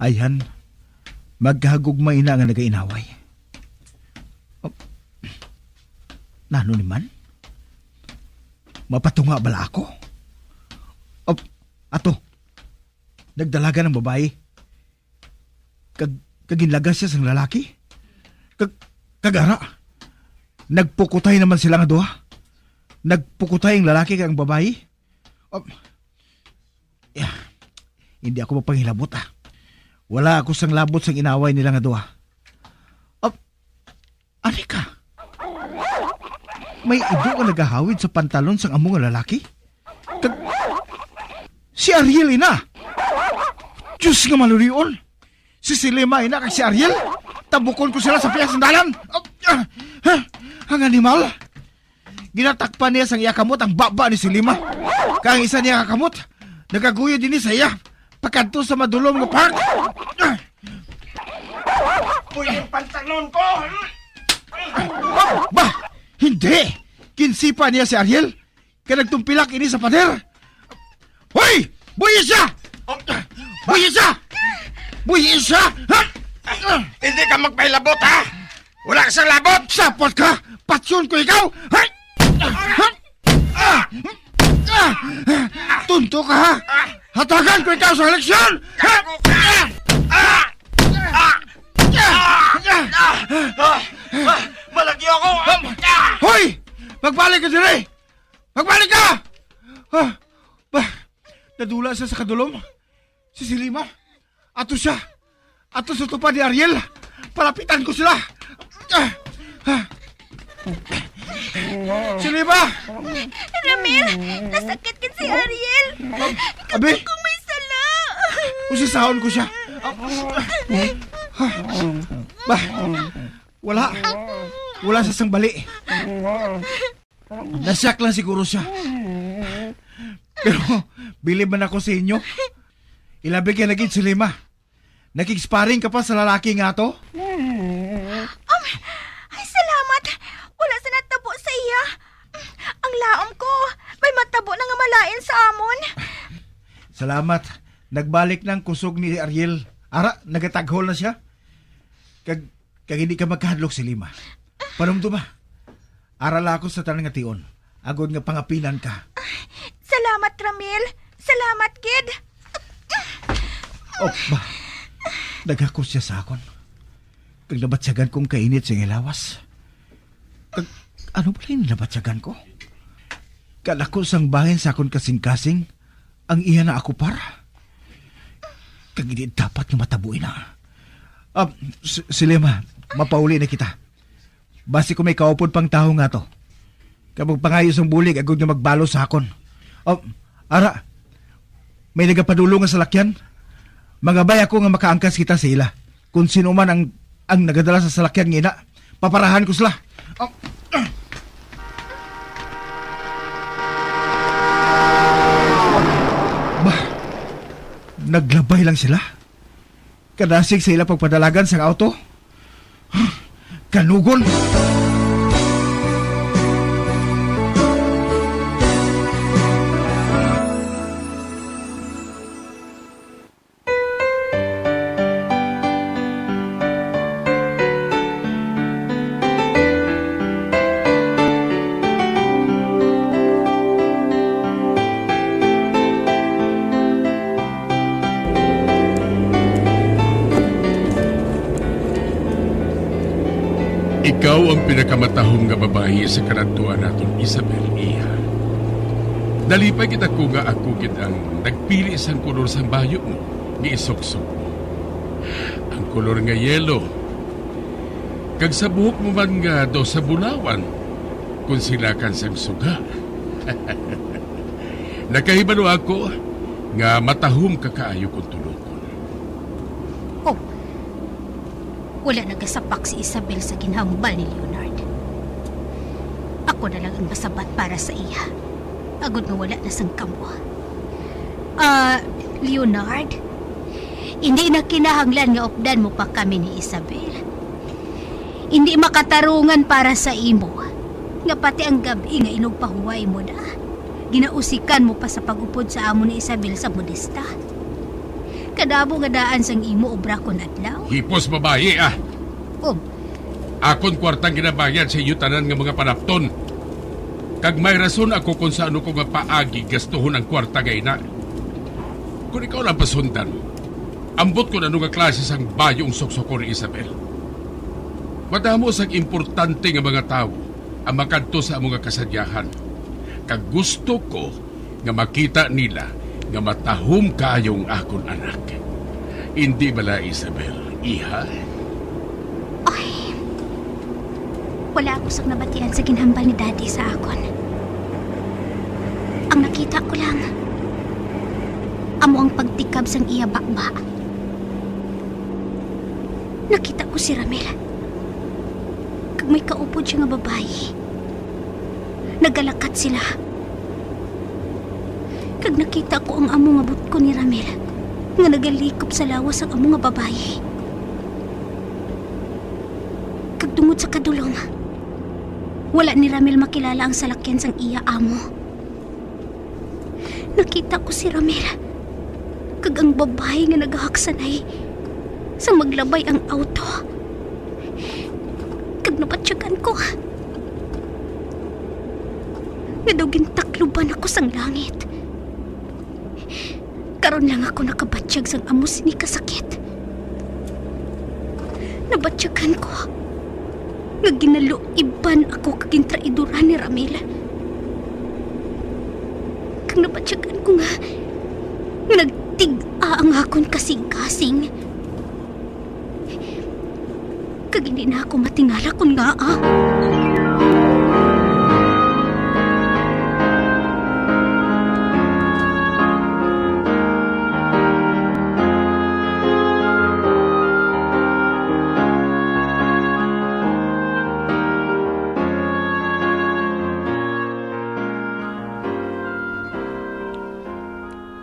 Ayhan, magkahagugma ina nga nagainaway. Oh, nano ni man? Mapatunga bala ako? Oh, ato, nagdalagan ang babayi. Kag, kag ginlagas siya sang lalaki. Kag, kag ara, nagpukutay naman sila nga duha. Nagpukutay ang lalaki kag ang babayi. Um, yeah, hindi ako mapangilabot, ah. Wala ako sang labot sang inaway nila nga duha. Um, Ari ka? May ido nga nagahawid sa pantalon sang amo nga lalaki? Kag si Ariel ina! Diyos nga malurion! Si Selima ina kag si Ariel, tabukon ko sila sa pihak sang dalan! Ah, ah, ah, ang animal! Ginatakpan niya sang iya kamot ang baba ni Selima. Kag ang isa niya ka kamot, nagaguyod ini sa iya, pakadto sa madulom nga park. Uy, ang pantalon ko! Ba! Hindi! Ginsipa niya si Ariel, kag nagtumpilak ini sa pader. Hoy! Buhis siya! Buhis siya! Buhis siya! Ha? Hindi ka magpahilabot, ha? Wala ka sang labot! Sapot ka! Patyon ko ikaw! Hay! Tunto ka, ha? Hatagan ko ikaw sa leksyon! Ha? Malagyo ako! Hoy! Magbalik ka diri! Magbalik ka! Ah, ba, nadula siya sa kadulom. Si Selima, ato siya. Ato sa tupad ni Ariel. Palapitan ko sila. Ah, ah. Selima! Ramil, nasakit gid si Ariel. Abi? Kung may sala. Usisahon ko siya. Ah, ah. Ba, wala. Wala sa sang bali. Nasyak lang siguro siya. Pero bilib man ako sa inyo. Ilabi kay lagi si Lima. Nakig-sparring ka pa sa lalaki nga to? Um, ay, salamat. Wala sa natabo sa iya. Ang laom ko, may matabo na nga malain sa amon. Salamat. Nagbalik na ang kusog ni Ariel. Ara, nagataghol na siya. Kag, kag hindi ka magkahadlok si Lima. Panumduma. Ara lang ako sa tanan nga tion, agod nga pangapinan ka. Salamat, Ramil. Salamat, kid. Oh, ba? Naghakos siya sa akon. Kag nabatyagan kong kainit sa iyang lawas. Kag ano pala yung nabatyagan ko? Kadako sang bahin sa akon kasing-kasing ang iya na ako para. Kag hindi dapat nga matabo ina. Ah, s-, Selima, mapauli na kita. Basi ko may kaupod pang tawo nga to. Kag magpangayo sang bulig agud nga magbalos sa akon. Oh, ara, may nagapadulong nga salakyan. Mangabay ako nga makaangkas kita sa ila. Kung sino man ang, ang nagadala sa salakyan nga ina, paparahan ko sila. Oh, ah. Bah, naglabay lang sila. Kadasig sa ila pagpadalagan sang auto. Kanugon! Ikaw ang pinakamatahom nga babayi sa kaladtuan naton, Isabel, iha. Nalipay gid ako nga ako gid ang nagpili sang kolor sang bayo mo nga isuksok mo. Ang kolor nga yelo. Kag sa buhok mo man nga daw sa bulawan, kung silakan sang suga. Nakahibalo ako nga matahom ka kaayo kung tulokon. Oh, wala nagasapak si Isabel sa ginhambal ni Leonard. Ako na lang ang masabat para sa iya, agod nga wala na sang kamwa. Ah, Leonard, hindi na kinahanglan nga updan mo pa kami ni Isabel. Hindi makatarungan para sa imo nga pati ang gab-i nga inugpahuway mo na, Ginausikan mo pa sa pag-upod sa amo ni Isabel sa modista. Kadamo nga daan sang imo obra kon adlaw. Hipos babayi, ah. Oh. Akon kwartang ginabayad sa inyo tanan nga mga panapton. Kag may rason ako kung sa ano ko nga paagi gastuhon ang kwarta nga ina. Kung ikaw lang pasundan, ambot kung ano nga klase sang bayo ang suksukon ni Isabel. Madamo sang importante nga mga tawo ang makadto sa amo nga kasadyahan. Kag gusto ko nga makita nila nga matahom kaayo ang akon anak. Indi bala, Isabel, iha? Ay, wala ako sang nabatian sa ginhambal ni Daddy sa akon. Ang nakita ko lang, amo ang pagtikab sang iya baba. Nakita ko si Ramil. Kag may kaupod siya nga babayi. Nagalakat sila. Kag nakita ko ang amo nga butko ni Ramil nga nagalikop sa lawas sang amo nga babayi. Kag tungod sa kadulom, wala ni Ramil makilala ang salakyan sang iya amo. Nakita ko si Ramil kag ang babayi nga nagahaksanay sa maglabay ang auto. Kag nabatyagan ko nga daw gintakluban ako sang langit. Karon lang ako nakabatyag sang amo sini kasakit. Nabatyagan ko nga ginaluiban ako kag gintraidoran ni Ramil. Kag nabatyagan ko nga, nga nagtig-a ang akon kasingkasing. Kag hindi na ako matingala kon ngaa.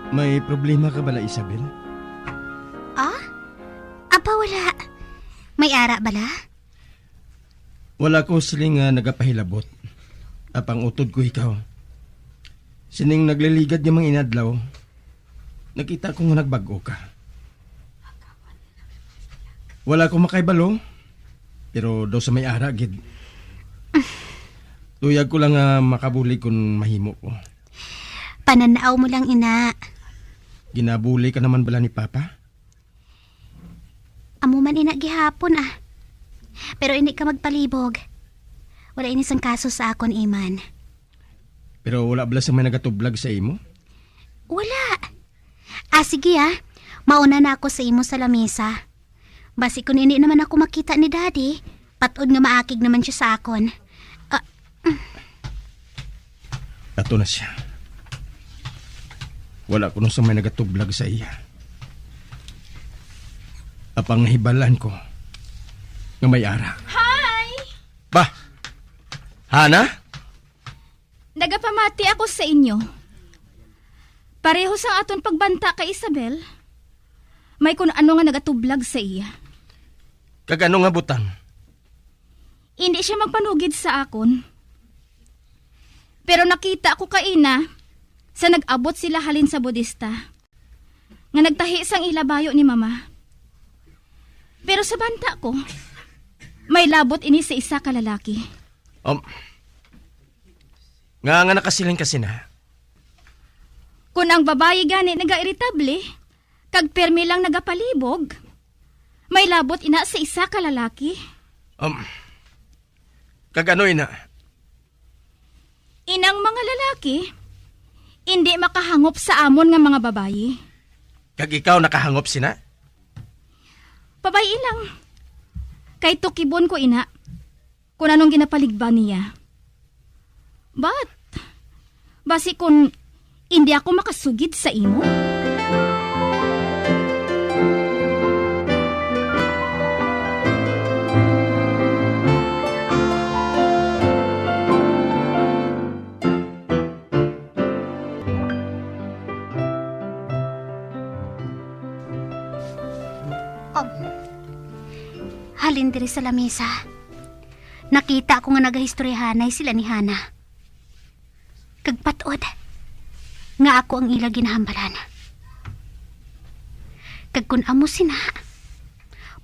May problema ka bala, Isabel? Ah? Apa, wala. May ara bala? Wala ko siling nga nagapahilabot. Apang utod ko ikaw. Sining nagliligad nga mga inadlaw, nakita ko nga nagbag-o ka. Wala ko makaibalo, pero daw sa may ara gid. Tuyag ko lang nga makabulig kon mahimo ko. Pananaw mo lang, ina. Ginabuli ka naman bala ni Papa? Amo man ina gihapon, ah. Pero hindi ka magpalibog. Wala ini sang kaso sa akon, Iman. Pero wala bala sang may nagatublag sa imo? Wala. Ah, sige, ah. Mauna na ako sa imo sa lamisa. Basi kung hindi naman ako makita ni Daddy, patod nga maakig naman siya sa akon. Ah, Ato na siya. Wala kuno sang may nagatublag sa iya. Apang nahibalaan ko nga may ara. Hi! Ba? Hana? Nagapamati ako sa inyo. Pareho sang aton pagbanta kay Isabel, may kun ano nga nagatublag sa iya. Kag ano nga butang? Hindi siya magpanugid sa akon. Pero nakita ko kaina sa nag-abot sila halin sa bodista, nga nagtahi sang ila bayo ni Mama. Pero sa banta ko, may labot ini sa isa ka lalaki. Um, nga, nga nakasiling ka sina? Kun ang babayi gani nagairitable, kag pirmi lang nagapalibog, may labot ina sa isa ka lalaki. Um, kag ano ina? Inang mga lalaki, indi makahangop sa amon nga mga babayi. Kag ikaw nakahangop sina? Pabay-i lang. Kay tukibon ko ina kun anong ginapaligban niya. But, basi kun indi ako makasugid sa imo? Um, halin diri sa lamisa. Nakita ko nga nagahistoryahanay sila ni Hana. Kag patod, nga ako ang ila ginahambalan. Kag kun amo sina,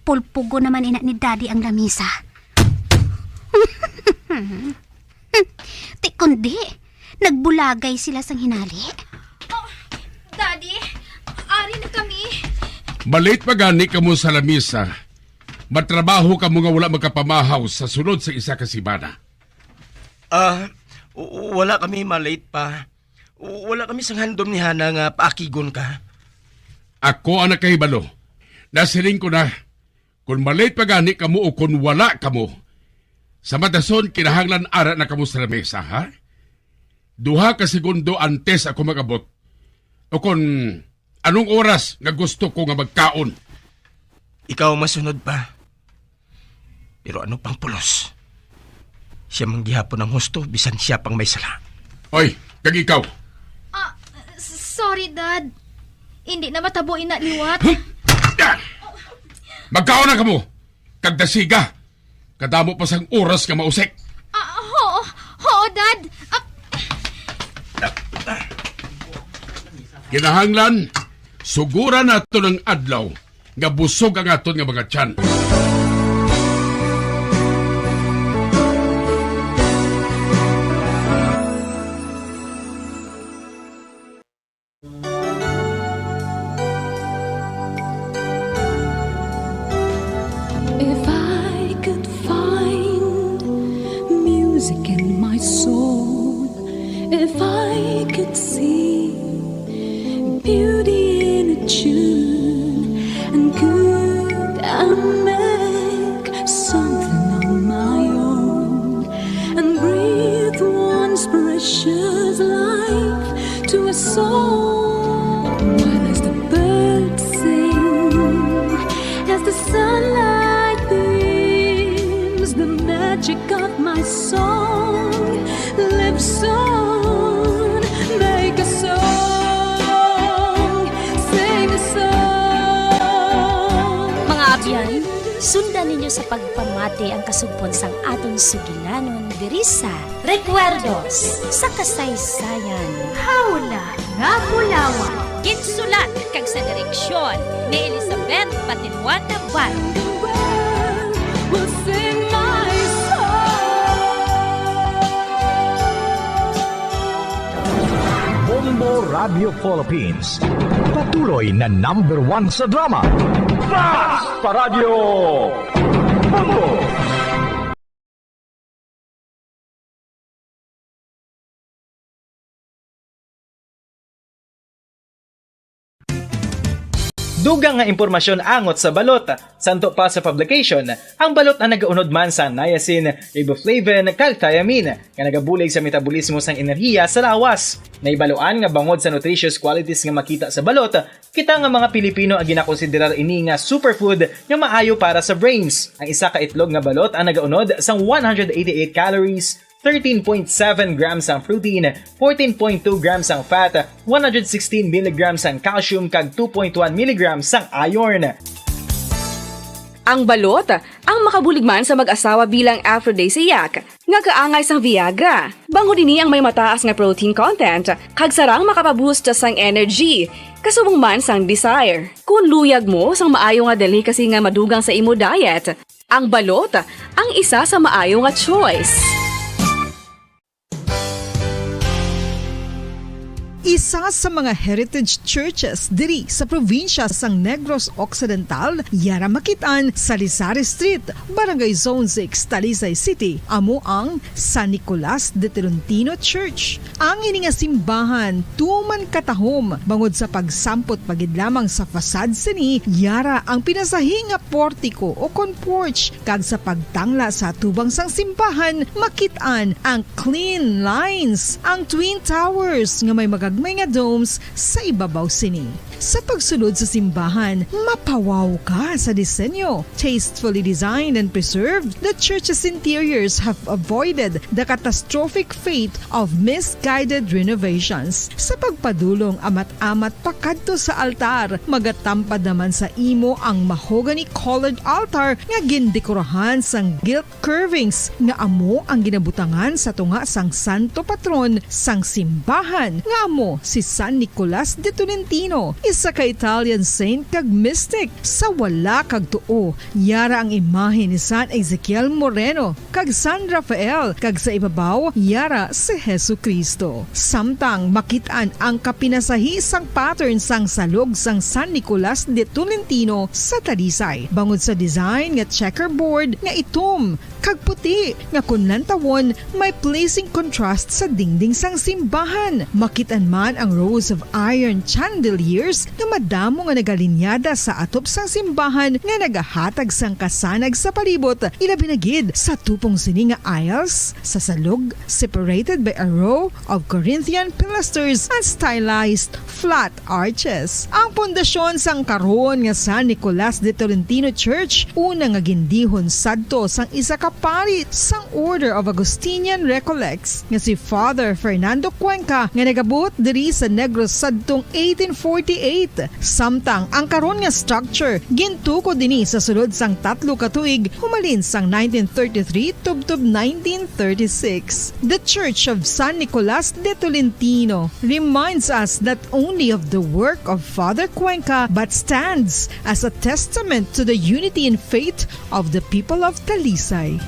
pulpugo naman ina ni Daddy ang lamisa. Ti kundi, nagbulagay sila sang hinali. Oh, Daddy, ari na kami. Malate pa gani kamo sa lamisa. Matrabaho kamo nga wala magkapamahaw sa sulod sa isa ka semana. Ah, w-, wala kami malate pa. W-, wala kami sang handom ni Hana nga paakigon ka. Ako ang nakahibalo. Nasiling ko na, kung malate pa gani kamo o kung wala kamo, sa madason kinahanglan ara na kamo sa lamesa, ha? Duha ka segundo antes ako mag-abot. O kung anong oras nga gusto ko nga magkaon. Ikaw masunod pa. Pero ano pang pulos? Siya man gihapon ang husto, bisan siya pang may sala. Oy, kag ikaw. Ah, s-, sorry, Dad. Hindi na matabo ina liwat. Magkaon na kamo! Kag dasiga! Kadamo pa sang oras nga mausik. Ah, oo. Oo, Dad. Ah, Kinahanglan, suguran nato ng adlaw nga busog ang aton nga mga tiyan. If I could find music in my soul, if I could see beauty in a tune, and could I make something on my own and breathe once precious life to a soul. Why does the bird sing as the sunlight beams? The magic of my song lives on. Make a song, sing a song. Mga abyan, sundan ninyo sa pagpamati ang kasugpon sang aton sugilanon diri sa Recuerdos sa Kasaysayan. Hawla nga Bulawan. Ginsulat kag sa direksyon ni Elizabeth Patiluan Navarro. The world will sing my song. Bombo Radio Philippines. Patuloy na number one sa drama. Basta Radyo Bombo! Dugang nga impormasyon angot sa balot. Santo pa sa publication, ang balot ang nagaunod man sa niacin, riboflavin, kag thiamine, nga nagabulig sa metabolismo sang enerhiya sa lawas. Nahibaluan nga bangod sa nutritious qualities nga makita sa balot, kita nga mga Pilipino ang ginakonsiderar ini nga superfood nga maayo para sa brains. Ang isa ka itlog nga balot ang nagaunod sang one hundred eighty-eight calories, thirteen point seven grams ang protein, fourteen point two grams ang fat, one hundred sixteen milligrams ang calcium, kag two point one milligrams ang iron. Ang balot ang makabulig man sa mag-asawa bilang aphrodisiac nga kaangay sang Viagra. Bangod ini ang may mataas nga protein content, kag sarang makapaboost sang energy, kasubong man sang desire. Kung luyag mo sang maayo nga delicacy nga madugang sa imo diet, ang balot ang isa sa maayo nga choice. Isa sa mga heritage churches diri sa probinsya sang Negros Occidental, yara makit-an sa Lizares Street, Barangay Zone six, Talisay City, amo ang San Nicolas de Tolentino Church. Ang ini nga simbahan tuman katahom bangod sa pagsampot pa gid lamang sa facade sini, yara ang pinasahi nga portiko o kon porch, kag sa pagtangla sa atubang sang simbahan, makit-an ang clean lines, ang twin towers nga may magagmay nga domes sa ibabaw sini. Sa pagsulod sa simbahan, mapawaw ka sa disenyo. Tastefully designed and preserved, the church's interiors have avoided the catastrophic fate of misguided renovations. Sa pagpadulong amat-amat pakadto sa altar, magatampad naman sa imo ang mahogany-colored altar nga gindekorahan sang gilt curvings nga amo ang ginabutangan sa tunga sang santo patron sang simbahan, nga amo Si San Nicolas de Tolentino, isa ka Italian saint kag mystic. Sa wala kag tuo, yara ang imahe ni San Ezekiel Moreno kag San Rafael, kag sa ibabaw, yara si Jesu-Cristo. Samtang makit-an ang kapinasahi sang pattern sang salog sang San Nicolas de Tolentino sa Talisay, bangod sa design nga checkerboard nga itom kag puti nga kon lantawon may pleasing contrast sa dingding sang simbahan. Makit-an man ang rows of iron chandeliers nga madamo nga nagalinyada sa atop sang simbahan nga nagahatag sang kasanag sa palibot, ilabi na gid sa tupong sini nga aisles sa salog, separated by a row of Corinthian pilasters and stylized flat arches. Ang pundasyon sang karon nga San Nicolas de Tolentino Church, una nga gindihon sadto sang isa ka pari sang Order of Augustinian Recollects nga si Father Fernando Cuenca, nga nagabuot diri sa Negros sadtong eighteen forty-eight. Samtang ang karon nga structure gintukod dinhi sa sulod sang tatlo ka tuig, humalin sang nineteen thirty-three tubtob nineteen thirty-six. The Church of San Nicolas de Tolentino reminds us not only of the work of Father Cuenca, but stands as a testament to the unity in faith of the people of Talisay.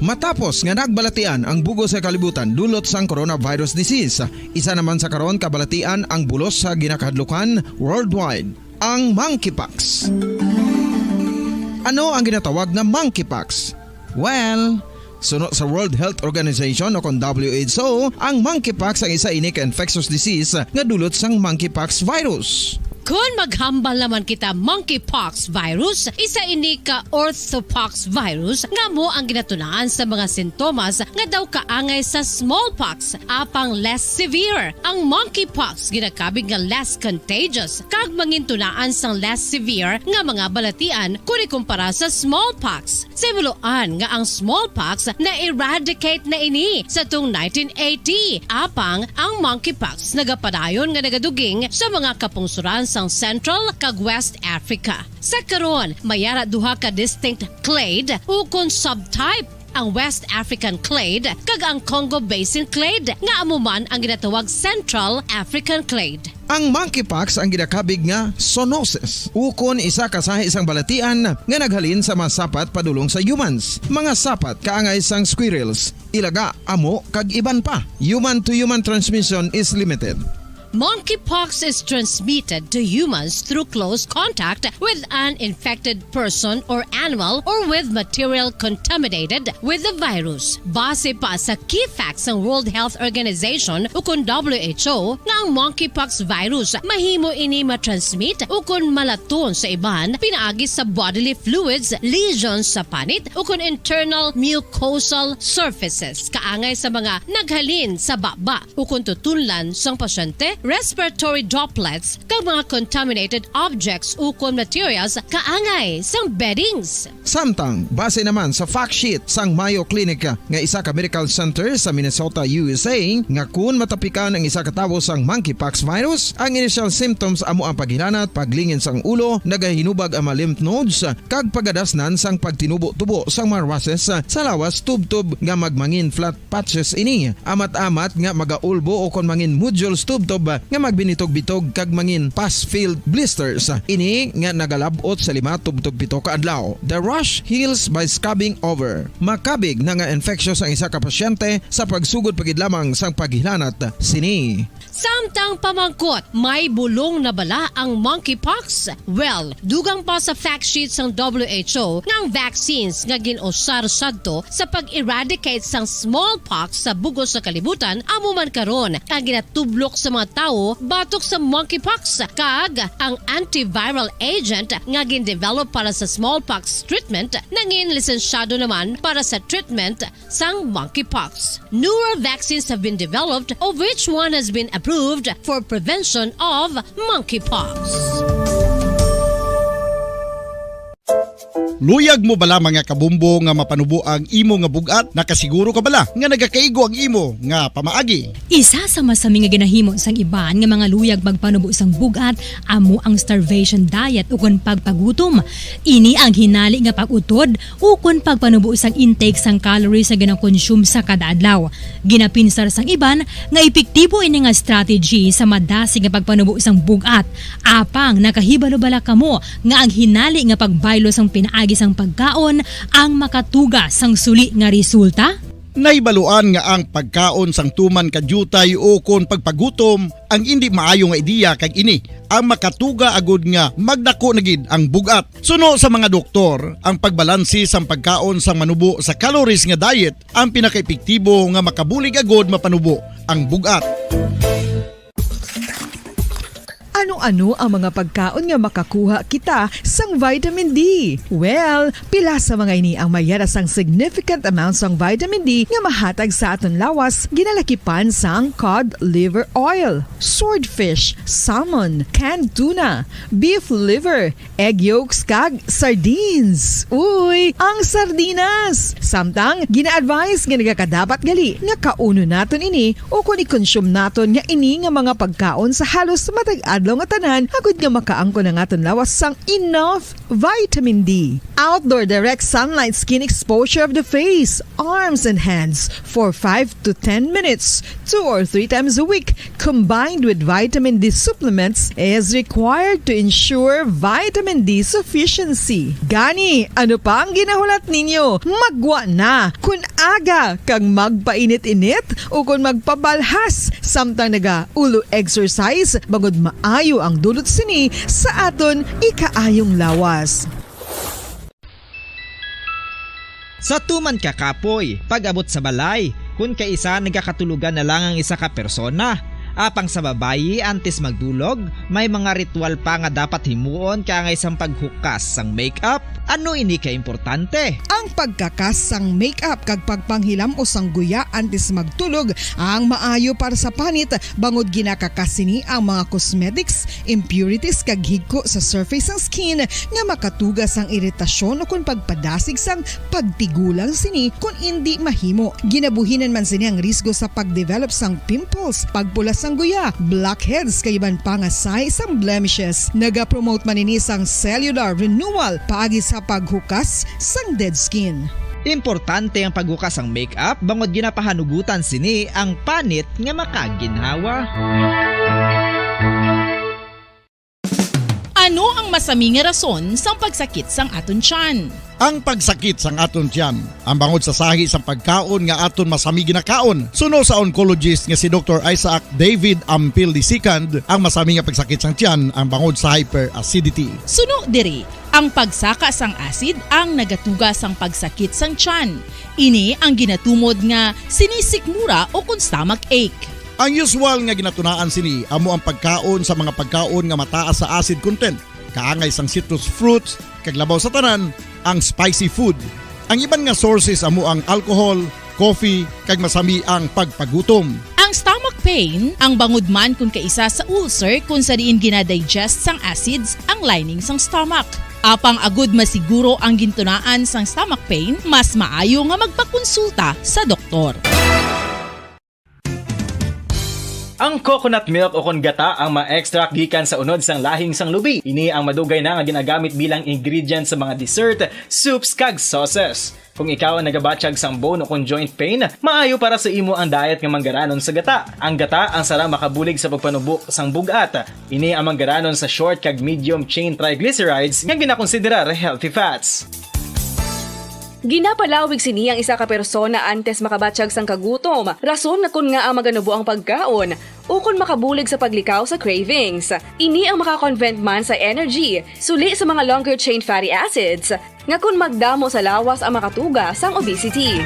Matapos nga nagbalatian ang bug-os nga kalibutan dulot sang coronavirus disease, isa naman sa karon kabalatian ang bulos sa ginakahadlukan worldwide, ang monkeypox. Ano ang ginatawag nga monkeypox? Well, suno sa World Health Organization o kon W H O, ang monkeypox ang isa ini ka infectious disease nga dulot sang monkeypox virus. Kon maghambal naman kita monkeypox virus, isa ini ka orthopox virus nga amo ang ginatunaan sa mga sintomas nga daw kaangay sa smallpox, apang less severe. Ang monkeypox ginakabig nga less contagious kag mangintunaan sang less severe nga mga balatian kon ikumpara sa smallpox. Sa himuloan nga ang smallpox na-eradicate na ini sa tung nineteen eighty, apang ang monkeypox nagapadayon nga nagaduging sa mga kapungsoran sang Central kag West Africa. Sa karon, may ara duha ka distinct clade ukon subtype, ang West African clade kag ang Congo Basin clade, nga amo man ang ginatawag Central African clade. Ang monkeypox ang ginakabig nga zoonosis, ukon isa ka sahi sang balatian nga naghalin sa mga sapat padulong sa humans. Mga sapat kaangay sang squirrels, ilaga, amo, kag iban pa. Human-to-human transmission is limited. Monkeypox is transmitted to humans through close contact with an infected person or animal or with material contaminated with the virus. Base pa sa key facts sang World Health Organization ukon W H O nga ang monkeypox virus mahimo ini matransmit ukon malaton sa iban pinaagi sa bodily fluids, lesions sa panit ukon internal mucosal surfaces kaangay sa mga naghalin sa baba ukon tutunlan sang pasyente, respiratory droplets, kag mga contaminated objects ukon materials kaangay sang beddings. Samtang, base naman sa fact sheet sang Mayo Clinic nga isa ka medical center sa Minnesota, U S A, nga kun matapikan ang isa ka tawo sang monkeypox virus, ang initial symptoms amo ang paghilanat, paglingin sang ulo, nagahinubag ang mga lymph nodes, kag pagadasnan sang pagtinubo-tubo sang mga rushes sa lawas tubtob nga magmangin flat patches ini, amat-amat nga magaulbo ukon mangin nodules tubtob nga magbinitog-bitog kag mangin pus-filled blisters. Ini nga nagalab-ot sa lima tubtob pito ka adlaw. The rash heals by scabbing over. Makabig na nga infectious ang isa ka pasyente sa pagsugod pa gid lamang sang paghilanat sini. Samtang pamangkot, may bulong na bala ang monkeypox? Well, dugang pa sa fact sheet sang W H O nga ang vaccines nga gin-usar sadto sa pag-eradicate sang smallpox sa bug-os nga kalibutan amo man karon ang ginatublok sa mga tawo batok sa monkeypox, kag ang antiviral agent nga gin-develop para sa smallpox treatment nangin lisensyado naman para sa treatment sang monkeypox. Newer vaccines have been developed, of which one has been approved for prevention of monkeypox. Luyag mo bala, mga kabombo, nga mapanubo ang imo nga bug-at? Nakasiguro ka bala nga nagakaigo ang imo nga pamaagi? Isa sa masami nga ginahimo sang iban nga mga luyag magpanubo sang bug-at amo ang starvation diet ukon pagpagutom. Ini ang hinali nga pag-utod ukon pagpanubo sang intake sang calories nga ginakonsume sa kada adlaw. Ginapinsar sang iban nga epektibo ini nga strategy sa madasig nga pagpanubo sang bug-at. Apang nakahibalo bala kamo nga ang hinali nga pagbaylo sang pinaagi sang pagkaon ang makatuga sang suli nga resulta? Nahibaluan nga ang pagkaon sang tuman ka diutay ukon pagpagutom ang indi maayo nga ideya, kag ini ang makatuga agud nga magdako na gid ang bug-at. Suno sa mga doktor, ang pagbalanse sang pagkaon sang manubo sa calories nga diet ang pinakaepektibo nga makabulig agud mapanubo ang bug-at. Ano-ano ang mga pagkaon nga makakuha kita sang vitamin D? Well, pila sa mga ini ang mayara sang significant amount sang vitamin D nga mahatag sa aton lawas, ginalakipan sang cod liver oil, swordfish, salmon, canned tuna, beef liver, egg yolks, kag sardines. Uy, ang sardinas! Samtang, gina-advise nga nagakadapat gali nga kaunon naton ini ukon i-consume naton nga ini nga mga pagkaon sa halos matag adlaw nga tanan, agud nga makaangkon ang aton lawas sang enough vitamin D. Outdoor direct sunlight skin exposure of the face, arms, and hands for five to ten minutes, two or three times a week, combined with vitamin D supplements, is required to ensure vitamin D sufficiency. Gani, ano pa ang ginahulat ninyo? Magwa na! Kun aga kag magpainit-init ukon magpabalhas samtang naga-ulo exercise, bangod maayo ang dulot sini sa aton ikaayong lawas. Sa tuman ka kapoy, pag-abot sa balay, kun kaisa nagakatulogan na lang ang isa ka persona. Apang sa babayi, antes magdulog, may mga ritual pa nga dapat himuon kaangay sang paghukas sang makeup. Ano ini ka importante? Ang pagkakas sang makeup kag pagpanghilam-os sang guya antes magtulog ang maayo para sa panit, bangod ginakakas sini ang mga cosmetics, impurities, kag higko sa surface sang skin nga makatuga sang iritasyon ukon pagpadasig sang pagtigulang sini kon indi mahimo. Ginabuhinan man sini ang risgo sa pagdevelop sang pimples, pagpula sang guya, blackheads, kag iban pa nga sign sang blemishes. Nagapromote man ini sang cellular renewal paagi sa paghukas sang dead skin. Importante ang paghukas sang makeup bangod ginapahanugutan sini ang panit nga makaginhawa. Ano ang masami nga rason sang pagsakit sang aton tiyan? Ang pagsakit sang aton tiyan, ang bangod sa sahi sang pagkaon nga aton masami ginakaon. Suno sa oncologist nga si Doktor Isaac David Ampil the second, ang masami nga pagsakit sang tiyan ang bangod sa hyperacidity. Suno diri, ang pagsaka sang acid ang nagatuga sang pagsakit sang tiyan. Ini ang ginatumod nga sinisikmura ukon stomach ache. Ang usual nga ginatunaan sini amo ang pagkaon sa mga pagkaon nga mataas sa acid content, kaangay sang citrus fruits, kag labaw sa tanan, ang spicy food. Ang iban nga sources amo ang alcohol, coffee, kag masami ang pagpagutom. Ang stomach pain, ang bangod man kon kaisa sa ulcer kon sa diin gina-digest sang acids ang lining sang stomach. Apang agud masiguro ang gintunaan sang stomach pain, mas maayo nga magpakonsulta sa doktor. Ang coconut milk ukon gata ang ma-extract gikan sa unod sang lahing sang lubi. Ini ang madugay na nga ginagamit bilang ingredient sa mga dessert, soups, kag sauces. Kung ikaw ang nagabatyag sang bone ukon joint pain, maayo para sa imo ang diet nga manggaranon sa gata. Ang gata ang sara makabulig sa pagpanubo sang bug-at. Ini ang manggaranon sa short kag medium chain triglycerides nga ginakonsiderar healthy fats. Ginapalawig sini ang isa ka persona antes makabatyag sang kagutom, rason nga kon ngaa maganubo ang pagkaon, ukon makabulig sa paglikaw sa cravings. Ini ang makakonvert man sa energy, suli sa mga longer chain fatty acids, nga kon magdamo sa lawas ang makatuga sang obesity.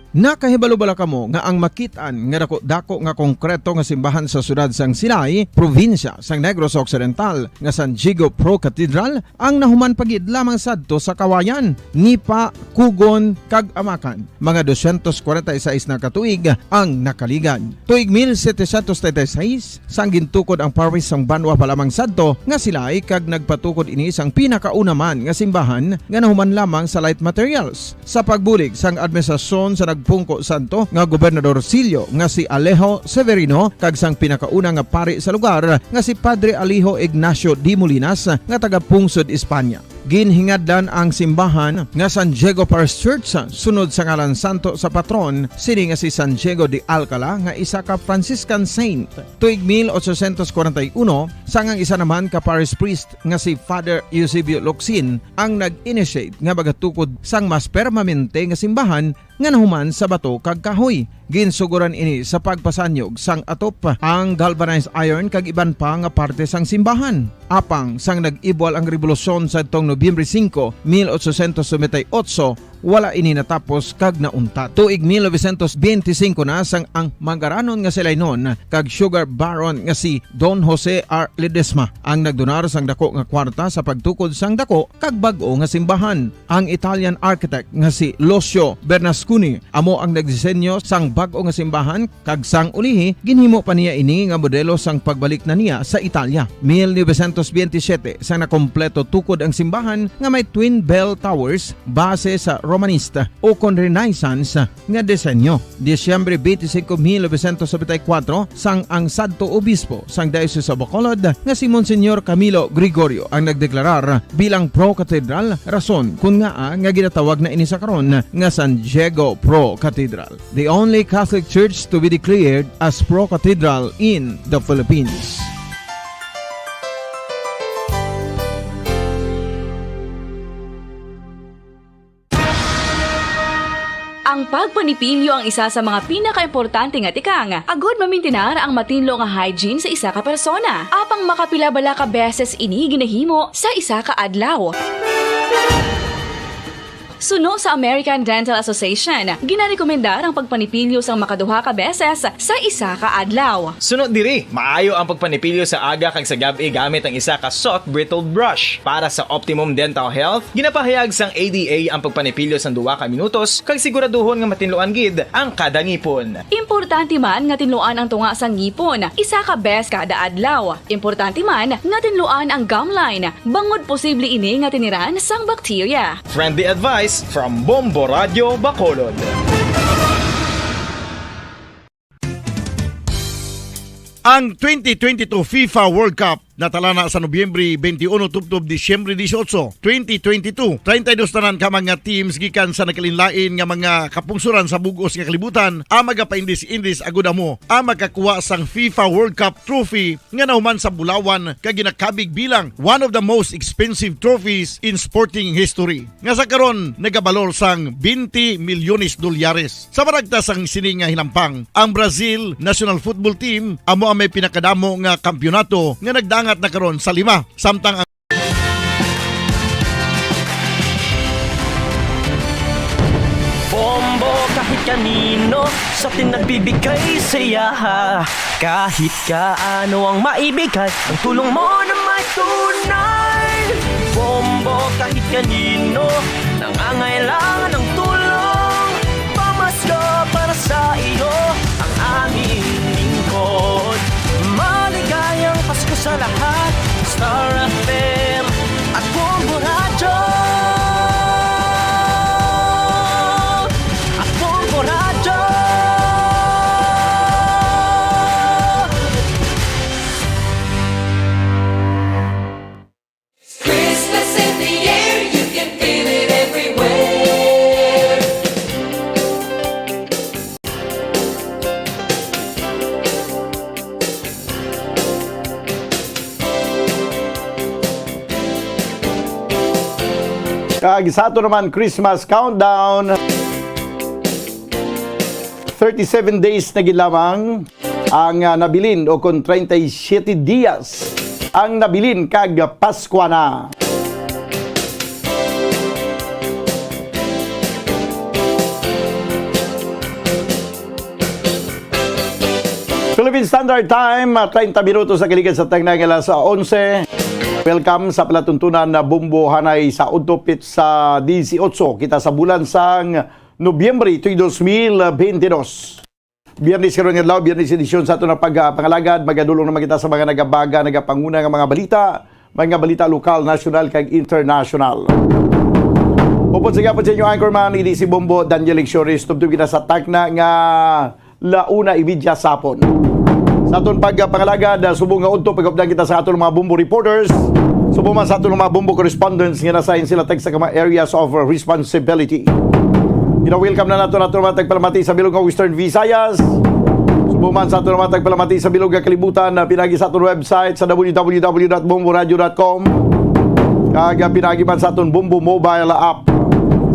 Nakahibalo bala kamo nga ang makit-an nga dako-dako nga konkreto nga simbahan sa siyudad sang Silay, probinsya sang Negros Occidental, nga San Diego Pro Cathedral, ang nahuman pa gid lamang sadto sa Kawayan, Nipa, Kugon, kag Amakan? Mga dosyentos kwarenta y seis na ka tuig ang nakaligad. Tuig mil setecientos treinta y seis, sang gintukod ang parish sang banwa pa lamang sadto nga Silay, kag nagpatukod ini sang pinakauna man nga simbahan nga nahuman lamang sa light materials. Sa pagbulig sang administrasyon sa nagpungko sadto nga gobernadorcillo nga si Alejo Severino kag sang pinakauna nga pari sa lugar nga si Padre Alejo Ignacio de Molinas nga taga-pungsod Espanya. Ginhingadlan ang simbahan nga San Diego Parish Church sunod sa ngalan santo sa patron sini nga si San Diego de Alcala nga isa ka Franciscan saint. Tuig mil ochocientos kwarenta y uno, sang ang isa naman ka parish priest nga si Father Eusebio Locsin ang nag-initiate nga magatukod sang mas permanente nga simbahan nga nahuman sa bato kag kahoy. Ginsugoran ini sa pagpasanyog sang atop, ang galvanized iron kag iban pa nga parte sang simbahan. Apang sang nag-ibwal ang rebolusyon sadtong Nobyembre singko, mil ochocientos noventa y ocho, wala ini natapos kag nauntat. Tuig mil novecientos benti singko na sang ang mangaranon nga Silaynon kag sugar baron nga si Don Jose R. Ledesma ang nagdonar sang dako nga kwarta sa pagtukod sang dako kag bag-o nga simbahan. Ang Italian architect nga si Lucio Bernasconi amo ang nagdisenyo sang bag-o nga simbahan, kag sang ulihi, ginhimo pa niya ini nga modelo sang pagbalik na niya sa Italia. Mil novecientos benti siyete, sa nakompleto tukod ang simbahan nga may twin bell towers base sa Romanista o kon Renaissance nga disenyo. Disyembre twenty-five, mil novecientos noventa y cuatro, sang ang sadto obispo sang Diocese of Bacolod nga si Monsignor Camilo Gregorio ang nagdeklarar bilang pro-cathedral, rason kun ngaa nga ginatawag na ini sa karon nga San Diego Pro Cathedral, the only Catholic church to be declared as pro-cathedral in the Philippines. Ang pagpanipilyo ang isa sa mga pinakaimportante nga tikang agud mamintinar ang matinlo nga hygiene sa isa ka persona. Apang makapila bala ka beses ini ginahimo sa isa ka adlaw? Suno sa American Dental Association, ginarekomendar ang pagpanipilyo sang makaduha ka beses sa isa ka adlaw. Suno diri, maayo ang pagpanipilyo sa aga kag sa gab-i gamit ang isa ka soft bristle brush. Para sa optimum dental health, ginapahayag sang A D A ang pagpanipilyo sang duha ka minutos kag siguraduhon nga matinluan gid ang kada ngipon. Importante man nga tinluan ang tunga sang ngipon isa ka bes kada adlaw. Importante man nga tinluan ang gum line, bangod posible ini nga tiniran sang bakterya. Friendly advice from Bombo Radio Bacolod. Ang twenty twenty-two FIFA World Cup natalana sa Nobyembre twenty-one tubtob Disyembre dieciocho, twenty twenty-two. Treinta y dos tanan ka mga teams gikan sa nagkalainlain nga mga kapungsoran sa bug-os nga kalibutan ang magapaindis-indis agud amo ang makakuha sang FIFA World Cup trophy nga nahuman sa bulawan kag ginakabig bilang one of the most expensive trophies in sporting history, nga sa karon nagabalor sang twenty milyones dolyares. Sa maragtas sang sini nga hinampang, ang Brazil national football team amo ang may pinakadamo nga kampiyonato nga nagdangat na karon sa lima, samtang ang Bombo kahit kanino sa atin nagbibigay saya. Kahit kaano ang maibigay, ang tulong mo na may tunay. Bombo kahit kanino nangangailangan ng tulong. Pamasko para sa iyo ang aming lingkod. Maligayang Pasko sa lahat. Star F M at Bombo Radyo. At Bombo Radyo. Christmas in the air, you can feel it everywhere. Kag sa ato naman Christmas countdown, thirty-seven days na gid lamang ang, ah, nabilin, o kon treinta y siete dias ang nabilin kag Paskwa na. Philippine Standard Time, ah, treinta minutos sa kalikan sa tangnang alas onse. Welcome sa palatuntunan na Bombo Hanay sa Udto, pitsa disiotso. Kita sa bulan sang Nobyembre, tuig dos mil bentidós. Biyernes karon nga adlaw, Biyernes edisyon sa aton nga pag-, ah, pangalagad. Magadulong naman kita sa mga nagabaga, nagapanguna nga mga balita, mga balita lokal, nasyonal, kag internasyonal. Upod sa gihapon sa inyo, anchorman, ini si Bombo Daniel Lecciones. Tubtob kita sa takna nga launa imidya sa hapon. Sa aton pagpangalagad, ah, subong nga udto, pagupdan kita sa aton mga Bombo reporters, subong man sa aton mga Bombo correspondents nga nasahin sila tag sa mga areas of responsibility. Gina-welcome na nato nato mga tagpalamati sa bilog nga Western Visayas. Subong man sa aton mga tagpalamati sa bilog nga kalibutan, na pinagi sa aton website sa w w w dot bomboradio dot com, kag, ah, pinagi man sa aton Bombo mobile app.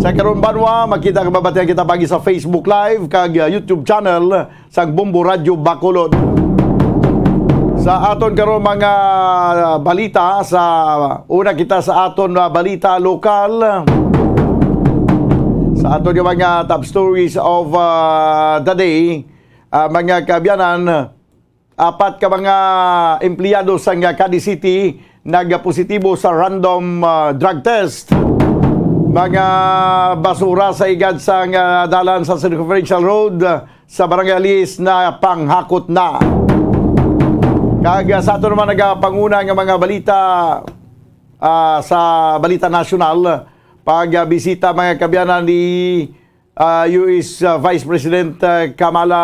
Sa karon banwa, makita kag mabatian kita pagi sa Facebook Live kag, ah, YouTube channel sang Bombo Radyo Bacolod. Sa aton karon mga balita, sa una kita sa aton, ah, balita lokal. Sa aton nga mga top stories of, ah, the day, ah, mga kaabyanan, apat ka mga empleyado sang Cadiz City nagapositibo sa random, ah, drug test. Mga basura sa igad sang, ah, dalan sa Circumferential Road, ah, sa Barangay Alis na panghakot na. Kag, ah, sa aton naman nagapanguna nga mga balita, ah, sa balita nasyonal, pagbisita, mga kaabyanan, ni, ah, U S, ah, Vice President, ah, Kamala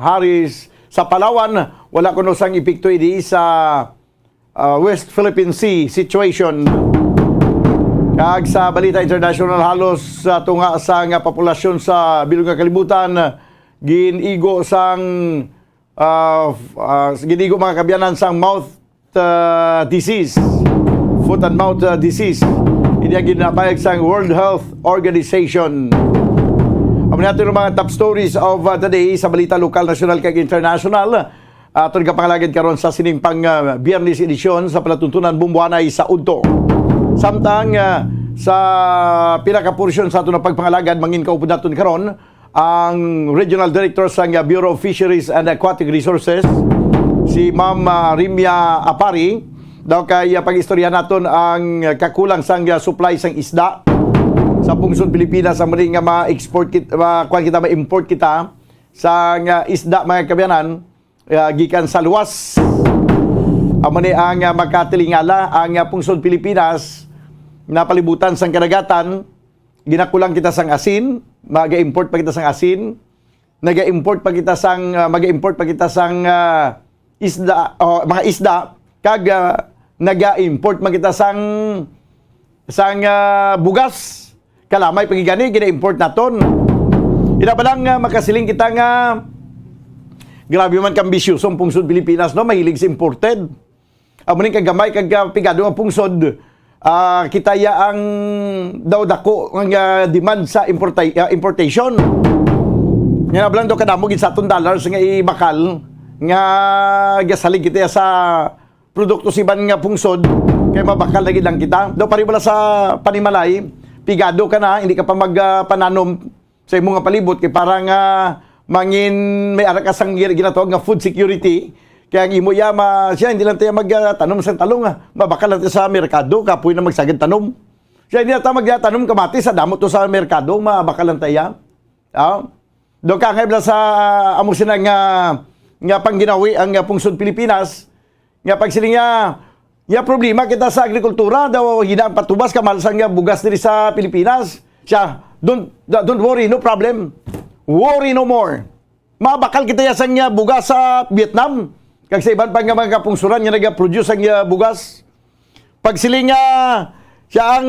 Harris sa Palawan, wala kuno sang epekto ini sa, ah, West Philippine Sea situation. Kag sa balita international, halos sa tunga sa nga populasyon sa bilog nga kalibutan, gin-igo sang, ah, f-, ah, gin-igo, mga kaabyanan, sang mouth, ah, disease, foot and mouth, ah, disease. Ini ang ginapahayag sang World Health Organization. Amo na aton mga top stories of, ah, the day sa balita lokal, nasyonal, kag international. Aton ka pangalagad karon sa sining pang, ah, Biyernes edisyon sa palatuntunan Bombo Hanay sa Udto. Samtang, ah, sa pila ka porsyon sa aton nga pagpangalagad, mangin kaupod naton karon ang Regional Director sang, ah, Bureau of Fisheries and Aquatic Resources, si Ma'am, ah, Rimia Apari. Daw kay, ah, pag-istorya naton ang kakulang sang, ah, supply sang isda sa pungsod Pilipinas, ang mali nga ma-export kit-, ma-, kuwan kita, ma-import kita sang, ah, isda, mga kaabyanan, ah, gikan sa luwas. Amo ni ang, ah, makatilingala ang, ah, pungsod Pilipinas na palibutan sang kadagatan. Ginakulang kita sang asin, maga-import pa kita sang asin, naga-import pa kita sang, ah, maga-import pa kita sang, ah, isda, o, mga isda, kag, ah, naga-import man kita sang, sang, ah, bugas. Kalamay pa gid gani gina-import naton. Ina pa lang, ah, makasiling kita nga grabe man kambisyoso ang pungsod Pilipinas, no? Mahilig sa imported. Amo ning kagamay kag, ah, pigado nga pungsod, ah, kita ya ang daw dako nga demand sa importa-, ah, importation. Nga nablan daw kadamo gid sa aton dollars nga ibakal nga gasalig kita sa produkto sa iban nga pungsod, kay mabakal na gid lang kita. Daw pari bala sa panimalay, pigado ka na, hindi ka pa mag, ah, pananom sa imo nga palibot, kay para nga mangin may ara ka sang gin-, ginatawag nga food security. Kaya ang imo iya, ma-, siya, hindi lang tayo magtanom sa talong, ah. Mabakal lang tayo sa merkado, kapoy na magsagad tanom. Siya, hindi na tayo magtanom kamatis, sa damo to sa merkado, mabakal lang tayo. Ah? Daw ka nga ibla sa amo sina nga, nga pangginawi ang, ah, pungsod Pilipinas, nga pagsiling niya, "Ya, problema kita sa agrikultura, daw hina ang patubas, kamahal sang, ah, bugas diri sa Pilipinas." Siya, "Don't, don't worry, no problem. Worry no more. Mabakal kita ya sang, ah, bugas sa Vietnam, kag sa iban pa nga mga kapungsuran nga nagaproduce sang, ah, bugas." Pagsiling nga siya ang,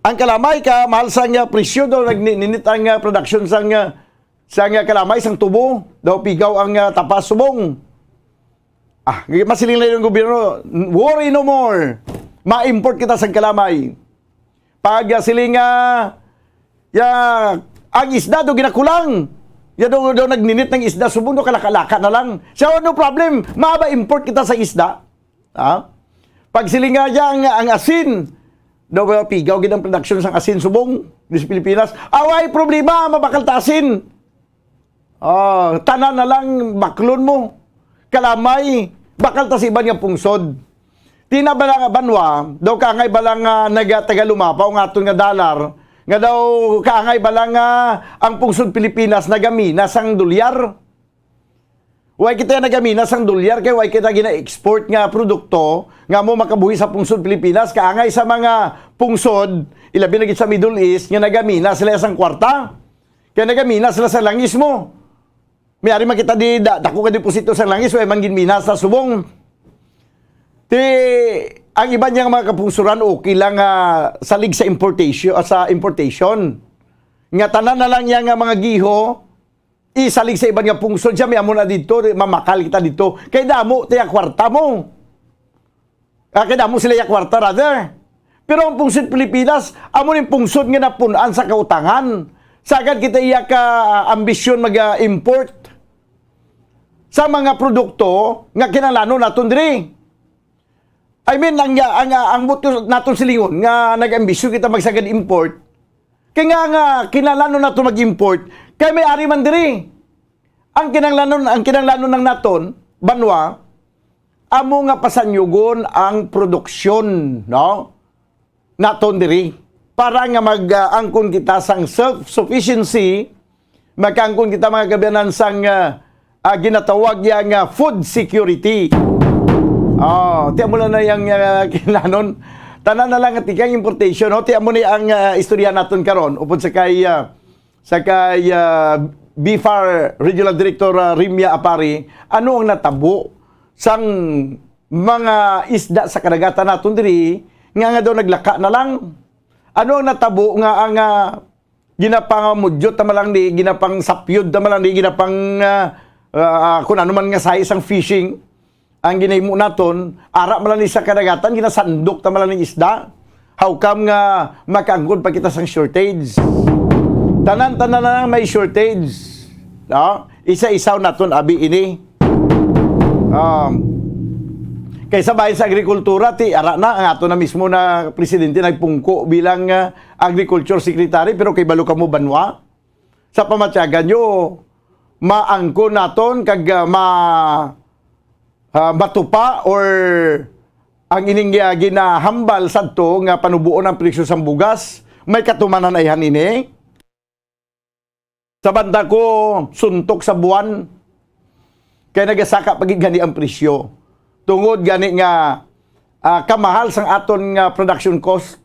ang kalamay, kamahal sang, ah, presyo, daw nagninit ang, ah, production sang, ah, sang, ah, kalamay, sang tubo, daw pigaw ang, ah, tapas subong. Ah, masiling na yung gobyerno, "Worry no more. Ma-import kita sang kalamay." Pag, ah, siling nga, ya, ang isda do ginakulang. Ya do, do nagninit ng isda, subong do kalaka-laka na lang. So, no problem, maba-import kita sa isda. Ha? Pag siling nga, ya, ang, ang asin, do, pigaw gid ang production sang asin subong di sa Pilipinas. Away problema, mabakal ta asin. Oh, tanan na lang baklon mo. kalamay, bakal ta sa iban nga pungsod. Ti na bala nga banwa, daw kaangay bala nga naga-, taga lumapaw nga aton nga dalar, nga daw kaangay bala nga ang pungsod Pilipinas nagamina sang dolyar. Way kita nagamina sang dolyar kay way kita gina-export nga produkto nga mo makabuhi sa pungsod Pilipinas, kaangay sa mga pungsod, ilabi na gid sa Middle East, nga nagamina sila sang kwarta. Kay nagamina sila sa langis mo. May ari man kita di da-, dako ka deposito sa langis, way man gid mina sa subong. Ti, ang iban niya nga mga kapungsuran, okay lang nga salig sa importation, ah, sa importation. Nga tanan na lang niya nga mga giho, isalig sa iban nga pungsod siya, may amo na dito, mamakal kita dito. Kay damo, tiya kwarta mo. Ah, kay damo sila ya kwarta, rather. Pero ang pungsod Pilipinas, amo ning pungsod nga napunan sa kautangan. Sagad kita iya ka, ah, ambisyon mag-import sa mga produkto nga kinahanglanon naton diri. I mean, ang, ang, ang buot naton silingon nga nag-ambisyon kita magsagad import, kay nga, nga kinahanglanon naton mag-import, kay may ari man diri. Ang kinahanglanon, ang kinahanglanon lang naton, banwa, amo nga pasanyugon ang produksyon, no? Naton diri. Para nga mag-, ah, angkon kita sang self-sufficiency, magkaangkon kita, mga kaabyanan, sang, ah, ah, ginatawag ya nga food security. Oh, ti amo na yang, ah, kinahanglanon. Tanan na lang nga tikang importation, no? Ti amo ni ang, ah, istorya naton karon upod sa kay, ah, sa kay, ah, BFAR Regional Director, ah, Rimia Apari, ano ang natabo sang mga isda sa kadagatan naton diri nga, nga daw naglaka na lang? Ano ang natabo nga ang, ah, ginapangamudyot ta man lang di, ginapangsapyod ta man lang di, ginapang, ah, ah, kun ano man nga size sang fishing ang ginahimo naton, ara man lang ni sa kadagatan, ginasandok ta man lang ning isda. How come nga makaangkon pa kita sang shortage? Tanan-tanan na lang may shortage. No? Isa-isaw naton abi ini. Um, kaysa bahin sa agrikultura, ti ara na ang ato na mismo na presidente nagpungko bilang, ah, agriculture secretary, pero kay balo kamo banwa. Sa pamatyagan nyo, maangkon naton kag, ah, ma-, ah, matupa or ang ining, ah, ginahambal sadto nga panuboon ang presyo sang bugas, may katumanan ayhan ini. Sa banda ko, suntok sa buwan, kay nagasaka pa gid gani ang presyo. Tungod gani nga, ah, kamahal sang aton nga production cost,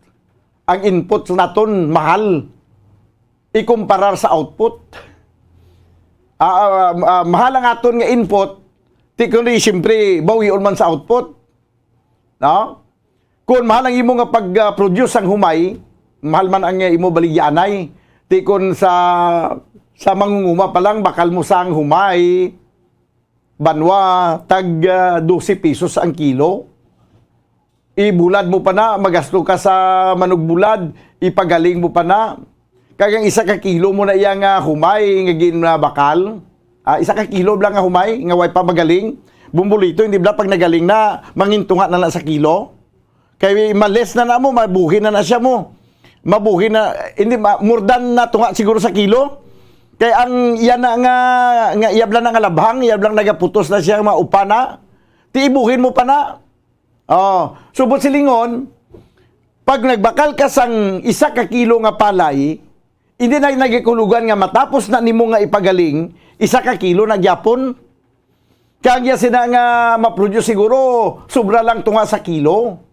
ang input naton mahal ikumparar sa output. Ah, ah, ah, mahal ang aton nga input, ti kundi siyempre bawion man sa output. No? Kung mahal ang imo nga pag-produce sang humay, mahal man ang imo baligyaanay. Ti kun sa, sa mangunguma pa lang, bakal mo sang humay, banwa, tag, ah, dose pesos ang kilo. Ibulad mo pa na, magasto ka sa manugbulad, ipagaling mo pa na. Kag ang isa ka kilo mo na iya nga humay nga ginbakal, ah, isa ka kilo lang nga humay nga way pa magaling, bumbulito, hindi bala pag nagaling na, mangintunga na na sa kilo? Kay ma-less na na mo, mabuhi na na siya mo. Mabuhi na, hindi, ma-, more than na tunga siguro sa kilo. Kay ang iya na nga, nga iya bala na nga labhang, iya bala nagaputos na siya, maupa na. Ti ibuhin mo pa na. Oh, subot silingon, pag nagbakal ka sang isa ka kilo nga palay, hindi na nagikulugan nga matapos na nimo nga ipagaling, isa ka kilo na gyapon. Kag iya sina nga ma-produce siguro, sobra lang tunga sa kilo.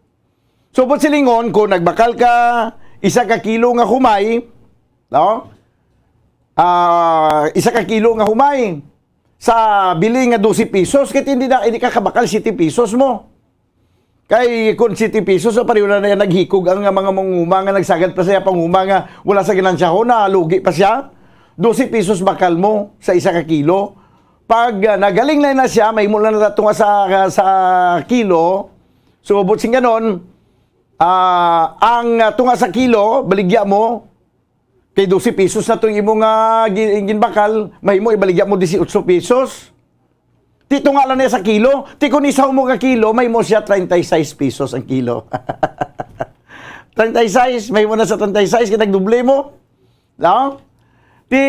Subot silingon, kung nagbakal ka, isa ka kilo nga humay, no? Ah, isa ka kilo nga humay, sa bili nga dose pesos, kay hindi na, hindi ka kabakal siyete pesos mo. Kay kung siyete pesos, so, pareho na, na naghikog ang mga manguma nga nagsagad pa siya panguma nga wala sa ganansya ho, na lugi pa siya. Dose pesos bakal mo sa isa ka kilo. Pag, ah, nagaling na na siya, mahimo na na tunga sa, sa kilo. So, buot sing ganon, ah, ang, ah, tunga sa kilo, baligya mo, kay dose pesos na to imo nga gi-, ginbakal, mahimo ibaligya mo disiotso pesos. Ti tunga lang niya sa kilo. Ti kung isaw mo ka kilo, mahimo siya treinta y seis pesos ang kilo. Treinta y seis, mahimo na sa treinta y seis, kay nagdoble mo. No? Ti,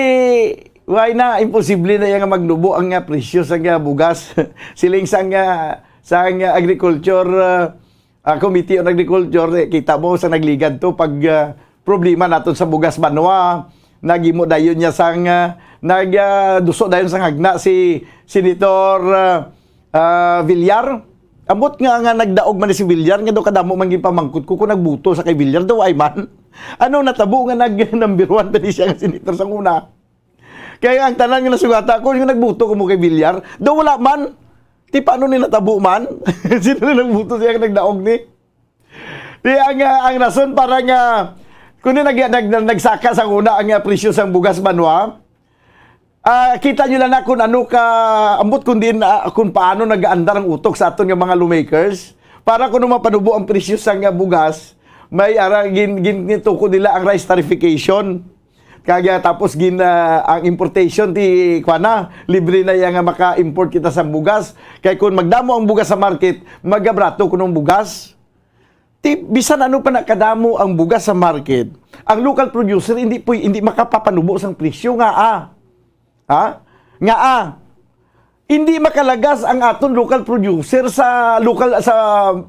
Why na, imposible na iya nga magnubo ang, ah, presyo sa, ah, bugas. Siling sang, ah, sang, ah, agriculture, ah, ah, Committee on Agriculture, eh, kita mo sa nagligad to pag, ah, problema naton sa bugas banwa. Nagimo dayon niya sang, ah, nag, ah, duso dayon sang hagna si Senator, ah, ah, Villar. Ambot nga, nga nagdaog man ni si Villar, nga daw kadamo man ginpamangkot ko kung nagbuto sa kay Villar, daw ay man. Ano natabo nga nag number one pa ni siya nga senator sa una? Kaya ang tanan nga nasugata ko, yung nagbuto ko mo kay Villar, daw wala man. Ti paano ni natabo man? Sino na nagbuto siya nga nagdaog ni? Di ang, ah, ang rason para nga, kung di nag, nag, nagsaka sa una ang, ah, presyo sang bugas banwa, ah, kita nyo lang na kung ano ka, ambot kung din, ah, kung paano nag-aandar ang utok sa aton nga mga lawmakers. Para kung mapanubo ang presyo sa nga bugas, may ara, gin, gin, gintuko nila ang rice tarification. Kag, ah, tapos gin, ah, ang importation ti, kuwan na, libre na iya nga maka-import kita sa bugas. Kay kung magdamo ang bugas sa market, magabrato kuno ang bugas. Ti, bisan ano pa na kadamo ang bugas sa market, ang local producer hindi puy-, hindi makapapanubo sang presyo nga, ah. Ha? Nga, ah. Hindi makalagas ang aton local producer sa local, sa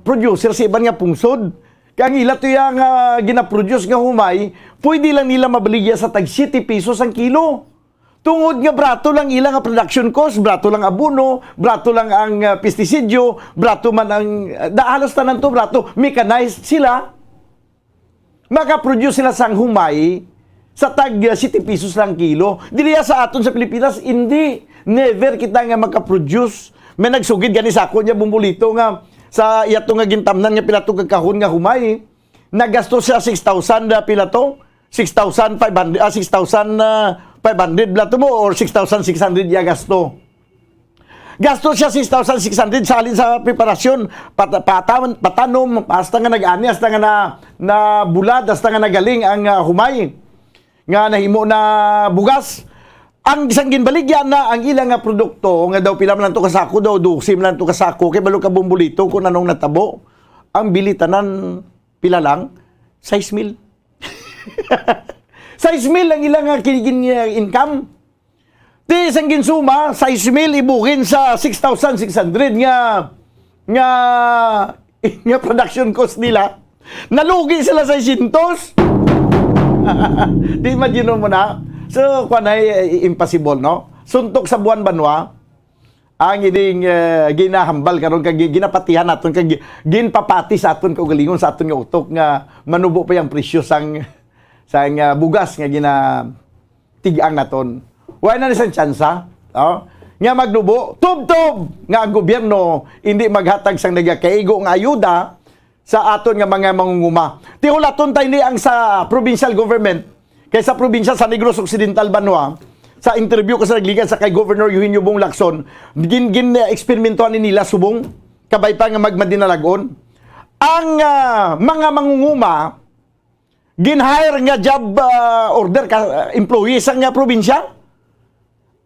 producer sa iban nga pungsod. Kay ang ila tuya nga ginaproduce nga humay, pwede lang nila mabaligya sa tag siyete pesos ang kilo. Tungod nga brato lang ila nga production cost, brato lang abono, brato lang ang, ah, pestisidyo, brato man ang, ah, da-, halos tanan to brato, mechanized sila. Makaproduce sila sang humay sa tag, ah, siyete pesos lang kilo. Diri sa aton sa Pilipinas, hindi. Never kita nga makaproduce. May nagsugid gani sa ako niya, Bumbolito, nga sa iya to nga gintamnan nga pila to ka kahon nga humay, nagasto siya six thousand, ah, pila to? Six thousand five hundred, ah, six thousand five hundred bala to mo, or six thousand six hundred iya gasto. Gasto siya six thousand six hundred sa halin sa preparasyon, pat-, patan-, patanom, hasta nga nag-ani, hasta nga na, nabulad, hasta nga nagaling ang, ah, humay nga nahimo na bugas. Ang isang ginbaligya na ang ila nga produkto, nga daw pila man lang to ka sako, daw dose man lang to ka sako, kay balo ka, Bumbolito, kung anong natabo. Ang bili tanan, pila lang? Sais mil. Sais mil ang ila nga kinigin nga income. Ti sang ginsuma, sais mil ibugin sa six thousand six hundred nga, nga, nga production cost nila. Nalugi sila sa siyento. Di, imagine mo na. So, kuwan ay, eh, impossible, no? Suntok sa buwan banwa, ang ining, eh, ginahambal karon kag gi-, ginapatihan naton kag gi-, ginpapati sa aton kaugalingon, sa aton nga utok nga manubo pa yang presyo sang, sang, ah, bugas nga gina-, tig-ang naton. Wala na ni sang tsansa, oh, nga magnubo, tubtob nga ang gobyerno hindi maghatag sang nagakaigo nga ayuda sa aton nga mga mangunguma. Tihulaton tayo ni ang sa provincial government, kay sa probinsya sa Negros Occidental banwa, sa interview ko sa nagligad sa kay Governor Eugenio Bong Lacson, gin, gin, eh, eksperimentuhan ni nila subong, kabay pa nga magmadinalagon. Ang, ah, mga mangunguma, gin-hire nga job, ah, order ka, ah, employees sang, ah, probinsya.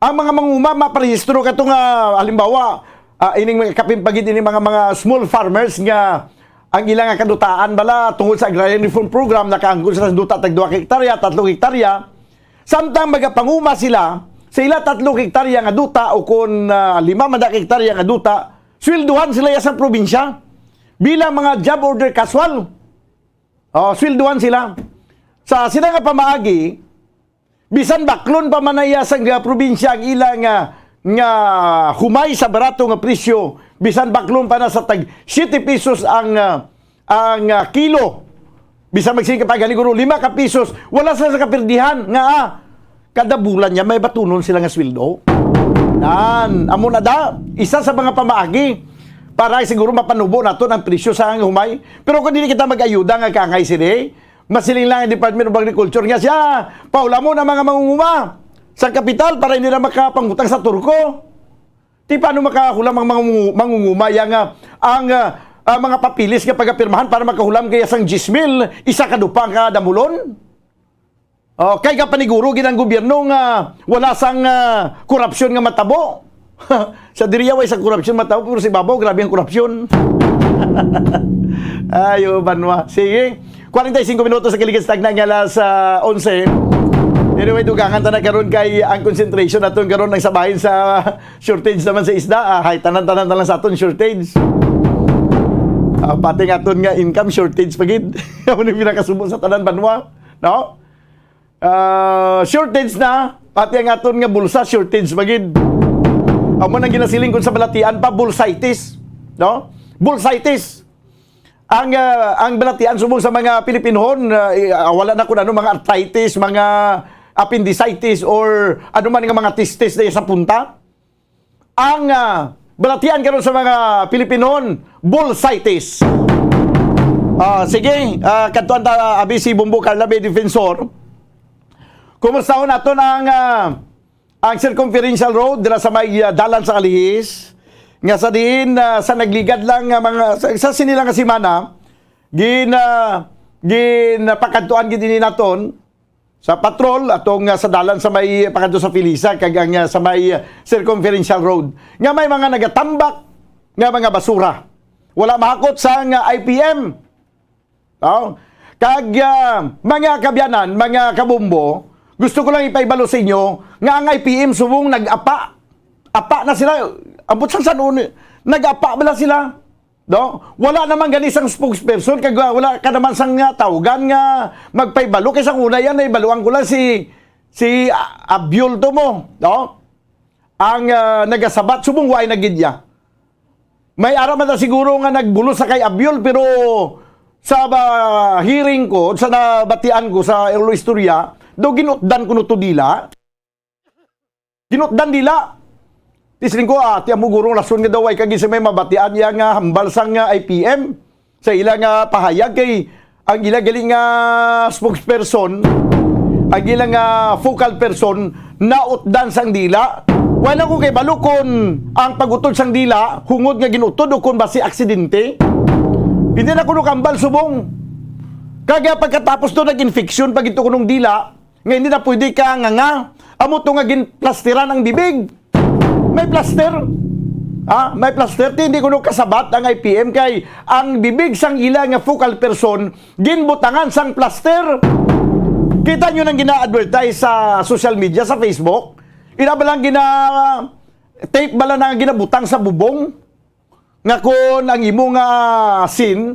Ang mga manguma maparehistro kato nga, halimbawa, ah, ining mga kapin pa gid, ining mga, mga small farmers nga ang ila nga kadutaan bala tungod sa Agrarian Reform Program, nakaangkon sila sa duta tag duha ka hektarya, tatlo ka hektarya. Samtang magapanguma sila sa ila tatlo ka hektarya nga duta o kon, ah, lima man ka hektarya nga duta, swelduhan sila iya sang probinsya bilang mga job order casual. Oh, swelduhan sila. Sa sila nga pamaagi, bisan baklon pa man na iya sa nga probinsya ang ila nga, nga humay sa barato nga presyo, bisan baklon pa na sa tag siyete pesos ang, ah, ang, ah, kilo. Bisan magsigig ka pa gani guro lima ka pesos, wala sila sa kapirdihan nga, ah, kada bulan niya may batunon sila nga sweldo. Nan, amo na da, isa sa mga pamaagi para siguro mapanubo naton ang presyo sa humay. Pero kung dili kita mag-ayuda nga kaangay sini, masiling lang ang Department of Agriculture nga siya, pahulamon ang mga mangunguma sa kapital para hindi na makapangutang sa Turko. Ti paano makahulam ang mga mangu-, mangunguma ya nga ang, ah, ah, mga papilis nga pagapirmahan para makahulam kaya sang diyes mil, isa ka dupa ka damulon? Oh, kay kapaniguro gid ang gobyerno nga wala sang, ah, korupsyon nga matabo. Sa diriya way sa korupsyon matabo, pero sa ibabaw grabe ang korupsyon. Ayo, banwa. Sige. Kwarenta y singko minutos sa kaligid sa tagna nga alas, ah, onse. Anyway, dugangan ta na karon kay ang concentration naton karon ang sa bahin sa shortage naman sa isda. Ah, hay, tanan-tanan na lang sa aton shortage. Ah, pati nga aton nga income shortage pa gid. Amo ni pinakasubo sa tanan banwa, no? Ah, shortage na, pati ang aton nga bulsa shortage pa gid. Amo nang ginasiling ko sa balatian pa, bulsitis, no? Bulsitis. Ang, ah, ang balatian subong sa mga Pilipinhon, ah, i-, ah, wala na kun ano, mga arthritis, mga appendicitis, or ano man nga mga testes na sa punta. Ang, ah, balatian karon sa mga Pilipinhon, bulsitis. Ah, sige, ah, kadtuan ta, abi si Bombo Carla may defensor. Kumusta naton ang, ah, ang circumferential road dira sa may, ah, dalan sa Alihis, nga sa diin, ah, sa nagligad lang nga mga, sa, sa sini lang nga semana, gin, ah, ginapakadtuan gid ini naton sa patrol atong, ah, sa dalan sa may pakadto sa Felisa kag ang, ah, sa may, ah, circumferential road nga may mga nagatambak nga mga basura. Wala mahakot sang, ah, I P M. Oh. Kag, ah, mga kaabyanan, mga kabombo, gusto ko lang ipaibalo sa inyo nga ang I P M subong nag-apa. Apa na sila. Ambot sang san-o ni, nag-apa bala sila. No? Wala naman gani sang spokesperson, kag, ah, wala ka naman sang, ah, tawgan nga magpaibalo. Kay sa una yan, naibaluan ko lang si, si, ah, Abiol to mo, no? Ang, ah, nagasabat, subong way na gid niya. May ara man ta siguro nga nagbulos sa kay Abiol, pero sa ba, hearing ko, sa nabatian ko sa ulo istorya, daw ginutdan kuno to dila. Ginutdan dila. Ti siling ko, ah, ti amo gurong rason nga daw ay kag sa may mabatian iya nga hambal sang, ah, I P M sa ila nga pahayag kay ang ila gali nga spokesperson, ang ila nga focal person, nautdan sang dila. Wala ko kay balo kon ang pag-utod sang dila hungod nga ginutod o kon basi aksidente. Hindi na kuno kambal subong. Kag pagkatapos to, nag-infection pa gid to kunong dila, nga hindi na pwede ka nga nga. Amo to nga ginplastiran ang bibig. May plaster. Ah, may plaster. Ti, hindi kuno kasabat ang I P M kay ang bibig sang ila nga focal person ginbutangan sang plaster. Kita nyo nang gina-advertise sa social media, sa Facebook. Ina ba lang gina-, tape bala na nga ginabutang sa bubong? Nga kun ang imo nga sin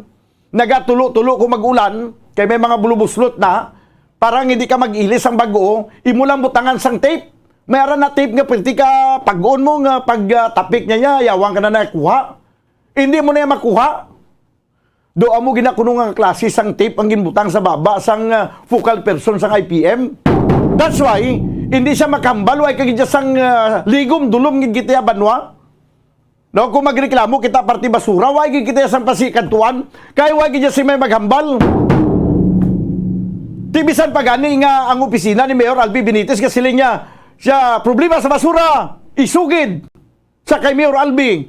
nagatulo-tulo kung mag-ulan, kay may mga bulubuslot na, para nga hindi ka mag-ilis ang bago, imo lang butangan sang tape. May ara na tape nga pwede ka pag-on mo nga pag, ah, tapik niya, niya, yawang ka na nakuha. Hindi mo na yan makuha. Do amo gina kuno nga klase sang tape ang ginbutang sa baba sang, ah, focal person sang I P M. That's why, hindi siya makambal, way kagid sang, ah, ligom, dulom gid kita banwa. No, kung magreklamo kita parte basura, way gid kita sang pasikadtuan, kay way gid siya si may maghambal. Ti bisan pa gani nga ang opisina ni Mayor Albi Benitez nga siling niya, siya problema sa basura, isugid sa kay Mayor Albi.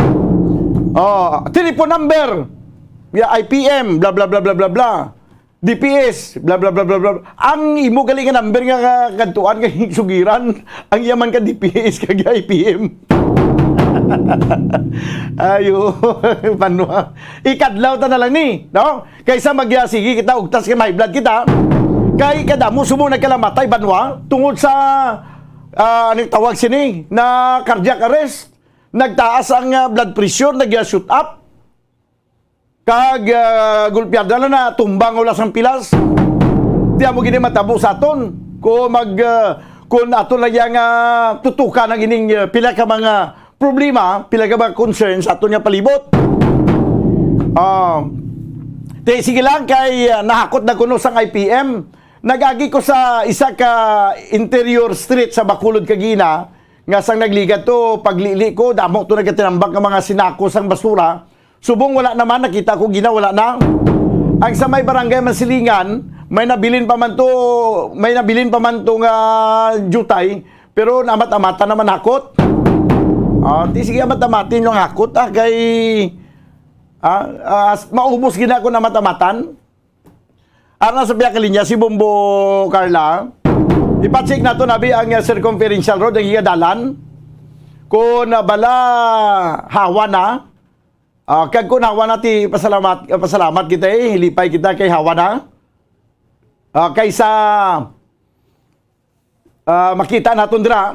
Oh, telephone number, ya I P M, bla, bla, bla, bla, bla, bla. D P S, bla, bla, bla, bla, bla. Ang imo gali nga number nga, nga kadtuan kay sugiran, ang yaman ka D P S kag I P M. Ayo, panwa. Ikadlaw ta na lang ni, no? Kaysa magya, sige kita, ugtas kay may blood kita. Kay kadamo sumo nagkalamatay, banwa, tungod sa, ah, anong tawag sini, na cardiac arrest. Nagtaas ang, ah, blood pressure, nag-shoot up. Kag, ah, gulpiada na na, tumbang wala sang pilas. Di amo gini matabo sa aton. Kung mag, ah, kung ato lang yang, ah, tutukan ang ining, ah, pila ka mga problema, pila ka mga concerns sa aton nga palibot. Ah, te, sige lang, kay, ah, nahakot na kuno sang I P M. Nag-agi ko sa isa ka interior street sa Bacolod kagina, nga sang nagligad to, paglili ko, damo to nagatinambak nga mga sinako sang basura. Subong wala naman, nakita ko gina, wala na. Ang sa may barangay Masilingan, may nabilin pa man to, may nabilin pa man to nga jutay, pero namat-amatan naman hakot. Ah, ti sige, amat-amatin yung hakot, ah, kay, ah, ah, maubos gina ko namat-amatan. Arna sa pihak linya si Bombo Carla. Ipacheck nato nabi ang, ah, circumferential road, ang iya dalan. Kung, ah, bala hawa na, ah, kag kung hawa na ti pasalamat, ah, pasalamat kita, eh, hilipay kita kay hawa na. Ah, kaysa Ah, makita naton dira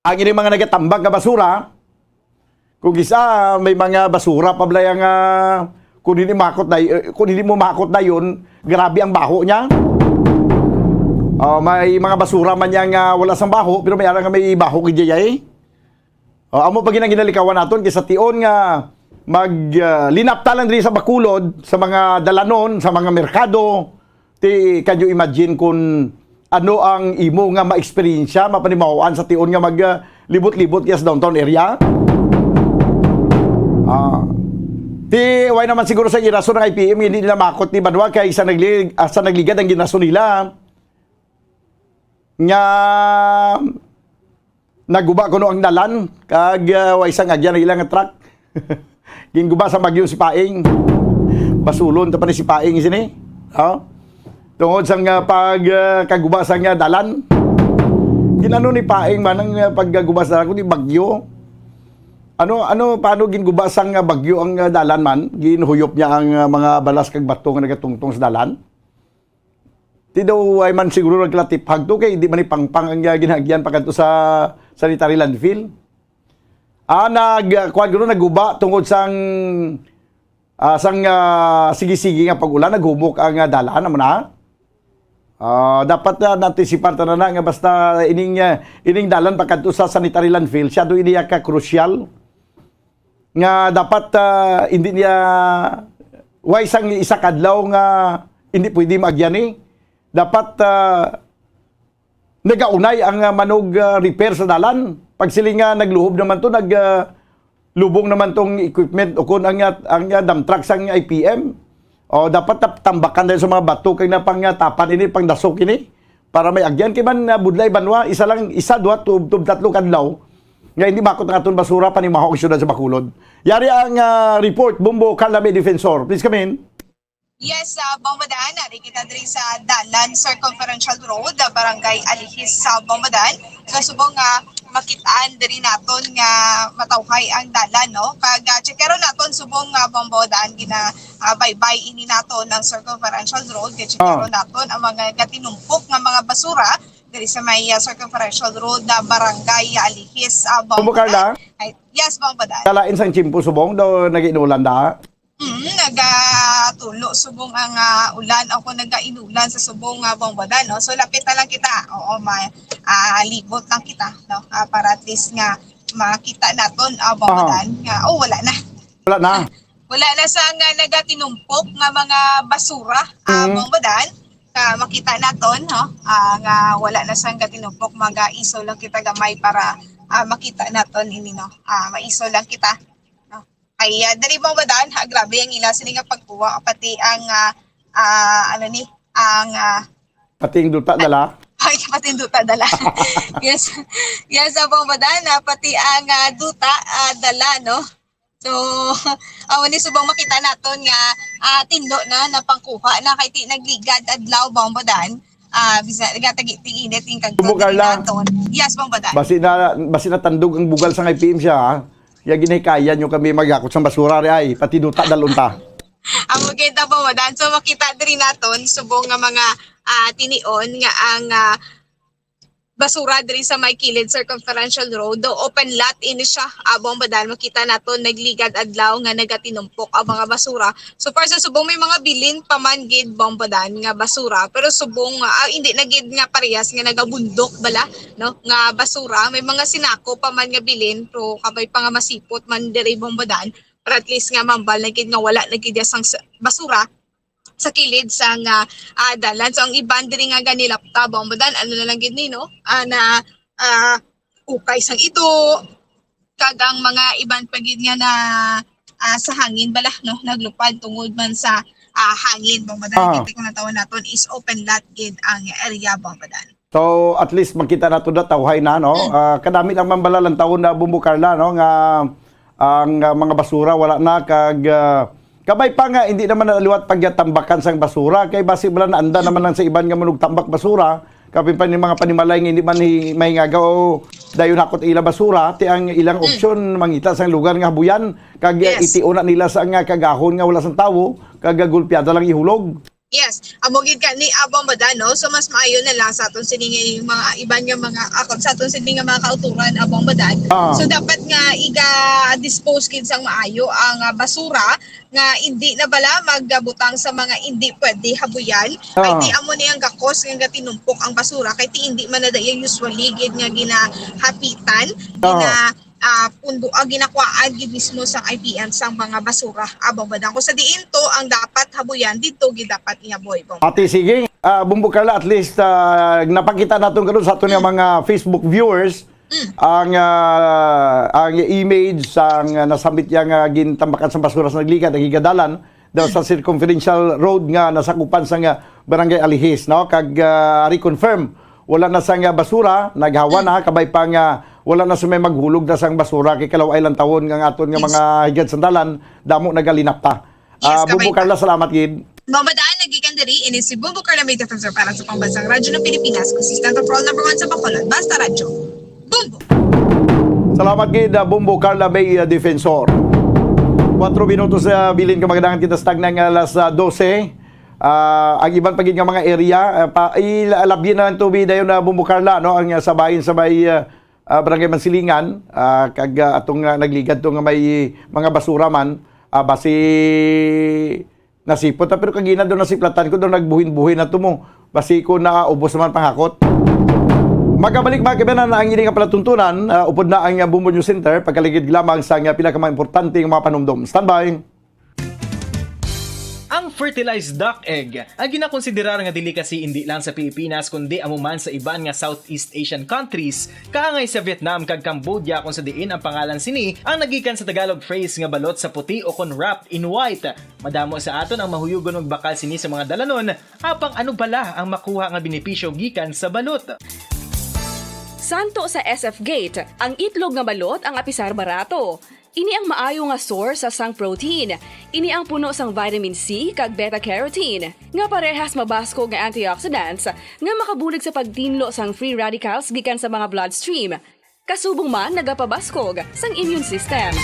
ang ini mga nagatambak nga basura. Kung isa, may mga basura pa bala nga kung hindi mahakot day-, eh, kung hindi mo mahakot dayon, grabe ang baho niya. Ah, may mga basura man niya nga wala sang baho, pero may ara nga may baho gid diay. Oh, amo pa gid ang ginalikawan naton kay sa tion nga mag, ah, linapta lang diri sa Bacolod, sa mga dalanon, sa mga merkado. Ti, can you imagine kung ano ang imo nga ma-eksperyensya, mapanimahoan sa tion nga mag, ah, libot-libot ka sa downtown area? Ah, ti, why naman siguro sa irason ng I P M, hindi nila makot ni Banwa kay sa nagli-, ah, sa nagligad ang ginaso nila nga naguba kuno ang dalan, kag, ah, way sang agyan ang ilang truck. Ginguba sa bagyo si Paing. Basulon ta pa ni si Paing sini. Oh. Tungod sang, ah, pag, ah, kaguba sang, ah, dalan. Ginano ni Paing man ang, ah, pagkaguba sa dalan, kundi bagyo. Ano, ano, paano ginguba sang, ah, bagyo ang, ah, dalan man? Ginhuyop niya ang, ah, mga balas kag bato nga nagatungtong sa dalan? Ti daw ay man siguro naglatipag to kay di man ni pangpang ang, ah, ginagyan pa kadto sa sanitary landfill. Ah, nag, ah, kuwan guro, naguba tungod sang, ah, sang, ah, sige-sige nga pag-ulan, naghumok ang, ah, dalan, amo na. Ah, dapat na naantisipar ta na, na nga basta ining, ah, ining dalan pakadto sa sanitary landfill, siya do ini ka crucial nga dapat, ah, hindi niya, way sang isa kadlaw nga hindi pwede maagyani. Dapat, ah, nagaunay ang, ah, manog, ah, repair sa dalan. Pagsiling nga nagluhob naman to, nag, ah, lubong naman tong equipment o kun ang, ah, ang, ah, dump truck sang I P M. O, dapat tap-, tambakan dahil sa mga bato kay napangatapan ini, pangdasok ini. Para may agyan kay man, ah, budlay banwa, isa lang, isa, duha, tub, tub, tatlo kadlaw nga hindi makot ang aton basura, panimaho ang syudad sa Bacolod. Yari ang, ah, report, Bombo Carla May Defensor. Please come in. Yes, sa Bombodan, ari kita diri sa Dalan Circumferential Road, ah, Barangay Alihis sa Bombodan. So, subong nga makitaan diri naton nga matawhay ang dalan, no? Kag, ah, checkero naton subong nga Bombodan, gina, ah, baybay ini naton ang Circumferential Road, kay checkero Ah. naton ang mga gatinumpok nga mga basura diri sa may, ah, Circumferential Road na Barangay Alihis, ah, Bombo Carla? Ay, yes, Bombodan. Kalain sang tiyempo subong daw nag-inulan da? Mm, nagatulo subong ang, ah, ulan o kung nagainulan sa subong nga Bombodan, no? So, lapit na lang kita. Oo, ma-, ah, libot lang kita, no? Ah, para at least nga makita naton, ah, Bombodan, Ah. nga, oh, wala na. Wala na. Wala na sa nga nagatinumpok nga mga basura, ah, Mm. Bombodan. Ka makita naton, no? Ah, nga wala na sa nga tinumpok, mag-iso lang kita gamay para, ah, makita naton ini, no? Ah, maiso lang kita, no? Ay, ah, diri, Bombodan, ha, grabe ang ila sini nga pagkuha, pati ang, ah, ah, ano ni, ang, ah, Pati ang duta dala? Ay, pati ang duta dala. Yes. Yes, ah, Bombodan, ah, pati ang, ah, duta, ah, dala, no? So, amo ni subong makita naton nga, ah, tindo na, napangkuha na kay ti nagligad adlaw, Bombodan. Ah, bisa, gatagi-, tig-init ang Bombo kagkuan Carla? naton. Yes, Bombodan. Basi na, basi natandog ang bugal sa I P M siya, ha? Ya ginahikayan nyo kami maghakot sang basura, re, ay, pati duta dalon ta. Amo kita, Bombodan. So, makita diri naton, subong nga mga, ah, tinion nga ang, ah, basura diri sa may kilid Circumferential Road. Do open lot ini siya, ah, Bombodan. Makita naton nagligad adlaw nga nagatinumpok ang mga basura. So far sa subong may mga bilin pa man gid, Bombodan, nga basura, pero subong, ah, hindi na gid nga parehas nga nagabundok bala, no, nga basura. May mga sinako pa man nga bilin, pero kabay pa nga masipot man diri, Bombodan. Pero at least nga mambal na gid nga wala na gid sang s-, basura sa kilid sang, ah, dalan. So, ang iban diri nga ganilapta, Bombodan, ano na lang gid ni, no? Ah, na, ah, ukay sang ido, kag ang mga iban pa gid nga na, ah, sa hangin bala, no? Naglupad tungod man sa, ah, hangin, Bombodan. Ah. Kay kung natawon naton is open lot gid ang area, Bombodan. So, at least makita nato na tawhay na, no? Mm. Ah, kadami lang man bala lantawon na, Bombo Carla, no, nga ang, ah, mga basura wala na kag, ah, kabay pa nga hindi naman na liwat pagtambakan sang basura kay basi bala naanda naman lang sa iban nga manugtambak basura, kapin pa ni mga panimalay nga hindi man hi-, mahingaga o dayon hakot ila basura, ti ang ilang Mm. opsyon mangita sang lugar nga habuyan kag, ah, Yes. itiuna nila sa nga kagahon nga wala sang tawo kag, ah, gulpiada lang ihulog. Yes, amo gid ka ni Abang Badan, no? So, mas maayo na lang sa aton sini nga mga iban nga mga, ah, sa aton sini nga mga kauturan, Abang Badan. Ah. So, dapat nga iga-dispose gid sang maayo ang, ah, basura nga indi na bala magbutang sa mga indi pwede habuyan. Kay Ah. ti amo ni ang gakos nga gatinumpok ang basura, kay ti indi man na daya usually gid nga ginahapitan, Ah. gina ah, pundo, ah, ginakwaan gid mismo sang I P M sang mga basura, Abang Badan. Kung sa diin to ang dapat habuyan, didto gid dapat ihaboy, Bong. Ate, sige. Ah, Bumbo Carla, at least, ah, napakita naton karon sa aton nga Mm. mga Facebook viewers Mm. ang, ah, ang image sang, ah, nasambit niya nga gintambakan sa basura sa nagligad, ang higadalan daw sa Circumferential Road nga nasakupan sang, ah, Barangay Alihis, no? Kag, ah, reconfirm, wala na sang, ah, basura, naghawa Mm. na, kabay pa nga wala na sa may maghulog na sang basura, kay kalaw-ay lang tawon nga ang aton nga Yes. mga higad sandalan, damo nagalinapta. Yes, Ah, Bumbo kabay pa. Carla, salamat gid. Mamadaan lagi kan diri, ini si Bumbo Carla May Defensor para sa Pambansang Radyo ng Pilipinas, consistent of all number one sa Bacolod. Basta Radyo. Bumbo! Salamat gid, ah, Bumbo Carla May, ah, Defensor. Kuwatro minutos sa bilin ka magdangan kita sa tagnang alas, ah, dose. Ah, ang iban pa gid nga mga area, ah, pa, ilabi na lang tubi dayon na Bumbo Carla, no? Ang, ah, sa bahin sa may, ah, ah, Barangay Mansilingan, ah, kag, ah, atong, ah, nagligad to nga may mga basura man, ah, basi nasipot ta, pero kagina daw nasiplatan ko daw nagbuhin-buhin na to mo. Basi ko naubos naman panghakot. Magkabalik, mga kaibanan, ang ini nga palatuntunan, ah, upod na ang, ah, Bumbo News Center, pagkaligid lamang sa, ah, pila ka mga importante nga mga panumdom. Standby! Ang fertilized duck egg ang ginakonsiderar nga delicacy indi lang sa Pilipinas, kundi amo man sa iban nga Southeast Asian countries, kaangay sa Vietnam kag Cambodia, kung sa diin ang pangalan sini ang nagikan sa Tagalog phrase nga balot sa puti o kon wrapped in white. Madamo sa aton ang mahuyugon magbakal sini sa mga dalanon, apang ano bala ang makuha nga benepisyo gikan sa balot? Santo sa S F Gate, ang itlog nga balot ang apisar barato. Ini ang maayo nga source sang protein. Ini ang puno sang vitamin C kag beta carotene, nga parehas mabaskog nga antioxidants nga makabulig sa pagtinlo sang free radicals gikan sa mga bloodstream. Kasubong man nagapabaskog sang immune system.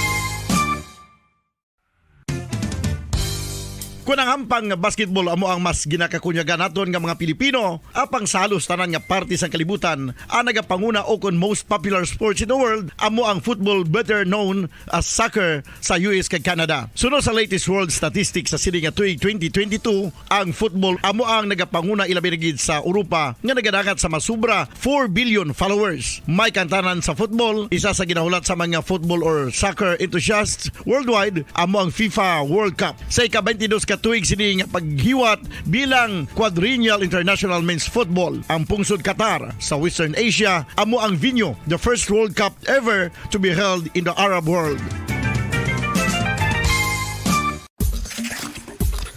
Kon ang hampang nga basketball amo ang mas ginakakunyagan naton nga mga Pilipino, apang sa halos tanan nga parte sang kalibutan, ang nagapanguna o kon most popular sports in the world amo ang football, better known as soccer, sa U S kag Canada. Suno sa latest world statistics sa sini nga tuig twenty twenty-two, ang football amo ang nagapanguna, ilabi na gid sa Europa nga nagadangat sa masubra four billion followers. May kantanan sa football, isa sa ginahulat sa mga football or soccer enthusiasts worldwide amo ang FIFA World Cup. Sa ika-twenty-dos ka tuig sini nga paghiwat bilang Quadrennial International Men's Football, ang pungsod Qatar sa Western Asia amo ang venue, the first World Cup ever to be held in the Arab world.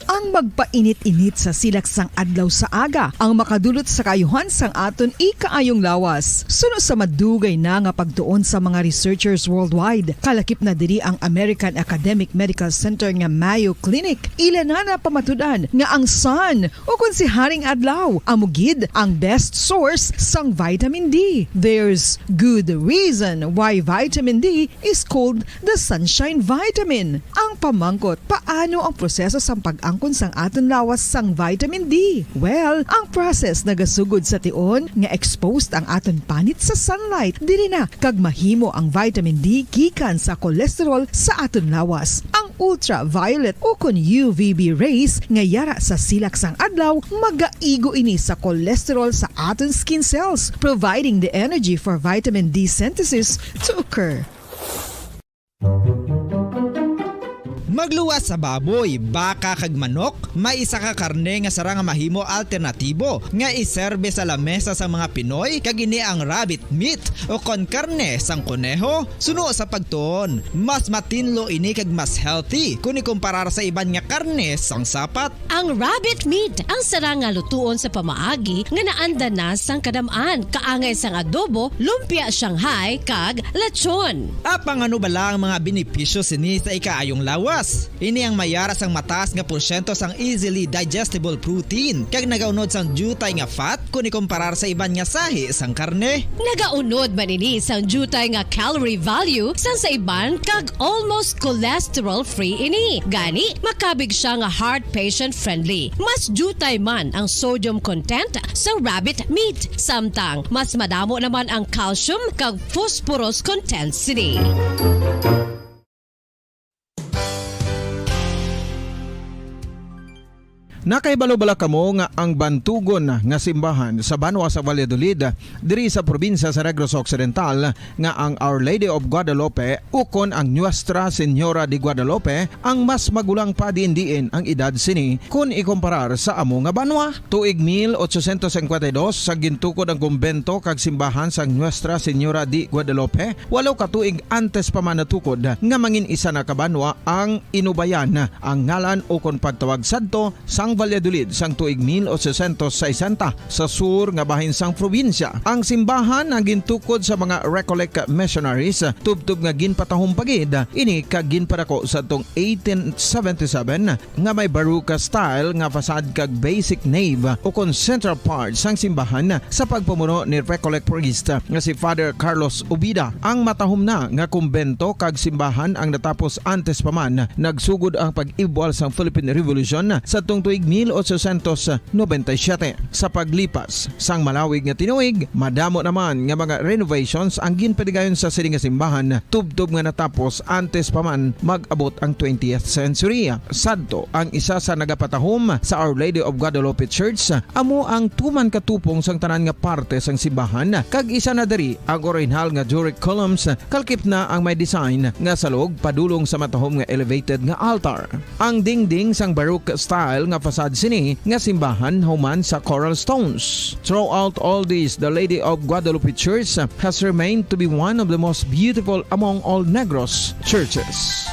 Ang magpainit-init sa silak sang adlaw sa aga ang makadulot sa kaayuhan sang aton ikaayong lawas. Suno sa madugay na nga pagtuon sa mga researchers worldwide, kalakip na diri ang American Academic Medical Center nga Mayo Clinic. Ila na napamatud-an nga ang sun, o kon si Haring Adlaw, amo gid ang best source sang vitamin D. There's good reason why vitamin D is called the sunshine vitamin. Ang pamangkot, paano ang proseso sang pag-angkon sang aton lawas sang vitamin D? Well, ang process nagasugod sa tion nga exposed ang aton panit sa sunlight. Diri na kag mahimo ang vitamin D gikan sa cholesterol sa aton lawas. Ang ultraviolet o kon U V B rays nga yara sa silak sang adlaw, magaigo ini sa cholesterol sa aton skin cells, providing the energy for vitamin D synthesis to occur. Magluwas sa baboy, baka kag manok, may isa ka karne nga sarang nga mahimo alternatibo nga iserbe sa lamesa sa mga Pinoy, kag ini ang rabbit meat o kon karne sang koneho. Suno sa pagtuon, mas matinlo ini kag mas healthy kon ikumparar sa iban nga karne sang sapat. Ang rabbit meat ang sarang nga lutuon sa pamaagi nga naanda na sang kadam-an, kaangay sang adobo, lumpia Shanghai, kag lechon. Apang ano bala ang mga benepisyo sini sa ikaayong lawas? Ini ang may ara sang mataas nga porsyento sang easily digestible protein, kag nagaunod sang diutay nga fat kon ikomparar sa iban nga sahi sang karne. Nagaunod man ini sang diutay nga calorie value sang sa iban, kag almost cholesterol-free ini. Gani, makabig siya nga heart patient-friendly. Mas diutay man ang sodium content sa rabbit meat, samtang mas madamo naman ang calcium kag phosphorus content sini. Nakahibalo bala kamo nga ang bantugon nga simbahan sa banwa sa Valladolid, diri sa probinsya sa Negros Occidental, nga ang Our Lady of Guadalupe ukon ang Nuestra Señora de Guadalupe ang mas magulang pa diin-diin ang edad sini kon ikomparar sa amo nga banwa? Tuig mil ochocientos cincuenta y dos sa gintukod ang kumbento kag simbahan sang Nuestra Señora de Guadalupe, walo ka tuig antes pa man natukod nga mangin isa na ka banwa ang Inubayan, ang ngalan ukon pagtawag sadto sang Valladolid sang tuig mil ochocientos sesenta sa sur nga bahin sang probinsya. Ang simbahan ang gintukod sa mga Recollect missionaries, tubtob nga ginpatahom pa gid ini kag ginpadako sadtong eighteen seventy-seven, nga may Baroque style nga facade kag basic nave ukon central part sang simbahan sa pagpamuno ni Recollect priest nga si Father Carlos Ubida. Ang matahom na nga kumbento kag simbahan ang natapos antes pa man nagsugod ang pag-ibwal sang Philippine Revolution sadtong tuig mil ochocientos noventa y siete. Sa paglipas sang malawig nga tinuig, madamo naman nga mga renovations ang ginpadigayon sa sini nga simbahan, tubtob nga natapos antes pa man mag-abot ang twentieth century. Sadto, ang isa sa nagapatahom sa Our Lady of Guadalupe Church amo ang tuman ka tupong sang tanan nga parte sang simbahan, kag isa na diri ang orihinal nga Doric columns, kalkip na ang may design nga salog padulong sa matahom nga elevated nga altar. Ang dingding sang Baroque style nga facade sini nga simbahan human sa coral stones. Throughout all this, the Lady of Guadalupe Church has remained to be one of the most beautiful among all Negros churches.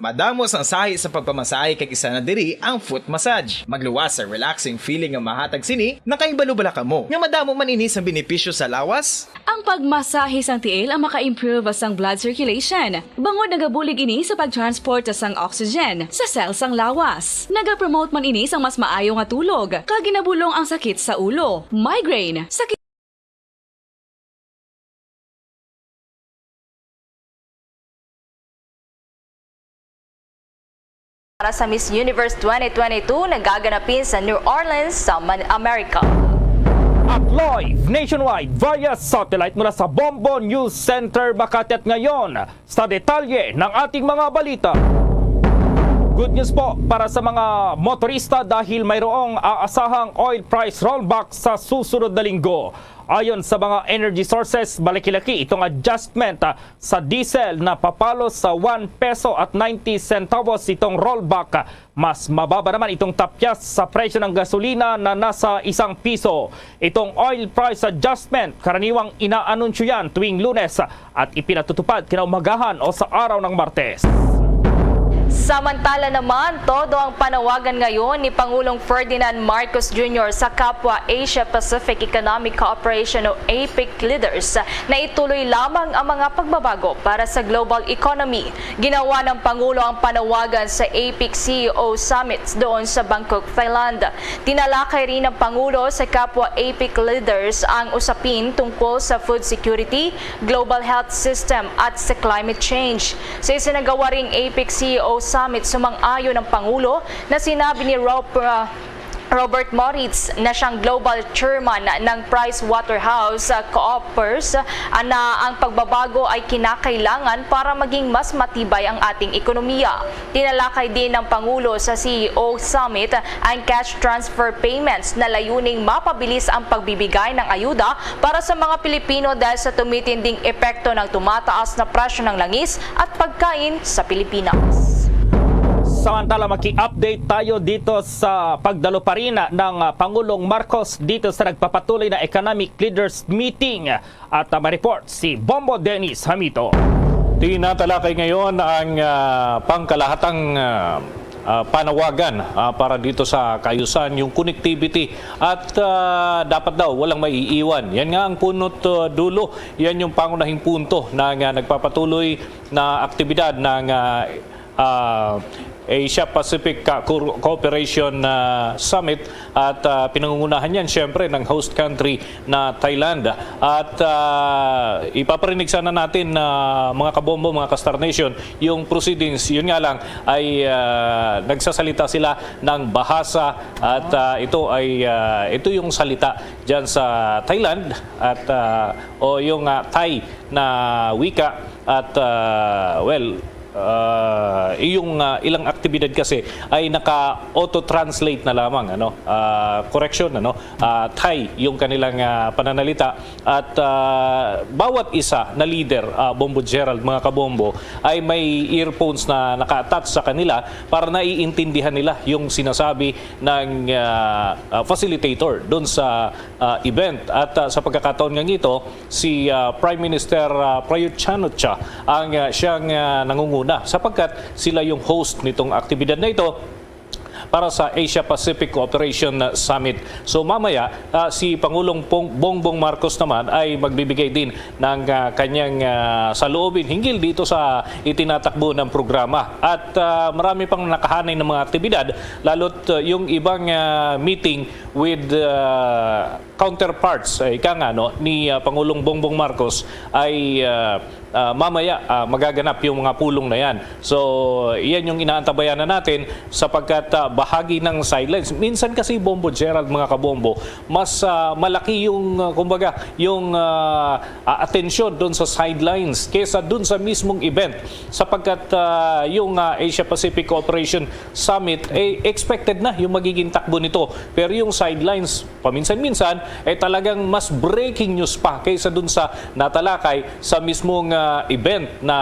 Madamo sang sahi sa pagpamasahe kag isa na diri ang foot massage. Magluwas sa relaxing feeling nga mahatag sini, nakahibalo bala kamo nga madamo man ini sang benepisyo sa lawas? Ang pagmasahe sang tiil ang maka-improve sang blood circulation, bangod nagabulig ini sa pag-transport sang oxygen sa cell sang lawas. Nagapromote man ini sang mas maayo nga tulog, kag ginabulong ang sakit sa ulo, migraine, sakit Para sa Miss Universe twenty twenty-two, nagaganapin sa New Orleans, sa Man-, America. At live nationwide via satellite mula sa Bombo News Center, Makati. At ngayon, sa detalye ng ating mga balita. Good news po para sa mga motorista dahil mayroong aasahang oil price rollback sa susunod na linggo. Ayon sa mga energy sources, malaki-laki itong adjustment, ah, sa diesel na papalo sa one peso at ninety centavos itong rollback. Mas mababa naman itong tapyas sa presyo ng gasolina na nasa isang piso. Itong oil price adjustment, karaniwang inaanunsyo yan tuwing Lunes at ipinatutupad kinaumagahan o sa araw ng Martes. Samantala naman, todo ang panawagan ngayon ni Pangulong Ferdinand Marcos Junior sa kapwa Asia Pacific Economic Cooperation o APEC leaders na ituloy lamang ang mga pagbabago para sa global economy. Ginawa ng Pangulo ang panawagan sa APEC C E O Summit doon sa Bangkok, Thailand. Tinalakay rin ng Pangulo sa kapwa APEC leaders ang usapin tungkol sa food security, global health system at sa climate change. Sa isinagawa ring APEC C E O Summit, sumang-ayon ang Pangulo na sinabi ni Rob, uh, Robert Moritz na siyang global chairman ng Price Waterhouse, uh, Coopers, uh, na ang pagbabago ay kinakailangan para maging mas matibay ang ating ekonomiya. Tinalakay din ng Pangulo sa C E O Summit ang cash transfer payments na layuning mapabilis ang pagbibigay ng ayuda para sa mga Pilipino dahil sa tumitinding epekto ng tumataas na presyo ng langis at pagkain sa Pilipinas. Samantala, maki-update tayo dito sa pagdalo pa rin ng, ah, Pangulong Marcos dito sa nagpapatuloy na Economic Leaders Meeting. At, ah, may report si Bombo Dennis Hamito. Tinatalakay ngayon ang, ah, pangkalahatang, ah, ah, panawagan, ah, para dito sa kaayusan, yung connectivity. At, ah, dapat daw walang maiiwan. Yan nga ang punot, ah, dulo. Yan yung pangunahing punto ng, ah, nagpapatuloy na aktibidad ng, ah, ah, Asia Pacific Co-, Co-, Cooperation, ah, Summit. At, ah, pinangungunahan yan, syempre, ng host country na Thailand. At, ah, ipaparinig sana natin na, mga kabombo, mga ka-Star Nation, yung proceedings. Yun nga lang ay, ah, nagsasalita sila ng Bahasa at, ah, ito ay, ah, ito yung salita diyan sa Thailand at, ah, o yung, ah, Thai na wika at, ah, well, ah, yung, ah, ilang aktibidad kasi ay naka-auto-translate na lamang, ano, ah, correction, ano, ah, Thai yung kanilang, ah, pananalita. At, ah, bawat isa na leader, ah, Bombo Gerald, mga kabombo, ay may earphones na naka-attach sa kanila para naiintindihan nila yung sinasabi ng, ah, ah, facilitator doon sa, ah, event. At, ah, sa pagkakataon nga ito, si, ah, Prime Minister, ah, Prayut Chan-o-cha ang, ah, siyang, ah, nangunguna sapagkat sila yung host nitong aktibidad na ito para sa Asia Pacific Cooperation Summit. So mamaya, ah, si Pangulong Pong-, Bongbong Marcos naman ay magbibigay din ng, ah, kanyang, ah, saloobin hinggil dito sa itinatakbo ng programa. At, ah, marami pang nakahanay ng mga aktibidad, lalo't, ah, yung ibang, ah, meeting with, ah, counterparts, eh, ika nga, no, ni, ah, Pangulong Bongbong Marcos ay, ah, ah, mamaya, ah, magaganap yung mga pulong na yan. So, yan yung inaantabayanan natin sapagkat, ah, bahagi ng sidelines. Minsan kasi, Bombo Gerald, mga kabombo, mas, ah, malaki yung, ah, kumbaga, yung, ah, ah, atensyon doon sa sidelines kaysa doon sa mismong event. Sapagkat, ah, yung, ah, Asia Pacific Cooperation Summit, eh, expected na yung magiging takbo nito. Pero yung sidelines, paminsan-minsan, eh, talagang mas breaking news pa kaysa dun sa natalakay sa mismong, ah, event na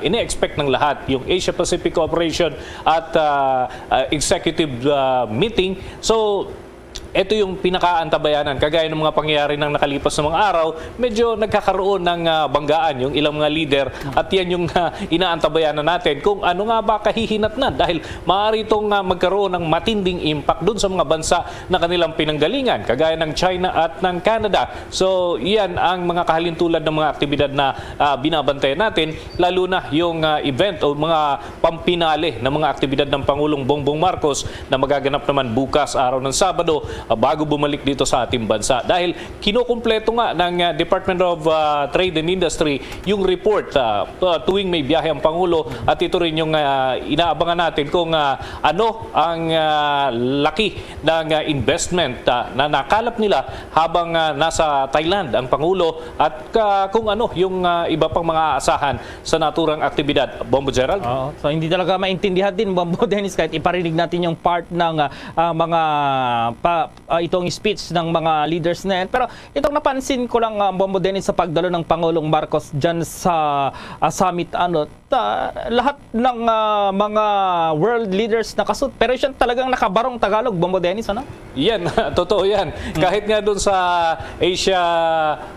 ine-expect ng lahat, yung Asia Pacific Cooperation at, ah, ah, Executive, ah, Meeting. So, ito yung pinakaantabayanan. Kagaya ng mga pangyayari ng nakalipas na mga araw, medyo nagkakaroon ng, ah, banggaan yung ilang mga leader at yan yung, ah, inaantabayanan natin kung ano nga ba kahihinatnan dahil maaari itong, ah, magkaroon ng matinding impact dun sa mga bansa na kanilang pinanggalingan, kagaya ng China at ng Canada. So, iyan ang mga kahalintulad ng mga aktibidad na, ah, binabantayan natin, lalo na yung, ah, event o mga pampinale na mga aktibidad ng Pangulong Bongbong Marcos na magaganap naman bukas, araw ng Sabado, ah, bago bumalik dito sa ating bansa. Dahil kinukumpleto nga ng, ah, Department of, ah, Trade and Industry yung report, ah, ah, tuwing may biyahe ang Pangulo, at ito rin yung, ah, inaabangan natin kung, ah, ano ang, ah, laki ng, ah, investment, ah, na nakalap nila habang, ah, nasa Thailand ang Pangulo at, ah, kung ano yung, ah, iba pang mga aasahan sa naturang aktibidad. Bombo Gerald? Oo. So, hindi talaga maintindihan din, Bombo Dennis, kahit iparinig natin yung part ng, ah, ah, mga pa, ah, itong speech ng mga leaders na yan. Pero itong napansin ko lang, ah, Bombo Dennis, sa pagdalo ng Pangulong Marcos dyan sa, ah, summit, ano, ta-, lahat ng, ah, mga world leaders nakasuot. Pero siya talagang nakabarong Tagalog, Bombo Dennis, ano? Yan, totoo yan. Kahit nga dun sa Asia,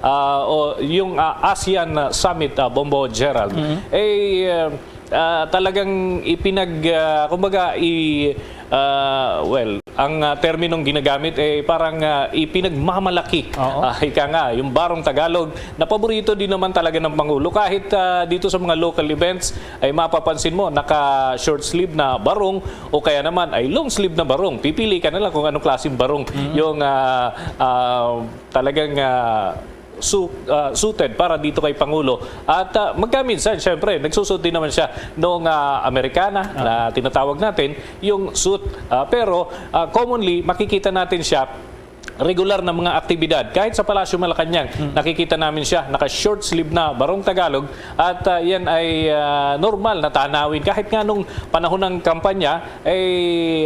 ah, o yung, ah, ASEAN Summit, ah, Bombo Gerald, eh, ah, ah, talagang ipinag-, ah, kumbaga, i-, ah, well, ang, ah, terminong ginagamit, eh, parang, ah, ipinagmamalaki. Oo. Ah, ika nga, yung barong Tagalog, na paborito din naman talaga ng Pangulo. Kahit, ah, dito sa mga local events, ay mapapansin mo, naka-short sleeve na barong o kaya naman ay long sleeve na barong. Pipili ka na lang kung anong klaseng barong yung, ah, ah, talagang, ah, su-, ah, suited para dito kay Pangulo. At, ah, magkaminsan, syempre, nagsusuot din naman siya nung, ah, Amerikana na tinatawag natin, yung suit. Ah, pero, ah, commonly, makikita natin siya regular na mga aktibidad. Kahit sa Palasyo Malacañang, nakikita namin siya, naka-short sleeve na, barong Tagalog, at, ah, yan ay, ah, normal na tanawin. Kahit nga nung panahon ng kampanya, ay,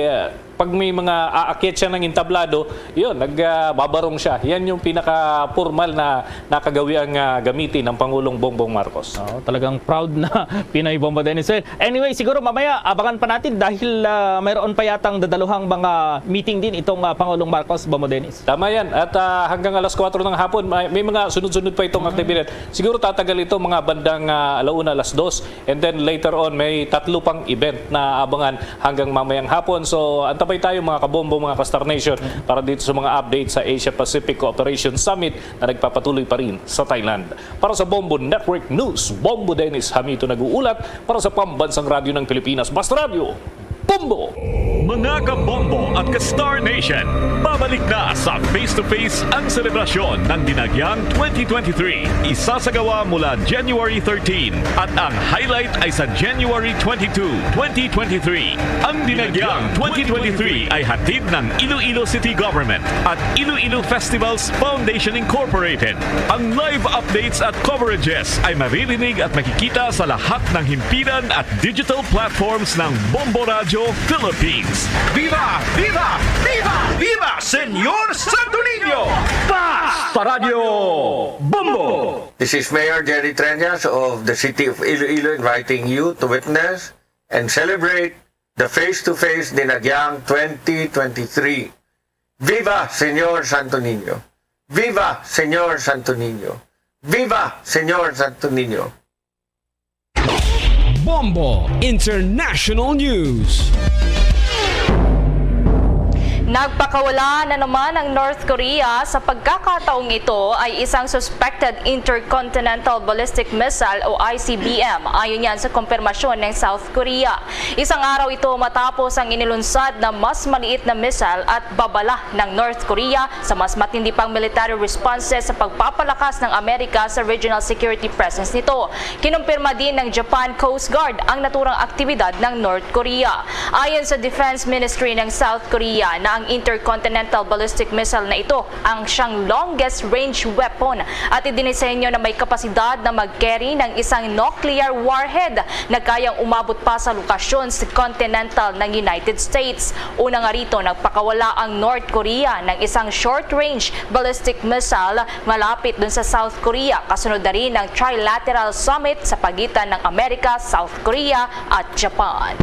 ah, Pag may mga aakyat siya ng entablado, yun, nagbabarong siya. Yan yung pinaka-formal na nakagawiang, ah, gamitin ng Pangulong Bongbong Marcos. Oo, talagang proud na Pinoy, Bombo Dennis. Well, anyway, siguro mamaya abangan pa natin dahil, ah, mayroon pa yatang dadaluhang mga meeting din itong, ah, Pangulong Marcos, Bombo Dennis. Tama yan. At, ah, hanggang alas kwatro ng hapon, may, may mga sunod-sunod pa itong aktibidad. Siguro tatagal ito mga bandang, ah, alauna, alas dos. And then later on, may tatlo pang event na abangan hanggang mamayang hapon. So, antabay tayo, mga kabombo, mga ka-Star Nation, para dito sa mga update sa Asia Pacific Cooperation Summit na nagpapatuloy pa rin sa Thailand. Para sa Bombo Network News, Bombo Dennis Hamito nag-uulat para sa Pambansang Radyo ng Pilipinas, Basta Radyo, Bombo! Mga kabombo at ka-Star Nation, pabalik na sa Face to Face ang selebrasyon ng Dinagyang twenty twenty-three. Isasagawa mula January thirteen at ang highlight ay sa January twenty-two, twenty twenty-three. Ang Dinagyang twenty twenty-three ay hatid ng Iloilo City Government at Iloilo Festivals Foundation Incorporated. Ang live updates at coverages ay maririnig at makikita sa lahat ng himpilan at digital platforms ng Bombo Radyo Philippines. Viva! Viva! Viva! Viva, Señor Santo Niño! Basta Radyo Bombo! This is Mayor Jerry Treñas of the City of Iloilo inviting you to witness and celebrate the Face to Face Dinagyang twenty twenty-three. Viva, Señor Santo Niño! Viva, Señor Santo Niño! Viva, Señor Santo Niño! Bombo International News. Nagpakawala na naman ang North Korea. Sa pagkakataong ito ay isang suspected intercontinental ballistic missile o I C B M, ayon yan sa kumpirmasyon ng South Korea. Isang araw ito matapos ang inilunsad na mas maliit na missile at babala ng North Korea sa mas matindi pang military responses sa pagpapalakas ng Amerika sa regional security presence nito. Kinumpirma din ng Japan Coast Guard ang naturang aktibidad ng North Korea. Ayon sa Defense Ministry ng South Korea na ang intercontinental ballistic missile na ito ang siyang longest range weapon at idinisenyo na may kapasidad na mag-carry ng isang nuclear warhead na kayang umabot pa sa lokasyon sa continental ng United States. Una nga rito, nagpakawala ang North Korea ng isang short-range ballistic missile malapit dun sa South Korea, kasunod na rin ng trilateral summit sa pagitan ng Amerika, South Korea at Japan.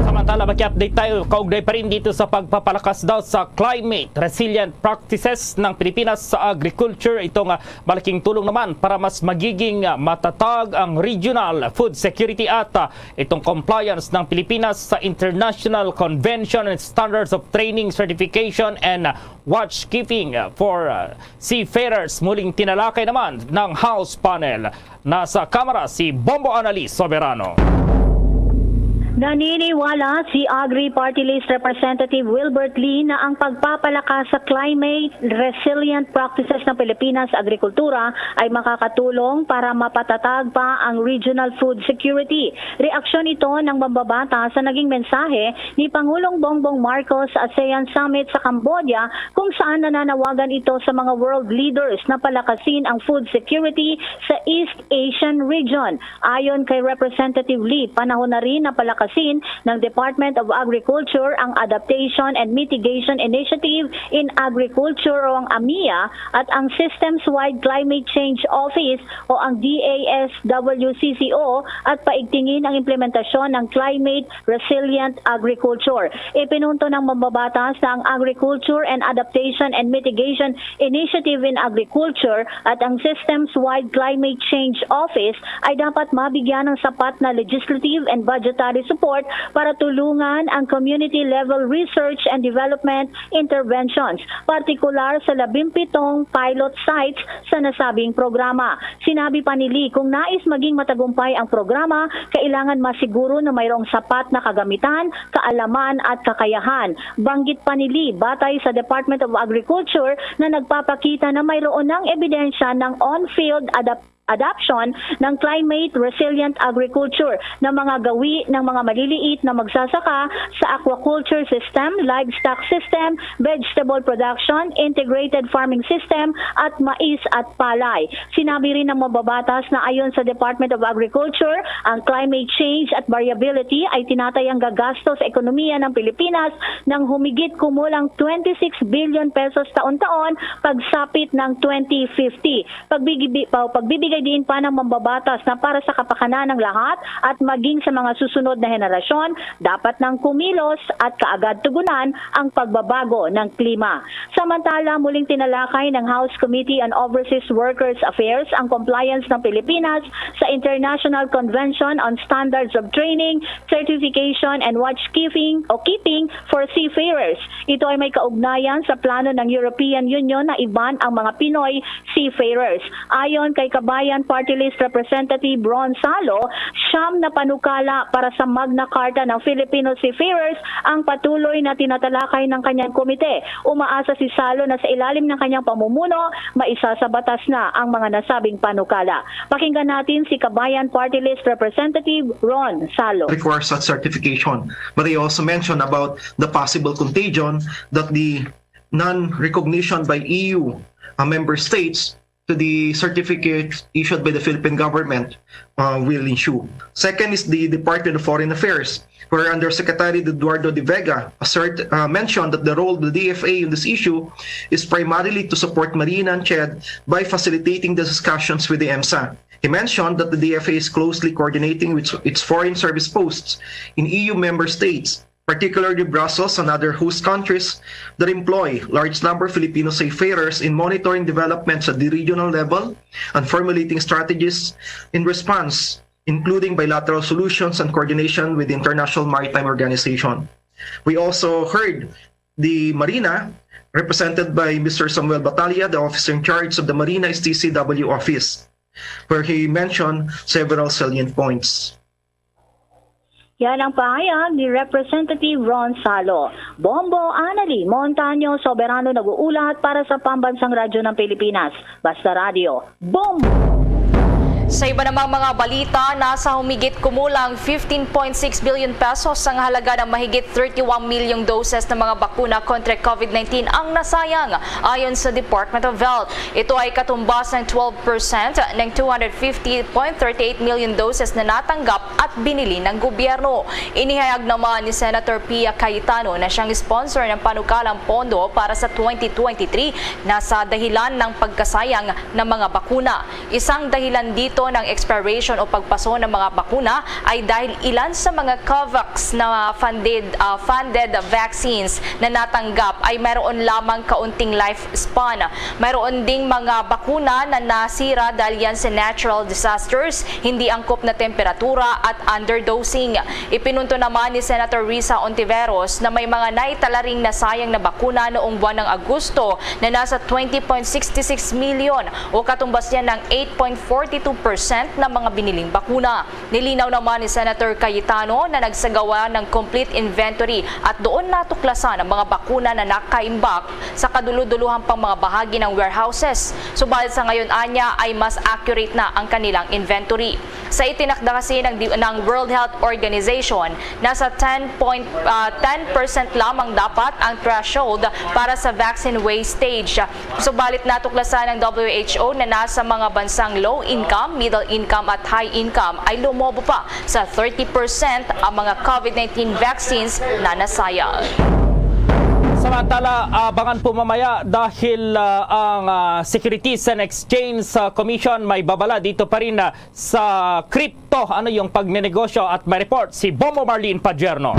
Samantala, maki-update tayo kaugnay pa rin dito sa pagpapalakas daw sa climate resilient practices ng Pilipinas sa agriculture. Ito nga malaking tulong naman para mas magiging, ah, matatag ang regional food security at, ah, itong compliance ng Pilipinas sa International Convention and Standards of Training, Certification, and, ah, Watchkeeping, ah, for, ah, Seafarers. Muling tinalakay naman ng House panel. Nasa kamera si Bombo Annalise Soberano. Naniniwala si Agri Party List Representative Wilbert Lee na ang pagpapalakas sa climate resilient practices ng Pilipinas sa agrikultura ay makakatulong para mapatatag pa ang regional food security. Reaksyon ito ng mambabata sa naging mensahe ni Pangulong Bongbong Marcos sa ASEAN Summit sa Cambodia, kung saan nananawagan ito sa mga world leaders na palakasin ang food security sa East Asian region. Ayon kay Representative Lee, panahon na rin na palakasin ng Department of Agriculture ang Adaptation and Mitigation Initiative in Agriculture o ang AMIA at ang Systems-Wide Climate Change Office o ang D A S W C C O at paigtingin ang implementasyon ng climate resilient agriculture. Ipinunto ng mambabatas na ang Agriculture and Adaptation and Mitigation Initiative in Agriculture at ang Systems-Wide Climate Change Office ay dapat mabigyan ng sapat na legislative and budgetary support para tulungan ang community-level research and development interventions, partikular sa labimpitong pilot sites sa nasabing programa. Sinabi pa ni Lee, kung nais maging matagumpay ang programa, kailangan masiguro na mayroong sapat na kagamitan, kaalaman at kakayahan. Banggit pa ni Lee, batay sa Department of Agriculture na nagpapakita na mayroon ng ebidensya ng on-field adaptation adoption ng climate resilient agriculture na mga gawi ng mga maliliit na magsasaka sa aquaculture system, livestock system, vegetable production, integrated farming system, at mais at palay. Sinabi rin ng mababatas na ayon sa Department of Agriculture, ang climate change at variability ay tinatayang gagasto sa ekonomiya ng Pilipinas ng humigit kumulang twenty-six billion pesos taon-taon pagsapit ng twenty fifty. Pagbigibi-, pa-, pagbibigay diin pa ng mambabatas na para sa kapakanan ng lahat at maging sa mga susunod na henerasyon, dapat nang kumilos at kaagad tugunan ang pagbabago ng klima. Samantala, muling tinalakay ng House Committee on Overseas Workers Affairs ang compliance ng Pilipinas sa International Convention on Standards of Training, Certification, and Watchkeeping o Keeping for Seafarers. Ito ay may kaugnayan sa plano ng European Union na i-ban ang mga Pinoy seafarers. Ayon kay Kabayan Party List Representative Ron Salo, siyam na panukala para sa Magna Carta ng Filipino Seafarers ang patuloy na tinatalakay ng kanyang komite. Umaasa si Salo na sa ilalim ng kanyang pamumuno, maisa sa batas na ang mga nasabing panukala. Pakinggan natin si Kabayan Party List Representative Ron Salo. Requires such certification. But they also mentioned about the possible contagion that the non-recognition by E U uh, member states to the certificate issued by the Philippine government uh, will ensue. Second is the Department of Foreign Affairs, where Undersecretary Eduardo de Vega assert, uh, mentioned that the role of the D F A in this issue is primarily to support Marina and CHED by facilitating the discussions with the EMSA. He mentioned that the D F A is closely coordinating with its foreign service posts in E U member states, particularly Brussels and other host countries that employ large number of Filipino seafarers in monitoring developments at the regional level and formulating strategies in response, including bilateral solutions and coordination with the International Maritime Organization. We also heard the Marina, represented by Mister Samuel Batalla, the officer in charge of the Marina S T C W office, where he mentioned several salient points. Yan ang pahayag ni Representative Ron Salo. Bombo Anali Montaño, Soberano nag-uulat para sa Pambansang Radyo ng Pilipinas. Basta Radyo, Bombo! Sa iba namang mga balita, nasa humigit kumulang fifteen point six billion pesos ang halaga ng mahigit thirty-one milyong doses ng mga bakuna kontra COVID nineteen ang nasayang, ayon sa Department of Health. Ito ay katumbas ng twelve percent ng two hundred fifty point thirty eight million doses na natanggap at binili ng gobyerno. Inihayag naman ni Senator Pia Cayetano na siyang sponsor ng panukalang pondo para sa twenty twenty-three na sa dahilan ng pagkasayang ng mga bakuna. Isang dahilan dito ng expiration o pagpaso ng mga bakuna ay dahil ilan sa mga COVAX na funded, ah, funded vaccines na natanggap ay mayroon lamang kaunting lifespan. Mayroon ding mga bakuna na nasira dahil yan sa natural disasters, hindi angkop na temperatura at underdosing. Ipinunto naman ni Senator Risa Ontiveros na may mga naitala ring nasayang na bakuna noong buwan ng Agosto na nasa twenty point six six million o katumbas niya ng eight point forty two percent ng mga biniling bakuna. Nilinaw naman ni Senator Cayetano na nagsagawa ng complete inventory at doon natuklasan ang mga bakuna na nakaimbak sa kaduluduluhan pang mga bahagi ng warehouses. Subalit sa ngayon anya ay mas accurate na ang kanilang inventory. Sa itinakda kasi ng, di- ng World Health Organization, nasa ten point, ah, ten percent lamang dapat ang threshold para sa vaccine wastage. Subalit natuklasan ng W H O na nasa mga bansang low income, middle income at high income ay lumobo pa sa thirty percent ang mga COVID nineteen vaccines na nasayang. Samantala, abangan po mamaya dahil ah, ang ah, Securities and Exchange ah, Commission may babala dito pa rin ah, sa crypto. Ano yung pagnenegosyo at may report si Bombo Marlene Pajerno.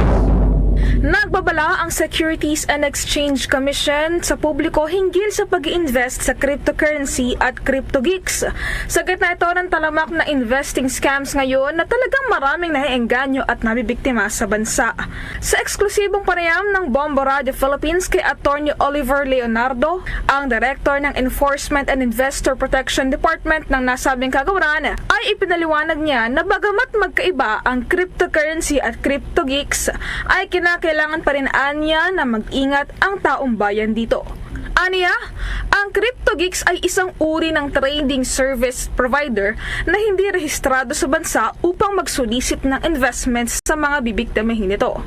Nagbabala ang Securities and Exchange Commission sa publiko hinggil sa pag-invest sa cryptocurrency at crypto geeks. Sa gitna ito ng talamak na investing scams ngayon na talagang maraming naiengganyo at nabibiktima sa bansa. Sa eksklusibong panayam ng Bombo Radio Philippines kay Attorney Oliver Leonardo, ang Director ng Enforcement and Investor Protection Department ng nasabing kagawaran, ay ipinaliwanag niya na bagamat magkaiba ang cryptocurrency at crypto geeks, ay kinakailangan pa rin anya na mag-ingat ang taong bayan dito. Aniya, ang CryptoGeeks ay isang uri ng trading service provider na hindi rehistrado sa bansa upang mag-solicit ng investments sa mga bibiktimahin nito.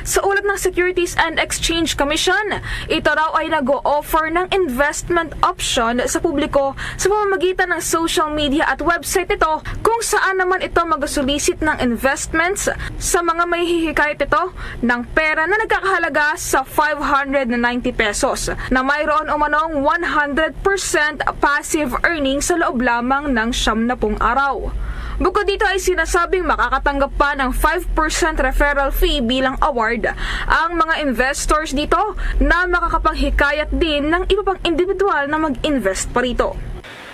Sa ulat ng Securities and Exchange Commission, ito raw ay nag-o-offer ng investment option sa publiko sa pamamagitan ng social media at website nito, kung saan naman ito mag-solicit ng investments sa mga mahihikayat nito ng pera na nagkakahalaga sa five hundred ninety pesos, na mayroon umanong one hundred percent passive earning sa loob lamang ng siyam na pung araw. Bukod dito ay sinasabing makakatanggap pa ng five percent referral fee bilang award ang mga investors dito, na makakapanghikayat din ng iba pang individual na mag-invest pa rito.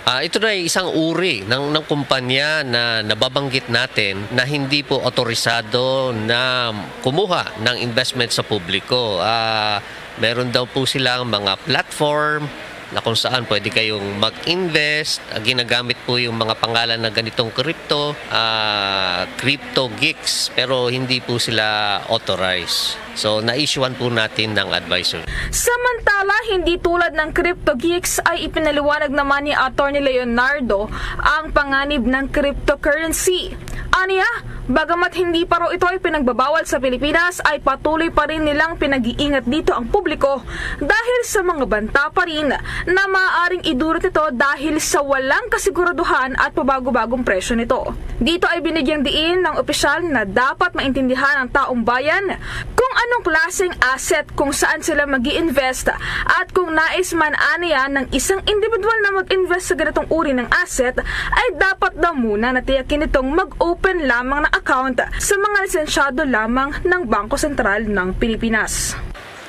Ah, ito na ay isang uri ng, ng kumpanya na nababanggit natin na hindi po otorisado na kumuha ng investment sa publiko. Ah, meron daw po silang mga platform na kung saan pwede kayong mag-invest. Ah, ginagamit po yung mga pangalan na ganitong crypto, ah, crypto geeks, pero hindi po sila authorized. So, na-issuean po natin ng advisory. Samantala, hindi tulad ng crypto geeks ay ipinaliwanag naman ni Attorney Leonardo ang panganib ng cryptocurrency. Aniya, bagamat hindi pa raw ito ay pinagbabawal sa Pilipinas, ay patuloy pa rin nilang pinag-iingat dito ang publiko dahil sa mga banta pa rin na maaaring idulot nito dahil sa walang kasiguraduhan at pabago-bagong presyo nito. Dito ay binigyang diin ng opisyal na dapat maintindihan ng taong bayan kung anong klaseng asset kung saan sila mag-i-invest, at kung nais man aniya ng isang individual na mag-invest sa ganitong uri ng asset, ay dapat daw muna natiyakin itong mag-open lamang ng account sa mga lisensyado lamang ng Bangko Sentral ng Pilipinas.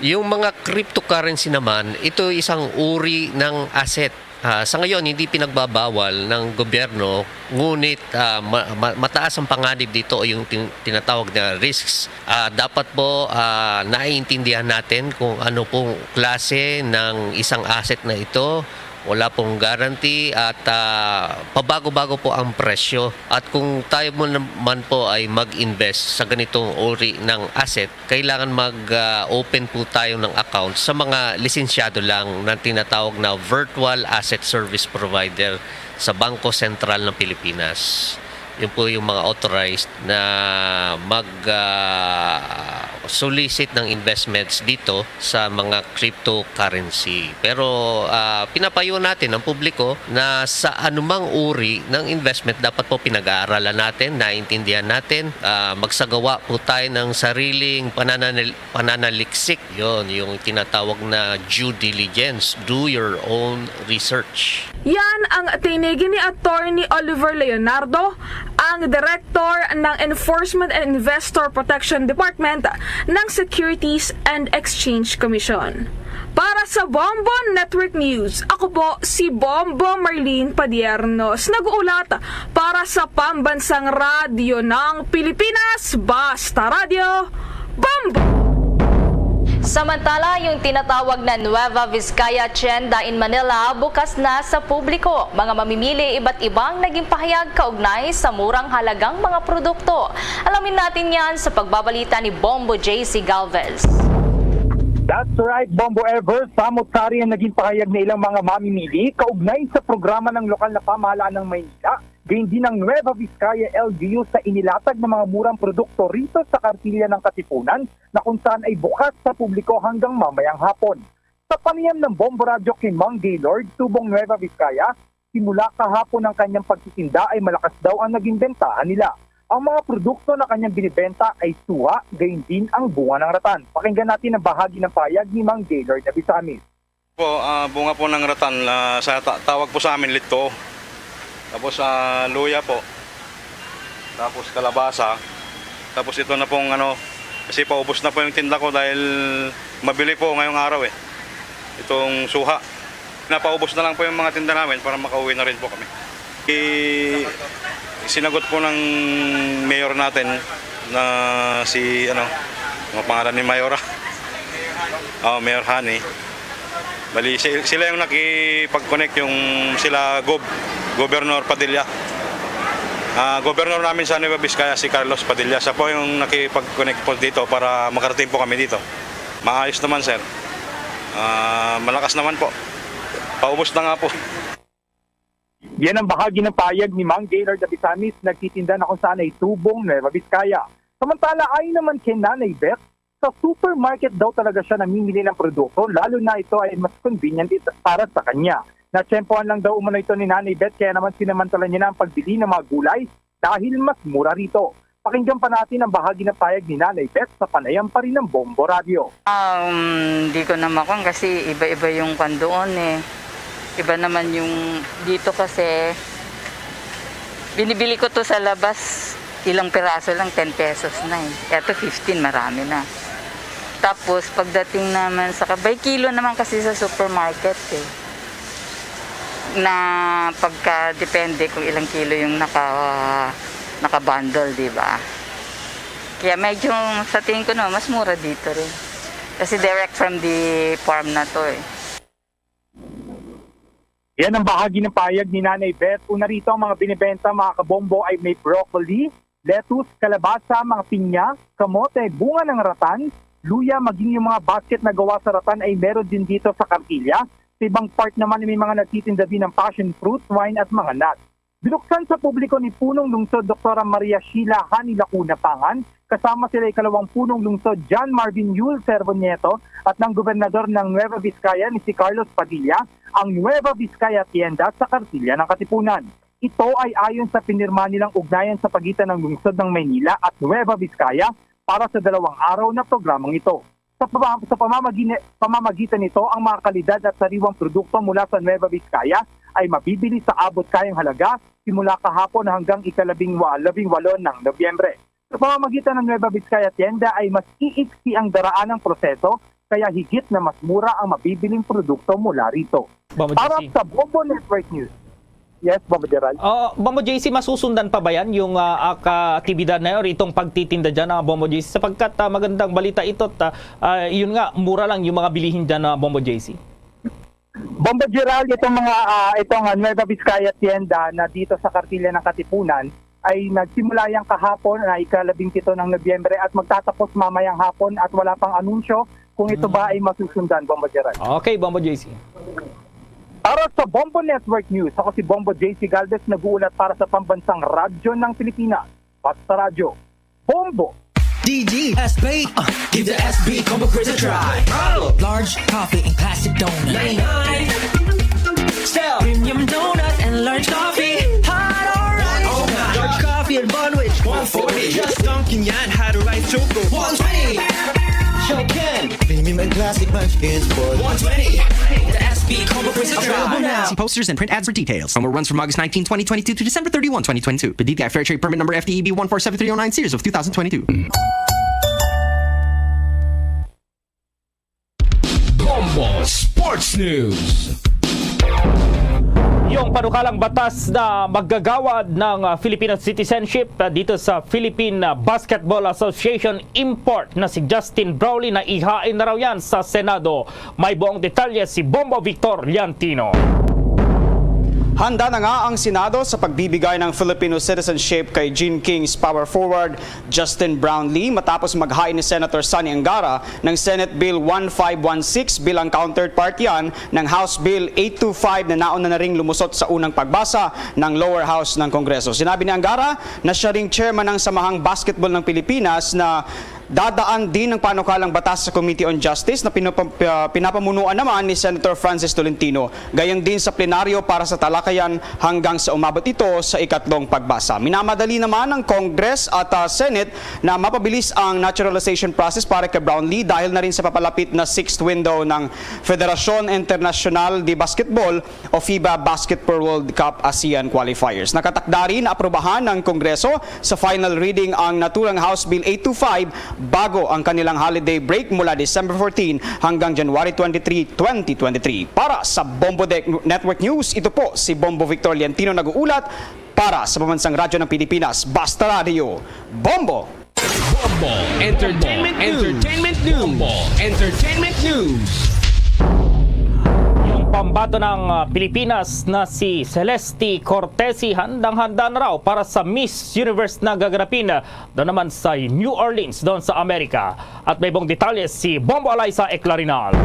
Yung mga cryptocurrency naman, ito isang uri ng asset. Ah, sa ngayon, hindi pinagbabawal ng gobyerno, ngunit, ah, ma-, ma-, mataas ang panganib dito, yung tin-, tinatawag na risks. Ah, dapat po, ah, naiintindihan natin kung ano pong klase ng isang asset na ito. Wala pong guarantee at, ah, pabago-bago po ang presyo. At kung tayo mo naman po ay mag-invest sa ganitong uri ng asset, kailangan mag, ah, open po tayo ng account sa mga lisensyado lang na tinatawag na virtual asset service provider sa Bangko Sentral ng Pilipinas. Yun po yung mga authorized na mag, ah, solicit ng investments dito sa mga cryptocurrency. Pero, ah, pinapayo natin ang publiko na sa anumang uri ng investment, dapat po pinag-aaralan natin, naintindihan natin, ah, magsagawa po tayo ng sariling panananal-, pananaliksik. Yon, yung tinatawag na due diligence. Do your own research. Yan ang tinigi ni Attorney Oliver Leonardo, ang Director ng Enforcement and Investor Protection Department ng Securities and Exchange Commission. Para sa Bombo Network News, ako po si Bombo Marlene Padiernos, nag-uulat para sa Pambansang Radyo ng Pilipinas, Basta Radyo, Bombo! Samantala, yung tinatawag na Nueva Vizcaya Tienda in Manila bukas na sa publiko. Mga mamimili iba't ibang naging pahayag kaugnay sa murang halagang mga produkto. Alamin natin yan sa pagbabalita ni Bombo J C Galvez. That's right, Bombo Ever. Samot-sari ang naging pahayag ng ilang mga mamimili kaugnay sa programa ng lokal na pamahalaan ng Maynila, gayon din ang Nueva Vizcaya L G U, sa inilatag ng mga murang produkto rito sa kartilya ng Katipunan na kung saan ay bukas sa publiko hanggang mamayang hapon. Sa panayam ng Bombo Radyo kay Mang Gaylord, tubong Nueva Vizcaya, simula kahapon ang kanyang pagtitinda ay malakas daw ang naging bentahan nila. Ang mga produkto na kanyang binibenta ay suha, gayon din ang bunga ng ratan. Pakinggan natin ang bahagi ng pahayag ni Mang Gaylord Abisamis. Po, ah, bunga po ng ratan, ah, sa ta-, tawag po sa amin, lito. Tapos, ah, luya po. Tapos kalabasa. Tapos ito na pong ano, kasi paubos na po yung tinda ko dahil mabili po ngayong araw eh. Itong suha. Napaubos na lang po yung mga tinda namin para makauwi na rin po kami. I-, sinagot po ng mayor natin na si, ano, mga pangalan ni Mayora. Oh, Mayor Honey. Bali, si-, sila yung nakipag-connect, yung sila Gob-, Governor Padilla. Ah, Governor namin sa Nueva Vizcaya, si Carlos Padilla. Siya po yung nakipag-connect po dito para makarating po kami dito. Maayos naman, sir. Ah, malakas naman po. Paubos na nga po. Yan ang bahagi ng payag ni Mang Gaylord Abisamis, nagtitinda na kung saan ay Tubong, Nueva Vizcaya. Samantala, ayon naman kay Nanay Beth, sa supermarket daw talaga siya namimili ng produkto, lalo na ito ay mas convenient it-, para sa kanya. Natsyempohan lang daw umano ito ni Nanay Beth, kaya naman sinamantala niya na ang pagbili ng mga gulay dahil mas mura rito. Pakinggan pa natin ang bahagi ng payag ni Nanay Beth sa panayam pa rin ng Bombo Radio. Um, di ko na makuha kasi iba-iba yung kwan doon eh. Iba naman yung dito kasi binibili ko to sa labas, ilang piraso lang, ten pesos na eh. Eto fifteen, marami na. Tapos pagdating naman sa ka-, by kilo naman kasi sa supermarket eh. Na pagka depende kung ilang kilo yung naka, naka-bundle, di ba? Kaya medyo sa tingin ko naman, mas mura dito rin. Kasi direct from the farm na to eh. Yan ang bahagi ng payag ni Nanay Beth. Una rito, ang mga binibenta, mga kabombo, ay may broccoli, lettuce, kalabasa, mga pinya, kamote, bunga ng ratan, luya, maging yung mga basket na gawa sa ratan ay meron din dito sa kartilya. Sa ibang part naman, may mga nagtitinda din ng passion fruit, wine at mga nuts. Binuksan sa publiko ni Punong Lungsod Doktora Maria Sheila Hani Lacuna Pangan, kasama sila ikalawang Punong Lungsod John Marvin Yul Servo Nieto at ng Gobernador ng Nueva Vizcaya ni si Carlos Padilla ang Nueva Vizcaya Tienda sa kartilya ng Katipunan. Ito ay ayon sa pinirma nilang ugnayan sa pagitan ng Lungsod ng Maynila at Nueva Vizcaya para sa dalawang araw na programang ito. Sa pama-, sa pamamagine-, pamamagitan nito, ang mga kalidad at sariwang produkto mula sa Nueva Vizcaya ay mabibili sa abot kayang halaga simula kahapon hanggang ikalabing wa-, labing walo ng Nobyembre. Sa pamamagitan ng Nueva Vizcaya Tienda ay mas iiksi ang daraan ng proseso, kaya higit na mas mura ang mabibiling produkto mula rito. Bombo Para J C. Sa Bombo Network News, yes, Bombo Gerald? Oh, Bombo J C, masusundan pa ba yan yung, ah, ah, ka-, aktibidad na yun, itong pagtitinda dyan, ah, Bombo J C? Sapagkat, ah, magandang balita ito, at, ah, ah, yun nga, mura lang yung mga bilihin dyan, ah, Bombo J C. Bombo Gerald, itong mga, ah, itong, ah, Nueva Vizcaya Tienda na dito sa kartilya ng Katipunan ay nagsimula yang kahapon na ikalabing pito ng Nobyembre at magtatapos mamayang hapon at wala pang anunsyo kung ito ba Mm. ay masusundan, Bombo Gerald. Okay, Bombo J C. Para sa Bombo Network News, ako si Bombo J C Galvez, nag-uulat para sa Pambansang Radyo ng Pilipinas, Basta Radyo, Bombo. D D S B, uh, give the S B Combo Craze a try. Large coffee and classic donut. Nine nine. Style. Premium donut and large coffee. Hot or ice. Large coffee and bun wich. One forty. Just dunking yan, hot or ice choco. One twenty. Show can. Premium and classic munchkins for one twenty. The S B Combo Craze a try. Available now. See posters and print ads for details. Promo runs from August nineteen, twenty twenty-two to December thirty-one, twenty twenty-two. Per D T I Fair Trade Permit Number F T E B one four seven three oh nine, series of two thousand twenty-two. Bombo Sports News. Yung panukalang batas na maggagawad ng, ah, Filipino citizenship, ah, dito sa Philippine, ah, Basketball Association import na si Justin Brownlee, na ihain na raw yan sa Senado. May buong detalye si Bombo Victor Liantino. Handa na nga ang Senado sa pagbibigay ng Filipino citizenship kay Gene King's power forward Justin Brownlee matapos maghain ni Senator Sonny Angara ng Senate Bill one five one six bilang counterpart yan ng House Bill eight two five na nauna na ring lumusot sa unang pagbasa ng lower house ng Kongreso. Sinabi ni Angara na siya ring chairman ng Samahang Basketball ng Pilipinas na dadaan din ang panukalang batas sa Committee on Justice na pinapa-, uh, pinapamunuan naman ni Senator Francis Tolentino, gayon din sa plenaryo para sa talakayan hanggang sa umabot ito sa ikatlong pagbasa. Minamadali naman ng Congress at, uh, Senate na mapabilis ang naturalization process para kay Brownlee dahil na rin sa papalapit na sixth window ng Federacion Internacional de Basketball o FIBA Basketball World Cup ASEAN qualifiers. Nakatakda rin na aprubahan ng Kongreso sa final reading ang naturang House Bill eight two five bago ang kanilang holiday break mula December fourteen hanggang January twenty-three, twenty twenty-three. Para sa Bombo De-, Network News, ito po si Bombo Victor Liantino nag-uulat para sa Pambansang Radyo ng Pilipinas, Basta Radyo, Bombo! Bombo Entertainment News. Entertainment News. Bombo Entertainment News. Yung pambato ng, ah, Pilipinas na si Celeste Cortesi handang-handa na raw para sa Miss Universe na gaganapin, ah, doon naman sa New Orleans, doon sa Amerika. At may buong detalye si Bombo Alaysa Eclarinal.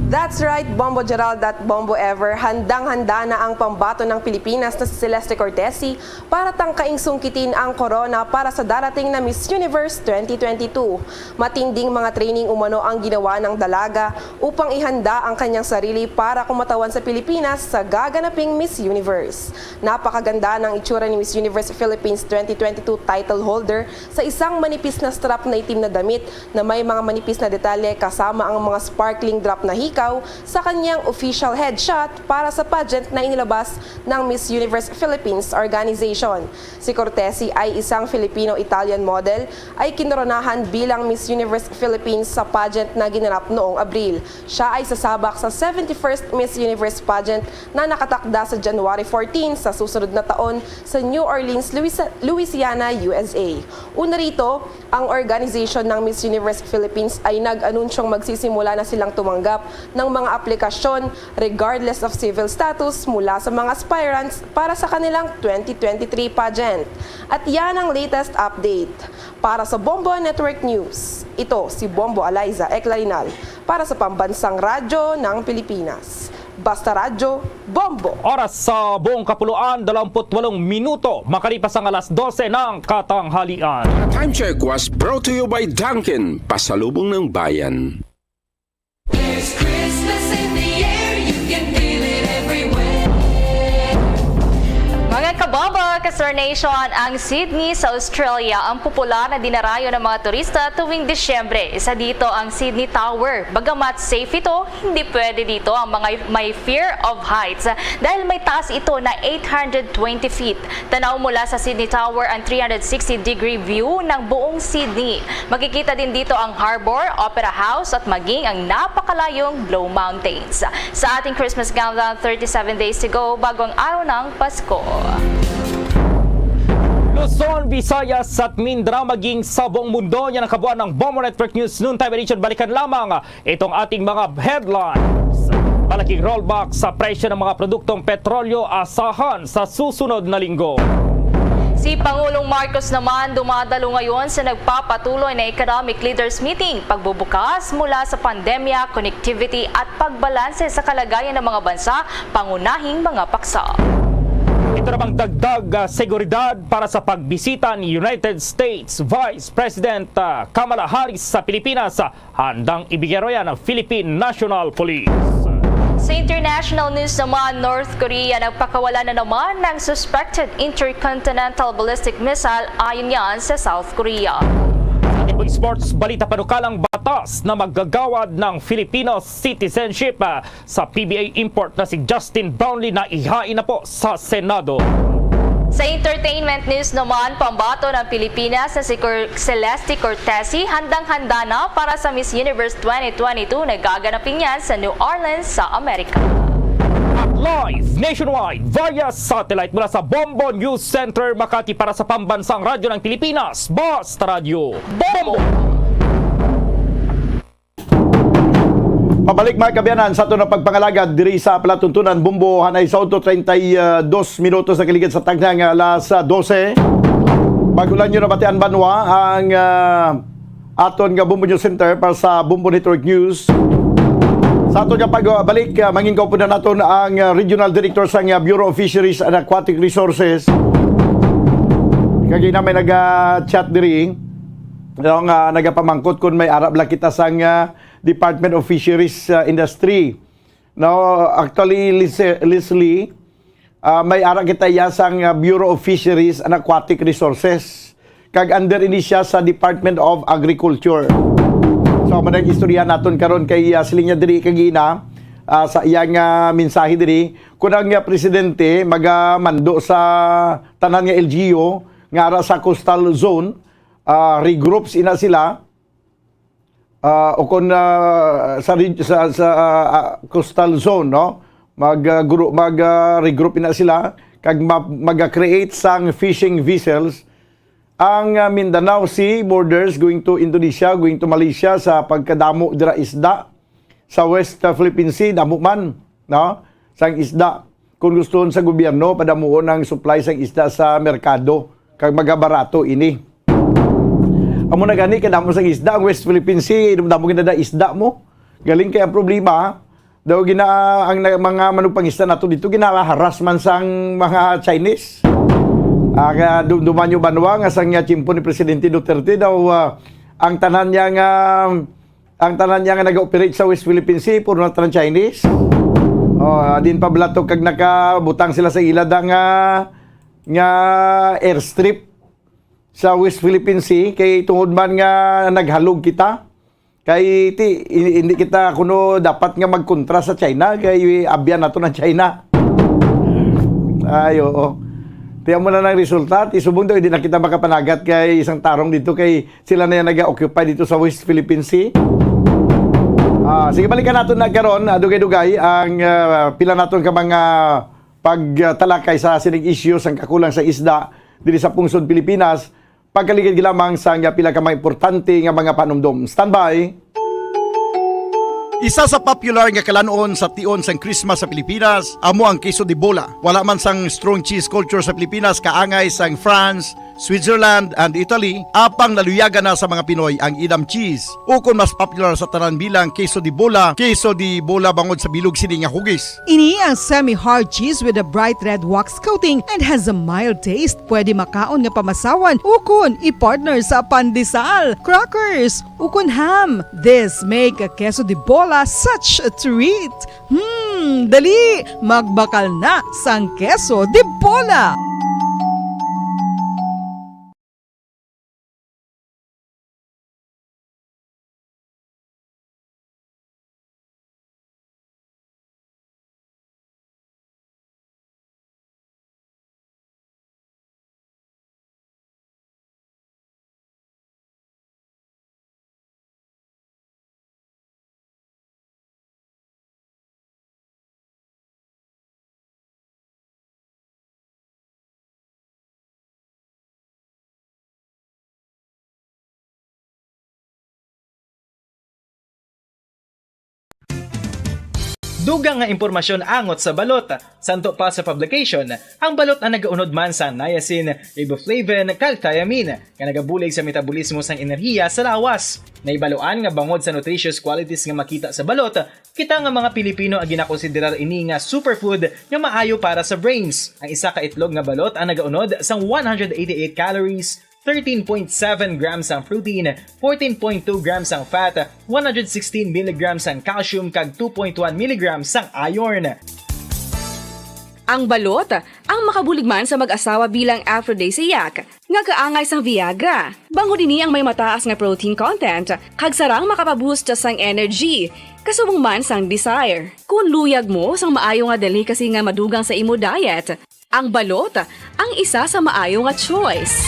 That's right, Bombo Gerald at Bombo Ever. Handang-handa na ang pambato ng Pilipinas na si Celeste Cortesi para tangkaing sungkitin ang korona para sa darating na Miss Universe twenty twenty-two. Matinding mga training umano ang ginawa ng dalaga upang ihanda ang kanyang sarili para kumatawan sa Pilipinas sa gaganaping Miss Universe. Napakaganda ng itsura ni Miss Universe Philippines twenty twenty-two title holder sa isang manipis na strap na itim na damit na may mga manipis na detalye, kasama ang mga sparkling drop na hikaw sa kanyang official headshot para sa pageant na inilabas ng Miss Universe Philippines Organization. Si Cortesi ay isang Filipino-Italian model ay kinoronahan bilang Miss Universe Philippines sa pageant na ginanap noong Abril. Siya ay sasabak sa seventy-first Miss Universe pageant na nakatakda sa January fourteen sa susunod na taon sa New Orleans, Louis-, Louisiana, U S A. Una rito, ang organization ng Miss Universe Philippines ay nag-anunsyong magsisimula na silang tumanggap ng mga aplikasyon regardless of civil status mula sa mga aspirants para sa kanilang twenty twenty-three pageant. At yan ang latest update. Para sa Bombo Network News, ito si Bombo Eliza Eclarinal para sa Pambansang Radyo ng Pilipinas. Basta Radyo, Bombo! Oras sa buong kapuluan, dalawampu't walong minuto makalipas ang alas dose ng katanghalian. Time check was brought to you by Dunkin', pasalubong ng bayan. There's Christmas in the air, you can feel it everywhere. Mga kabombo, ka-Star Nation, ang Sydney sa Australia ang popular na dinarayo ng mga turista tuwing Disyembre. Isa dito ang Sydney Tower. Bagamat safe ito, hindi pwede dito ang mga may fear of heights dahil may taas ito na eight hundred twenty feet. Tanaw mula sa Sydney Tower ang three hundred sixty degree view ng buong Sydney. Makikita din dito ang harbor, Opera House at maging ang napakalayong Blue Mountains. Sa ating Christmas countdown, thirty-seven days to go bago ang araw ng Pasko. Luzon, Visayas at Mindanao, maging sa buong mundo, yan ang kabuuan ng Bombo Network News Noontime Edition. Balikan lamang itong ating mga headlines. Malaking rollback sa presyo ng mga produktong petrolyo asahan sa susunod na linggo. Si Pangulong Marcos naman dumadalo ngayon sa nagpapatuloy na economic leaders meeting, pagbubukas mula sa pandemya, connectivity at pagbalanse sa kalagayan ng mga bansa, pangunahing mga paksa. Ito namang dagdag, ah, seguridad para sa pagbisita ni United States Vice President, ah, Kamala Harris sa Pilipinas, ah, handang ibigay raw yan ang Philippine National Police. Sa international news naman, North Korea nagpakawala na naman ng suspected intercontinental ballistic missile, ayon yan sa South Korea. Sa ating sports balita, panukalang batas na maggagawad ng Filipino citizenship, ah, sa P B A import na si Justin Brownlee na ihain na po sa Senado. Sa entertainment news naman, pambato ng Pilipinas na si Cor-, Celeste Cortesi handang-handa na para sa Miss Universe twenty twenty-two na gaganapin yan sa New Orleans sa Amerika. At live nationwide via satellite mula sa Bombo News Center, Makati, para sa Pambansang Radyo ng Pilipinas, Basta Radyo Bombo! Pabalik, mga kaabyanan, sa aton nga pagpangalagad diri sa palatuntunan Bombo, hanay sa otro treinta y dos minutos na kaligid sa tanghang alas dose. Bago lang nyo nabatian, banwa, ang, ah, aton nga Bombo News Center para sa Bombo Network News. Sa aton nga pagbalik, ah, mangin kaupunan naton ang, ah, Regional Director sang, ah, Bureau of Fisheries and Aquatic Resources. Kagina may naga-chat diri, no, nga nagapamangkot kung may ara bala kita sang, ah, Department of Fisheries, ah, Industry. No, actually, Lise-, Leslie, ah, may ara kita iya sang, ah, Bureau of Fisheries and Aquatic Resources. Kag under ini siya sa Department of Agriculture. So, amo na ang istorya naton karon kay, ah, siling niya diri kagina, ah, sa iyang, ah, mensahe diri, kung ang, ah, presidente magamando sa tanan nga L G U nga ara sa coastal zone, ah, regroups ina sila, ah, o kon, ah, sa reg-, sa, sa, ah, ah, coastal zone, no? Mag, ah, gru-, mag, ah, regroup ina sila kag ma-, mag-create sang fishing vessels. Ang, ah, Mindanao Sea borders going to Indonesia, going to Malaysia sa pagkadamo dira isda. Sa West, ah, Philippine Sea, damo man, no? Sang isda. Kung gustuhon sa gobyerno, padamuon ang supply sang isda sa merkado, kag magabarato ini. Amo na gani, kadamo sang isda ang West Philippine Sea, damo gid na isda mo. Galing kay ang problema, Daw gina-, ang na-, mga manugpangista nato dito ginaharas man sang mga Chinese. Ah, kaya dumduman nyo ba, Noah, nga sang, ah, tiyempo ni Presidente Duterte daw, ah, ang tanan niya nga, ang tanan niya nga nag-operate sa West Philippine Sea, puro na tanan Chinese. Oh, ah, din pa bala to kag nakabutang sila sa ila da nga, nga airstrip sa West Philippine Sea, kay tungod man nga naghalog kita, kay ti, i-, hindi kita kuno dapat nga magkontra sa China, kay abyan nato ng China. Ay, oo. Tiyan mo na ng resulta, ti subong daw, hindi na kita makapanagat kay isang tarong dito, kay sila na yan nag-occupy dito sa West Philippine Sea. Ah, sige, balikan nato na karon, ah, dugay-dugay ang, ah, pila naton ka mga pagtalakay sa sining isyu sang kakulang sa isda diri sa pungsod Pilipinas, pagkaligid lamang sa nga pila ka mga importante nga mga panumdom. Standby! Isa sa popular nga kalanon sa tion sang Christmas sa Pilipinas amo ang queso de bola. Wala man sang strong cheese culture sa Pilipinas kaangay sang France, Switzerland, and Italy, apang naluyagan na sa mga Pinoy ang Edam cheese, ukon mas popular sa tanan bilang queso de bola, queso de bola bangod sa bilog sini nga hugis. Ini ang semi-hard cheese with a bright red wax coating and has a mild taste. Pwede makaon nga pamasawan ukon i-partner sa pandesal, crackers, ukon ham. This make a queso de bola such a treat. Hmm, dali, magbakal na sang queso de bola. Dugang nga impormasyon angot sa balot. Santo pa sa publication, ang balot ang nagaunod man sa niacin, riboflavin, kag thiamine, nga nagabulig sa metabolismo sang enerhiya sa lawas. Nahibaluan nga bangod sa nutritious qualities nga makita sa balot, kita nga mga Pilipino ang ginakonsiderar ini nga superfood nga maayo para sa brains. Ang isa ka itlog nga balot ang nagaunod sang one hundred eighty-eight calories, thirteen point seven grams ang protein, fourteen point two grams ang fat, one hundred sixteen milligrams ang calcium, kag two point one milligrams ang iron. Ang balot ang makabulig man sa mag-asawa bilang aphrodisiac, nga kaangay sang Viagra. Bangod ini ang may mataas nga protein content, kag sarang makapaboost sang energy, kasubong man sang desire. Kung luyag mo sang maayo nga delicacy nga madugang sa imo diet, ang balot ang isa sa maayo nga choice.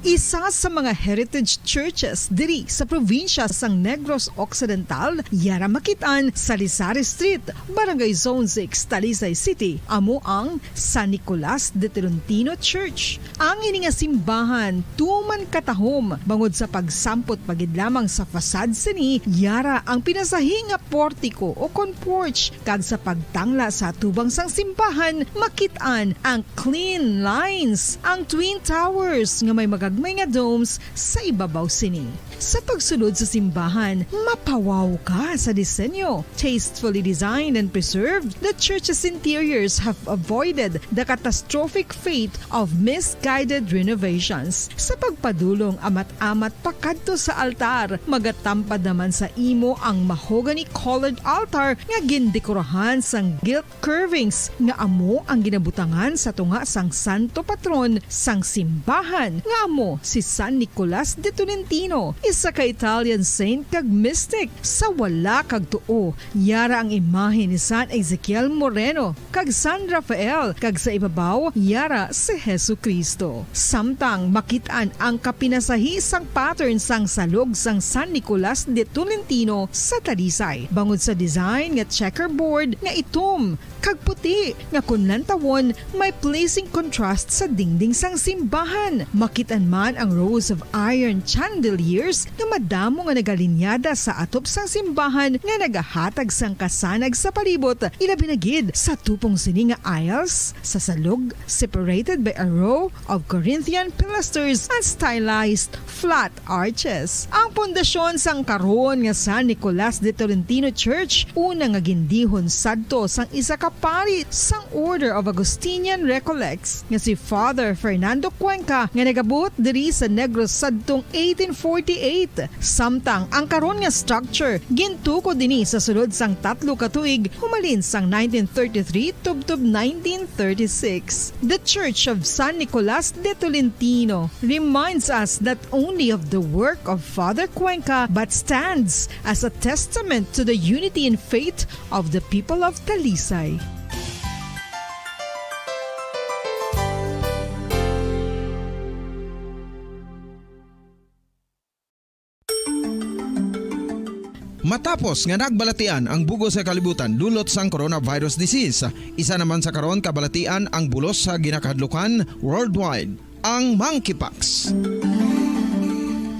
Isa sa mga heritage churches diri sa probinsya sang Negros Occidental, yara makit-an sa Lisari Street, Barangay Zone six, Talisay City, amo ang San Nicolas de Tolentino Church. Ang ini nga simbahan tuman katahom bangod sa pagsampot pa gid lamang sa fasad sini, yara ang pinasahi nga portiko o kon porch, kag sa pagtangla sa atubang sang simbahan, makit-an ang clean lines, ang twin towers nga may magagmay nga domes sa ibabaw sini. Sa pagsulod sa simbahan, mapawaw ka sa disenyo. Tastefully designed and preserved, the church's interiors have avoided the catastrophic fate of misguided renovations. Sa pagpadulong amat-amat pakadto sa altar, magatampad naman sa imo ang mahogany-colored altar nga gindekorahan sang gilt curvings nga amo ang ginabutangan sa tunga sang santo patron sang simbahan, nga amo si San Nicolas de Tolentino, isa ka Italian saint kag mystic. Sa wala kag tuo, yara ang imahe ni San Ezekiel Moreno kag San Rafael, kag sa ibabaw, yara si Jesu-Cristo. Samtang makit-an ang kapinasahi sang pattern sang salog sang San Nicolas de Tolentino sa Talisay, bangod sa design nga checkerboard nga itom kag puti nga kon lantawon may pleasing contrast sa dingding sang simbahan. Makit-an man ang rows of iron chandeliers nga madamo nga nagalinyada sa atop sang simbahan nga nagahatag sang kasanag sa palibot, ilabi na gid sa tupong sini nga aisles sa salog, separated by a row of Corinthian pilasters and stylized flat arches. Ang pundasyon sang karon nga San Nicolas de Tolentino Church, una nga gindihon sadto sang isa ka pari sang Order of Augustinian Recollects nga si Father Fernando Cuenca, nga nagabuot diri sa Negros sadtong eighteen forty-eight. Samtang ang karon nga structure gintukod dinhi sa sulod sang tatlo ka tuig, humalin sang nineteen thirty-three tubtob nineteen thirty-six. The Church of San Nicolas de Tolentino reminds us not only of the work of Father Cuenca but stands as a testament to the unity in faith of the people of Talisay. Matapos nga nagbalatian ang bug-os nga kalibutan dulot sang coronavirus disease, isa naman sa karon kabalatian ang bulos sa ginakahadlukan worldwide, ang monkeypox.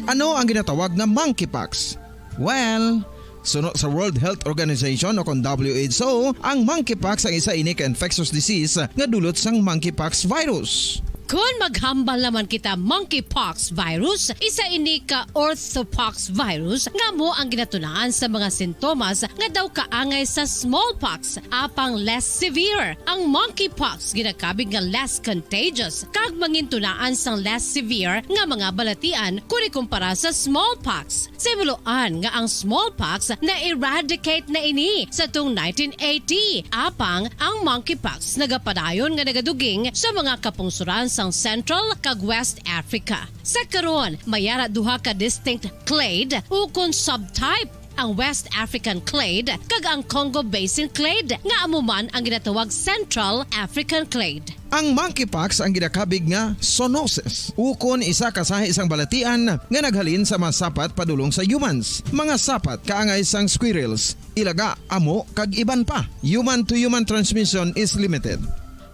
Ano ang ginatawag nga monkeypox? Well, suno sa World Health Organization o kon W H O, ang monkeypox ang isa ini ka infectious disease nga dulot sang monkeypox virus. Kon maghambal naman kita monkeypox virus, isa ini ka orthopox virus nga amo ang ginatunaan sa mga sintomas nga daw kaangay sa smallpox, apang less severe. Ang monkeypox ginakabig nga less contagious kag mangintunaan sang less severe nga mga balatian kon ikumpara sa smallpox. Sa himuloan nga ang smallpox na-eradicate na ini sa tong nineteen eighty, apang ang monkeypox nagapadayon nga nagaduging sa mga kapungsoran sang Central kag West Africa. Sa karon, may ara duha ka distinct clade ukon subtype, ang West African clade kag ang Congo Basin clade, nga amo man ang ginatawag Central African clade. Ang monkeypox ang ginakabig nga zoonosis, ukon isa ka sahi sang balatian nga naghalin sa mga sapat padulong sa humans, mga sapat kaangay sang squirrels, ilaga, amo, kag iban pa. Human-to-human transmission is limited.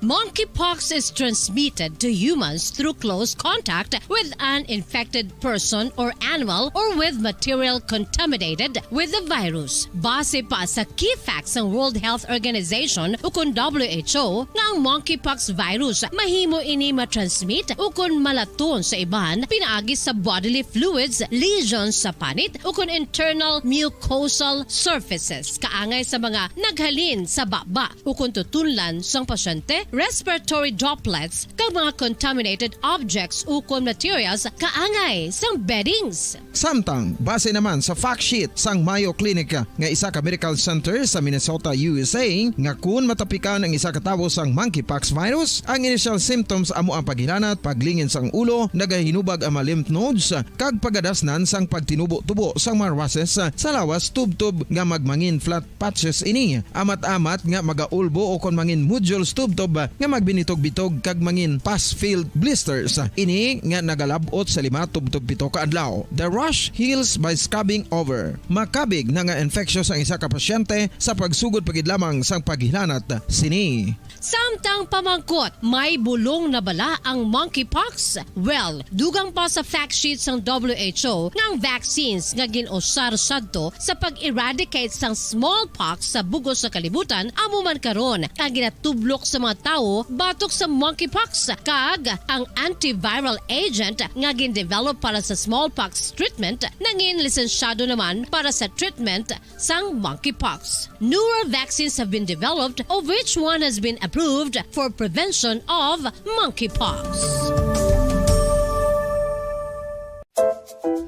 Monkeypox is transmitted to humans through close contact with an infected person or animal or with material contaminated with the virus. Base pa sa key facts sang World Health Organization ukon W H O nga ang monkeypox virus mahimo ini ma-transmit ukon malaton sa iban pinaagi sa bodily fluids, lesions sa panit ukon internal mucosal surfaces kaangay sa mga naghalin sa baba ukon tutunlan sang pasyente, respiratory droplets, kag mga contaminated objects ukon materials kaangay sang beddings. Samtang, base naman sa fact sheet sang Mayo Clinic nga isa ka medical center sa Minnesota, U S A, nga kun matapikan ang isa ka tawo sang monkeypox virus, ang initial symptoms amo ang paghilanat, paglingin sang ulo, nagahinubag ang mga lymph nodes, kag pagadasnan sang pagtinubo-tubo sang mga rushes sa lawas tubtob nga magmangin flat patches ini, amat-amat nga magaulbo ukon mangin nodules tubtob nga magbinitog-bitog kag mangin pus-filled blisters. Ini nga nagalab-ot sa lima tubtob pito ka adlaw. The rash heals by scabbing over. Makabig na nga infectious ang isa ka pasyente sa pagsugod pa gid lamang sang paghilanat sini. Samtang pamangkot, may bulong na bala ang monkeypox? Well, dugang pa sa fact sheet sang W H O nga ang vaccines nga gin-usar sadto sa pag-eradicate sang smallpox sa bug-os nga kalibutan amo man karon ang ginatublok sa mga tawo batok sa monkeypox, kag ang antiviral agent nga gin-develop para sa smallpox treatment nangin lisensyado naman para sa treatment sang monkeypox. Newer vaccines have been developed, of which one has been approved for prevention of monkeypox.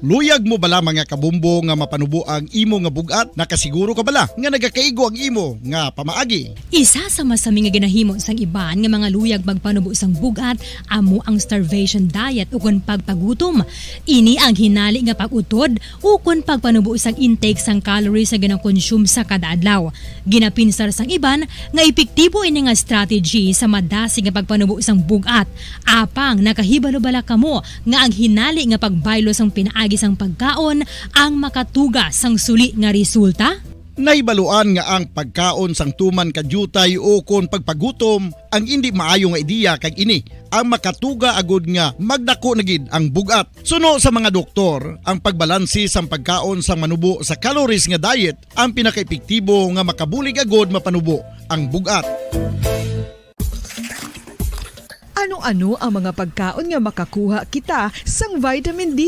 Luyag mo bala, mga kabombo, nga mapanubo ang imo nga bug-at? Nakasiguro ka bala nga nagakaigo ang imo nga pamaagi? Isa sa masami nga ginahimo sang iban nga mga luyag magpanubo sang bug-at amo ang starvation diet ukon pagpagutom. Ini ang hinali nga pag-utod ukon pagpanubo sang intake sang calories nga ginakonsume sa kada adlaw. Ginapinsar sang iban nga epektibo ini nga strategy sa madasig nga pagpanubo sang bug-at. Apang nakahibalo bala kamo nga ang hinali nga pagbaylo sang pinaagi sang pagkaon ang makatuga sang suli nga resulta? Nahibaluan nga ang pagkaon sang tuman ka diutay ukon pagpagutom ang indi maayo nga ideya, kag ini ang makatuga agud nga magdako na gid ang bug-at. Suno sa mga doktor, ang pagbalanse sang pagkaon sang manubo sa calories nga diet ang pinakaepektibo nga makabulig agud mapanubo ang bug-at. Ano-ano ang mga pagkaon nga makakuha kita sang vitamin D?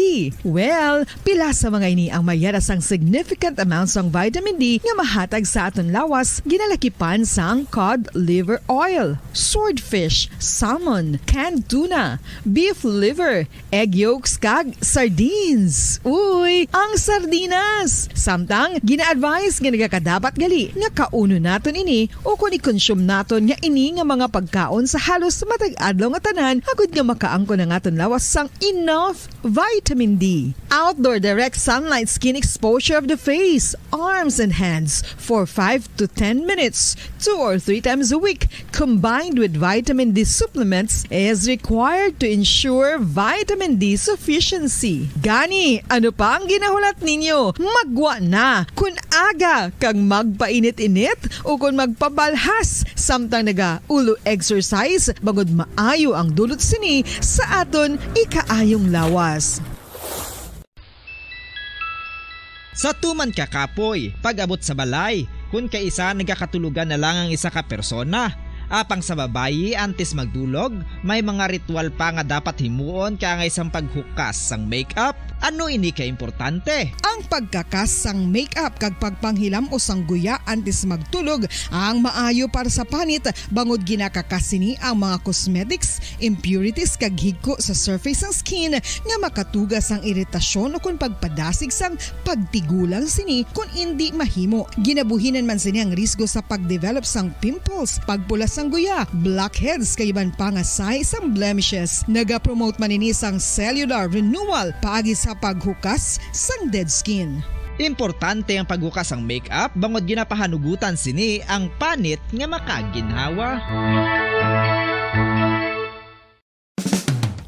Well, pila sa mga ini ang mayara sang significant amount sang vitamin D nga mahatag sa aton lawas, ginalakipan sang cod liver oil, swordfish, salmon, canned tuna, beef liver, egg yolks, kag sardines. Uy, ang sardinas! Samtang, gina-advise nga nagakadapat gali nga kaunon naton ini ukon i-consume naton nga ini nga mga pagkaon sa halos matag adlaw nga tanan, agud nga makaangkon ang aton lawas sang enough vitamin D. Outdoor direct sunlight skin exposure of the face, arms, and hands for five to ten minutes, two or three times a week, combined with vitamin D supplements, is required to ensure vitamin D sufficiency. Gani, ano pa ang ginahulat ninyo? Magwa na! Kun aga kag magpainit-init ukon magpabalhas samtang naga-ulo exercise, bangod maayo ang dulot sini sa aton ikaayong lawas. Sa tuman ka kapoy, pag-abot sa balay, kun kaisa nagakatulogan na lang ang isa ka persona. Apang sa babayi, antes magdulog, may mga ritual pa nga dapat himuon kaangay sang paghukas sang makeup. Ano ini ka importante? Ang pagkakas sang makeup kag pagpanghilam-os sang guya antes magtulog ang maayo para sa panit, bangod ginakakas sini ang mga cosmetics, impurities kag higko sa surface sang skin nga makatuga sang iritasyon ukon pagpadasig sang pagtigulang sini kon indi mahimo. Ginabuhinan man sini ang risgo sa pag-develop sang pimples, pagpula sang guya, blackheads kag iban pa nga sign sang blemishes. Nagapromote man ini sang cellular renewal paagi sa paghukas sang dead skin. Importante ang paghukas sang makeup bangod ginapahanugutan sini ang panit nga makaginhawa.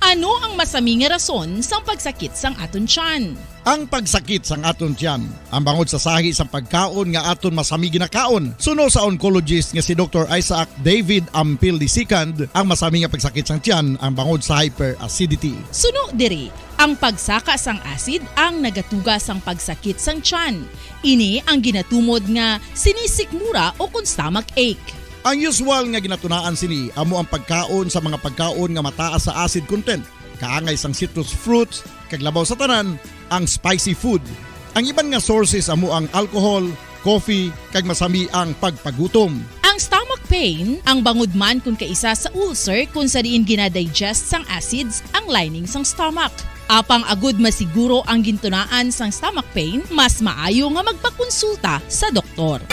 Ano ang masami nga rason sang pagsakit sang aton tiyan? Ang pagsakit sang aton tiyan, ang bangod sa sahi sang pagkaon nga aton masami ginakaon. Suno sa oncologist nga si Doktor Isaac David Ampil the second, ang masami nga pagsakit sang tiyan ang bangod sa hyperacidity. Suno diri, ang pagsaka sang acid ang nagatuga sang pagsakit sang tiyan. Ini ang ginatumod nga sinisikmura ukon stomach ache. Ang usual nga ginatunaan sini amo ang pagkaon sa mga pagkaon nga mataas sa acid content, kaangay sang citrus fruits, kag labaw sa tanan, ang spicy food. Ang iban nga sources amo ang alcohol, coffee, kag masami ang pagpagutom. Ang stomach pain, ang bangod man kon kaisa sa ulcer kon sa diin gina-digest sang acids ang lining sang stomach. Apang agud masiguro ang gintunaan sang stomach pain, mas maayo nga magpakonsulta sa doktor.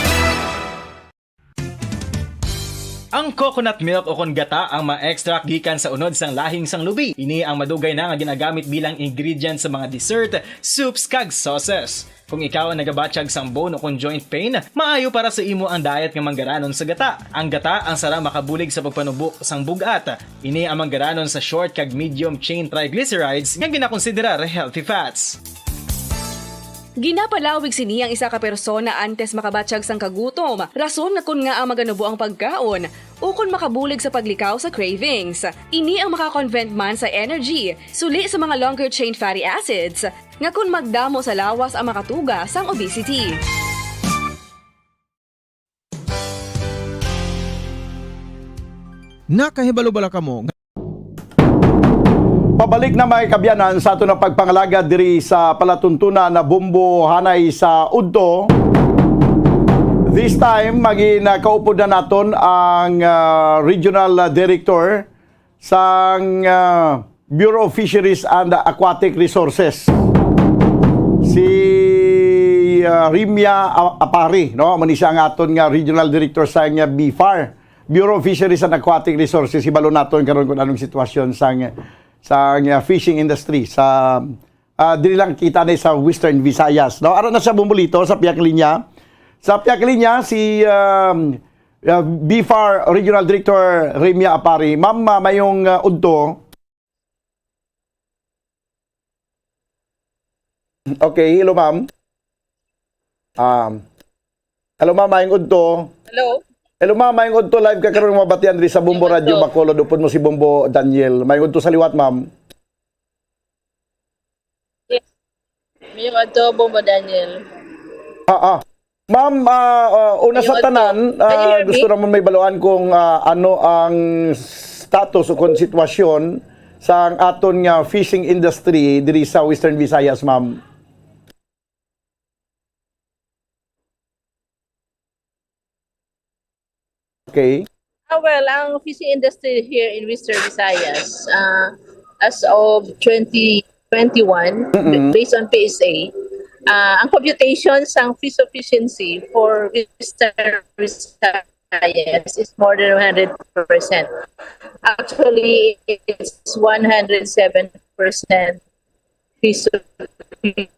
Ang coconut milk ukon gata ang ma-extract gikan sa unod sang lahing sang lubi. Ini ang madugay na nga ginagamit bilang ingredient sa mga dessert, soups, kag sauces. Kung ikaw ang nagabatyag sang bone ukon joint pain, maayo para sa imo ang diet nga manggaranon sa gata. Ang gata ang sarang makabulig sa pagpanubo sang bug-at. Ini ang manggaranon sa short kag medium chain triglycerides nga ginakonsiderar healthy fats. Ginapalawig sini ang isa ka persona antes makabatyag sang kagutom, rason nga kon ngaa maganubo ang pagkaon, ukon makabulig sa paglikaw sa cravings. Ini ang maka-convert man sa energy, suli sa mga longer chain fatty acids, nga kon magdamo sa lawas ang makatuga sang obesity. Nakahibalo bala kamo nga Pabalik na, mga kaabyanan, sa aton nga pagpangalagad diri sa palatuntunan na Bombo Hanay sa Udto. This time, magin, ah, kaupod na naton ang, ah, Regional, ah, Director sang, ah, Bureau of Fisheries and Aquatic Resources, si, ah, Rimia A-, Apari, no? Amo ni siya ang aton nga Regional Director sang, ah, BFAR, Bureau of Fisheries and Aquatic Resources. Hibalo naton karon kung anong sitwasyon sang, sang, ah, fishing industry sa, ah, dili lang kita ni sa Western Visayas, no? Ara na siya, Bombolito, sa pihak linya. Sa pihak linya, si, um, ah, BFAR Regional Director Rimia Apari. Ma'am, ah, mayong, ah, udto. Okay, hello, ma'am. Um, Hello, ma'am. Maayong udto. Hello. Hello, ma'am. Maayong udto. Live ka karon, mabatian diri sa Bombo Maayong Radio udto. Bacolod. Upod mo si Bombo Daniel. Maayong udto sa liwat, ma'am. Yes. Maayong udto, Bombo Daniel. Ah, ah. Ma'am, ah, ah, una Maayong sa udto. Tanan, Can you ah, hear me? Gusto naman may baluan kung, ah, ano ang status o kung sitwasyon sa ang aton nga fishing industry diri sa Western Visayas, ma'am. Okay. Ah, well, ang fishing industry here in Western Visayas, ah, as of twenty twenty-one, Mm-mm. Based on P S A, ah, ang computation sang fish sufficiency for Western Visayas is more than one hundred percent. Actually, it's one hundred seven percent fish sufficiency.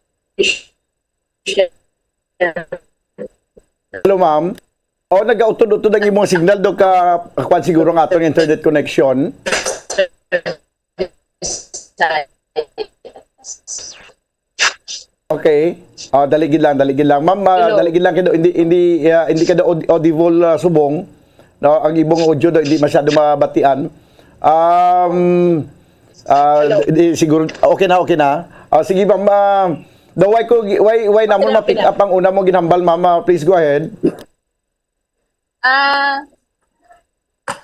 Hello, ma'am. Oh, nagautod-utod ang imong signal, do ka, kwan siguro nga atong internet connection. Okay. Ah, dali gid lang, dali gid lang. Ma'am, ah, Hello. Dali gid lang kay do, hindi, hindi, ah, hindi ka do aud-, audible, ah, subong. No, ang imong audio do, hindi masyado mabatian. Um, ah, Hello. Di, siguro, okay na, okay na. Ah, sige, ma'am, ah, do, why ko, why, why Okay namon na, okay ma-pick na. Up ang una mo ginhambal, ma'am? Ah, please go ahead. Ah,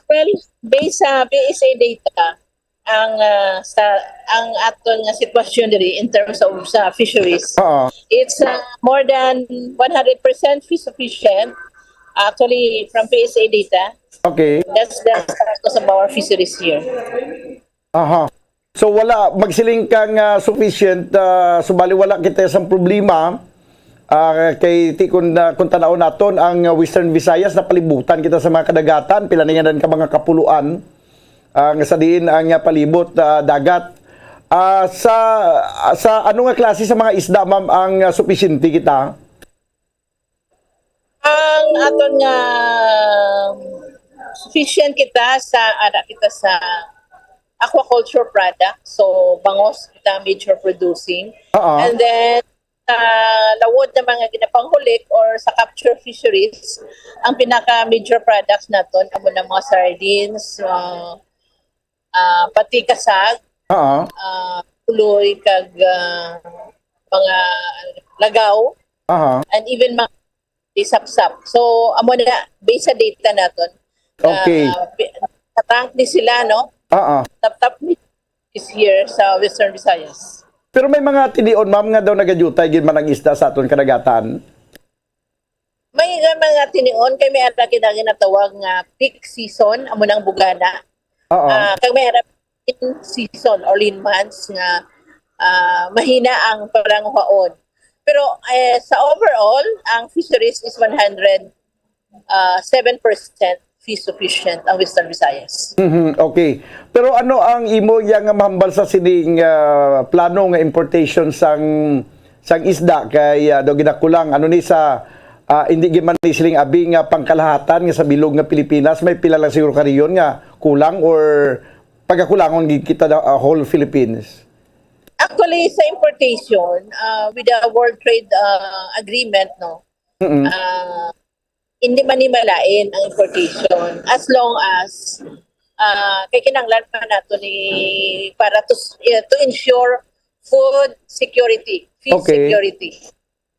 well, based sa P S A data, ang, ah, sa, ang aton nga sitwasyon diri in terms of sa fisheries, Oo. It's, ah, more than one hundred percent fish sufficient. Actually, from P S A data, Okay. That's the status of our fisheries here. Aha. So, wala, magsiling ka nga sufficient, ah, subali wala kita sang problema. Ah, kay ti kun, ah, kun tan-awon naton ang, ah, Western Visayas, napalibutan kita sa mga kadagatan, pila na yan ka mga kapuluan, ah, nga sa diin ang, ah, palibot, ah, dagat. Ah, sa, sa ano nga klase sa mga isda, ma'am, ang, ah, supisyente kita? Ang aton nga sufficient kita sa, ara kita sa aquaculture product. So, bangos kita major producing. Oo. And then, sa lawod na mga ginapanghulik or sa capture fisheries, ang pinaka major products naton amo na mga sardines, ah, ah, pati kasag, Oo. ah, tuloy kag, ah, mga lagaw, Aha. and even mga sapsap. So, amo na, based sa data naton, Okay. ah, pi-, sa tank ni sila, no? Oo. Tap-tap ni is here sa Western Visayas. Pero may mga tinion, ma'am, nga daw nagadutay gid man ang isda sa aton kadagatan. May nga mga tinion kay may ara kita ginatawag nga peak season, amo nang bugana. Oo. Ah, kag may ara in season or lean months nga, ah, mahina ang palanghuaon. Pero, eh, sa overall, ang fisheries is one hundred, ah, seven percent fish sufficient ang Western Visayas. Mhm, okay. Pero ano ang imo iya nga mahambal sa sining, ah, plano nga importation sang, sang isda kay, ah, daw ginakulang? Ano ni sa, ah, hindi gid man ni siling abi nga pangkalahatan nga sa bilog nga Pilipinas, may pila lang siguro ka rehiyon nga kulang or pagakulangon gid kita na, ah, whole Philippines? Actually, sa importation, ah, with the World Trade, ah, Agreement, no, Mm-mm. ah, hindi man ni malain ang importation as long as, ah, kay kinahanglan pa nato ni para to s-, eh, to ensure food security, feed Okay. security.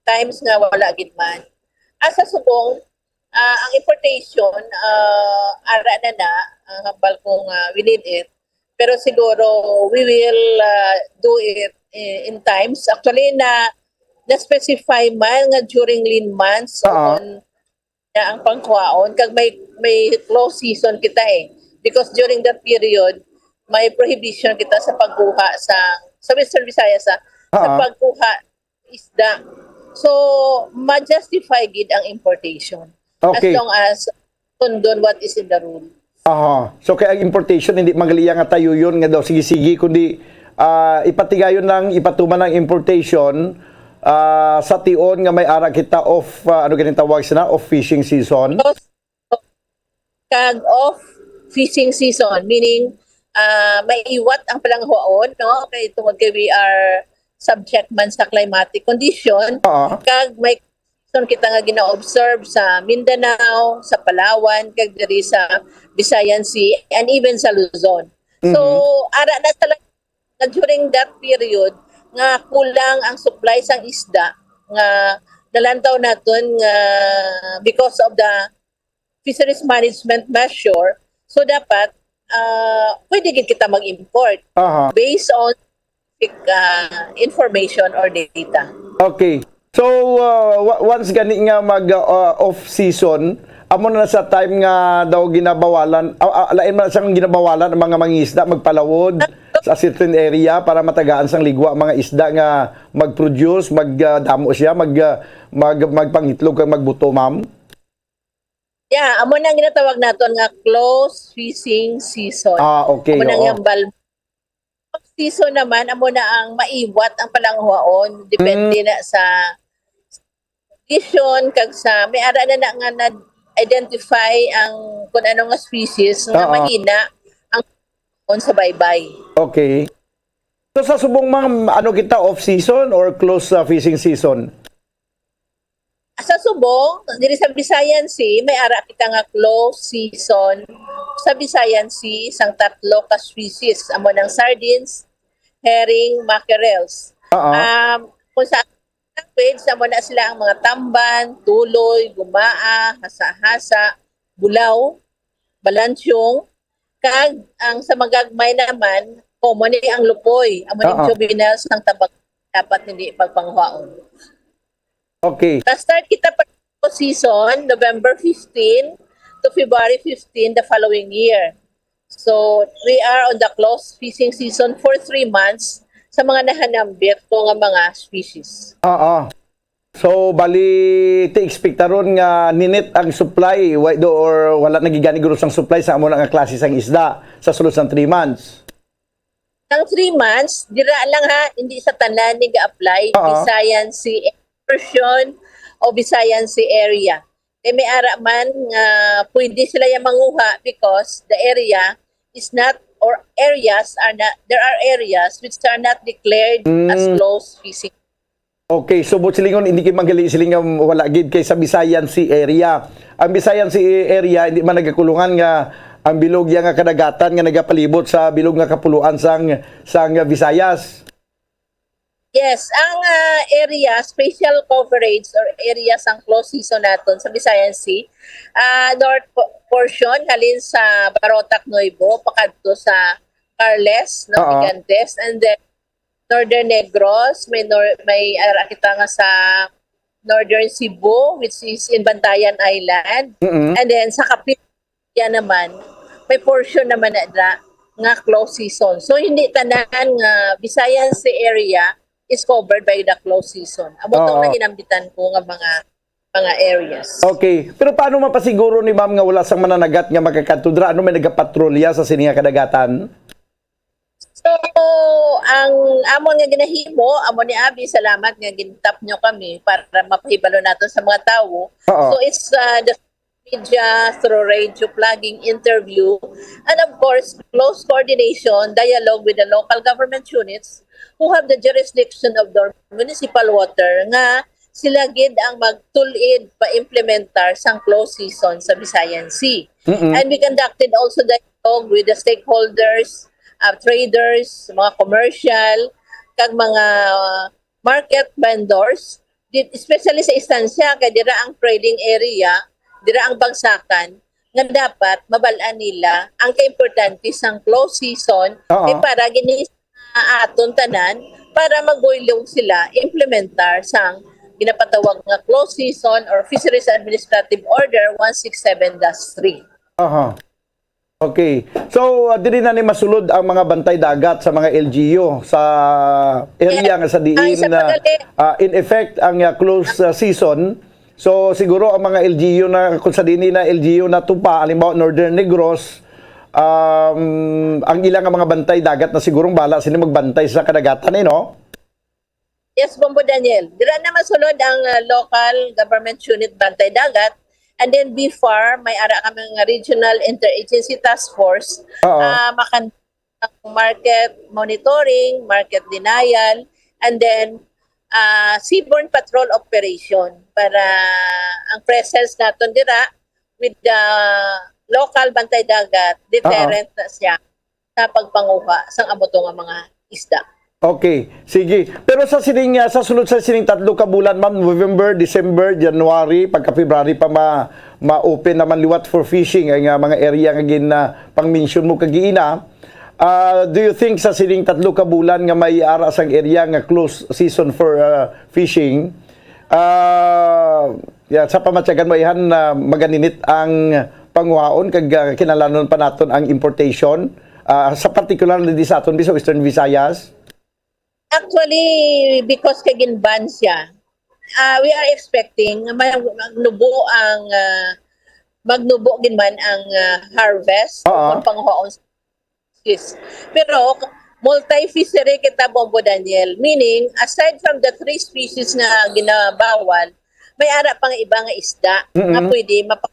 Times nga wala gid man. As sa subong, ah, ang importation, ah, ara na na, ang hambal ko nga we need it. Pero siguro we will, ah, do it i-, in times. Actually, na, na-specify man nga during lean months Oo. on na ang pangkuhaon, kag may, may close season kita eh. Because during that period, may prohibition kita sa pagkuha sa, sa Western Visayas, ah, sa Oo. pagkuha isda. So, ma-justify gid ang importation. Okay. As long as sundon what is in the rule. Aha. So, kay ang importation, hindi man gali iya nga tayuyon nga daw sige-sige, kundi, ah, ipatigayon lang, ipatuman ang importation, ah, sa tion nga may ara kita of, ah, ano ganing tawag sina, of fishing season? Kag off fishing season, meaning, ah, maiwat ang palanghuaon, no? Kay tungod kay we are subject man sa climatic condition, Oo. kag may season kita nga gina-observe sa Mindanao, sa Palawan, kag diri sa Visayan Sea, and even sa Luzon. So, Mhm. ara na sa nga during that period nga kulang ang supply sang isda nga nalantaw naton nga because of the fisheries management measure. So dapat, ah, pwede gid kita mag-import Aha. based on, ah, information or data. Okay. So, uh, wa- once gani nga mag uh, off season, amo na sa time nga daw ginabawalan, ah, ah, lain man sang ginabawalan ang mga mangisda magpalawod sa certain area para matagaan sang ligwa ang mga isda nga mag-produce, magdamo siya, mag uh, mag magpangitlog kag magbuto, ma'am? Yeah, amo na ang ginatawag naton nga close fishing season. Ah, okay, Amo na oo. ang bal- season naman, amo na ang maiwat ang palanghuaon. Depende Mm. na sa condition, kag sa, may ara na na nga na-identify ang kung ano nga species nga Oo. mahina ang on sa baybay. Okay. So sa subong, ma'am, ano kita, off season or close uh, fishing season? Sa subong, diri sa Visayan Sea, may ara kita nga close season sa Visayan Sea sang tatlo ka species, amo nang sardines, herring, mackerels. Oo. Um, kung sa language, amo na sila ang mga tamban, tuloy, gumaa, hasa-hasa, bulaw, balansyong, kag ang sa magagmay naman, common ni ang lupoy, amo ni Oo. juveniles ng tambak dapat hindi pagpanghuaon. Okay. Na-start kita pa season, November fifteen to February fifteen the following year. So, we are on the close fishing season for three months sa mga nahanambit ko nga mga species. Oo. So, bali, ti ekspektaron nga ninit ang supply, wa- do, or wala nagigani guro sang supply sa amo na nga klase sang isda sa sulod sang three months. Sang three months, dira lang ha, hindi sa tanan ni ga-apply, Oo. Visayan Sea portion o Visayan Sea area. Kay may ara man nga pwede sila yang manguha because the area is not, or areas are not, there are areas which are not declared as Mm. close fishing. Okay, so buot silingon, hindi kay manggali siling nga wala gid kay sa Visayan Sea area. Ang Visayan Sea area, hindi man nagakulungan nga ang bilog ya nga kadagatan nga nagapalibot sa bilog nga kapuluan sang, sang Visayas. Yes, ang, ah, area, spatial coverage or area sang close season naton sa Visayan Sea, ah, north po- portion, halin sa Barotac Nuevo, pakadto sa Carles, no, Oo. Gigantes, and then Northern Negros, may nor-, may ara kita nga sa Northern Cebu, which is in Bantayan Island. Mm-mm. And then sa Capiz naman, may portion naman na dra nga close season. So, hindi tanan nga Visayan Sea area is covered by the close season. Amo tong Oo. nahinambitan ko nga mga, mga areas. Okay. Pero paano mapasiguro ni ma'am nga wala sang mananagat nga magakadto dira? Ano, may nagapatrolya sa sini nga kadagatan? So, ang amon nga ginahimo, amo ni abi, salamat nga gintap nyo kami para mapahibalo nato sa mga tawo. Oo. So, it's, uh, the media through radio, blogging, interview, and of course, close coordination, dialogue with the local government units who have the jurisdiction of their municipal water nga sila gid ang magtul-id pa-implementar sang close season sa Visayan Sea. Mm-mm. And we conducted also dialogue with the stakeholders, uh, traders, mga commercial, kag mga market vendors, di-, especially sa Estancia, kay dira ang trading area, dira ang bagsakan, nga dapat mabal-an nila ang kaimportante sang close season, Oo. kay para gini sa aton tanan, para magbuylog sila implementar sang ginapatawag nga close season or Fisheries Administrative Order one six seven dash three. Aha. Okay. So, uh, diri na ni masulod ang mga bantay dagat sa mga L G U sa area Yes. nga sa diin Ay, sa na, pagkali- uh, in effect ang, uh, close, uh, season. So, siguro ang mga L G U na, kung sa diin na L G U na tupa, halimbawa Northern Negros, um, ang ilang mga bantay dagat na sigurong bala sila magbantay sa kadagatan, eh, no? Yes, Bombo Daniel. Dira na masulod ang, uh, local government unit Bantay Dagat. And then B far, may ara kami nga Regional Interagency Task Force. Oo. Ah, makan-, market monitoring, market denial, and then ah, seaborne patrol operation para ang presence naton dira with the local bantay dagat, deterrent na siya sa pagpanguha sang amo to nga mga isda. Okay, sige. Pero sa sining, ah, sa sulod sa sining tatlo ka bulan, ma'am, November, December, January, pagka February pa ma-, ma-open naman liwat for fishing ay nga mga area nga gin, ah, pang-mention mo kagiina. Ah, do you think sa sining tatlo ka bulan nga may ara sang area nga close season for, ah, fishing, ah, yeah, sa pamatyagan mo, ihan, ah, maganinit ang panguhaon kag, ah, kinahanglanon pa naton ang importation, ah, sa partikular diri sa aton, sa Western Visayas? Actually, because kay gin-ban siya, ah, we are expecting nga mag-, magnubo ang, ah, magnubo gid man ang, ah, harvest Oo. o ang panguhaon sa fish. Pero multi-fishery kita, Bombo Daniel. Meaning, aside from the three species nga ginabawal, may ara pang iba nga isda nga Mm-mm. pwede mapa-,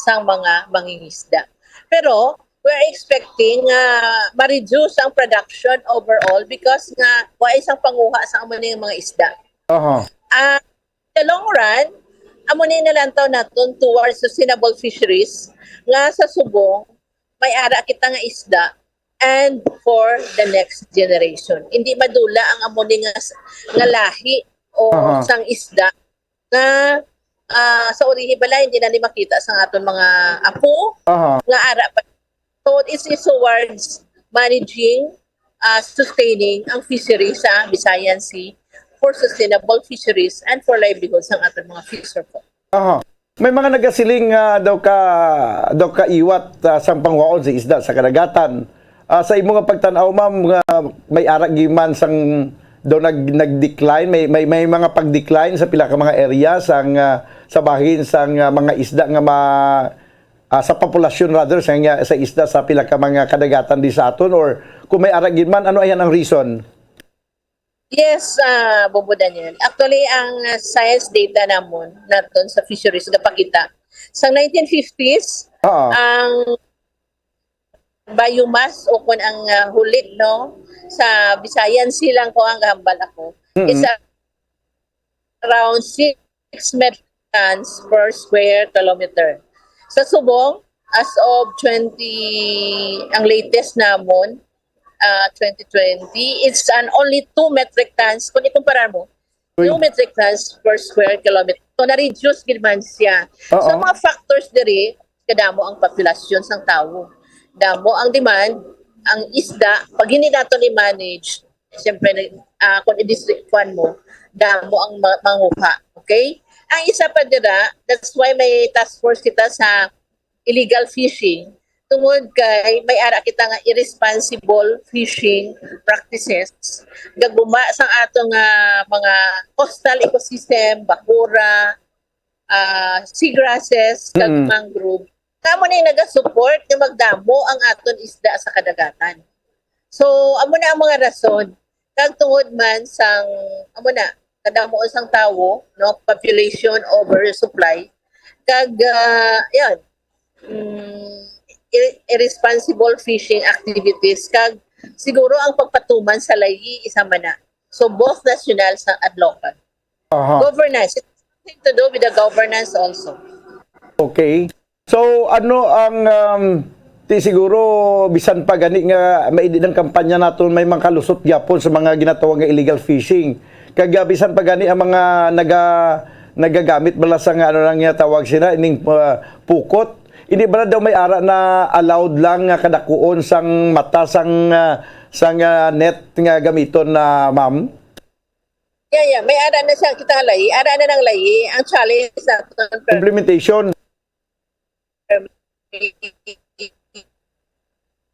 sang mga mangingisda. Pero we are expecting nga ma-reduce ang production overall because nga wa isang panguha sa amo ning mga isda. Aha. Ah, the long run, amo ni nalantaw naton towards sustainable fisheries nga sa subong may ara kita nga isda and for the next generation. Hindi madula ang amo ni nga, nga lahi o Aha. sang isda nga, ah, sa urihi bala hindi na ni makita sang aton mga apo Aha. nga ara pa. So, this is towards managing, ah, sustaining ang fishery sa Visayan Sea for sustainable fisheries and for livelihood sang aton mga fisherfolk. Aha. May mga nagasiling nga daw ka, daw kaiwat, ah, sang pangwaon sa isda sa kadagatan. Ah, sa imo nga pagtan-aw, ma'am, nga may ara gid man sang daw nag-, nag-decline, may, may, may mga pag-decline sa pila ka mga area sang, ah, sa bahin sang, ah, mga isda nga ma-, ah, sa populasyon rather sa, nga, sa isda sa pila ka mga kadagatan di sa aton, or kung may ara gid man, ano ayan ang reason? Yes, ah, Bobo Daniel. Actually, ang, ah, science data namon naton sa fisheries gapakita sa nineteen fifties, Oo. ang biomass o kun ang, ah, hulit, no, sa Visayan Sea lang ko ang gahambal ako, Mm-mm. is around six metric tons per square kilometer. Sa subong, as of twenty, ang latest namon, ah, twenty twenty, it's an only two metric tons. Kung ikumpara mo, Uy. two metric tons per square kilometer. So, na-reduce gid man siya. Oo. So, mga factors diri, kadamo ang populasyon sang tawo. Damo ang demand, ang isda, pag hindi nato ni-manage, siyempre, ah, kung i-district kuan mo, damo ang ma-, manguha. Okay? Ang isa pa dira, that's why may task force kita sa illegal fishing, tungod kay may ara kita nga irresponsible fishing practices. Gaguma sang ato nga mga coastal ecosystem, bakura, ah, seagrasses, kag Mm. mangrove. Kamo ni nagasupport nga magdamo ang aton isda sa kadagatan. So, amo na ang mga rason. Kag tungod man sang, amo na, kadamo sang tawo, no, population over supply. Kag, ah, yan, mm, ir-, irresponsible fishing activities. Kag siguro ang pagpatuman sa layi, isa man na. So, both national sa, and local. Aha. Governance. It's something to do with the governance also. Okay. So, ano ang, um, ti siguro, bisan pa gani nga maidi ang kampanya naton, may makalusot gyapon sa mga ginatawag nga illegal fishing. Kag, ah, bisan pa gani ang mga naga-, nagagamit bala sa nga, ano lang nga tawag sila, ining, ah, pukot. Hindi bala daw may ara na allowed lang nga kadakuon sang mata sang, ah, sang, ah, net nga gamiton na, ma'am? Yeah, yeah. May ara na siya, kita nga layi. Ara na ng layi. Ang challenge naton, per- Implementation.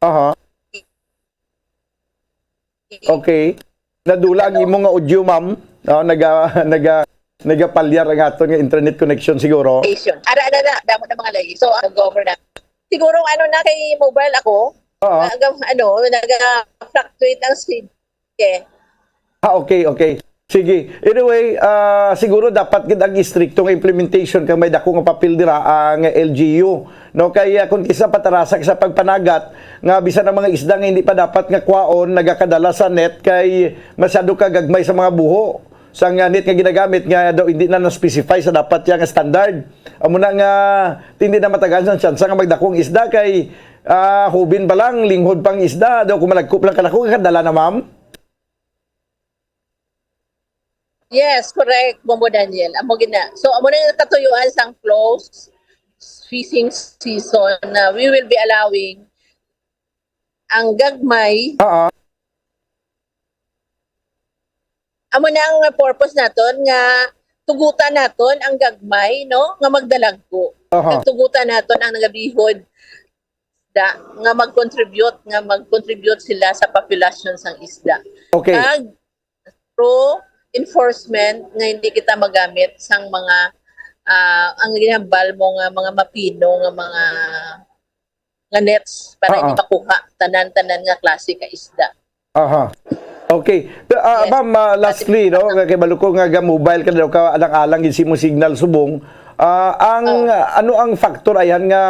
Aha. Okay. Nadula ang imo nga audio, ma'am. Ah, naga-, naga-, nagapalyar ang aton nga internet connection siguro. Ara na na, damo na mga layi. So, ang government. Siguro, ano na, kay mobile ako, Oo. Naga-, ano, naga-fluctuate ang speed. Okay. Ah, okay, okay. Sige. Anyway, ah, siguro dapat gid ang istrikto nga implementation kay may dako nga papel dira ang L G U, no? Kay, ah, kung kisa patarasa sa pagpanagat nga bisan ang mga isda nga hindi pa dapat nga kwaon nagakadala sa net kay masyado ka gagmay sa mga buho. sang, ah, net nga ginagamit nga daw hindi na na-specify sa dapat siya nga standard. Amo na nga hindi na matagaan sang tsansa nga magdako ang isda kay, ah, hubin pa lang, linghod pang isda. Daw kung malagko pa lang kadako, kadala na, ma'am. Yes, correct, Bombo Daniel. Amo gina. So, amo na yung katuyuan sang close fishing season na we will be allowing ang gagmay. Oo. Amo na ang purpose naton nga tugutan naton ang gagmay, no, nga magdalagko. Aha. Kag tugutan naton ang nagabihod da, nga mag-contribute, nga mag-contribute sila sa populasyon sang isda. Okay. Kag through enforcement nga hindi kita magamit sang mga, ah, ang ginhambal mo nga mga mapino nga mga, nga nets para Oo. hindi makuha tanan-tanan nga klase ka isda. Aha. Okay. Pero, ah, Yes. ma'am, ah, lastly, no, nga kay balo ko nga ga-mobile ka daw ka alang-alang gid si mo signal subong. Ah, ang, Oo. ah, ano ang factor ayan nga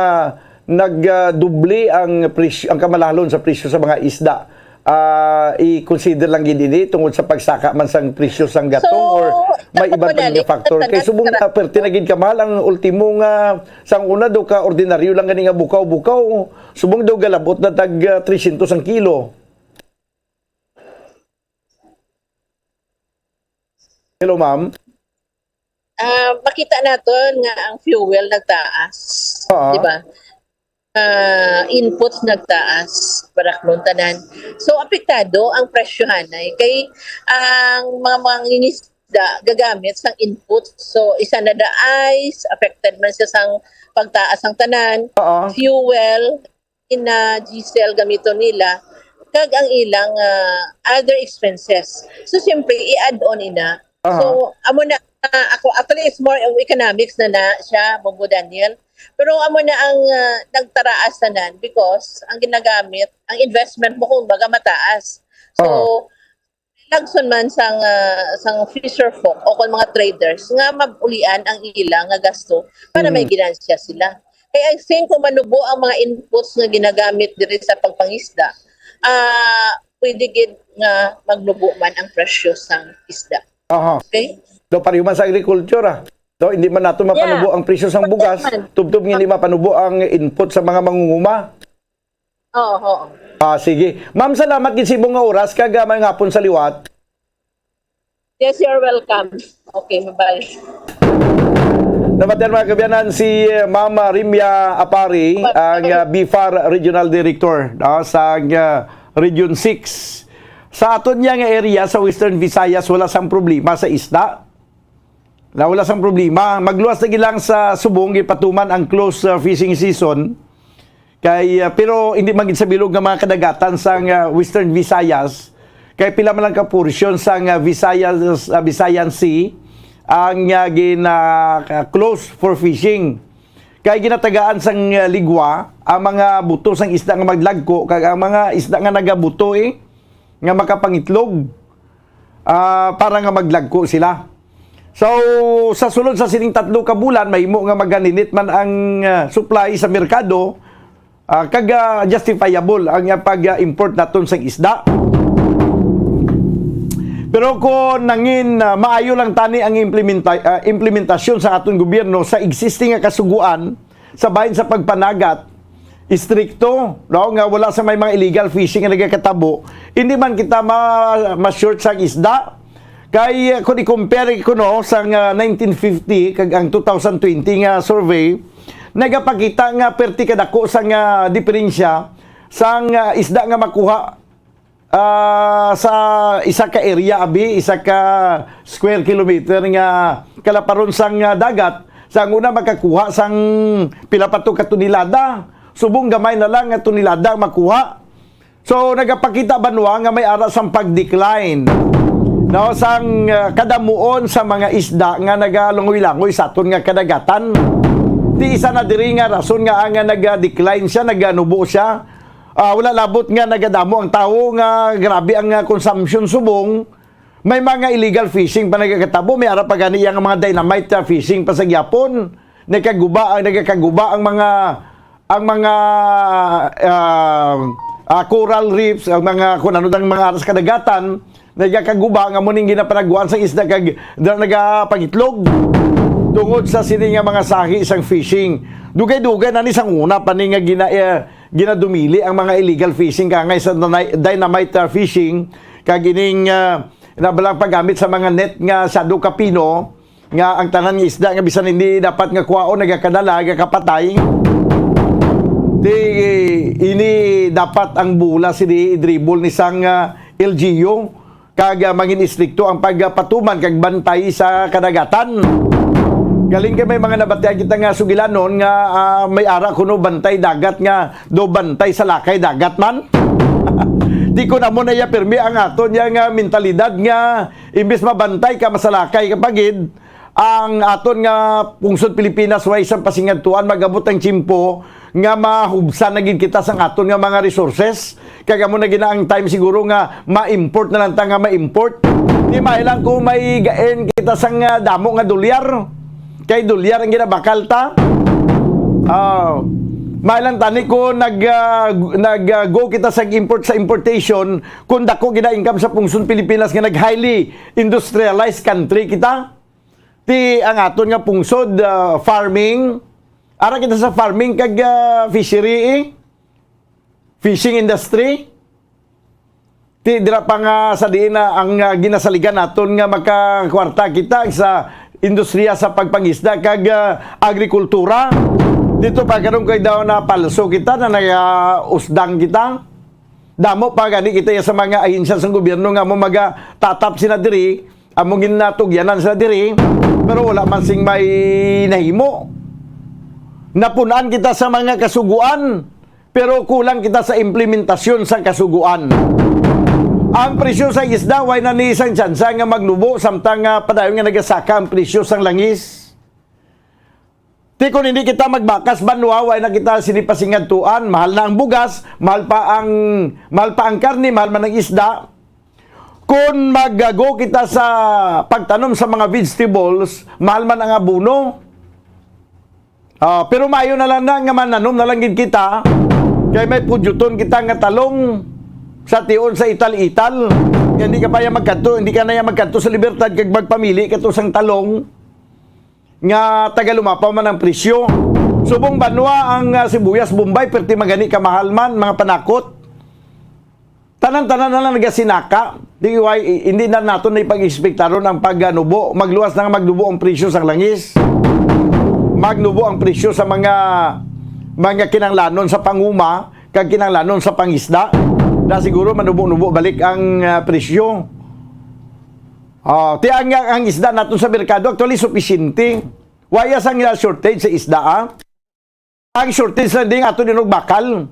nag, ah, doble ang presyo, ang kamahalon sa presyo sa mga isda? Ah, i-consider lang gid ini tungod sa pagsaka man sang presyo sang gatong So, or may sa iban pa nga Comunale, factor? Kay sa subong tanan- na perte na gid kamahal ang ultimo nga sang una do ka ordinaryo lang gani nga bukaw-bukaw. Subong daw galabot na tag, ah, trescientos ang kilo. Hello, ma'am. Ah, makita naton nga ang fuel nagtaas, Oo. di ba? Ah, inputs nagtaas, paraknon tanan. So, apektado ang presyohanay kay ang mga mangingisda gagamit sang inputs. So, isa na da ice, affected man siya sang pagtaas ang tanan. Oo. Fuel, ina, diesel gamiton nila, kag ang ilang, ah, other expenses. So, siyempre, i-add on ina. Aha. So, amo na, ah, ako, actually, it's more of economics na na siya, Bombo Daniel. Pero amo na ang, ah, nagtaraas tanan because ang ginagamit, ang investment mo, kumbaga, mataas. So, Oo. lagson man sang, ah, sang fisher folk o kon mga traders nga mabulian ang ila nga gasto para may Mhm. ginansya sila. Kay I think kung manubo ang mga inputs nga ginagamit diri sa pagpangisda, ah, pwede gid nga magnubo man ang presyo sang isda. Aha. Okay? Do, pareho man sa agriculture, ah. Do, hindi man nato Yeah. mapanubo ang presyo sang Correct bugas, man. tubtob nga hindi mapanubo ang input sa mga mangunguma. Oo, oo. Ah, sige. Ma'am, salamat gid sa imong nga oras, kag, ah, maayong hapon sa liwat. Yes, you're welcome. Okay, bye-bye. Nabatian, mga kaabyanan, si, eh, Ma'am Rimia Apari, Bye-bye. ang, ah, BFAR Regional Director, no, sa, ah, Region six. Sa aton niya nga area sa Western Visayas, wala sang problema sa isda. Na wala sang problema. Magluwas na gid lang sa subong, gipatuman ang close, uh, fishing season. Kay, uh, pero hindi man gid sa bilog nga mga kadagatan sang, uh, Western Visayas. Kay pila man lang ka portion sang, uh, Visayas, uh, Visayan Sea ang, uh, gin, uh, close for fishing. Kay ginatagaan sang, uh, ligwa ang mga buto sang isda nga maglagko, kag ang mga isda nga nagabuto, eh, nga makapangitlog, ah, para nga maglagko sila. So, sa sulod sa sining tatlo ka bulan, mahimo nga maganinit man ang, ah, supply sa merkado, ah, kag, ah, justifiable ang, ah, pag-import naton sang isda. Pero kung nangin, ah, maayo lang tani ang implementa-, ah, implementasyon sa aton gobyerno sa existing nga kasugoan, sa bahin sa pagpanagat, istrikto, no, nga wala sa may mga illegal fishing nga nagakatabo, hindi man kita ma-, ma-short sang isda. Kay, uh, kung i-compare ko, no, sang, uh, nineteen fifty kag ang two thousand twenty nga survey, nagapakita nga perti kadako sang, uh, diferensya sang, uh, isda nga makuha ah, sa isa ka area, abi, isa ka square kilometer nga kalaparon sang, ah, dagat, sa una makakuha sang pila pa to ka tonelada. Subong gamay na lang nga tonelada ang makuha. So, nagapakita banwa nga may ara sang pag-decline, no, sang, ah, kadamuon sa mga isda nga nagalangoy-langoy sa aton nga kadagatan. Ti isa na diri nga rason nga, nga nag-decline siya, naganubo siya. Ah, wala labot nga nagadamo ang tawo nga grabe ang, ah, consumption subong. May mga illegal fishing pa nagakatabo, may ara pa gani yang mga dynamite, ah, fishing pa sa gyapon. Nagkaguba ang, nagakaguba ang mga, ang mga, ah, ah, coral reefs, ang mga kung ano dang mga aras kadagatan. nagakaguba nga mo ning ginapanagwaan sa isda kag dira nagapangitlog tungod sa sini nga mga sahi sang fishing. Dugay-dugay na ni sang una pa ni nga gina, eh, ginadumili ang mga illegal fishing kangay sa dynamite, ah, fishing kag ining, ah, nabalang paggamit sa mga net nga shadow kapino nga ang tanan nga isda nga bisan hindi dapat nga kwaon nagakadala, nagakapatay. Di ini dapat ang bola sini i-dribble ni sang, ah, L G U kag, ah, mangin istrikto ang pagpatuman kag bantay sa kadagatan. Galing kay may mga nabatian kita nga sugilanon nga, ah, may ara kuno bantay dagat nga do bantay sa lakay dagat man. Di ko na mo na iya pirmi ang aton niya nga mentalidad nga imbis mabantay ka, masalakay ka pa gid, ang aton nga pungsod Pilipinas, way sang pasingadtuan, mag-abot ang tiyempo nga mahubsan na gid kita sang aton nga mga resources. Kag amo na gid na ang time siguro nga ma-import na lang ta nga ma-import. Di may lang kung may ga-earn kita sang, ah, damo nga dolyar. Kay dolyar ang ginabakal ta. Ah, may lang tani ko nag, ah, nag, ah, go kita sa import, sa importation, kung dako gid ang income sa pungsod Pilipinas nga nag-highly industrialized country kita. Ti ang aton nga pungsod, ah, farming. Ara kita sa farming kag, ah, fishery, eh. Fishing industry. Ti dira pa nga sa diin na ang, ah, ginasaligan naton nga makakwarta kita sa industriya sa pagpangisda kag, ah, agrikultura. Dito pa karon kay daw na palso kita na nag, ah, usdang kita. Damo pa gani kita sa mga ahensya sa gobyerno nga mo magatatap sila diri, amo ginatugyanan sila diri, pero wala man sing may nahimo. Napun-an kita sa mga kasuguan, pero kulang kita sa implementasyon sa kasuguan. Ang presyo sa isda, way na ni isang tsansa nga magnubo, samtang nga padayon nga nagasaka ang presyo sang langis. Ti kon hindi kita magbakas banwa, way na kita sini pasingadtuan. Mahal na ang bugas, mahal pa ang, mahal pa ang karne, mahal man ang isda. Kon magago kita sa pagtanom sa mga vegetables, mahal man ang abono. Ah, pero maayo na lang na nga mananom na lang gid kita, kay may pudyuton kita nga talong sa tion sa ital-ital. Nga hindi ka pa ya magkadto, hindi ka na ya magkadto sa Libertad kag magpamili ka to sang talong nga taga lumapaw man ang presyo. Subong banwa ang, ah, sibuyas Bombay, perti magani kamahal man, mga panakot. Tanan-tanan na lang nagasinaka. Di, why, i-, hindi na naton na ipag-ekspektaron ang pagnubo. Magluwas na nga magnubo ang presyo sang langis. Magnubo ang presyo sa mga, mga kinanglanon sa panguma, kag kinanglanon sa pangisda. Na siguro manubo-nubo balik ang, ah, presyo. Ah, ti ang, ang isda naton sa merkado actually supisyente. Wala sang, ah, shortage sa isda, ah. Ang shortage lang din ato din og bakal.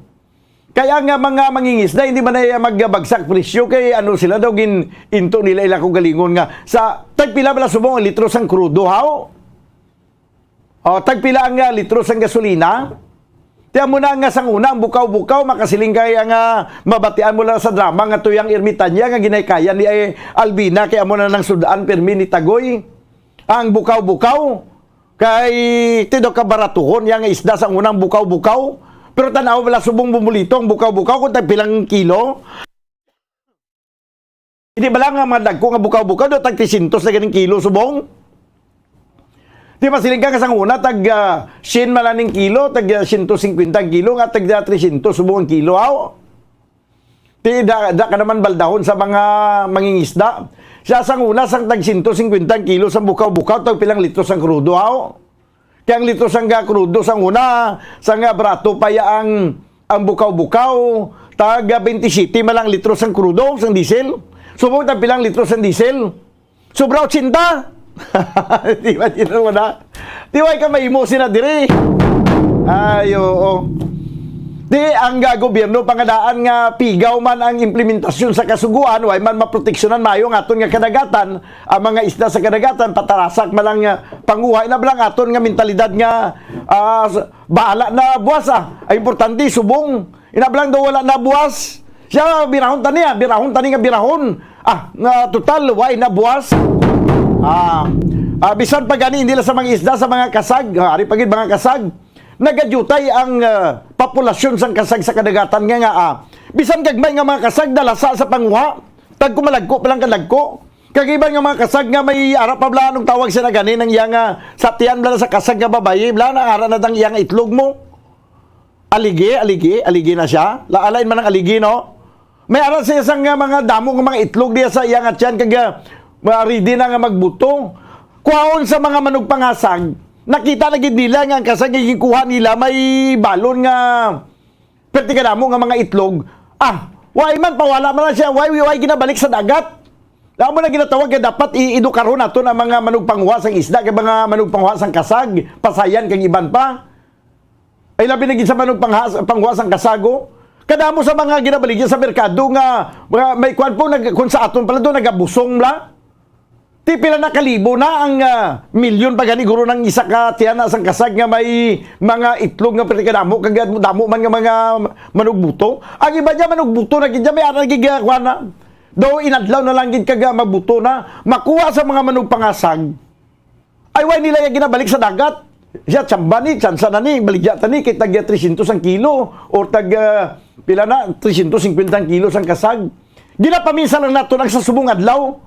Kaya nga mga mangingisda, hindi man na magbagsak presyo kay ano sila daw gin-, into nila ila kaugalingon nga sa tagpila bala subong ang litro sang krudo, haw? O, tagpila ang, ah, litro sang gasolina? Ti amo na nga sang una, ang bukaw-bukaw, makasiling kay ang, ah, mabatian mo lang sa drama nga Tuyang Ermitanya nga ginahikayan ni, eh, Albina, kay amo na nang sud-an pirmi ni Tagoy. Ang bukaw-bukaw, kay ti daw kabaratuhon yang isda sang unang bukaw-bukaw. Pero tan-aw bala subong bumulito ang bukaw-bukaw kung tagpilang kilo. Hindi ba lang nga mga dagko nga bukaw-bukaw, do tag tresyentos na ganing kilo subong? Di masiling ka nga sang una, tag, ah, syen man lang ning kilo, tag, ah, siyento singkwenta ang kilo, nga tag, ah, tresyentos subong ang kilo, aw? Di, da, da ka naman baldahon sa mga mangingisda. Siya sang una, sang tag siyento singkwenta ang kilo sang bukaw-bukaw, tag pilang litro sang krudo, aw? Kaya ang litro sang ga-, krudo sang una, sang ga-, barato pa ya ang, ang bukaw-bukaw, tag, ah, twenty-seven man lang litro sang krudo, sang diesel. Subong tag pilang litro sang diesel. Sobra ochenta. Di ba, di na mo na? Di way ka mahimo sila diri. Ay, oo. Di, ang, ah, gobyerno pangadaan nga pigaw man ang implementasyon sa kasugoan, way man maproteksyonan maayo ang aton nga kadagatan, ang mga isda sa kadagatan, patarasak man lang nga panguha. Ina lang aton nga mentalidad nga, ah, s-, bahala na buwas, ah. Ang importante, subong. Ina lang daw wala na buwas. Siya, birahon tani, ah. Birahon tani nga birahon. Ah, nga total, way na buwas. Ah, ah, bisan pa gani, hindi lang sa mga isda, sa mga kasag, ah, ari pa gid mga kasag, nagadyutay ang, ah, populasyon sang kasag sa kadagatan nga, nga, ah, bisan gagmay nga mga kasag, dalasa sa panguha. Tagko malagko pa lang kadagko. Kag iban nga mga kasag nga may ara pa bala, anong tawag sa nagani nang iya nga sa tiyan bala sa kasag nga babayi, bala na ara na dang iya nga itlog mo. Aligi, aligi, aligi na siya. Laalain man ang aligi, no? May ara siya sang, ah, mga damo nga mga itlog diya sa iya nga tiyan kag, ah, mga ready na nga magbuto. Kuhaon sa mga manugpangasag, nakita na gid nila nga ang kasag nga ginkuha nila may balon nga perti kadamo nga mga itlog. Ah, why man, pawala man lang siya. Why, why ginabalik sa dagat? Amo na ginatawag nga dapat i-, edukarhon naton ang mga manugpanguha sang isda, kag mga manugpanguha sang kasag, pasayan kag iban pa. Ay, labi na gid sa manugpangha-, panguha sang kasag, oh. Kadamo sa mga ginabaligya sa merkado nga, nga may kwan po, nag-, kung sa aton pala doon, nagabusong la. Ti pila na kalibo na ang, ah, milyon pa gani guro ng isa ka tiyan na sang kasag nga may mga itlog nga perti kadamo, kag damo man nga mga manugbuto. Ang iba niya manugbuto na gid niya, may ara gid, ah, kuwan na. Daw inadlaw na lang gid kag, ah, mabuto na. Makuha sa mga manugpangasag. Ay, why nila yung ginabalik sa dagat? Siya, tsamba ni, tsansa na ni, baligya ta ni, kay tagya tresyentos ang kilo, or tag, ah, pila na, tresyentos singkwenta ang kilo sang kasag. Ginapaminsan lang nato ang sa subong adlaw.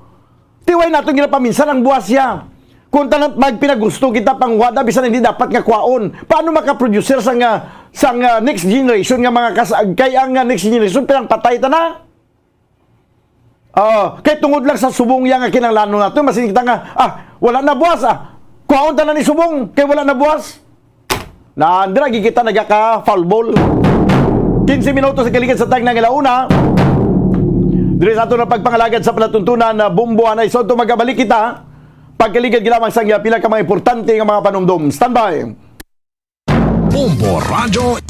Ti why naton ginapaminsan ang buwas siya. Kung tanan magpinagusto kita pang wada, bisan hindi dapat nga kwaon. Paano makaproducer sang, ah, sang, ah, next generation nga mga kasag? Kay ang, ah, next generation, pinang patay ta na. Ah, kay tungod lang sa subong iya nga kinahanglanon nato, masin kita nga, ah, wala na buwas, ah. Kwaon ta na ni subong, kay wala na buwas. Na, andra, gid kita nagaka foul ball. Quince minutos sa kaligid sa tag ng alauna. Diri sa ato na pagpangalagad sa palatuntunan na bombo anay. So, ito magabalik kita. Pagkaligid lamang sa pila ka mga importante nga mga panumdom. Standby. Bombo Radyo.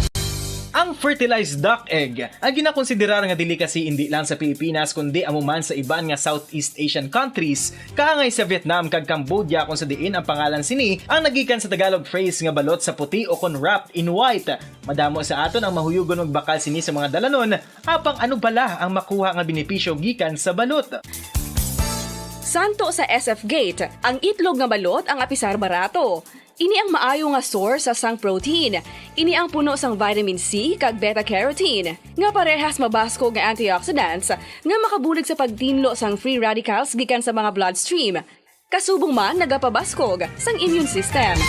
Ang fertilized duck egg ang ginakonsiderar nga delicacy indi lang sa Pilipinas, kundi amo man sa iban nga Southeast Asian countries, kaangay sa Vietnam kag Cambodia, kung sa diin ang pangalan sini ang nagikan sa Tagalog phrase nga balot sa puti o kon wrapped in white. Madamo sa aton ang mahuyugon magbakal sini sa mga dalanon, apang ano bala ang makuha nga benepisyo gikan sa balot? Santo sa S F Gate, ang itlog nga balot ang apisar barato. Ini ang maayo nga source sang protein. Ini ang puno sang vitamin C kag beta carotene, nga parehas mabaskog nga antioxidants nga makabulig sa pagtinlo sang free radicals gikan sa mga bloodstream. Kasubong man nagapabaskog sang immune system.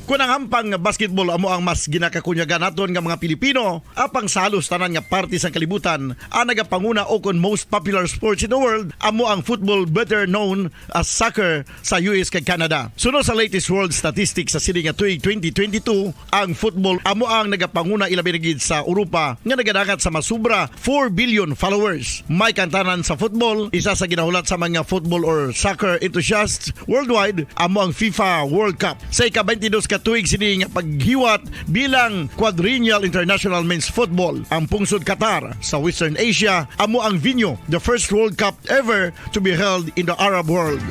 Kon ang hampang nga basketball amo ang mas ginakakunyagan naton nga mga Pilipino, apang sa halos tanan nga parte sang kalibutan, ang nagapanguna o kon most popular sports in the world amo ang football, better known as soccer, sa U S kag Canada. Suno sa latest world statistics sa sini nga tuig twenty twenty-two, ang football amo ang nagapanguna, ilabi na gid sa Europa, nga nagadangat sa masubra four billion followers. May kantanan sa football, isa sa ginahulat sa mga football or soccer enthusiasts worldwide amo ang FIFA World Cup. Sa ika-twenty-dos ka tuig sini nga paghiwat bilang Quadrennial International Men's Football, ang pungsod Qatar sa Western Asia amo ang venue, the first World Cup ever to be held in the Arab world.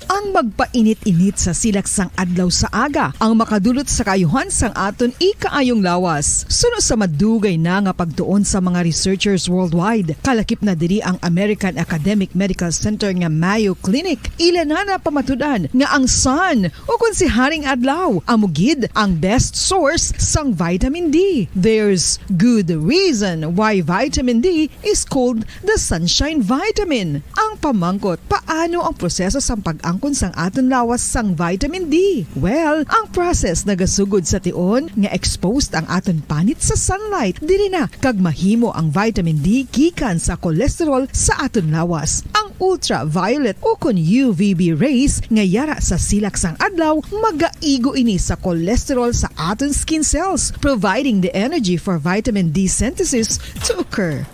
Ang magpainit-init sa silak sang adlaw sa aga ang makadulot sa kaayuhan sang aton ikaayong lawas. Suno sa madugay na nga pagtuon sa mga researchers worldwide, kalakip na diri ang American Academic Medical Center nga Mayo Clinic. Ila na napamatud-an nga ang sun, o kon si Haring Adlaw, amo gid ang best source sang vitamin D. There's good reason why vitamin D is called the sunshine vitamin. Ang pamangkot, paano ang proseso sang pag-angkon sang aton lawas sang vitamin D? Well, ang process nagasugod sa tion nga exposed ang aton panit sa sunlight. Diri na kag mahimo ang vitamin D gikan sa cholesterol sa aton lawas. Ang ultraviolet o kon U V B rays nga yara sa silak sang adlaw magaigo ini sa cholesterol sa aton skin cells, providing the energy for vitamin D synthesis to occur.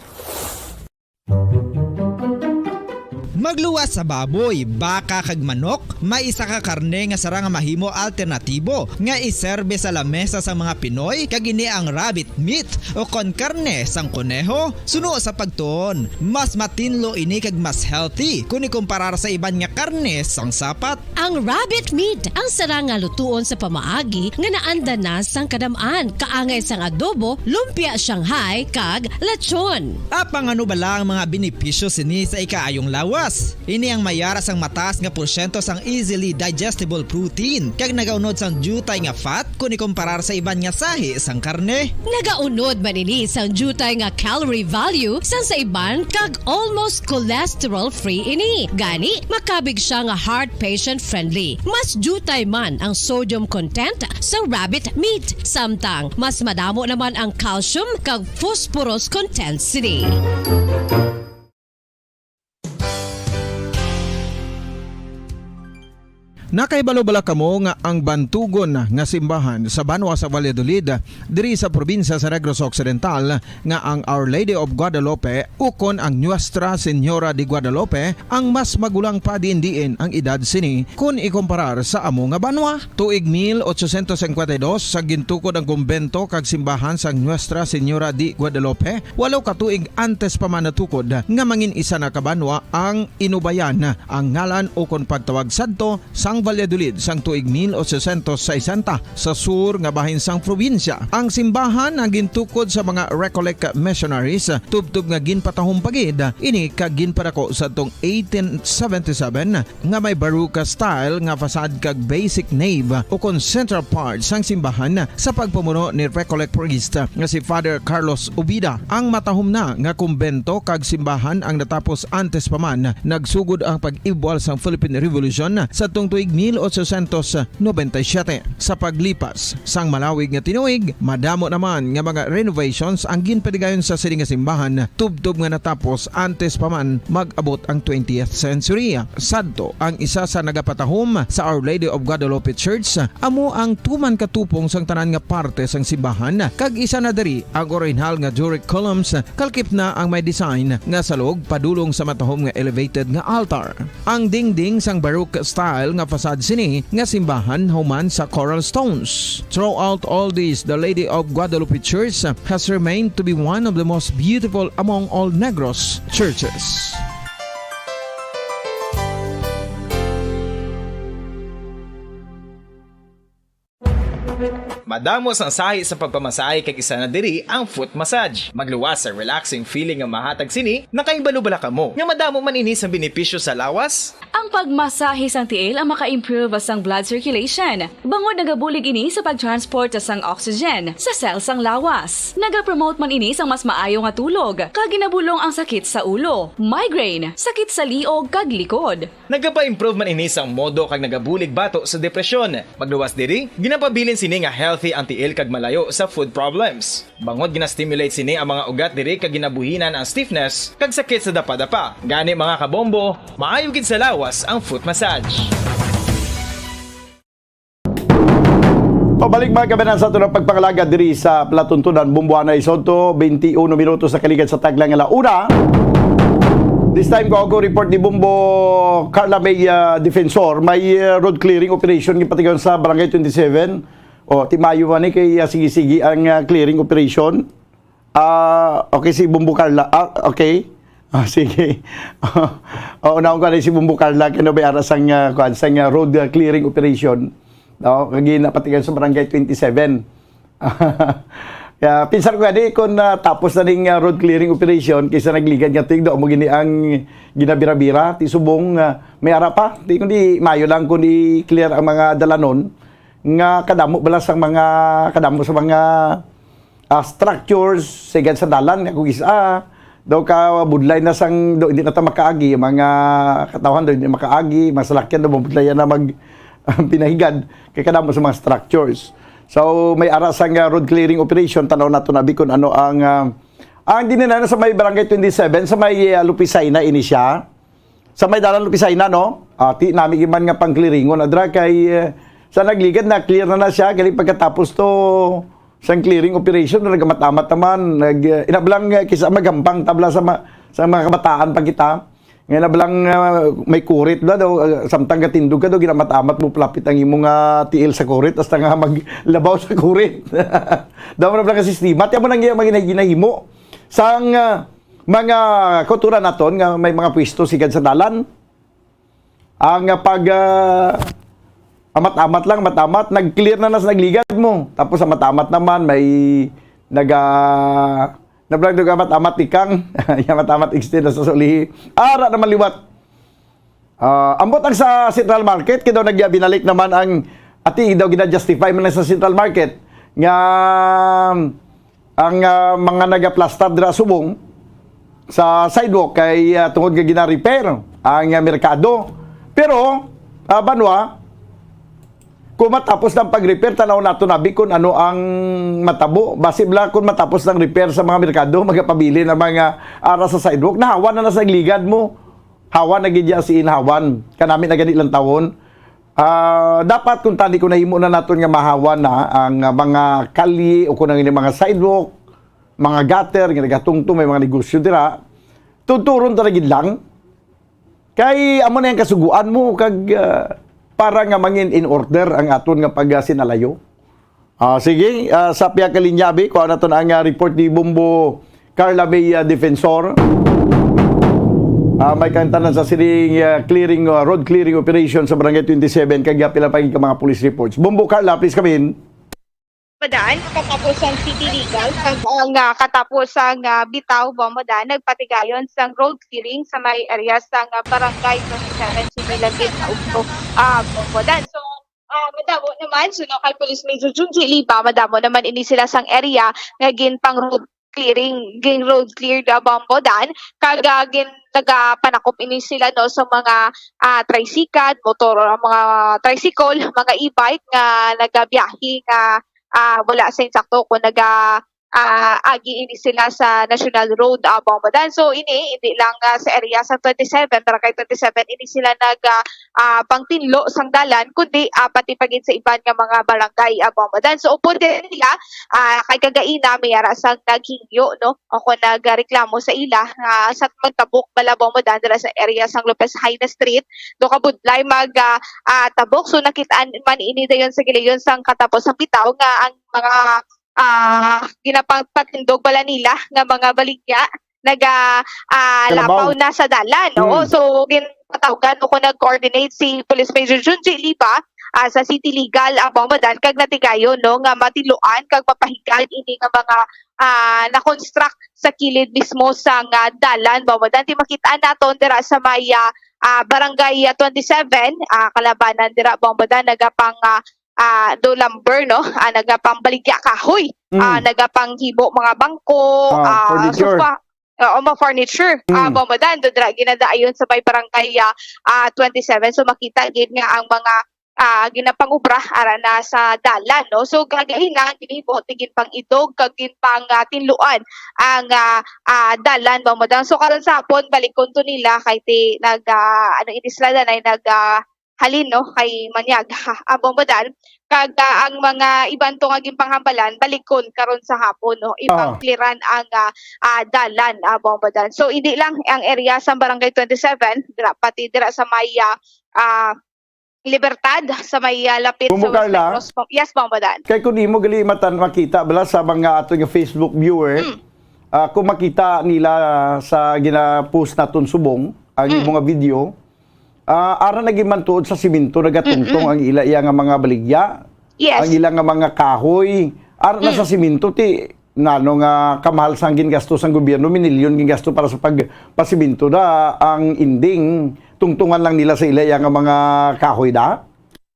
Magluwas sa baboy, baka kag manok, may isa ka karne nga sarang nga mahimo alternatibo nga iserbe sa lamesa sang mga Pinoy, kag ini ang rabbit meat o kon karne sang koneho. Suno sa pagtuon, mas matinlo ini kag mas healthy kon ikumparar sa iban nga karne sang sapat. Ang rabbit meat ang sarang nga lutuon sa pamaagi nga naanda na sang kadam-an, kaangay sang adobo, lumpia Shanghai, kag lechon. Apang ano bala ang mga benepisyo sini sa ikaayong lawas? Ini ang may ara sang mataas nga porsyento sang easily digestible protein, kag nagaunod sang diutay nga fat kon ikomparar sa iban nga sahi sang karne. Nagaunod man ini sang diutay nga calorie value sang sa iban, kag almost cholesterol-free ini. Gani, makabig siya nga heart patient-friendly. Mas diutay man ang sodium content sa rabbit meat, samtang mas madamo naman ang calcium kag phosphorus content sini. Nakahibalo bala kamo nga ang bantugon nga simbahan sa banwa sa Valladolid, diri sa probinsya sa Negros Occidental, nga ang Our Lady of Guadalupe ukon ang Nuestra Señora de Guadalupe ang mas magulang pa diin-diin ang edad sini kon ikomparar sa amo nga banwa? Tuig mil ochocientos cincuenta y dos sa gintukod ang kumbento kag simbahan sang Nuestra Señora de Guadalupe, walo ka tuig antes pa man natukod nga mangin isa na ka banwa ang Inubayan, ang ngalan ukon pagtawag sadto sang Valladolid sang tuig mil ochocientos sesenta sa sur nga bahin sang probinsya. Ang simbahan ang gintukod sa mga Recollect missionaries, tubtob nga ginpatahom pa gid ini kag ginpadako sadtong eighteen seventy-seven nga may Baroque style nga facade kag basic nave ukon central part sang simbahan sa pagpamuno ni Recollect priest nga si Father Carlos Ubida. Ang matahom na nga kumbento kag simbahan ang natapos antes pa man nagsugod ang pag-ibwal sang Philippine Revolution sadtong tuig mil ochocientos noventa y siete. Sa paglipas sang malawig nga tinuig, madamo naman nga mga renovations ang ginpadigayon sa sini nga simbahan, tubtob nga natapos antes pa man mag-abot ang twentieth century. Sadto, ang isa sa nagapatahom sa Our Lady of Guadalupe Church, amo ang tuman katupong sang tanan nga parte sang simbahan, kag isa na diri ang orihinal nga Doric columns, kalkip na ang may design nga salog padulong sa matahom nga elevated nga altar. Ang dingding sang Baroque style nga facade sini nga simbahan human sa coral stones. Throughout all this, the Lady of Guadalupe Church has remained to be one of the most beautiful among all Negros churches. Madamo sang sahi sa pagpamasahe, kag isa na diri ang foot massage. Magluwas sa relaxing feeling nga mahatag sini. Nakahibalo bala kamo nga madamo man ini sang benepisyo sa lawas? Ang pagmasahe sang tiil ang maka-improve sang blood circulation, bangod nagabulig ini sa pag-transport sang oxygen sa cell sang lawas. Nagapromote man ini sang mas maayo nga tulog, kag ginabulong ang sakit sa ulo, migraine, sakit sa liog, kag likod. Nagapa-improve man ini sang modo kag nagabulig bato sa depresyon. Magluwas diri, ginapabilin sini nga healthy ang tiil kag malayo sa foot problems. Bangod gina-stimulate sini ang mga ugat diri kag ginabuhinan ang stiffness kag sakit sa dapadapa. Gani, mga kabombo, maayo gid sa lawas ang foot massage. Pabalik, mga kabanan, sa aton ang pagpangalagad diri sa palatuntunan, Bomboana Isonto, twenty-one minutos sa kaligad sa taglang ala una. This time, ko ako report ni Bombo Carla, may, ah, defensor, may, ah, road clearing operation nga patigayon sa Barangay twenty-seven. O, timayo man ni kay, ah, sige-sige ang, ah, clearing operation. Ah, okay, si Bombo Carla. Ah, okay. Ah, sige. Oo, naon ko na si Bombo Carla, kay no, may ara sang, ah, kuwan, sang, ah, road, ah, clearing operation. No? Kag ginapatigan sa Barangay twenty-seven. Kaya, pinsar ko gani, kung, ah, tapos na ning, ah, road clearing operation, kaysa nagligad nga tigdo, amo gini ang ginabira-bira, ti subong, ah, may ara pa. Ti kundi mayo lang kung i-clear ang mga dalanon, nga kadamo bala sang mga, kadamo sa mga ah, structures, sigad sa dalan nga kung isa, daw ka budlay na sang, daw hindi na ta makaagi, mga katawhan daw hindi makaagi, mga salakyan daw mabudlayan na mag, pinahigad, kay kadamo sa mga structures. So, may ara sang, ah, road clearing operation, tanaw nato na, Bi, kung ano ang, ah, ang dinhi na sa may Barangay twenty-seven, sa may, ah, Lupisay na ini siya. Sa may dalan Lupisay na, no? Ah, ti nami giman nga pangkliringon adra kay, eh, sa nagligad na clear na na siya, galing pagkatapos to sang clearing operation, nagamat-amat naman, nag, eh, inablang, eh, kisa magampang tabla sa ma-, sa mga kabataan pa kita. Nga inablang, ah, may kurit bla daw, ah, samtang gatindog ka daw, ginamat-amat mo palapit ang imo nga tiil sa kurit, hasta nga maglabaw sa kurit. Daw mo na bala ka sistema, tiyan mo nang iya maginahimo. Sang, ah, mga kauturan naton nga may mga pwesto sigad sa dalan. Ang, ah, pag, ah, amat-amat lang, amat-amat, nag-clear na nas nagligad mo. Tapos amat-amat naman, may naga-, nablag nag-amat-amat ikang, amat-amat extend na sa sulihi. Ara naman liwat. Ah, ambot ang sa Central Market, kay daw nagyabinalik naman ang, ati daw gina-justify man sa Central Market nga ang, ah, mga nagaplastar dira subong sa sidewalk kay, ah, tungod nga gina-repair ang, ah, merkado. Pero, ah, banwa, kung matapos ng pag-repair, tanaw nato nabi kung ano ang matabo. Basi bala kung matapos ng repair sa mga merkado, magapabilin ang mga ara sa sidewalk. Nahawan na na sa ligad mo. Hawan na gid ya si inhawan. Kanami na gani lang tawon. Ah, dapat kung tani, kung nahimo na naton nga mahawan na ang, ah, mga kalye o kung ang mga sidewalk, mga gutter nga nagatungtong may mga negosyo dira, tuturon ta na gid lang. Kay amo na yung kasuguan mo kag, ah, para nga mangin in order ang aton nga pagsinalayo. Ah, sige, ah, sa pihak ka linya, abi, kuha naton ang, ah, report ni Bombo Carla May, ah, Defensor. Ah, may kantanan sa sining, ah, clearing, ah, road clearing operation sa Barangay twenty-seven, kag, ah, pila pa gid ka mga police reports. Bombo Carla, please come in. Madaan, katapos ang city legal, kag ang, ah, katapos ang, ah, bitaw, Bombo Dan, nagpatigayon sang road clearing sa may area sang, ah, Barangay twenty-seven, City Lagit, Naugto, ah, Bombo Dan. So, ah, madamo naman, suno kay Police Major Junji Liba, madamo naman ini sila sang area nga ginpang road clearing, gin road cleared, ah, Bombo Dan, kag, ah, gin-, nagapanakop ini sila, no, sa mga, ah, tricycle, motor, mga tricycle, mga e-bike nga nagabiyahe nga, ah, wala sa insakto kung naga, ah, agi ini sila sa National Road, ah, Bombo Dan. So, ini, hindi lang, ah, sa area sa twenty-seven, Barangay twenty-seven, ini sila nag, ah, ah, pangtinlo sang dalan, kundi, ah, pati pa gid sa iban nga mga barangay, ah, Bombo Dan. So, upod din nila, ah, kay kagaina, may ara sang naghingyo, no? O kung nagreklamo sa ila, ah, sa magtabok bala, Bombo Dan, dira sa area sang Lopez Jaime Street, do kabudlay mag, ah, ah, tabok. So, nakitaan man ini dayon sa gilayon sang katapos sang bitaw nga ang mga, ah, ginapangpatindog bala nila nga mga baligya naga, ah, Kalabaw. lapaw na sa dalan, oo. Mm. So, ginpatawgan o kung nag-coordinate si Police Major Junji Liba, ah, sa City Legal, ah, Bombo Dan, kag natigayon, no, nga matiluan kag mapahigal ini nga mga, ah, na-construct sa kilid mismo sang, ah, dalan, Bombo Dan. Ti makita naton dira sa may, ah, ah, Barangay, ah, twenty-seven, ah, kalabanan dira, Bombo Dan, nagapang, ah, ah, do lumber, no? Ah, nagapangbaligya kahoy. Mm. Ah, nagapanghimo mga bangko, Ah, ah, furniture. sofa, oo, mga furniture. Ah, Mm. Bombo Dan, do dira ginadaayon sa may barangay, ah, ah, twenty-seven. So, makita gid nga ang mga, ah, ginapangubra ara na sa dalan, no? So, gagahi na, ginhibo, ti ginpang-idog, kag ginpang, ah, tinluan ang, ah, ah, dalan, Bombo Dan. So, karon sa hapon, balikon to nila kay ti nag, ah, ano, ini sila danay nag, ah, halin, no, kay Maniag, ah, Bombo Dan. Kag, ah, ang mga iban to nga ginpanghambalan, balikon karon sa hapon, no, Ah. ipang-clearan ang, ah, ah, dalan, ah, Bombo Dan. So, hindi lang ang area sa Barangay twenty-seven, dira, pati dira sa may, ah, ah, Libertad, sa may, ah, lapit Bombo sa West Carla, Negros. Bom-, yes, Bombo Dan. Kay kung imo gali matan-, makita bala sa mga ato nga Facebook viewer, Mm. ah, kung makita nila sa gina-post naton subong, ang Mm. imo nga video, Ah, ara na gid man tuod sa simento nagatungtong Mm-mm. ang ila iya nga mga baligya. Yes. Ang ila nga mga kahoy. Ara na Mm. sa simento ti nano nga kamahal sang gingasto sang gobyerno, minilyon gingasto para sa pagpasimento da ang ending. Tungtungan lang nila sa ila iya nga mga kahoy da.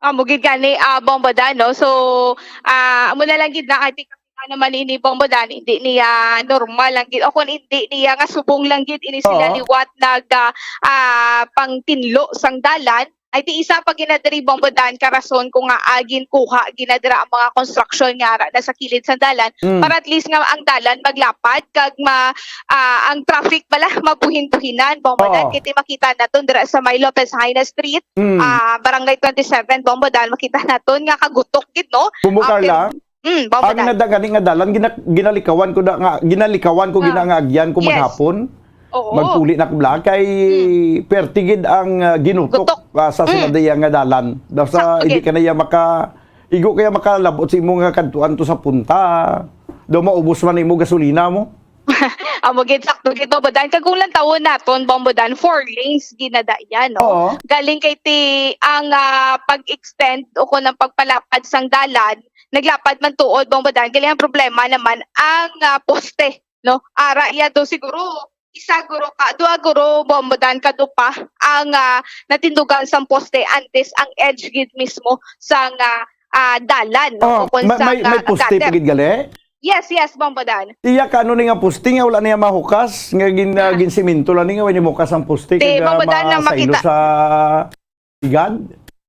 Amo gid gani, ah, Bombo Dan, no? So, ah, amo na lang gid na, I think, nga naman ini, Bombo Dan, hindi niya normal lang gid, o kung hindi niya nga subong lang gid ini sila Oo. liwat nag, ah, ah, pangtinlo sang dalan. Ay, ti isa pa ginadiri, Bombo Dan, ka rason kung nga, ah, ginkuha ginadira ang mga construction nga ara na sa kilid sang dalan, Mm. para at least nga ang dalan maglapad kag ma-, ah, ang traffic bala mabuhin-buhinan, Bombo Dan. Oo. Kay ti makita naton dira sa may Lopez Jaena Street, Mm. ah, Barangay twenty-seven, Bombo Dan, makita naton nga kagutok gid, no? Bombo Ah, Carla, pero Mm, Bombo ang Dan. nada gani nga dalan, gina-, ginalikawan ko na nga, ginalikawan ko Ah. gina nga agyan ko Yes. maghapon. Oo. Magpuli na ko bala kay Mm. perti gid ang, ah, ginutok, Gutok. ah, sa Mm. sulod iya nga dalan. Daw sa Sakto hindi gid. ka na iya maka-, igo kaya makalabot sa imo nga kadtuan to sa punta. Daw maubos man imo gasolina mo. Amo gid, sakto gid, Bombo Dan. Kag kung lantawon naton, Bombo Dan, four lanes ginadaya, no? Oo. Galing kay ti ang, ah, pag-extend o kung ang pagpalapad sang dalan, naglapad man tuod, Bombo Dan. Galing ang problema naman ang, ah, poste, no? Ara iya do siguro Isa guro ka, duha guro, Bombo Dan, ka dupa ang, ah, natindugan sang poste antes ang edge gid mismo sang, ah, ah, dalan, no? Oh, O kung may, sang, may, may ah, poste gutter. Pa gid gali? Yes, yes, Bombo Dan. Iya ka, ano ni nga poste nga wala niya mahukas, nga gin-, ah, Ah. Ginsiminto lang ni nga wala niya mahukas ang poste, Di, kag, ah, Bombo Dan, na masaylo makita. Sa igad?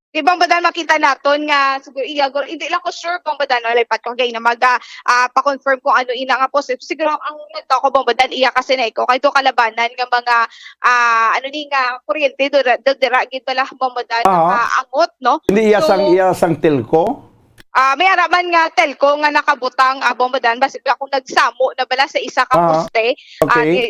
Di, Bombo Dan, makita naton nga siguro iya, gur-, hindi lang ko sure, Bombo Dan, no? Lipat ko kay na mag, ah, ah, pa-confirm kung ano ina nga poste. Siguro ang nagtao ko, Bombo Dan, iya kasi na ikaw, kay to kalabanan nga mga, ah, ano ni nga kuryente, dura, dura, dura, gid pala, Bombo Dan, Ah. Nakaangot, no? Hindi iya So, sang, iya sang telco? Ah, may ara man nga telco nga nakabutang, ah, Bombo Dan, basig ako nagsamo na bala sa isa ka Ah, poste. Ah, okay. Di,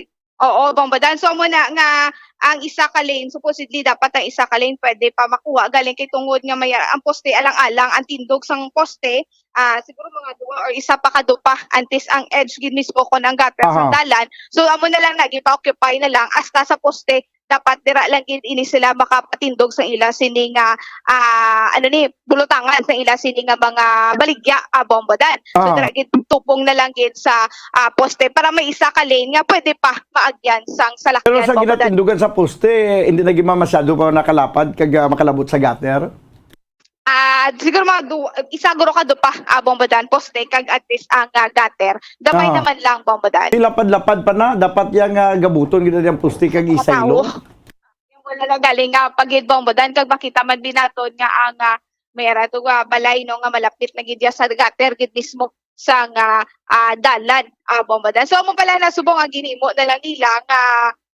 oo, Bombo Dan. So, amo na nga ang isa ka lane, supposedly dapat ang isa ka lane pwede pa makuha galing kay tungod nga may ara ang poste alang-alang ang tindog sang poste, ah, siguro mga duha or isa pa ka dupa antes ang edge gid mismo kon ang gutter sang Aha. Dalan. So, amo na lang na gipa-occupy na lang hasta sa poste dapat dira lang gid ini sila makapatindog sa ila sini nga, ah, ano ni, bulutangan sa ila sini nga mga baligya, ah, Bombo Dan. So, Ah. Dira gid tupong na lang gid sa, ah, poste para may isa ka lane nga pwede pa maagyan sang salakyan, Bombo Dan. Pero sa ginatindugan sa poste, hindi na gid masyado pa nakalapad kag, ah, makalabot sa gutter? Ah, siguro mga du-, isa guro ka dupa, ah, Bombo Dan, poste kag at least ang, ah, gutter. Gamay Ah. Naman lang, Bombo Dan. Di lapad-lapad pa na, dapat yang, ah, gabuton gid ang poste kag isaylo. Matawo. Yung wala lang galing nga pagid, Bombo Dan, kag makita man binaton nga ang, ah, may ara to, ah, balay, no, nga malapit na gid ya sa gutter gid mismo sa nga, ah, dalan, ah, Bombo Dan. So, amo pala na subong ang ginhimo na lang nila nga,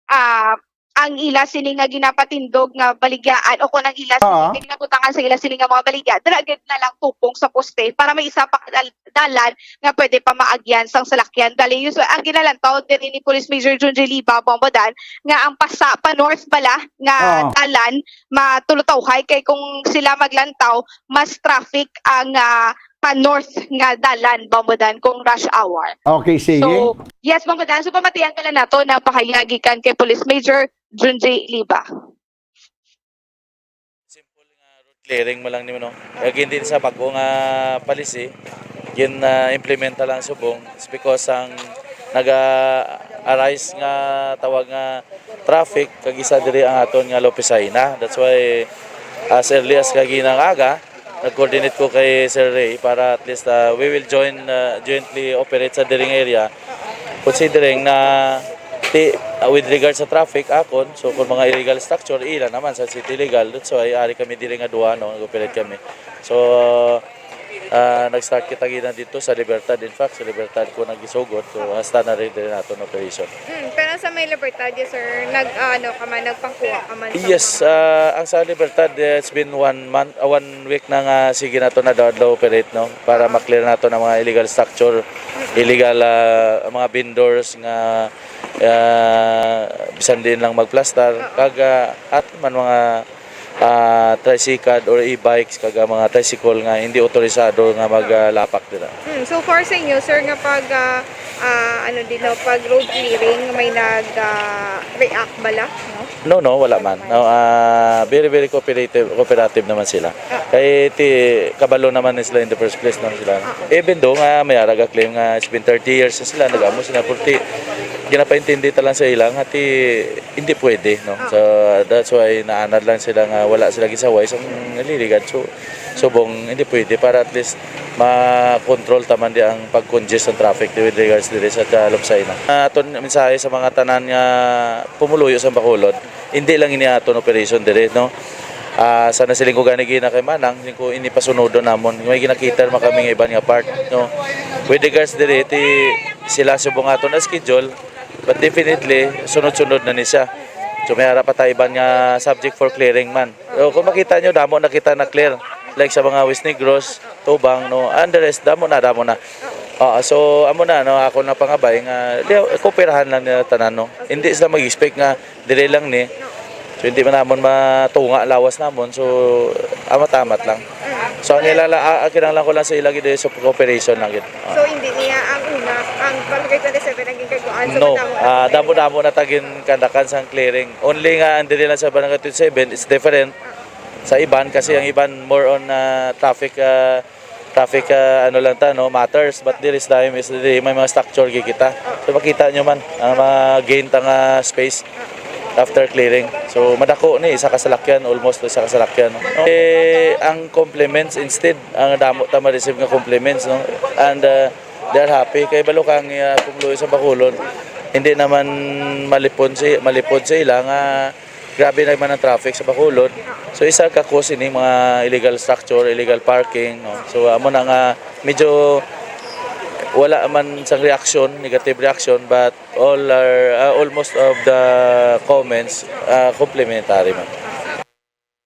ah, ang ila sini nga ginapatindog nga baligyaan o kung ang ila sini Ah. nga ginabutangan sa ila sini nga mga baligya, dira gid na lang tupong sa poste para may isa pa ka dal-, dalan nga pwede pa maagyan sang salakyan. Dali, usual, ang ginalantaw din ni Police Major Junji Liba, Bombo Dan, nga ang pasa pa north bala nga Ah. Dalan matulutawhay kay kung sila maglantaw, mas traffic ang, ah, pa north nga dalan, Bombo Dan, kung rush hour. Okay, sige. So, yes, Bombo Dan. So, pamatian ka lang nato na pahayag gikan kay Police Major Junji Liba. Simple nga road clearing mo lang nimo, no? Kag hindi sa bag-o nga policy, gin, ah, implementa lang subong. It's because ang naga-arise nga tawag nga traffic, kag isa diri ang aton nga Lopez Jaena. That's why, as early as kaginang aga, nag-coordinate ko kay Sir Ray para at least, ah, we will join, ah, jointly operate sa diring area. Considering na ti-, ah, with regard sa traffic, akon, so kung mga illegal structure, ila naman sa city legal, that's why ari kami diri nga duha, no, nag-operate kami. So, ah, nag-start kita gina dito sa Libertad. In fact, sa Libertad ko nagisugot. So, hasta na rin din nato ang operation. Mm, pero sa may Libertad, yes, sir, nag, ah, ano ka man, nagpangkuha ka man sa Yes, mga ah, ang sa Libertad, eh, it's been one month, ah, one week na nga sige nato na daw operate, no, para ma-clear nato ng mga illegal structure, illegal, ah, mga vendors nga, ah, bisan din lang magplastar, Oo. Kag, ah, at man mga ah, tricycle or e-bikes kag ang mga tricycle nga hindi otorisado nga maglapak dira. Hmm, so far sa inyo, sir, nga pag, ah, ah, ano din, no, pag road clearing, may nag, ah, react bala, no? No, no, wala man. No, ah, very, very cooperative, cooperative naman sila. Ah. Kay ti, kabalo naman ni sila in the first place, no, sila. Ah. Even though nga may ara ga-claim nga it's been thirty years na sila, nag-amo sila forty, ginapaintindi ta lang sa ila nga ti, hindi pwede, no? Ah. So, that's why naanad lang sila nga wala sila gisaway sa naliligad. So, subong, hindi pwede para at least ma-control ta man di ang pag-congest ng traffic with regards diri sa Lopez Jaena. Ah, aton mensahe sa mga tanan nga pumuluyo sa Bacolod, hindi lang ini aton operation diri, no? Ah, sa nasiling ko gani gina kay Manang, siling ko ini pasunodon namon. May ginakita man kami nga iban nga part, no? With regards diri, ti sila subong aton na schedule, but definitely, sunod-sunod na ni siya. So, may ara pa ta iban nga subject for clearing man. So, kung makita nyo, damo na kita na-clear. Like sa mga West Negros, Tubang, no? And the rest, damo na, damo na. Ah, so, amo na, no? Ako na pangabay nga, di, kooperahan lang nila tanan, no? Hindi sila mag-expect nga dire lang ni. So, hindi man namon matunga lawas namon. So, amat-amat lang. So, ang ilala, ah, kinahanglan ko lang sa ila gid is cooperation lang gid. Ah. So, hindi niya ang una, ang Barangay twenty-seven ang ginkaguan? So, No. madamo na Ah, sila. Damo-damo na tagin kandakan sang clearing. Only nga ang diri lang sa Barangay twenty-seven is different. Sa iban, kasi ang iban more on, ah, traffic, ah, Traffic, ah, ano lang ta, no, matters, but this time is the, may mga structure gid kita. So makita nyo man ang mga gain ta nga space after clearing. So madako ni, isa ka salakyan, almost isa ka salakyan, no? Eh, ang compliments instead, ang damo ta ma-receive nga compliments, no? And, ah, they're happy kay balo ka ang, ah, pumuluyo sa Bacolod. Hindi naman malipon si malipod sa ila nga grabe naman ang traffic sa Bacolod. So isa ka cause ini mga illegal structure, illegal parking, no? So amo na nga medyo wala man sang reaction, negative reaction, but all are, ah, almost of the comments, ah, complimentary man.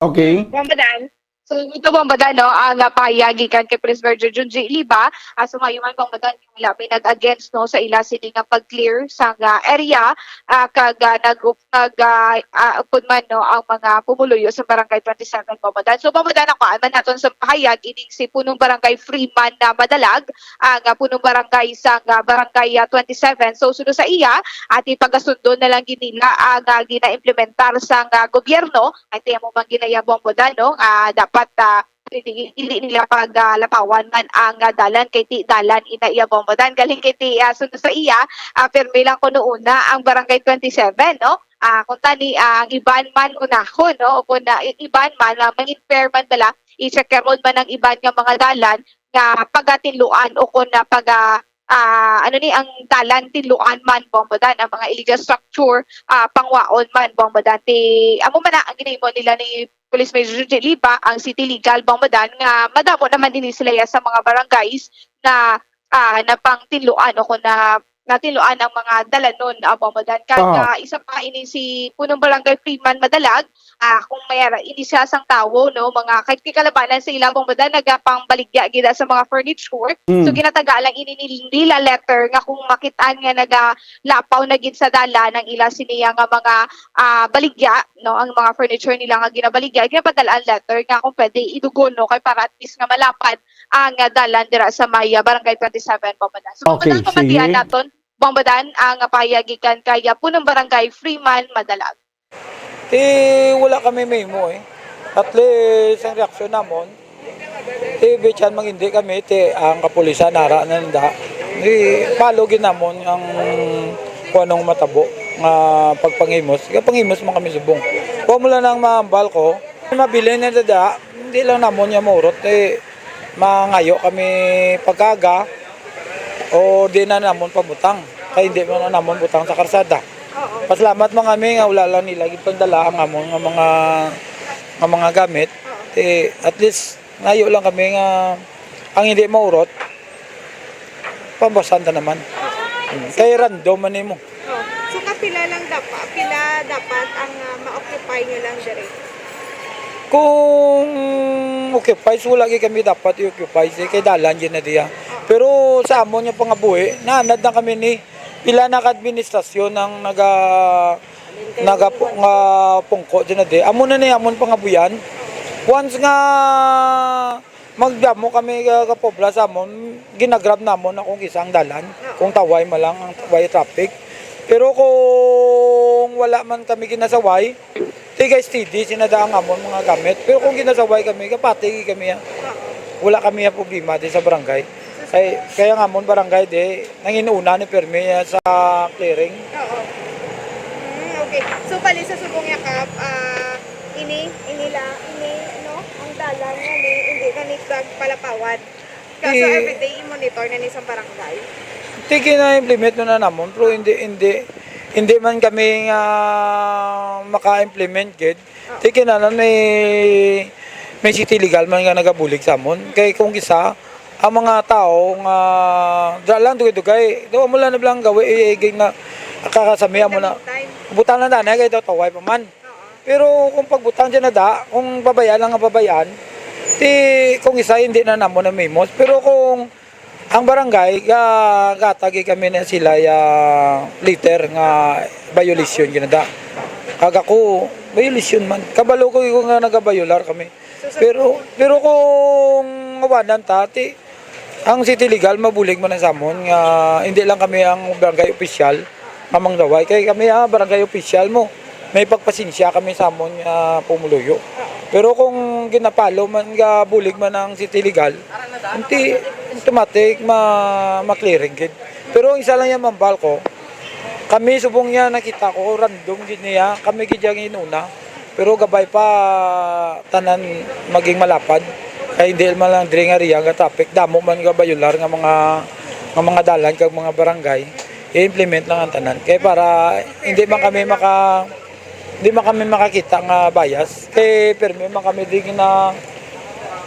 Okay. Bombadan. So, ito, Bombadan, no, ang, ah, pahayag gikan kay Police Major Junji Liba, ah, sumayo man, Bombadan, nga wala may nag-against, no, sa ila sini nga pag-clear sa nga area, ah, kag, ah, nag nag ah, ah, upod man, no, ang mga pumuluyo sa Barangay twenty-seven, Bombadan. So, Bombadan, nakuhaan man naton sa pahayag ining si Punong Barangay Freeman na Madalag, ang, ah, Punong Barangay sa, ah, Barangay, ah, twenty-seven. So, suno sa iya, ati pagasundon na lang gid nila ang, ah, ginaimplementar sa, ah, gobyerno. Ay, tiyan mo man ginaya, Bombadan, no? Ah, dapat, ah, hindi, hindi nila pag, ah, lapawan man ang, ah, dalan kay ti dalan ina iya, Bombadan. Galing kay ti, ah, suno sa iya, ah, pirmi lang kuno una ang Barangay twenty-seven, no? Ah, kung tani, ah, ang iban man unahon, no? O kung na, i- iban man, ah, mangin fair man bala, i-check karon man ang iban nga mga dalan nga pagatinluan o kung na paga ah, ano ni ang dalan tinluan man, Bombadan, ang mga illegal structure, ah, pangwaon man, Bombadan. Ti amo man na ang ginahimo nila ni Police Major Junji Liba, ang city legal, Bombadan, nga madamo naman ini sila ya sa mga barangays na, ah, napangtinluan o kung na natinluan ang mga dalanon, ah, Bombadan. Kag, Ah. ah, isa pa ini si Punong Barangay Freeman Madalag, ah, kung may ara, ini siya sang tawo, no, mga kay kalabanan sa ila, Bombadan, nagapangbaligya gid sa mga furniture. Mm. So ginataga lang ini ni- nila letter nga kung makitaan nga nagalapaw na gid sa dalan ang ila siniya nga mga, ah, baligya, no, ang mga furniture nila nga ginabaligya, ginapadalaan letter nga kung pwede idugon, no, kay para at least nga malapad ang, ah, dalan dira sa may, ah, Barangay twenty-seven, Bombadan. So, Okay, Bombadan, pamatian sige. naton, Bombadan, ang, ah, pahayag gikan kay, ah, Punong Barangay Freeman Madalag. Ti wala kami mahimo eh. At least ang reaksyon namon, ti bityan mangindi kami, ti ang kapulisan nara nanda. Di palo gid namon ang kung anong matabo nga pagpanghimos. Kaya panghimos man kami subong. Kung mo lang ang mahambal ko, mabilin na dada, hindi lang namon niya maurot. Eh, mangayo kami pagkaga o di na namon pabutang. Kay hindi man na namon butang sa karsada. Pasalamat man kami nga wala lang nila gipagdala ang amon nga mga nga mga gamit. Eh, at least ngayo lang kami nga ang hindi maurot pambasan ta naman. Mm. Kay random man nimo. Oh. So kapila lang dapat, pila dapat ang ah, ma-occupy nyo lang diri? Kung occupies, wala gyud kami dapat i-occupy, eh, kay dalan gyud na diya. Pero sa amon nga pangabuhi, naanad na kami ni pila na ka administrasyon ang naga naga nga pungko dyan na di. Amo na ni amon pangabuyan. Once nga magdamo kami ka, ka pobra sa amon, ginagrab namon na kung isa ang dalan, kung taway man lang ang taway traffic. Pero kung wala man kami ginasaway, tigay steady sinada ang amon mga gamit. Pero kung ginasaway kami, kapati kami, ah. Wala kami ang problema di sa barangay. Kay, kaya nga amon barangay di, nanginuna ni permi, ah, sa clearing. Oo. Mm, okay. So, bali sa Subong Yakap, ah, ini, ini la, ini, ano, ang dalan nga ni, hindi na ni palapawan. Kaso Eh, everyday i-monitor na ni sa barangay. Ti gina-implement na namon, pero hindi, hindi, hindi man kami nga maka-implement gid. Ti kinahanglan may, may city legal man nga nagabulig sa amon. Kay kung isa, ang mga tao nga dra lang dugay-dugay, daw mo lang na lang gawi, eh, eh, na kakasami mo na. Time. Butang lang dana, kay daw taway pa man. Pero kung pagbutang dyan na da, kung babayaan lang ang babayaan, ti kung isa hindi na namo na mimos. Pero kung ang barangay, ga, gatagi kami na sila ya letter nga violation gina da. Kag ako, violation man. Kabalo ko yung nga nagabayolar kami. Pero, pero kung awanan ta, ti, ang city legal, mabulig man na sa amon nga hindi lang kami ang barangay official nga mangdaway. Kay kami, ah, barangay official mo. May pagpasensya kami sa amon nga pumuluyo. Pero kung ginapalo man, gabulig man ang city legal, hindi automatic ma ma-clearing gid. Pero ang isa lang yan, Ma'am Val, ko, kami subong niya nakita ko, random gid niya, kami gid yang inuna. Pero gabay pa tanan maging malapad. Kay hindi man lang diri nga area nga traffic, damo man nga bayular nga mga, nga mga dalan kag mga barangay, i-implement lang ang tanan. Kay para hindi man kami maka, hindi man kami makakita nga bias. Kay permi man kami di na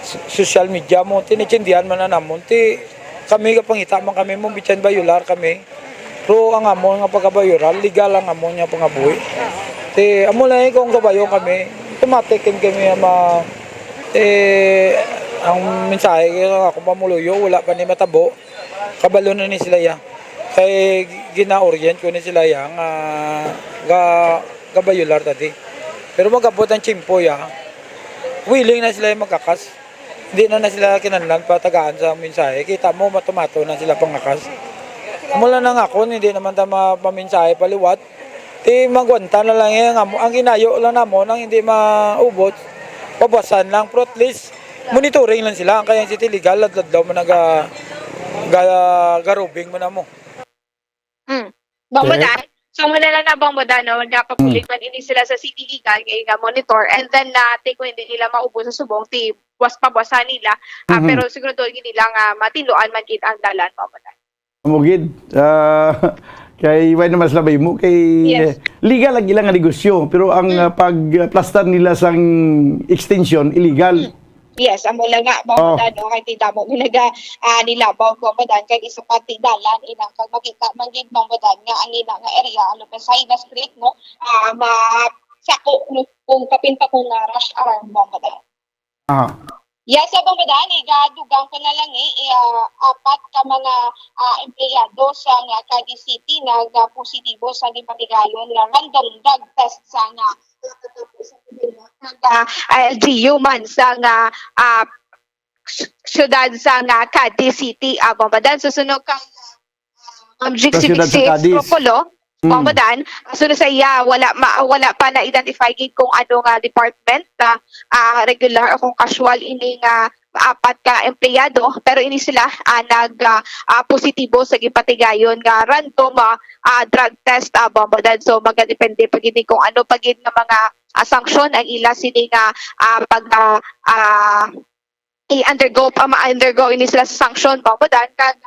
s-, social media mo, tinichindihan man na namon. Ti kami kapangita man kami mo, bisan bayular kami. Pero ang amon nga pagkabayuran, legal ang amon nga pangabuhi. Ti amo na eh, kung gabayon kami, automatic kin kami ma, eh, ang mensahe kay ako pamuluyo, wala pa ni matabo. Kabalo na ni sila ya. Kay gina-orient ko ni sila ya nga ga, gabayular tadi. Pero magabot ang tiyempo ya, willing na sila ya magakas. Hindi na na sila kinahanglan pa tagaan sa mensahe. Kita mo, matumato na sila pangakas. Mula na nga ako, hindi naman ta ma-, mamensahe paliwat. Ti magwanta na lang eh, ang, amo- ang ginayo lang namo nang hindi maubot, pabasan lang. Pero at least, monitoring lang sila. Ang kayang city legal, adlaw-adlaw man naga, ga, garubing mo na mo. Mm. Bang mo Okay. dan, so muna lang na bang mo dan, no? Nga pabulig man ini sila sa city legal, kay nga monitor, and then na, ti kung hindi nila maubos sa subong, ti was pabasa nila, ah, Mhm. pero siguro doon hindi lang ah, matiluan man gid ang dalan, bang mo dan. Amo gid, ah, kay why naman sila ba mo kay Yes. legal ang ilang negosyo, pero ang Mm. ah, pagplastar nila sang extension illegal. Mm. Yes, amo lang nga, mao Oh. na, no, kay ti damo man naga ah, nilabaw, mao man kag isa pa ti dalan ina kag makita man gid, mao man nga ang ina nga area, ano pa sa Hinas Creek, no, ah, ma sako, no, kung kapin pa kung ah, rush hour, mao man. Ah. Yes, sa Bambadan, igadugang ko na lang eh, eh, ah, apat ka mga ah, empleyado sa nga Cadiz City nga positibo sa gipatigayon nga random drug test sa nga Kag ah, L G U man sa nga ah, s- syudad sa nga Cadiz City, ah, Bambadan. Susunod kay ah, Ma'am Jixie Sa syudad sa Mixie Cadiz. Escropulo, Mm. Bambadan. Sunod sa iya, wala ma, wala pa na-identify gid kung ano nga department ah, ah, regular o kung casual ini nga apat ka empleyado, pero ini sila ah, nag ah, ah, positibo sa gipatigayon nga random ah, ah, drug test, ah, Bambadan. So magadepende pa gid ni kung ano pa gid nga mga ah, sanksyon ang ila sini nga ah, pag ah, ah, i-undergo pa ma-undergo ini sila sa sanksyon, Bambadan, kag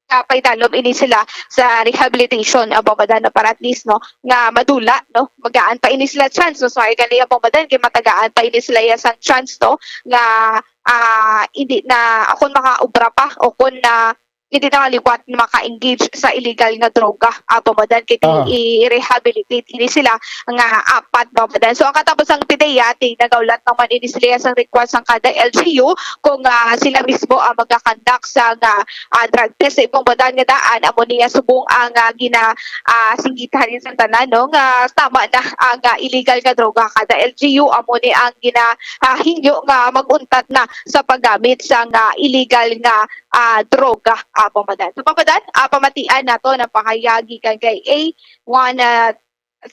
kapaidalom ini sila sa rehabilitation, ah, Bambadan, no, para at least, no, nga madula, no, magaan pa ini sila chance, no, so ay gali, Bambadan, kay matagaan pa ini sila ya sang chance, no, nga ah, hindi na akon makaobra pa o kung na hindi na liwat na maka-engage sa illegal nga droga, ah, Bambadan, kay Ah. i-rehabilitate ini sila nga apat, Bambadan. So ang katapusang pideya, ti nagaulat naman ini sila sang request sang kada L G U kung ah, sila mismo ang magakandak sa nga ah, drug test sa ibang badan nga daan. Amo niya subong ang ah, gina ah, singgitan sa tanan, no, nga tama na ang ah, illegal nga droga kada L G U. Amo ni ang gina ah, hingyo nga mag-untat na sa paggamit sa nga illegal nga ah, droga, ah, Bambadan. Sa Bambadan, ah, pamatian nato ang pahayag gikan kay A one ah,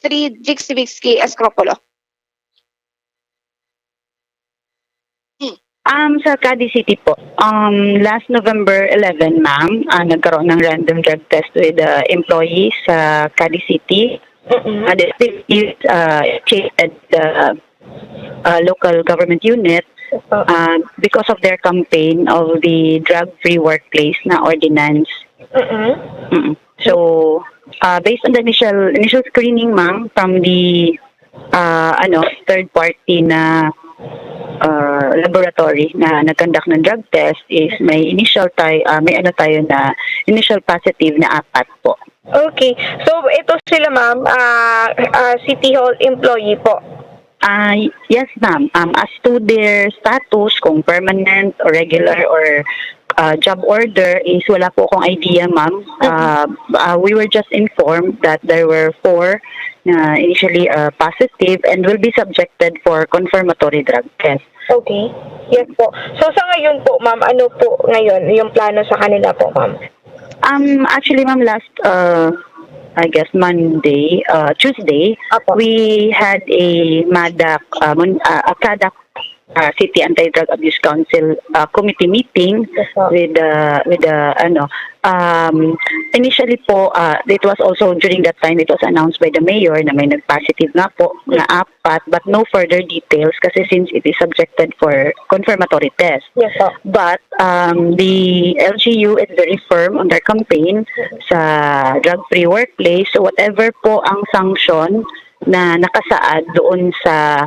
three Jixi Vixki Escropulo. Um, sa Cadiz City po, um, last November eleven, ma'am, ah, nagkaroon ng random drug test with uh, employees sa Cadiz City. Mm-mm. And it is uh, initiated the uh, local government unit uh, because of their campaign of the drug-free workplace na ordinance. Mm-mm. Mm. So, uh, based on the initial initial screening, ma'am, from the uh, ano third party na uh, laboratory na nag-conduct ng drug test is may initial tayo, uh, may ano tayo na initial positive na apat po. Okay. So, ito sila, ma'am, ah, ah, City Hall employee po. Ah, yes, ma'am. Um, as to their status, kung permanent or regular or uh, job order, is wala po akong idea, ma'am. Uh, uh, we were just informed that there were four na initially uh, positive and will be subjected for confirmatory drug test. Okay. Yes po. So, sa ngayon po, ma'am, ano po ngayon yung plano sa kanila po, ma'am? Um, actually, ma'am, last, uh, I guess, Monday, uh, Tuesday, Apo. we had a MADAC, uh, mon- uh, a CADAC uh, City Anti-Drug Abuse Council uh, committee meeting Yes po. with the with the ano um initially po uh, it was also during that time it was announced by the mayor na may nag-positive nga po na apat, but no further details kasi since it is subjected for confirmatory test. Yes po. But um, the L G U is very firm on their campaign sa drug-free workplace. So whatever po ang sanction na nakasaad doon sa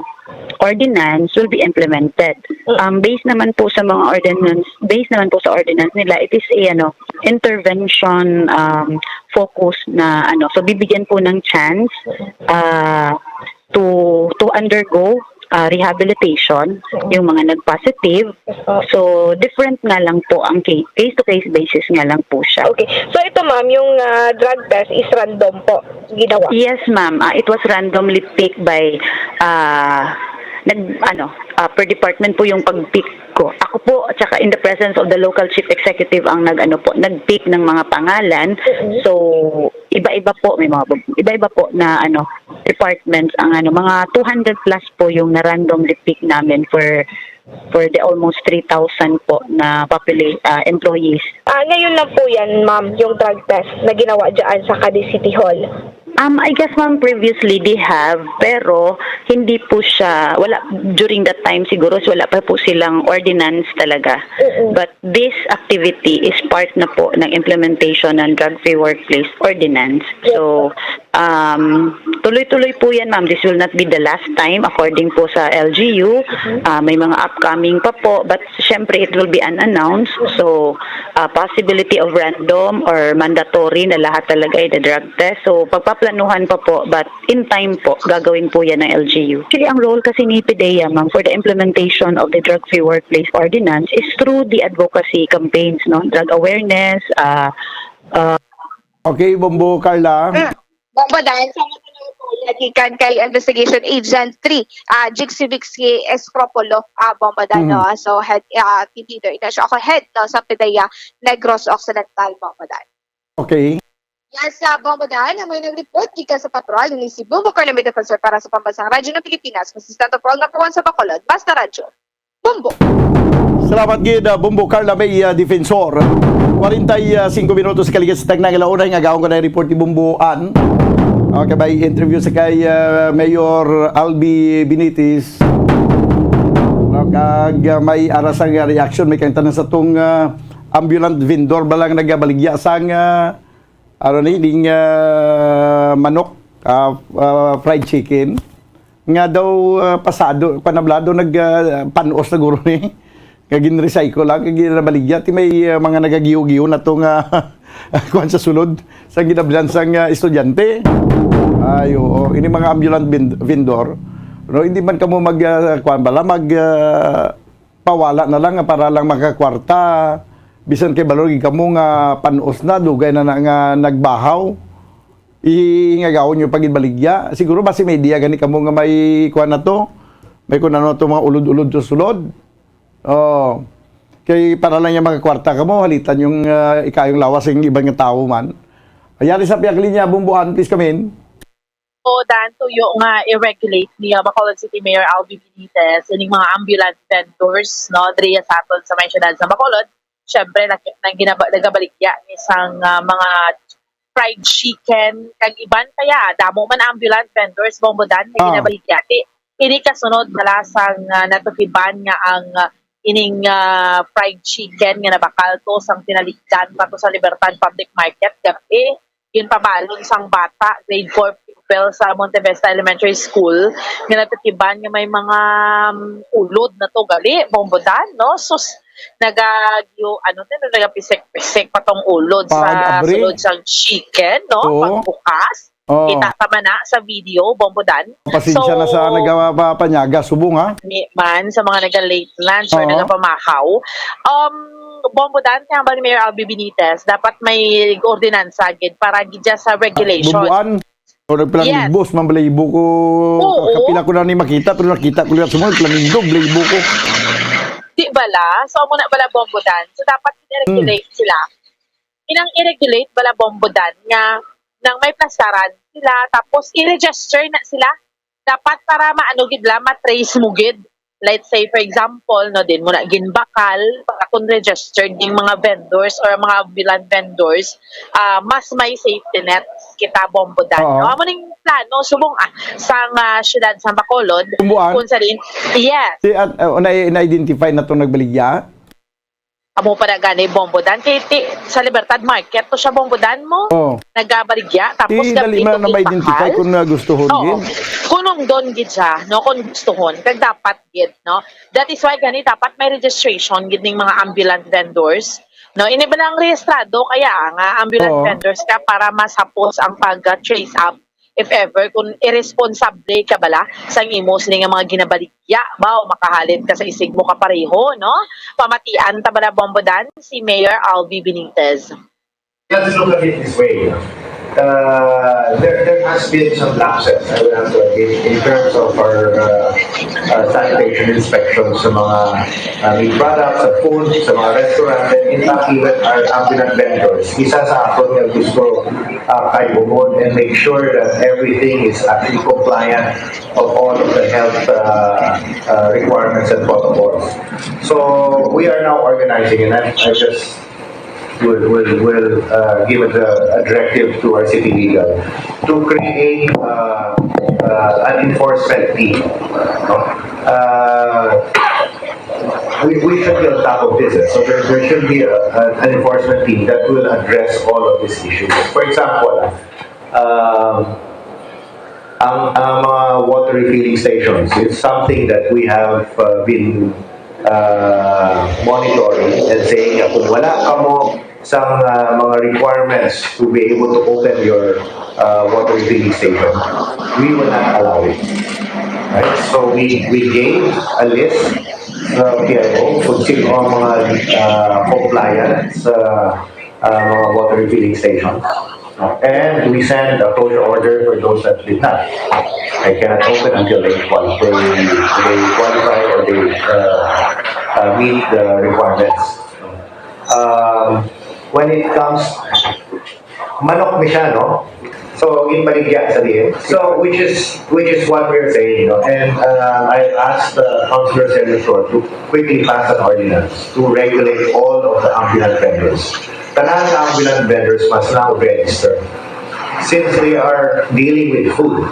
ordinance will be implemented. Um, based naman po sa mga ordinance, based naman po sa ordinance nila, it is a ano, intervention um, focus na ano. So bibigyan po ng chance uh, to to undergo uh, rehabilitation yung mga nag-positive. Yes po. So different nga lang po ang case, case to case basis nga lang po siya. Okay. So ito ma'am, yung ah, drug test is random po ginawa. Yes, ma'am. Ah, it was randomly picked by uh, nag ano uh, per department po yung pag-pick ko. Ako po at saka in the presence of the local chief executive ang nag ano po nag-pick ng mga pangalan. Mhm. So iba-iba po may mga iba-iba po na ano departments ang ano mga two hundred plus po yung na randomly pick namin for for the almost three thousand po na popula- ah, employees. Ah, ngayon lang po yan, ma'am, yung drug test na ginawa dyan sa Cadiz City Hall. Um, I guess ma'am previously they have pero hindi po siya wala during that time siguro so wala pa po silang ordinance talaga. Mm-mm. But this activity is part na po ng implementation ng drug free workplace ordinance. So um tuloy-tuloy po yan ma'am. This will not be the last time according po sa L G U. Ah, may mga upcoming pa po but syempre it will be unannounced. So uh, possibility of random or mandatory na lahat talaga ay the drug test. So pagpaplanuhan pa po but in time po gagawin po yan ng L G U. Actually ang role kasi ni PDEA ma'am for the implementation of the drug free workplace ordinance is through the advocacy campaigns no, drug awareness, uh, uh, Okay, Bombo Carla. Bombo Dan, sa mga tanong po, lagi kan kay Investigation Agent three, ah, Jig Civic si Escropulo, ah, Bombo Dan, Mhm. no? So, head, ah, team leader, ina siya ako, head, no, sa PDEA Negros Occidental, Bombo Dan. Okay. Yes, sa Bombo Dan, ang may nag-report gikan sa patrol ni si Bombo Carlo May Defensor para sa Pambansang Radyo ng Pilipinas, Assistant of All Number One sa Bacolod, Basta Radyo. Bombo! Salamat gid, uh, Bombo Carla May uh, Defensor. Kwarenta y singko minutos sa kaligid sa tagna nga launay nga gaon ko na report ni Bombo An. Okay, may interview sa kay uh, Mayor Albi Benitez. No, kag uh, may arasang uh, reaction may kang tanan sa tong uh, ambulant vendor ba lang nagabaligya sang uh, ano ni ding uh, manok, uh, uh, fried chicken nga daw uh, pasado, panablado nag uh, panos na guro ni. Nga gin-recycle lang, kag ginabaligya. Ti may uh, mga nagagiyo-giyo na to nga kuan sa sulod sa ginabilan sang uh, estudyante. Ay, oo. Ini mga ambulant vend- vendor, no, hindi man kamo mag uh, kuan bala, mag uh, pawala na lang nga para lang makakwarta. Bisan kay balor gid kamo nga panos na, dugay na, na nga nagbahaw. Ihingagaon nyo pa gid baligya. Siguro basi may idea gani kamo nga may kuan na to. May kun ano to mga ulod-ulod to sulod. Oh. Kay para lang yung mga kwarta kamo, halitan yung uh, ikayong lawas ng iban nga tawo man. Ayari sa pihak linya, Bumbuan, please come in. O dan tuyo nga i-regulate ni uh, Bacolod City Mayor Albi Benitez ining mga ambulant vendors no diri sa aton sa may syudad sa Bacolod. Syempre nag nang ginaba, nagabaligya ni sang uh, mga fried chicken kag iban kaya damo man ambulant vendors Bombo Dan nga Ah. ginabaligya ti ini kasunod na lasang uh, natukiban nga ang uh, ining uh, fried chicken nga nabakal to sang tinalikdan pa to sa Libertad Public Market gab-i ginpabalon sang bata, grade four pupil sa Monte Vista Elementary School, nga natukiban nga may mga um, ulod na to gali, Bombo Dan, no? Sus, nagagyo, ano din, nagapisik-pisik pa tong ulod sa Pag-abri? Sulod sang chicken, no? Oo. Pagbukas. Oh. Kita ka man na sa video, Bombo Dan. Pasensya So, na sa nagapapanyaga subong ha. Ni man sa mga naga-late lunch or Oo. Nagapamahaw. Um, Bombo Dan, kaya ba ni Mayor Albi Benitez, dapat may ordinansa gid para gid sa regulation. Bubuan. O nagpalamigbos man bala ibo ko. Oo. Kapila ko na ni makita pero nakita ko lang sumon plamindog bala ibo ko. Di bala? So, amo na bala Bombo Dan. So, dapat i-regulate sila. Inang i-regulate bala Bombo Dan nga nang may plasaran sila, tapos i-register na sila. Dapat para maano gid la, ma-trace mo gid. Let's say, for example, no, din mo na ginbakal, para kung registered yung mga vendors or mga ambulant vendors, ah, mas may safety net kita, Bombodan, no? Amo ning plano subong, ah, sang, ah, siyudad sang Bacolod, Tumbuan? Kung sa diin, yes. Si, at, uh, na, na-identify na itong nagbaligya? Amo pa na gani, Bombodan. Ti, ti, sa Libertad Market to siya, Bombodan, mo. Oh. Nagabaligya, tapos Ti, dali gabito man na ma-identify kung nagustuhon Oo. Gid. Kung nung doon gid siya, no, kung gustuhon, kag dapat gid, no? That is why gani dapat may registration gid ning mga ambulant vendors. No, ini ba lang rehistrado kaya nga ambulant Oo. vendors ka para masapos ang pag-trace up if ever kung irresponsable ka bala sang imo sini nga mga ginabaligya ba o makahalin ka sa isig mo kapareho, no? Pamatian ta bala, Bombodan, si Mayor Alvi Benitez. Let's look at it this way. Uh, there, there has been some lapses, I will have to admit, in terms of our uh, uh, sanitation inspections sa mga uh, meat products, sa food, sa mga restaurants, and in fact, even our ambulant vendors. Isa sa akon nga gusto uh, kay Umon and make sure that everything is actually compliant of all of the health uh, uh, requirements and protocols. So we are now organizing, and I, I just will, will, will uh, give a, a directive to our city legal to create uh, uh, an enforcement team. No? Uh, we, we should be on top of this. Eh. So there, there should be a, a, an enforcement team that will address all of these issues. For example, um, ang, ang mga water refilling stations is something that we have uh, been uh, monitoring and saying nga kung wala kamo sang uh, mga requirements to be able to open your uh, water refilling station, we will not allow it. Right? So we, we gave a list sa P I O kung sino ang mga uh, compliant sa uh, mga water refilling station. And we send a closure order for those that did not. I cannot open until they, qual- they, they qualify or they uh, uh, meet the requirements. Um, when it comes, manok mi siya, no? So, ginbaligya sa diin. So, which is which is what we're saying, no? And uh, I asked uh, Councilor Senator to quickly pass an ordinance to regulate all of the ambulant vendors. Tanan nga ambulant vendors must now register. Since they are dealing with food,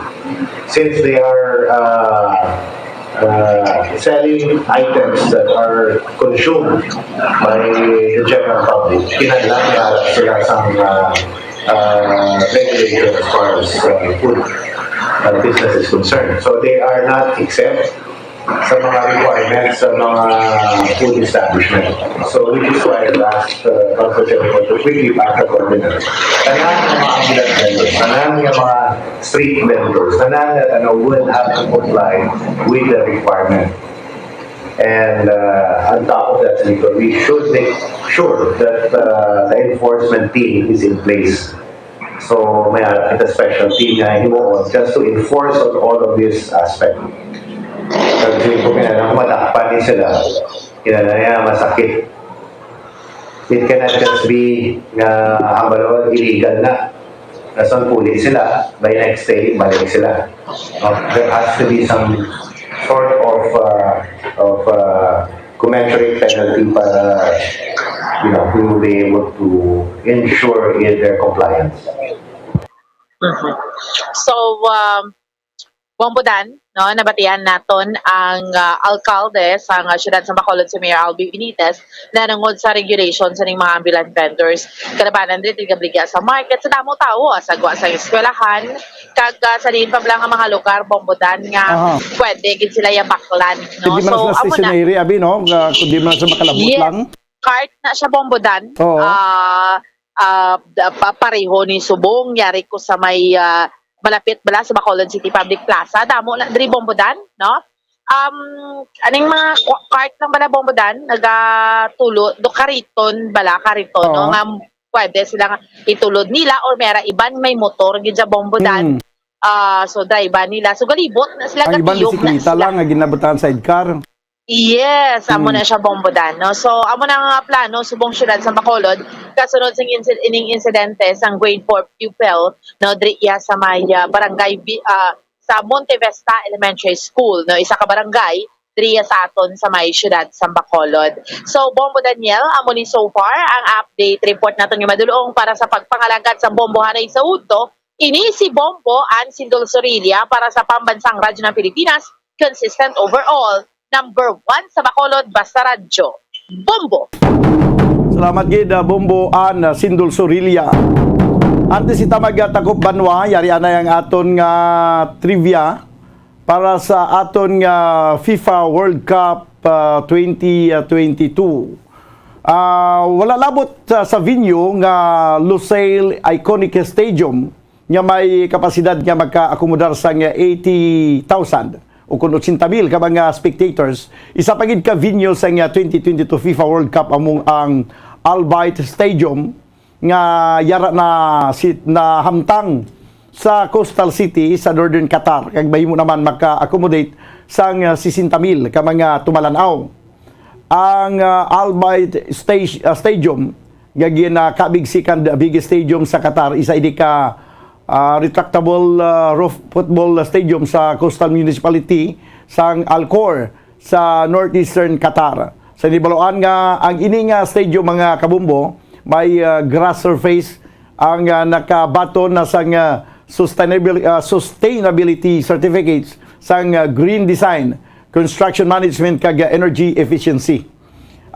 since they are uh, uh, selling items that are consumed by the general public, kinahanglan nga sila sang uh, uh, regulation as far as uh, food uh, business is concerned. So they are not exempt sa mga requirements sa mga food establishment. So which is why I asked uh, Council Chairman to quickly pass the ordinance. Tanan nga mga ambulant vendors, tanan nga mga street vendors, tanan nga ano, will have to comply with the requirement. And uh, on top of that, Senator, we should make sure that uh, the enforcement team is in place. So may ara kita special team nga himuon just to enforce on all of this aspect. Kasi kung kinahanglan ko madakpan ni sila, kinahanglan niya masakit. It cannot just be nga ang balon illegal na. Nasa puli sila, by next day, balik sila. Uh, there has to be some sort of uh, of uh, commensurate penalty para you know we will be able to ensure in their compliance. So, um, Bombodan, no, nabatian naton ang uh, alkalde sa uh, siyudad sa Bacolod, si Mayor Albi Benitez, nanungod sa regulation sa ning mga ambulant vendors. Kalabanan din, tigabaligya sa market, sa damo tawo, sa gwa sa eskwelahan, kag uh, sa diin pa bala nga mga lugar, Bombodan, nga Aha. Pwede gid sila yabaklan. No? Hindi man so, sa stationary, abi, no? Uh, kundi man sa makalabot yes. Lang. Cart na siya, Bombodan. Oo. Uh, uh, pareho ni Subong, yari ko sa may uh, malapit bala sa Bacolod City Public Plaza. Damo na diri, Bombodan, no? Um, aning mga cart lang bala, Bombodan, nagatulo do kariton bala, kariton, no? Nga pwede sila nga itulod nila or mera iban may motor gid sa Bombodan. Mm. Uh, so drive nila. So galibot na sila. Ang iban bisikleta lang nga ginabutangan sidecar. Yes, amo hmm. Na siya, Bombodan, no? So amo na nga plano subong siyudad sa Bacolod kasunod sing insid- ining insidente sang grade four pupil, no, diri iya sa may uh, barangay uh, sa Monte Vista Elementary School, no, isa ka barangay diri sa aton sa may siyudad sa Bacolod. So, Bombo Daniel, amo ni so far ang update report naton nga madulong para sa pagpangalagad sa Bombo hanay sa udto. Ini si Bombo Ann Sindol Sorilla para sa Pambansang Radyo ng Pilipinas, consistent overall, number one sa Bacolod, basta radyo. Bombo! Salamat gid, ah, Bombo Ann, ah, Sindol Sorilla. Antes kita magtakop banwa, yari anay ang aton nga trivia para sa aton nga FIFA World Cup, ah, twenty twenty-two. Ah, wala labot, ah, sa venue nga Lusail Iconic Stadium nga may kapasidad nga magkaakomodar sang eighty thousand o kon eighty mil ka mga spectators. Isa pa gid ka venue sang twenty twenty-two FIFA World Cup among ang Al Bayt Stadium nga yara na si, nahamtang sa coastal city sa Northern Qatar, kag mahimo naman maka-accommodate sang, ah, sesenta mil ka mga tumalan-aw. Ang, ah, Al Bayt Sta-, ah, Stadium, nga ginakabig second biggest stadium sa Qatar, isa ini ka, ah, retractable, ah, roof football stadium sa coastal municipality sang Al Khor sa northeastern Qatar. Sa nibaluan nga ang ini nga stadium, mga kabombo, may, ah, grass surface ang, ah, nakabaton na sang, ah, sustainabil-, ah, sustainability certificates sang, ah, green design, construction management, kag, ah, energy efficiency.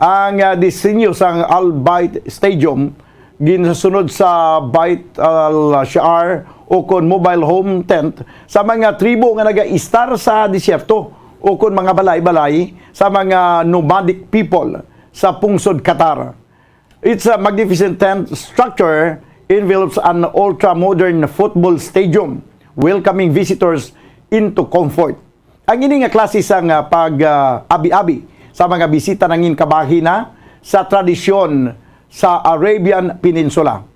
Ang, ah, disenyo sang Al Bayt Stadium ginsunod sa Bayt Al Shiar o kon mobile home tent sa mga tribo nga nagaistar sa disyerto o kon mga balay-balay sa mga nomadic people sa pungsod Qatar. Its, uh, magnificent tent structure envelops an ultra-modern football stadium, welcoming visitors into comfort. Ang ini nga klase sang, uh, pag, uh, abi-abi sa mga bisita nangin kabahin na sa tradisyon sa Arabian Peninsula.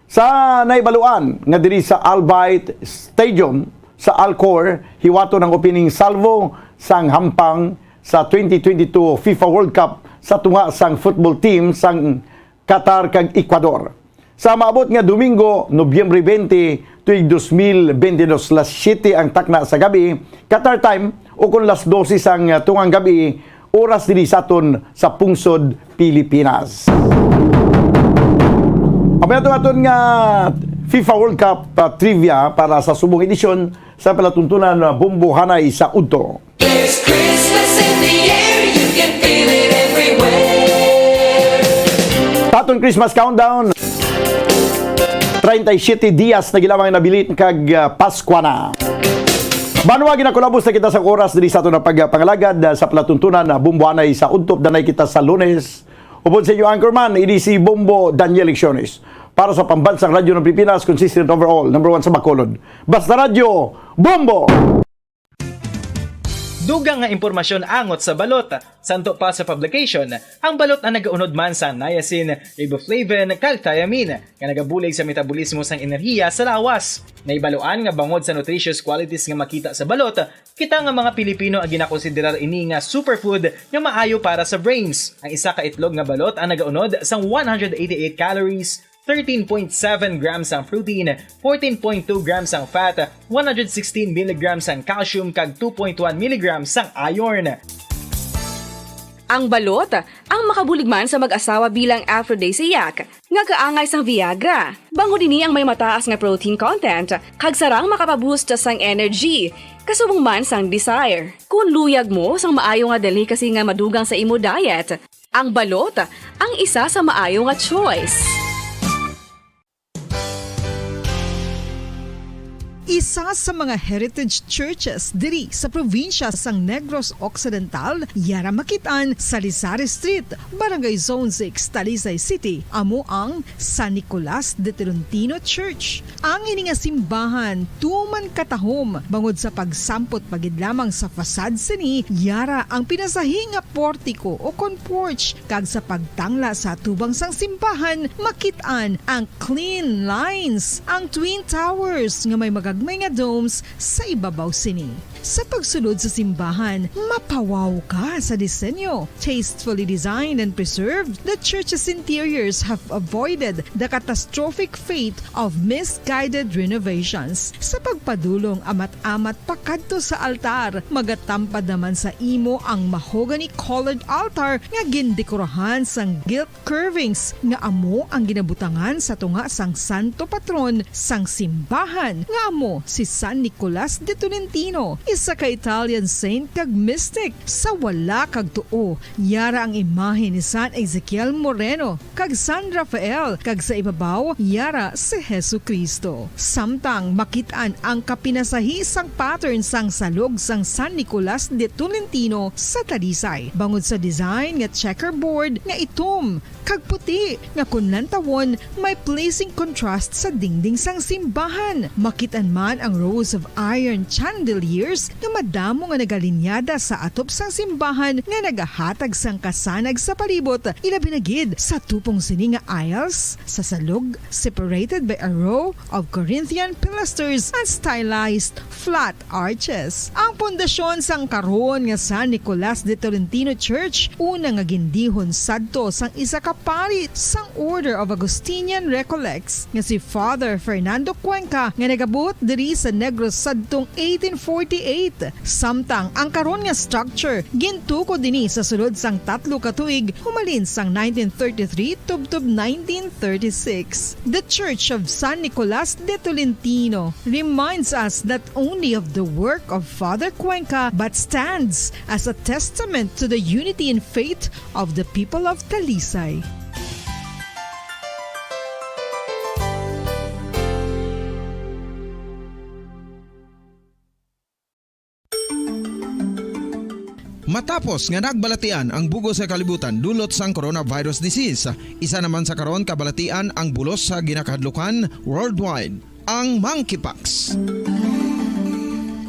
Sa naibaluan nga diri sa Al Bayt Stadium sa Al Khor, hiwaton ang opening salvo sang hampang sa twenty twenty-two FIFA World Cup sa tunga sang football team sang Qatar kag Ecuador. Sa maabot nga Domingo, Nobyembre twenty, tuig dos mil bente dos, las siyete ang takna sa gabi, Qatar time, o kon las dose sang, ah, tungang gabi, oras diri sa aton sa pungsod Pilipinas. Amo na to aton nga FIFA World Cup, ah, trivia para sa subong edisyon sa palatuntunan, ah, Bombo Hanay sa Udto. There's Christmas in the air, you can feel it everywhere. Sa aton Christmas countdown, treinta y siete dias na gid lamang nabilin kag, ah, Paskwa na. Banwa, ginakulabos na kita sa oras diri sa aton nga pagpangalagad, ah, sa palatuntunan, ah, Bombo Hanay sa Udto. Danay kita sa Lunes. Upod sa inyo anchorman, ini si Bombo Daniel Lecciones. Para sa Pambansang Radyo ng Pilipinas, consistent overall, number one sa Bacolod. Basta Radyo, Bombo! Dugang nga impormasyon angot sa balot. Santo pa sa publication, ang balot ang nagaunod man sang niacin, riboflavin, kag thiamine, nga nagabulig sa metabolismo sang enerhiya sa lawas. Naibaluan nga bangod sa nutritious qualities nga makita sa balot, kita nga mga Pilipino ang ginakonsiderar ini nga superfood nga maayo para sa brains. Ang isa ka itlog nga balot ang nagaunod sang one hundred eighty-eight calories, thirteen point seven grams ang protein, fourteen point two grams ang fat, one hundred sixteen milligrams ang calcium, kag two point one milligrams ang iron. Ang balot, ang makabulig man sa mag-asawa bilang aphrodisiac, nga kaangay sang Viagra. Bangod ini ang may mataas nga protein content, kag sarang makapaboost sang energy, kasubong man sang desire. Kung luyag mo sang maayo nga delicacy nga madugang sa imo diet, ang balot ang isa sa maayo nga choice. Isa sa mga heritage churches diri sa probinsya sang Negros Occidental, yara makit-an sa Lizares Street, Barangay Zone six, Talisay City, amo ang San Nicolas de Tolentino Church. Ang ini nga simbahan tuman katahom bangod sa pagsampot pa gid lamang sa facade sini, yara ang pinasahi nga portico o kon porch, kag sa pagtangla sa atubang sang simbahan, makit-an ang clean lines, ang Twin Towers nga may magagmay nga domes sa ibabaw sini. Sa pagsulod sa simbahan, mapawaw ka sa disenyo. Tastefully designed and preserved, the church's interiors have avoided the catastrophic fate of misguided renovations. Sa pagpadulong amat-amat pakadto sa altar, magatampad naman sa imo ang mahogany-colored altar nga gindekorahan sang gilt curvings nga amo ang ginabutangan sa tunga sang santo patron sang simbahan, nga amo si San Nicolas de Tolentino, isa ka Italian saint kag mystic. Sa wala kag tuo, yara ang imahe ni San Ezekiel Moreno kag San Rafael, kag sa ibabaw yara si Jesu-Cristo. Samtang makit-an ang kapinasahi sang pattern sang salog sang San Nicolas de Tolentino sa Talisay, bangod sa design nga checkerboard nga itom kag puti, nga kon lantawon, may pleasing contrast sa dingding sang simbahan. Makit-an man ang rows of iron chandeliers nga madamo nga nagalinyada sa atop sang simbahan nga nagahatag sang kasanag sa palibot, ilabi na gid sa tupong sini nga aisles sa salog, separated by a row of Corinthian pilasters and stylized flat arches. Ang pundasyon sang karon nga San Nicolas de Tolentino Church, una nga gindihon sadto sang isa ka pari sang Order of Augustinian Recollects nga si Father Fernando Cuenca, nga nagabuot diri sa Negros sadtong eighteen forty-eight. Samtang ang karon nga structure gintukod ini sa sulod sang tatlo ka tuig, humalin sang nineteen thirty-three tubtob nineteen thirty-six. The Church of San Nicolas de Tolentino reminds us not only of the work of Father Cuenca, but stands as a testament to the unity and faith of the people of Talisay. Matapos nga nagbalatian ang bug-os nga kalibutan dulot sang coronavirus disease, isa naman sa karon kabalatian ang bulos sa ginakahadlukan worldwide, ang monkeypox.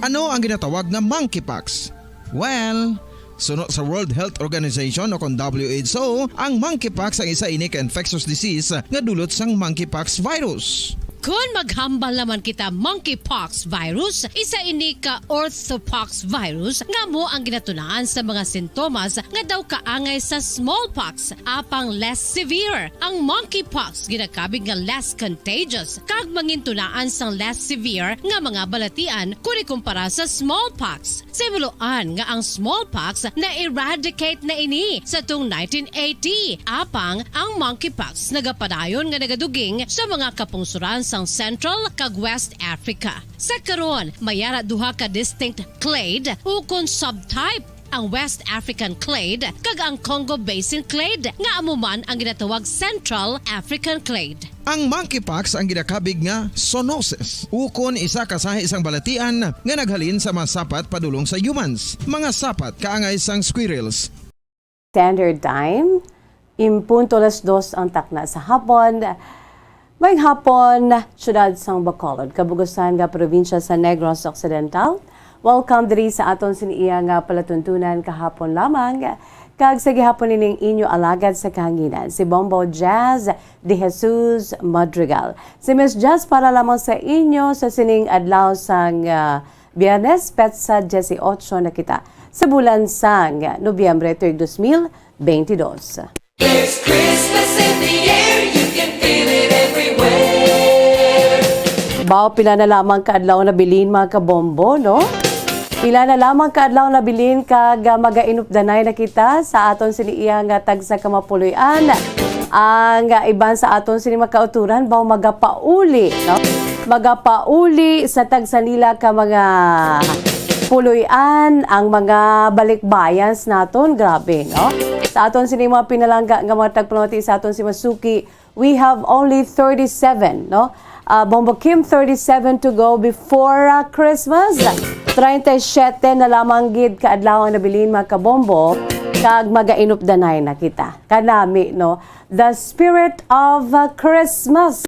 Ano ang ginatawag nga monkeypox? Well, suno sa World Health Organization o kon W H O, ang monkeypox ang isa ini ka infectious disease nga dulot sang monkeypox virus. Kon maghambal naman kita monkeypox virus, isa ini ka orthopox virus nga amo ang ginatunaan sa mga sintomas nga daw kaangay sa smallpox, apang less severe. Ang monkeypox ginakabig nga less contagious kag mangintunaan sang less severe nga mga balatian kon ikumpara sa smallpox. Sa himuloan nga ang smallpox na-eradicate na ini sa tong nineteen eighty, apang ang monkeypox nagapadayon nga nagaduging sa mga kapungsoran sang Central kag West Africa. Sa karon, may ara duha ka distinct clade ukon subtype, ang West African clade kag ang Congo Basin clade, nga amo man ang ginatawag Central African clade. Ang monkeypox ang ginakabig nga zoonosis, ukon isa ka sahi sang balatian nga naghalin sa mga sapat padulong sa humans, mga sapat kaangay sang squirrels. Standard Time, in punto alas dos ang takna sa hapon. Maayong hapon, siyudad sang Bacolod, kabugusan nga probinsya sa Negros Occidental. Welcome diri sa aton sini iya nga palatuntunan kahapon lamang. Kag sa gihapon ining inyo alagad sa kahanginan, si Bombo Jazz de Jesus Madrigal. Si Miss Jazz para lamang sa inyo sa sining adlaw sang, ah, Biyernes, petsa dieciocho na kita sa bulan sang Nobyembre, tuig dos mil benti dos. There's Christmas in the air, you can feel it everywhere. Baw, pila na lamang ka adlaw nabilin, mga kabombo, no? Pila na lamang ka adlaw nabilin kag, ah, magainupdanay na kita sa aton sini iya nga tagsa ka mapuloy-an. Ang, ah, iban sa aton sini makauturan, baw, magapauli, no? Magapauli sa tagsa nila ka mga puloy-an ang mga balikbayans naton. Grabe, no? Sa aton sini mga pinalangga nga mga tagpalamati sa aton si Masuki, we have only thirty-seven, no? Ah, Bombo Kim, thirty-seven to go before, ah, Christmas. Treinta y siete na lamang gid ka adlaw ang nabilin, mga kabombo, kag magainupdanay na kita. Kanami, no? The spirit of, ah, Christmas.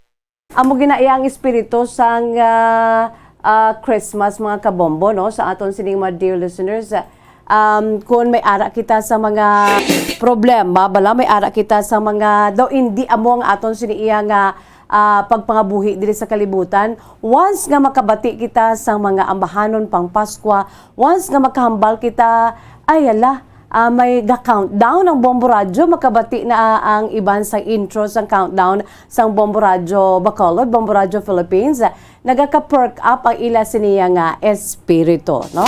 Amo gina iya ang espiritu sang, ah, ah, Christmas, mga kabombo, no? Sa aton sining mga dear listeners, um, kung may ara kita sa mga problema, bala may ara kita sa mga, daw hindi amo ang aton sini iya nga, ah, pagpangabuhi diri sa kalibutan. Once nga makabati kita sang mga ambahanon pang Paskwa, once nga makahambal kita, ay, ala, ah, may ga-countdown ang Bombo Radyo, makabati na ang iban sang intro sang countdown sang Bombo Radyo Bacolod, Bombo Radyo Philippines. Nagaka-perk up ang ila siniya nga espiritu, no?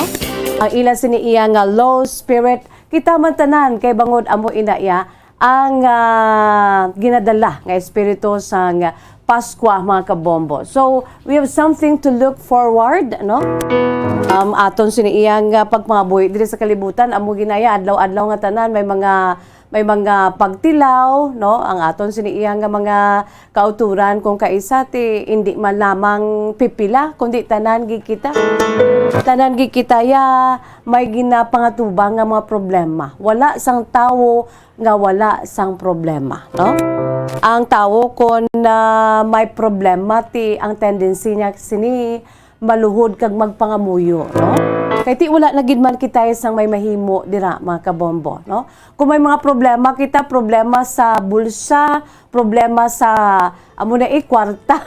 Ang ila siniya nga low spirit, kita man tanan kay bangod amo ina iya ang, ah, ginadala nga espiritu sang Paskwa, mga kabombo. So, we have something to look forward, no? Um, aton sini iyang, ah, pagpangabuhi diri sa kalibutan, amo ginaya adlaw-adlaw nga tanan may mga, may mga pagtilaw, no? Ang aton sini iyang nga mga kauturan kung kaisa ti hindi man lamang pipila kundi tanan gid kita. Tanan gid kita ya may ginapangatubang nga mga problema. Wala sang tawo nga wala sang problema, no? Ang tawo, kon, ah, may problema, ti ang tendency niya sini maluhod kag magpangamuyo, no? Kay ti wala na gid man kita sang may mahimo dira, mga kabombo, no? Kung may mga problema kita, problema sa bulsa, problema sa, amo na, eh, kwarta,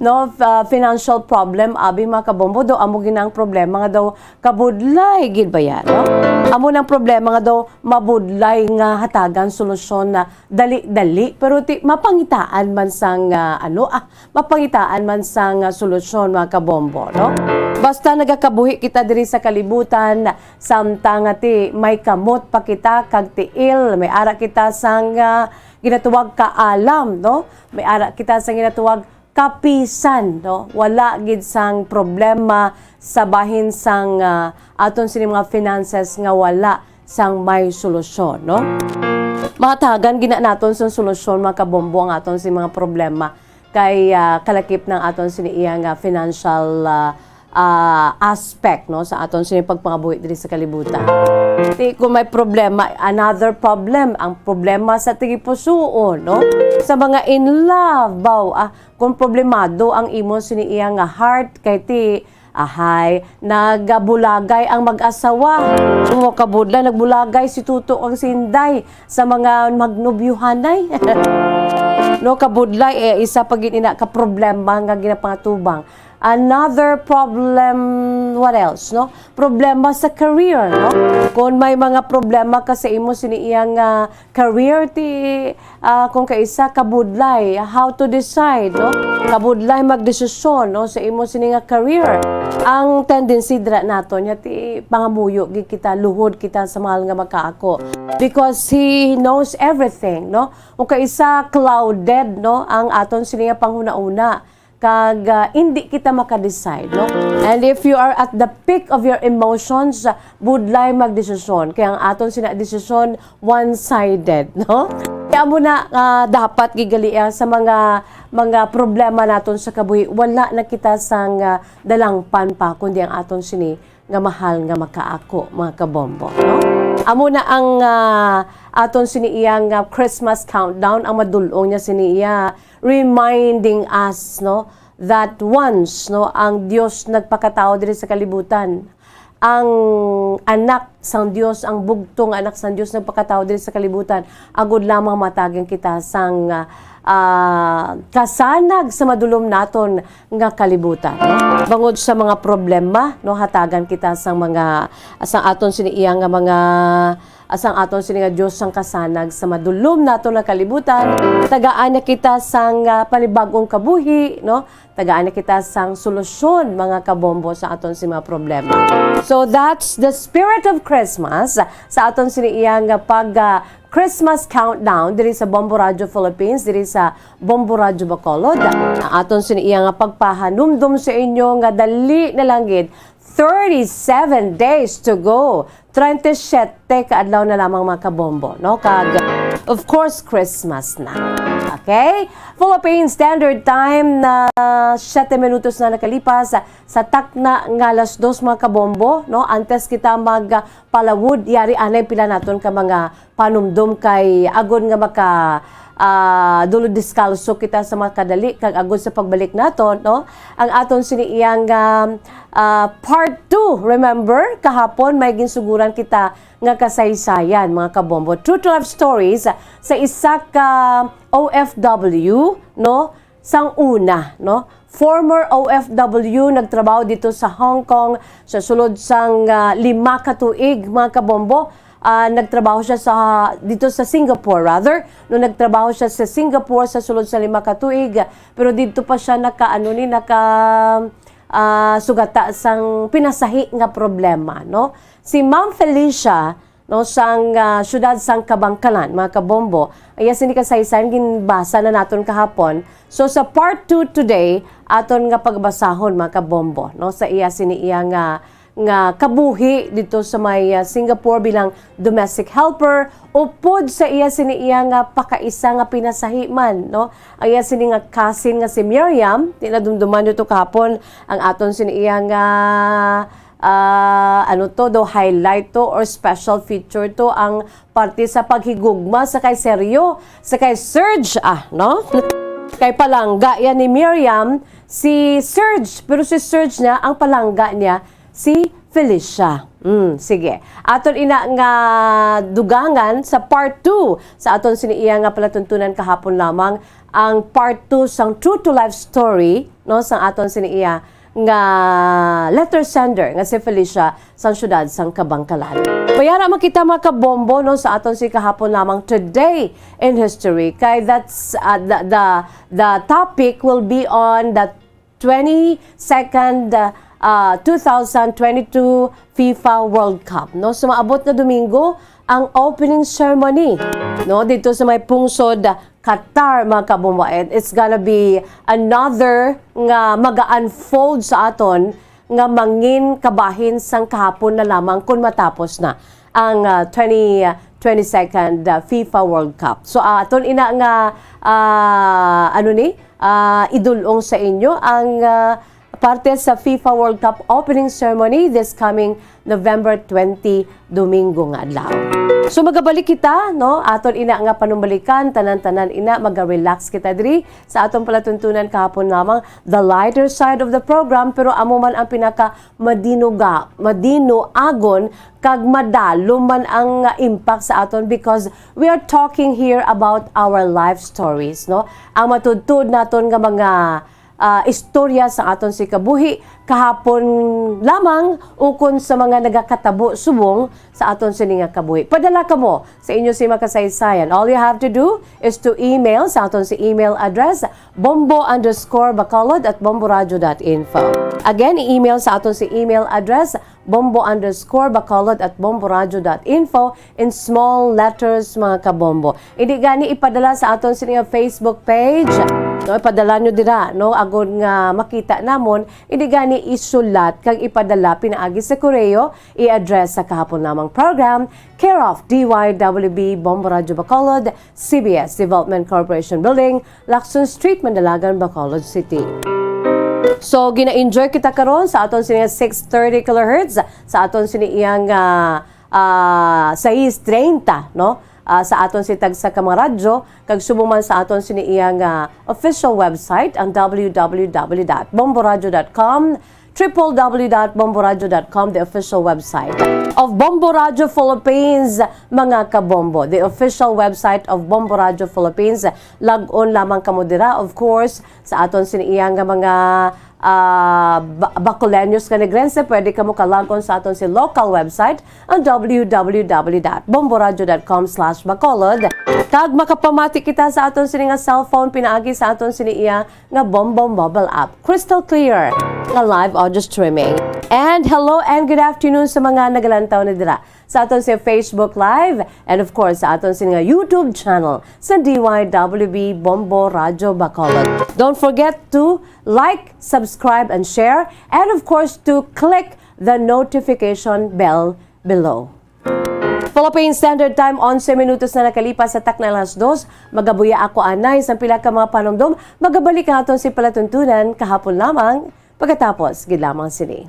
no? Fa-, financial problem, abi, mga kabombo, do amo gid ang problema nga daw kabudlay gid ba yan, no? Amo nang problema nga daw mabudlay nga hatagan solusyon na dali-dali, pero ti mapangitaan man sang, ah, ano, ah, mapangitaan man sang, ah, solusyon, mga kabombo, no? Basta nagakabuhi kita diri sa kalibutan, samtang nga ti may kamot pa kita kag tiil, may ara kita sang, ah, ginatuwag kaalam, no? May ara kita sang ginatuwag kapisan, no? Wala gid sang problema sa bahin sang, ah, aton sini mga finances nga wala sang may solusyon, no? Mahatagan gina naton sang solusyon, mga kabombo, ang aton sini mga problema kay, ah, kalakip ng aton sini iya nga financial, ah, ah, aspect, no, sa aton sini pagpangabuhi diri sa kalibutan. Ti kung may problema, another problem, ang problema sa tigipusuon, no? Sa mga in love, baw, ah, kung problemado ang imo sini iya nga heart, kay ti, ahay, nagabulagay ang mag-asawa. Mo kabudlay, nagbulagay si Tuto ang Sinday sa mga magnobyuhanay. No, kabudlay, eh, isa pa gid ina ka problema nga ginapangatubang. Another problem, what else, no? Problema sa career, no? Kung may mga problema ka sa imo sini iyang, ah, career, ti, ah, kung kaisa, kabudlay, how to decide, no? Kabudlay magdesisyon, no, sa imo sini nga career. Ang tendency dira naton, ya ti pangamuyo gid kita, luhod kita sa mahal nga makaako. Because he knows everything, no? Kung kaisa, clouded, no, ang aton sini nga panghunahuna. Kag, ah, indi kita maka-decide, no? And if you are at the peak of your emotions, ah, budlay magdesisyon. Kaya ang aton sina desisyon, one-sided, no? Kaya mo na, ah, dapat gigalia sa mga, mga problema naton sa kabuhi. Wala na kita sang, ah, dalangpan pa, kundi ang aton sini nga mahal nga makaako, mga kabombo, no? Amo na ang, ah, aton sini iya nga Christmas countdown, ang madulong niya sini iya, reminding us, no, that once, no, ang Dios nagpakatawo diri sa kalibutan, ang Anak sang Dios, ang bugtong nga Anak sang Dios nagpakatawo diri sa kalibutan, agud lamang matagan kita sang, ah, ah, kasanag sa madulom naton nga kalibutan, no? Bangod sa mga problema, no, hatagan kita sang mga, sang aton sini iya nga mga, sang aton sini nga Dios sang kasanag sa madulom naton nga kalibutan, tagaan niya kita sang, ah, panibag-ong kabuhi, no? Tagaan niya kita sang solusyon, mga kabombo, sa aton sini mga problema. So that's the spirit of Christmas sa aton sini iya nga pag, ah, Christmas countdown diri sa Bombo Radio Philippines, diri sa Bombo Radio Bacolod. Ang aton sini iya nga pagpahanumdom sa inyo nga dali na lang gid, thirty-seven days to go. Treinta y siete ka adlaw na lamang, mga kabombo, no? Kag, of course, Christmas na. Okay? Philippine Standard Time na siyete minutos na nakalipas sa takna nga alas dos, mga kabombo, no? Antes kita magpalawod, yari anay pila naton ka mga panumdom kay agod nga maka, ah, dulod diskalso kita sa mga kadali kag agod sa pagbalik naton, no? Ang aton sini iyang, ah, ah, part two. Remember, kahapon may ginsuguran kita nga kasaysayan, mga kabombo. True to life stories sa isa ka O F W, no? sang una, no? Former O F W, nagtrabaho dito sa Hong Kong sa sulod sang, ah, lima ka tuig, mga kabombo. Ah, nagtrabaho siya sa, dito sa Singapore, rather. No, nagtrabaho siya sa Singapore sa sulod sa lima ka tuig, pero dito pa siya naka, ano ni, naka, ah, sugata sang pinasahi nga problema, no? Si Ma'am Felicia, no, sang, ah, siyudad sang Kabankalan, mga kabombo. Ang iya sini kasaysayan ginbasa na naton kahapon. So, sa part two today, aton nga pagbasahon, mga kabombo, no, sa iya sini iya nga, nga kabuhi dito sa may, ah, Singapore bilang domestic helper, upod sa iya sini iya nga pakaisa nga pinasahi man, no? Ang iya sini nga cousin nga si Miriam, tinadumduman nyo to kahapon, ang aton sini iya nga ah, ano to, do highlight to or special feature to ang parte sa paghigugma sa kay Seryo, sa kay Serge, ah, no? Kay palangga yan ni Miriam si Serge, pero si Serge niya, ang palangga niya si Felicia. Mm, sige. Aton ina nga dugangan sa part two sa aton sini iya nga palatuntunan kahapon lamang, ang part two sang true to life story, no, sang aton sini iya nga letter sender nga si Felicia sang siyudad sang Kabankalan. Mayara man kita, mga kabombo, no, sa aton si kahapon lamang, Today in History, kay that's, uh, the, the, the topic will be on the twenty-second, uh, uh, two thousand twenty-two FIFA World Cup, no? So, maabot nga Domingo ang opening ceremony, no, dito sa may pungsod Qatar, mga kabombo. And it's gonna be another nga maga-unfold sa aton nga mangin kabahin sang kahapon na lamang kun matapos na ang, ah, twenty twenty-second, ah, FIFA World Cup. So, ah, aton ina nga, ah, ano ni, ah, idulong sa inyo ang, ah, parte sa FIFA World Cup opening ceremony this coming November twenty, Domingo nga adlaw. So, magabalik kita, no? Aton ina nga panumbalikan, tanan-tanan ina, maga-relax kita diri sa aton palatuntunan kahapon lamang, the lighter side of the program, pero amo man ang pinaka madinuga-, madinuagon kag madalom man ang, ah, impact sa aton, because we are talking here about our life stories, no? Ang matuod-tuod naton nga mga, ah, istorya sa aton si kabuhi kahapon lamang ukon sa mga nagakatabo subong sa aton sini nga kabuhi. Padala kamo sa inyo si makasaysayan. All you have to do is to email sa aton si email address, bombo underscore bacolod at bomboradio dot info. Again, i-email sa aton si email address, bombo underscore bacolod at bomboradio dot info in small letters, mga kabombo. Hindi gani ipadala sa aton sini nga Facebook page. No, ipadala nyo dira, no, agod nga makita namon. Hindi gani isulat kag ipadala pinaagi sa koreo, i-address sa kahapon lamang program, care of D Y W B Bombo Radio Bacolod, C B S Development Corporation Building, Lacson Street, Mandalagan, Bacolod City. So, gina-enjoy kita karon sa aton sini nga six thirty kilohertz, sa aton sini iyang, ah, ah, sais treinta, no? Ah, sa aton si tagsa ka mga radyo, kag subong man sa aton sini iyang, ah, official website, ang W W W dot bomboradio dot com, triple W dot bomboradio dot com, the official website of Bombo Radio Philippines, mga kabombo. The official website of Bombo Radio Philippines. Lag-on lamang kamo dira, of course, sa aton sini iya nga mga, ah, Ba-, Bacoleños nga Negrense, pwede kamo ka-log-on sa aton si local website, ang W W W dot bomboradio dot com slash bacolod. Kag makapamati kita sa aton sini nga cellphone pinaagi sa aton sini iya nga Bombo mobile app. Crystal clear nga live audio streaming. And hello and good afternoon sa mga nagalantaw na dira sa aton sa Facebook Live and of course sa aton sa nga YouTube channel sa D Y W B Bombo Radio Bacolod. Don't forget to like, subscribe, and share, and of course to click the notification bell below. Philippine Standard Time, onse minutos na nakalipas sa takna alas dos. Magabuya ako anay sa pila ka mga panumdom. Magabalik ang aton si palatuntunan kahapon lamang, pagkatapos gid lamang sini.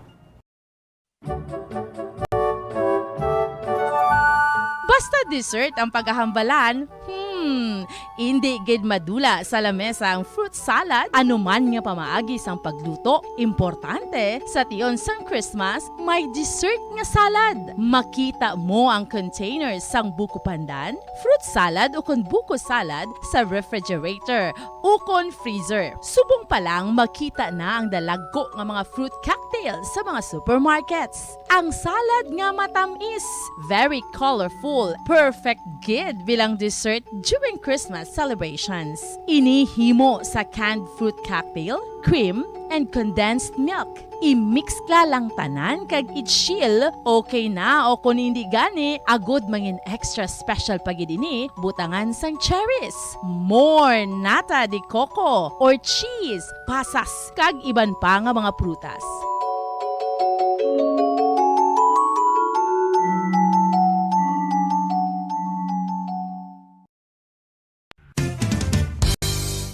Basta dessert ang paghahambalan, hmm, Hmm, indi gid madula sa lamesa ang fruit salad anuman nga pamaagi sang pagluto. Importante, sa tion sang Christmas, may dessert nga salad. Makita mo ang containers sang buko pandan, fruit salad ukon buko salad sa refrigerator ukon freezer. Subong pa lang, makita na ang dalagko nga mga fruit cocktail sa mga supermarkets. Ang salad nga matamis, very colorful, perfect gid bilang dessert during Christmas celebrations. Ini himo sa canned fruit cocktail, cream, and condensed milk. I-mix la lang tanan kag i-chill, okay na, o kon indi gani, agud mangin extra special pa gid ini, butangan sang cherries, more nata de coco, or cheese, pasas, kag iban pa nga mga prutas.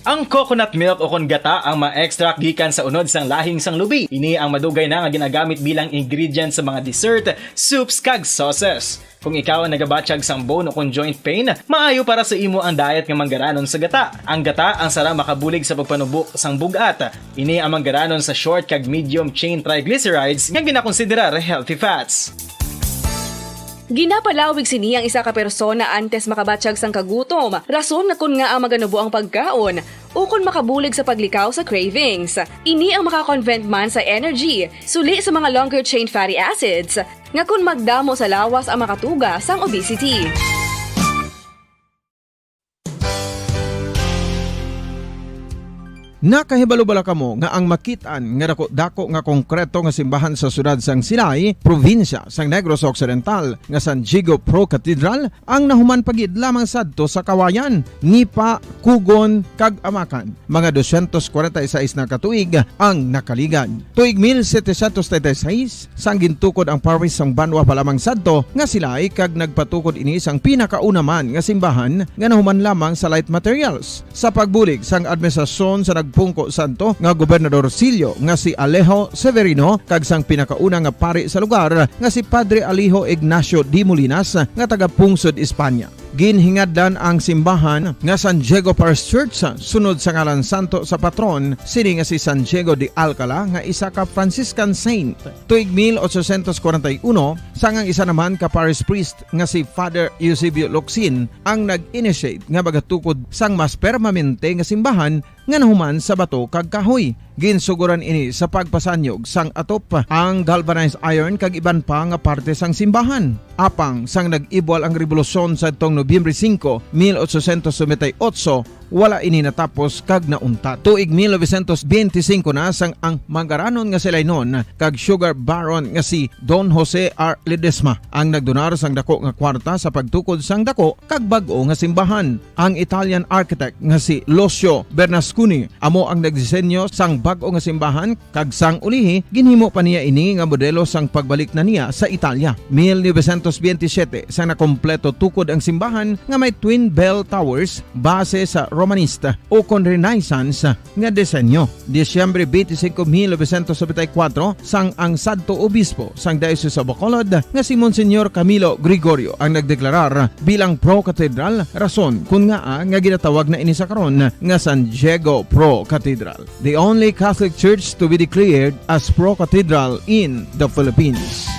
Ang coconut milk o kon gata ang ma-extract gikan sa unod sang lahing sang lubi. Ini ang madugay na nga ginagamit bilang ingredient sa mga dessert, soups, kag sauces. Kung ikaw ang nagabatyag sang bone o kon joint pain, maayo para sa imo ang diet nga manggaranon sa gata. Ang gata ang sarang makabulig sa pagpanubo sang bug-at. Ini ang manggaranon sa short kag medium chain triglycerides nga ginakonsiderar healthy fats. Ginapalawig sini ang isa ka persona antes makabatyag sang kagutom, rason nga kon ngaa maganubo ang pagkaon, ukon makabulig sa paglikaw sa cravings. Ini ang maka-convert man sa energy, suli sa mga longer chain fatty acids, nga kon magdamo sa lawas ang makatuga sang obesity. Nakahibalo bala kamo nga ang makit-an nga dako-dako nga konkreto nga simbahan sa siyudad sang Silay, probinsya sang Negros Occidental, nga San Diego Pro Cathedral, ang nahuman pa gid lamang sadto sa kawayan, nipa, kugon, kag amakan? Mga dosyentos kwarenta y seis na ka tuig ang nakaligad. Tuig mil setecientos treinta y seis, sang gintukod ang parish sang banwa pa lamang sadto nga Silay, kag nagpatukod ini sang pinakauna man nga simbahan nga nahuman lamang sa light materials. Sa pagbulig sang administrasyon sa nagpungko sadto nga Gobernador Silio nga si Alejo Severino kag sang pinakauna nga pari sa lugar nga si Padre Alejo Ignacio de Molinas nga taga-pungsod Espanya. Ginhingadlan ang simbahan nga San Diego Parish Church sunod sa ngalan santo sa patron sini nga si San Diego de Alcala nga isa ka Franciscan saint. Tuig mil ochocientos kwarenta y uno, sang ang isa naman ka parish priest nga si Father Eusebio Locsin ang nag-initiate nga magatukod sang mas permanente nga simbahan nga nahuman sa bato kag kahoy. Ginsuguran ini sa pagpasanyog sang atop, ang galvanized iron kag iban pa nga parte sang simbahan. Apang sang nag-ibwal ang rebolusyon sadtong Nobyembre singko, mil ochocientos noventa y ocho, wala ini natapos kag nauntat. Tuig mil novecientos benti singko na sang ang manggaranon nga Silaynon kag sugar baron nga si Don Jose R. Ledesma ang nagdonar sang dako nga kwarta sa pagtukod sang dako kag bag-o nga simbahan. Ang Italian architect nga si Lucio Bernasconi amo ang nagdisenyo sang bag-o nga simbahan, kag sang ulihi ginhimo pa niya ini nga modelo sang pagbalik na niya sa Italia. Mil novecientos benti siyete, sang nakompleto tukod ang simbahan nga may twin bell towers base sa Romanista o kon Renaissance nga disenyo. Disyembre twenty-five, mil novecientos noventa y cuatro, sang ang sadto obispo sang Diocese of Bacolod nga si Monsignor Camilo Gregorio ang nagdeklarar bilang pro cathedral, rason kun ngaa nga ginatawag na ini sa karon nga San Diego Pro Cathedral, the only Catholic church to be declared as pro cathedral in the Philippines.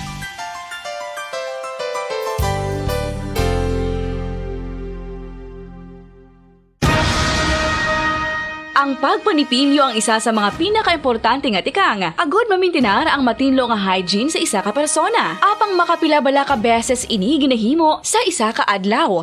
Ang pagpanipilyo ang isa sa mga pinakaimportante nga tikang, agud mamintinar ang matinlo nga hygiene sa isa ka persona. Apang makapila bala ka beses ini ginahimo sa isa ka adlaw?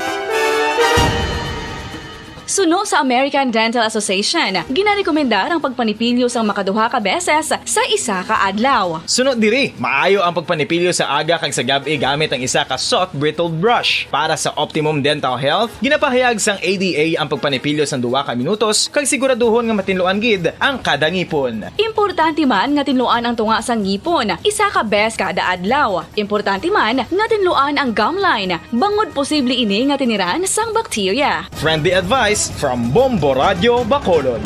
Suno sa American Dental Association, ginarekomendar ang pagpanipilyo sang makaduha ka beses sa isa ka adlaw. Suno diri, maayo ang pagpanipilyo sa aga kag sa gab-i gamit ang isa ka soft bristled brush. Para sa optimum dental health, ginapahayag sang A D A ang pagpanipilyo sang duha ka minutos kag siguraduhon nga matinluan gid ang kada ngipon. Importante man nga tinluan ang tunga sang ngipon isa ka beses kada adlaw. Importante man nga tinluan ang gum line, bangod posible ini nga tiniran sang bakterya. Friendly advice from Bombo Radyo Bacolod.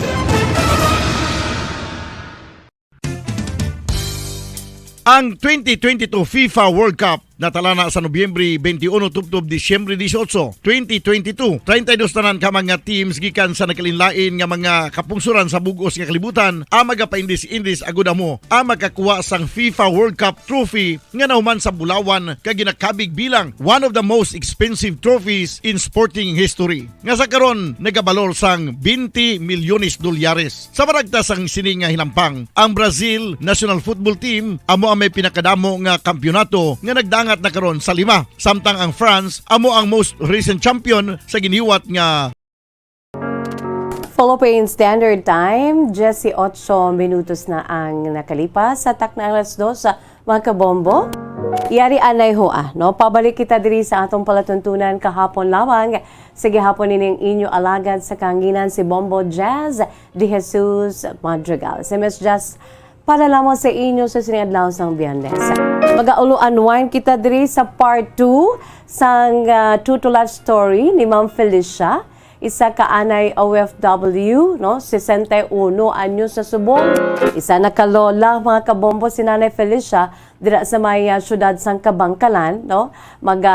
Ang twenty twenty-two FIFA World Cup Natalana sa Nobyembre twenty-one tubtob Disyembre dieciocho, twenty twenty-two, treinta y dos tanan ka mga teams gikan sa nagkalainlain nga mga kapungsoran sa bug-os nga kalibutan ang magapaindis-indis agud amo ang makakuha sang FIFA World Cup trophy nga nahuman sa bulawan kag ginakabig bilang one of the most expensive trophies in sporting history, nga sa karon nagabalor sang twenty milyones dolyares. Sa maragta sang sini nga hinampang, ang Brazil national football team amo ang may pinakadamo nga kampiyonato nga nagdangat na karon sa lima, samtang ang France amo ang most recent champion sa giniwat nga Philippine Standard Time, diyesyocho minutos na ang nakalipas. Sa takna alas dos, mga kabombo, yari anay ho, ah, no? Pabalik kita diri sa atong palatuntunan kahapon lamang. Sa gihapon, ining inyo alagad sa kahanginan, si Bombo Jazz de Jesus Madrigal. Si Miss Jazz para lamang sa inyo sa sining adlaw sang Biyernes. Magaulo unwind kita diri sa part two sang, ah, True to Life Story ni Ma'am Felicia, isa ka anay O F W, no? Sesenta y uno anyos sa subong. Isa na ka lola, mga kabombo, si Nanay Felicia, dira sa may, ah, siyudad sang Kabangkalan, no? Maga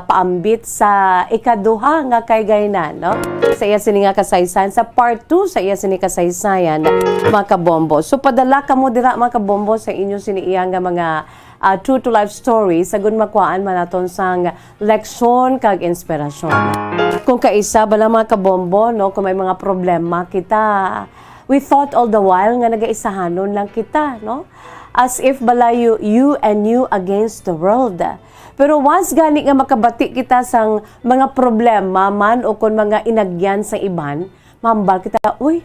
paambit sa ikaduha nga kaygaynan, no? Sa iya sini nga kasaysayan, sa part two sa iya sini kasaysayan, mga kabombo. So, padala kamo dira, mga kabombo, sa inyo sini iya nga mga, ah, true to life story, sa gun makuhaan man naton sang leksyon kag inspirasyon. Kung kaisa bala, mga kabombo, no, kung may mga problema kita, we thought all the while nga nagaisahanon lang kita, no? As if bala you, you and you against the world. Pero once gani nga makabati kita sang mga problema man o kon mga inagyan sang iban, mahambal kita, "Uy,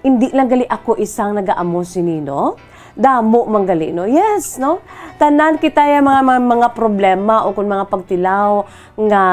hindi lang gali ako isang nagaamo sini, no? Damo man gali, no?" Yes, no? Tanan kita ya mga, mga, mga problema o kon mga pagtilaw nga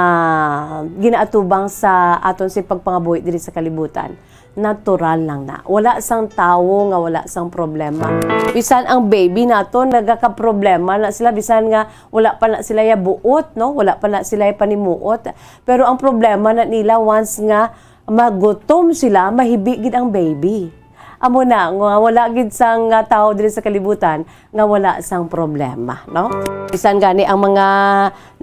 ginaatubang sa aton si pagpangabuhi diri sa kalibutan. Natural lang na. Wala sang tawo nga wala sang problema. Bisan ang baby naton nagakaproblema na sila, bisan nga wala pa na sila ya buot, no? Wala pa na sila ya panimuot. Pero ang problema na nila, once nga magutom sila, mahibi gid ang baby. Amo na nga wala gid sang, ah, tawo diri sa kalibutan nga wala sang problema, no? Bisan gani ang mga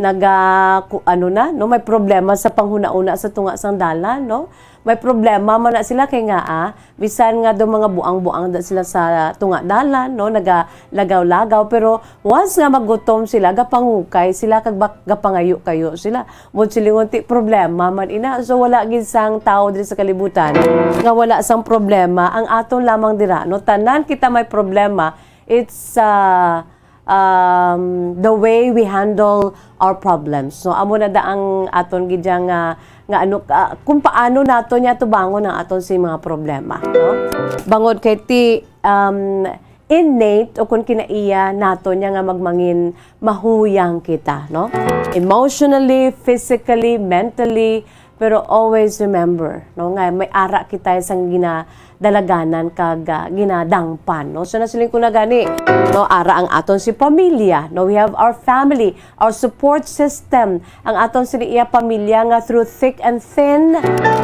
naga-, ku-, ano na, no, may problema sa panghuna-una sa tunga sang dalan, no? May problema man na sila kay nga, ah, bisan nga daw mga buang-buang da sila sa tunga dalan, no, nagalagaw-lagaw, pero once nga magutom sila, gapangukay sila kag bak-, gapangayo-kayo sila. Mo silingon ti problema man ina. So, wala gid sang tawo diri sa kalibutan nga wala sang problema. Ang aton lamang dira, no, tanan kita may problema. It's, ah, um, the way we handle our problems. So, amo na da ang aton gid dyan nga, nga ano, ah, kung paano nato niya tubangon ang aton si mga problema, no? Bangod kay ti, um, innate o kung kinaiya nato niya nga magmangin mahuyang kita, no? Emotionally, physically, mentally, pero always remember, no, nga may ara kita sang ginadalaganan kag, ah, ginadangpan, no? So, nasiling ko na gani, no, ara ang aton si pamilya, no? We have our family, our support system, ang aton sini iya pamilya nga through thick and thin,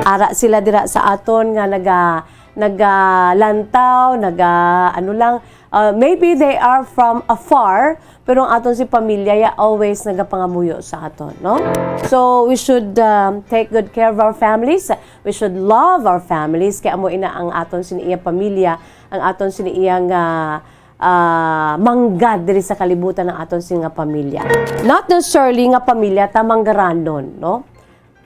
ara sila dira sa aton nga naga-, nagalantaw, naga-, ano lang, uh, maybe they are from afar, pero ang aton si pamilya ya always nagapangamuyo sa aton, no? So, we should, um, take good care of our families. We should love our families. Kaya amo ina ang aton sini iya pamilya, ang aton sini iya nga, ah, manggad diri sa kalibutan, ang aton sini nga pamilya. Not necessarily nga pamilya ta manggaranon, no?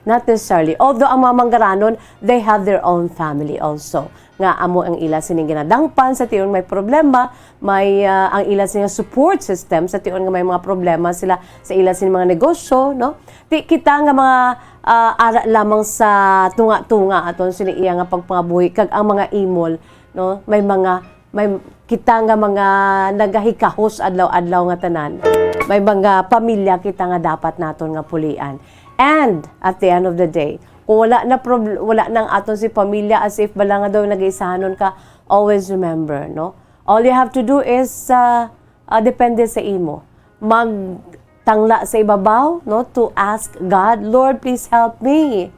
Not necessarily. Although ang mga manggaranon, they have their own family also. Nga amo ang ila sining ginadangpan sa tion may problema, may, ah, ang ila sining support system sa tion nga may mga problema sila sa ila sining mga negosyo, no? Ti kita nga mga, ah, ara lamang sa tunga-tunga aton sini iya nga pagpangabuhi kag ang mga imol, no? May mga May kita nga mga nagahikahos adlaw-adlaw nga tanan. May mga pamilya kita nga dapat naton nga pulian. And at the end of the day, kung wala na prob-, wala nang aton si pamilya, as if bala nga daw nagaisahanon ka, always remember, no? All you have to do is, uh, uh, depende sa imo. Magtangla sa ibabaw, no? To ask God, "Lord, please help me."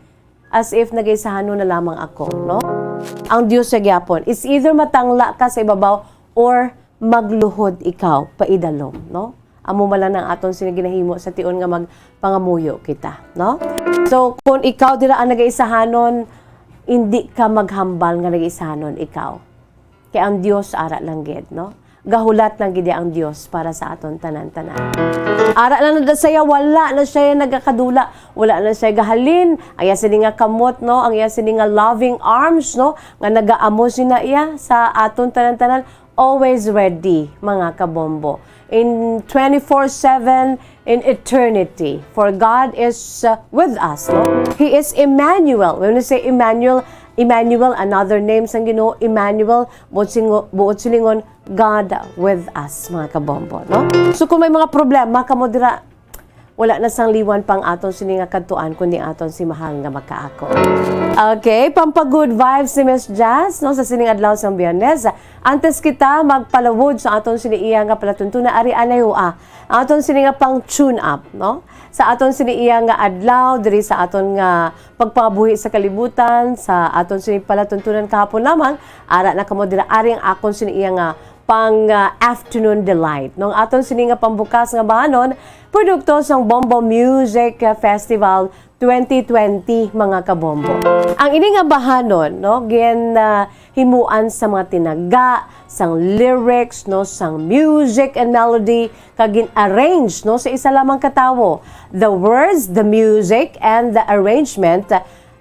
As if nagaisahanon na lamang ako, no? Ang Dios sa gyapon, it's either matangla ka sa ibabaw or magluhod ikaw paidalom, no? Amo man lang ang aton sini ginahimo sa tion nga magpangamuyo kita, no? So, kung ikaw dira ang nagaisahanon, hindi ka maghambal nga nagaisahanon ikaw. Kay ang Dios ara lang gid, no? Gahulat lang gid ang Dios para sa aton tanan-tanan. Ara lang na sa iya, wala na siya nagakadula, wala na siya gahalin. Ang iya sini nga kamot, no? Ang iya sini nga loving arms, no? Nga nagaamo sina iya sa aton tanan-tanan. Always ready, mga kabombo. In twenty-four seven, in eternity. For God is, uh, with us, no? He is Emmanuel. When we say Emmanuel, Emmanuel, another name sang Ginoo, Emmanuel, buot singo-, buot silingon, God with us, mga kabombo, no? So, kung may mga problema kamo dira, wala na sang liwan pang aton sini nga kadtuan, kundi aton si mahal nga makaako. Okay, pampa-good vibes ni Miss Jazz, no, sa sining adlaw sang Biyernes. Antes kita magpalawod sa aton sini iya nga palatuntunan, ari anay hua, aton sini nga pang tune up, no? Sa aton sini iya nga adlaw, diri sa aton nga pagpangabuhi sa kalibutan, sa aton sini palatuntunan kahapon lamang, ara na kamo dira, ari ang akon sini iya nga pang, ah, afternoon delight. Nung aton sini nga pambukas nga bahanon, produkto sang Bombo Music, ah, Festival twenty twenty, mga kabombo. Ang ini nga bahanon, no, gin, ah, himuan sa mga tinaga, sang lyrics, no, sang music and melody, kag gin-arrange, no, sa isa lamang ka tawo. The words, the music, and the arrangement,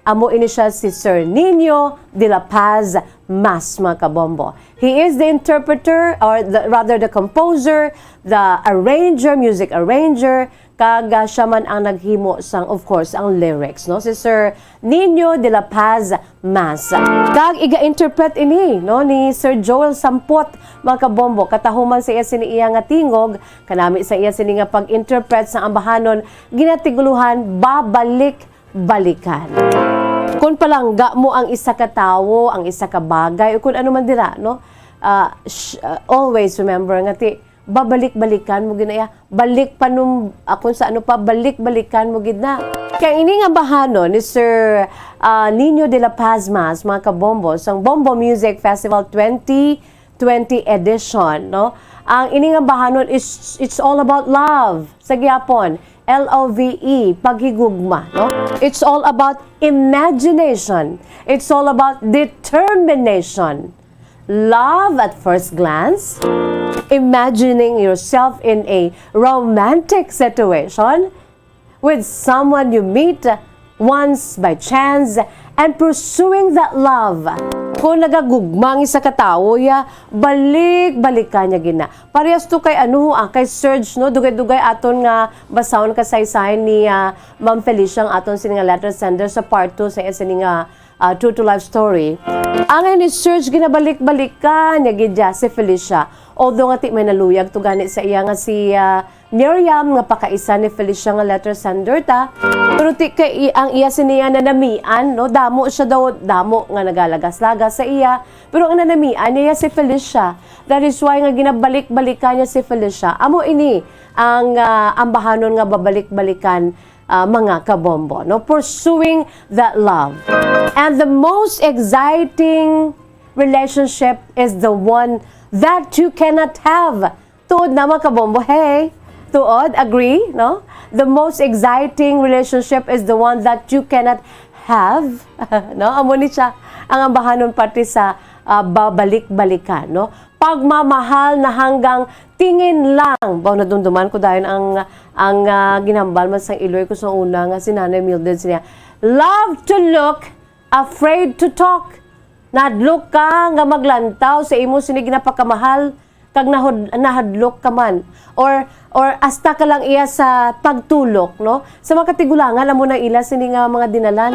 amo ini siya si Sir Nino de la Paz Mas, mga kabombo. He is the interpreter, or the, rather the composer, the arranger, music arranger, kag, ah, siya man ang naghimo sang, of course, ang lyrics, no? Si Sir Nino de la Paz Mas. Kag iga-interpret ini, no, ni Sir Joel Sampot, mga kabombo. Katahuman sa iya sini iya nga tingog, kanami sa iya sini nga pag-interpret sa ambahanon, ginatiguluhan, Babalik Balikan. Kung palangga mo ang isa ka tawo, ang isa ka bagay, o kung ano man dira, no? Ah, sh-, ah, always remember nga ti, babalik-balikan mo gid na iya. Balik pa nung, ah, kung sa ano pa, balik-balikan mo gid na. Kaya ini nga bahanon ni Sir, ah, Nino de la Paz Mas, mga kabombo, sang Bombo Music Festival twenty twenty edition, no? Ang ini nga bahanon is, it's all about love. Sa gihapon, L O V E, paghigugma, no? It's all about imagination. It's all about determination. Love at first glance, imagining yourself in a romantic situation with someone you meet once by chance and pursuing that love. Kung nagagugma ang isa ka tawo, ya, balik-balikan niya gina. Parehas to kay ano, ah, kay Serge, no? Dugay-dugay aton nga basahon kasaysayan ni, ah, Ma'am Felicia, ang aton sini nga letter sender sa part two sa iya sini nga, ah, true to life story. Ang ni Serge ginabalik-balikan niya gid ya si Felicia. Although nga ti may naluyag to gani sa iya nga si, ah, Miriam nga pakaisa ni Felicia nga letter sender ta. Pero ti kay i-, ang iya sini nga nanamian, no? Damo siya daw, damo nga nagalagas-lagas sa iya. Pero ang nanamian niya si Felicia. That is why nga ginabalik-balikan niya si Felicia. Amo ini ang, ah, ambahanon nga babalik-balikan, ah, mga kabombo, no? Pursuing that love. And the most exciting relationship is the one that you cannot have. Tuod na, mga kabombo, hey? Tuod, agree, no? The most exciting relationship is the one that you cannot have. No? Amo ni siya ang ambahanon parte sa, ah, babalik-balikan, no? Pagmamahal na hanggang tingin lang. Baw, nadumduman ko dayon ang, ang, ah, ginhambal man sang iloy ko sa una nga si Nanay Mildred siya, "Love to look, afraid to talk." Nahadlok ka nga maglantaw sa imo sini ginapakamahal, kag nahud-, nahadlok ka man, or, or hasta ka lang iya sa pagtulok, no? Sa mga katigulangan, amo na ila sini nga mga dinalan.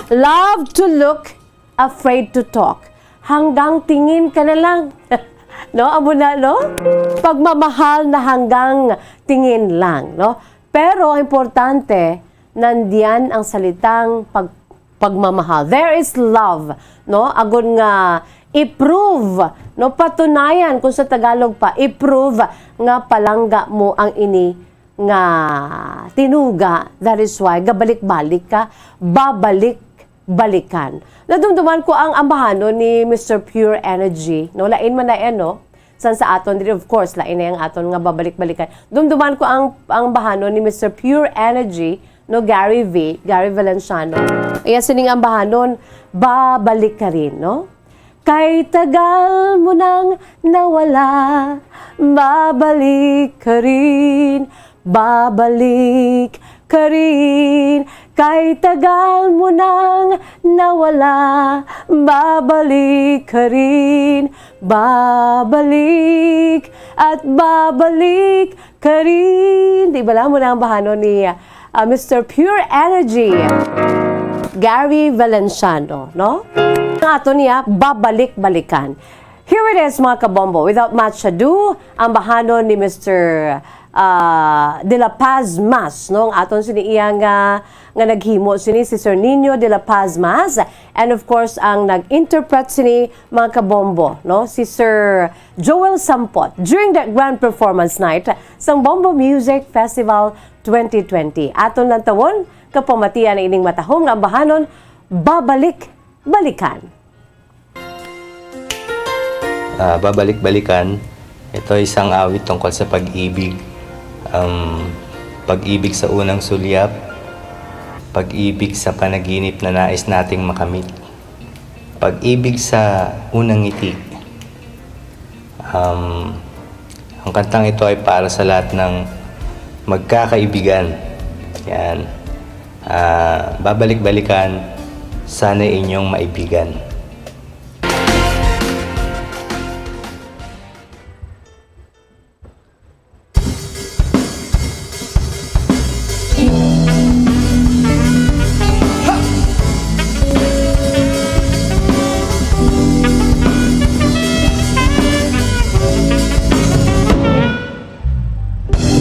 Love to look, afraid to talk. Hanggang tingin ka na lang. No? Amo na, no? Pagmamahal na hanggang tingin lang, no? Pero ang importante, nandiyan ang salitang pag-, pagmamahal. There is love, no? Agod nga i-prove, no? Patunayan, kung sa Tagalog pa, i-prove nga palangga mo ang ini nga tinuga. That is why gabalik-balik ka, babalik-balikan. Nadumduman ko ang ambahanon ni Mister Pure Energy, no? Lain man na yan, no? San sa aton diri, of course, lain na ang aton nga babalik-balikan. Dumduman ko ang, ang bahanon ni Mister Pure Energy, no, Gary V, Gary Valenciano. Iya sining ang bahanon, "Babalik ka rin," no? "Kay tagal mo nang nawala, babalik ka rin, babalik ka rin. Kay tagal mo nang nawala, babalik ka rin, babalik at babalik ka rin." Di bala mo na ang bahanon ni, ah, Mister Pure Energy, Gary Valenciano, no? Ang ato niya, babalik-balikan. Here it is, mga kabombo. Without much ado, ang bahanon ni Mister ah, De La Paz Mas, no? Ang aton sini iya nga, nga naghimo sini si Sir Nino De La Paz Mas. And of course, ang nag-interpret sini, mga kabombo, no? Si Sir Joel Sampot during the grand performance night sang Bombo Music Festival twenty twenty. Aton lang tawon, kapamatian na ining matahom nga bahanon, babalik-balikan. Ah, babalik-balikan, ito ay isang awit tungkol sa pag-ibig. Um, pag-ibig sa unang sulyap, pag-ibig sa panaginip na nais nating makamit, pag-ibig sa unang ngiti. Um, ang kantang ito ay para sa lahat ng magkakaibigan. Yan. Ah, babalik-balikan, sana inyong maibigan.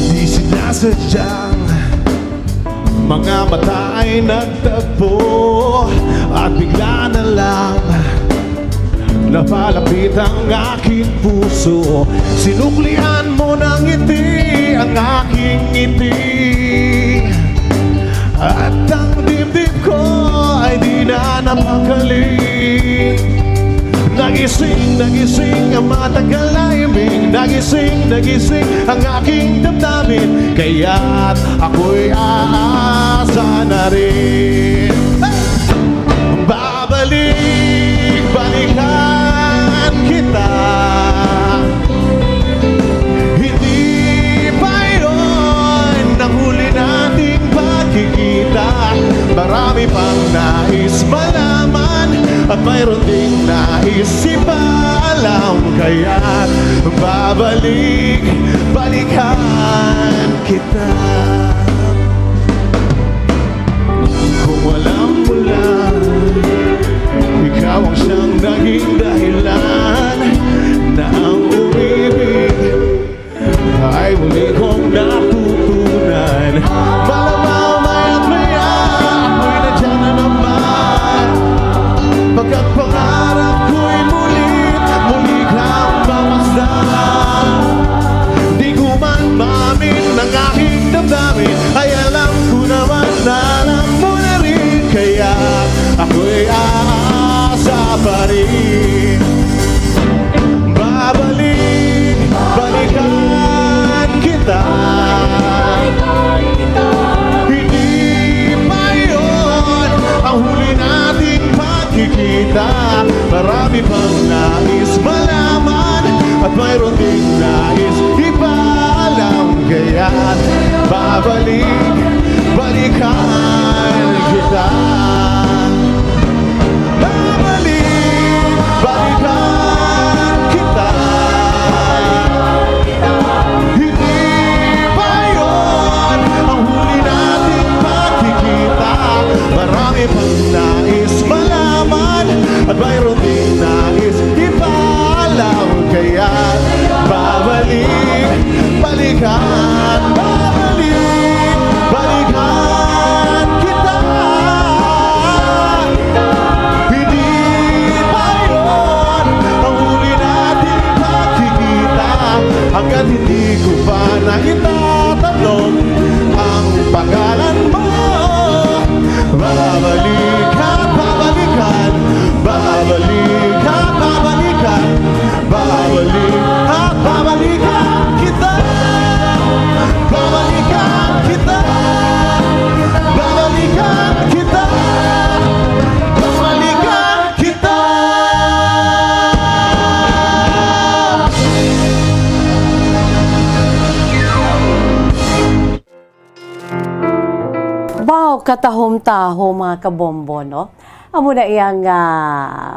Di sinasadyang mga mata ay nagtagpo, at bigla na lang napalapit ang aking puso. Sinuklian mo ng ngiti ang aking ngiti, at ang dibdib ko ay di na napakali. Nagising, nagising ang matagal na iming. Nagising, nagising ang aking damdamin. Kaya't ako'y aasa na rin. Hey! Babalik, balikan kita. Hindi pa yun ang huli nating pagkikita. Marami pang nais malaman at mayroon ding nais ipaalam. Kaya't babalik, balikan kita. Kung alam mo lang, ikaw ang siyang naging dahilan na ang umibig ay muli kong natutunan. Malamang maya't maya ako'y nandiyan na naman, pagkat pangarap ko'y muli, muli kang mamasdan. Di ko man maamin ang aking damdamin, ay alam ko naman na alam mo na rin. Kaya ako'y aasa pa rin. Babalik, balikan kita. Hindi pa yun ang huli nating pagkikita. Marami pang nais malaman at mayroon ding nais ipaalam. Kaya't babalik, balikan kita. Babalik, balikan kita. Hindi pa yun ang huli nating pagkikita. Marami pang nais malaman at mayroon ding nais ipaalam. Kaya't babalik, balikan, babalik, balikan kita. Katahom-tahom, mga kabombo, no? Amo na iya nga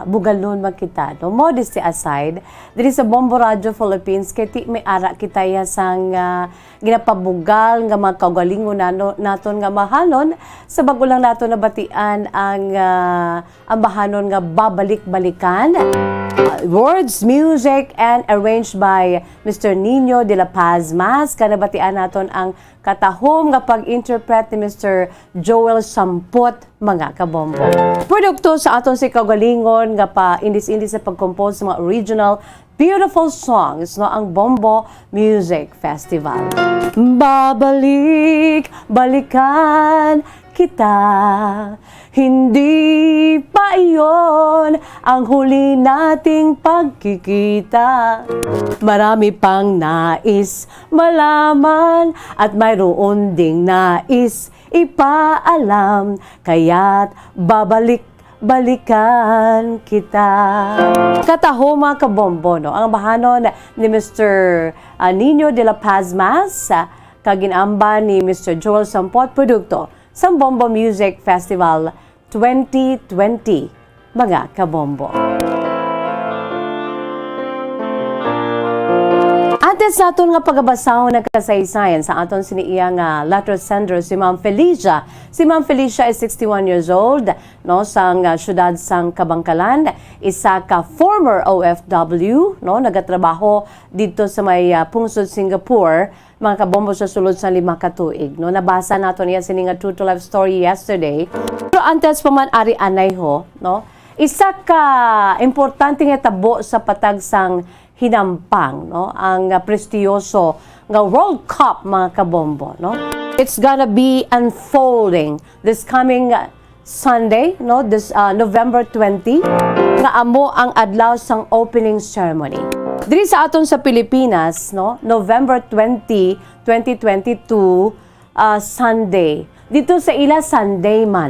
bugalon man kita, no? Modesty aside, diri sa Bombo Radio Philippines, kay ti may ara kita iya sang, ah, ginapabugal nga mga kaugalingon nano-, naton nga mahalon sa bag-o lang naton nabatian ang, ah, ambahanon nga Babalik-Balikan. Uh, words, music, and arranged by Mister Nino de la Paz Mas. Kanabatian naton ang katahom nga pag-interpret ni Mister Joel Sampot, mga kabombo. Produkto sa aton si kaugalingon nga pa indis-indis sa pag-compose sa mga original beautiful songs, no, ang Bombo Music Festival. Babalik, balikan kita. Hindi pa iyon ang huli nating pagkikita. Marami pang nais malaman at mayroon ding nais ipaalam. Kaya't babalik-balikan kita. Katahom, mga kabombo, no? Ang bahanon ni Mister, ah, Nino de la Paz Mas, ah, kag gin-amba ni Mister Joel Sampot, produkto sang Bombo Music Festival twenty twenty, mga kabombo. Antes naton nga pagabasahon ang kasaysayan sa aton sini iya nga letter sender, si Ma'am Felicia. Si Ma'am Felicia is sixty-one years old, no, sang, ah, siyudad sang Kabankalan, isa ka former O F W, no, nagatrabaho didto sa may, ah, pungsod Singapore, mga kabombo, sa sulod sa lima ka tuig, no? Nabasa naton iya sini nga true to life story yesterday. Pero antes pa man ari anay ho, no? Isa ka importante nga tabo sa patag sang hinampang, no? Ang, ah, prestiyoso nga World Cup, mga kabombo, no? It's gonna be unfolding this coming, ah, Sunday, no, this, ah, November twenty, nga amo ang adlaw sang opening ceremony. Diri sa aton sa Pilipinas, no, November twenty, twenty twenty-two, ah, Sunday. Dito sa ila, Sunday man.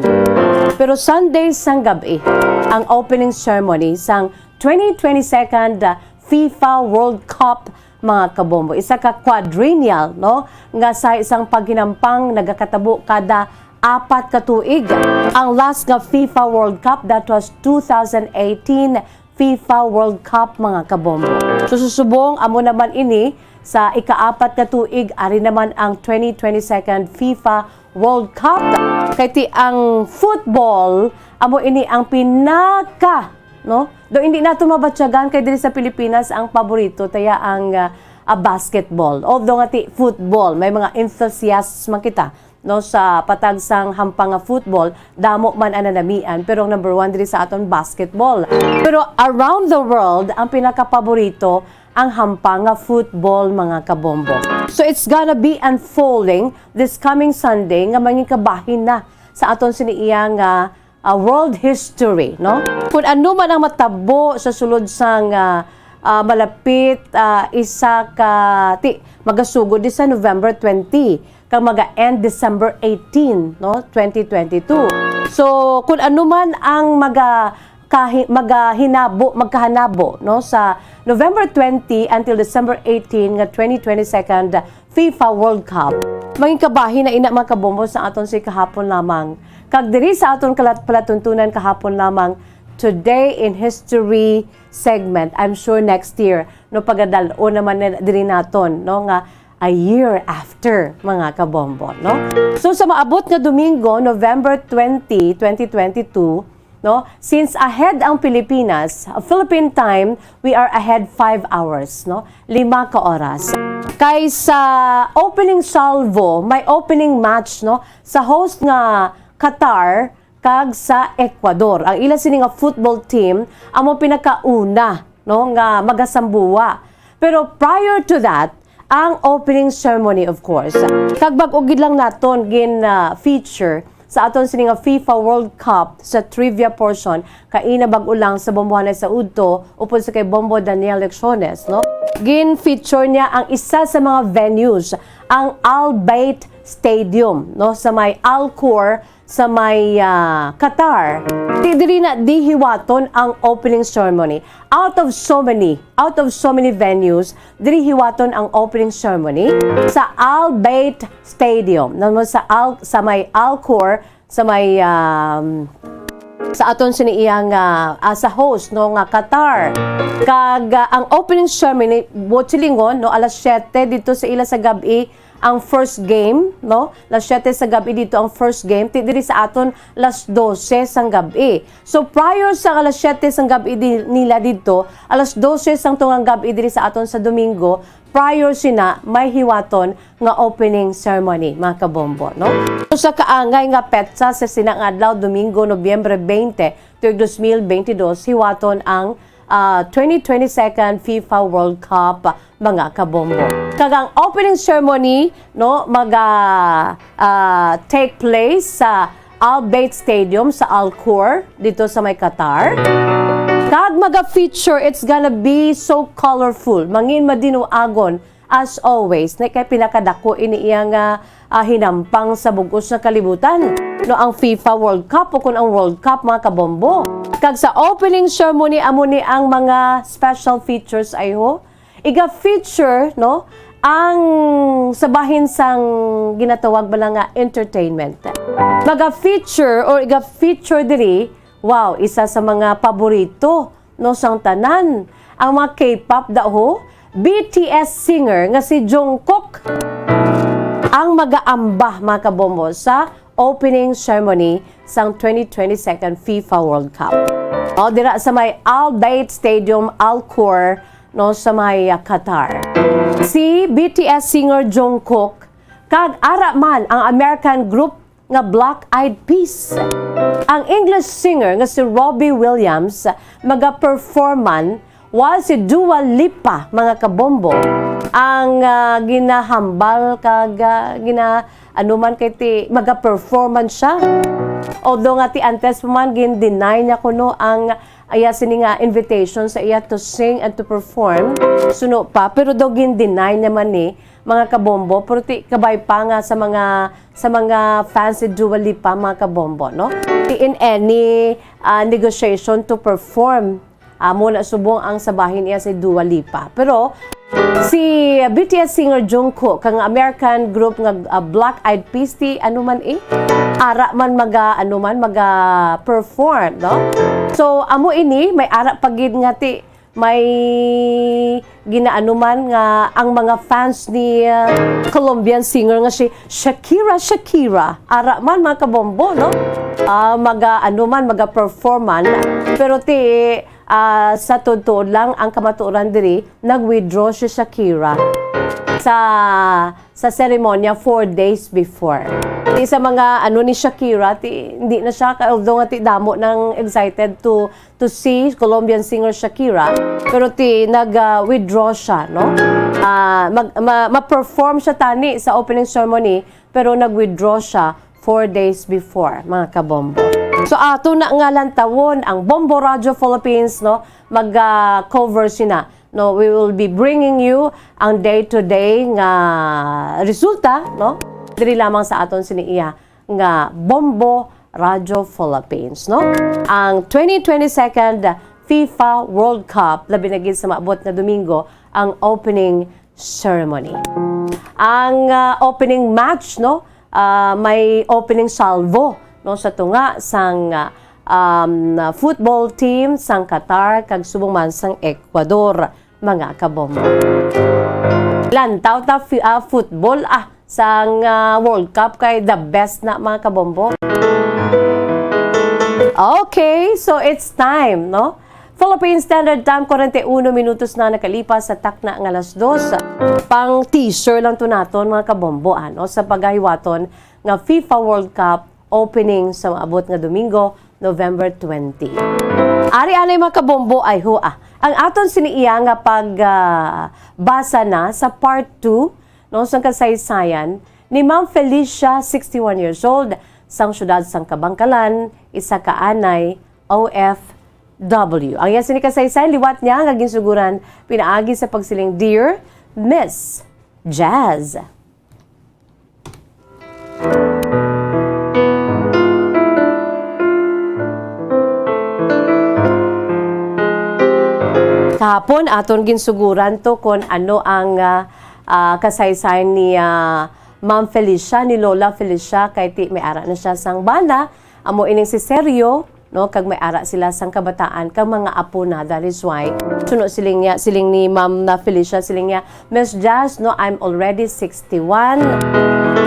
Pero Sunday sang gabi ang opening ceremony sang twenty twenty-second FIFA World Cup, mga kabombo. Isa ka quadrennial, no, nga sa isang paghinampang nagakatabo kada apat ka tuig. Ang last nga FIFA World Cup, that was two thousand eighteen FIFA World Cup, mga kabombo. So, susubong, amo naman ini sa ikaapat ka tuig, ari naman ang twenty twenty-second FIFA World Cup. Kay ti ang football, amo ini ang pinaka, no? Do hindi nato mabatyagan kay diri sa Pilipinas ang paborito taya ang, ah, ah, basketball. Although nga ti football, may mga enthusiasts man kita, no, sa patag sang hampang nga football, damo man ang nanamian, pero ang number one diri sa aton basketball. Pero around the world, ang pinakapaborito ang hampang nga football, mga kabombo. So it's gonna be unfolding this coming Sunday nga mangin kabahin na sa aton sini iya nga, ah, world history, no? Kung ano man ang matabo sa sulod sang, ah, ah, malapit, ah, isa ka, ti, magasugod di sa November twenty, kag maga-end December eighteen, no, twenty twenty-two. So, kung ano man ang maga-, kahi-, magahinabo, magkahanabo, no, sa November twenty until December eighteen nga twenty twenty-second FIFA World Cup, mangin kabahin na ina, mga kabombo, sa aton si kahapon lamang. Kag diri sa aton kalat-, palatuntunan kahapon lamang, Today in History segment, I'm sure next year, no, pagadal-on naman na diri naton, no, nga a year after, mga kabombo, no? So, sa maabot nga Domingo, November twenty, twenty twenty-two, no? Since ahead ang Pilipinas, Philippine time, we are ahead five hours, no? Lima ka oras. Kay sa opening salvo, may opening match, no? Sa host nga Qatar kag sa Ecuador. Ang ila sini nga football team amo pinakauna, no, nga magasambuwa. Pero prior to that, ang opening ceremony, of course. Kag bag-o gid lang naton gin, ah, feature sa aton sini nga FIFA World Cup sa trivia portion, kaina bag-o lang sa Bombohanay sa udto, upod sa kay Bombo Daniel Lecciones, no? Gin-feature niya ang isa sa mga venues, ang Al Bayt Stadium, no, sa may Al Khor, sa may, ah, Qatar. Di diri na di hiwaton ang opening ceremony. Out of so many, out of so many venues, diri hiwaton ang opening ceremony sa Al Bayt Stadium, namo sa Al, sa may Al Khor, sa may, um, sa aton sini iyang, ah, ah, sa host, no, nga Qatar. Kag, ah, ang opening ceremony, buot silingon, no, alas siyete dito sa ila sa gab-i ang first game, no? Alas siyete sa gab-i dito ang first game, ti diri sa aton alas dose sang gab-i. So, prior sa alas siyete sang gab-i di-, nila dito, alas dose sang tungang gab-i diri sa aton sa Domingo, prior sina may hiwaton nga opening ceremony, mga kabombo, no? So, sa kaangay nga petsa sa sina nga adlaw, Domingo, Nobyembre twenty, tuig dos mil bentidós, hiwaton ang, ah, twenty twenty-second FIFA World Cup, mga kabombo. Kag ang opening ceremony, no, maga, ah, take place sa Al Bayt Stadium sa Al Khor dito sa may Qatar. Kag maga-feature, it's gonna be so colorful. Mangin madinuagon as always, na kay pinakadako ini iya nga, ah, hinampang sa bug-os nga kalibutan. No, ang FIFA World Cup, o kun ang World Cup, mga kabombo. Kag sa opening ceremony, amo ni ang mga special features, ay ho. Iga-feature, no, ang sa bahin sang ginatawag bala nga entertainment. Maga-feature or iga-feature diri, wow, isa sa mga paborito, no, sang tanan, ang mga K-pop daw, ho, B T S singer nga si Jungkook ang magaamba, mga kabombo, sa opening ceremony sang twenty twenty-second FIFA World Cup. O, dira sa may Al Bayt Stadium, Al Khor, no, sa may, ah, Qatar. Si B T S singer Jungkook kag ara man ang American group nga Black Eyed Peas. Ang English singer nga si Robbie Williams maga-perform man, while si Dua Lipa, mga kabombo, ang, ah, ginahambal kag, ah, gina-, ano man kay ti, maga-perform man siya. Although nga ti antes pa man, gin-deny niya kuno ang iya sini nga invitation sa iya to sing and to perform. Suno pa, pero daw gin-deny niya man ni, mga kabombo, pero ti kabay pa nga sa mga, sa mga fans ni Dua Lipa, mga kabombo, no? Ti in any, ah, negotiation to perform, amo na subong ang sa bahin iya si Dua Lipa. Pero si B T S singer Jungkook kag American group nga, ah, Black Eyed Peas, ti ano man, eh, ara man maga, ano man, maga-perform, no? So, amo ini, may ara pa gid nga ti may ginaano man nga ang mga fans ni, ah, Colombian singer nga si Shakira, Shakira. Ara man, mga kabombo, no? Ah, maga, ano man, maga-perform man. Pero ti, ah, sa tuod-tuod lang, ang kamatuoran diri, nag-withdraw si Shakira sa, sa seremonya four days before. Ti sa mga, ano, ni Shakira, ti, hindi na siya, ka-, although nga ti damo nang excited to to see Colombian singer Shakira, pero ti nag, ah, withdraw siya, no? Ah, mag-, ma-, ma-perform siya tani sa opening ceremony, pero nag-withdraw siya four days before, mga kabombo. So, ato na nga lantawon ang Bombo Radyo Philippines, no? Mag, ah, cover sina, no? We will be bringing you ang day-to-day nga resulta, no? Diri lamang sa aton sini iya nga Bombo Radyo Philippines, no? Ang twenty twenty-second FIFA World Cup, labi na gid sa maabot nga Domingo, ang opening ceremony. Ang, ah, opening match, no? Ah, may opening salvo, no, sa tunga sang, ah, um, football team sang Qatar kag subong man sang Ecuador, mga kabombo. Lantaw ta fi-, ah, football, ah, sang, ah, World Cup kay the best na, mga kabombo. Okay, so it's time, no? Philippine Standard Time, kwarenta y uno minutos na nakalipas sa takna nga alas dos. Pang teaser lang to naton, mga kabombo, ano, sa pagahiwaton nga FIFA World Cup opening sa maabot nga Domingo, November twenty. Ari anay, mga kabombo, ay ho, ah, ang aton sini iya nga pag, ah, basa na sa part two, no, sang kasaysayan ni Ma'am Felicia, sixty-one years old, sang siyudad sang Kabangkalan, isa ka anay, O F W. Ang iya sini kasaysayan, liwat niya nga ginsuguran pinaagi sa pagsiling, "Dear Miss Jazz." Kahapon, aton ginsuguran to kon ano ang, ah, ah, kasaysayan ni, ah, Ma'am Felicia, ni Lola Felicia, kay ti may ara na siya sang bana, amo ining si Sergio, no, kag may ara sila sang kabataan kag mga apo na, that is why. Suno siling niya, siling ni Ma'am na Felicia, siling niya, "Miss Jazz, no, I'm already sixty-one.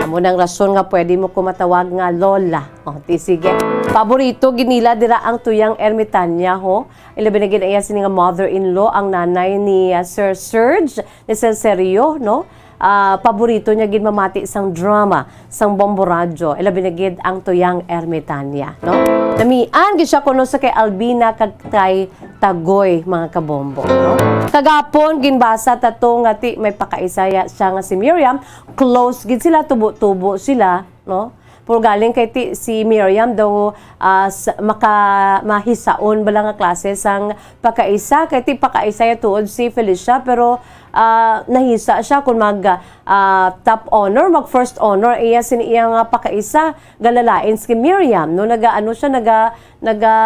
Amo nang rason nga pwede mo ko matawag nga Lola." O, ti sige. Paborito gid nila dira ang Tuyang Ermitania, ho. Ilabi na gid ang iya sini nga mother-in-law, ang nanay ni, ah, Sir Serge, ni Sir Sergio, no? Ah, paborito niya gid mamati sang drama sang Bombo Radyo, ilabi na gid ang Tuyang Ermitania, no? Namian gid siya kuno sa kay Albina kag kay Tagoy, mga kabombo, no? Kagapon, ginbasa ta to nga ti may pakaisaya siya nga si Miriam, close gid sila, tubo-tubo sila, no? Pero galing kay ti, si Miriam daw, ah, s-, maka-, mahisaon bala nga klase sang pakaisa, kay ti pakaisa ya tuod si Felicia, pero, ah, nahisa siya kung mag, ah, top honor, mag first honor, iya sini iya nga pakaisa, galalain si Miriam, no? Naga, ano siya, naga, naga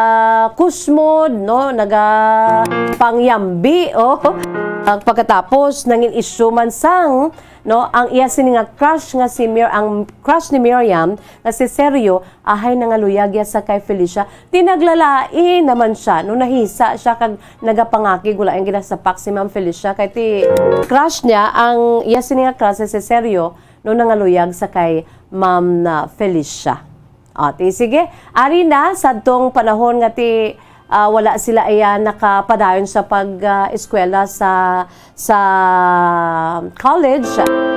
kusmod, no? Naga pangyambi, oh. Ang pagkatapos, nangin issue man sang, no, ang iya sini nga crush nga si Mir-, ang crush ni Miriam nga si Sergio, ahay nangaluyag ya sa kay Felicia. Ti naglalain naman siya, no, nahisa siya kag nagapangakig, wala ang ginasapak si Ma'am Felicia, kay ti crush niya, ang iya sini nga crush si Sergio, no, nangaluyag sa kay Ma'am na Felicia. O, ti sige, ari na, sadtong panahon nga ti, ah, wala sila iya nakapadayon sa pag, ah, eskwela sa, sa college,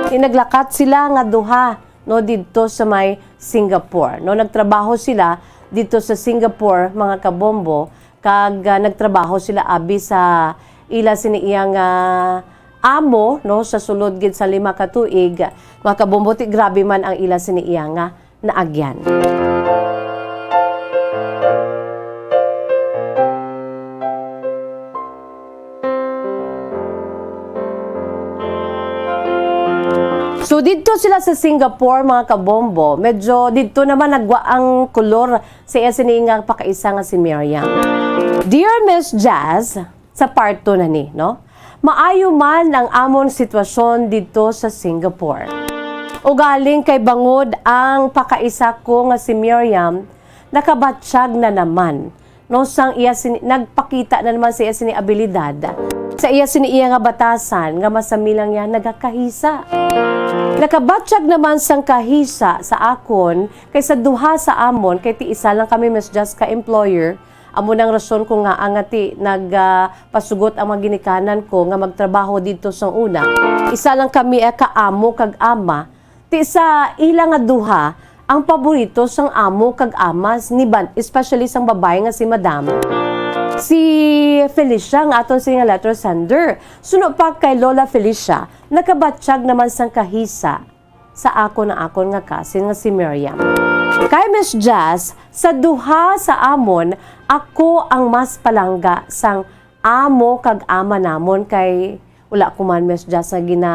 ti naglakat sila nga duha, no, didto sa may Singapore, no? Nagtrabaho sila didto sa Singapore, mga kabombo, kag, ah, nagtrabaho sila abi sa ila sini iyang, ah, amo, no, sa sulod gid sa lima ka tuig, mga kabombo, ti grabe man ang ila sini iya nga naagyan. So, didto sila sa Singapore, mga kabombo. Medyo didto naman nagwa ang kolor sa iya sini nga pakaisa nga si Miriam. Dear Miss Jazz, sa part two na ni, no? Maayo man ang amon sitwasyon didto sa Singapore. Ugaling kay bangod ang pakaisa ko nga si Miriam, nakabatyag na naman, no, sang iya sini, nagpakita na naman sa iya sini abilidad. Sa iya sini iya nga batasan nga masamilang niya nagakahisa. Nakabatyag naman sang kahisa sa akon kay sa duha sa amon, kay ti isa lang kami, Miss Jazz, ka employer. Amo nang rason ko nga, nga ti nag, ah, pasugot ang mga ginikanan ko nga magtrabaho didto sang una. Isa lang kami, eh, ka amo kag ama. Ti sa ila nga duha, ang paborito sang amo kag ama ni ban-, especially sang babae nga si Madam, si Felicia nga aton sini nga letter sender. Suno pa kay Lola Felicia, nakabatyag naman sang kahisa sa akon ang akon nga cousin nga si Miriam. Kay Miss Jazz, sa duha sa amon, ako ang mas palangga sang amo kag ama namon, kay wala ko man, Miss Jazz, nga gina,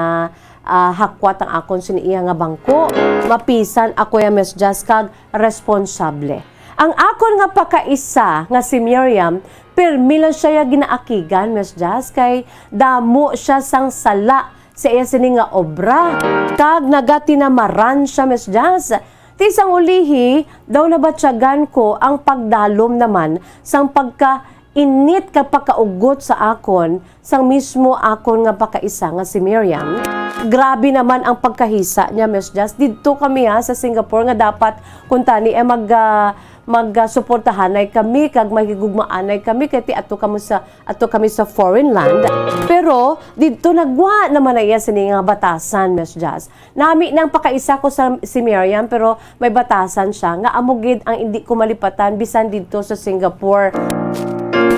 ah, hakwat ang akon sini iya nga bangko. Mapisan ako ya, Miss Jazz, kag responsable. Ang akon nga pakaisa nga si Miriam, pirmi lang siya ya ginaakigan, Miss Jazz, kay damo siya sang sala sa iya sini nga obra, kag nagatinamaran siya, Miss Jazz. Ti sang ulihi, daw nabatyagan ko ang pagdalom naman sang pagkainit kag pagkaugot sa akon sang mismo akon nga pakaisa nga si Miriam. Grabe naman ang pagkahisa niya, Miss Jazz. Didto kami, ha, sa Singapore nga dapat kuntani, eh, mag, ah, mag, ah, suportahanay kami kag mahigugmaanay kami kay ti ato kamo sa ato kami sa foreign land. Pero didto nagwa naman na iya sini nga batasan, Miss Jazz. Nami nang pakaisa ko sa si Miriam, pero may batasan siya nga amo gid ang indi ko malipatan bisan didto sa Singapore.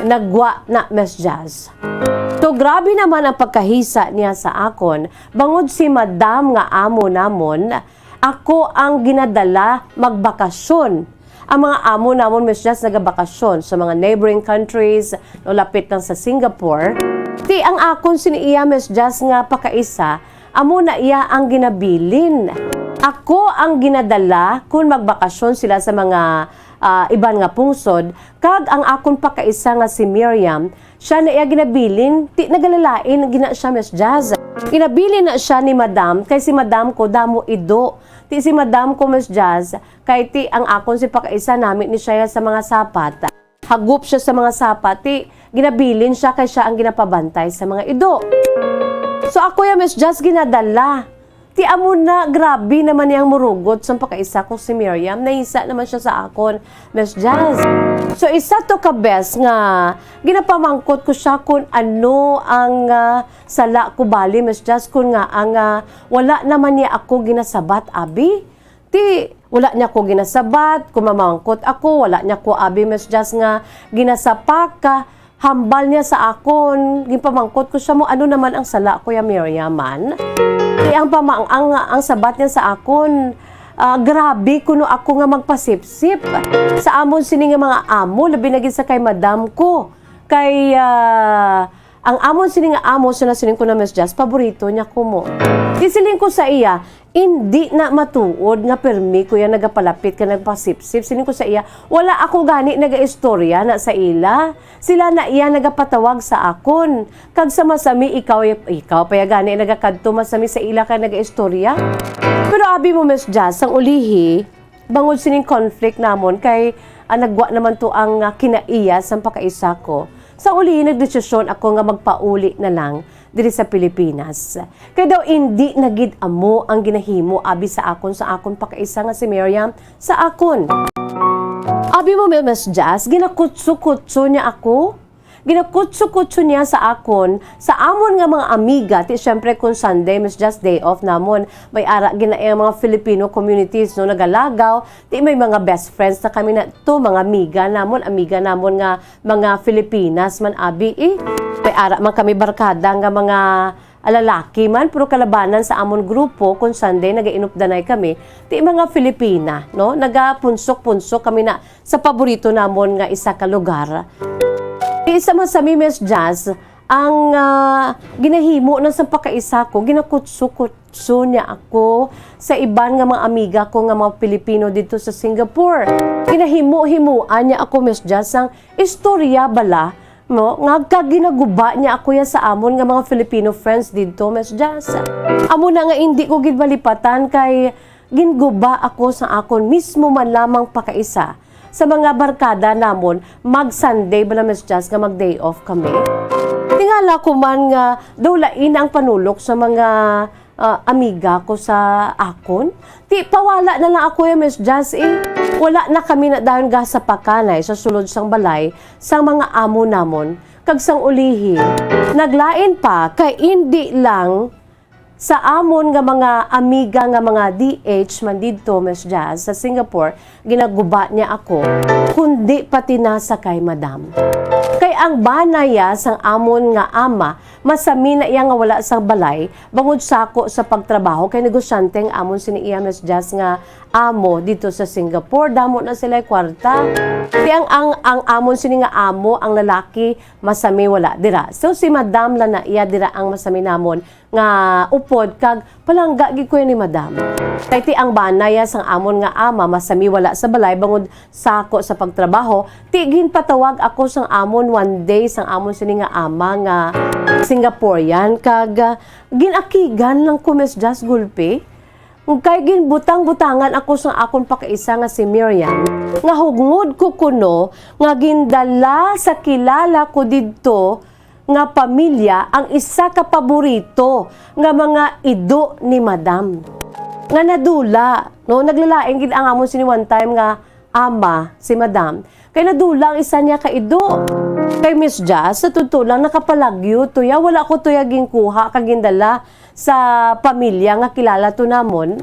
Nagwa na, Miss Jazz. So, grabe naman ang pagkahisa niya sa akon, bangod si Madam nga amo namon, ako ang ginadala magbakasyon. Ang mga amo namon, Miss Jazz, nagabakasyon sa mga neighboring countries, no, lapit lang sa Singapore. Ti ang akon sini iya, Miss Jazz, nga pakaisa, amo na iya ang ginabilin. Ako ang ginadala kon magbakasyon sila sa mga, ah, iban nga pungsod, kag ang akon pakaisa nga si Miriam, siya na iya ginabilin, ti nagalalain gina siya, Miss Jazz. Ginabilin na siya ni Madam, kay si Madam ko damo ido. Ti si Madam ko, Miss Jazz, kay ti ang akon si pakaisa nami ni siya sa mga sapat. Hagop siya sa mga sapat, ti ginabilin siya kay siya ang ginapabantay sa mga ido. So ako ya, Miss Jazz, ginadala. Ti amo na, grabe naman niyang murugot sang pakaisa ko si Miriam. Nahisa naman siya sa akon, Miss Jazz. So isa to ka bes nga ginapamangkot ko siya kung ano ang ah, sala ko bali, Miss Jazz, kung nga ang ah, wala naman niya ako ginasabat, abi. Ti wala niya ko ginasabat, kung mamangkot ako, wala niya ko abi, Miss Jazz, nga ginasapak ka. Hambal niya sa akon, ginpamangkot ko siya mo, "Ano naman ang sala, Kuya Miriam, man?" Kay ang pamang-, ang, ang sabat niya sa akon, ah, "Grabe kuno ako nga magpasipsip sa amon sini nga mga amo, labi na gid sa kay madam ko." Kay, ah, ang amon sini nga amo, so nasiling ko na, Miss Jazz, paborito niya ko mo. Gisiling ko sa iya, "Indi na matuod nga pirmi ko yan nagapalapit ka nagpasipsip." Siling ko sa iya, "Wala ako gani nagaistorya na sa ila. Sila na iya nagapatawag sa akon. Kag sa masami, ikaw, ikaw pa ya gani nagakadto masami sa ila kag nagaistorya." Pero abi mo, Miss Jazz, sang ulihi, bangod sining conflict namon kay, ah, nagwa naman to ang, ah, kinaiya sang pakaisa ko. Sa ulihi, nagdesisyon ako nga magpauli na lang diri sa Pilipinas. Kay daw indi na gid amo ang ginahimo abi sa akon sa akon pakaisa nga si Miriam sa akon. Abi mo, Miss Jazz, ginakutso-kutso niya ako. Ginakutso-kutso niya sa akon, sa amon nga mga amiga. Ti, syempre, kung Sunday, Miss Jazz, day off namon. May ara gid na ang mga Filipino communities, no, nagalagaw. Ti, may mga best friends na kami na to, mga amiga namon, amiga namon nga mga Filipinas man, abi, eh. May ara man kami barkada nga mga lalaki man, pero kalabanan sa amon grupo, kung Sunday, nagainupdanay kami. Ti, mga Filipina, no? Nagapunsok-punsok kami na sa paborito namon nga isa ka lugar. Ti, sa masami, Miss Jazz, ang, ah, ginahimo na sa pakaisa ko, ginakutso-kutso niya ako sa iban nga mga amiga ko nga mga Pilipino didto sa Singapore. Ginahimo-himoan niya ako, Miss Jazz, sang istorya bala, no, nga kag ginaguba niya ako ya sa amon nga mga Filipino friends didto, Miss Jazz. Amo na nga indi ko gid malipatan kay ginguba ako sa akon mismo man lamang pakaisa sa mga barkada namon, mag-Sunday bala, Miss Jazz, nga mag-day off kami. Tingala ko man nga daw lain ang panulok sa mga, ah, amiga ko sa akon. Ti, pawala na lang ako ya, Miss Jazz, eh. Wala na kami na dayon gasapakanay sa sulod sang balay sang mga amo namon. Kag sang ulihi, naglain pa kay indi lang sa amon nga mga amiga nga mga D H man didto, Miss Jazz, sa Singapore, ginaguba niya ako, kundi pati na sa kay madam. Kay ang bana ya sang amon nga ama, masami na iya nga wala sa balay, bangod sako sa pagtrabaho, kay negosyante ang amon sini iya, Miss Jazz, nga amo dito sa Singapore. Damo na sila'y kwarta. Ti ang, ang, ang amon sini nga amo, ang lalaki, masami wala dira. So, si madam lang na iya dira ang masami namon nga upod kag palangga gid ko ni madam. Kay ti ang bana ya sang amon nga ama masami wala sa balay bangod sako sa pagtrabaho, ti ginpatawag ako sang amon one day sang amon sini nga ama nga Singaporean kag, ah, ginakigan lang ko, Miss Jazz, gulpi. Kay ginbutang-butangan ako sang akon pakaisa nga si Miriam, nga hugngod ko kuno nga gindala sa kilala ko didto nga pamilya ang isa ka paborito nga mga ido ni Madam. Nga nadula, no? Naglalain gid ang amon sini one time nga ama, si Madam. Kay nadula ang isa niya ka ido. Kay Miss Jazz, sa totoo lang, nakapalagyo to ya. Wala ko to ya ginkuha kag gindala sa pamilya nga kilala to namon.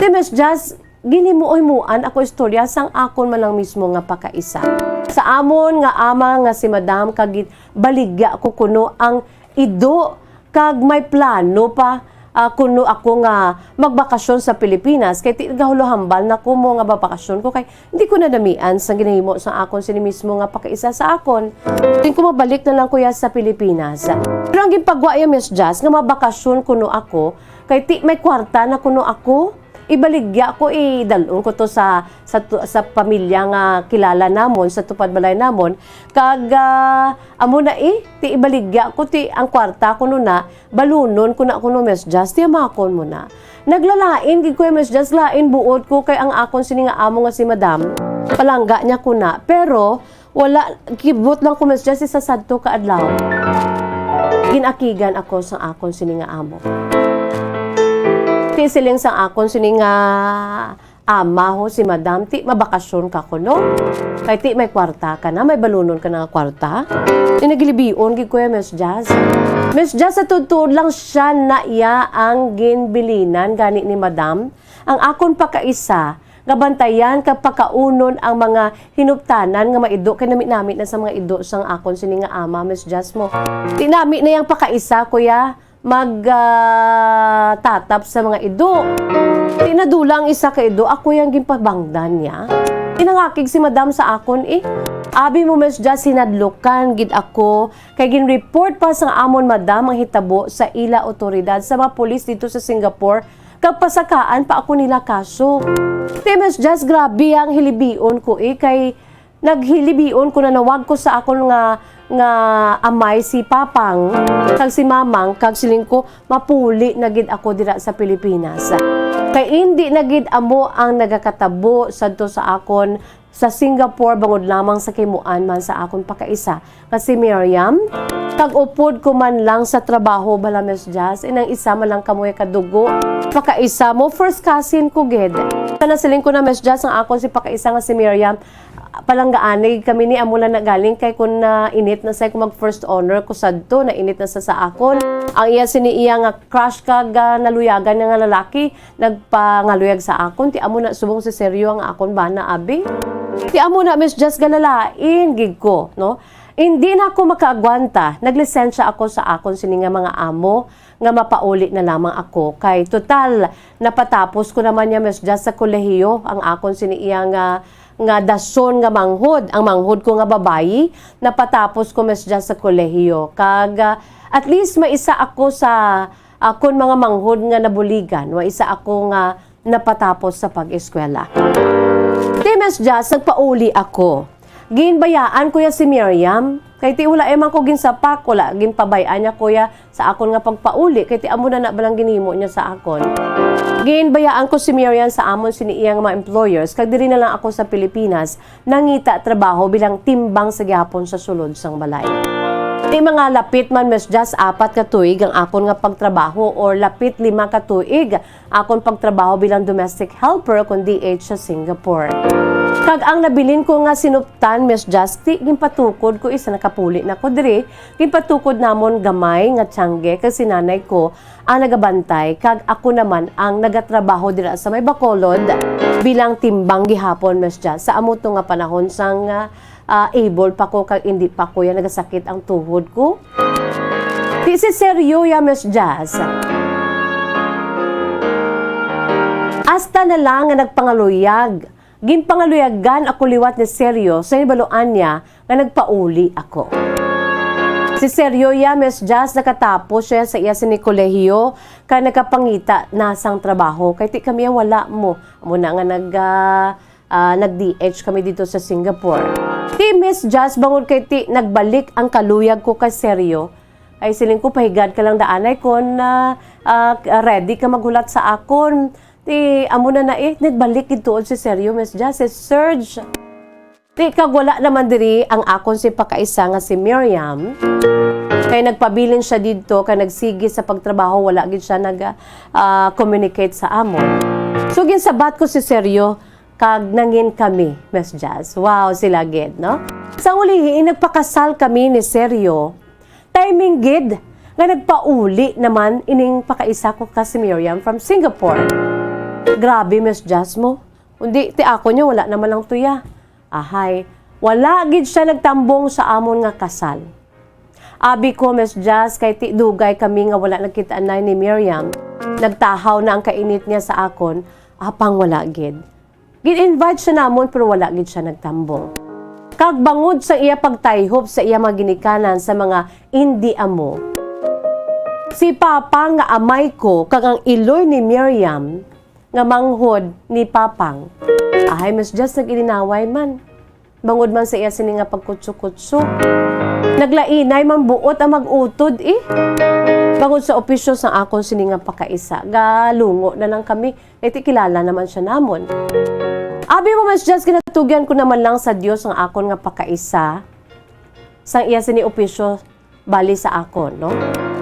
Ti Miss Jazz, ginhimuhimuan ako istorya sang akon man lang mismo nga pakaisa. Sa amon nga ama nga si Madam, kag gin-, baligya ko kuno ang ido, kag may plano pa, ah, kuno ako nga magbakasyon sa Pilipinas, kay ti-, nagahuluhambal na ko mo nga babakasyon ko, kay hindi ko nadamian sa ginahimo sa akon sini mismo nga pakaisa sa akon. Din ko mabalik na lang kuya sa Pilipinas. Pero ang ginpagwa ya, Miss Jazz, nga mabakasyon kuno ako, kay ti may kwarta na kuno ako, Ibaligya ko, idal-on ko to sa, sa tu-, sa pamilya nga kilala namon, sa tupad balay namon. Kag, ah, amo na, eh, ti ibaligya ko, ti ang kwarta kuno na, balunon ko na kuno, Miss Jazz, ti amakon mo na. Naglalain gid ko, Miss Jazz, lain buot ko kay ang akon sini nga amo nga si Madam, palangga niya ko na. Pero, wala, kibot lang ko, Miss Jazz, sa sadto ka adlaw. Ginakigan ako sang akon sini nga amo. Ti siling sang akon sini nga ama ho si Madam, ti mabakasyon ka kuno. Kay ti may kwarta ka na, may balunon ka na nga kwarta. Ti nagilibion gid ko ya, Miss Jazz. Miss Jazz, sa tuod-tuod lang siya na iya ang ginbilinan gani ni Madam. Ang akon pakaisa, nga bantayan kag pakaunon ang mga hinuptanan nga maido, kay nami-nami na sa mga ido sang akon sini nga ama, Miss Jazz mo. Ti nami na yang pakaisa, kuya, mag, ah, tatap sa mga ido. Ti nadula ang isa ka ido, ako yang ginpabangdan niya. Ti nangakig si Madam sa akon, eh. Abi mo, Miss Jazz, hinadlukan gid ako, kay gin-report pa sang amon Madam ang hitabo sa ila awtoridad sa mga pulis dito sa Singapore, kag pasakaan pa ako nila kaso. Ti, Miss Jazz, grabe ang hilibion ko, eh, kay naghilibion ko, nanawag ko sa akon nga, nga amay, si Papang kag si Mamang, kag siling ko, mapuli na gid ako dira sa Pilipinas. Kay indi na gid amo ang nagakatabo sadto sa akon sa Singapore, bangod lamang sa kahimuan man sa akon pakaisa nga si Miriam, kag upod ko man lang sa trabaho bala, Miss Jazz, inang isa man lang kamo ya kadugo. Pakaisa mo, first cousin ko gid. Sa nasiling ko na, Miss Jazz, ang akon si pakaisa nga si Miriam, palanggaanay kami ni, amo lang na galing kay kun na init na say ko mag first honor ko sadto, na init na sa sa akon. Ang iya sini iya nga crush kag, ah, naluyagan niya nga lalaki, nagpangaluyag sa akon, ti amo na subong si Seryo ang akon bana, abi. Ti amo na, Miss Jazz, galalain gid ko, no? Hindi na ako makaagwanta. Naglisensya ako sa akon sini nga mga amo nga mapauli na lamang ako. Kay total, napatapos ko naman niya, Miss Jazz, sa kolehiyo ang akon sini iya nga, nga dason nga manghod. Ang manghod ko nga babayi, napatapos ko, Miss Jazz, sa kolehiyo. Kag, ah, at least, may isa ako sa akon mga manghod nga nabuligan, wa isa ako nga napatapos sa pag-eskwela. Ti, Miss Jazz, nagpauli ako. Ginbayaan ko ya si Miriam, kay ti wala man ko ginsapak, wala, ginpabay-an niya ko ya sa akon nga pagpauli, kay ti amo na na balang ginhimo niya sa akon. Ginbayaan ko si Miriam sa amon sini iya nga mga employers, kag diri na lang ako sa Pilipinas nangita trabaho bilang timbang sa gihapon sa sulod sang balay. Ti mga lapit man, Miss Jazz, apat ka tuig ang akon nga pagtrabaho, or lapit lima ka tuig akon pagtrabaho bilang domestic helper kon D H sa Singapore. Kag ang nabilin ko nga sinuptan, Miss Jazz, ti ginpatukod ko, isa nakapuli na ko diri, ginpatukod namon gamay nga tiyangge kag si nanay ko ang nagabantay, kag ako naman ang nagatrabaho dira sa may Bacolod bilang timbang gihapon, Miss Jazz, sa amo to nga panahon sang, ah, ah, able pa ko kag indi pa ko ya nagasakit ang tuhod ko. Ti si Seryo ya, Miss Jazz. Hasta na lang nga nagpangaluyag. Ginpangaluyagan ako liwat ni Seryo sa hibaluan niya nga nagpauli ako. Si Seryo ya, Miss Jazz, nakatapos siya sa iya sini kolehiyo kag nakapangita na sang trabaho. Kay ti kami wala mo. Amo na nga nag, ah, ah, nag-D H kami dito sa Singapore. Ti, Miss Jazz, bangod kay ti nagbalik ang kaluyag ko kay Seryo, ay siling ko, pahigad ka lang daanay kon, ah, ah, ready ka maghulat sa akon. Ti, amo na na, eh, nagbalik gid tuod si Seryo, Miss Jazz, si Serge. Ti, kag wala naman diri ang akon si pakaisa nga si Miriam. Kay nagpabilin siya didto, kay nagsigi sa pagtrabaho, wala gid siya nag, ah, communicate sa amon. So, ginsabat ko si Seryo, kag nangin kami, Miss Jazz. Wow, sila gid, no? Sa ulihi, nagpakasal kami ni Seryo. Timing gid nga nagpauli naman ining pakaisa ko ka si Miriam from Singapore. Grabe, Miss Jazz mo. Undi, ti ako niya, wala naman lang tuya. Ahay, wala gid siya nagtambong sa amon nga kasal. Abi ko, Miss Jazz, kay ti dugay kami nga wala nagkita-anay ni Miriam. Nagtahaw na ang kainit niya sa akon, apang wala gid. Gin-invite siya namon, pero wala gid siya nagtambong. Kag bangod sa iya pagtayhop sa iya mga ginikanan sa mga indi amo, si Papa nga amay ko kag ang iloy ni Miriam, nga manghod ni Papang. Ahay, Miss Jess, nag-ilinaway man. Bangod man sa iya sini nga pagkutso-kutso. Naglainay man buot ang mag-utod, eh. Bangod sa opisyo sang akon sini nga pakaisa, galungo na lang kami. Kay ti kilala naman siya namon. Abi mo, Miss Jess, ginatugyan ko naman lang sa Dios ang akon nga pakaisa sang iya sini opisyo bali sa akon, no?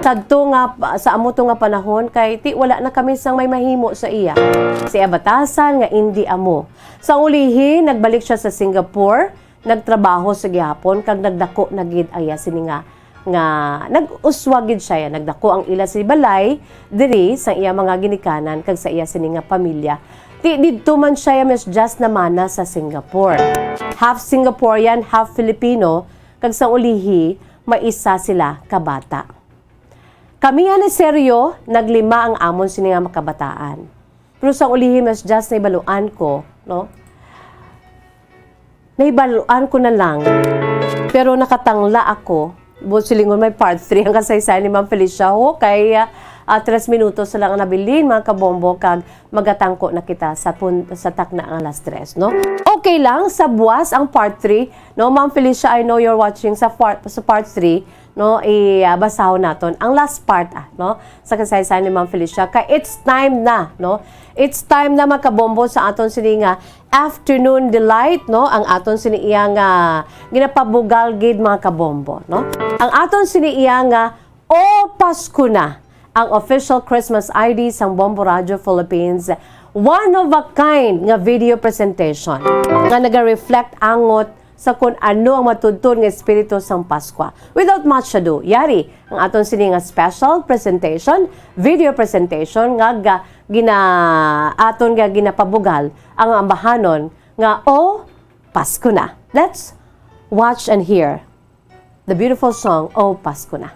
Sadto nga, sa amo to nga panahon, kay ti wala na kami sang may mahimo sa iya. Sa iya batasan nga indi amo. Sa ulihi, nagbalik siya sa Singapore, nagtrabaho sa gihapon, kag nagdako na gid ang iya sini nga, nga nag-uswag gid siya, nagdako ang ila sini balay diri sa iya mga ginikanan kag sa iya sini nga pamilya. Ti didto man siya, Miss Jess, namana sa Singapore. Half Singaporean, half Filipino, kag sa ulihi, may isa sila ka bata. Kami nga ni Sergio, naglima ang amon sini nga makabataan. Pero sa ulihi, Miss Jess, nahibaluan ko, no? Nahibaluan ko na lang. Pero nakatangla ako. Buot silingon, may part three ang kasaysayan ni Ma'am Felicia, ho, kay, ah, ah, tres minutos na lang ang nabilin, mga kabombo, kag magatangko na kita sa pun-, sa takna nga alas tres, no? Okay lang, sa buwas ang part three, no? Ma'am Felicia, I know you're watching sa part, sa part three, no? I, ah, basahon naton ang last part, ah, no? Sa kasaysayan ni Ma'am Felicia. Kay it's time na, no? It's time na, mga kabombo, sa aton sini nga afternoon delight, no? Ang aton sini iya nga ginapabugal gid, mga kabombo, no? Ang aton sini iya nga O Pasko Na, ang official Christmas I D sang Bombo Radio Philippines, one of a kind nga video presentation nga naga-reflect angot sa kun ano ang matuod-tuod nga espiritu sang Paskwa. Without much ado, yari ang aton sini nga special presentation, video presentation nga ga-, gina-, aton nga ginapabugal ang ambahanon nga O Pasko Na. Let's watch and hear the beautiful song, O Pasko Na.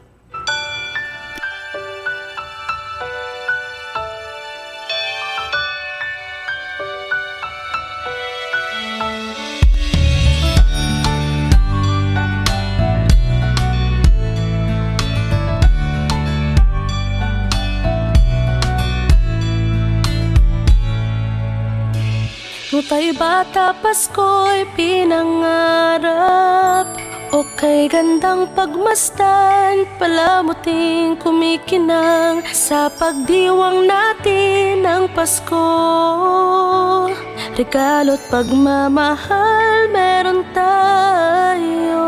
Nutay bata, Pasko'y pinangarap. Okay, gandang pagmasdan, palamuting kumikinang sa pagdiwang natin ng Pasko. Regalo't pagmamahal meron tayo.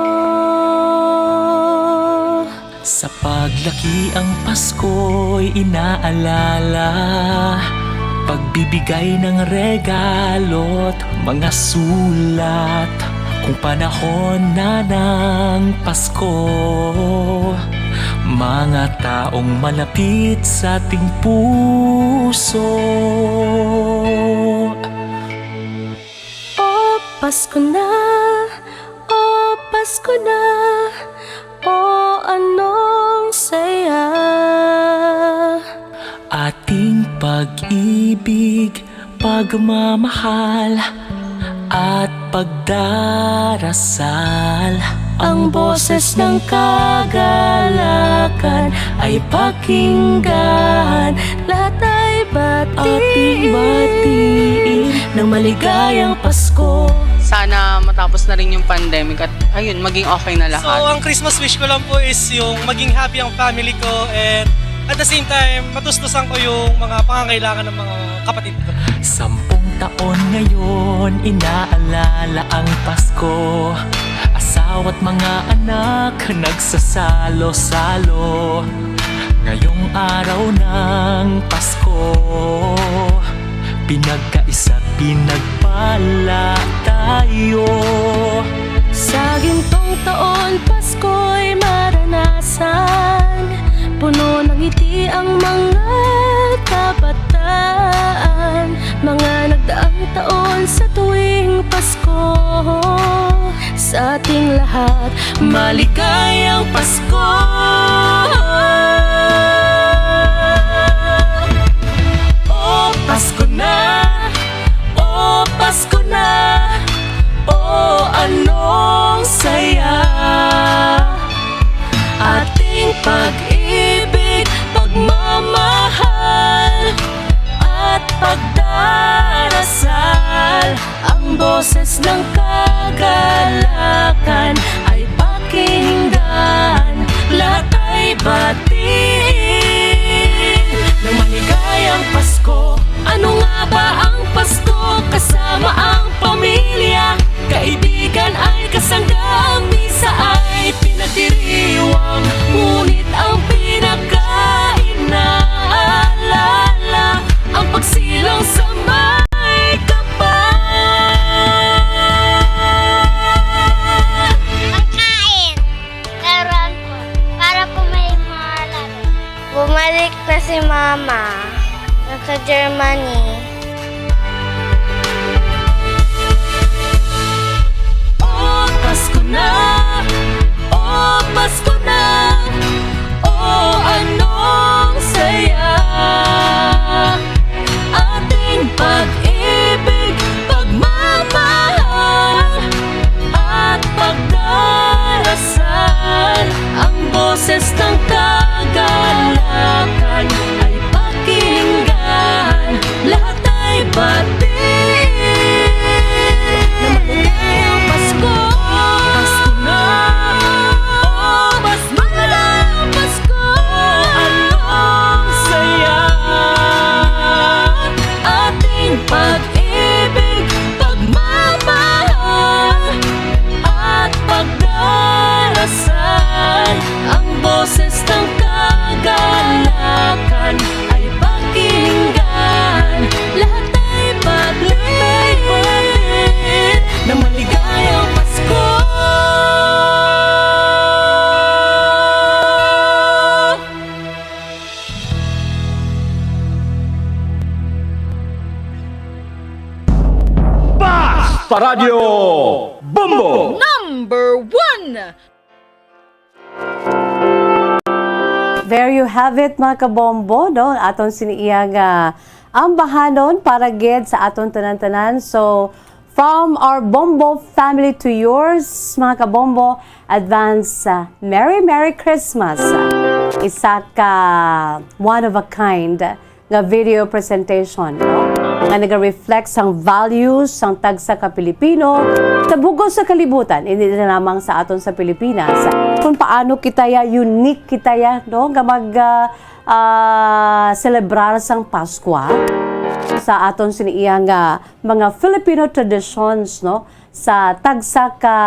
Sa paglaki ang Pasko'y inaalala, pagbibigay ng regalo't mga sulat. Kung panahon na ng Pasko, mga taong malapit sa ating puso. O Pasko na, o Pasko na, o anong saya. Ating pag-ibig, pagmamahal, at pagdarasal. Ang boses ng kagalakan ay pakinggan. Lahat ay batiin. Ating batiin ng maligayang Pasko. Sana matapos na rin yung pandemic at, ayun, maging okay na lahat. So, ang Christmas wish ko lang po is yung maging happy ang family ko and at the same time, matustusan ko yung mga pangangailangan ng mga kapatid ko. Sampung taon ngayon, inaalala ang Pasko. Asawa't mga anak, nagsasalo-salo. Ngayong araw ng Pasko, pinagkaisa't pinagpala tayo. Sa gintong taon, Pasko'y maranasan. Puno ng ngiti ang mga kabataan. Mga nagdaang taon sa tuwing Pasko. Sa ating lahat, maligayang Pasko. O Pasko na, o Pasko na, o anong saya. Ating pag-ibig, pagmamahal, at pagda- Boses ng kagalakan ay pakinggan, lahat ay batiin. Ng maligayang Pasko, ano nga ba ang Pasko? Kasama ang pamilya, kaibigan ay kasangga, ang misa ay pinagdiriwang, ngunit ang pinakainaalala ang pagsilang sa may kapal. Pagkain. Laruan po. Para po may malaro. Bumalik na si Mama. Nasa Germany. O Pasko na, o Pasko na, o anong saya. Ating pag-ibig, pagmamahal, at pagdarasal. Ang boses ng kagalakan ay pakinggan, lahat ay batiin. Na maligayang Pasko, Pasko na. O mas maligayang Pasko, anong saya. Ating pag-ibig, pagmamahal, at pagdarasal. Ang boses ng kagalakan ay pakinggan, lahat ay batiin. Na maligayang Pasko. Basta Radyo Bombo! Number one! There you have it, mga kabombo, no? Aton sini iya nga ambahanon para gid sa aton tanan-tanan. So, from our Bombo family to yours, mga kabombo, advance, uh, Merry, Merry Christmas. Isa ka one of a kind nga video presentation, no? Nga naga-reflect sang values sang tagsa ka Pilipino sa bug-os sa kalibutan, hindi na lamang sa aton sa Pilipinas. Kung paano kita ya, unique kita ya, no? Nga mag, ah, ah, celebrar sang Paskwa sa aton sini iya nga mga Filipino traditions, no? Sa tagsa ka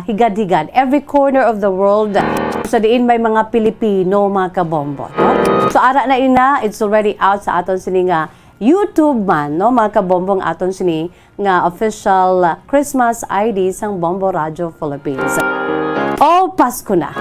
higad-higad, every corner of the world, sa diin may mga Pilipino, mga kabombo, no? So, ara na ina, it's already out sa aton sini nga YouTube man, no, mga kabombo, ang aton sini nga official Christmas I D sang Bombo Radio Philippines. O, Pasko na.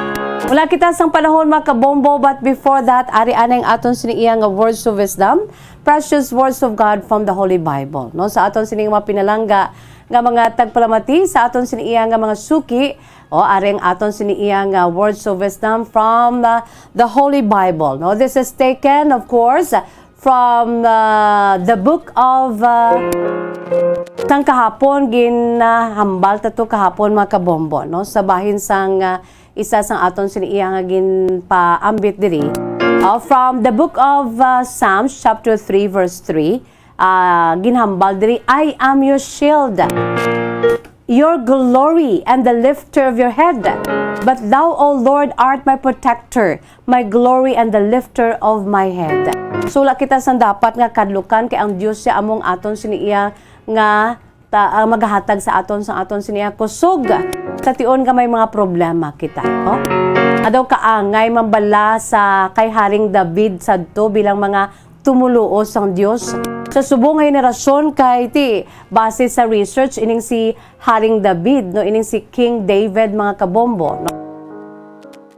Wala kita sang panahon, mga kabombo, but before that, ari anay ang aton sini iya nga words of wisdom, precious words of God from the Holy Bible, no? Sa aton sini nga mga pinalangga, nga mga tagpalamati sa aton sini iya nga mga suki, o, ari ang aton sini iya nga words of wisdom from, uh, the Holy Bible, no? This is taken, of course, from, uh, the book of, uh, sang kahapon, ginhambal ta to kahapon, mga kabombo, no? Sa bahin sang, uh, isa sang aton sini iya nga ginpaambit diri. Uh, from the book of, uh, Psalms, chapter three, verse three, ah, ginhambal diri, "I am your shield, your glory, and the lifter of your head. But thou, O Lord, art my protector, my glory, and the lifter of my head." So, wala kita sang dapat nga kadlukan, kay ang Dios siya among aton sini iya nga ta-, ah, magahatag sa aton, sa aton sini iya kusog sa tion nga may mga problema kita, no? Adaw kaangay man bala sa kay Haring David sadto bilang mga tumoluo sang Dios sa subong nga henerasyon, kay ti, base sa research, ining si Haring David, no, ining si King David, mga kabombo, no,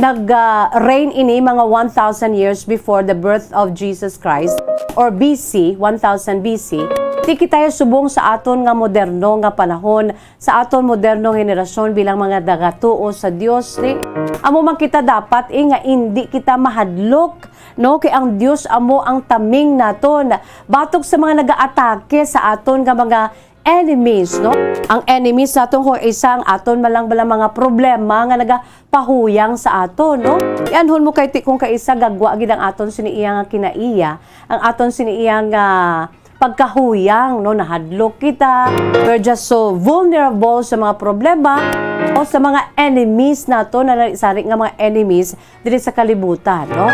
nag, ah, reign ini mga one thousand years before the birth of Jesus Christ, or B C, one thousand B C. Ti kita ya subong sa aton nga moderno nga panahon, sa aton moderno nga henerasyon bilang mga nagatuo sa Dios, ti amo man kita dapat, eh, nga indi kita mahadlok, no? Kay ang Dios amo ang taming naton batok sa mga nagaatake sa aton nga mga enemies, no? Ang enemies naton, kung isa, ang aton man lang bala mga problema nga nagapahuyang sa aton, no? Ianhon mo kay ti-, kung kaisa gagwa gid ang aton sini iya nga kinaiya, ang aton sini iya nga pagkahuyang, no? Nahadlok kita. We're just so vulnerable sa mga problema o sa mga enemies nato, na sari nga mga enemies diri sa kalibutan, no?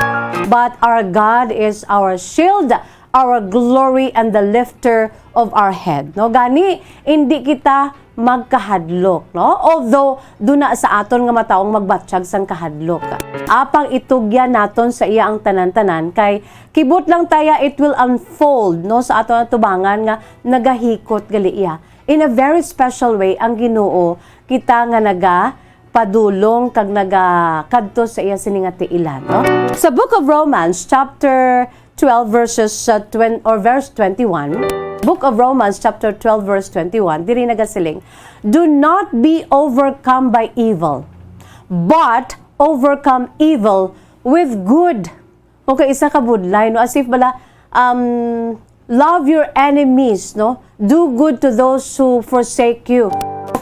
But our God is our shield, our glory, and the lifter of our head, no? Gani, hindi kita magkahadlok, no? Although, duna sa aton nga matawong magbatyag sang kahadlok. Apang itugyan naton sa iya ang tanan-tanan, kay kibot lang taya it will unfold, no, sa aton atubangan nga nagahikot gali iya. In a very special way, ang Ginoo, kita nga nagapadulong kag nagakadto sa iya sini nga tiilan, no? Sa Book of Romans, chapter twelve, verses, uh, twen-, or verse twenty-one, Book of Romans, chapter twelve, verse twenty-one, diri nagasiling, "Do not be overcome by evil, but overcome evil with good." Okay, isa ka budlay, no? As if bala, um, "Love your enemies, no? Do good to those who forsake you."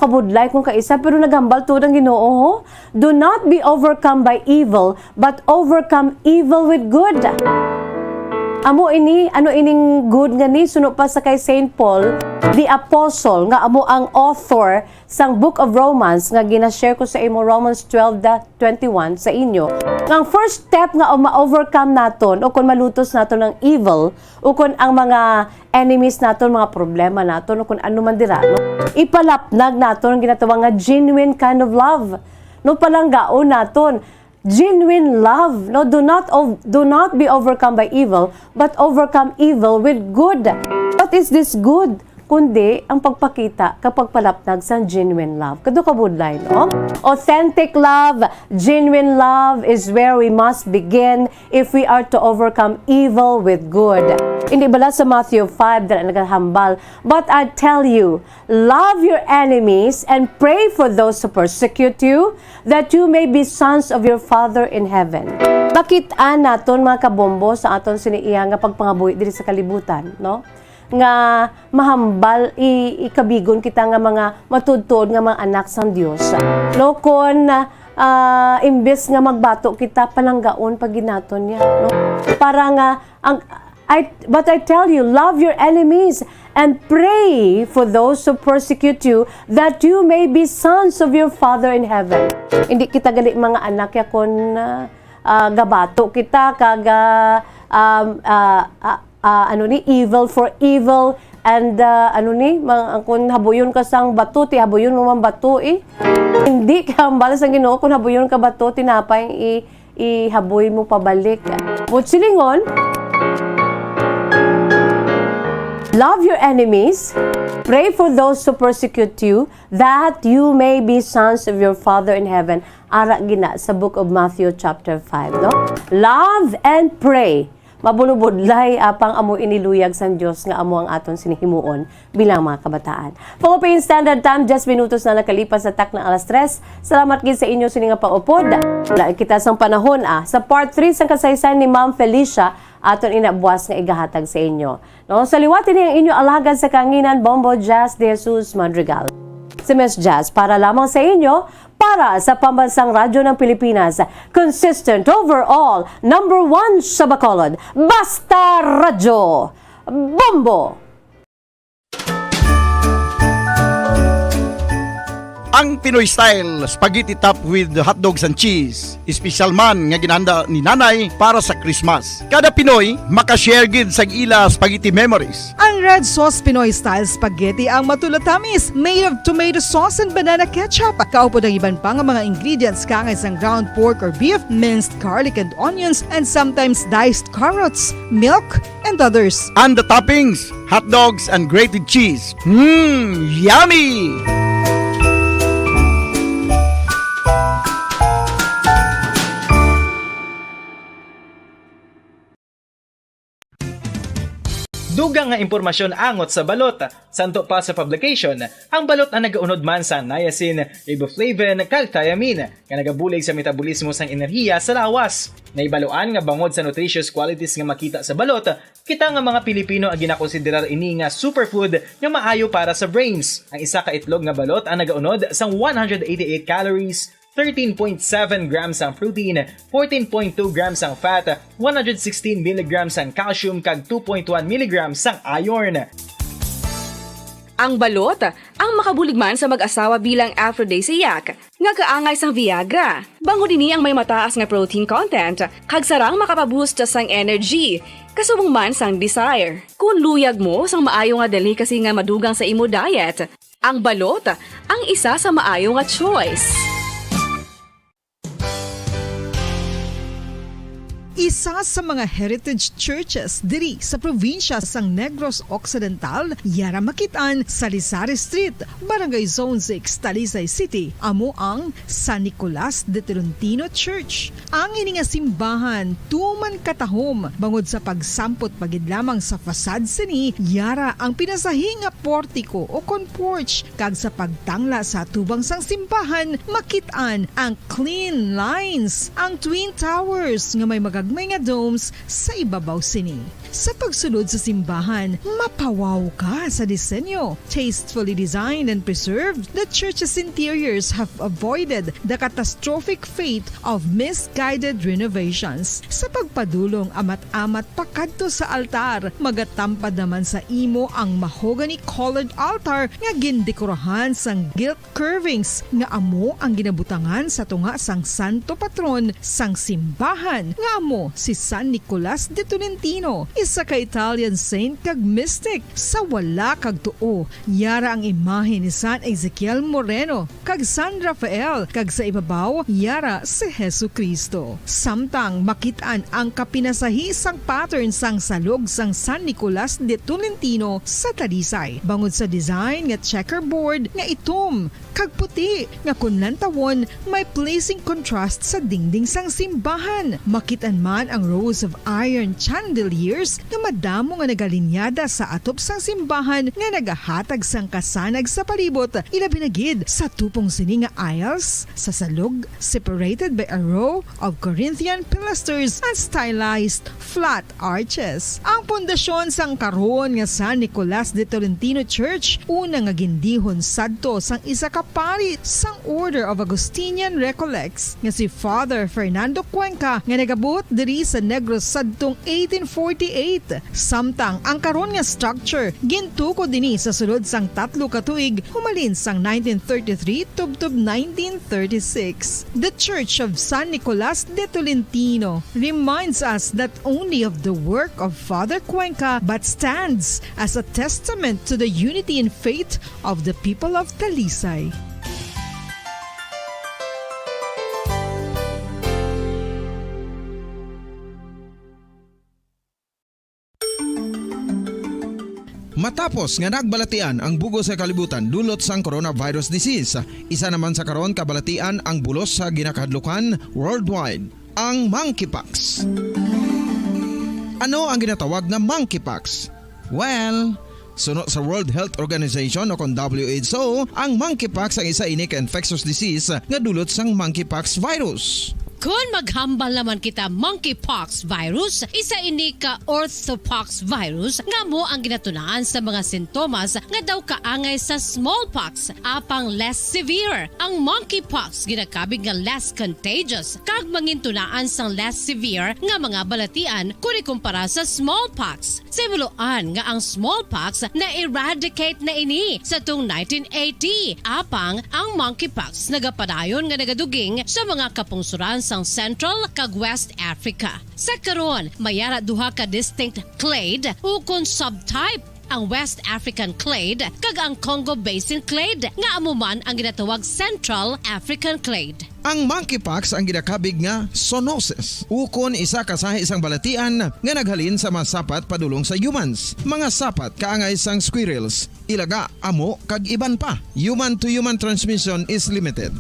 Kabudlay kung kaisa, pero naghambal tuod ang Ginoo, ho? "Do not be overcome by evil, but overcome evil with good." Amo ini, ano ining good nga ni? Suno pa sa kay Saint Paul, the apostle, nga amo ang author sang Book of Romans nga gina-share ko sa imo, Romans twelve twenty-one sa inyo, nga ang first step nga ma-overcome naton o kung malutos naton ang evil o kung ang mga enemies naton, mga problema naton o kung ano man dira, no? Ipalapnag naton ang ginatawag nga genuine kind of love. No, palanggaon naton genuine love, no? Do not ov-, do not be overcome by evil, but overcome evil with good. What is this good? Kundi ang pagpakita kag pagpalapnag sang genuine love. Kadto ka budlay, no? Authentic love, genuine love is where we must begin if we are to overcome evil with good. Hindi bala sa Matthew five dira nagahambal, "But I tell you, love your enemies and pray for those who persecute you, that you may be sons of your Father in heaven." Makit-an naton, mga kabombo, sa aton sini iya nga pagpangabuhi diri sa kalibutan, no? Nga mahambal i-, ikabigon kita nga mga matuod-tuod nga mga anak sang Dios. No, kon, ah, imbes nga magbato kita, palanggaon pa gid naton niya, no? Para nga ang, I, but I tell you, love your enemies and pray for those who persecute you, that you may be sons of your Father in heaven. Hindi kita gali mga anak ya kon, ah, ah, gabato kita kag, ah, um, ah, ah, ah, ano ni, evil for evil, and, ah, ano ni, mang-, ang kun habuyon ka sang bato, ti habuyon mo man bato, eh. Hindi ka hambal sang Ginoo kun habuyon ka bato, tinapay i-, ihaboy mo pabalik. But silingon, "Love your enemies, pray for those who persecute you, that you may be sons of your Father in heaven." Ara gina sa Book of Matthew chapter five, no? Love and pray. Mabulubudlay, apang amo ini luyag sang Dios nga amo ang aton sini himuon bilang mga kabataan. Philippine Standard Time, diyes minutos na nakalipas sa takna alas tres. Salamat gid sa inyo sini nga pag-upod. Wala kita sang panahon, ah. Sa part three sang kasaysayan ni Ma'am Felicia, aton ina buwas nga igahatag sa inyo. No, sa liwat ini ang inyo alagad sa kanginan, Bombo Jazz de Jesus Madrigal. Si Miss Jazz, para lamang sa inyo, para sa Pambansang Radyo ng Pilipinas, consistent overall, number one sa Bacolod, Basta Radyo, Bombo! Ang Pinoy style spaghetti topped with hotdogs and cheese, espesyal man nga ginhanda ni Nanay para sa Christmas. Kada Pinoy makashare gid sa ila spaghetti memories. Ang Red Sauce Pinoy Style Spaghetti ang matulatamis, made of tomato sauce and banana ketchup. Kaupod ang iban pa nga mga ingredients, kaangay sang ground pork or beef, minced garlic and onions, and sometimes diced carrots, milk, and others. And the toppings, hot dogs and grated cheese. Mmm, yummy! Dugang nga impormasyon angot sa balot. Santo pa sa publication, ang balot ang nagaunod man sa niacin, riboflavin, kag thiamine, nga nagabulig sa metabolismo sang enerhiya sa lawas. Nahibaluan nga bangod sa nutritious qualities nga makita sa balot, kita nga mga Pilipino ang ginakonsiderar ini nga superfood nga maayo para sa brains. Ang isa ka itlog nga balot ang nagaunod sang one hundred eighty-eight calories, thirteen point seven grams sang protein, fourteen point two grams sang fat, one hundred sixteen milligrams sang calcium, kag two point one milligrams sang iron. Ang balot, ang makabulig man sa mag-asawa bilang aphrodisiac, nga kaangay sang Viagra. Bangod ini ang may mataas nga protein content, kag sarang makapaboost sang energy, kasubong man sang desire. Kon luyag mo sang maayo nga delicacy nga madugang sa imo diet, ang balot ang isa sa maayo nga choice. Isa sa mga heritage churches diri sa probinsya sang Negros Occidental, yara makit-an sa Salisari Street, Barangay Zone six, Talisay City, amo ang San Nicolas de Tolentino Church. Ang ini nga simbahan tuman katahom bangod sa pagsampot pa gid lamang sa facade sini, yara ang pinasahi nga portiko o kon porch, kag sa pagtangla sa atubang sang simbahan, makit-an ang clean lines, ang twin towers nga may magagmay nga domes sa ibabaw sini. Sa pagsulod sa simbahan, mapawaw ka sa disenyo. Tastefully designed and preserved, the church's interiors have avoided the catastrophic fate of misguided renovations. Sa pagpadulong amat-amat pakadto sa altar, magatampad naman sa imo ang mahogany-colored altar nga gindekorahan sang gilt curvings nga amo ang ginabutangan sa tunga sang santo patron sang simbahan, nga amo si San Nicolas de Tolentino, isa ka Italian saint kag mystic. Sa wala kag tuo, yara ang imahe ni San Ezekiel Moreno kag San Rafael, kag sa ibabaw, yara si Jesu-Cristo. Samtang makit-an ang kapinasahi sang pattern sang salog sang San Nicolas de Tolentino sa Talisay, bangod sa design nga checkerboard nga itom kag puti, nga kon lantawon, may pleasing contrast sa dingding sang simbahan. Makit-an man ang rows of iron chandeliers nga madamo nga nagalinyada sa atop sang simbahan nga nagahatag sang kasanag sa palibot, ilabi na gid sa tupong sini nga aisles sa salog, separated by a row of Corinthian pilasters and stylized flat arches. Ang pundasyon sang karon nga San Nicolas de Tolentino Church, una nga gindihon sadto sang isa ka pari sang Order of Augustinian Recollects, nga si Father Fernando Cuenca, nga nagabuot diri sa Negros sadtong eighteen forty-eight. Samtang ang karon nga structure gintukod ini sa sulod sang tatlo ka tuig, humalin sang nineteen thirty-three tubtob nineteen thirty-six. The Church of San Nicolas de Tolentino reminds us not only of the work of Father Cuenca, but stands as a testament to the unity in faith of the people of Talisay. Matapos nga nagbalatian ang bug-os nga kalibutan dulot sang coronavirus disease, isa naman sa karon kabalatian ang bulos sa ginakahadlukan worldwide, ang monkeypox. Ano ang ginatawag nga monkeypox? Well, suno sa World Health Organization o kon W H O, ang monkeypox ang isa ini ka infectious disease nga dulot sang monkeypox virus. Kon maghambal naman kita, monkeypox virus, isa ini ka orthopox virus nga amo ang ginatunaan sa mga sintomas nga daw kaangay sa smallpox, apang less severe. Ang monkeypox ginakabig nga less contagious kag mangintunaan sang less severe nga mga balatian kon ikumpara sa smallpox. Sa himuloan nga ang smallpox na-eradicate na ini sa tong nineteen eighty, apang ang monkeypox nagapadayon nga nagaduging sa mga kapungsoran sang Central kag West Africa. Sa karon, may ara duha ka distinct clade ukon subtype, ang West African clade kag ang Congo Basin clade, nga amo man ang ginatawag Central African clade. Ang monkeypox ang ginakabig nga zoonosis, ukon isa ka sahi sang balatian nga naghalin sa mga sapat padulong sa humans, mga sapat kaangay sang squirrels, ilaga, amo, kag iban pa. Human-to-human transmission is limited.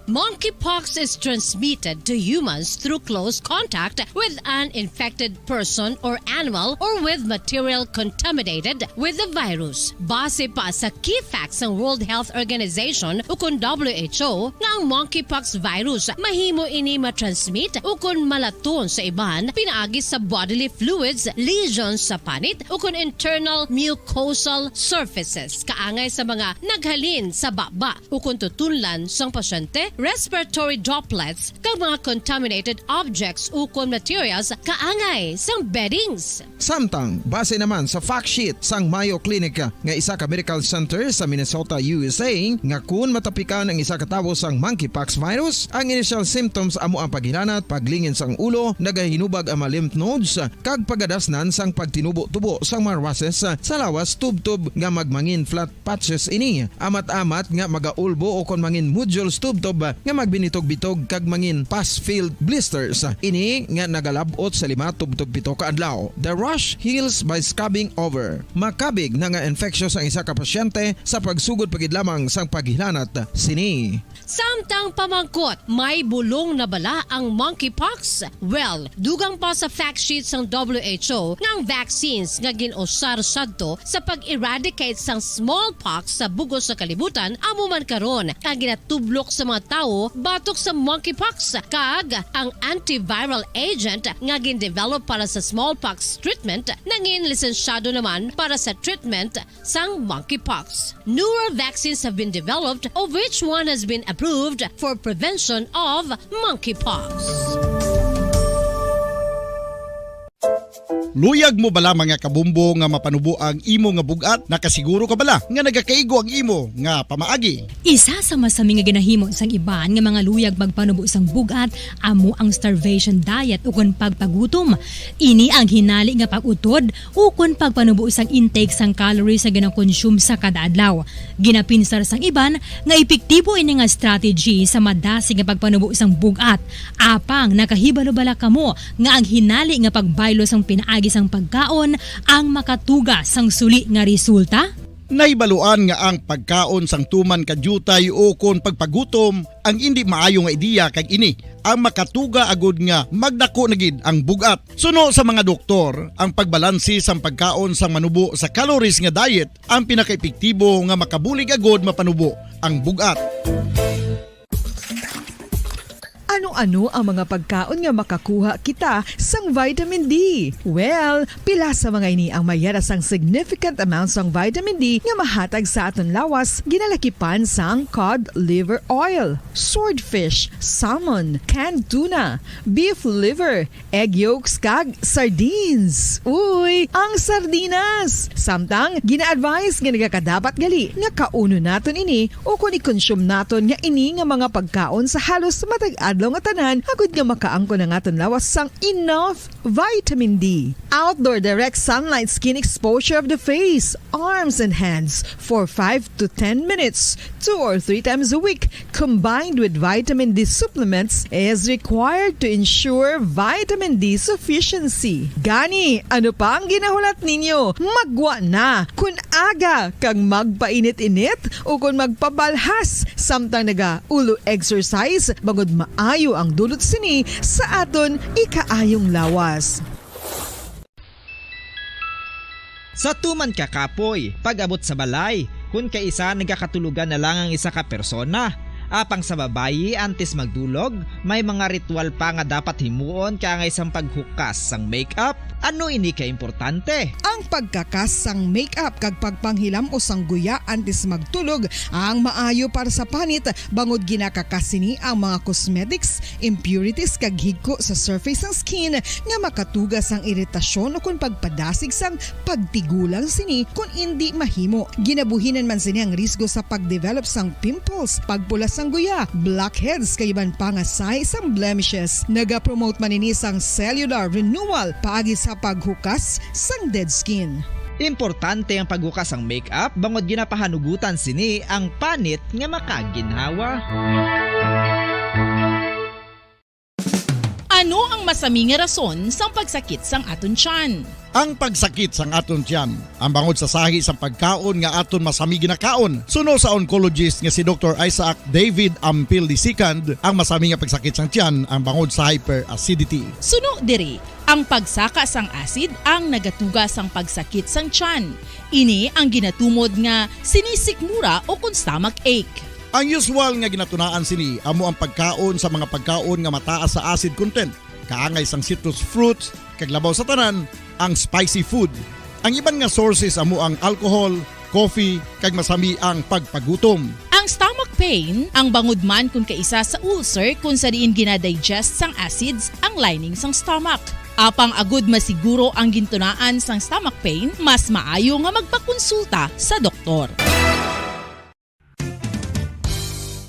Monkeypox is transmitted to humans through close contact with an infected person or animal or with material contaminated with the virus. Base pa sa key facts sang World Health Organization ukon W H O, nga ang monkeypox virus mahimo ini matransmit ukon malaton sa iban pinaagi sa bodily fluids, lesions sa panit, ukon internal mucosal surfaces, kaangay sa mga naghalin sa baba ukon tutunlan sang pasyente respiratory droplets, kag mga contaminated objects ukon materials kaangay sang beddings. Samtang, base naman sa fact sheet sang Mayo Clinic nga isa ka medical center sa Minnesota, U S A, nga kun matapikan ang isa ka tawo sang monkeypox virus, ang initial symptoms amo ang paghilanat, paglingin sang ulo, nagahinubag ang mga lymph nodes, kag pagadasnan sang pagtinubo-tubo sang mga rushes sa lawas tubtob nga magmangin flat patches ini. Amat-amat nga magaulbo o kon mangin nodules tubtob nga magbinitog-bitog kag mangin pus-filled blisters. Ini nga nagalab-ot sa lima tubtob pito ka adlaw. The rash heals by scabbing over. Makabig na nga infectious ang isa ka pasyente sa pagsugod pa gid lamang sang paghilanat sini. Samtang pamangkot, may bulong na bala ang monkeypox? Well, dugang pa sa fact sheet sang W H O nga ang vaccines nga gin-usar sadto sa pag-eradicate sang smallpox sa bug-os nga kalibutan amo man karon ang ginatublok sa mga tawo batok sa monkeypox, kag ang antiviral agent nga gin-develop para sa smallpox treatment nangin lisensyado naman para sa treatment sang monkeypox. Newer vaccines have been developed, of which one has been approved for prevention of monkeypox. Luyag mo bala, mga kabumbo, nga mapanubo ang imo nga bug-at? Nakasiguro ka bala nga nagakaigo ang imo nga pamaagi? Isa sa masami nga ginahimo sang iban nga mga luyag magpanubo sang bug-at amo ang starvation diet ukon pagpagutom. Ini ang hinali nga pag-utod ukon pagpanubo sang intake sang calories nga ginakonsume sa kada adlaw. Ginapinsar sang iban nga epektibo ini nga strategy sa madasig nga pagpanubo sang bug-at. Apang nakahibalo bala kamo nga ang hinali nga pagbaylo sang pinaagi sang pagkaon ang makatuga sang suli nga resulta? Nahibaluan nga ang pagkaon sang tuman ka diutay o kon pagpagutom ang indi maayo nga ideya, kag ini ang makatuga agud nga magdako na gid ang bug-at. Suno sa mga doktor, ang pagbalanse sang pagkaon sang manubo sa calories nga diet ang pinakaepektibo nga makabulig agud mapanubo ang bug-at. Ano-ano ang mga pagkaon nga makakuha kita sang vitamin D? Well, pila sa mga ini ang mayara sang significant amount sang vitamin D nga mahatag sa aton lawas, ginalakipan sang cod liver oil, swordfish, salmon, canned tuna, beef liver, egg yolks, kag sardines. Uy, ang sardinas! Samtang, gina-advise nga nagakadapat gali nga kaunon naton ini o kon i-consume naton nga ini nga mga pagkaon sa halos matag adlaw nga tanan, agud nga makaangkon ang aton lawas sang enough vitamin D. Outdoor direct sunlight skin exposure of the face, arms, and hands for five to ten minutes, two or three times a week, combined with vitamin D supplements, is required to ensure vitamin D sufficiency. Gani, ano pa ang ginahulat ninyo? Maggwa na! Kon aga kag magpainit-init o kon magpabalhas samtang naga-ulo exercise, bangod maayo ang dulot sini sa aton ikaayong lawas. Sa tuman ka kapoy, pag-abot sa balay, kun kaisa nagakatulogan na lang ang isa ka persona. Apang sa babayi, antes magdulog, may mga ritual pa nga dapat himuon kaangay sang paghukas sang makeup. Ano ini ka importante? Ang pagkakas sang makeup kag pagpanghilam-os sang guya antes magtulog ang maayo para sa panit, bangod ginakakas sini ang mga cosmetics, impurities, kag higko sa surface sang skin nga makatuga sang iritasyon ukon pagpadasig sang pagtigulang sini kon indi mahimo. Ginabuhinan man sini ang risgo sa pagdevelop sang pimples, pagpula sang guya, blackheads, kag iban pa nga sign sang blemishes. Nagapromote man ini sang cellular renewal paagi sa paghukas sang dead skin. Importante ang paghukas sang makeup bangod ginapahanugutan sini ang panit nga makaginhawa. Ano ang masami nga rason sang pagsakit sang aton tiyan? Ang pagsakit sang aton tiyan, ang bangod sa sahi sang pagkaon nga aton masami ginakaon. Suno sa oncologist nga si Doktor Isaac David Ampil the Second, ang masami nga pagsakit sang tiyan ang bangod sa hyperacidity. Suno diri, ang pagsaka sang acid ang nagatuga sang pagsakit sang tiyan. Ini ang ginatumod nga sinisikmura o kon stomach ache. Ang usual nga ginatunaan sini amo ang pagkaon sa mga pagkaon nga mataas sa acid content, kaangay sang citrus fruits, kag labaw sa tanan, ang spicy food. Ang iban nga sources amo ang alcohol, coffee, kag masami ang pagpagutom. Ang stomach pain, ang bangod man kon kaisa sa ulcer kon sa diin ginadigest sang acids ang lining sang stomach. Apang agud masiguro ang gintunaan sang stomach pain, mas maayo nga magpakonsulta sa doktor.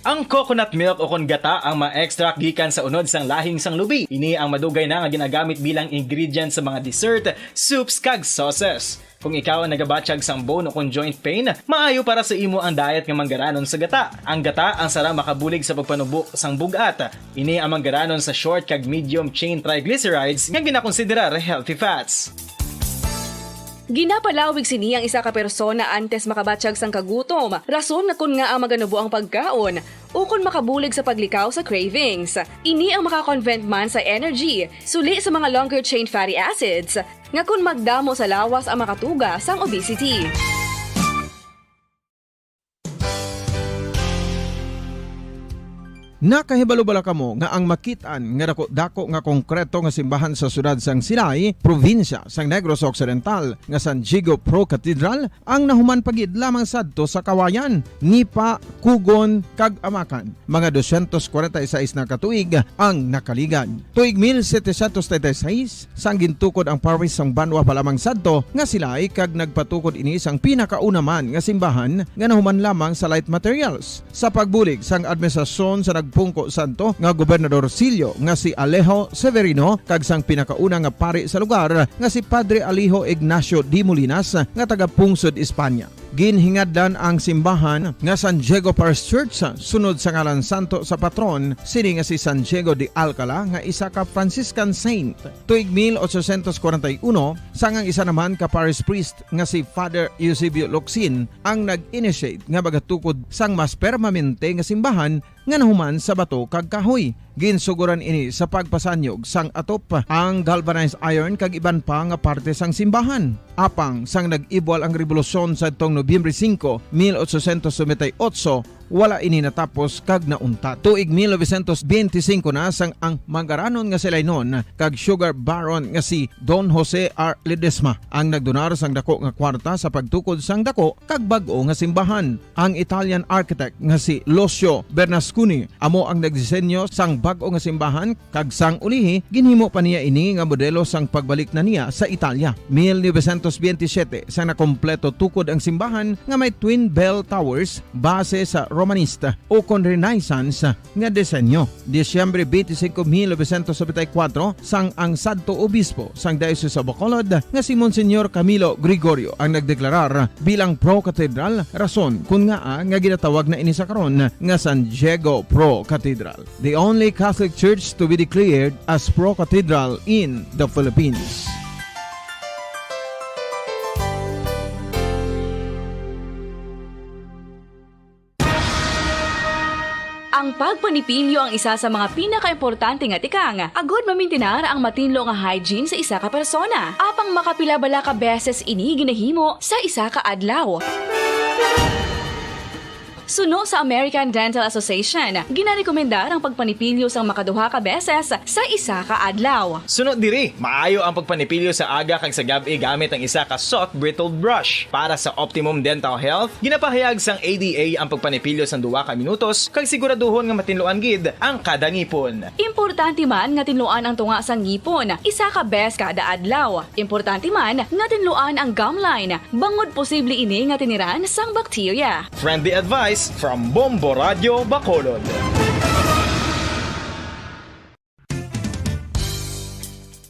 Ang coconut milk o kon gata ang ma-extract gikan sa unod sang lahing sang lubi. Ini ang madugay na nga ginagamit bilang ingredient sa mga dessert, soups, kag sauces. Kung ikaw ang nagabatyag sang bone o kon joint pain, maayo para sa imo ang diet nga manggaranon sa gata. Ang gata ang sarang makabulig sa pagpanubo sang bug-at. Ini ang manggaranon sa short kag medium chain triglycerides nga ginakonsiderar healthy fats. Ginapalawig sini ang isa ka persona antes makabatyag sang kagutom, rason nga kon ngaa maganubo ang pagkaon, ukon makabulig sa paglikaw sa cravings. Ini ang makakonvert man sa energy, suli sa mga longer chain fatty acids, nga kon magdamo sa lawas ang makatuga sang obesity. Nakahibalo bala kamo nga ang makit-an nga dako-dako nga konkreto nga simbahan sa siyudad sang Silay, probinsya sang Negros Occidental, nga San Diego Pro Cathedral ang nahuman pa gid lamang sadto sa kawayan, nipa, kugon, kag amakan? Mga dosyentos kwarenta y seis na ka tuig ang nakaligad. Tuig mil setecientos treinta y seis, sang gintukod ang parish sang banwa pa lamang sadto nga Silay, kag nagpatukod ini sang pinakauna man nga simbahan nga nahuman lamang sa light materials. Sa pagbulig sang administrasyon sa nagpungko sadto nga Gobernador Silio nga si Alejo Severino kag sang pinakauna nga pari sa lugar nga si Padre Alejo Ignacio de Molinas nga taga-pungsod Espanya. Ginhingadlan ang simbahan nga San Diego Parish Church sunod sa ngalan santo sa patron sini nga si San Diego de Alcala nga isa ka Franciscan saint. Tuig mil ochocientos kwarenta y uno, sang ang isa naman ka parish priest nga si Father Eusebio Locsin ang nag-initiate nga magatukod sang mas permanente nga simbahan nga nahuman sa bato kag kahoy. Ginsugoran ini sa pagpasanyog sang atop, ang galvanized iron kag iban pa nga parte sang simbahan. Apang sang nag-ibwal ang rebolusyon sadtong Nobyembre singko, mil ochocientos noventa y ocho, wala ini natapos kag nauntat. Tuig mil novecientos benti singko na sang ang manggaranon nga Silaynon kag sugar baron nga si Don Jose R. Ledesma ang nagdonar sang dako nga kwarta sa pagtukod sang dako kag bag-o nga simbahan. Ang Italian architect nga si Lucio Bernasconi amo ang nagdisenyo sang bag-o nga simbahan, kag sang ulihi ginhimo pa niya ini nga modelo sang pagbalik na niya sa Italia. Mil novecientos benti siyete, sang nakompleto tukod ang simbahan nga may twin bell towers base sa Romanista o kon Renaissance nga disenyo. Disyembre twenty-five, mil novecientos noventa y cuatro, sang ang sadto obispo sang Diocese of Bacolod nga si Monsignor Camilo Gregorio ang nagdeklarar bilang pro-cathedral, rason kon ngaa nga ginatawag na ini sa karon nga San Diego Pro Cathedral, the only Catholic Church to be declared as pro-cathedral in the Philippines. Ang pagpanipilyo ang isa sa mga pinakaimportante nga tikang agud mamintinar ang matinlo nga hygiene sa isa ka persona. Apang makapila bala ka beses ini ginahimo sa isa ka adlaw? Suno sa American Dental Association, ginarekomendar ang pagpanipilyo sang makaduha ka beses sa isa ka adlaw. Suno diri, maayo ang pagpanipilyo sa aga kag sa gab-i gamit ang isa ka soft bristled brush. Para sa optimum dental health, ginapahayag sang A D A ang pagpanipilyo sang duha ka minutos kag siguraduhon nga matinluan gid ang kada ngipon. Importante man nga tinluan ang tunga sang ngipon isa ka bes kada adlaw. Importante man nga tinluan ang gum line, bangod posible ini nga tiniran sang bakterya. Friendly advice from Bombo Radio Bacolod.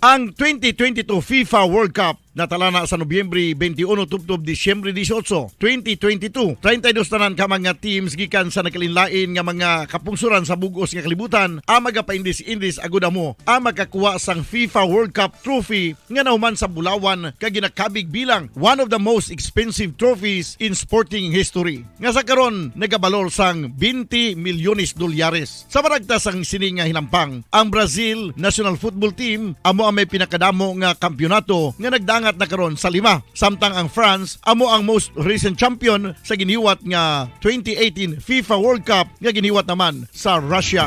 Ang twenty twenty-two FIFA World Cup natalana sa Nobyembre twenty-one tubtob Disyembre dieciocho, twenty twenty-two. Treinta y dos tanan ka mga teams gikan sa nagkalainlain nga mga kapungsoran sa bug-os nga kalibutan ang magapaindis-indis agud amo ang makakuha sang FIFA World Cup trophy nga nahuman sa bulawan kag ginakabig bilang one of the most expensive trophies in sporting history, nga sa karon nagabalor sang twenty milyones dolyares. Sa maragtas sang sini nga hinampang, ang Brazil national football team amo ang may pinakadamo nga kampiyonato nga nagdangat na karon sa lima, samtang ang France amo ang most recent champion sa giniwat nga twenty eighteen FIFA World Cup nga giniwat naman sa Russia.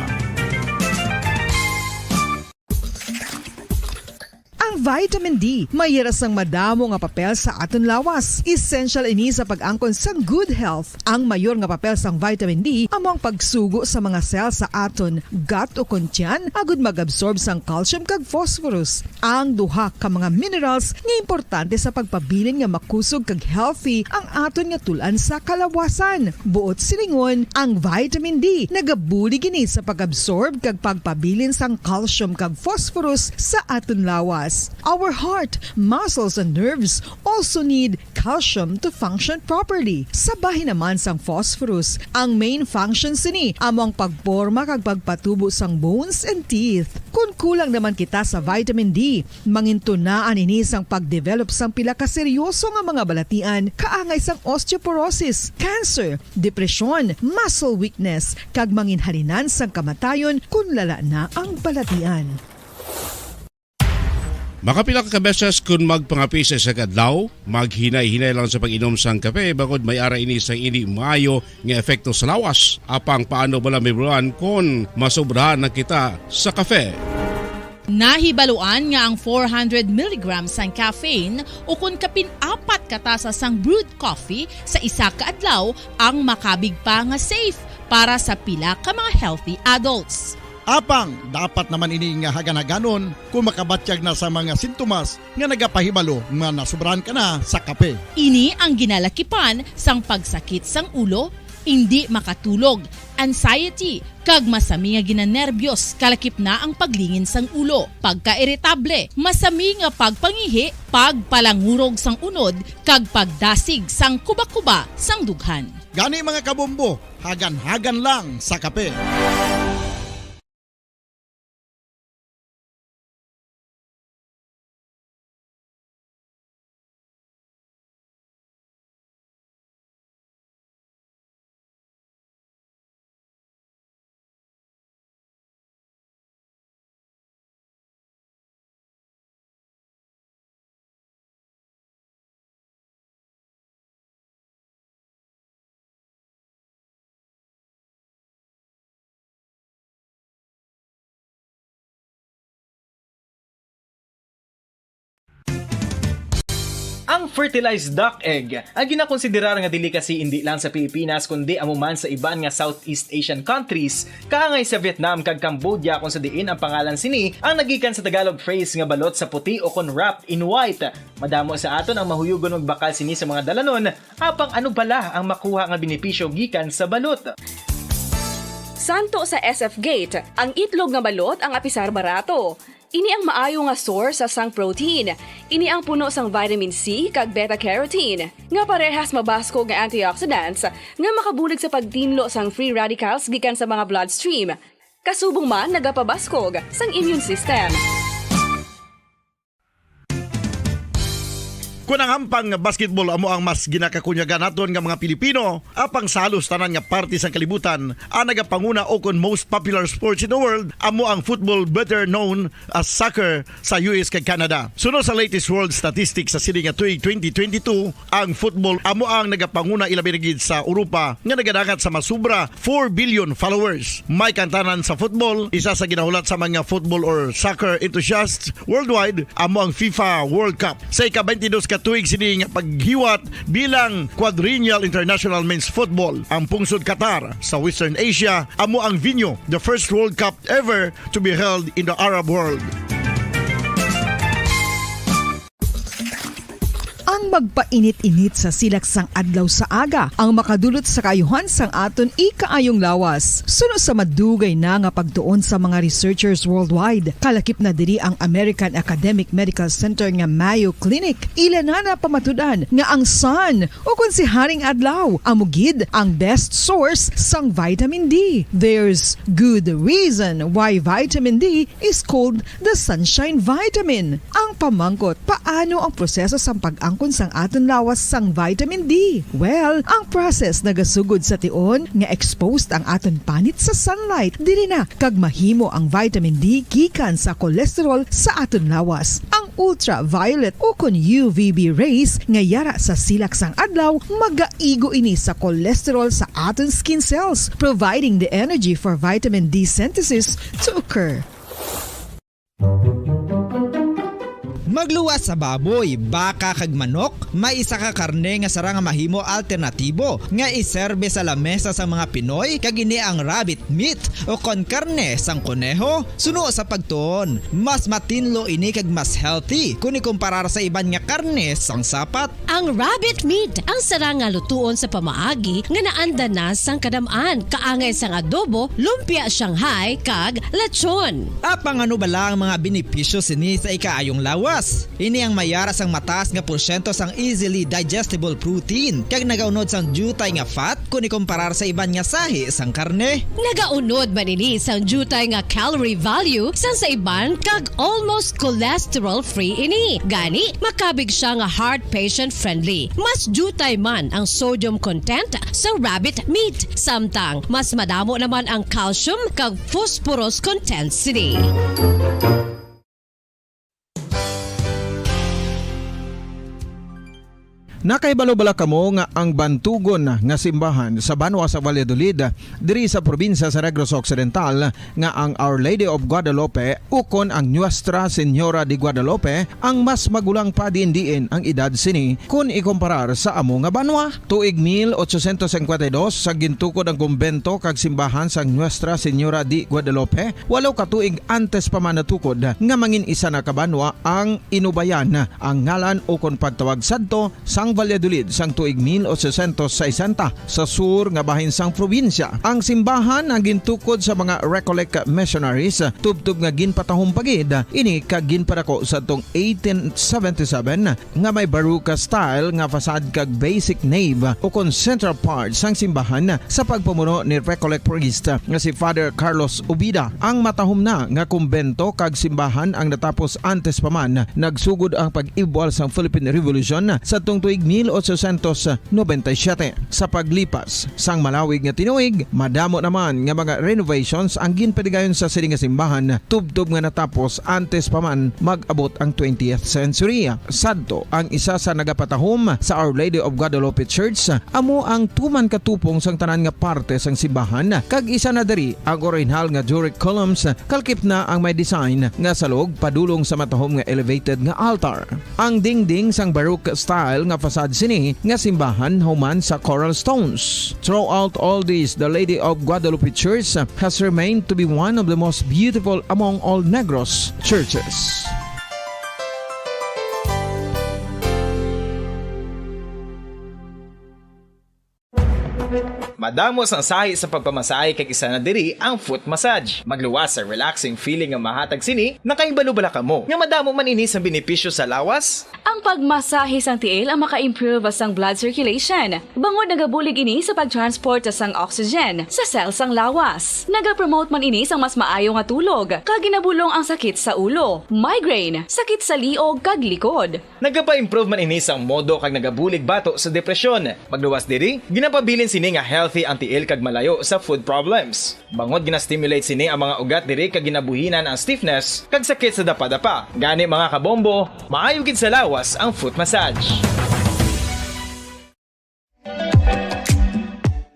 Ang vitamin D may yara sang madamo nga papel sa aton lawas. Essential ini sa pag-angkon sang good health. Ang mayor nga papel sang vitamin D amo ang pagsugo sa mga cell sa aton gut o kon tiyan agud mag-absorb sang calcium kag phosphorus, ang duha ka mga minerals nga importante sa pagpabilin nga makusog kag healthy ang aton nga tul-an sa kalawasan. Buot silingon, ang vitamin D nagabulig ini sa pag-absorb kag pagpabilin sang calcium kag phosphorus sa aton lawas. Our heart, muscles, and nerves also need calcium to function properly. Sa bahin naman sang phosphorus, ang main function sini amo ang pagporma kag pagpatubo sang bones and teeth. Kon kulang naman kita sa vitamin D, mangintunaan ini sang pagdevelop sang pila ka seryoso nga mga balatian kaangay sang osteoporosis, cancer, depresyon, muscle weakness, kag manginhalinan sang kamatayon kon lala na ang balatian. Makapila ka beses kon magpangape sa isa ka adlaw, maghinay-hinay lang sa pag-inom sang kape, bangod may ara ini sang indi maayo nga epekto sa lawas. Apang paano bala mahibaluan kon masobrahan na kita sa kape? Nahibaluan nga ang four hundred milligrams sang caffeine, o kon kapin apat ka tasa sang brewed coffee sa isa ka adlaw, ang makabig pa nga safe para sa pila ka mga healthy adults. Apang dapat naman ini nga hagan-haganon kon makabatyag na sa mga sintomas nga nagapahibalo nga nasobrahan ka na sa kape. Ini ang ginalakipan sang pagsakit sang ulo, indi makatulog, anxiety, kag masami nga ginanerbiyos, kalakip na ang paglingin sang ulo, pagkairitable, masami nga pagpangihi, pagpalangurog sang unod, kag pagdasig sang kubakuba sang dughan. Gani, mga kabombo, hagan-hagan lang sa kape. Ang fertilized duck egg, ang ginakonsiderar nga delicacy indi lang sa Pilipinas, kundi amo man sa iban nga Southeast Asian countries, kaangay sa Vietnam kag Cambodia, kung sa diin ang pangalan sini ang nagikan sa Tagalog phrase nga balot sa puti o kon wrapped in white. Madamo sa aton ang mahuyugon magbakal sini sa mga dalanon, apang ano bala ang makuha nga benepisyo gikan sa balot? Santo sa S F Gate, ang itlog nga balot ang apisar barato. Ini ang maayo nga source sang protein. Ini ang puno sang vitamin C kag beta carotene, nga parehas mabaskog nga antioxidants nga makabulig sa pagtinlo sang free radicals gikan sa mga bloodstream. Kasubong man nagapabaskog sang immune system. Kon ang hampang nga basketball amo ang mas ginakakunyagan naton nga mga Pilipino, apang sa halos tanan nga parte sang kalibutan, ang nagapanguna o kon most popular sports in the world amo ang football, better known as soccer, sa U S kag Canada. Suno sa latest world statistics sa sini nga tuig twenty twenty-two, ang football amo ang nagapanguna, ilabi na gid sa Europa nga nagadangat sa masubra four billion followers. May kantanan sa football, isa sa ginahulat sa mga football or soccer enthusiasts worldwide amo ang FIFA World Cup. Sa ika-twenty-dos ka tuig sini nga paghiwat bilang Quadrennial International Men's Football, ang pungsod Qatar sa Western Asia amo ang venue, the first World Cup ever to be held in the Arab world. Ang magpainit-init sa silak sang adlaw sa aga ang makadulot sa kaayuhan sang aton ikaayong lawas. Suno sa madugay na nga pagtuon sa mga researchers worldwide, kalakip na diri ang American Academic Medical Center nga Mayo Clinic, ila na napamatud-an nga ang sun, o kon si Haring Adlaw, amo gid ang best source sang vitamin D. There's good reason why vitamin D is called the sunshine vitamin. Ang pamangkot, paano ang proseso sang pag-angkon sang aton lawas sang vitamin D? Well, ang process nagasugod sa tion nga exposed ang aton panit sa sunlight, diri na kag mahimo ang vitamin D gikan sa cholesterol sa aton lawas. Ang ultraviolet o kon U V B rays nga yara sa silak sang adlaw magaigo ini sa cholesterol sa aton skin cells, providing the energy for vitamin D synthesis to occur. Magluwas sa baboy, baka kag manok, may isa ka karne nga sarang nga mahimo alternatibo nga iserbe sa lamesa sa mga Pinoy, kag ini ang rabbit meat o kon karne sang koneho. Suno sa pagtuon, mas matinlo ini kag mas healthy kon ikumparar sa iban nga karne sang sapat. Ang rabbit meat ang sarang nga lutuon sa pamaagi nga naanda na sang kadam-an, kaangay sang adobo, lumpia Shanghai, kag lechon. Apang ano bala ang mga benepisyo sini sa ikaayong lawas? Ini ang may ara sang mataas nga porsyento sang easily digestible protein, kag nagaunod sang diutay nga fat kon ikumparar sa iban nga sahi sang karne. Nagaunod man ini sang diutay nga calorie value sang sa iban, kag almost cholesterol-free ini. Gani, makabig siya nga heart patient-friendly. Mas diutay man ang sodium content sa rabbit meat, samtang mas madamo naman ang calcium kag phosphorus content sini. Nakahibalo bala kamo nga ang bantugon nga simbahan sa banwa sa Valladolid, diri sa probinsya sa Negros Occidental, nga ang Our Lady of Guadalupe ukon ang Nuestra Señora de Guadalupe ang mas magulang pa diin-diin ang edad sini kon ikumparar sa amo nga banwa? Tuig mil ochocientos cincuenta y dos sa gintukod ang kumbento kag simbahan sang Nuestra Señora de Guadalupe, walo ka tuig antes pa man natukod nga mangin isa na ka banwa ang inubayan ang ngalan ukon pagtawag sadto sang Valladolid sang tuig mil ochocientos sesenta sa sur nga bahin sang probinsya. Ang simbahan ang gintukod sa mga Recollect missionaries, tubtob nga ginpatahom pa gid ini kag ginpadako sadtong eighteen seventy-seven nga may Baroque style nga facade kag basic nave ukon central part sang simbahan sa pagpamuno ni Recollect priest nga si Father Carlos Ubida. Ang matahom na nga kumbento kag simbahan ang natapos antes pa man nagsugod ang pag-ibwal sang Philippine Revolution sadtong tuig mil ochocientos noventa y siete. Sa paglipas sang malawig nga tinuig, madamo naman nga mga renovations ang ginpadigayon sa sini nga simbahan, tubtob nga natapos antes pa man mag-abot ang twentieth century. Sadto, ang isa sa nagapatahom sa Our Lady of Guadalupe Church amo ang tuman katupong sang tanan nga parte sang simbahan, kag isa na diri ang orihinal nga Doric columns, kalkip na ang may design nga salog padulong sa matahom nga elevated nga altar. Ang dingding sang Baroque style nga facade sini nga simbahan human sa coral stones. Throughout all this, the Lady of Guadalupe Church has remained to be one of the most beautiful among all Negros churches. Madamo sang sahi sa pagpamasahe, kag isa na diri ang foot massage. Magluwas sa relaxing feeling nga mahatag sini. Nakahibalo bala kamo nga madamo man ini sang benepisyo sa lawas? Ang pagmasahe sang tiil ang maka-improve sang blood circulation, bangod nagabulig ini sa pag-transport sang oxygen sa cell sang lawas. Nagapromote man ini sang mas maayo nga tulog, kag ginabulong ang sakit sa ulo, migraine, sakit sa liog, kag likod. Nagapa-improve man ini sang modo kag nagabulig bato sa depresyon. Magluwas diri, ginapabilin sini nga healthy ang tiil kag malayo sa foot problems. Bangod gina-stimulate sini ang mga ugat diri kag ginabuhinan ang stiffness kag sakit sa dapadapa. Gani, mga kabombo, maayo gid sa lawas ang foot massage.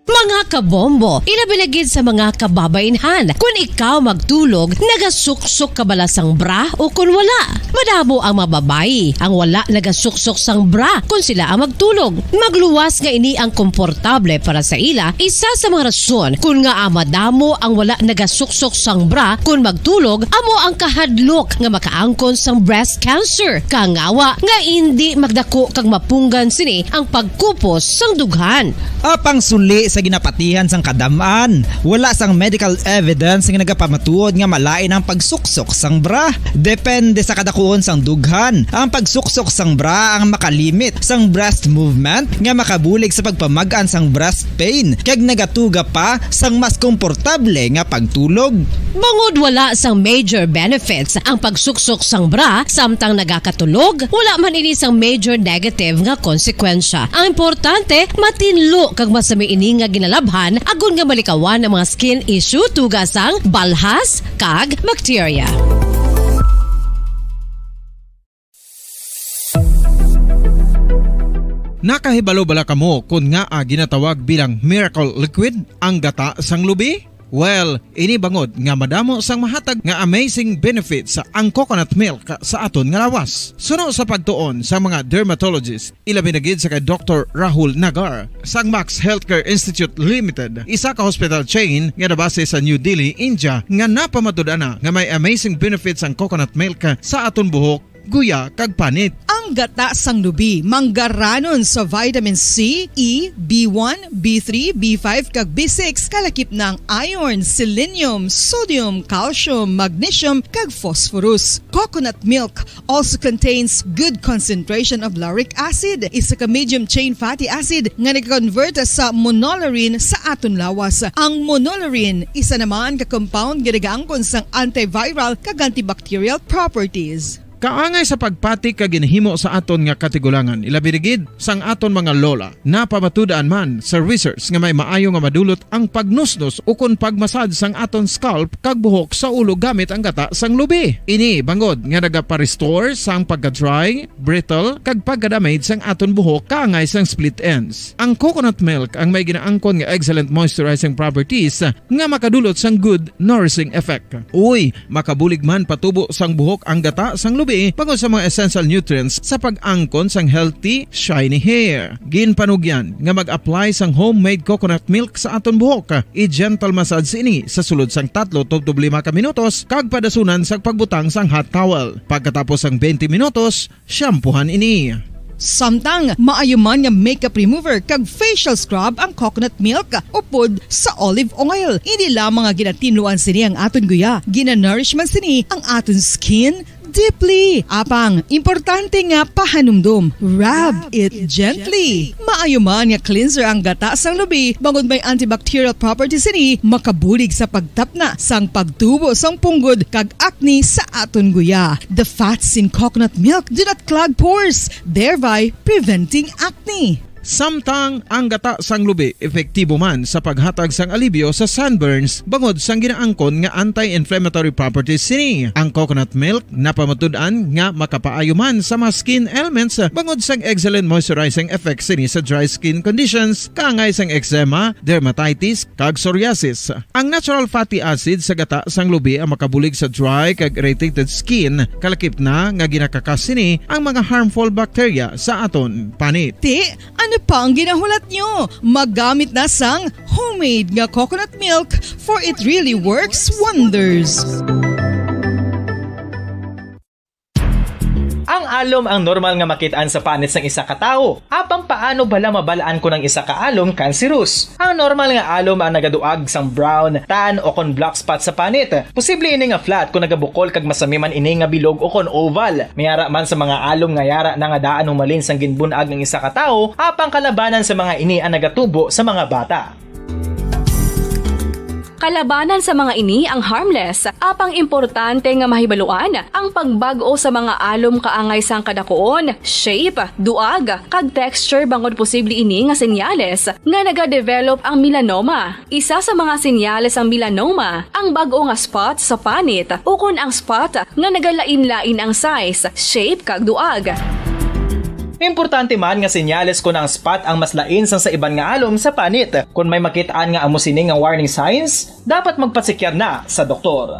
Mga kabombo, ilabi na gid sa mga kababainhan, kun ikaw magtulog, nagasuksok ka bala sang bra o kun wala? Madamo ang mga babayi ang wala nagasuksok sang bra kun sila ang magtulog. Magluwas nga ini ang komportable para sa ila, isa sa mga rason kun ngaa madamo ang wala nagasuksok sang bra kun magtulog amo ang kahadlok nga makaangkon sang breast cancer, kangawa nga indi magdako kag mapunggan sini ang pagkupos sang dughan. Apang suli sa ginapatihan sang kadam-an, wala sang medical evidence nga nagapamatuod nga malain ang pagsuksok sang bra. Depende sa kadakuon sang dughan, ang pagsuksok sang bra ang makalimit sang breast movement nga makabulig sa pagpamag-an sang breast pain kag nagatuga pa sang mas komportable nga pagtulog. Bangod wala sang major benefits ang pagsuksok sang bra samtang nagakatulog, wala man ini sang major negative nga konsekwensya. Ang importante, matinlo kag masami ini nga ginalabhan agod nga malikawan ang mga skin issue, tuga sang balhas kag bakterya. Nakahibalo bala kamo kon ngaa ginatawag bilang miracle liquid ang gata sang lubi? Well, ini bangod nga madamo sang mahatag nga amazing benefits ang coconut milk sa aton nga lawas. Suno sa pagtuon sa mga dermatologist, ilabi na gid sa kay Doktor Rahul Nagar sang Max Healthcare Institute Limited, isa ka hospital chain nga nabase sa New Delhi, India, nga napamatud-an na nga may amazing benefits ang coconut milk sa aton buhok, guya, kag panit. Ang gata sang lubi manggaranon sa vitamin C, E, B one, B three, B five, kag B six, kalakip na ang iron, selenium, sodium, calcium, magnesium, kag phosphorus. Coconut milk also contains good concentration of lauric acid, isa ka medium chain fatty acid nga nag-convert sa monolaurin sa aton lawas. Ang monolaurin, isa naman ka compound nga nagaangkon sang antiviral kag antibacterial properties. Kaangay sa pagpati kag ginhimo sa aton nga katigulangan, ilabi na gid sang aton mga lola. Napamatud-an man sa research nga may maayo nga madulot ang pagnusnos ukon pag-massage sang aton scalp kag buhok sa ulo gamit ang gata sang lubi. Ini bangod nga nagapa-restore sang pagka-dry, brittle, kag pagka-damage sang aton buhok kaangay sang split ends. Ang coconut milk ang may ginaangkon nga excellent moisturizing properties nga makadulot sang good nourishing effect. Uy, makabulig man patubo sang buhok ang gata sang lubi bangod sa mga essential nutrients sa pag-angkon sang healthy, shiny hair. Ginpanugyan nga mag-apply sang homemade coconut milk sa aton buhok. I-gentle massage ini sa sulod sang tatlo tubtob lima ka minutos kag padasunan sa pagbutang sang hot towel. Pagkatapos sang twenty minutos, shampoohan ini. Samtang maayo man nga makeup remover kag facial scrub ang coconut milk upod sa olive oil. Hindi lamang nga ginatinluan sini ang aton guya, ginanourish man sini ang aton skin deeply. Apang, importante nga pahanumdom, rub it gently. Maayo man nga cleanser ang gata sang lubi, bangod may antibacterial properties sini, makabulig sa pagtapna sang pagtubo sang punggod kag acne sa aton guya. The fats in coconut milk do not clog pores, thereby preventing acne. Samtang ang gata sang lubi epektibo man sa paghatag sang alibyo sa sunburns bangod sang ginaangkon nga anti-inflammatory properties sini. Ang coconut milk napamatud-an nga makapaayo man sa mga skin ailments bangod sang excellent moisturizing effects sini sa dry skin conditions, kaangay sang eczema, dermatitis, kag psoriasis. Ang natural fatty acid sa gata sang lubi ang makabulig sa dry kag irritated skin, kalakip na nga ginakakas sini ang mga harmful bacteria sa aton panit. Ti, ano pa ang ginahulat nyo? Maggamit na sang homemade nga coconut milk, for it really works wonders. Ang alom ang normal nga makit-an sa panit sang isa ka tawo. Apang paano bala mabal-an kon ang isa ka alom cancerous? Ang normal nga alom ang nagaduag sang brown, tan, o kon black spot sa panit. Posible ini nga flat kon nagabukol kag masami man ini nga bilog o kon oval. May ara man sa mga alom nga yara na nga daan humalin sang ginbun-ag ang isa ka tawo, apang kalabanan sa mga ini ang nagatubo sa mga bata. Kalabanan sa mga ini ang harmless, apang importante nga mahibaluan ang pagbag-o sa mga alom kaangay sang kadakuon, shape, duag, kag texture bangod posible ini nga senyales nga nagadevelop ang melanoma. Isa sa mga senyales sang melanoma ang bag-o nga spot sa panit ukon ang spot nga nagalain-lain ang size, shape, kag duag. Importante man nga senyales kon ang spot ang mas lain sang sa iban nga alom sa panit. Kon may makit-an nga amo sini nga warning signs, dapat magpasekyar na sa doktor.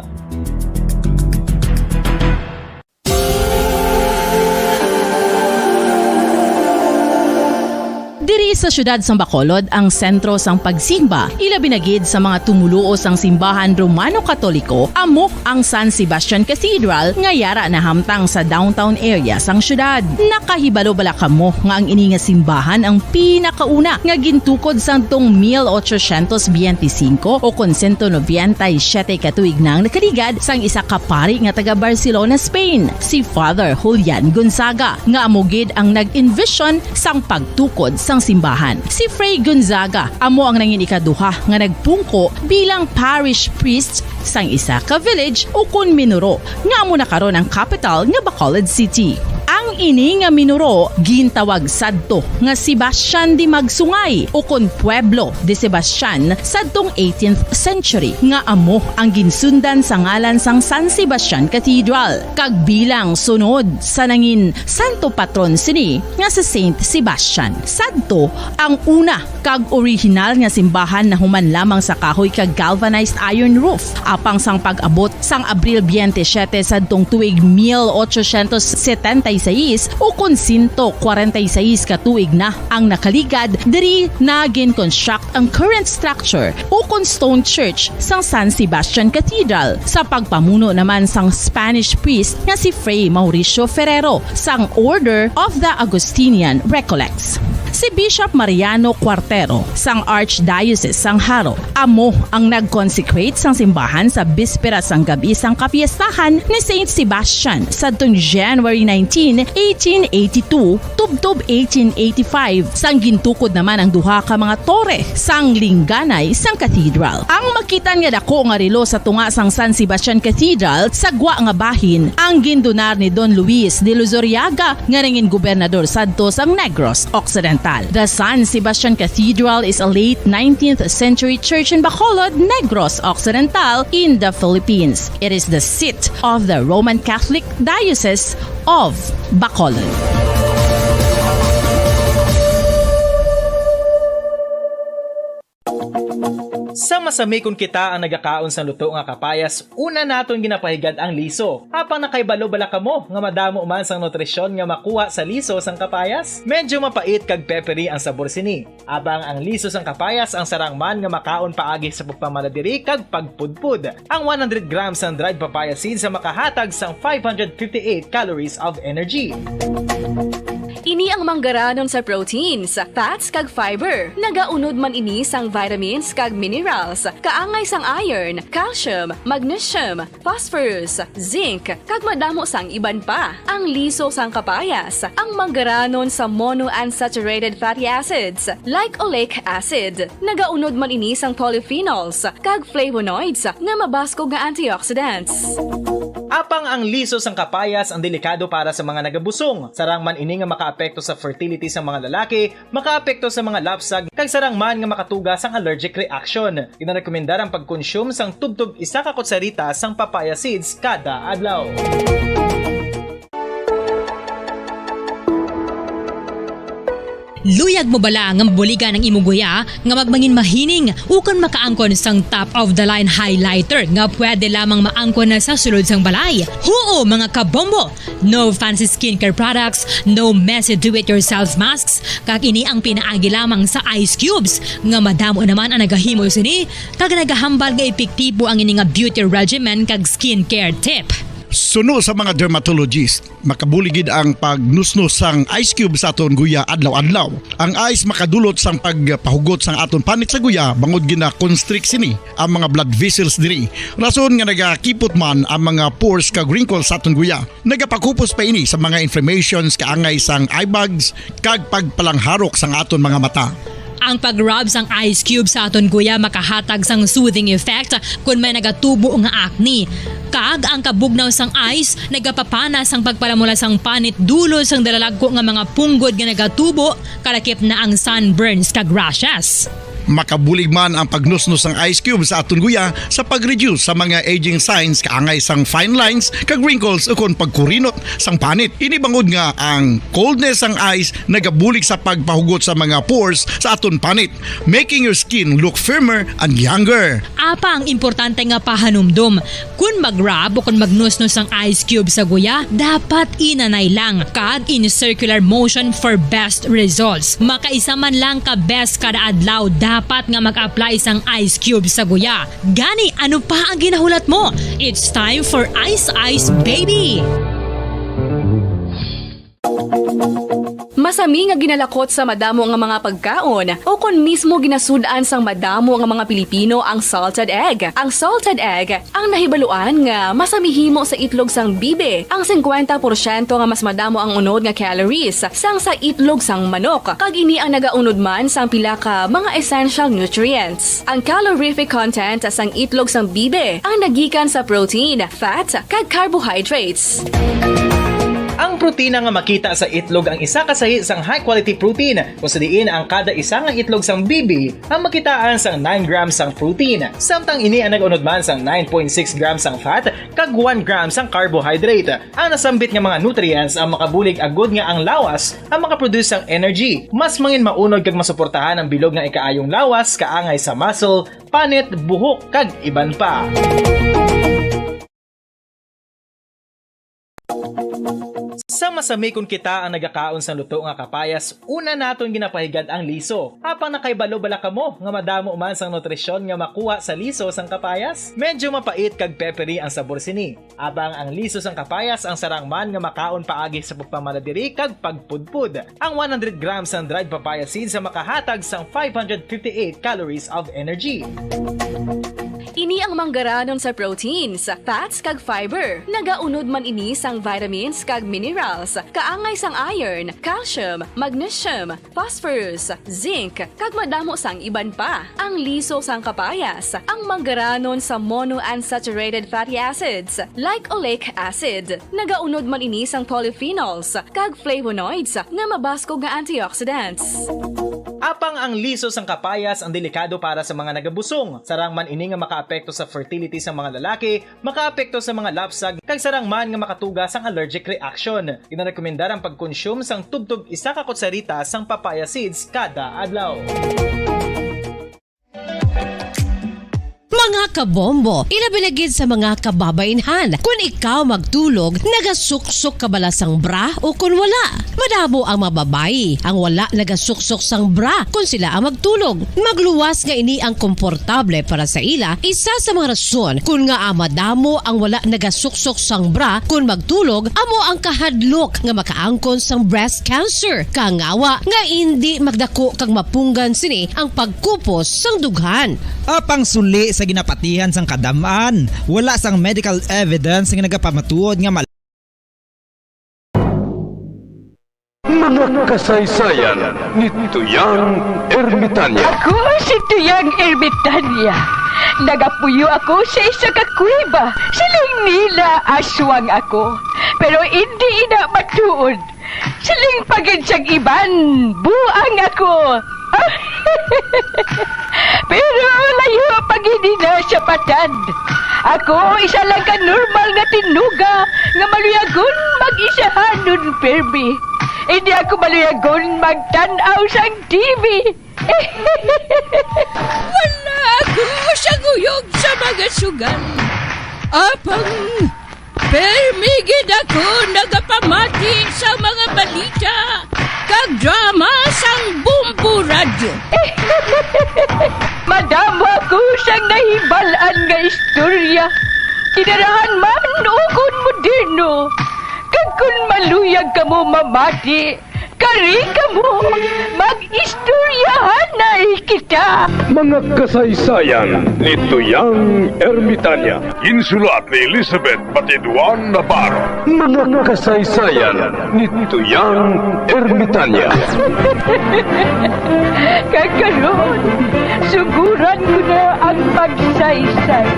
Diri sa siyudad sang Bacolod ang sentro sang pagsimba, ilabi na gid sa mga tumoluo sang simbahan Romano-Katoliko, amo ang San Sebastian Cathedral nga yara nahamtang sa downtown area sang siyudad. Nakahibalo bala kamo nga ang ini nga simbahan ang pinakauna nga gintukod sadtong mil ochocientos biyente singko o kon sento nobenta y siyete ka tuig na ang nakaligad sang isa ka pari nga taga Barcelona, Spain, si Father Julian Gonzaga, nga amo gid ang nag-envision sang pagtukod sang simbahan. Si Fray Gonzaga amo ang nangin ikaduha nga nagpungko bilang parish priest sang isa ka village ukon minuro nga amo na karon ang kapital nga Bacolod City. Ang Ini nga minuro gintawag sadto nga Sebastian de Magsungay ukon Pueblo de Sebastian sadtong eighteenth century, nga amo ang ginsundan sa ngalan sang San Sebastian Cathedral, kag bilang sunod sa nangin santo patron sini nga si Saint Sebastian. Sadto ang una kag orihinal nga simbahan nahuman lamang sa kahoy kag galvanized iron roof, apang sang pag-abot sang Abril twenty-seven sadtong tuig mil ochocientos setenta y seis, ukon sento kwarenta y seis ka tuig na ang nakaligad, diri na gin-construct ang current structure ukon stone church sang San Sebastian Cathedral, sa pagpamuno naman sang Spanish priest nga si Fray Mauricio Ferrero sang Order of the Augustinian Recollects. Si Bishop Mariano Cuartero sang Archdiocese sang Jaro amo ang nag-consecrate sang simbahan sa bispera sang gab-i sang kapiestahan ni Saint Sebastian sadtong January nineteen, eighteen eighty-two, tubtob eighteen eighty-five, sang gintukod naman ang duha ka mga tore sang lingganay sang cathedral. Ang makitan nga dako nga relo sa tunga sang San Sebastian Cathedral sa gwa nga bahin ang gindonar ni Don Luis de Luzuriaga, nga nangin gobernador sadto sang Negros Occidental. The San Sebastian Cathedral is a late nineteenth century church in Bacolod, Negros Occidental, in the Philippines. It is the seat of the Roman Catholic Diocese of Bacolod. Sa masami kon kita ang nagakaon sang luto nga kapayas, una naton ginapahigad ang liso. Apang nakahibalo bala kamo nga madamo man sang nutrisyon nga makuha sa liso sang kapayas? Medyo mapait kag peppery ang sabor sini. Apang ang liso sang kapayas ang sarang man nga makaon paagi sa pagpamaladiri kag pagpudpod. Ang one hundred grams sang dried papaya seeds ang makahatag sang five hundred fifty-eight calories of energy. Ini ang manggaranon sa proteins, fats, kag fiber. Nagaunod man ini sang vitamins kag minerals, kaangay sang iron, calcium, magnesium, phosphorus, zinc, kag madamo sang iban pa. Ang liso sang kapayas, ang manggaranon sa monounsaturated fatty acids, like oleic acid. Nagaunod man ini sang polyphenols kag flavonoids nga mabaskog nga antioxidants. Apang ang liso sang kapayas ang delikado para sa mga nagabusong. Sarang man ini nga makaapekto sa fertility sa mga lalaki, makaapekto sa mga lapsag, kag sarang man nga makatuga sang allergic reaction. Ginarekomendar ang pagkonsume sang tubtob isa ka kutsarita sang papaya seeds kada adlaw. Luyag mo bala nga mabuligan ang imo guya nga magmangin mahining ukon makaangkon sang top of the line highlighter nga pwede lamang maangkon na sa sulod sang balay? Huo, mga kabombo! No fancy skincare products, no messy do-it-yourself masks, kag ini ang pinaagi lamang sa ice cubes, nga madamo naman ang nagahimo sini, kag nagahambal nga epektibo ang ini nga beauty regimen kag skincare tip. Suno sa mga dermatologist, makabulig gid ang pagnusnos sang ice cube sa aton guya adlaw-adlaw. Ang ice makadulot sang pagpahugot sang aton panit sa guya, bangod gina-constrict sini ang mga blood vessels diri. Rason nga nagakipot man ang mga pores kag wrinkles sa aton guya. Nagapakupos pa ini sa mga inflammations kaangay sang eye bags kag pagpalangharok sang aton mga mata. Ang pag-rub sang ice cube sa aton guya makahatag sang soothing effect kon may nagatubo nga acne. Kag ang kabugnaw sang ice nagapapana sang pagpalamula sang panit dulot sang dalalagko nga mga punggod nga nagatubo, kalakip na ang sunburns kag rashes. Makabulig man ang pagnusnos sang ice cube sa aton guya sa pag-reduce sa mga aging signs kaangay sang fine lines kag wrinkles ukon pagkurinot sang panit. Ini bangod nga ang coldness sang ice nagabulig sa pagpahugot sa mga pores sa aton panit, making your skin look firmer and younger. Apang importante nga pahanumdom, kon mag-rub o kon magnusnos ang ice cube sa guya, dapat inanay lang kag in circular motion for best results. Makaisa man lang ka beses kada adlaw dapat nga mag-apply sang ice cube sa guya. Gani, ano pa ang ginahulat mo? It's time for Ice Ice Baby! Masami nga ginalakot sa madamo nga mga pagkaon, o kon mismo ginasud-an sang madamo nga mga Pilipino ang salted egg. Ang salted egg ang nahibaluan nga masami himo sa itlog sang bibe. Ang singkwenta porsyento nga mas madamo ang unod nga calories sang sa itlog sang manok, kag ini ang nagaunod man sang pila ka mga essential nutrients. Ang calorific content sang itlog sang bibe ang nagikan sa protein, fat, kag carbohydrates. Ang Protina nga makita sa itlog ang isa ka sahi sang high quality protein, kung sa diin ang kada isa nga itlog sang bibi ang makitaan sang nine grams sang protein, samtang ini ang nagaunod man sang nine point six grams sang fat kag one gram sang carbohydrate. Ang nasambit nga mga nutrients ang makabulig agud nga ang lawas ang makaproduce sang energy. Mas mangin maunod kag masuportahan ang bilog nga ikaayong lawas, kaangay sa muscle, panit, buhok, kag iban pa. Sa masami kon kita ang nagakaon sang luto nga kapayas, una naton ginapahigad ang liso. Apang nakahibalo bala kamo nga madamo man sang nutrisyon nga makuha sa liso sang kapayas? Medyo mapait kag peppery ang sabor sini. Apang ang liso sang kapayas ang sarang man nga makaon paagi sa pagpamaladiri kag pagpudpod. Ang one hundred grams sang dried papaya seeds ang makahatag sang five hundred fifty-eight calories of energy. Ini ang manggaranon sa proteins, fats, kag fiber. Nagaunod man ini sang vitamins kag minerals, kaangay sang iron, calcium, magnesium, phosphorus, zinc, kag madamo sang iban pa. Ang liso sang kapayas, ang manggaranon sa monounsaturated fatty acids, like oleic acid. Nagaunod man ini sang polyphenols kag flavonoids nga mabaskog nga antioxidants. Apang ang liso sang kapayas ang delikado para sa mga nagabusong. Sarang man ini nga makaapekto sa fertility sa mga lalaki, makaapekto sa mga lapsag, kag sarang man nga makatuga sang allergic reaction. Ginarekomendar ang pagkonsume sang tubtob isa ka kutsarita sang papaya seeds kada adlaw. Mga kabombo, ilabi na gid sa mga kababainhan, kun ikaw magtulog, nagasuksok ka bala sang bra o kun wala? Madamo ang mga babayi ang wala nagasuksok sang bra kun sila ang magtulog. Magluwas nga ini ang komportable para sa ila, isa sa mga rason kun ngaa madamo ang wala nagasuksok sang bra kun magtulog amo ang kahadlok nga makaangkon sang breast cancer, kangawa nga indi magdako kag mapunggan sini ang pagkupos sang dughan. Apang suli sa ginapatihan sang kadam-an, wala sang medical evidence nga nagapamatuod nga mal- Mga kasaysayan ni Tuyang Ermitanya. Ako si Tuyang Ermitanya. Nagapuyo ako sa isa ka kuweba. Siling nila aswang ako. Pero indi ina matuod. Siling pa gid sang iban, buang ako. Pero layo pa gid ina sa patad. Ako isa lang ka normal nga tinuga nga maluyagon mag-isahanon pirmi. Hindi ako maluyagon magtan-aw sang T V. Wala ako sa guyog sa mga sugal. Apang permi gid ako nagapamati sa mga balita kag drama sang Bombo Radyo. Madamo ako sang nahibal-an nga istorya. Kinarahan man ukon moderno. Kag kon maluyag kamo mamati, kari kamo, mag-istoryahanay kita. Mga kasaysayan ni Tuyang Ermitanya. Ginsulat ni Elizabeth Batiduan Navarro. Mga kasaysayan ni Tuyang Ermitanya. Kag karon, suguran ko na ang pagsaysay.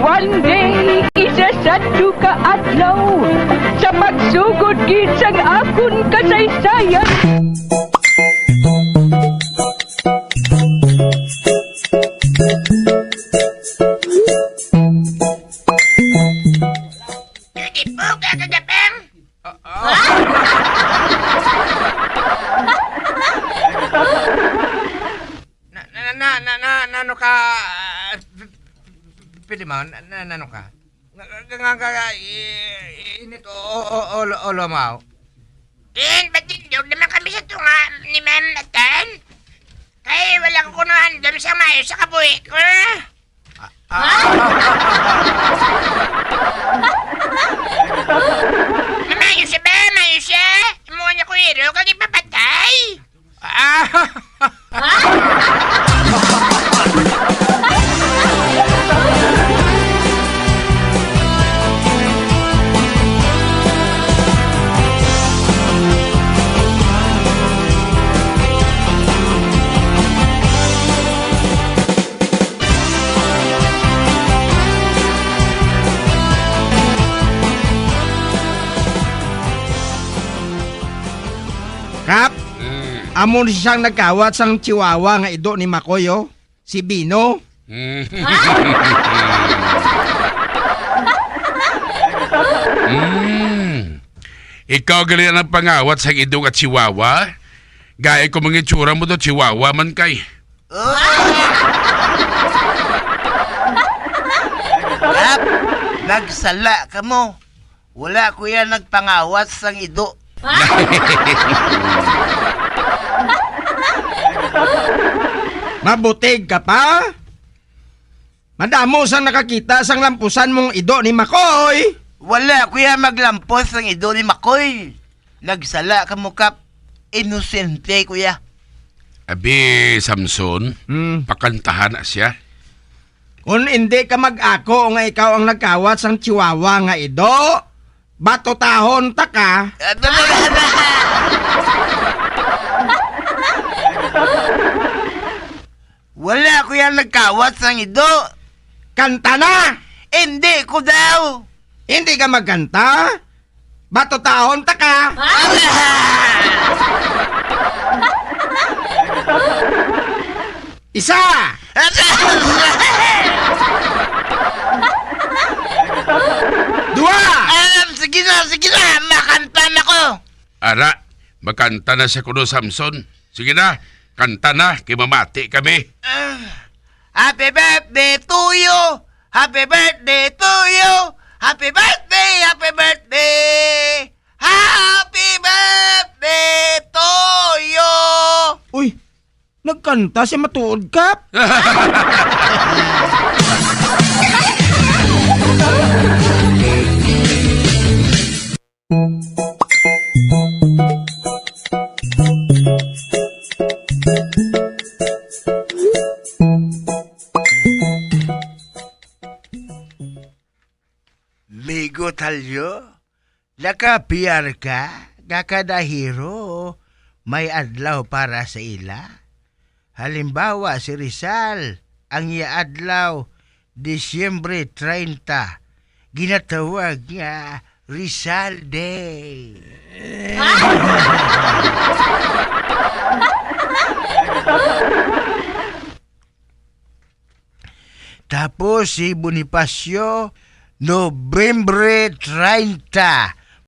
One day, isa sadto ka adlaw, sa pagsugod gid sang akon kasaysayan. Di po ka kagapang? Ah, ah. Na, na, na, na, na, na, ano ka, ah, p-, p-, pwede mo? Na, na, na, ano ka? Nga, nga, nga, nga, i-, i-, init, o, o, o, ulo, ulo mo. Din, ba't tindog naman kami sa tunga ni Ma'am Natan? Kay wala ko kuno handom sa mayo sa kabuhi ko. Ah, ah. Mamayos siya ba? Mayos siya? Imo niya ko iro, kag ipapatay. Ah. Kap, Mm. amo ni siyang nagkawat sang chihuahua nga ido ni Makoy, oh. Si Bino. Mm. Mm. Ikaw gali ang nagpangawat sang ido nga chihuahua? Gaya ko mangitsura mo do, chihuahua man kay. Kap, nagsala ka mo. Wala ko yan nagpangawat sang ido. Mabutig ka pa? Madamo sang nakakita sang lampusan mong ido ni Makoy. Wala ko yan maglampos sang ido ni Makoy. Nagsala ka mo, Kap. Inosente ko ya. Abi, Samson, Hmm. pakantahan na siya. Kung hindi ka mag-ako nga ikaw ang nagkawat sang chihuahua nga ido, batutahon ta ka. Wala ko yan nagkawat sang ido. Kanta na! Hindi ko daw. Hindi ka magkanta? Batutahon ta ka. Isa! Dua! Ah, sige na, sige na. Makanta na ko. Ara, makanta na siya kuno, Samson. Sige na, kanta na, kay mamati kami. Ah, happy birthday to you. Happy birthday to you. Happy birthday, happy birthday. Happy birthday to you. Uy, nagkanta siya matuod, Kap. Migo Talyo, nakapiyar ka nga kada Hero may adlaw para sa ila? Halimbawa, si Rizal, ang iya adlaw, Disyembre treinta, ginatawag nga Rizal Day. Tapos si Bonifacio, Nobyembre treinta,